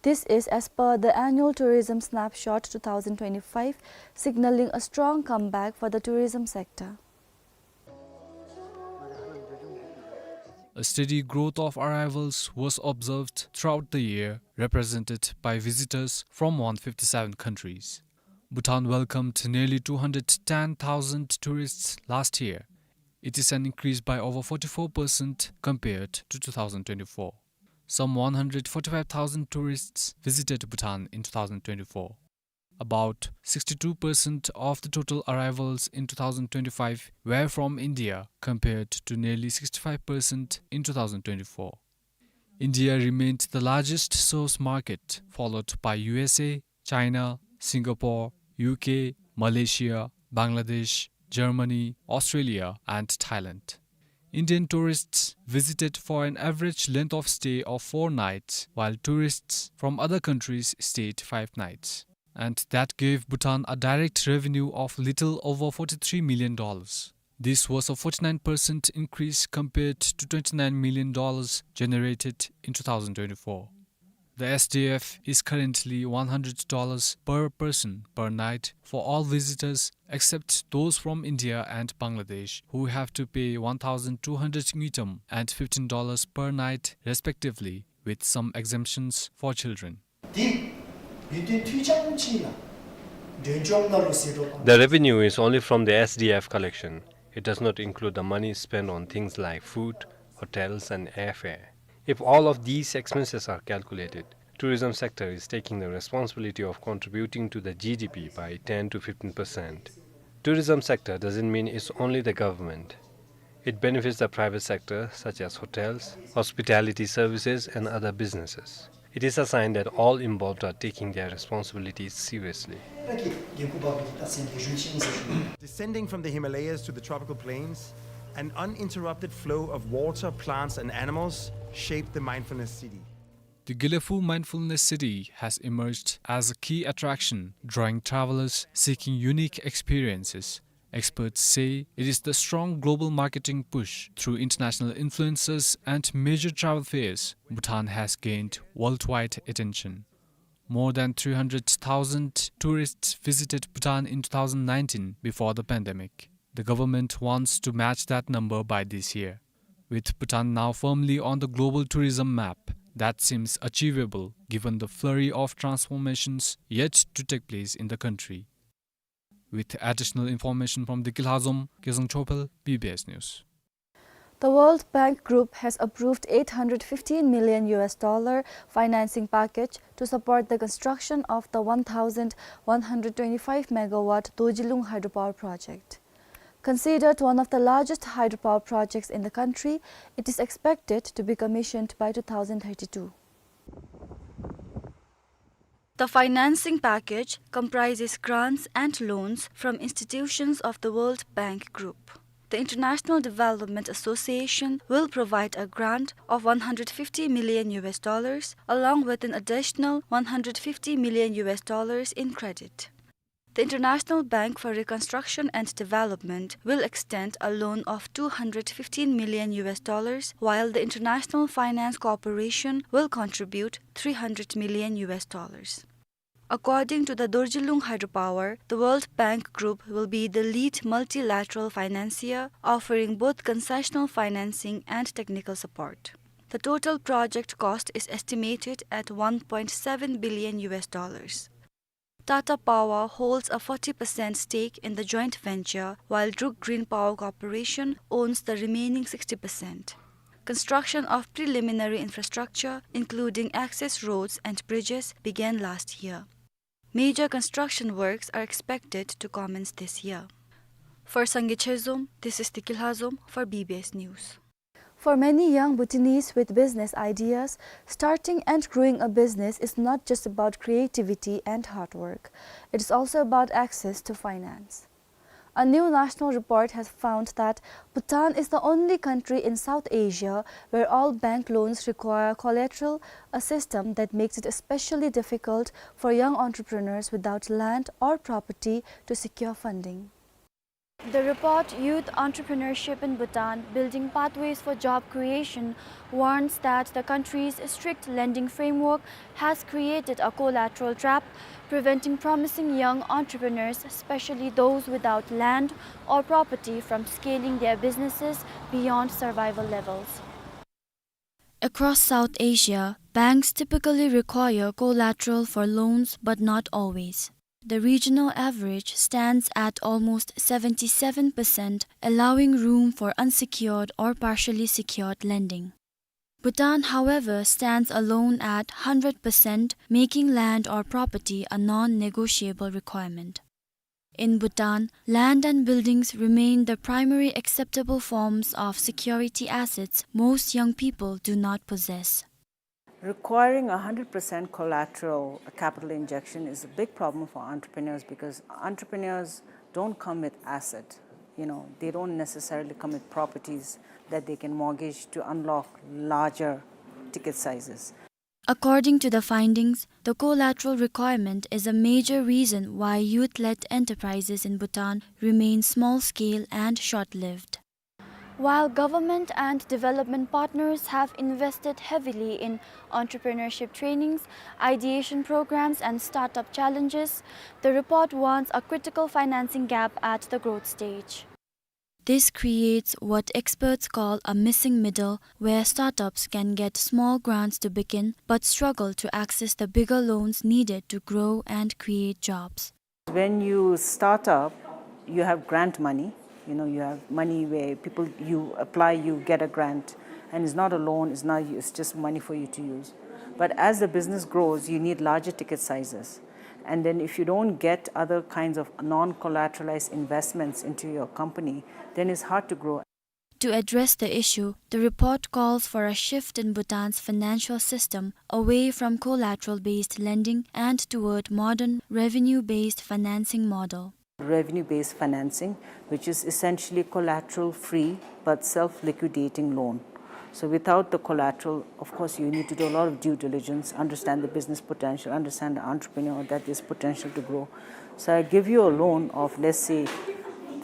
This is as per the Annual Tourism Snapshot two thousand twenty-five, signaling a strong comeback for the tourism sector. A steady growth of arrivals was observed throughout the year, represented by visitors from one fifty-seven countries. Bhutan welcomed nearly two hundred ten thousand tourists last year. It is an increase by over forty-four percent compared to two thousand twenty-four. Some one hundred forty-five thousand tourists visited Bhutan in two thousand twenty-four. About sixty-two percent of the total arrivals in two thousand twenty-five were from India, compared to nearly sixty-five percent in two thousand twenty-four. India remained the largest source market, followed by U S A, China, Singapore, U K, Malaysia, Bangladesh, Germany, Australia, and Thailand. Indian tourists visited for an average length of stay of four nights, while tourists from other countries stayed five nights. And that gave Bhutan a direct revenue of little over forty-three million dollars. This was a forty-nine percent increase compared to twenty-nine million dollars generated in two thousand twenty-four. The S D F is currently one hundred dollars per person per night for all visitors except those from India and Bangladesh, who have to pay one thousand two hundred ngultrum and fifteen dollars per night respectively, with some exemptions for children. འདི་ཡུལ་དོན་འཐུས་ཅན་ཅིག་ལ་འདྲེན་འཇོག་ནང་ལུ་ཟེར་རོགས། The revenue is only from the S D F collection. It does not include the money spent on things like food, hotels and airfare. If all of these expenses are calculated, tourism sector is taking the responsibility of contributing to the G D P by ten to fifteen percent. Tourism sector doesn't mean it's only the government. It benefits the private sector, such as hotels, hospitality services, and other businesses. It is a sign that all involved are taking their responsibilities seriously. Descending from the Himalayas to the tropical plains, an uninterrupted flow of water, plants, and animals shaped the mindfulness city. The Gelephu Mindfulness City has emerged as a key attraction, drawing travelers seeking unique experiences. Experts say it is the strong global marketing push through international influencers and major travel fairs Bhutan has gained worldwide attention. More than three hundred thousand tourists visited Bhutan in two thousand nineteen before the pandemic. The government wants to match that number by this year. With Bhutan now firmly on the global tourism map, that seems achievable given the flurry of transformations yet to take place in the country. With additional information from Deki Lhazom, Kezang Chophel, B B S News. The World Bank Group has approved eight hundred fifteen million U S dollar financing package to support the construction of the one thousand one hundred twenty-five megawatt Dorjilung hydropower project. Considered one of the largest hydropower projects in the country, it is expected to be commissioned by two thousand thirty-two. The financing package comprises grants and loans from institutions of the World Bank Group. The International Development Association will provide a grant of one hundred fifty million U S dollars, along with an additional one hundred fifty million U S dollars in credit. The International Bank for Reconstruction and Development will extend a loan of two hundred fifteen million U S dollars, while the International Finance Corporation will contribute three hundred million U S dollars. According to the Dorjilung Hydropower, the World Bank Group will be the lead multilateral financier, offering both concessional financing and technical support. The total project cost is estimated at one point seven billion U S dollars. Tata Power holds a forty percent stake in the joint venture, while Druk Green Power Corporation owns the remaining sixty percent. Construction of preliminary infrastructure, including access roads and bridges, began last year. Major construction works are expected to commence this year. For Sangay Chezom, this is Tikilhazom for B B S News. For many young Bhutanese with business ideas, starting and growing a business is not just about creativity and hard work. It is also about access to finance. A new national report has found that Bhutan is the only country in South Asia where all bank loans require collateral, a system that makes it especially difficult for young entrepreneurs without land or property to secure funding. The report, Youth Entrepreneurship in Bhutan, Building Pathways for Job Creation, warns that the country's strict lending framework has created a collateral trap, preventing promising young entrepreneurs, especially those without land or property, from scaling their businesses beyond survival levels. Across South Asia, banks typically require collateral for loans, but not always. The regional average stands at almost seventy-seven percent, allowing room for unsecured or partially secured lending. Bhutan, however, stands alone at hundred percent, making land or property a non-negotiable requirement. In Bhutan, land and buildings remain the primary acceptable forms of security assets most young people do not possess. Requiring a hundred percent collateral capital injection is a big problem for entrepreneurs because entrepreneurs don't come with asset. You know, they don't necessarily come with properties that they can mortgage to unlock larger ticket sizes. According to the findings, the collateral requirement is a major reason why youth-led enterprises in Bhutan remain small-scale and short-lived. While government and development partners have invested heavily in entrepreneurship trainings, ideation programs, and startup challenges, the report warns a critical financing gap at the growth stage. This creates what experts call a missing middle, where startups can get small grants to begin but struggle to access the bigger loans needed to grow and create jobs. When you start up, you have grant money. You know, you have money where people, you apply, you get a grant, and it's not a loan, it's not, it's just money for you to use. But as the business grows, you need larger ticket sizes. And then if you don't get other kinds of non-collateralized investments into your company, then it's hard to grow. To address the issue, the report calls for a shift in Bhutan's financial system away from collateral-based lending and toward modern revenue-based financing model. Revenue-based financing, which is essentially collateral-free but self-liquidating loan. So without the collateral, of course, you need to do a lot of due diligence, understand the business potential, understand the entrepreneur that there's potential to grow. So I give you a loan of, let's say,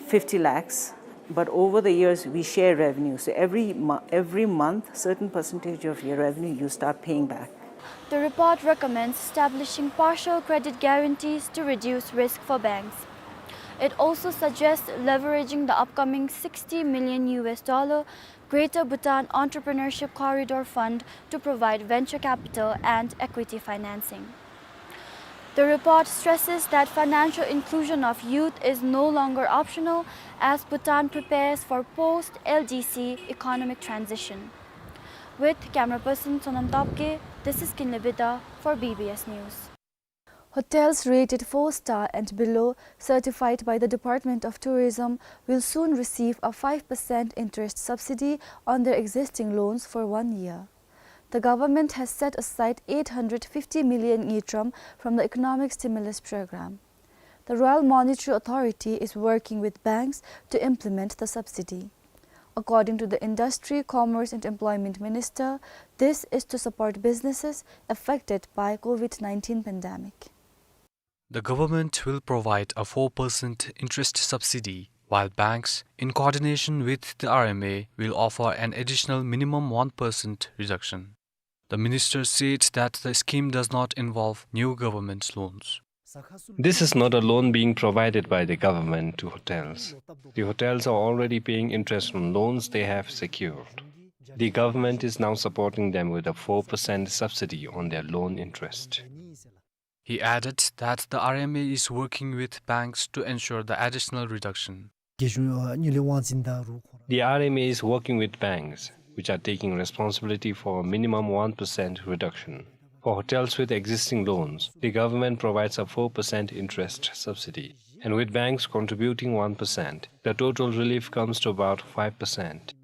fifty lakhs, but over the years we share revenue. So every mo-, every month, certain percentage of your revenue you start paying back. The report recommends establishing partial credit guarantees to reduce risk for banks. It also suggests leveraging the upcoming sixty million U S dollar Greater Bhutan Entrepreneurship Corridor Fund to provide venture capital and equity financing. The report stresses that financial inclusion of youth is no longer optional as Bhutan prepares for post-L D C economic transition. With camera person Sonam Topke, this is Kinle Bida for B B S News. Hotels rated four star and below, certified by the Department of Tourism, will soon receive a five percent interest subsidy on their existing loans for one year. The government has set aside eight hundred fifty million ngultrum from the Economic Stimulus Program. The Royal Monetary Authority is working with banks to implement the subsidy. According to the Industry, Commerce and Employment Minister, this is to support businesses affected by COVID nineteen pandemic. The government will provide a four percent interest subsidy, while banks, in coordination with the R M A, will offer an additional minimum one percent reduction. The minister said that the scheme does not involve new government loans. This is not a loan being provided by the government to hotels. The hotels are already paying interest on loans they have secured. The government is now supporting them with a four percent subsidy on their loan interest. He added that the R M A is working with banks to ensure the additional reduction. རྒྱལ་གཞུང་གཉེར་ལས་དབང་འཛིན་དང་རུ་ཁོ་ར། The R M A is working with banks, which are taking responsibility for a minimum one percent reduction. For hotels with existing loans, the government provides a four percent interest subsidy. And with banks contributing one percent, the total relief comes to about five percent.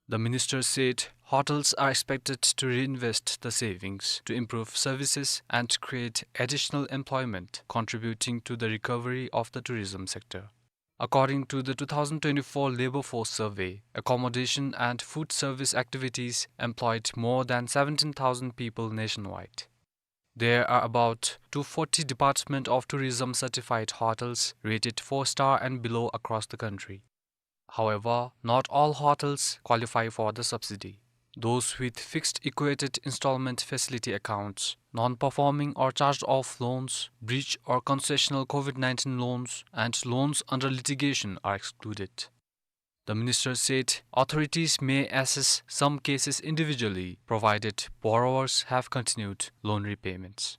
The minister said hotels are expected to reinvest the savings to improve services and create additional employment, contributing to the recovery of the tourism sector. According to the two thousand twenty-four labor force survey, accommodation and food service activities employed more than seventeen thousand people nationwide. There are about two forty Department of Tourism certified hotels rated four star and below across the country. However, not all hotels qualify for the subsidy. Those with fixed equated installment facility accounts, non-performing or charged off loans, breach or concessional COVID nineteen loans, and loans under litigation are excluded. The minister said authorities may assess some cases individually, provided borrowers have continued loan repayments.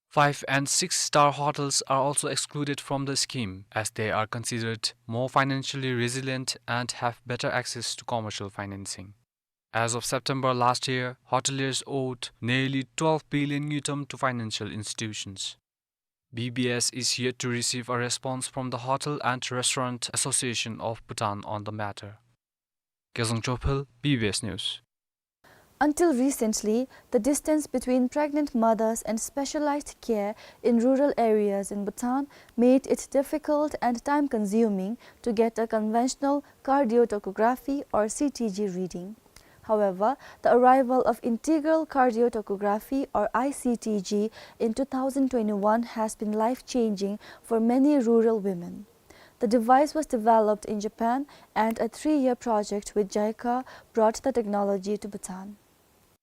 Five and six star hotels are also excluded from the scheme, as they are considered more financially resilient and have better access to commercial financing. As of September last year, hoteliers owed nearly twelve billion ngultrum to financial institutions. B B S is yet to receive a response from the Hotel and Restaurant Association of Bhutan on the matter. Kezang Chophel, B B S News. Until recently, the distance between pregnant mothers and specialized care in rural areas in Bhutan made it difficult and time-consuming to get a conventional cardiotocography or C T G reading. However, the arrival of integral cardiotocography or I C T G in two thousand twenty-one has been life-changing for many rural women. The device was developed in Japan, and a three-year project with JICA brought the technology to Bhutan.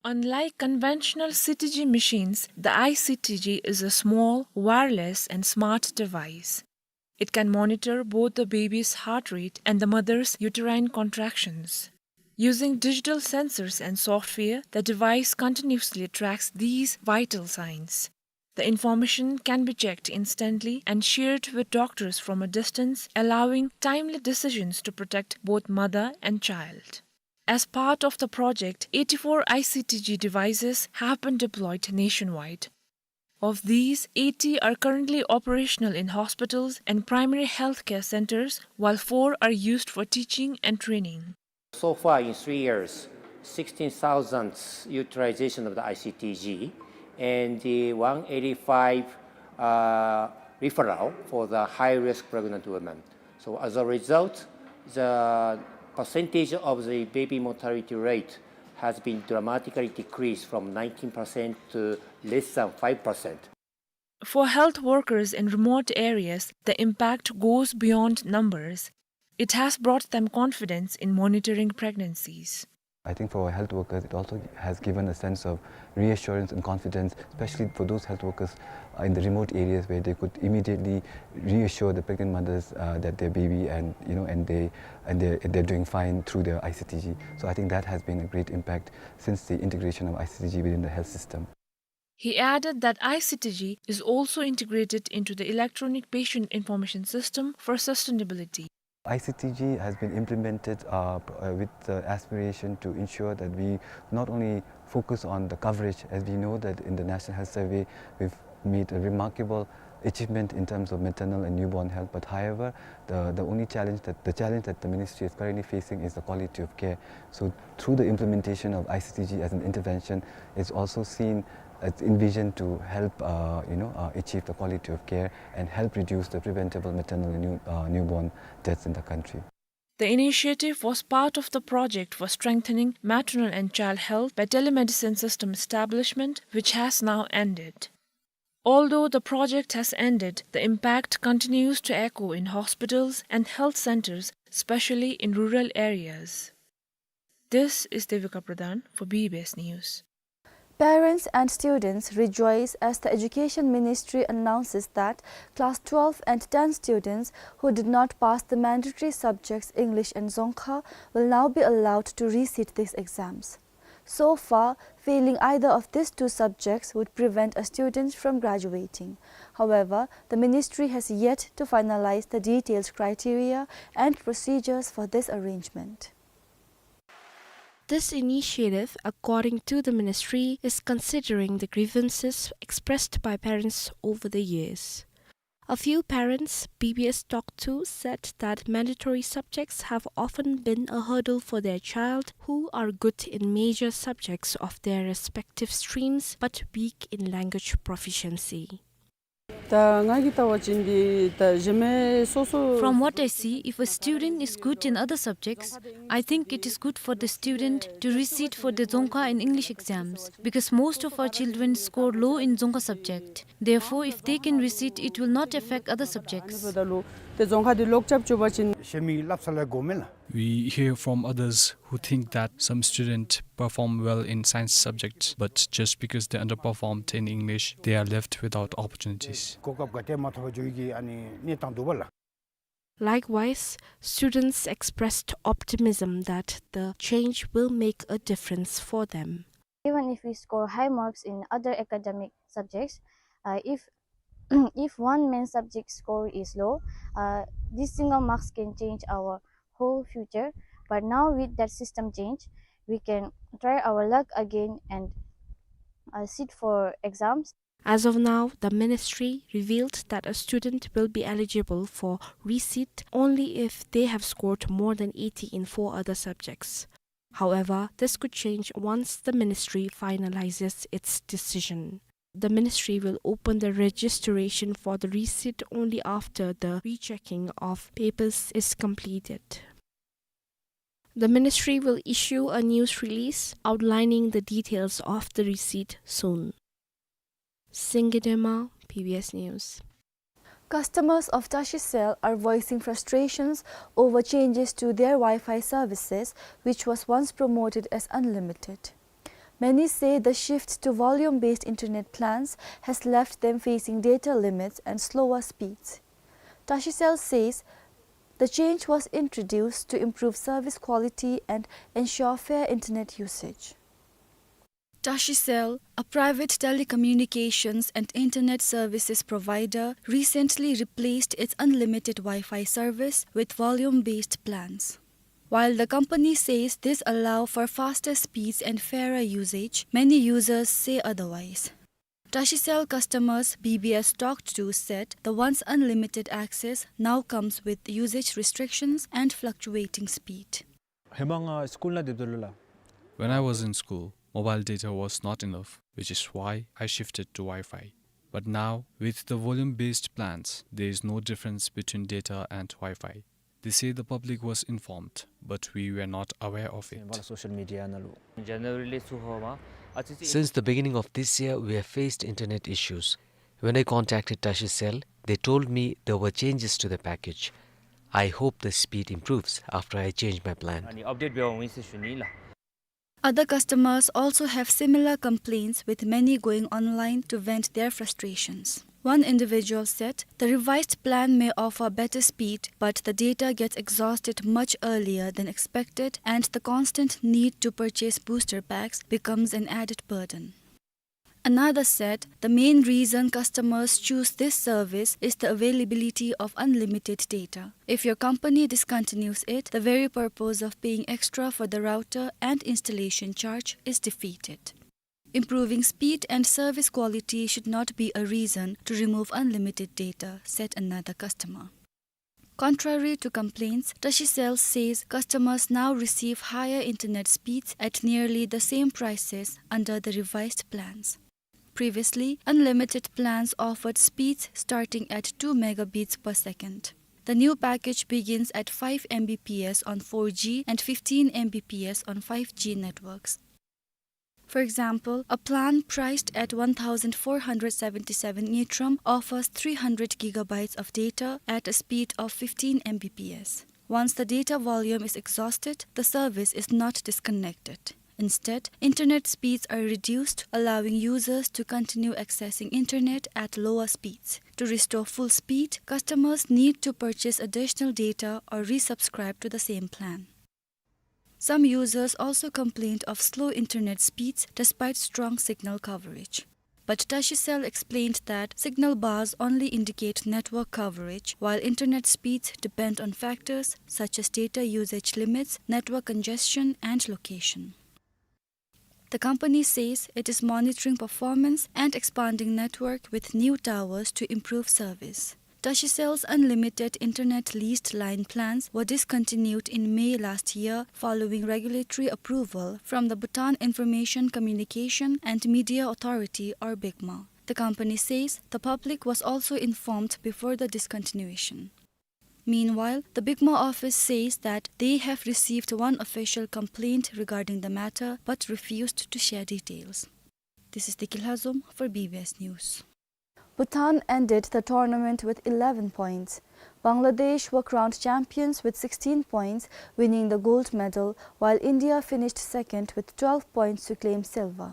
Unlike conventional C T G machines, the I C T G is a small, wireless, and smart device. It can monitor both the baby's heart rate and the mother's uterine contractions. Using digital sensors and software, the device continuously tracks these vital signs. The information can be checked instantly and shared with doctors from a distance, allowing timely decisions to protect both mother and child. As part of the project, eighty-four I C T G devices have been deployed nationwide. Of these, eighty are currently operational in hospitals and primary health care centers, while four are used for teaching and training. So far in three years, sixteen thousand utilization of the I C T G and the one eighty-five, uh, referral for the high-risk pregnant women. So as a result, the percentage of the baby mortality rate has been dramatically decreased from nineteen percent to less than five percent. For health workers in remote areas, the impact goes beyond numbers. It has brought them confidence in monitoring pregnancies. I think for health workers, it also has given a sense of reassurance and confidence, especially for those health workers, uh, in the remote areas where they could immediately reassure the pregnant mothers, uh, that their baby and, you know, and they, and they're, they're doing fine through the I C T G. So I think that has been a great impact since the integration of I C T G within the health system. He added that I C T G is also integrated into the electronic patient information system for sustainability. I C T G has been implemented, uh, p-, uh, with the aspiration to ensure that we not only focus on the coverage, as we know that in the National Health Survey, we've made a remarkable achievement in terms of maternal and newborn health. But however, the, the only challenge that, the challenge that the ministry is currently facing is the quality of care. So through the implementation of I C T G as an intervention, it's also seen, it's envisioned to help, uh, you know, uh, achieve the quality of care and help reduce the preventable maternal and new, uh, newborn deaths in the country. The initiative was part of the project for strengthening maternal and child health by telemedicine system establishment, which has now ended. Although the project has ended, the impact continues to echo in hospitals and health centers, especially in rural areas. This is Devika Pradhan for B B S News. Parents and students rejoice as the Education Ministry announces that class twelve and ten students who did not pass the mandatory subjects English and Dzongkha will now be allowed to resit these exams. So far, failing either of these two subjects would prevent a student from graduating. However, the ministry has yet to finalize the detailed criteria and procedures for this arrangement. This initiative, according to the ministry, is considering the grievances expressed by parents over the years. A few parents B B S talked to said that mandatory subjects have often been a hurdle for their child, who are good in major subjects of their respective streams but weak in language proficiency. ད་ང་གིས་བལྟ་བ་ཅིན་འདི་ད་གཞན་མི་སོ་སོ། From what I see, if a student is good in other subjects, I think it is good for the student to resit for the Dzongkha and English exams, because most of our children score low in Dzongkha subject. Therefore, if they can resit, it will not affect other subjects. ད་ལུ་ཏེ་རྫོང་ཁ་འདི་ལོག་རྐྱབ་བཅུག་པ་ཅིན། ཤེས་མི་སླབ་ས་ལས་དགོ་མེན་ལགས། We hear from others who think that some students perform well in science subjects, but just because they underperformed in English, they are left without opportunities. གོ་སྐབས་ག་ཏེ་མ་ཐོབ་པར་འགྱོ་ཡི་གི་ཨ་ནི་གནས་སྟངས་འདུག་པ་ལགས། Likewise, students expressed optimism that the change will make a difference for them. Even if we score high marks in other academic subjects, uh, if if one main subject score is low, uh, this single marks can change our whole future. But now with that system change, we can try our luck again and, uh, sit for exams. As of now, the ministry revealed that a student will be eligible for resit only if they have scored more than eighty in four other subjects. However, this could change once the ministry finalizes its decision. The ministry will open the registration for the resit only after the rechecking of papers is completed. The ministry will issue a news release outlining the details of the resit soon. Singye Dema, B B S News. Customers of Tashicel are voicing frustrations over changes to their Wi-Fi services, which was once promoted as unlimited. Many say the shift to volume-based internet plans has left them facing data limits and slower speeds. Tashicel says the change was introduced to improve service quality and ensure fair internet usage. Tashicel, a private telecommunications and internet services provider, recently replaced its unlimited Wi-Fi service with volume-based plans. While the company says this allow for faster speeds and fairer usage, many users say otherwise. Tashicel customers B B S talked to said the once unlimited access now comes with usage restrictions and fluctuating speed. ཧེ་མ་ང་སི་ཀུལ་ནང་སྡོདཔ་ད་ལུ་ལགས། When I was in school, mobile data was not enough, which is why I shifted to Wi-Fi. But now, with the volume-based plans, there is no difference between data and Wi-Fi. They say the public was informed, but we were not aware of it. Social media ནང་ལུ། January ལས་ཚུར་ཧོ་མ། ཨ་ཙི་ཙི། Since the beginning of this year, we have faced internet issues. When I contacted Tashicel, they told me there were changes to the package. I hope the speed improves after I change my plan. ཨ་ནི་ཨཔ་ཌེཊ་འབད་འོང་ཡི་ཟེར་ཞུ་ནི་ལགས། Other customers also have similar complaints, with many going online to vent their frustrations. One individual said the revised plan may offer better speed, but the data gets exhausted much earlier than expected, and the constant need to purchase booster packs becomes an added burden. Another said the main reason customers choose this service is the availability of unlimited data. If your company discontinues it, the very purpose of paying extra for the router and installation charge is defeated. Improving speed and service quality should not be a reason to remove unlimited data, said another customer. Contrary to complaints, Tashicel says customers now receive higher internet speeds at nearly the same prices under the revised plans. Previously, unlimited plans offered speeds starting at two megabits per second. The new package begins at five M B P S on four G and fifteen M B P S on five G networks. For example, a plan priced at one thousand four hundred seventy-seven ngultrum offers three hundred gigabytes of data at a speed of fifteen M B P S. Once the data volume is exhausted, the service is not disconnected. Instead, internet speeds are reduced, allowing users to continue accessing internet at lower speeds. To restore full speed, customers need to purchase additional data or resubscribe to the same plan. Some users also complained of slow internet speeds despite strong signal coverage. But Tashicel explained that signal bars only indicate network coverage, while internet speeds depend on factors such as data usage limits, network congestion, and location. The company says it is monitoring performance and expanding network with new towers to improve service. Digicel Unlimited internet leased line plans were discontinued in May last year following regulatory approval from the Bhutan Information Communication and Media Authority, or BICMA. The company says the public was also informed before the discontinuation. Meanwhile, the BICMA office says that they have received one official complaint regarding the matter but refused to share details. This is Deki Lhazom for B B S News. Bhutan ended the tournament with eleven points. Bangladesh were crowned champions with sixteen points, winning the gold medal, while India finished second with twelve points to claim silver.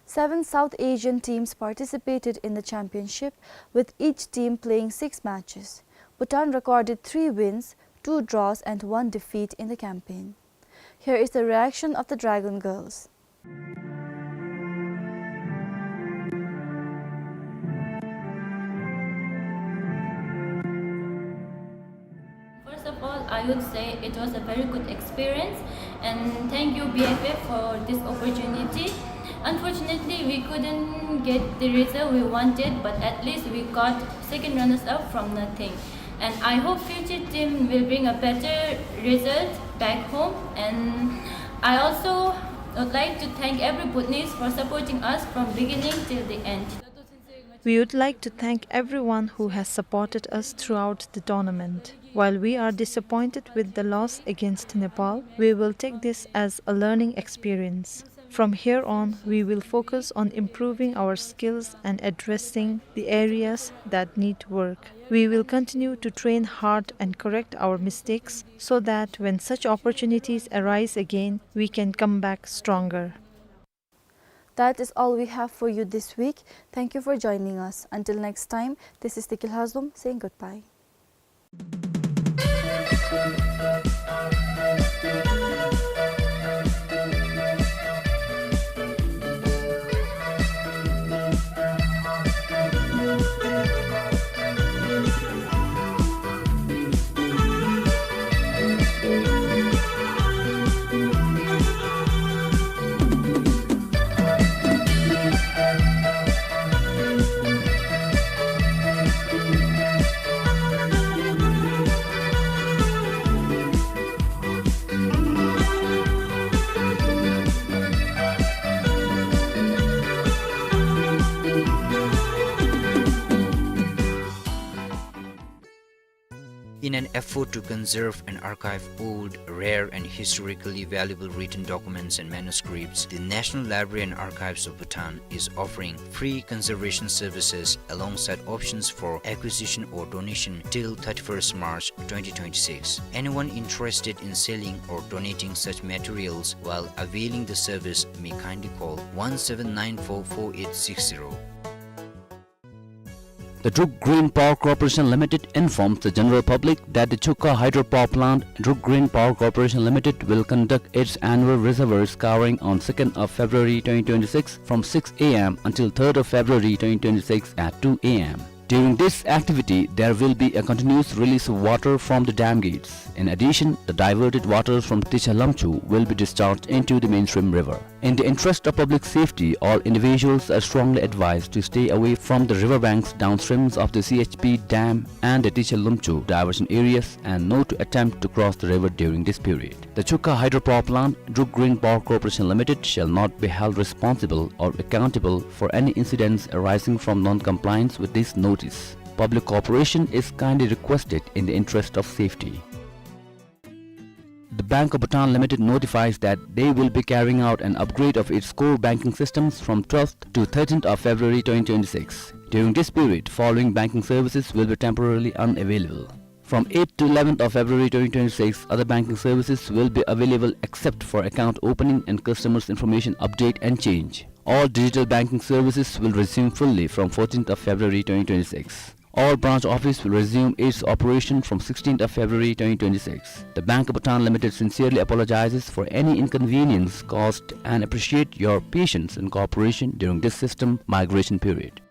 Seven South Asian teams participated in the championship, with each team playing six matches. Bhutan recorded three wins, two draws and one defeat in the campaign. Here is the reaction of the Dragon Girls. First of all, I would say it was a very good experience, and thank you, B F F, for this opportunity. Unfortunately, we couldn't get the result we wanted, but at least we got second runners up from nothing. And I hope future team will bring a better result back home. And I also would like to thank every Bhutanese for supporting us from beginning till the end. We would like to thank everyone who has supported us throughout the tournament. While we are disappointed with the loss against Nepal, we will take this as a learning experience. From here on, we will focus on improving our skills and addressing the areas that need work. We will continue to train hard and correct our mistakes so that when such opportunities arise again, we can come back stronger. That is all we have for you this week. Thank you for joining us. Until next time, this is Deki Lhazom saying goodbye. In an effort to conserve and archive old, rare, and historically valuable written documents and manuscripts, the National Library and Archives of Bhutan is offering free conservation services alongside options for acquisition or donation till thirty-first March twenty twenty-six. Anyone interested in selling or donating such materials while availing the service may kindly call one seven nine four four eight six zero. The Druk Green Power Corporation Limited informs the general public that the Chukha Hydropower Plant, Druk Green Power Corporation Limited, will conduct its annual reservoir scouring on second of February twenty twenty-six from six A M until third of February twenty twenty-six at two A M. During this activity, there will be a continuous release of water from the dam gates. In addition, the diverted waters from Ticha Lamchu will be discharged into the mainstream river. In the interest of public safety, all individuals are strongly advised to stay away from the river banks downstreams of the C H P dam and the Ticha Lamchu diversion areas and not to attempt to cross the river during this period. The Chukha Hydropower Plant, Druk Green Power Corporation Limited, shall not be held responsible or accountable for any incidents arising from non-compliance with this notice. Public cooperation is kindly requested in the interest of safety. The Bank of Bhutan Limited notifies that they will be carrying out an upgrade of its core banking systems from twelfth to thirteenth of February twenty twenty-six. During this period, following banking services will be temporarily unavailable. From eighth to eleventh of February twenty twenty-six, other banking services will be available except for account opening and customers information update and change. All digital banking services will resume fully from fourteenth of February twenty twenty-six. All branch office will resume its operation from sixteenth of February twenty twenty-six. The Bank of Bhutan Limited sincerely apologizes for any inconvenience caused and appreciate your patience and cooperation during this system migration period.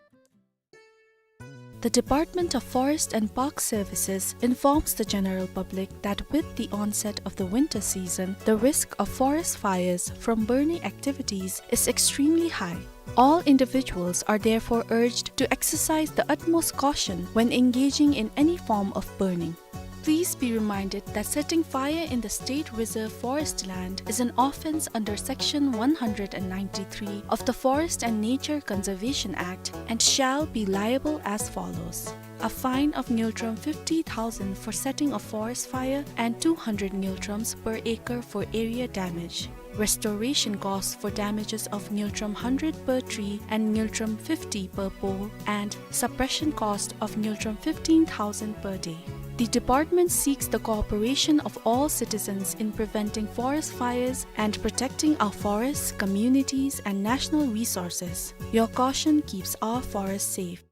The Department of Forest and Park Services informs the general public that with the onset of the winter season, the risk of forest fires from burning activities is extremely high. All individuals are therefore urged to exercise the utmost caution when engaging in any form of burning. Please be reminded that setting fire in the state reserve forest land is an offense under Section one hundred ninety-three of the Forest and Nature Conservation Act and shall be liable as follows: a fine of ngultrum fifty thousand for setting a forest fire and two hundred ngultrums per acre for area damage. Restoration costs for damages of ngultrum hundred per tree and ngultrum fifty per pole, and suppression cost of ngultrum fifteen thousand per day. The department seeks the cooperation of all citizens in preventing forest fires and protecting our forests, communities, and national resources. Your caution keeps our forests safe.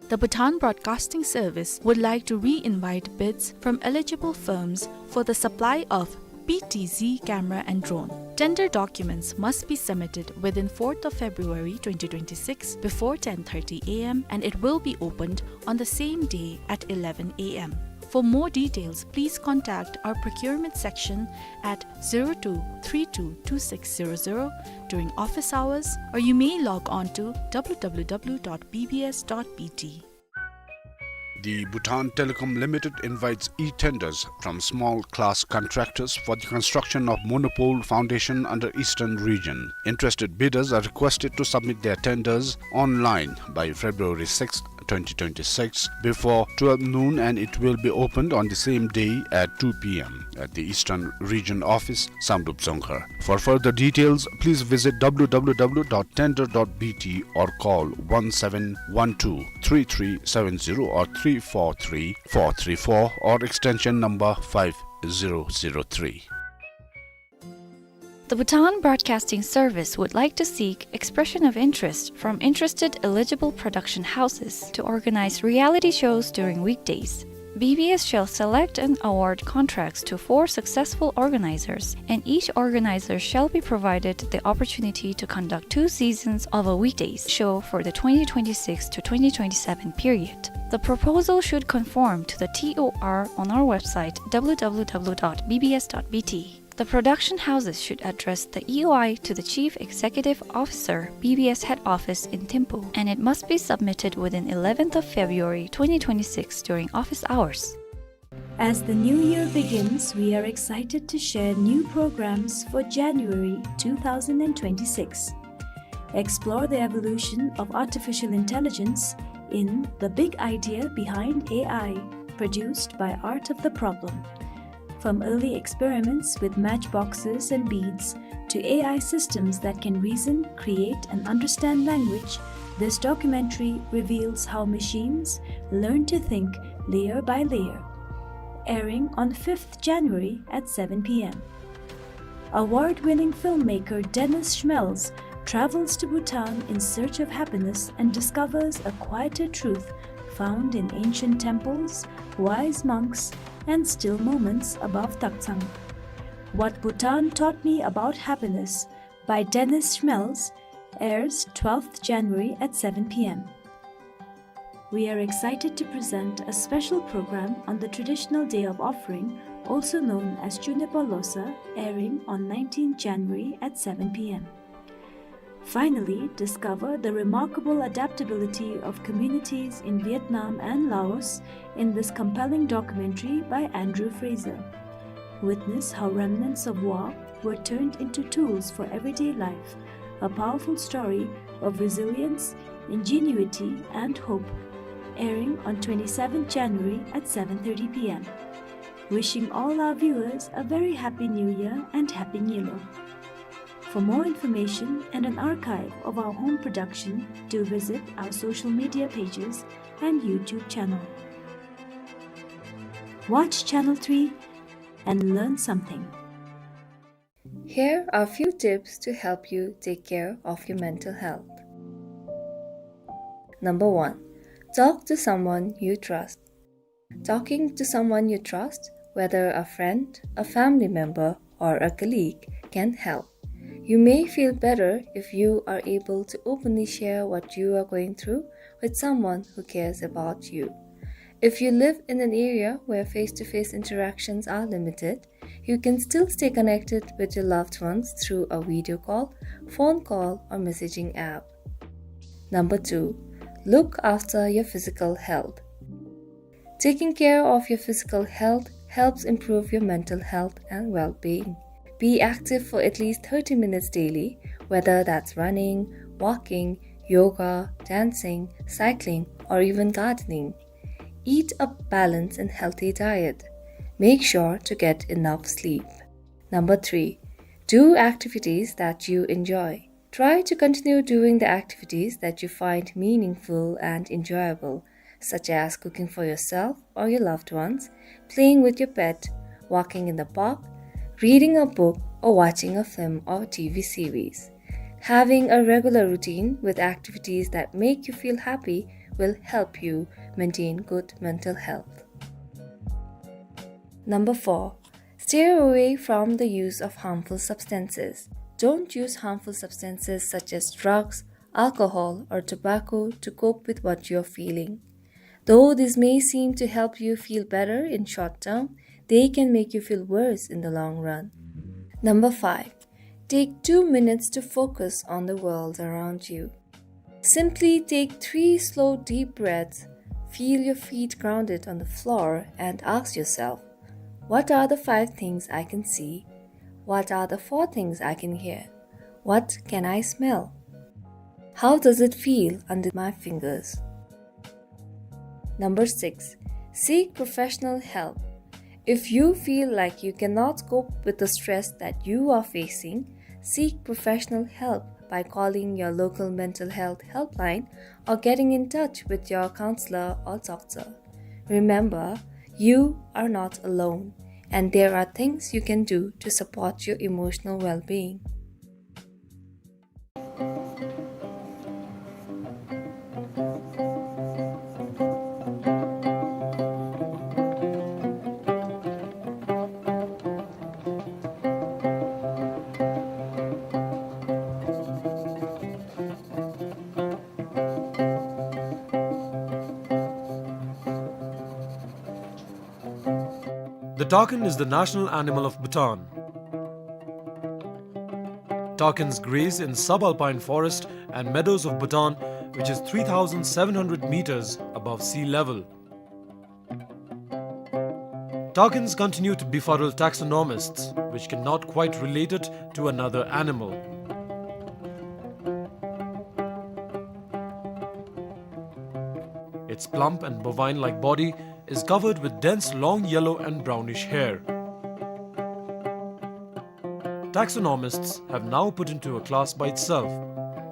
The Bhutan Broadcasting Service would like to re-invite bids from eligible firms for the supply of P T Z camera and drone. Tender documents must be submitted within fourth of February twenty twenty-six before ten thirty A M, and it will be opened on the same day at eleven A M. For more details, please contact our procurement section at zero two three two two six zero zero during office hours, or you may log on to W W W dot B B S dot B T. The Bhutan Telecom Limited invites e-tenders from small class contractors for the construction of monopole foundation under Eastern Region. Interested bidders are requested to submit their tenders online by February sixth, twenty twenty-six, before twelve noon, and it will be opened on the same day at two P M at the Eastern Region Office, Samdrup Dzongkhar. For further details, please visit W W W dot tender dot B T or call one seven one two three three seven zero or three four three four three four or extension number five zero zero three. The Bhutan Broadcasting Service would like to seek expression of interest from interested eligible production houses to organize reality shows during weekdays. B B S shall select and award contracts to four successful organizers, and each organizer shall be provided the opportunity to conduct two seasons of a weekdays show for the twenty twenty-six to twenty twenty-seven period. The proposal should conform to the T O R on our website W W W dot B B S dot B T. The production houses should address the E O I to the Chief Executive Officer, B B S Head Office in Thimphu, and it must be submitted within eleventh of February twenty twenty-six during office hours. As the new year begins, we are excited to share new programs for January two thousand twenty-six. Explore the evolution of artificial intelligence in The Big Idea Behind A I, produced by Art of the Problem. From early experiments with matchboxes and beads to A I systems that can reason, create, and understand language, this documentary reveals how machines learn to think layer by layer. Airing on fifth January at seven P M. Award-winning filmmaker Dennis Schmelz travels to Bhutan in search of happiness and discovers a quieter truth found in ancient temples, wise monks, and still moments above Taktsang. What Bhutan Taught Me About Happiness by Dennis Schmelz airs twelfth January at seven P M. We are excited to present a special program on the traditional day of offering, also known as Chunepa Losail, airing on nineteenth January at seven P M. Finally, discover the remarkable adaptability of communities in Vietnam and Laos in this compelling documentary by Andrew Fraser. Witness how remnants of war were turned into tools for everyday life, a powerful story of resilience, ingenuity, and hope. Airing on twenty-seventh January at seven thirty P M. Wishing all our viewers a very happy New Year and Happy Nyilo. For more information and an archive of our home production, do visit our social media pages and YouTube channel. Watch Channel three and learn something. Here are a few tips to help you take care of your mental health. Number one, talk to someone you trust. Talking to someone you trust, whether a friend, a family member, or a colleague, can help. You may feel better if you are able to openly share what you are going through with someone who cares about you. If you live in an area where face-to-face interactions are limited, you can still stay connected with your loved ones through a video call, phone call, or messaging app. Number two, look after your physical health. Taking care of your physical health helps improve your mental health and well-being. Be active for at least thirty minutes daily, whether that's running, walking, yoga, dancing, cycling, or even gardening. Eat a balanced and healthy diet. Make sure to get enough sleep. Number three, do activities that you enjoy. Try to continue doing the activities that you find meaningful and enjoyable, such as cooking for yourself or your loved ones, playing with your pet, walking in the park, reading a book, or watching a film or T V series. Having a regular routine with activities that make you feel happy will help you maintain good mental health. Number four, steer away from the use of harmful substances. Don't use harmful substances such as drugs, alcohol, or tobacco to cope with what you're feeling. Though this may seem to help you feel better in short term, they can make you feel worse in the long run. Number five, take two minutes to focus on the world around you. Simply take three slow, deep breaths, feel your feet grounded on the floor, and ask yourself, "What are the five things I can see? What are the four things I can hear? What can I smell? How does it feel under my fingers?" Number six, seek professional help. If you feel like you cannot cope with the stress that you are facing, seek professional help by calling your local mental health helpline or getting in touch with your counselor or doctor. Remember, you are not alone, and there are things you can do to support your emotional well-being. The takin is the national animal of Bhutan. Takins graze in subalpine forest and meadows of Bhutan, which is three thousand seven hundred meters above sea level. Takins continue to befuddle taxonomists, which cannot quite relate it to another animal. Its plump and bovine-like body is covered with dense long yellow and brownish hair. Taxonomists have now put into a class by itself.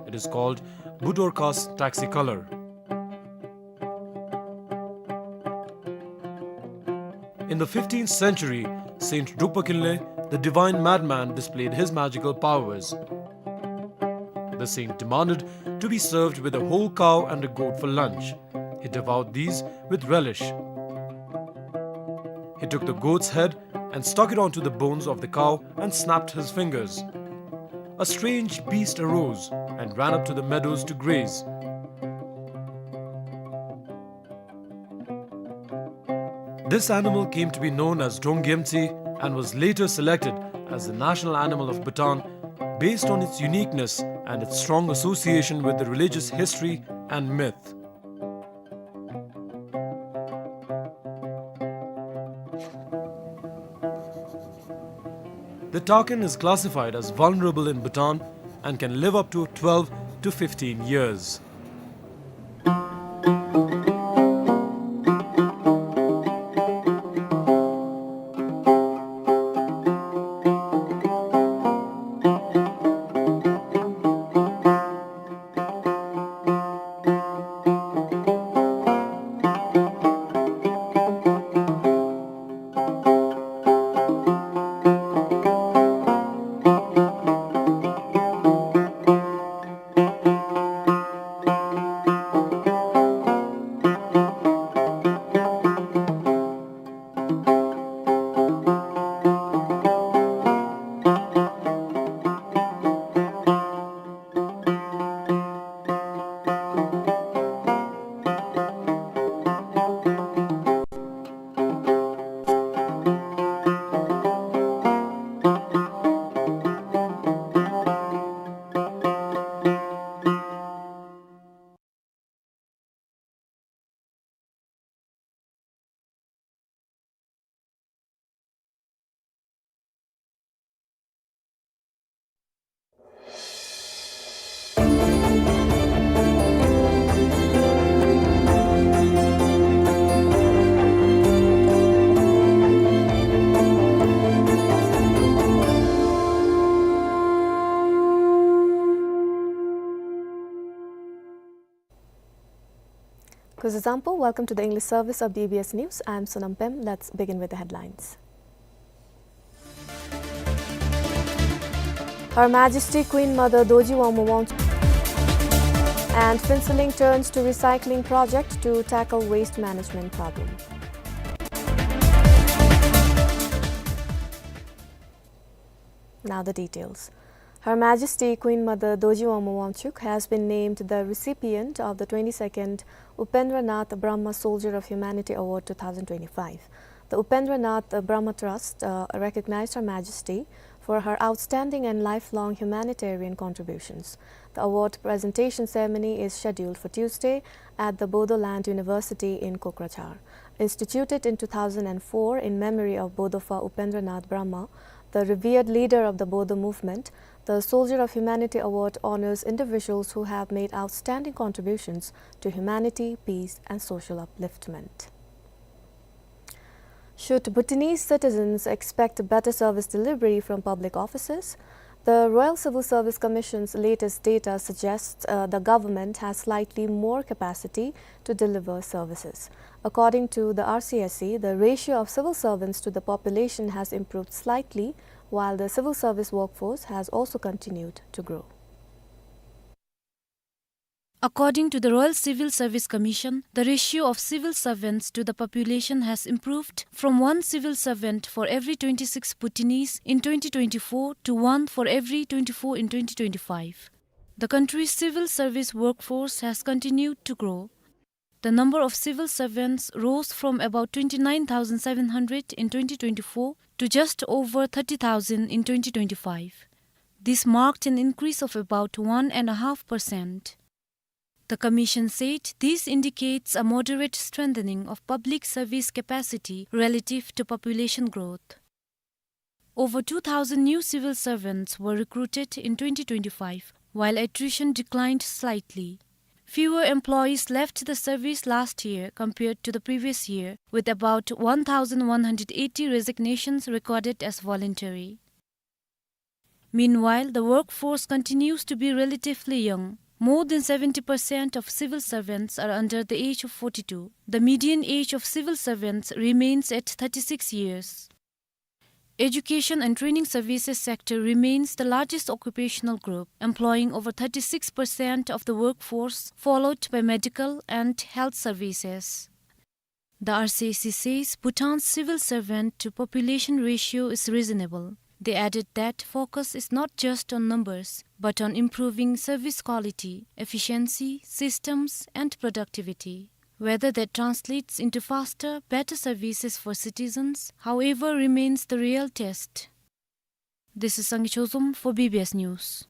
It is called Budorcas taxicolor. In the fifteenth century, Saint Drukpa Kinley, the divine madman, displayed his magical powers. The saint demanded to be served with a whole cow and a goat for lunch. He devoured these with relish. He took the goat's head and stuck it onto the bones of the cow and snapped his fingers. A strange beast arose and ran up to the meadows to graze. This animal came to be known as Donggyemtsi and was later selected as the national animal of Bhutan based on its uniqueness and its strong association with the religious history and myth. The takin is classified as vulnerable in Bhutan and can live up to twelve to fifteen years. This is Ampo. Welcome to the English service of B B S News. I'm Sonam Pem. Let's begin with the headlines. Her Majesty Queen Mother Dorji Wangma Wangchuck. And Phuentsholing turns to recycling project to tackle waste management problem. Now the details. Her Majesty Queen Mother Dorji Wangma Wangchuck has been named the recipient of the twenty-second Upendranath Brahma Soldier of Humanity Award two thousand twenty-five. The Upendranath Brahma Trust, uh, recognized Her Majesty for her outstanding and lifelong humanitarian contributions. The award presentation ceremony is scheduled for Tuesday at the Bodoland University in Kokrajhar. Instituted in two thousand and four in memory of Bodofa Upendranath Brahma, the revered leader of the Bodo movement, the Soldier of Humanity Award honors individuals who have made outstanding contributions to humanity, peace, and social upliftment. Should Bhutanese citizens expect better service delivery from public offices? The Royal Civil Service Commission's latest data suggests, uh, the government has slightly more capacity to deliver services. According to the R C S C, the ratio of civil servants to the population has improved slightly, while the civil service workforce has also continued to grow. According to the Royal Civil Service Commission, the ratio of civil servants to the population has improved from one civil servant for every twenty-six Bhutanese in twenty twenty-four to one for every twenty-four in twenty twenty-five. The country's civil service workforce has continued to grow. The number of civil servants rose from about twenty-nine thousand seven hundred in twenty twenty-four to just over thirty thousand in twenty twenty-five. This marked an increase of about one and a half percent. The commission said this indicates a moderate strengthening of public service capacity relative to population growth. Over two thousand new civil servants were recruited in twenty twenty-five, while attrition declined slightly. Fewer employees left the service last year compared to the previous year, with about one thousand one hundred eighty resignations recorded as voluntary. Meanwhile, the workforce continues to be relatively young. More than seventy percent of civil servants are under the age of forty-two. The median age of civil servants remains at thirty-six years. Education and training services sector remains the largest occupational group, employing over thirty-six percent of the workforce, followed by medical and health services. The R C S C says Bhutan's civil servant to population ratio is reasonable. They added that focus is not just on numbers, but on improving service quality, efficiency, systems, and productivity. Whether that translates into faster, better services for citizens, however, remains the real test. This is Sangay Chozom for B B S News.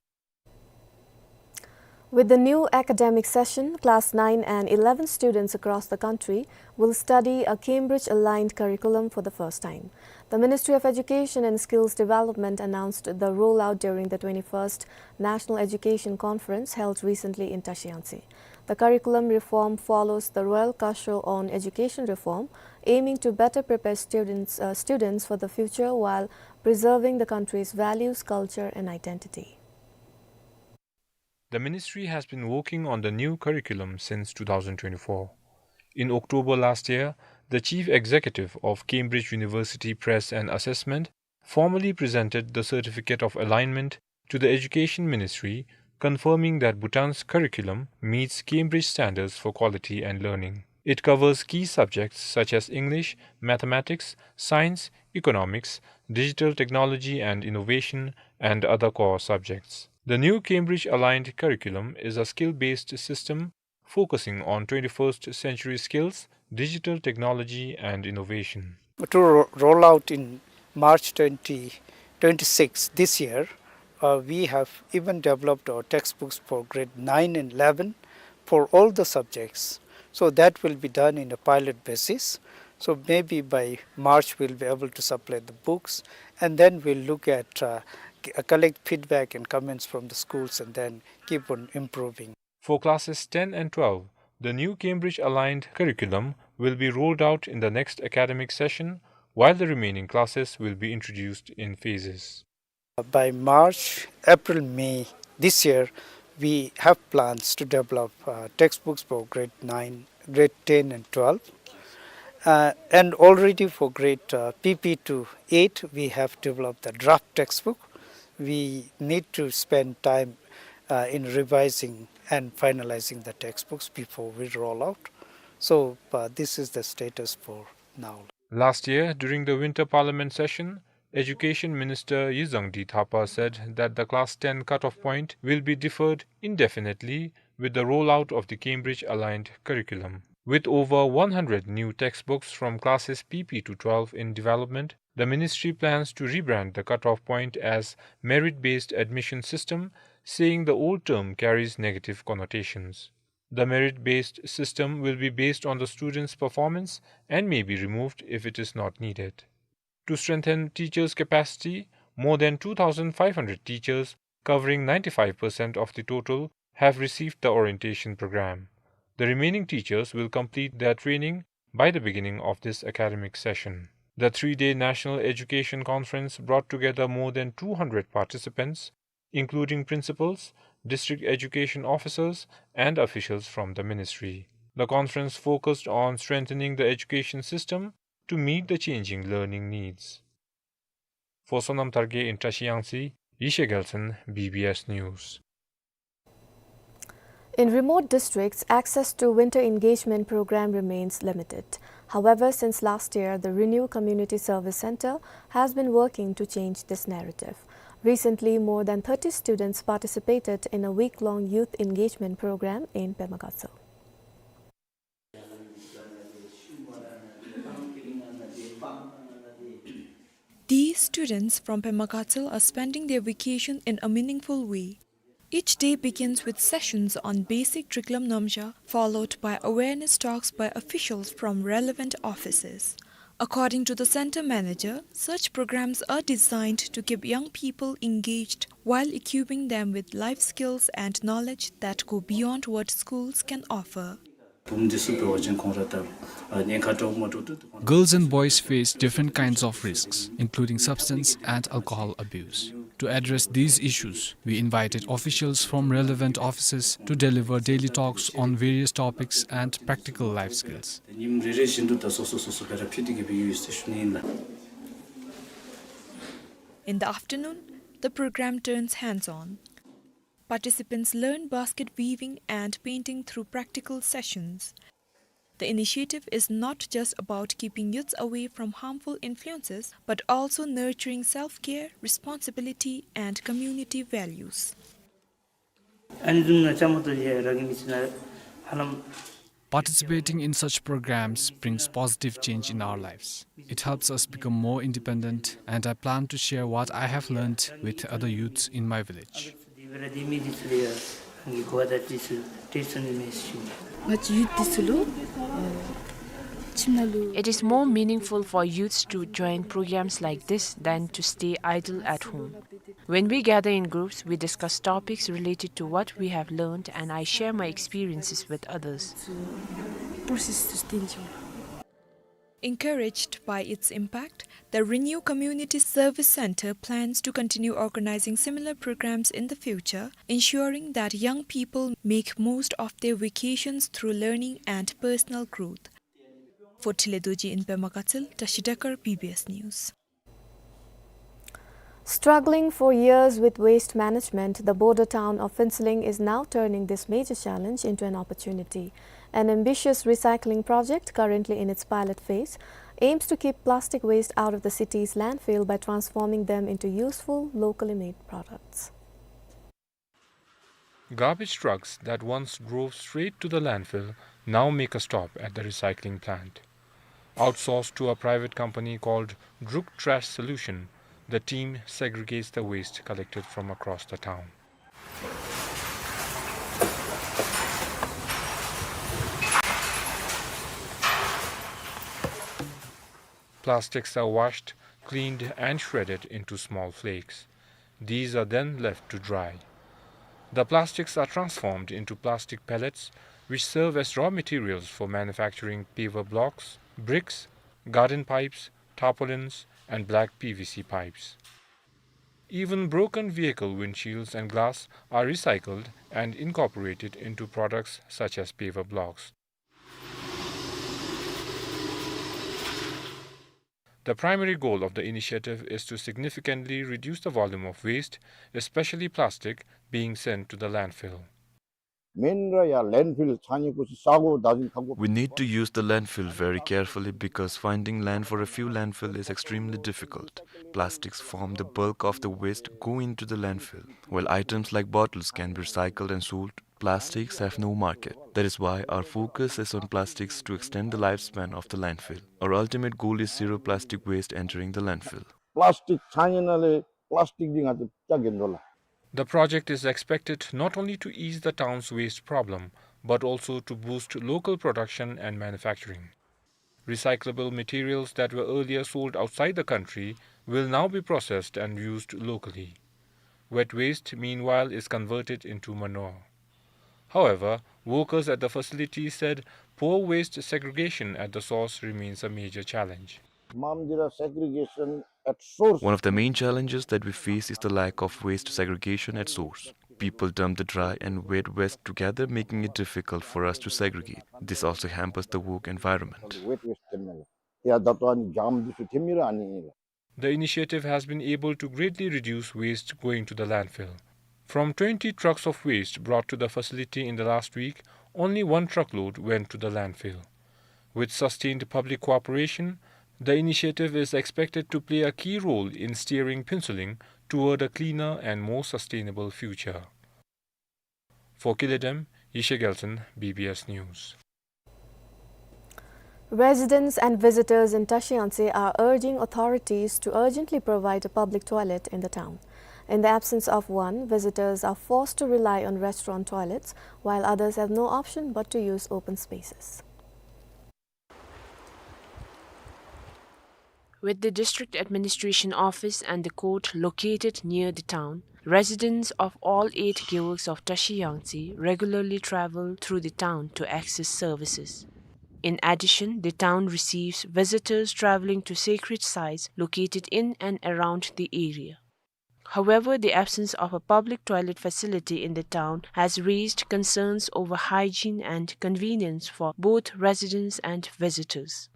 With the new academic session, class nine and eleven students across the country will study a Cambridge-aligned curriculum for the first time. The Ministry of Education and Skills Development announced the rollout during the twenty-first National Education Conference held recently in Tashi Yangtse. The curriculum reform follows the Royal Kashio on education reform, aiming to better prepare students, uh, students for the future while preserving the country's values, culture, and identity. The ministry has been working on the new curriculum since two thousand twenty-four. In October last year, the chief executive of Cambridge University Press and Assessment formally presented the certificate of alignment to the Education Ministry, confirming that Bhutan's curriculum meets Cambridge standards for quality and learning. It covers key subjects such as English, mathematics, science, economics, digital technology and innovation, and other core subjects. The new Cambridge-aligned curriculum is a skill-based system focusing on twenty-first century skills, digital technology, and innovation. To ro-, roll out in March twenty twenty-six, this year, uh, we have even developed our textbooks for grade nine and eleven for all the subjects. So that will be done in a pilot basis. So maybe by March, we'll be able to supply the books, and then we'll look at, uh, c-, uh, collect feedback and comments from the schools, and then keep on improving. For classes ten and twelve, the new Cambridge-aligned curriculum will be rolled out in the next academic session, while the remaining classes will be introduced in phases. By March, April, May this year, we have plans to develop, uh, textbooks for grade nine grade ten and twelve. Uh, and already for grade, uh, P P to eight, we have developed the draft textbook. We need to spend time, uh, in revising and finalizing the textbooks before we roll out. So, uh, this is the status for now. Last year, during the Winter Parliament session, Education Minister Yi Zhang-di Thapa said that the class ten cutoff point will be deferred indefinitely with the rollout of the Cambridge-aligned curriculum. With over one hundred new textbooks from classes P P to twelve in development, the ministry plans to rebrand the cutoff point as merit-based admission system, saying the old term carries negative connotations. The merit-based system will be based on the student's performance and may be removed if it is not needed. To strengthen teachers' capacity, more than two thousand five hundred teachers, covering ninety-five percent of the total, have received the orientation program. The remaining teachers will complete their training by the beginning of this academic session. The three-day National Education Conference brought together more than two hundred participants, including principals, district education officers, and officials from the ministry. The conference focused on strengthening the education system to meet the changing learning needs. For Sonam Tharge in Trashiyangtse, Yeshe Gyaltsen, B B S News. In remote districts, access to winter engagement program remains limited. However, since last year, the Renew Community Service Center has been working to change this narrative. Recently, more than thirty students participated in a week-long youth engagement program in Pema Gatshel. These students from Pema Gatshel are spending their vacation in a meaningful way. Each day begins with sessions on basic Triklam Namgya, followed by awareness talks by officials from relevant offices. According to the center manager, such programs are designed to keep young people engaged while equipping them with life skills and knowledge that go beyond what schools can offer. Girls and boys face different kinds of risks, including substance and alcohol abuse. To address these issues, we invited officials from relevant offices to deliver daily talks on various topics and practical life skills. In the afternoon, the program turns hands-on. Participants learn basket weaving and painting through practical sessions. The initiative is not just about keeping youths away from harmful influences, but also nurturing self-care, responsibility, and community values. Participating in such programs brings positive change in our lives. It helps us become more independent, and I plan to share what I have learned with other youths in my village. It is more meaningful for youths to join programs like this than to stay idle at home. When we gather in groups, we discuss topics related to what we have learned, and I share my experiences with others. Encouraged by its impact, the Renew Community Service Center plans to continue organizing similar programs in the future, ensuring that young people make most of their vacations through learning and personal growth. For Thile Dorji in Pema Gatshel, Tashi Dekar, B B S News. Struggling for years with waste management, the border town of Phuentsholing is now turning this major challenge into an opportunity. An ambitious recycling project, currently in its pilot phase, aims to keep plastic waste out of the city's landfill by transforming them into useful, locally made products. Garbage trucks that once drove straight to the landfill now make a stop at the recycling plant. Outsourced to a private company called Druk Trash Solution, the team segregates the waste collected from across the town. Plastics are washed, cleaned, and shredded into small flakes. These are then left to dry. The plastics are transformed into plastic pellets, which serve as raw materials for manufacturing paver blocks, bricks, garden pipes, tarpaulins, and black P V C pipes. Even broken vehicle windshields and glass are recycled and incorporated into products such as paver blocks. The primary goal of the initiative is to significantly reduce the volume of waste, especially plastic, being sent to the landfill. མེན་ར་ཡ་ལེནཌ་ཕིལ་ཚང་ཉི་ཀུ་སི་ས་གོ་ད་ཟིན་ཁ་གོ། We need to use the landfill very carefully because finding land for a few landfill is extremely difficult. Plastics form the bulk of the waste going into the landfill. While items like bottles can be recycled and sold, plastics have no market. That is why our focus is on plastics to extend the lifespan of the landfill. Our ultimate goal is zero plastic waste entering the landfill. པ་ལཱསི་ཊིཀ་ཚང་ཉི་ནང་ལས་པ་ལཱསི་ཊིཀ་འདི་ང་ཚོ་བཅག་གིན་འདུག་ལགས། The project is expected not only to ease the town's waste problem, but also to boost local production and manufacturing. Recyclable materials that were earlier sold outside the country will now be processed and used locally. Wet waste, meanwhile, is converted into manure. However, workers at the facility said poor waste segregation at the source remains a major challenge. མམ་འདི་ར་སེག་རི་གེ་ཤན་ཨེཊ་སོརས། One of the main challenges that we face is the lack of waste segregation at source. People dump the dry and wet waste together, making it difficult for us to segregate. This also hampers the work environment. ཝེཊ་ཝེསཊ་ཐེབས་མེད་ལགས། ཡ་ད་ལྟོ་ཨ་ནི་ཇམ་འདི་ཚུ་ཐེབས་མི་ར་ཨ་ནི་ཨིན་ལགས། The initiative has been able to greatly reduce waste going to the landfill. From twenty trucks of waste brought to the facility in the last week, only one truckload went to the landfill. With sustained public cooperation, the initiative is expected to play a key role in steering Phuentsholing toward a cleaner and more sustainable future. For Kile Dem, Yeshe Gyaltshen, B B S News. Residents and visitors in Tashi Yangtse are urging authorities to urgently provide a public toilet in the town. In the absence of one, visitors are forced to rely on restaurant toilets, while others have no option but to use open spaces. With the district administration office and the court located near the town, residents of all eight gewuks of Tashi Yangtse regularly travel through the town to access services. In addition, the town receives visitors traveling to sacred sites located in and around the area. However, the absence of a public toilet facility in the town has raised concerns over hygiene and convenience for both residents and visitors.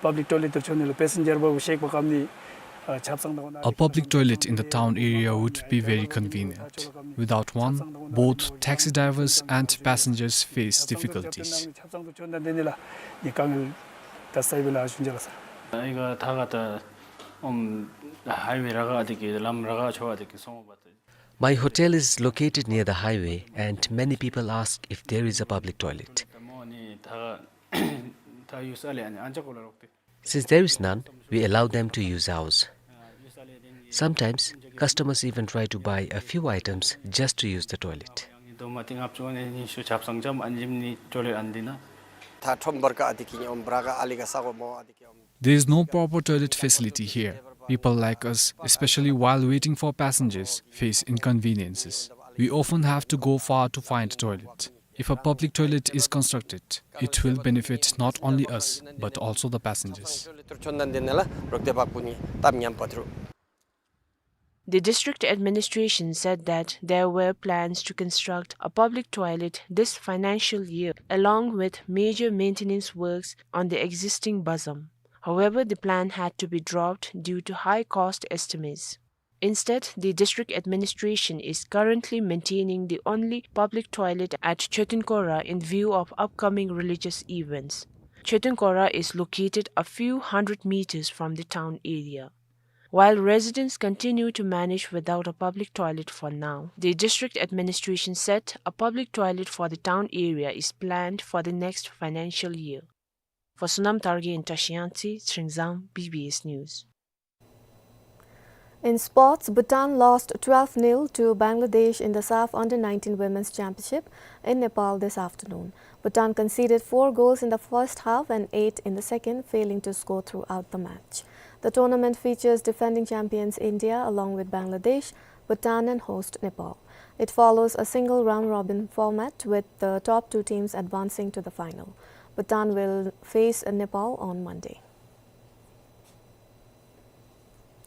ཕབ་ལིཀ་ཊོའི་ལེཊ་ཆོ་ནི་ལུ་པེ་སེན་ཇར་བ་བུ་ཤེག་པ་ཀམ་ནི་ཆབ་གསང་དང་། A public toilet in the town area would be very convenient. Without one, both taxi drivers and passengers face difficulties. ཆབ་གསང་དུ་ཆོ་ནི་དེ་ནི་ལ་ནི་དཀའ་ངལ་ད་སའི་བེ་ལ་ཞུ་ཇ་ལ་སར། ཨི་ག་ཐ་ག་ད་ཨོམ་ཧའི་ཝེ་ར་ག་ཨ་དེ་གི་ལམ་ར་ག་ཆོ་ཨ་དེ་གི་སོང་བ་ད། My hotel is located near the highway, and many people ask if there is a public toilet. Since there is none, we allow them to use ours. Sometimes, customers even try to buy a few items just to use the toilet. There is no proper toilet facility here. People like us, especially while waiting for passengers, face inconveniences. We often have to go far to find a toilet. If a public toilet is constructed, it will benefit not only us, but also the passengers. The district administration said that there were plans to construct a public toilet this financial year, along with major maintenance works on the existing bazam. However, the plan had to be dropped due to high cost estimates. Instead, the district administration is currently maintaining the only public toilet at Choetun Kora in view of upcoming religious events. Choetun Kora is located a few hundred meters from the town area. While residents continue to manage without a public toilet for now, the district administration said a public toilet for the town area is planned for the next financial year. For Sonam Targe in Tashi Yangtse, Chringzang, B B S News. In sports, Bhutan lost twelve nil to Bangladesh in the SAFF Under nineteen Women's Championship in Nepal this afternoon. Bhutan conceded four goals in the first half and eight in the second, failing to score throughout the match. The tournament features defending champions India along with Bangladesh, Bhutan and host Nepal. It follows a single round-robin format with the top two teams advancing to the final. Bhutan will face Nepal on Monday.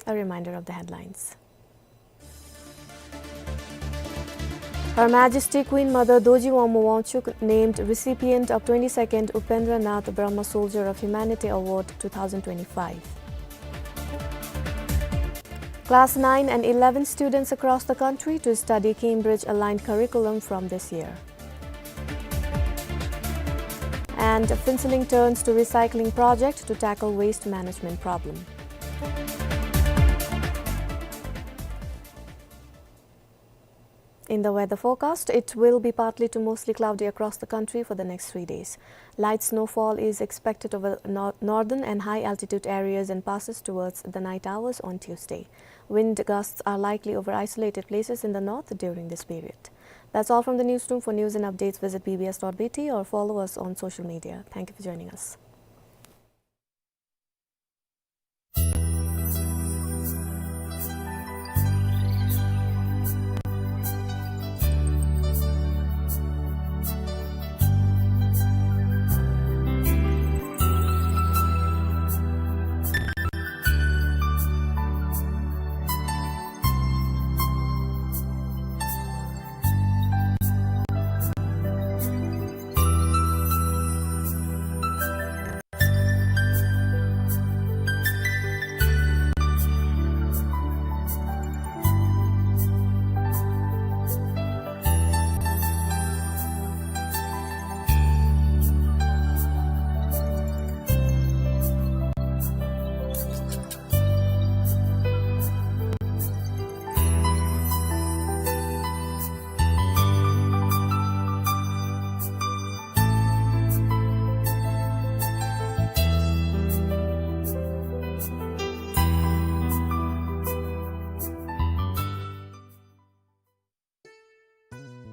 A reminder of the headlines. Her Majesty Queen Mother Dorji Wangmo Wangchuck named recipient of twenty-second Upendra Nath Brahma Soldier of Humanity Award two thousand twenty-five. Class nine and eleven students across the country to study Cambridge-aligned curriculum from this year. And Phuentsholing turns to recycling project to tackle waste management problem. In the weather forecast, it will be partly to mostly cloudy across the country for the next three days. Light snowfall is expected over nor-, northern and high altitude areas and passes towards the night hours on Tuesday. Wind gusts are likely over isolated places in the north during this period. That's all from the newsroom. For news and updates, visit B B S dot B T or follow us on social media. Thank you for joining us.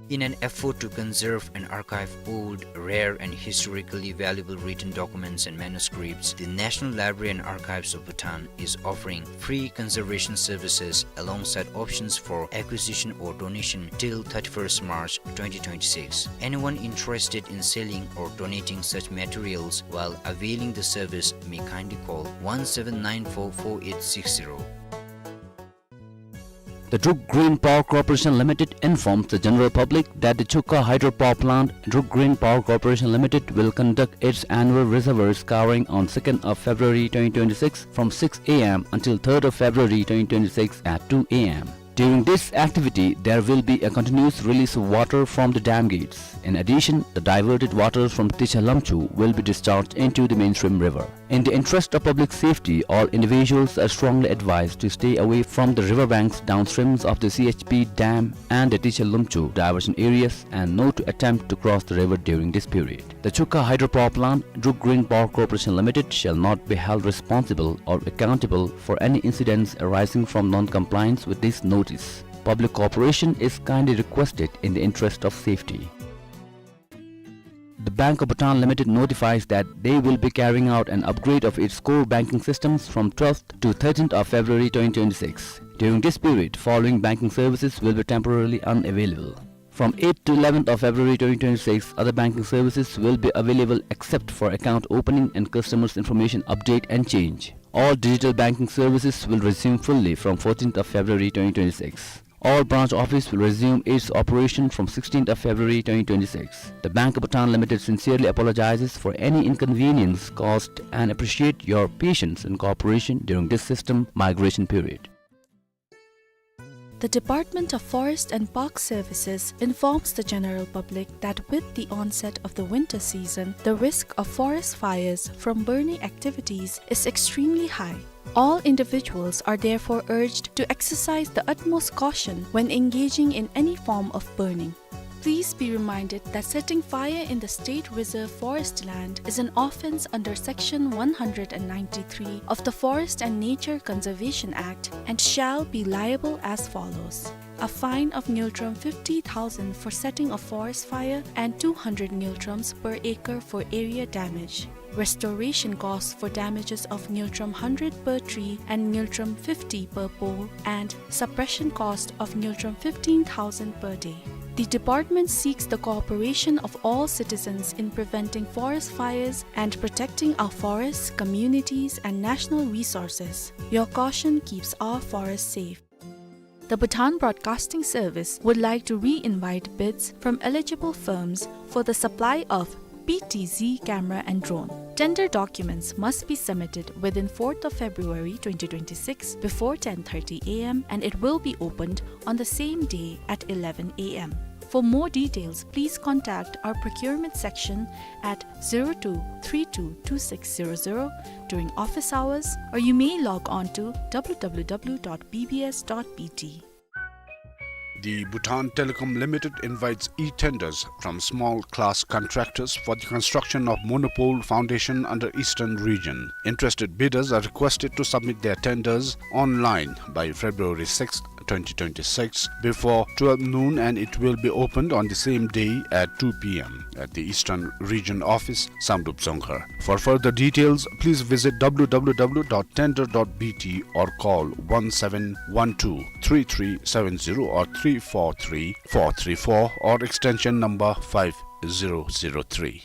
In an effort to conserve and archive old, rare, and historically valuable written documents and manuscripts, the National Library and Archives of Bhutan is offering free conservation services alongside options for acquisition or donation till thirty-first March twenty twenty-six. Anyone interested in selling or donating such materials while availing the service may kindly call one seven nine four four eight six zero. The Druk Green Power Corporation Limited informs the general public that the Chukha Hydropower Plant, Druk Green Power Corporation Limited, will conduct its annual reservoir scouring on second of February twenty twenty-six from six A M until third of February twenty twenty-six at two A M. During this activity, there will be a continuous release of water from the dam gates. In addition, the diverted waters from Ticha Lamchu will be discharged into the mainstream river. In the interest of public safety, all individuals are strongly advised to stay away from the river banks downstreams of the C H P dam and the Ticha Lamchu diversion areas and not to attempt to cross the river during this period. The Chukha Hydropower Plant, Druk Green Power Corporation Limited, shall not be held responsible or accountable for any incidents arising from non-compliance with this notice. Public cooperation is kindly requested in the interest of safety. The Bank of Bhutan Limited notifies that they will be carrying out an upgrade of its core banking systems from twelfth to thirteenth of February twenty twenty-six. During this period, following banking services will be temporarily unavailable. From eighth to eleventh of February twenty twenty-six, other banking services will be available except for account opening and customers' information update and change. All digital banking services will resume fully from fourteenth of February twenty twenty-six. All branch office will resume its operation from sixteenth of February twenty twenty-six. The Bank of Bhutan Limited sincerely apologizes for any inconvenience caused and appreciate your patience and cooperation during this system migration period. The Department of Forest and Park Services informs the general public that with the onset of the winter season, the risk of forest fires from burning activities is extremely high. All individuals are therefore urged to exercise the utmost caution when engaging in any form of burning. Please be reminded that setting fire in the state reserve forest land is an offence under Section one hundred and ninety-three of the Forest and Nature Conservation Act and shall be liable as follows: a fine of ngultrum fifty thousand for setting a forest fire and two hundred ngultrums per acre for area damage. Restoration costs for damages of ngultrum hundred per tree and ngultrum fifty per pole, and suppression cost of ngultrum fifteen thousand per day. The department seeks the cooperation of all citizens in preventing forest fires and protecting our forests, communities, and national resources. Your caution keeps our forests safe. The Bhutan Broadcasting Service would like to re-invite bids from eligible firms for the supply of P T Z camera and drone. Tender documents must be submitted within fourth of February twenty twenty-six before ten thirty A M and it will be opened on the same day at eleven A M. For more details, please contact our procurement section at zero two three two two six zero zero during office hours, or you may log on to W W W dot B B S dot B T. The Bhutan Telecom Limited invites e-tenders from small class contractors for the construction of monopole foundation under Eastern Region. Interested bidders are requested to submit their tenders online by February sixth, twenty twenty-six, before twelve noon, and it will be opened on the same day at two P M at the Eastern Region Office, Samdrup Dzongkhar. For further details, please visit W W W dot tender dot B T or call one seven one two three three seven zero or three four three four three four or extension number five zero zero three.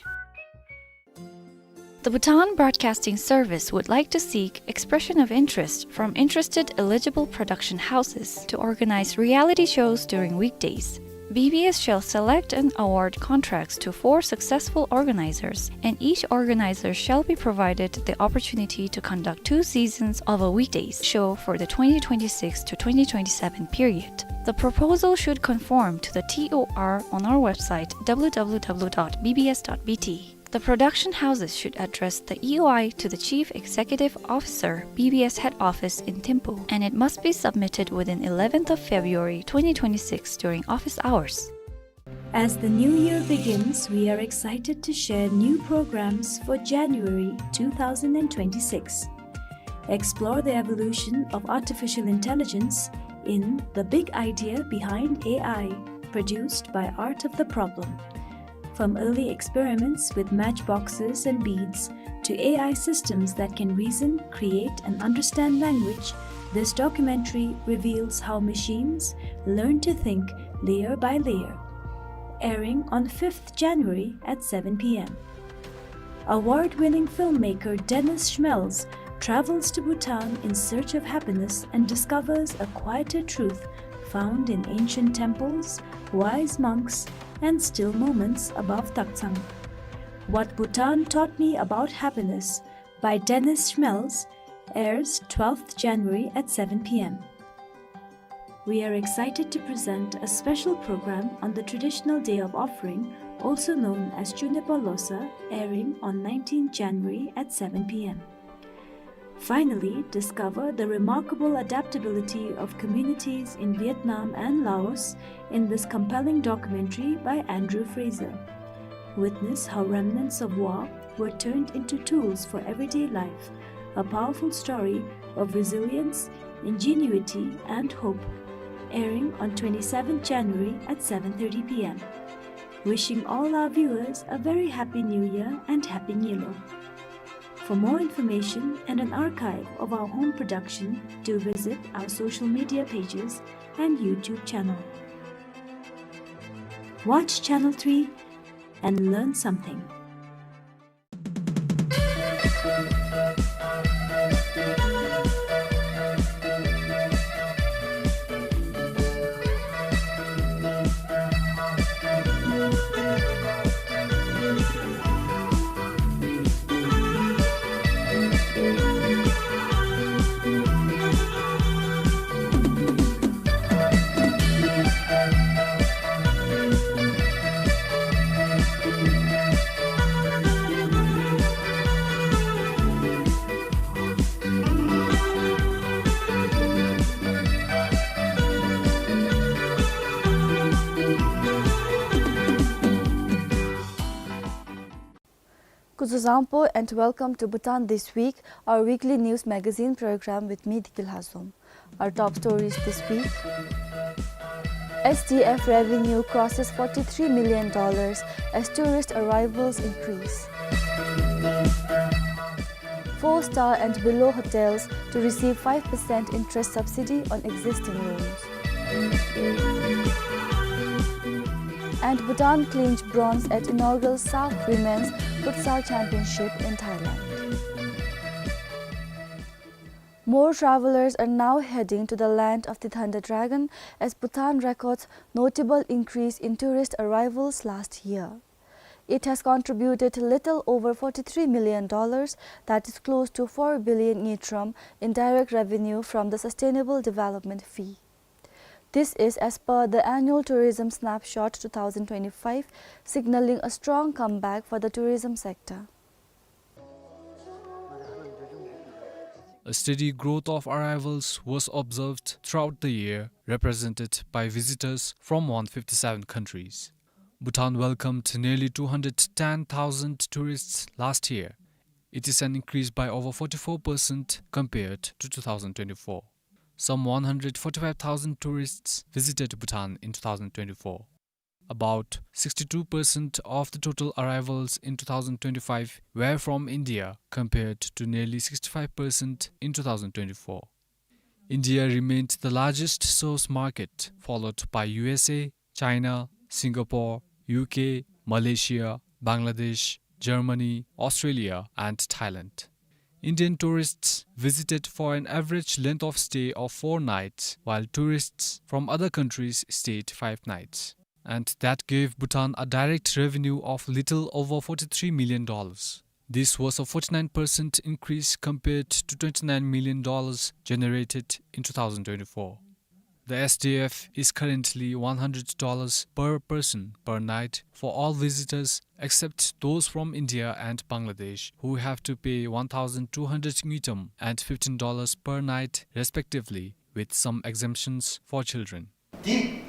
The Bhutan Broadcasting Service would like to seek expression of interest from interested eligible production houses to organize reality shows during weekdays. B B S shall select and award contracts to four successful organizers, and each organizer shall be provided the opportunity to conduct two seasons of a weekdays show for the twenty twenty-six to twenty twenty-seven period. The proposal should conform to the T O R on our website, W W W dot B B S dot B T. The production houses should address the E O I to the Chief Executive Officer, B B S Head Office in Thimphu, and it must be submitted within eleventh of February twenty twenty-six during office hours. As the new year begins, we are excited to share new programs for January two thousand and twenty-six. Explore the evolution of artificial intelligence in The Big Idea Behind A I, produced by Art of the Problem. From early experiments with matchboxes and beads to A I systems that can reason, create, and understand language, this documentary reveals how machines learn to think layer by layer. Airing on fifth January at seven P M. Award-winning filmmaker Dennis Schmelz travels to Bhutan in search of happiness and discovers a quieter truth found in ancient temples, wise monks, and still moments above Taktsang. What Bhutan Taught Me About Happiness by Dennis Schmelz airs twelfth January at seven P M. We are excited to present a special program on the traditional day of offering, also known as Chunepa Losa, airing on nineteenth January at seven P M. Finally, discover the remarkable adaptability of communities in Vietnam and Laos in this compelling documentary by Andrew Fraser. Witness how remnants of war were turned into tools for everyday life, a powerful story of resilience, ingenuity, and hope. Airing on twenty-seventh January at seven thirty P M. Wishing all our viewers a very happy New Year and Happy Nyilo. For more information and an archive of our home production, do visit our social media pages and YouTube channel. Watch Channel three and learn something. Kuzuzangpo and welcome to Bhutan This Week, our weekly news magazine program with me, Dikil Hazom. Our top stories this week. S D F revenue crosses forty-three million dollars as tourist arrivals increase. Four-star and below hotels to receive five percent interest subsidy on existing loans. And Bhutan clinched bronze at inaugural SAFF Women's Futsal Championship in Thailand. More travelers are now heading to the land of the Thunder Dragon as Bhutan records notable increase in tourist arrivals last year. It has contributed little over forty-three million dollars, that is close to four billion ngultrum, in direct revenue from the Sustainable Development Fee. This is as per the Annual Tourism Snapshot two thousand twenty-five, signaling a strong comeback for the tourism sector. A steady growth of arrivals was observed throughout the year, represented by visitors from one fifty-seven countries. Bhutan welcomed nearly two hundred ten thousand tourists last year. It is an increase by over forty-four percent compared to two thousand twenty-four. Some one hundred forty-five thousand tourists visited Bhutan in two thousand twenty-four. About sixty-two percent of the total arrivals in two thousand twenty-five were from India, compared to nearly sixty-five percent in two thousand twenty-four. India remained the largest source market, followed by U S A, China, Singapore, U K, Malaysia, Bangladesh, Germany, Australia, and Thailand. Indian tourists visited for an average length of stay of four nights, while tourists from other countries stayed five nights. And that gave Bhutan a direct revenue of little over forty-three million dollars. This was a forty-nine percent increase compared to twenty-nine million dollars generated in two thousand twenty-four. The S D F is currently one hundred dollars per person per night for all visitors except those from India and Bangladesh, who have to pay one thousand two hundred ngultrum and fifteen dollars per night respectively, with some exemptions for children. འདི་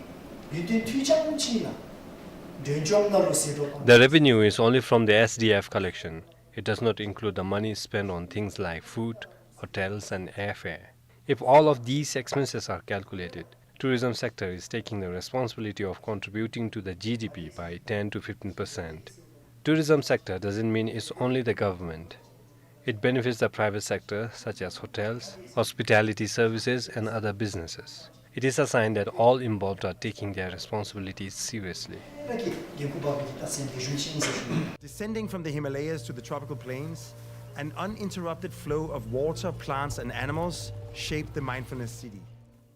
ཡུལ་དོན་འཐུས་ཅན་ཅིག་ལ་མགྲོན་སྐྱོང་གནང་རོགས་ཟེར་རོགས། The revenue is only from the S D F collection. It does not include the money spent on things like food, hotels, and airfare. If all of these expenses are calculated, tourism sector is taking the responsibility of contributing to the G D P by ten to fifteen percent. Tourism sector doesn't mean it's only the government. It benefits the private sector, such as hotels, hospitality services, and other businesses. It is a sign that all involved are taking their responsibilities seriously. Descending from the Himalayas to the tropical plains, an uninterrupted flow of water, plants, and animals shaped the mindfulness city.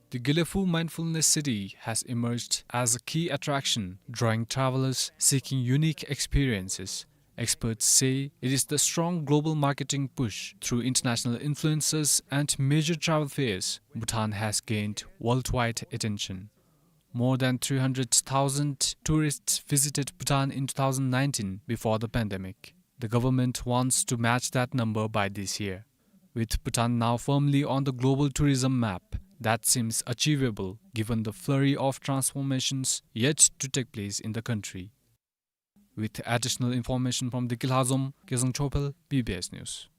The Gelephu Mindfulness City has emerged as a key attraction, drawing travelers seeking unique experiences. Experts say it is the strong global marketing push through international influencers and major travel fairs Bhutan has gained worldwide attention. More than three hundred thousand tourists visited Bhutan in two thousand nineteen before the pandemic. The government wants to match that number by this year. With Bhutan now firmly on the global tourism map, that seems achievable given the flurry of transformations yet to take place in the country. With additional information from Dikil Hazom, Kezang Chopel, B B S News.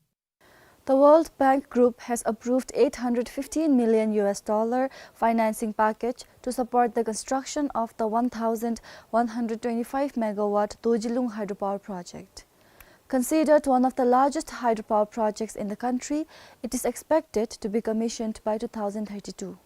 The World Bank Group has approved eight hundred fifteen million U S dollar financing package to support the construction of the one thousand one hundred twenty-five megawatt Dorjilung hydropower project. Considered one of the largest hydropower projects in the country, it is expected to be commissioned by two thousand thirty-two.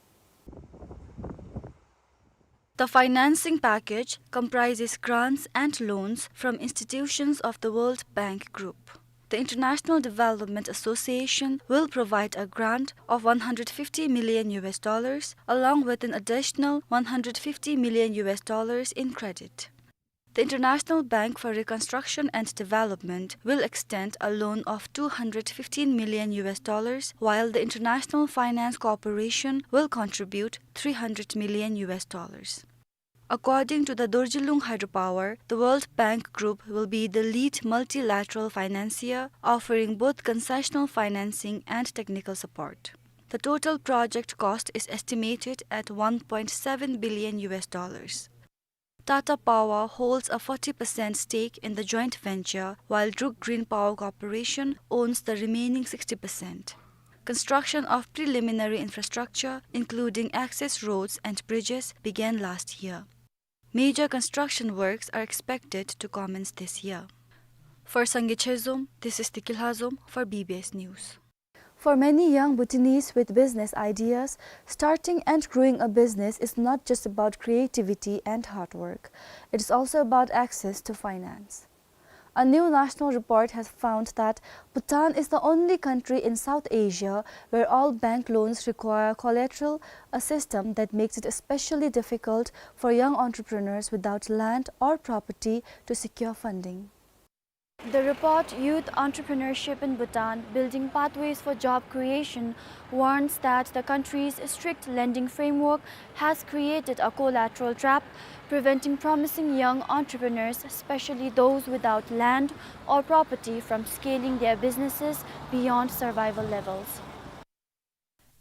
The financing package comprises grants and loans from institutions of the World Bank Group. The International Development Association will provide a grant of one hundred fifty million U S dollars, along with an additional one hundred fifty million U S dollars in credit. The International Bank for Reconstruction and Development will extend a loan of two hundred fifteen million U S dollars, while the International Finance Corporation will contribute three hundred million U S dollars. According to the Dorjilung Hydropower, the World Bank Group will be the lead multilateral financier, offering both concessional financing and technical support. The total project cost is estimated at one point seven billion U S dollars. Tata Power holds a forty percent stake in the joint venture, while Druk Green Power Corporation owns the remaining sixty percent. Construction of preliminary infrastructure, including access roads and bridges, began last year. Major construction works are expected to commence this year. For Sangay Chezom, this is Dikil Hazom for B B S News. For many young Bhutanese with business ideas, starting and growing a business is not just about creativity and hard work. It is also about access to finance. A new national report has found that Bhutan is the only country in South Asia where all bank loans require collateral, a system that makes it especially difficult for young entrepreneurs without land or property to secure funding. The report, Youth Entrepreneurship in Bhutan, Building Pathways for Job Creation, warns that the country's strict lending framework has created a collateral trap, preventing promising young entrepreneurs, especially those without land or property, from scaling their businesses beyond survival levels.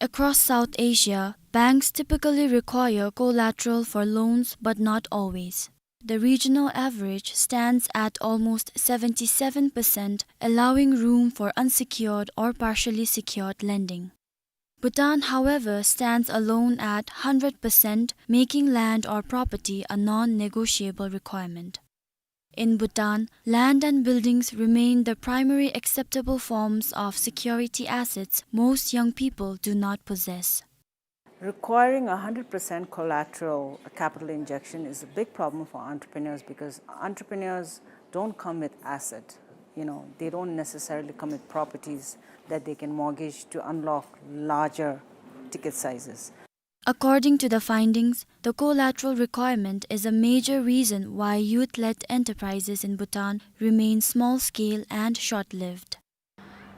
Across South Asia, banks typically require collateral for loans, but not always. The regional average stands at almost seventy-seven percent, allowing room for unsecured or partially secured lending. Bhutan, however, stands alone at hundred percent, making land or property a non-negotiable requirement. In Bhutan, land and buildings remain the primary acceptable forms of security assets most young people do not possess. Requiring a hundred percent collateral capital injection is a big problem for entrepreneurs because entrepreneurs don't come with asset. You know, they don't necessarily come with properties that they can mortgage to unlock larger ticket sizes. According to the findings, the collateral requirement is a major reason why youth-led enterprises in Bhutan remain small-scale and short-lived.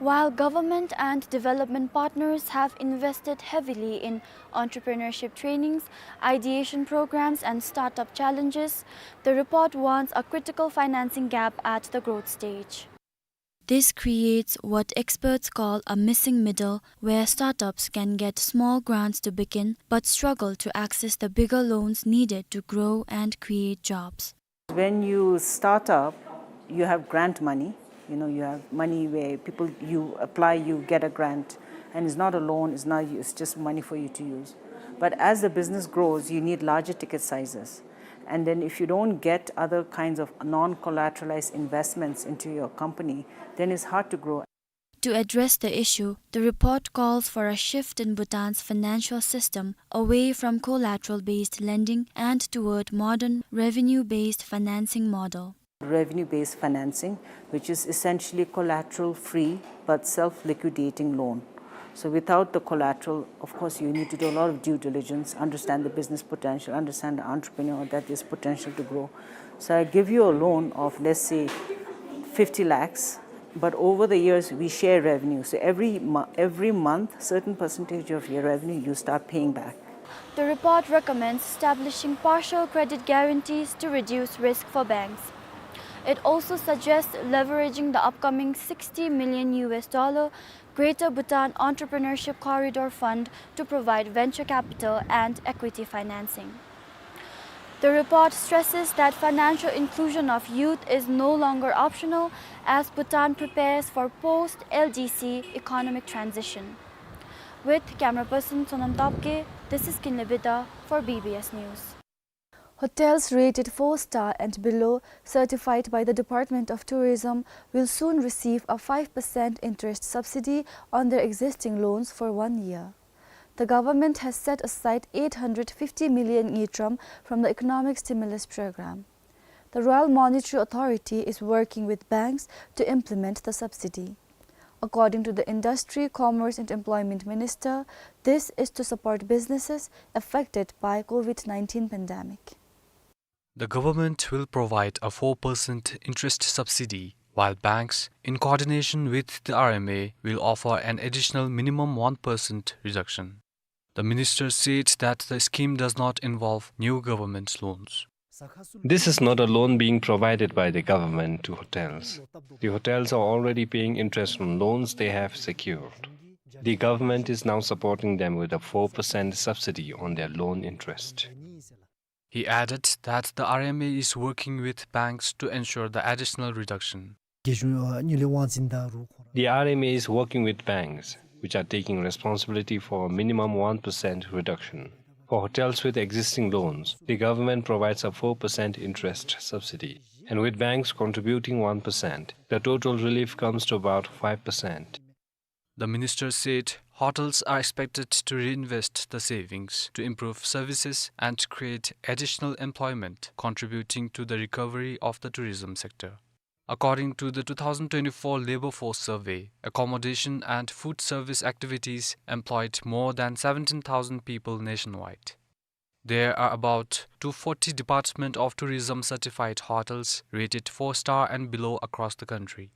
While government and development partners have invested heavily in entrepreneurship trainings, ideation programs, and startup challenges, the report warns a critical financing gap at the growth stage. This creates what experts call a missing middle, where startups can get small grants to begin but struggle to access the bigger loans needed to grow and create jobs. When you start up, you have grant money. You know, you have money where people, you apply, you get a grant, and it's not a loan, it's not, it's just money for you to use. But as the business grows, you need larger ticket sizes. And then if you don't get other kinds of non-collateralized investments into your company, then it's hard to grow. To address the issue, the report calls for a shift in Bhutan's financial system away from collateral-based lending and toward modern revenue-based financing model. Revenue-based financing, which is essentially collateral-free but self-liquidating loan. So without the collateral, of course, you need to do a lot of due diligence, understand the business potential, understand the entrepreneur, that there's potential to grow. So I give you a loan of, let's say, fifty lakhs, but over the years we share revenue. So every mo-, every month, certain percentage of your revenue you start paying back. The report recommends establishing partial credit guarantees to reduce risk for banks. It also suggests leveraging the upcoming sixty million U S dollar Greater Bhutan Entrepreneurship Corridor Fund to provide venture capital and equity financing. The report stresses that financial inclusion of youth is no longer optional as Bhutan prepares for post-L D C economic transition. With camera person Sonam Topke, this is Kinle Bida for B B S News. Hotels rated four star and below, certified by the Department of Tourism, will soon receive a five percent interest subsidy on their existing loans for one year. The government has set aside eight hundred fifty million ngultrum from the Economic Stimulus Program. The Royal Monetary Authority is working with banks to implement the subsidy. According to the Industry, Commerce and Employment Minister, this is to support businesses affected by COVID nineteen pandemic. The government will provide a four percent interest subsidy, while banks, in coordination with the R M A, will offer an additional minimum one percent reduction. The minister said that the scheme does not involve new government loans. This is not a loan being provided by the government to hotels. The hotels are already paying interest on loans they have secured. The government is now supporting them with a four percent subsidy on their loan interest. He added that the R M A is working with banks to ensure the additional reduction. རྒྱལ་གཞུང་དངུལ་ལས་དབང་འཛིན་དང་རུ་ཁོ་ར། The R M A is working with banks, which are taking responsibility for a minimum one percent reduction. For hotels with existing loans, the government provides a four percent interest subsidy. And with banks contributing one percent, the total relief comes to about five percent. The minister said hotels are expected to reinvest the savings to improve services and create additional employment, contributing to the recovery of the tourism sector. According to the two thousand twenty-four Labor Force Survey, accommodation and food service activities employed more than seventeen thousand people nationwide. There are about two forty Department of Tourism certified hotels rated four star and below across the country.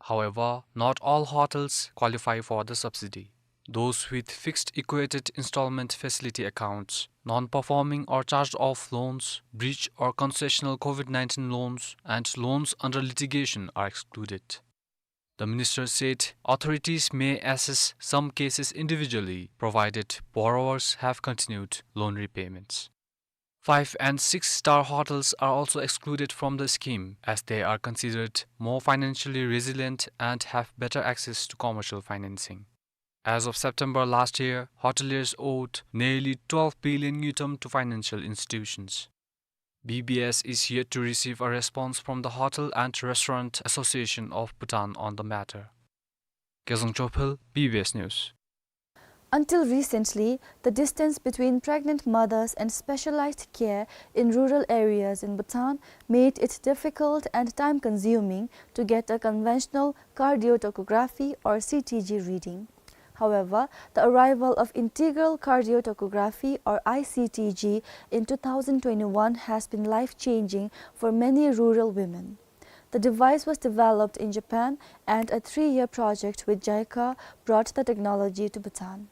However, not all hotels qualify for the subsidy. Those with fixed equated installment facility accounts, non-performing or charged-off loans, bridge or concessional COVID nineteen loans, and loans under litigation are excluded. The minister said authorities may assess some cases individually, provided borrowers have continued loan repayments. Five and six star hotels are also excluded from the scheme, as they are considered more financially resilient and have better access to commercial financing. As of September last year, hoteliers owed nearly twelve billion ngultrum to financial institutions. B B S is yet to receive a response from the Hotel and Restaurant Association of Bhutan on the matter. Kezang Chophel, B B S News. Until recently, the distance between pregnant mothers and specialized care in rural areas in Bhutan made it difficult and time-consuming to get a conventional cardiotocography or C T G reading. However, the arrival of integral cardiotocography or I C T G in two thousand twenty-one has been life-changing for many rural women. The device was developed in Japan, and a three-year project with JICA brought the technology to Bhutan.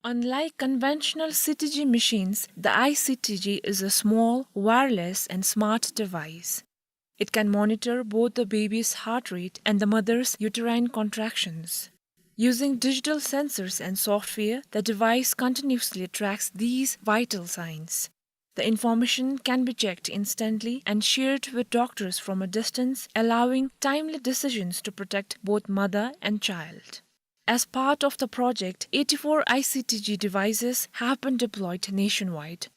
Unlike conventional C T G machines, the I C T G is a small, wireless, and smart device. It can monitor both the baby's heart rate and the mother's uterine contractions. Using digital sensors and software, the device continuously tracks these vital signs. The information can be checked instantly and shared with doctors from a distance, allowing timely decisions to protect both mother and child. As part of the project, eighty-four I C T G devices have been deployed nationwide.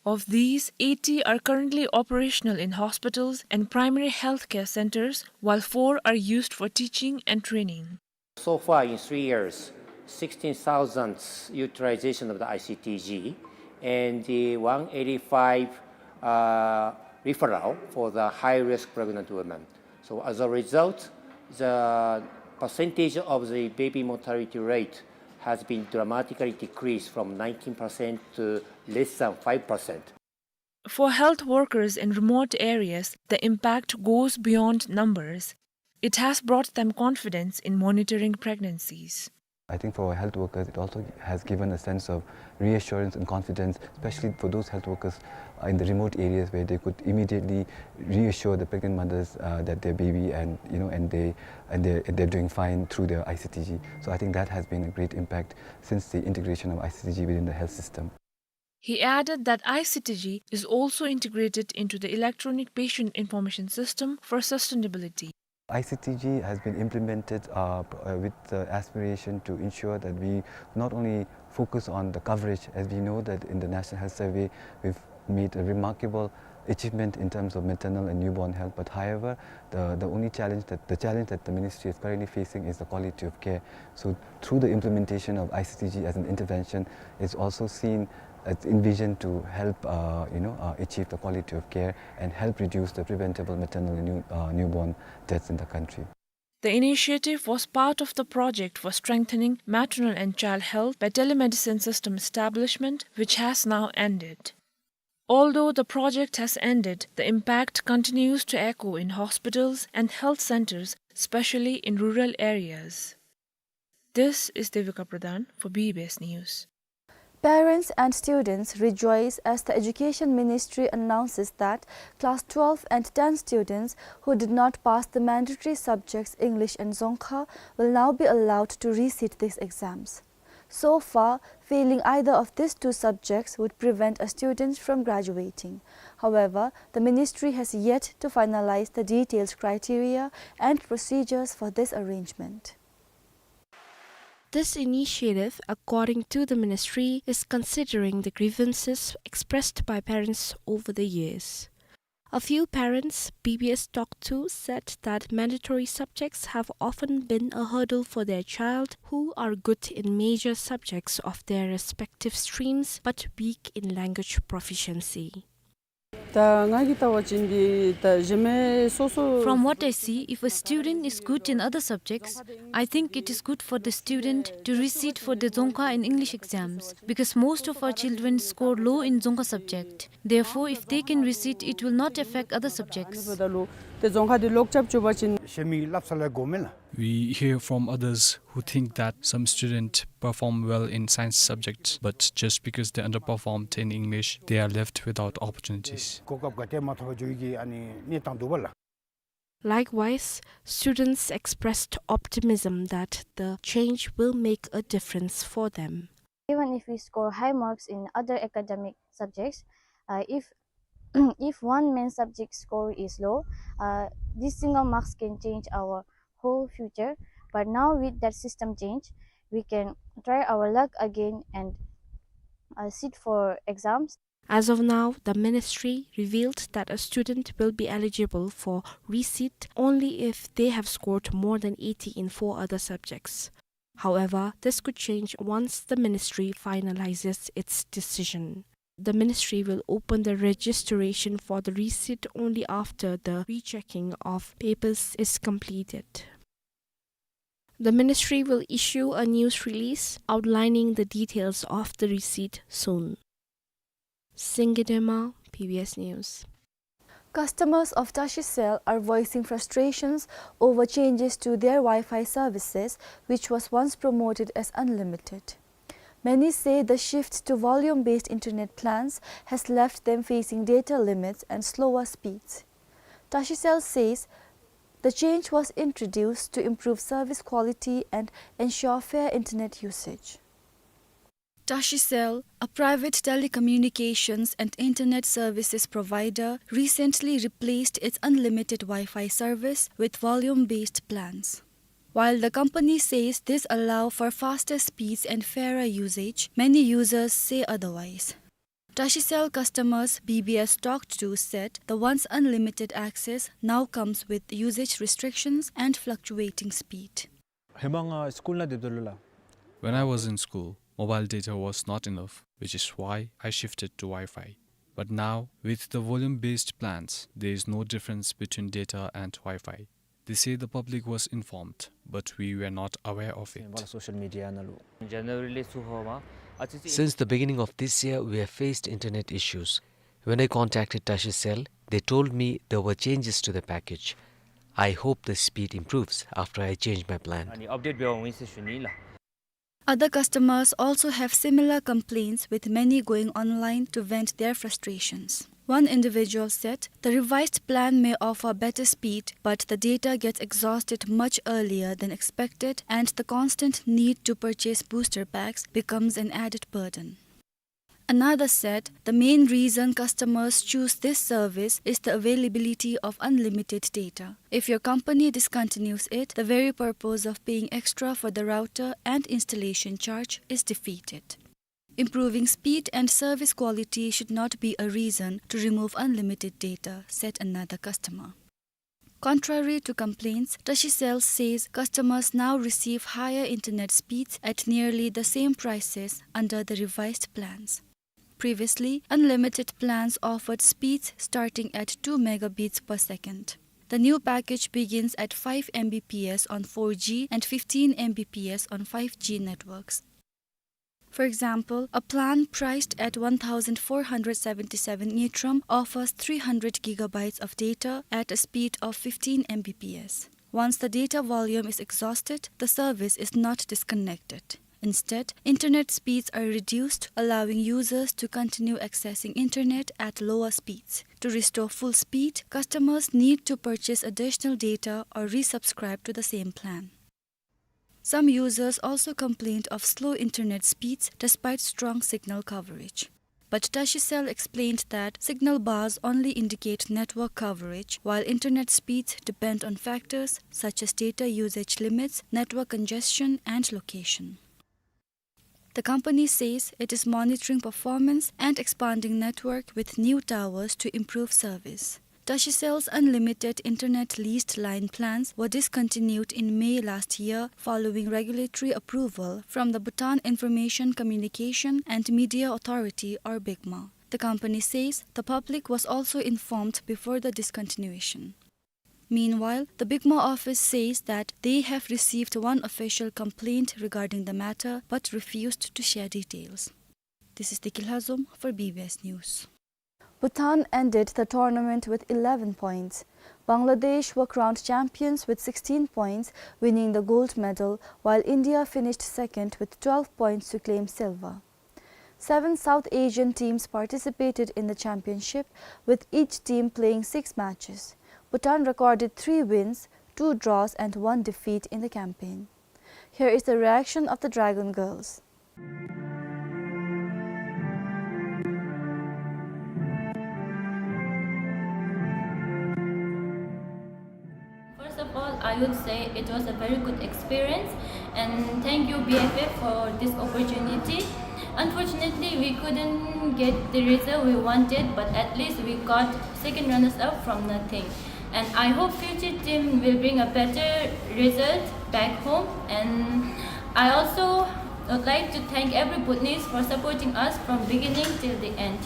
Of these, eighty are currently operational in hospitals and primary healthcare centers, while four are used for teaching and training. So far in three years, sixteen thousand utilization of the I C T G and the one eighty-five, uh, referral for the high-risk pregnant women. So as a result, the percentage of the baby mortality rate has been dramatically decreased from nineteen percent to less than five percent. For health workers in remote areas, the impact goes beyond numbers. It has brought them confidence in monitoring pregnancies. I think for our health workers, it also has given a sense of reassurance and confidence, especially for those health workers, uh, in the remote areas where they could immediately reassure the pregnant mothers, uh, that their baby and, you know, and they, and they, they're doing fine through their I C T G. So I think that has been a great impact since the integration of I C T G within the health system. He added that I C T G is also integrated into the electronic patient information system for sustainability. I C T G has been implemented, uh, p-, uh, with the aspiration to ensure that we not only focus on the coverage, as we know that in the National Health Survey, we've made a remarkable achievement in terms of maternal and newborn health. But however, the, the only challenge that, the challenge that the ministry is currently facing is the quality of care. So through the implementation of I C T G as an intervention, it's also seen, it's envisioned to help, uh, you know, uh, achieve the quality of care and help reduce the preventable maternal and new, uh, newborn deaths in the country. The initiative was part of the project for strengthening maternal and child health by telemedicine system establishment, which has now ended. Although the project has ended, the impact continues to echo in hospitals and health centers, especially in rural areas. This is Devika Pradhan for B B S News. Parents and students rejoice as the Education Ministry announces that class twelve and ten students who did not pass the mandatory subjects English and Dzongkha will now be allowed to resit these exams. So far, failing either of these two subjects would prevent a student from graduating. However, the ministry has yet to finalize the detailed criteria and procedures for this arrangement. This initiative, according to the ministry, is considering the grievances expressed by parents over the years. A few parents B B S talked to said that mandatory subjects have often been a hurdle for their child, who are good in major subjects of their respective streams but weak in language proficiency. ད་ང་གིས་བལྟ་བ་ཅིན་འདི་ད་གཞན་མི་སོ་སོ། From what I see, if a student is good in other subjects, I think it is good for the student to resit for the Dzongkha and English exams, because most of our children score low in Dzongkha subject. Therefore, if they can resit, it will not affect other subjects. ད་རྫོང་ཁ་འདི་ལོག་རྐྱབ་བཅུག་པ་ཅིན། གཞན་མི་སླབ་ས་ལས་དགོ་མེན་ལགས། We hear from others who think that some students perform well in science subjects, but just because they underperformed in English, they are left without opportunities. གོ་སྐབས་ག་ཏེ་མ་ཐོབ་པར་འགྱོ་ཡི་གི་ཨ་ནི་གནས་སྟངས་འདུག་པ་ལགས། Likewise, students expressed optimism that the change will make a difference for them. Even if we score high marks in other academic subjects, uh, if if one main subject score is low, uh, this single marks can change our whole future. But now with that system change, we can try our luck again and, uh, sit for exams. As of now, the ministry revealed that a student will be eligible for resit only if they have scored more than eighty in four other subjects. However, this could change once the ministry finalizes its decision. The ministry will open the registration for the resit only after the rechecking of papers is completed. The ministry will issue a news release outlining the details of the resit soon. Singye Dema, P B S News. Customers of Tashicel are voicing frustrations over changes to their Wi-Fi services, which was once promoted as unlimited. Many say the shift to volume-based internet plans has left them facing data limits and slower speeds. Tashicel says the change was introduced to improve service quality and ensure fair internet usage. Tashicel, a private telecommunications and internet services provider, recently replaced its unlimited Wi-Fi service with volume-based plans. While the company says this allow for faster speeds and fairer usage, many users say otherwise. Tashicel customers B B S talked to said the once unlimited access now comes with usage restrictions and fluctuating speed. ཧེ་མ་ང་སི་ཀུལ་ནང་སྡོདཔ་ད་ལུ་ལགས། When I was in school, mobile data was not enough, which is why I shifted to Wi-Fi. But now, with the volume-based plans, there is no difference between data and Wi-Fi. They say the public was informed, but we were not aware of it. ཝ་ལ་སོ་ཤལ་མི་ཌི་ཡ་ནང་ལུ། January ལས་ཚུར་ཧོ་མ། ཨ་ཙི་ཙི། Since the beginning of this year, we have faced internet issues. When I contacted Tashicel, they told me there were changes to the package. I hope the speed improves after I change my plan. ཨ་ནི་ཨཔ་ཌེཊ་འབད་བར་འོང་ཡི་ཟེར་ཞུ་ནི་ལགས། Other customers also have similar complaints, with many going online to vent their frustrations. One individual said, the revised plan may offer better speed, but the data gets exhausted much earlier than expected, and the constant need to purchase booster packs becomes an added burden. Another said the main reason customers choose this service is the availability of unlimited data. If your company discontinues it, the very purpose of paying extra for the router and installation charge is defeated. Improving speed and service quality should not be a reason to remove unlimited data, said another customer. Contrary to complaints, Tashicel says customers now receive higher internet speeds at nearly the same prices under the revised plans. Previously, unlimited plans offered speeds starting at two megabits per second. The new package begins at five M B P S on four G and fifteen M B P S on five G networks. For example, a plan priced at one thousand four hundred seventy-seven ngultrum offers three hundred gigabytes of data at a speed of fifteen M B P S. Once the data volume is exhausted, the service is not disconnected. Instead, internet speeds are reduced, allowing users to continue accessing internet at lower speeds. To restore full speed, customers need to purchase additional data or resubscribe to the same plan. Some users also complained of slow internet speeds despite strong signal coverage. But Tashicel explained that signal bars only indicate network coverage, while internet speeds depend on factors such as data usage limits, network congestion, and location. The company says it is monitoring performance and expanding network with new towers to improve service. Tashicel's unlimited internet leased line plans were discontinued in May last year following regulatory approval from the Bhutan Information Communication and Media Authority, or BICMA. The company says the public was also informed before the discontinuation. Meanwhile, the BICMA office says that they have received one official complaint regarding the matter but refused to share details. This is Deki Lhazom for B B S News. Bhutan ended the tournament with eleven points. Bangladesh were crowned champions with sixteen points, winning the gold medal, while India finished second with twelve points to claim silver. Seven South Asian teams participated in the championship, with each team playing six matches. Bhutan recorded three wins, two draws and one defeat in the campaign. Here is the reaction of the Dragon Girls. First of all, I would say it was a very good experience, and thank you, B F F, for this opportunity. Unfortunately, we couldn't get the result we wanted, but at least we got second runners up from nothing. And I hope future team will bring a better result back home. And I also would like to thank every Bhutanese for supporting us from beginning till the end.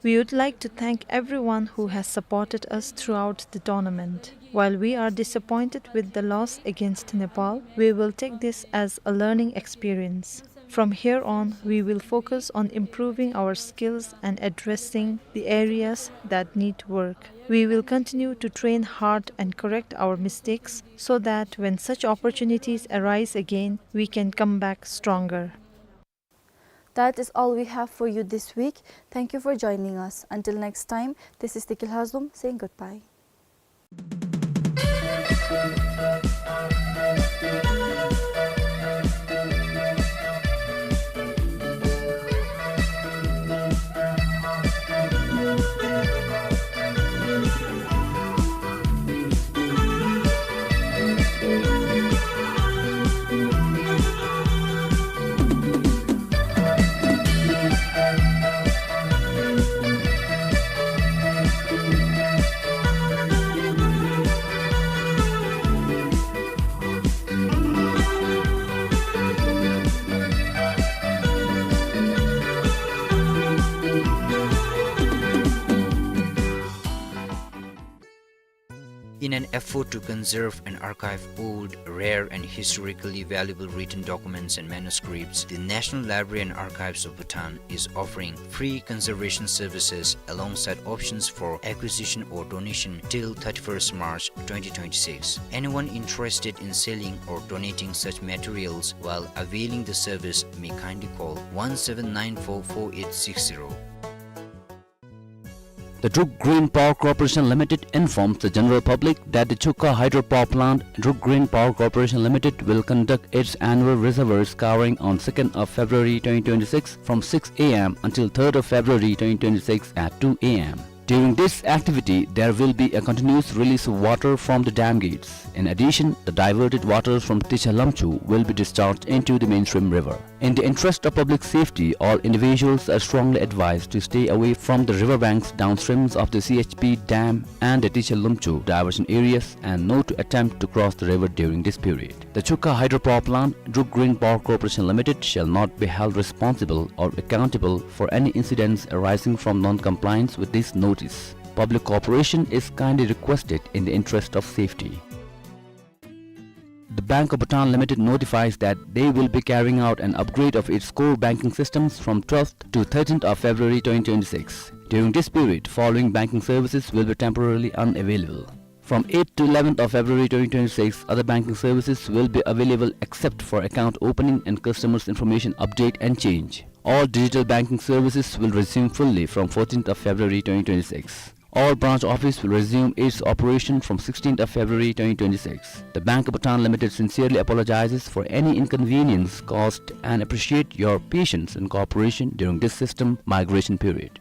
We would like to thank everyone who has supported us throughout the tournament. While we are disappointed with the loss against Nepal, we will take this as a learning experience. From here on, we will focus on improving our skills and addressing the areas that need work. We will continue to train hard and correct our mistakes so that when such opportunities arise again, we can come back stronger. That is all we have for you this week. Thank you for joining us. Until next time, this is Deki Lhazom saying goodbye. In an effort to conserve and archive old, rare, and historically valuable written documents and manuscripts, the National Library and Archives of Bhutan is offering free conservation services alongside options for acquisition or donation till thirty-first March twenty twenty-six. Anyone interested in selling or donating such materials while availing the service may kindly call one seven nine four four eight six zero. The Druk Green Power Corporation Limited informs the general public that the Chukha Hydropower Plant, Druk Green Power Corporation Limited, will conduct its annual reservoir scouring on second of February twenty twenty-six from six A M until third of February twenty twenty-six at two A M. During this activity, there will be a continuous release of water from the dam gates. In addition, the diverted waters from Ticha Lamchu will be discharged into the mainstream river. In the interest of public safety, all individuals are strongly advised to stay away from the river banks downstreams of the C H P dam and the Ticha Lamchu diversion areas and not to attempt to cross the river during this period. The Chukha Hydropower Plant, Druk Green Power Corporation Limited, shall not be held responsible or accountable for any incidents arising from non-compliance with this notice. Public cooperation is kindly requested in the interest of safety. The Bank of Bhutan Limited notifies that they will be carrying out an upgrade of its core banking systems from twelfth to thirteenth of February twenty twenty-six. During this period, following banking services will be temporarily unavailable. From eighth to eleventh of February twenty twenty-six, other banking services will be available except for account opening and customers information update and change. All digital banking services will resume fully from fourteenth of February twenty twenty-six. All branch office will resume its operation from sixteenth of February twenty twenty-six. The Bank of Bhutan Limited sincerely apologizes for any inconvenience caused and appreciate your patience and cooperation during this system migration period.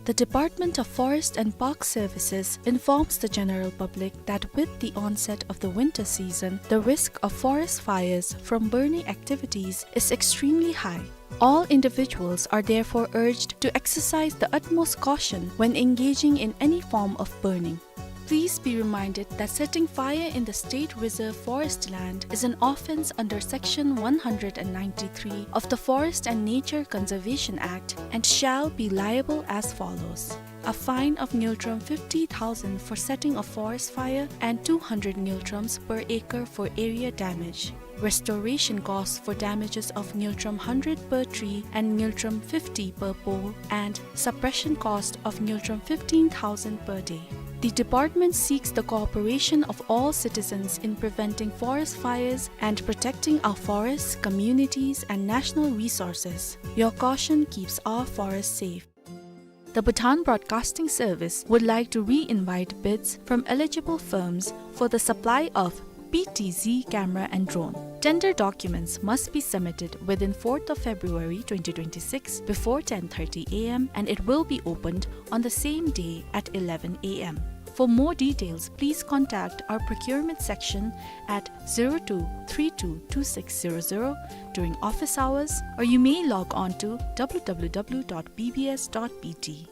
The Department of Forest and Park Services informs the general public that with the onset of the winter season, the risk of forest fires from burning activities is extremely high. All individuals are therefore urged to exercise the utmost caution when engaging in any form of burning. Please be reminded that setting fire in the state reserve forest land is an offense under Section one hundred ninety-three of the Forest and Nature Conservation Act and shall be liable as follows: a fine of ngultrum fifty thousand for setting a forest fire and two hundred ngultrums per acre for area damage. Restoration costs for damages of ngultrum hundred per tree and ngultrum fifty per pole, and suppression cost of ngultrum fifteen thousand per day. The department seeks the cooperation of all citizens in preventing forest fires and protecting our forests, communities, and national resources. Your caution keeps our forests safe. The Bhutan Broadcasting Service would like to re-invite bids from eligible firms for the supply of B T Z camera and drone. Tender documents must be submitted within fourth of February twenty twenty-six before ten thirty A M, and it will be opened on the same day at eleven A M. For more details, please contact our procurement section at zero two three two two six zero zero during office hours, or you may log on to W W W dot B B S dot B T.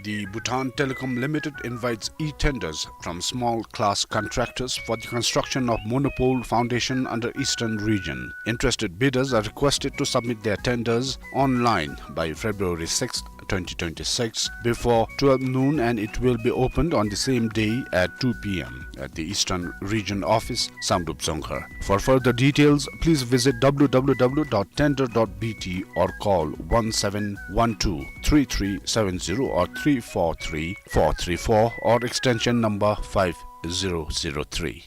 The Bhutan Telecom Limited invites e-tenders from small class contractors for the construction of monopole foundation under Eastern Region. Interested bidders are requested to submit their tenders online by February sixth, twenty twenty-six, before twelve noon, and it will be opened on the same day at two P M at the Eastern Region Office, Samdrup Dzongkhar. For further details, please visit W W W dot tender dot B T or call one seven one two three three seven zero or three four three four three four or extension number five zero zero three.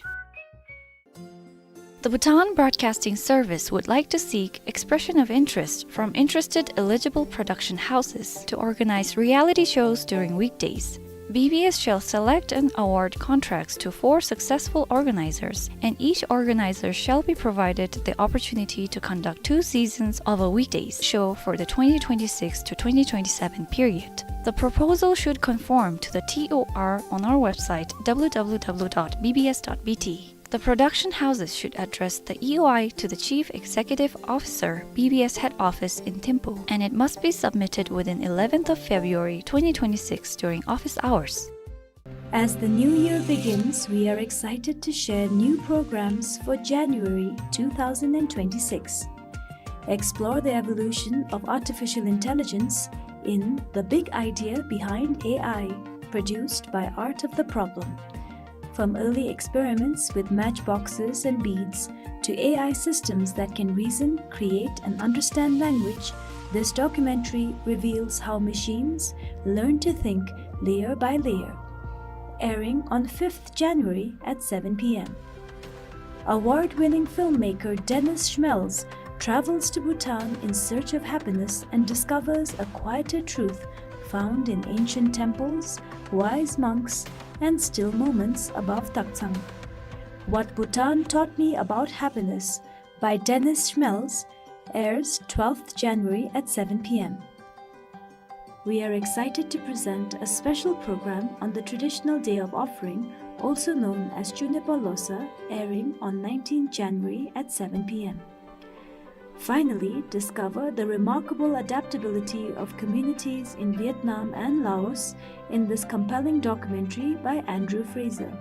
The Bhutan Broadcasting Service would like to seek expression of interest from interested eligible production houses to organize reality shows during weekdays. B B S shall select and award contracts to four successful organizers, and each organizer shall be provided the opportunity to conduct two seasons of a weekdays show for the twenty twenty-six to twenty twenty-seven period. The proposal should conform to the T O R on our website, W W W dot B B S dot B T. The production houses should address the E O I to the Chief Executive Officer, B B S Head Office in Thimphu, and it must be submitted within eleventh of February twenty twenty-six during office hours. As the new year begins, we are excited to share new programs for January two thousand twenty-six. Explore the evolution of artificial intelligence in The Big Idea Behind A I, produced by Art of the Problem. From early experiments with matchboxes and beads to A I systems that can reason, create, and understand language, this documentary reveals how machines learn to think layer by layer. Airing on fifth January at seven P M. Award-winning filmmaker Dennis Schmelz travels to Bhutan in search of happiness and discovers a quieter truth found in ancient temples, wise monks, and still moments above Taktsang. What Bhutan Taught Me About Happiness by Dennis Schmelz airs twelfth January at seven P M. We are excited to present a special program on the traditional day of offering, also known as Chunepa Losa, airing on nineteenth January at seven P M. Finally, discover the remarkable adaptability of communities in Vietnam and Laos in this compelling documentary by Andrew Fraser.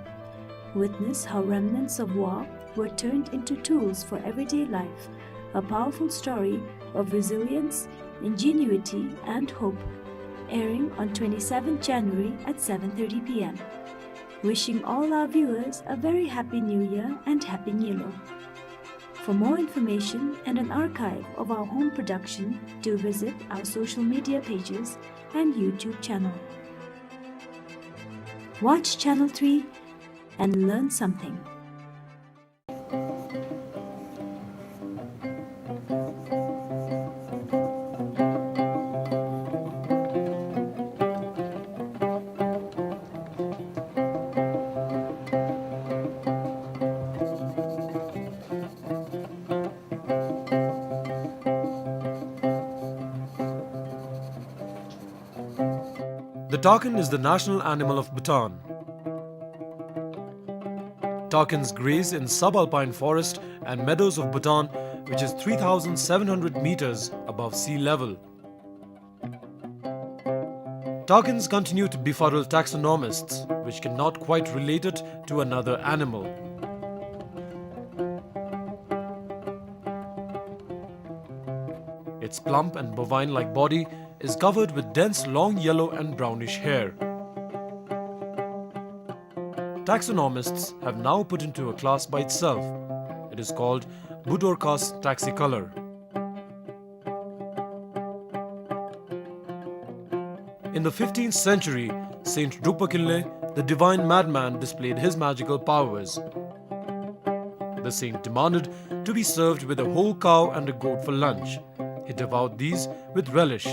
Witness how remnants of war were turned into tools for everyday life, a powerful story of resilience, ingenuity, and hope. Airing on twenty-seventh January at seven thirty P M. Wishing all our viewers a very happy New Year and Happy Nyilo. For more information and an archive of our home production, do visit our social media pages and YouTube channel. Watch Channel Three and learn something. The takin is the national animal of Bhutan. Takins graze in subalpine forest and meadows of Bhutan, which is three thousand seven hundred meters above sea level. Takins continue to befuddle taxonomists, which cannot quite relate it to another animal. Its plump and bovine-like body is covered with dense long yellow and brownish hair. Taxonomists have now put into a class by itself. It is called Budorcas taxicolor. In the fifteenth century, Saint Drukpa Kinley, the divine madman, displayed his magical powers. The saint demanded to be served with a whole cow and a goat for lunch. He devoured these with relish.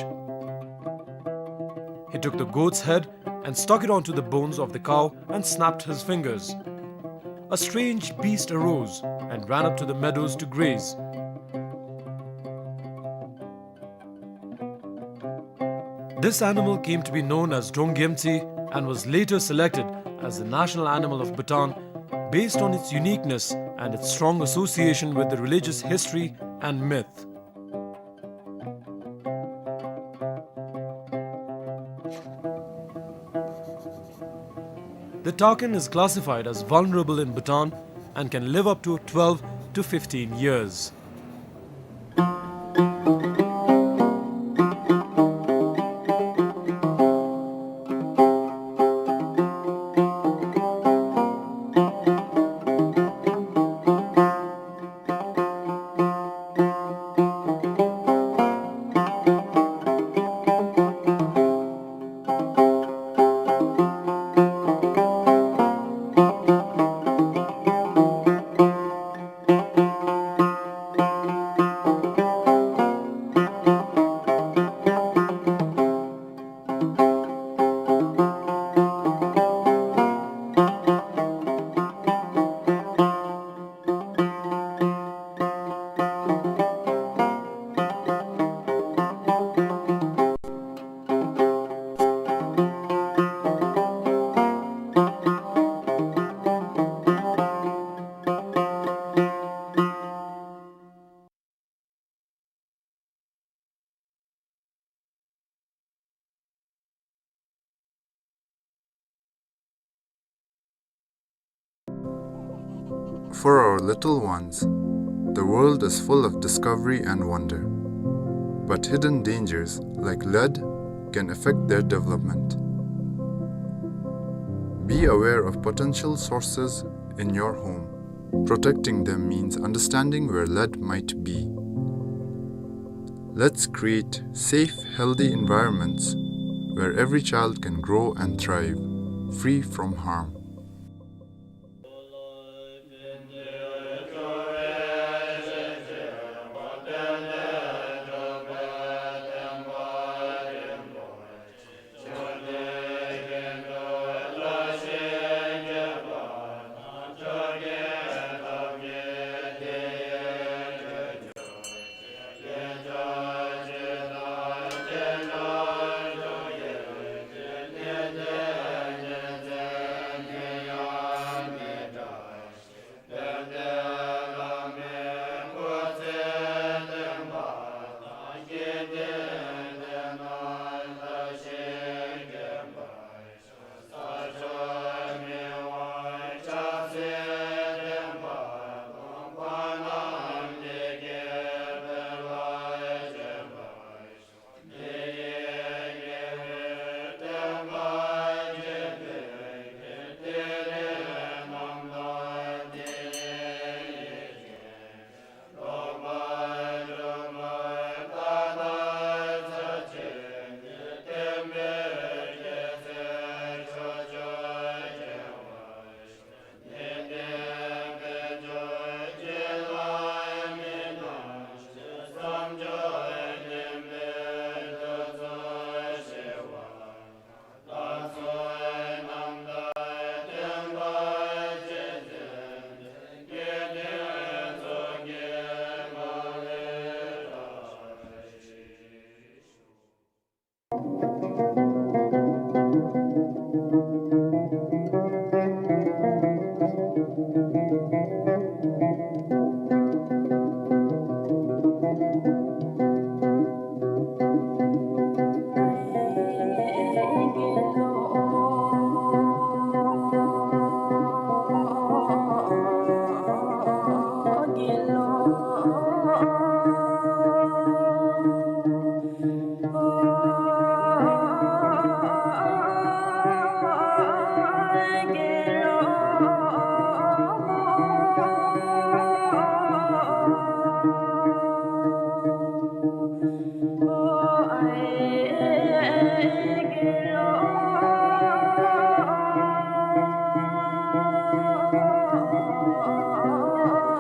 He took the goat's head and stuck it onto the bones of the cow and snapped his fingers. A strange beast arose and ran up to the meadows to graze. This animal came to be known as Drongyemtsi and was later selected as the national animal of Bhutan based on its uniqueness and its strong association with the religious history and myth. The takin is classified as vulnerable in Bhutan and can live up to twelve to fifteen years. For our little ones, the world is full of discovery and wonder, but hidden dangers like lead can affect their development. Be aware of potential sources in your home. Protecting them means understanding where lead might be. Let's create safe, healthy environments where every child can grow and thrive, free from harm.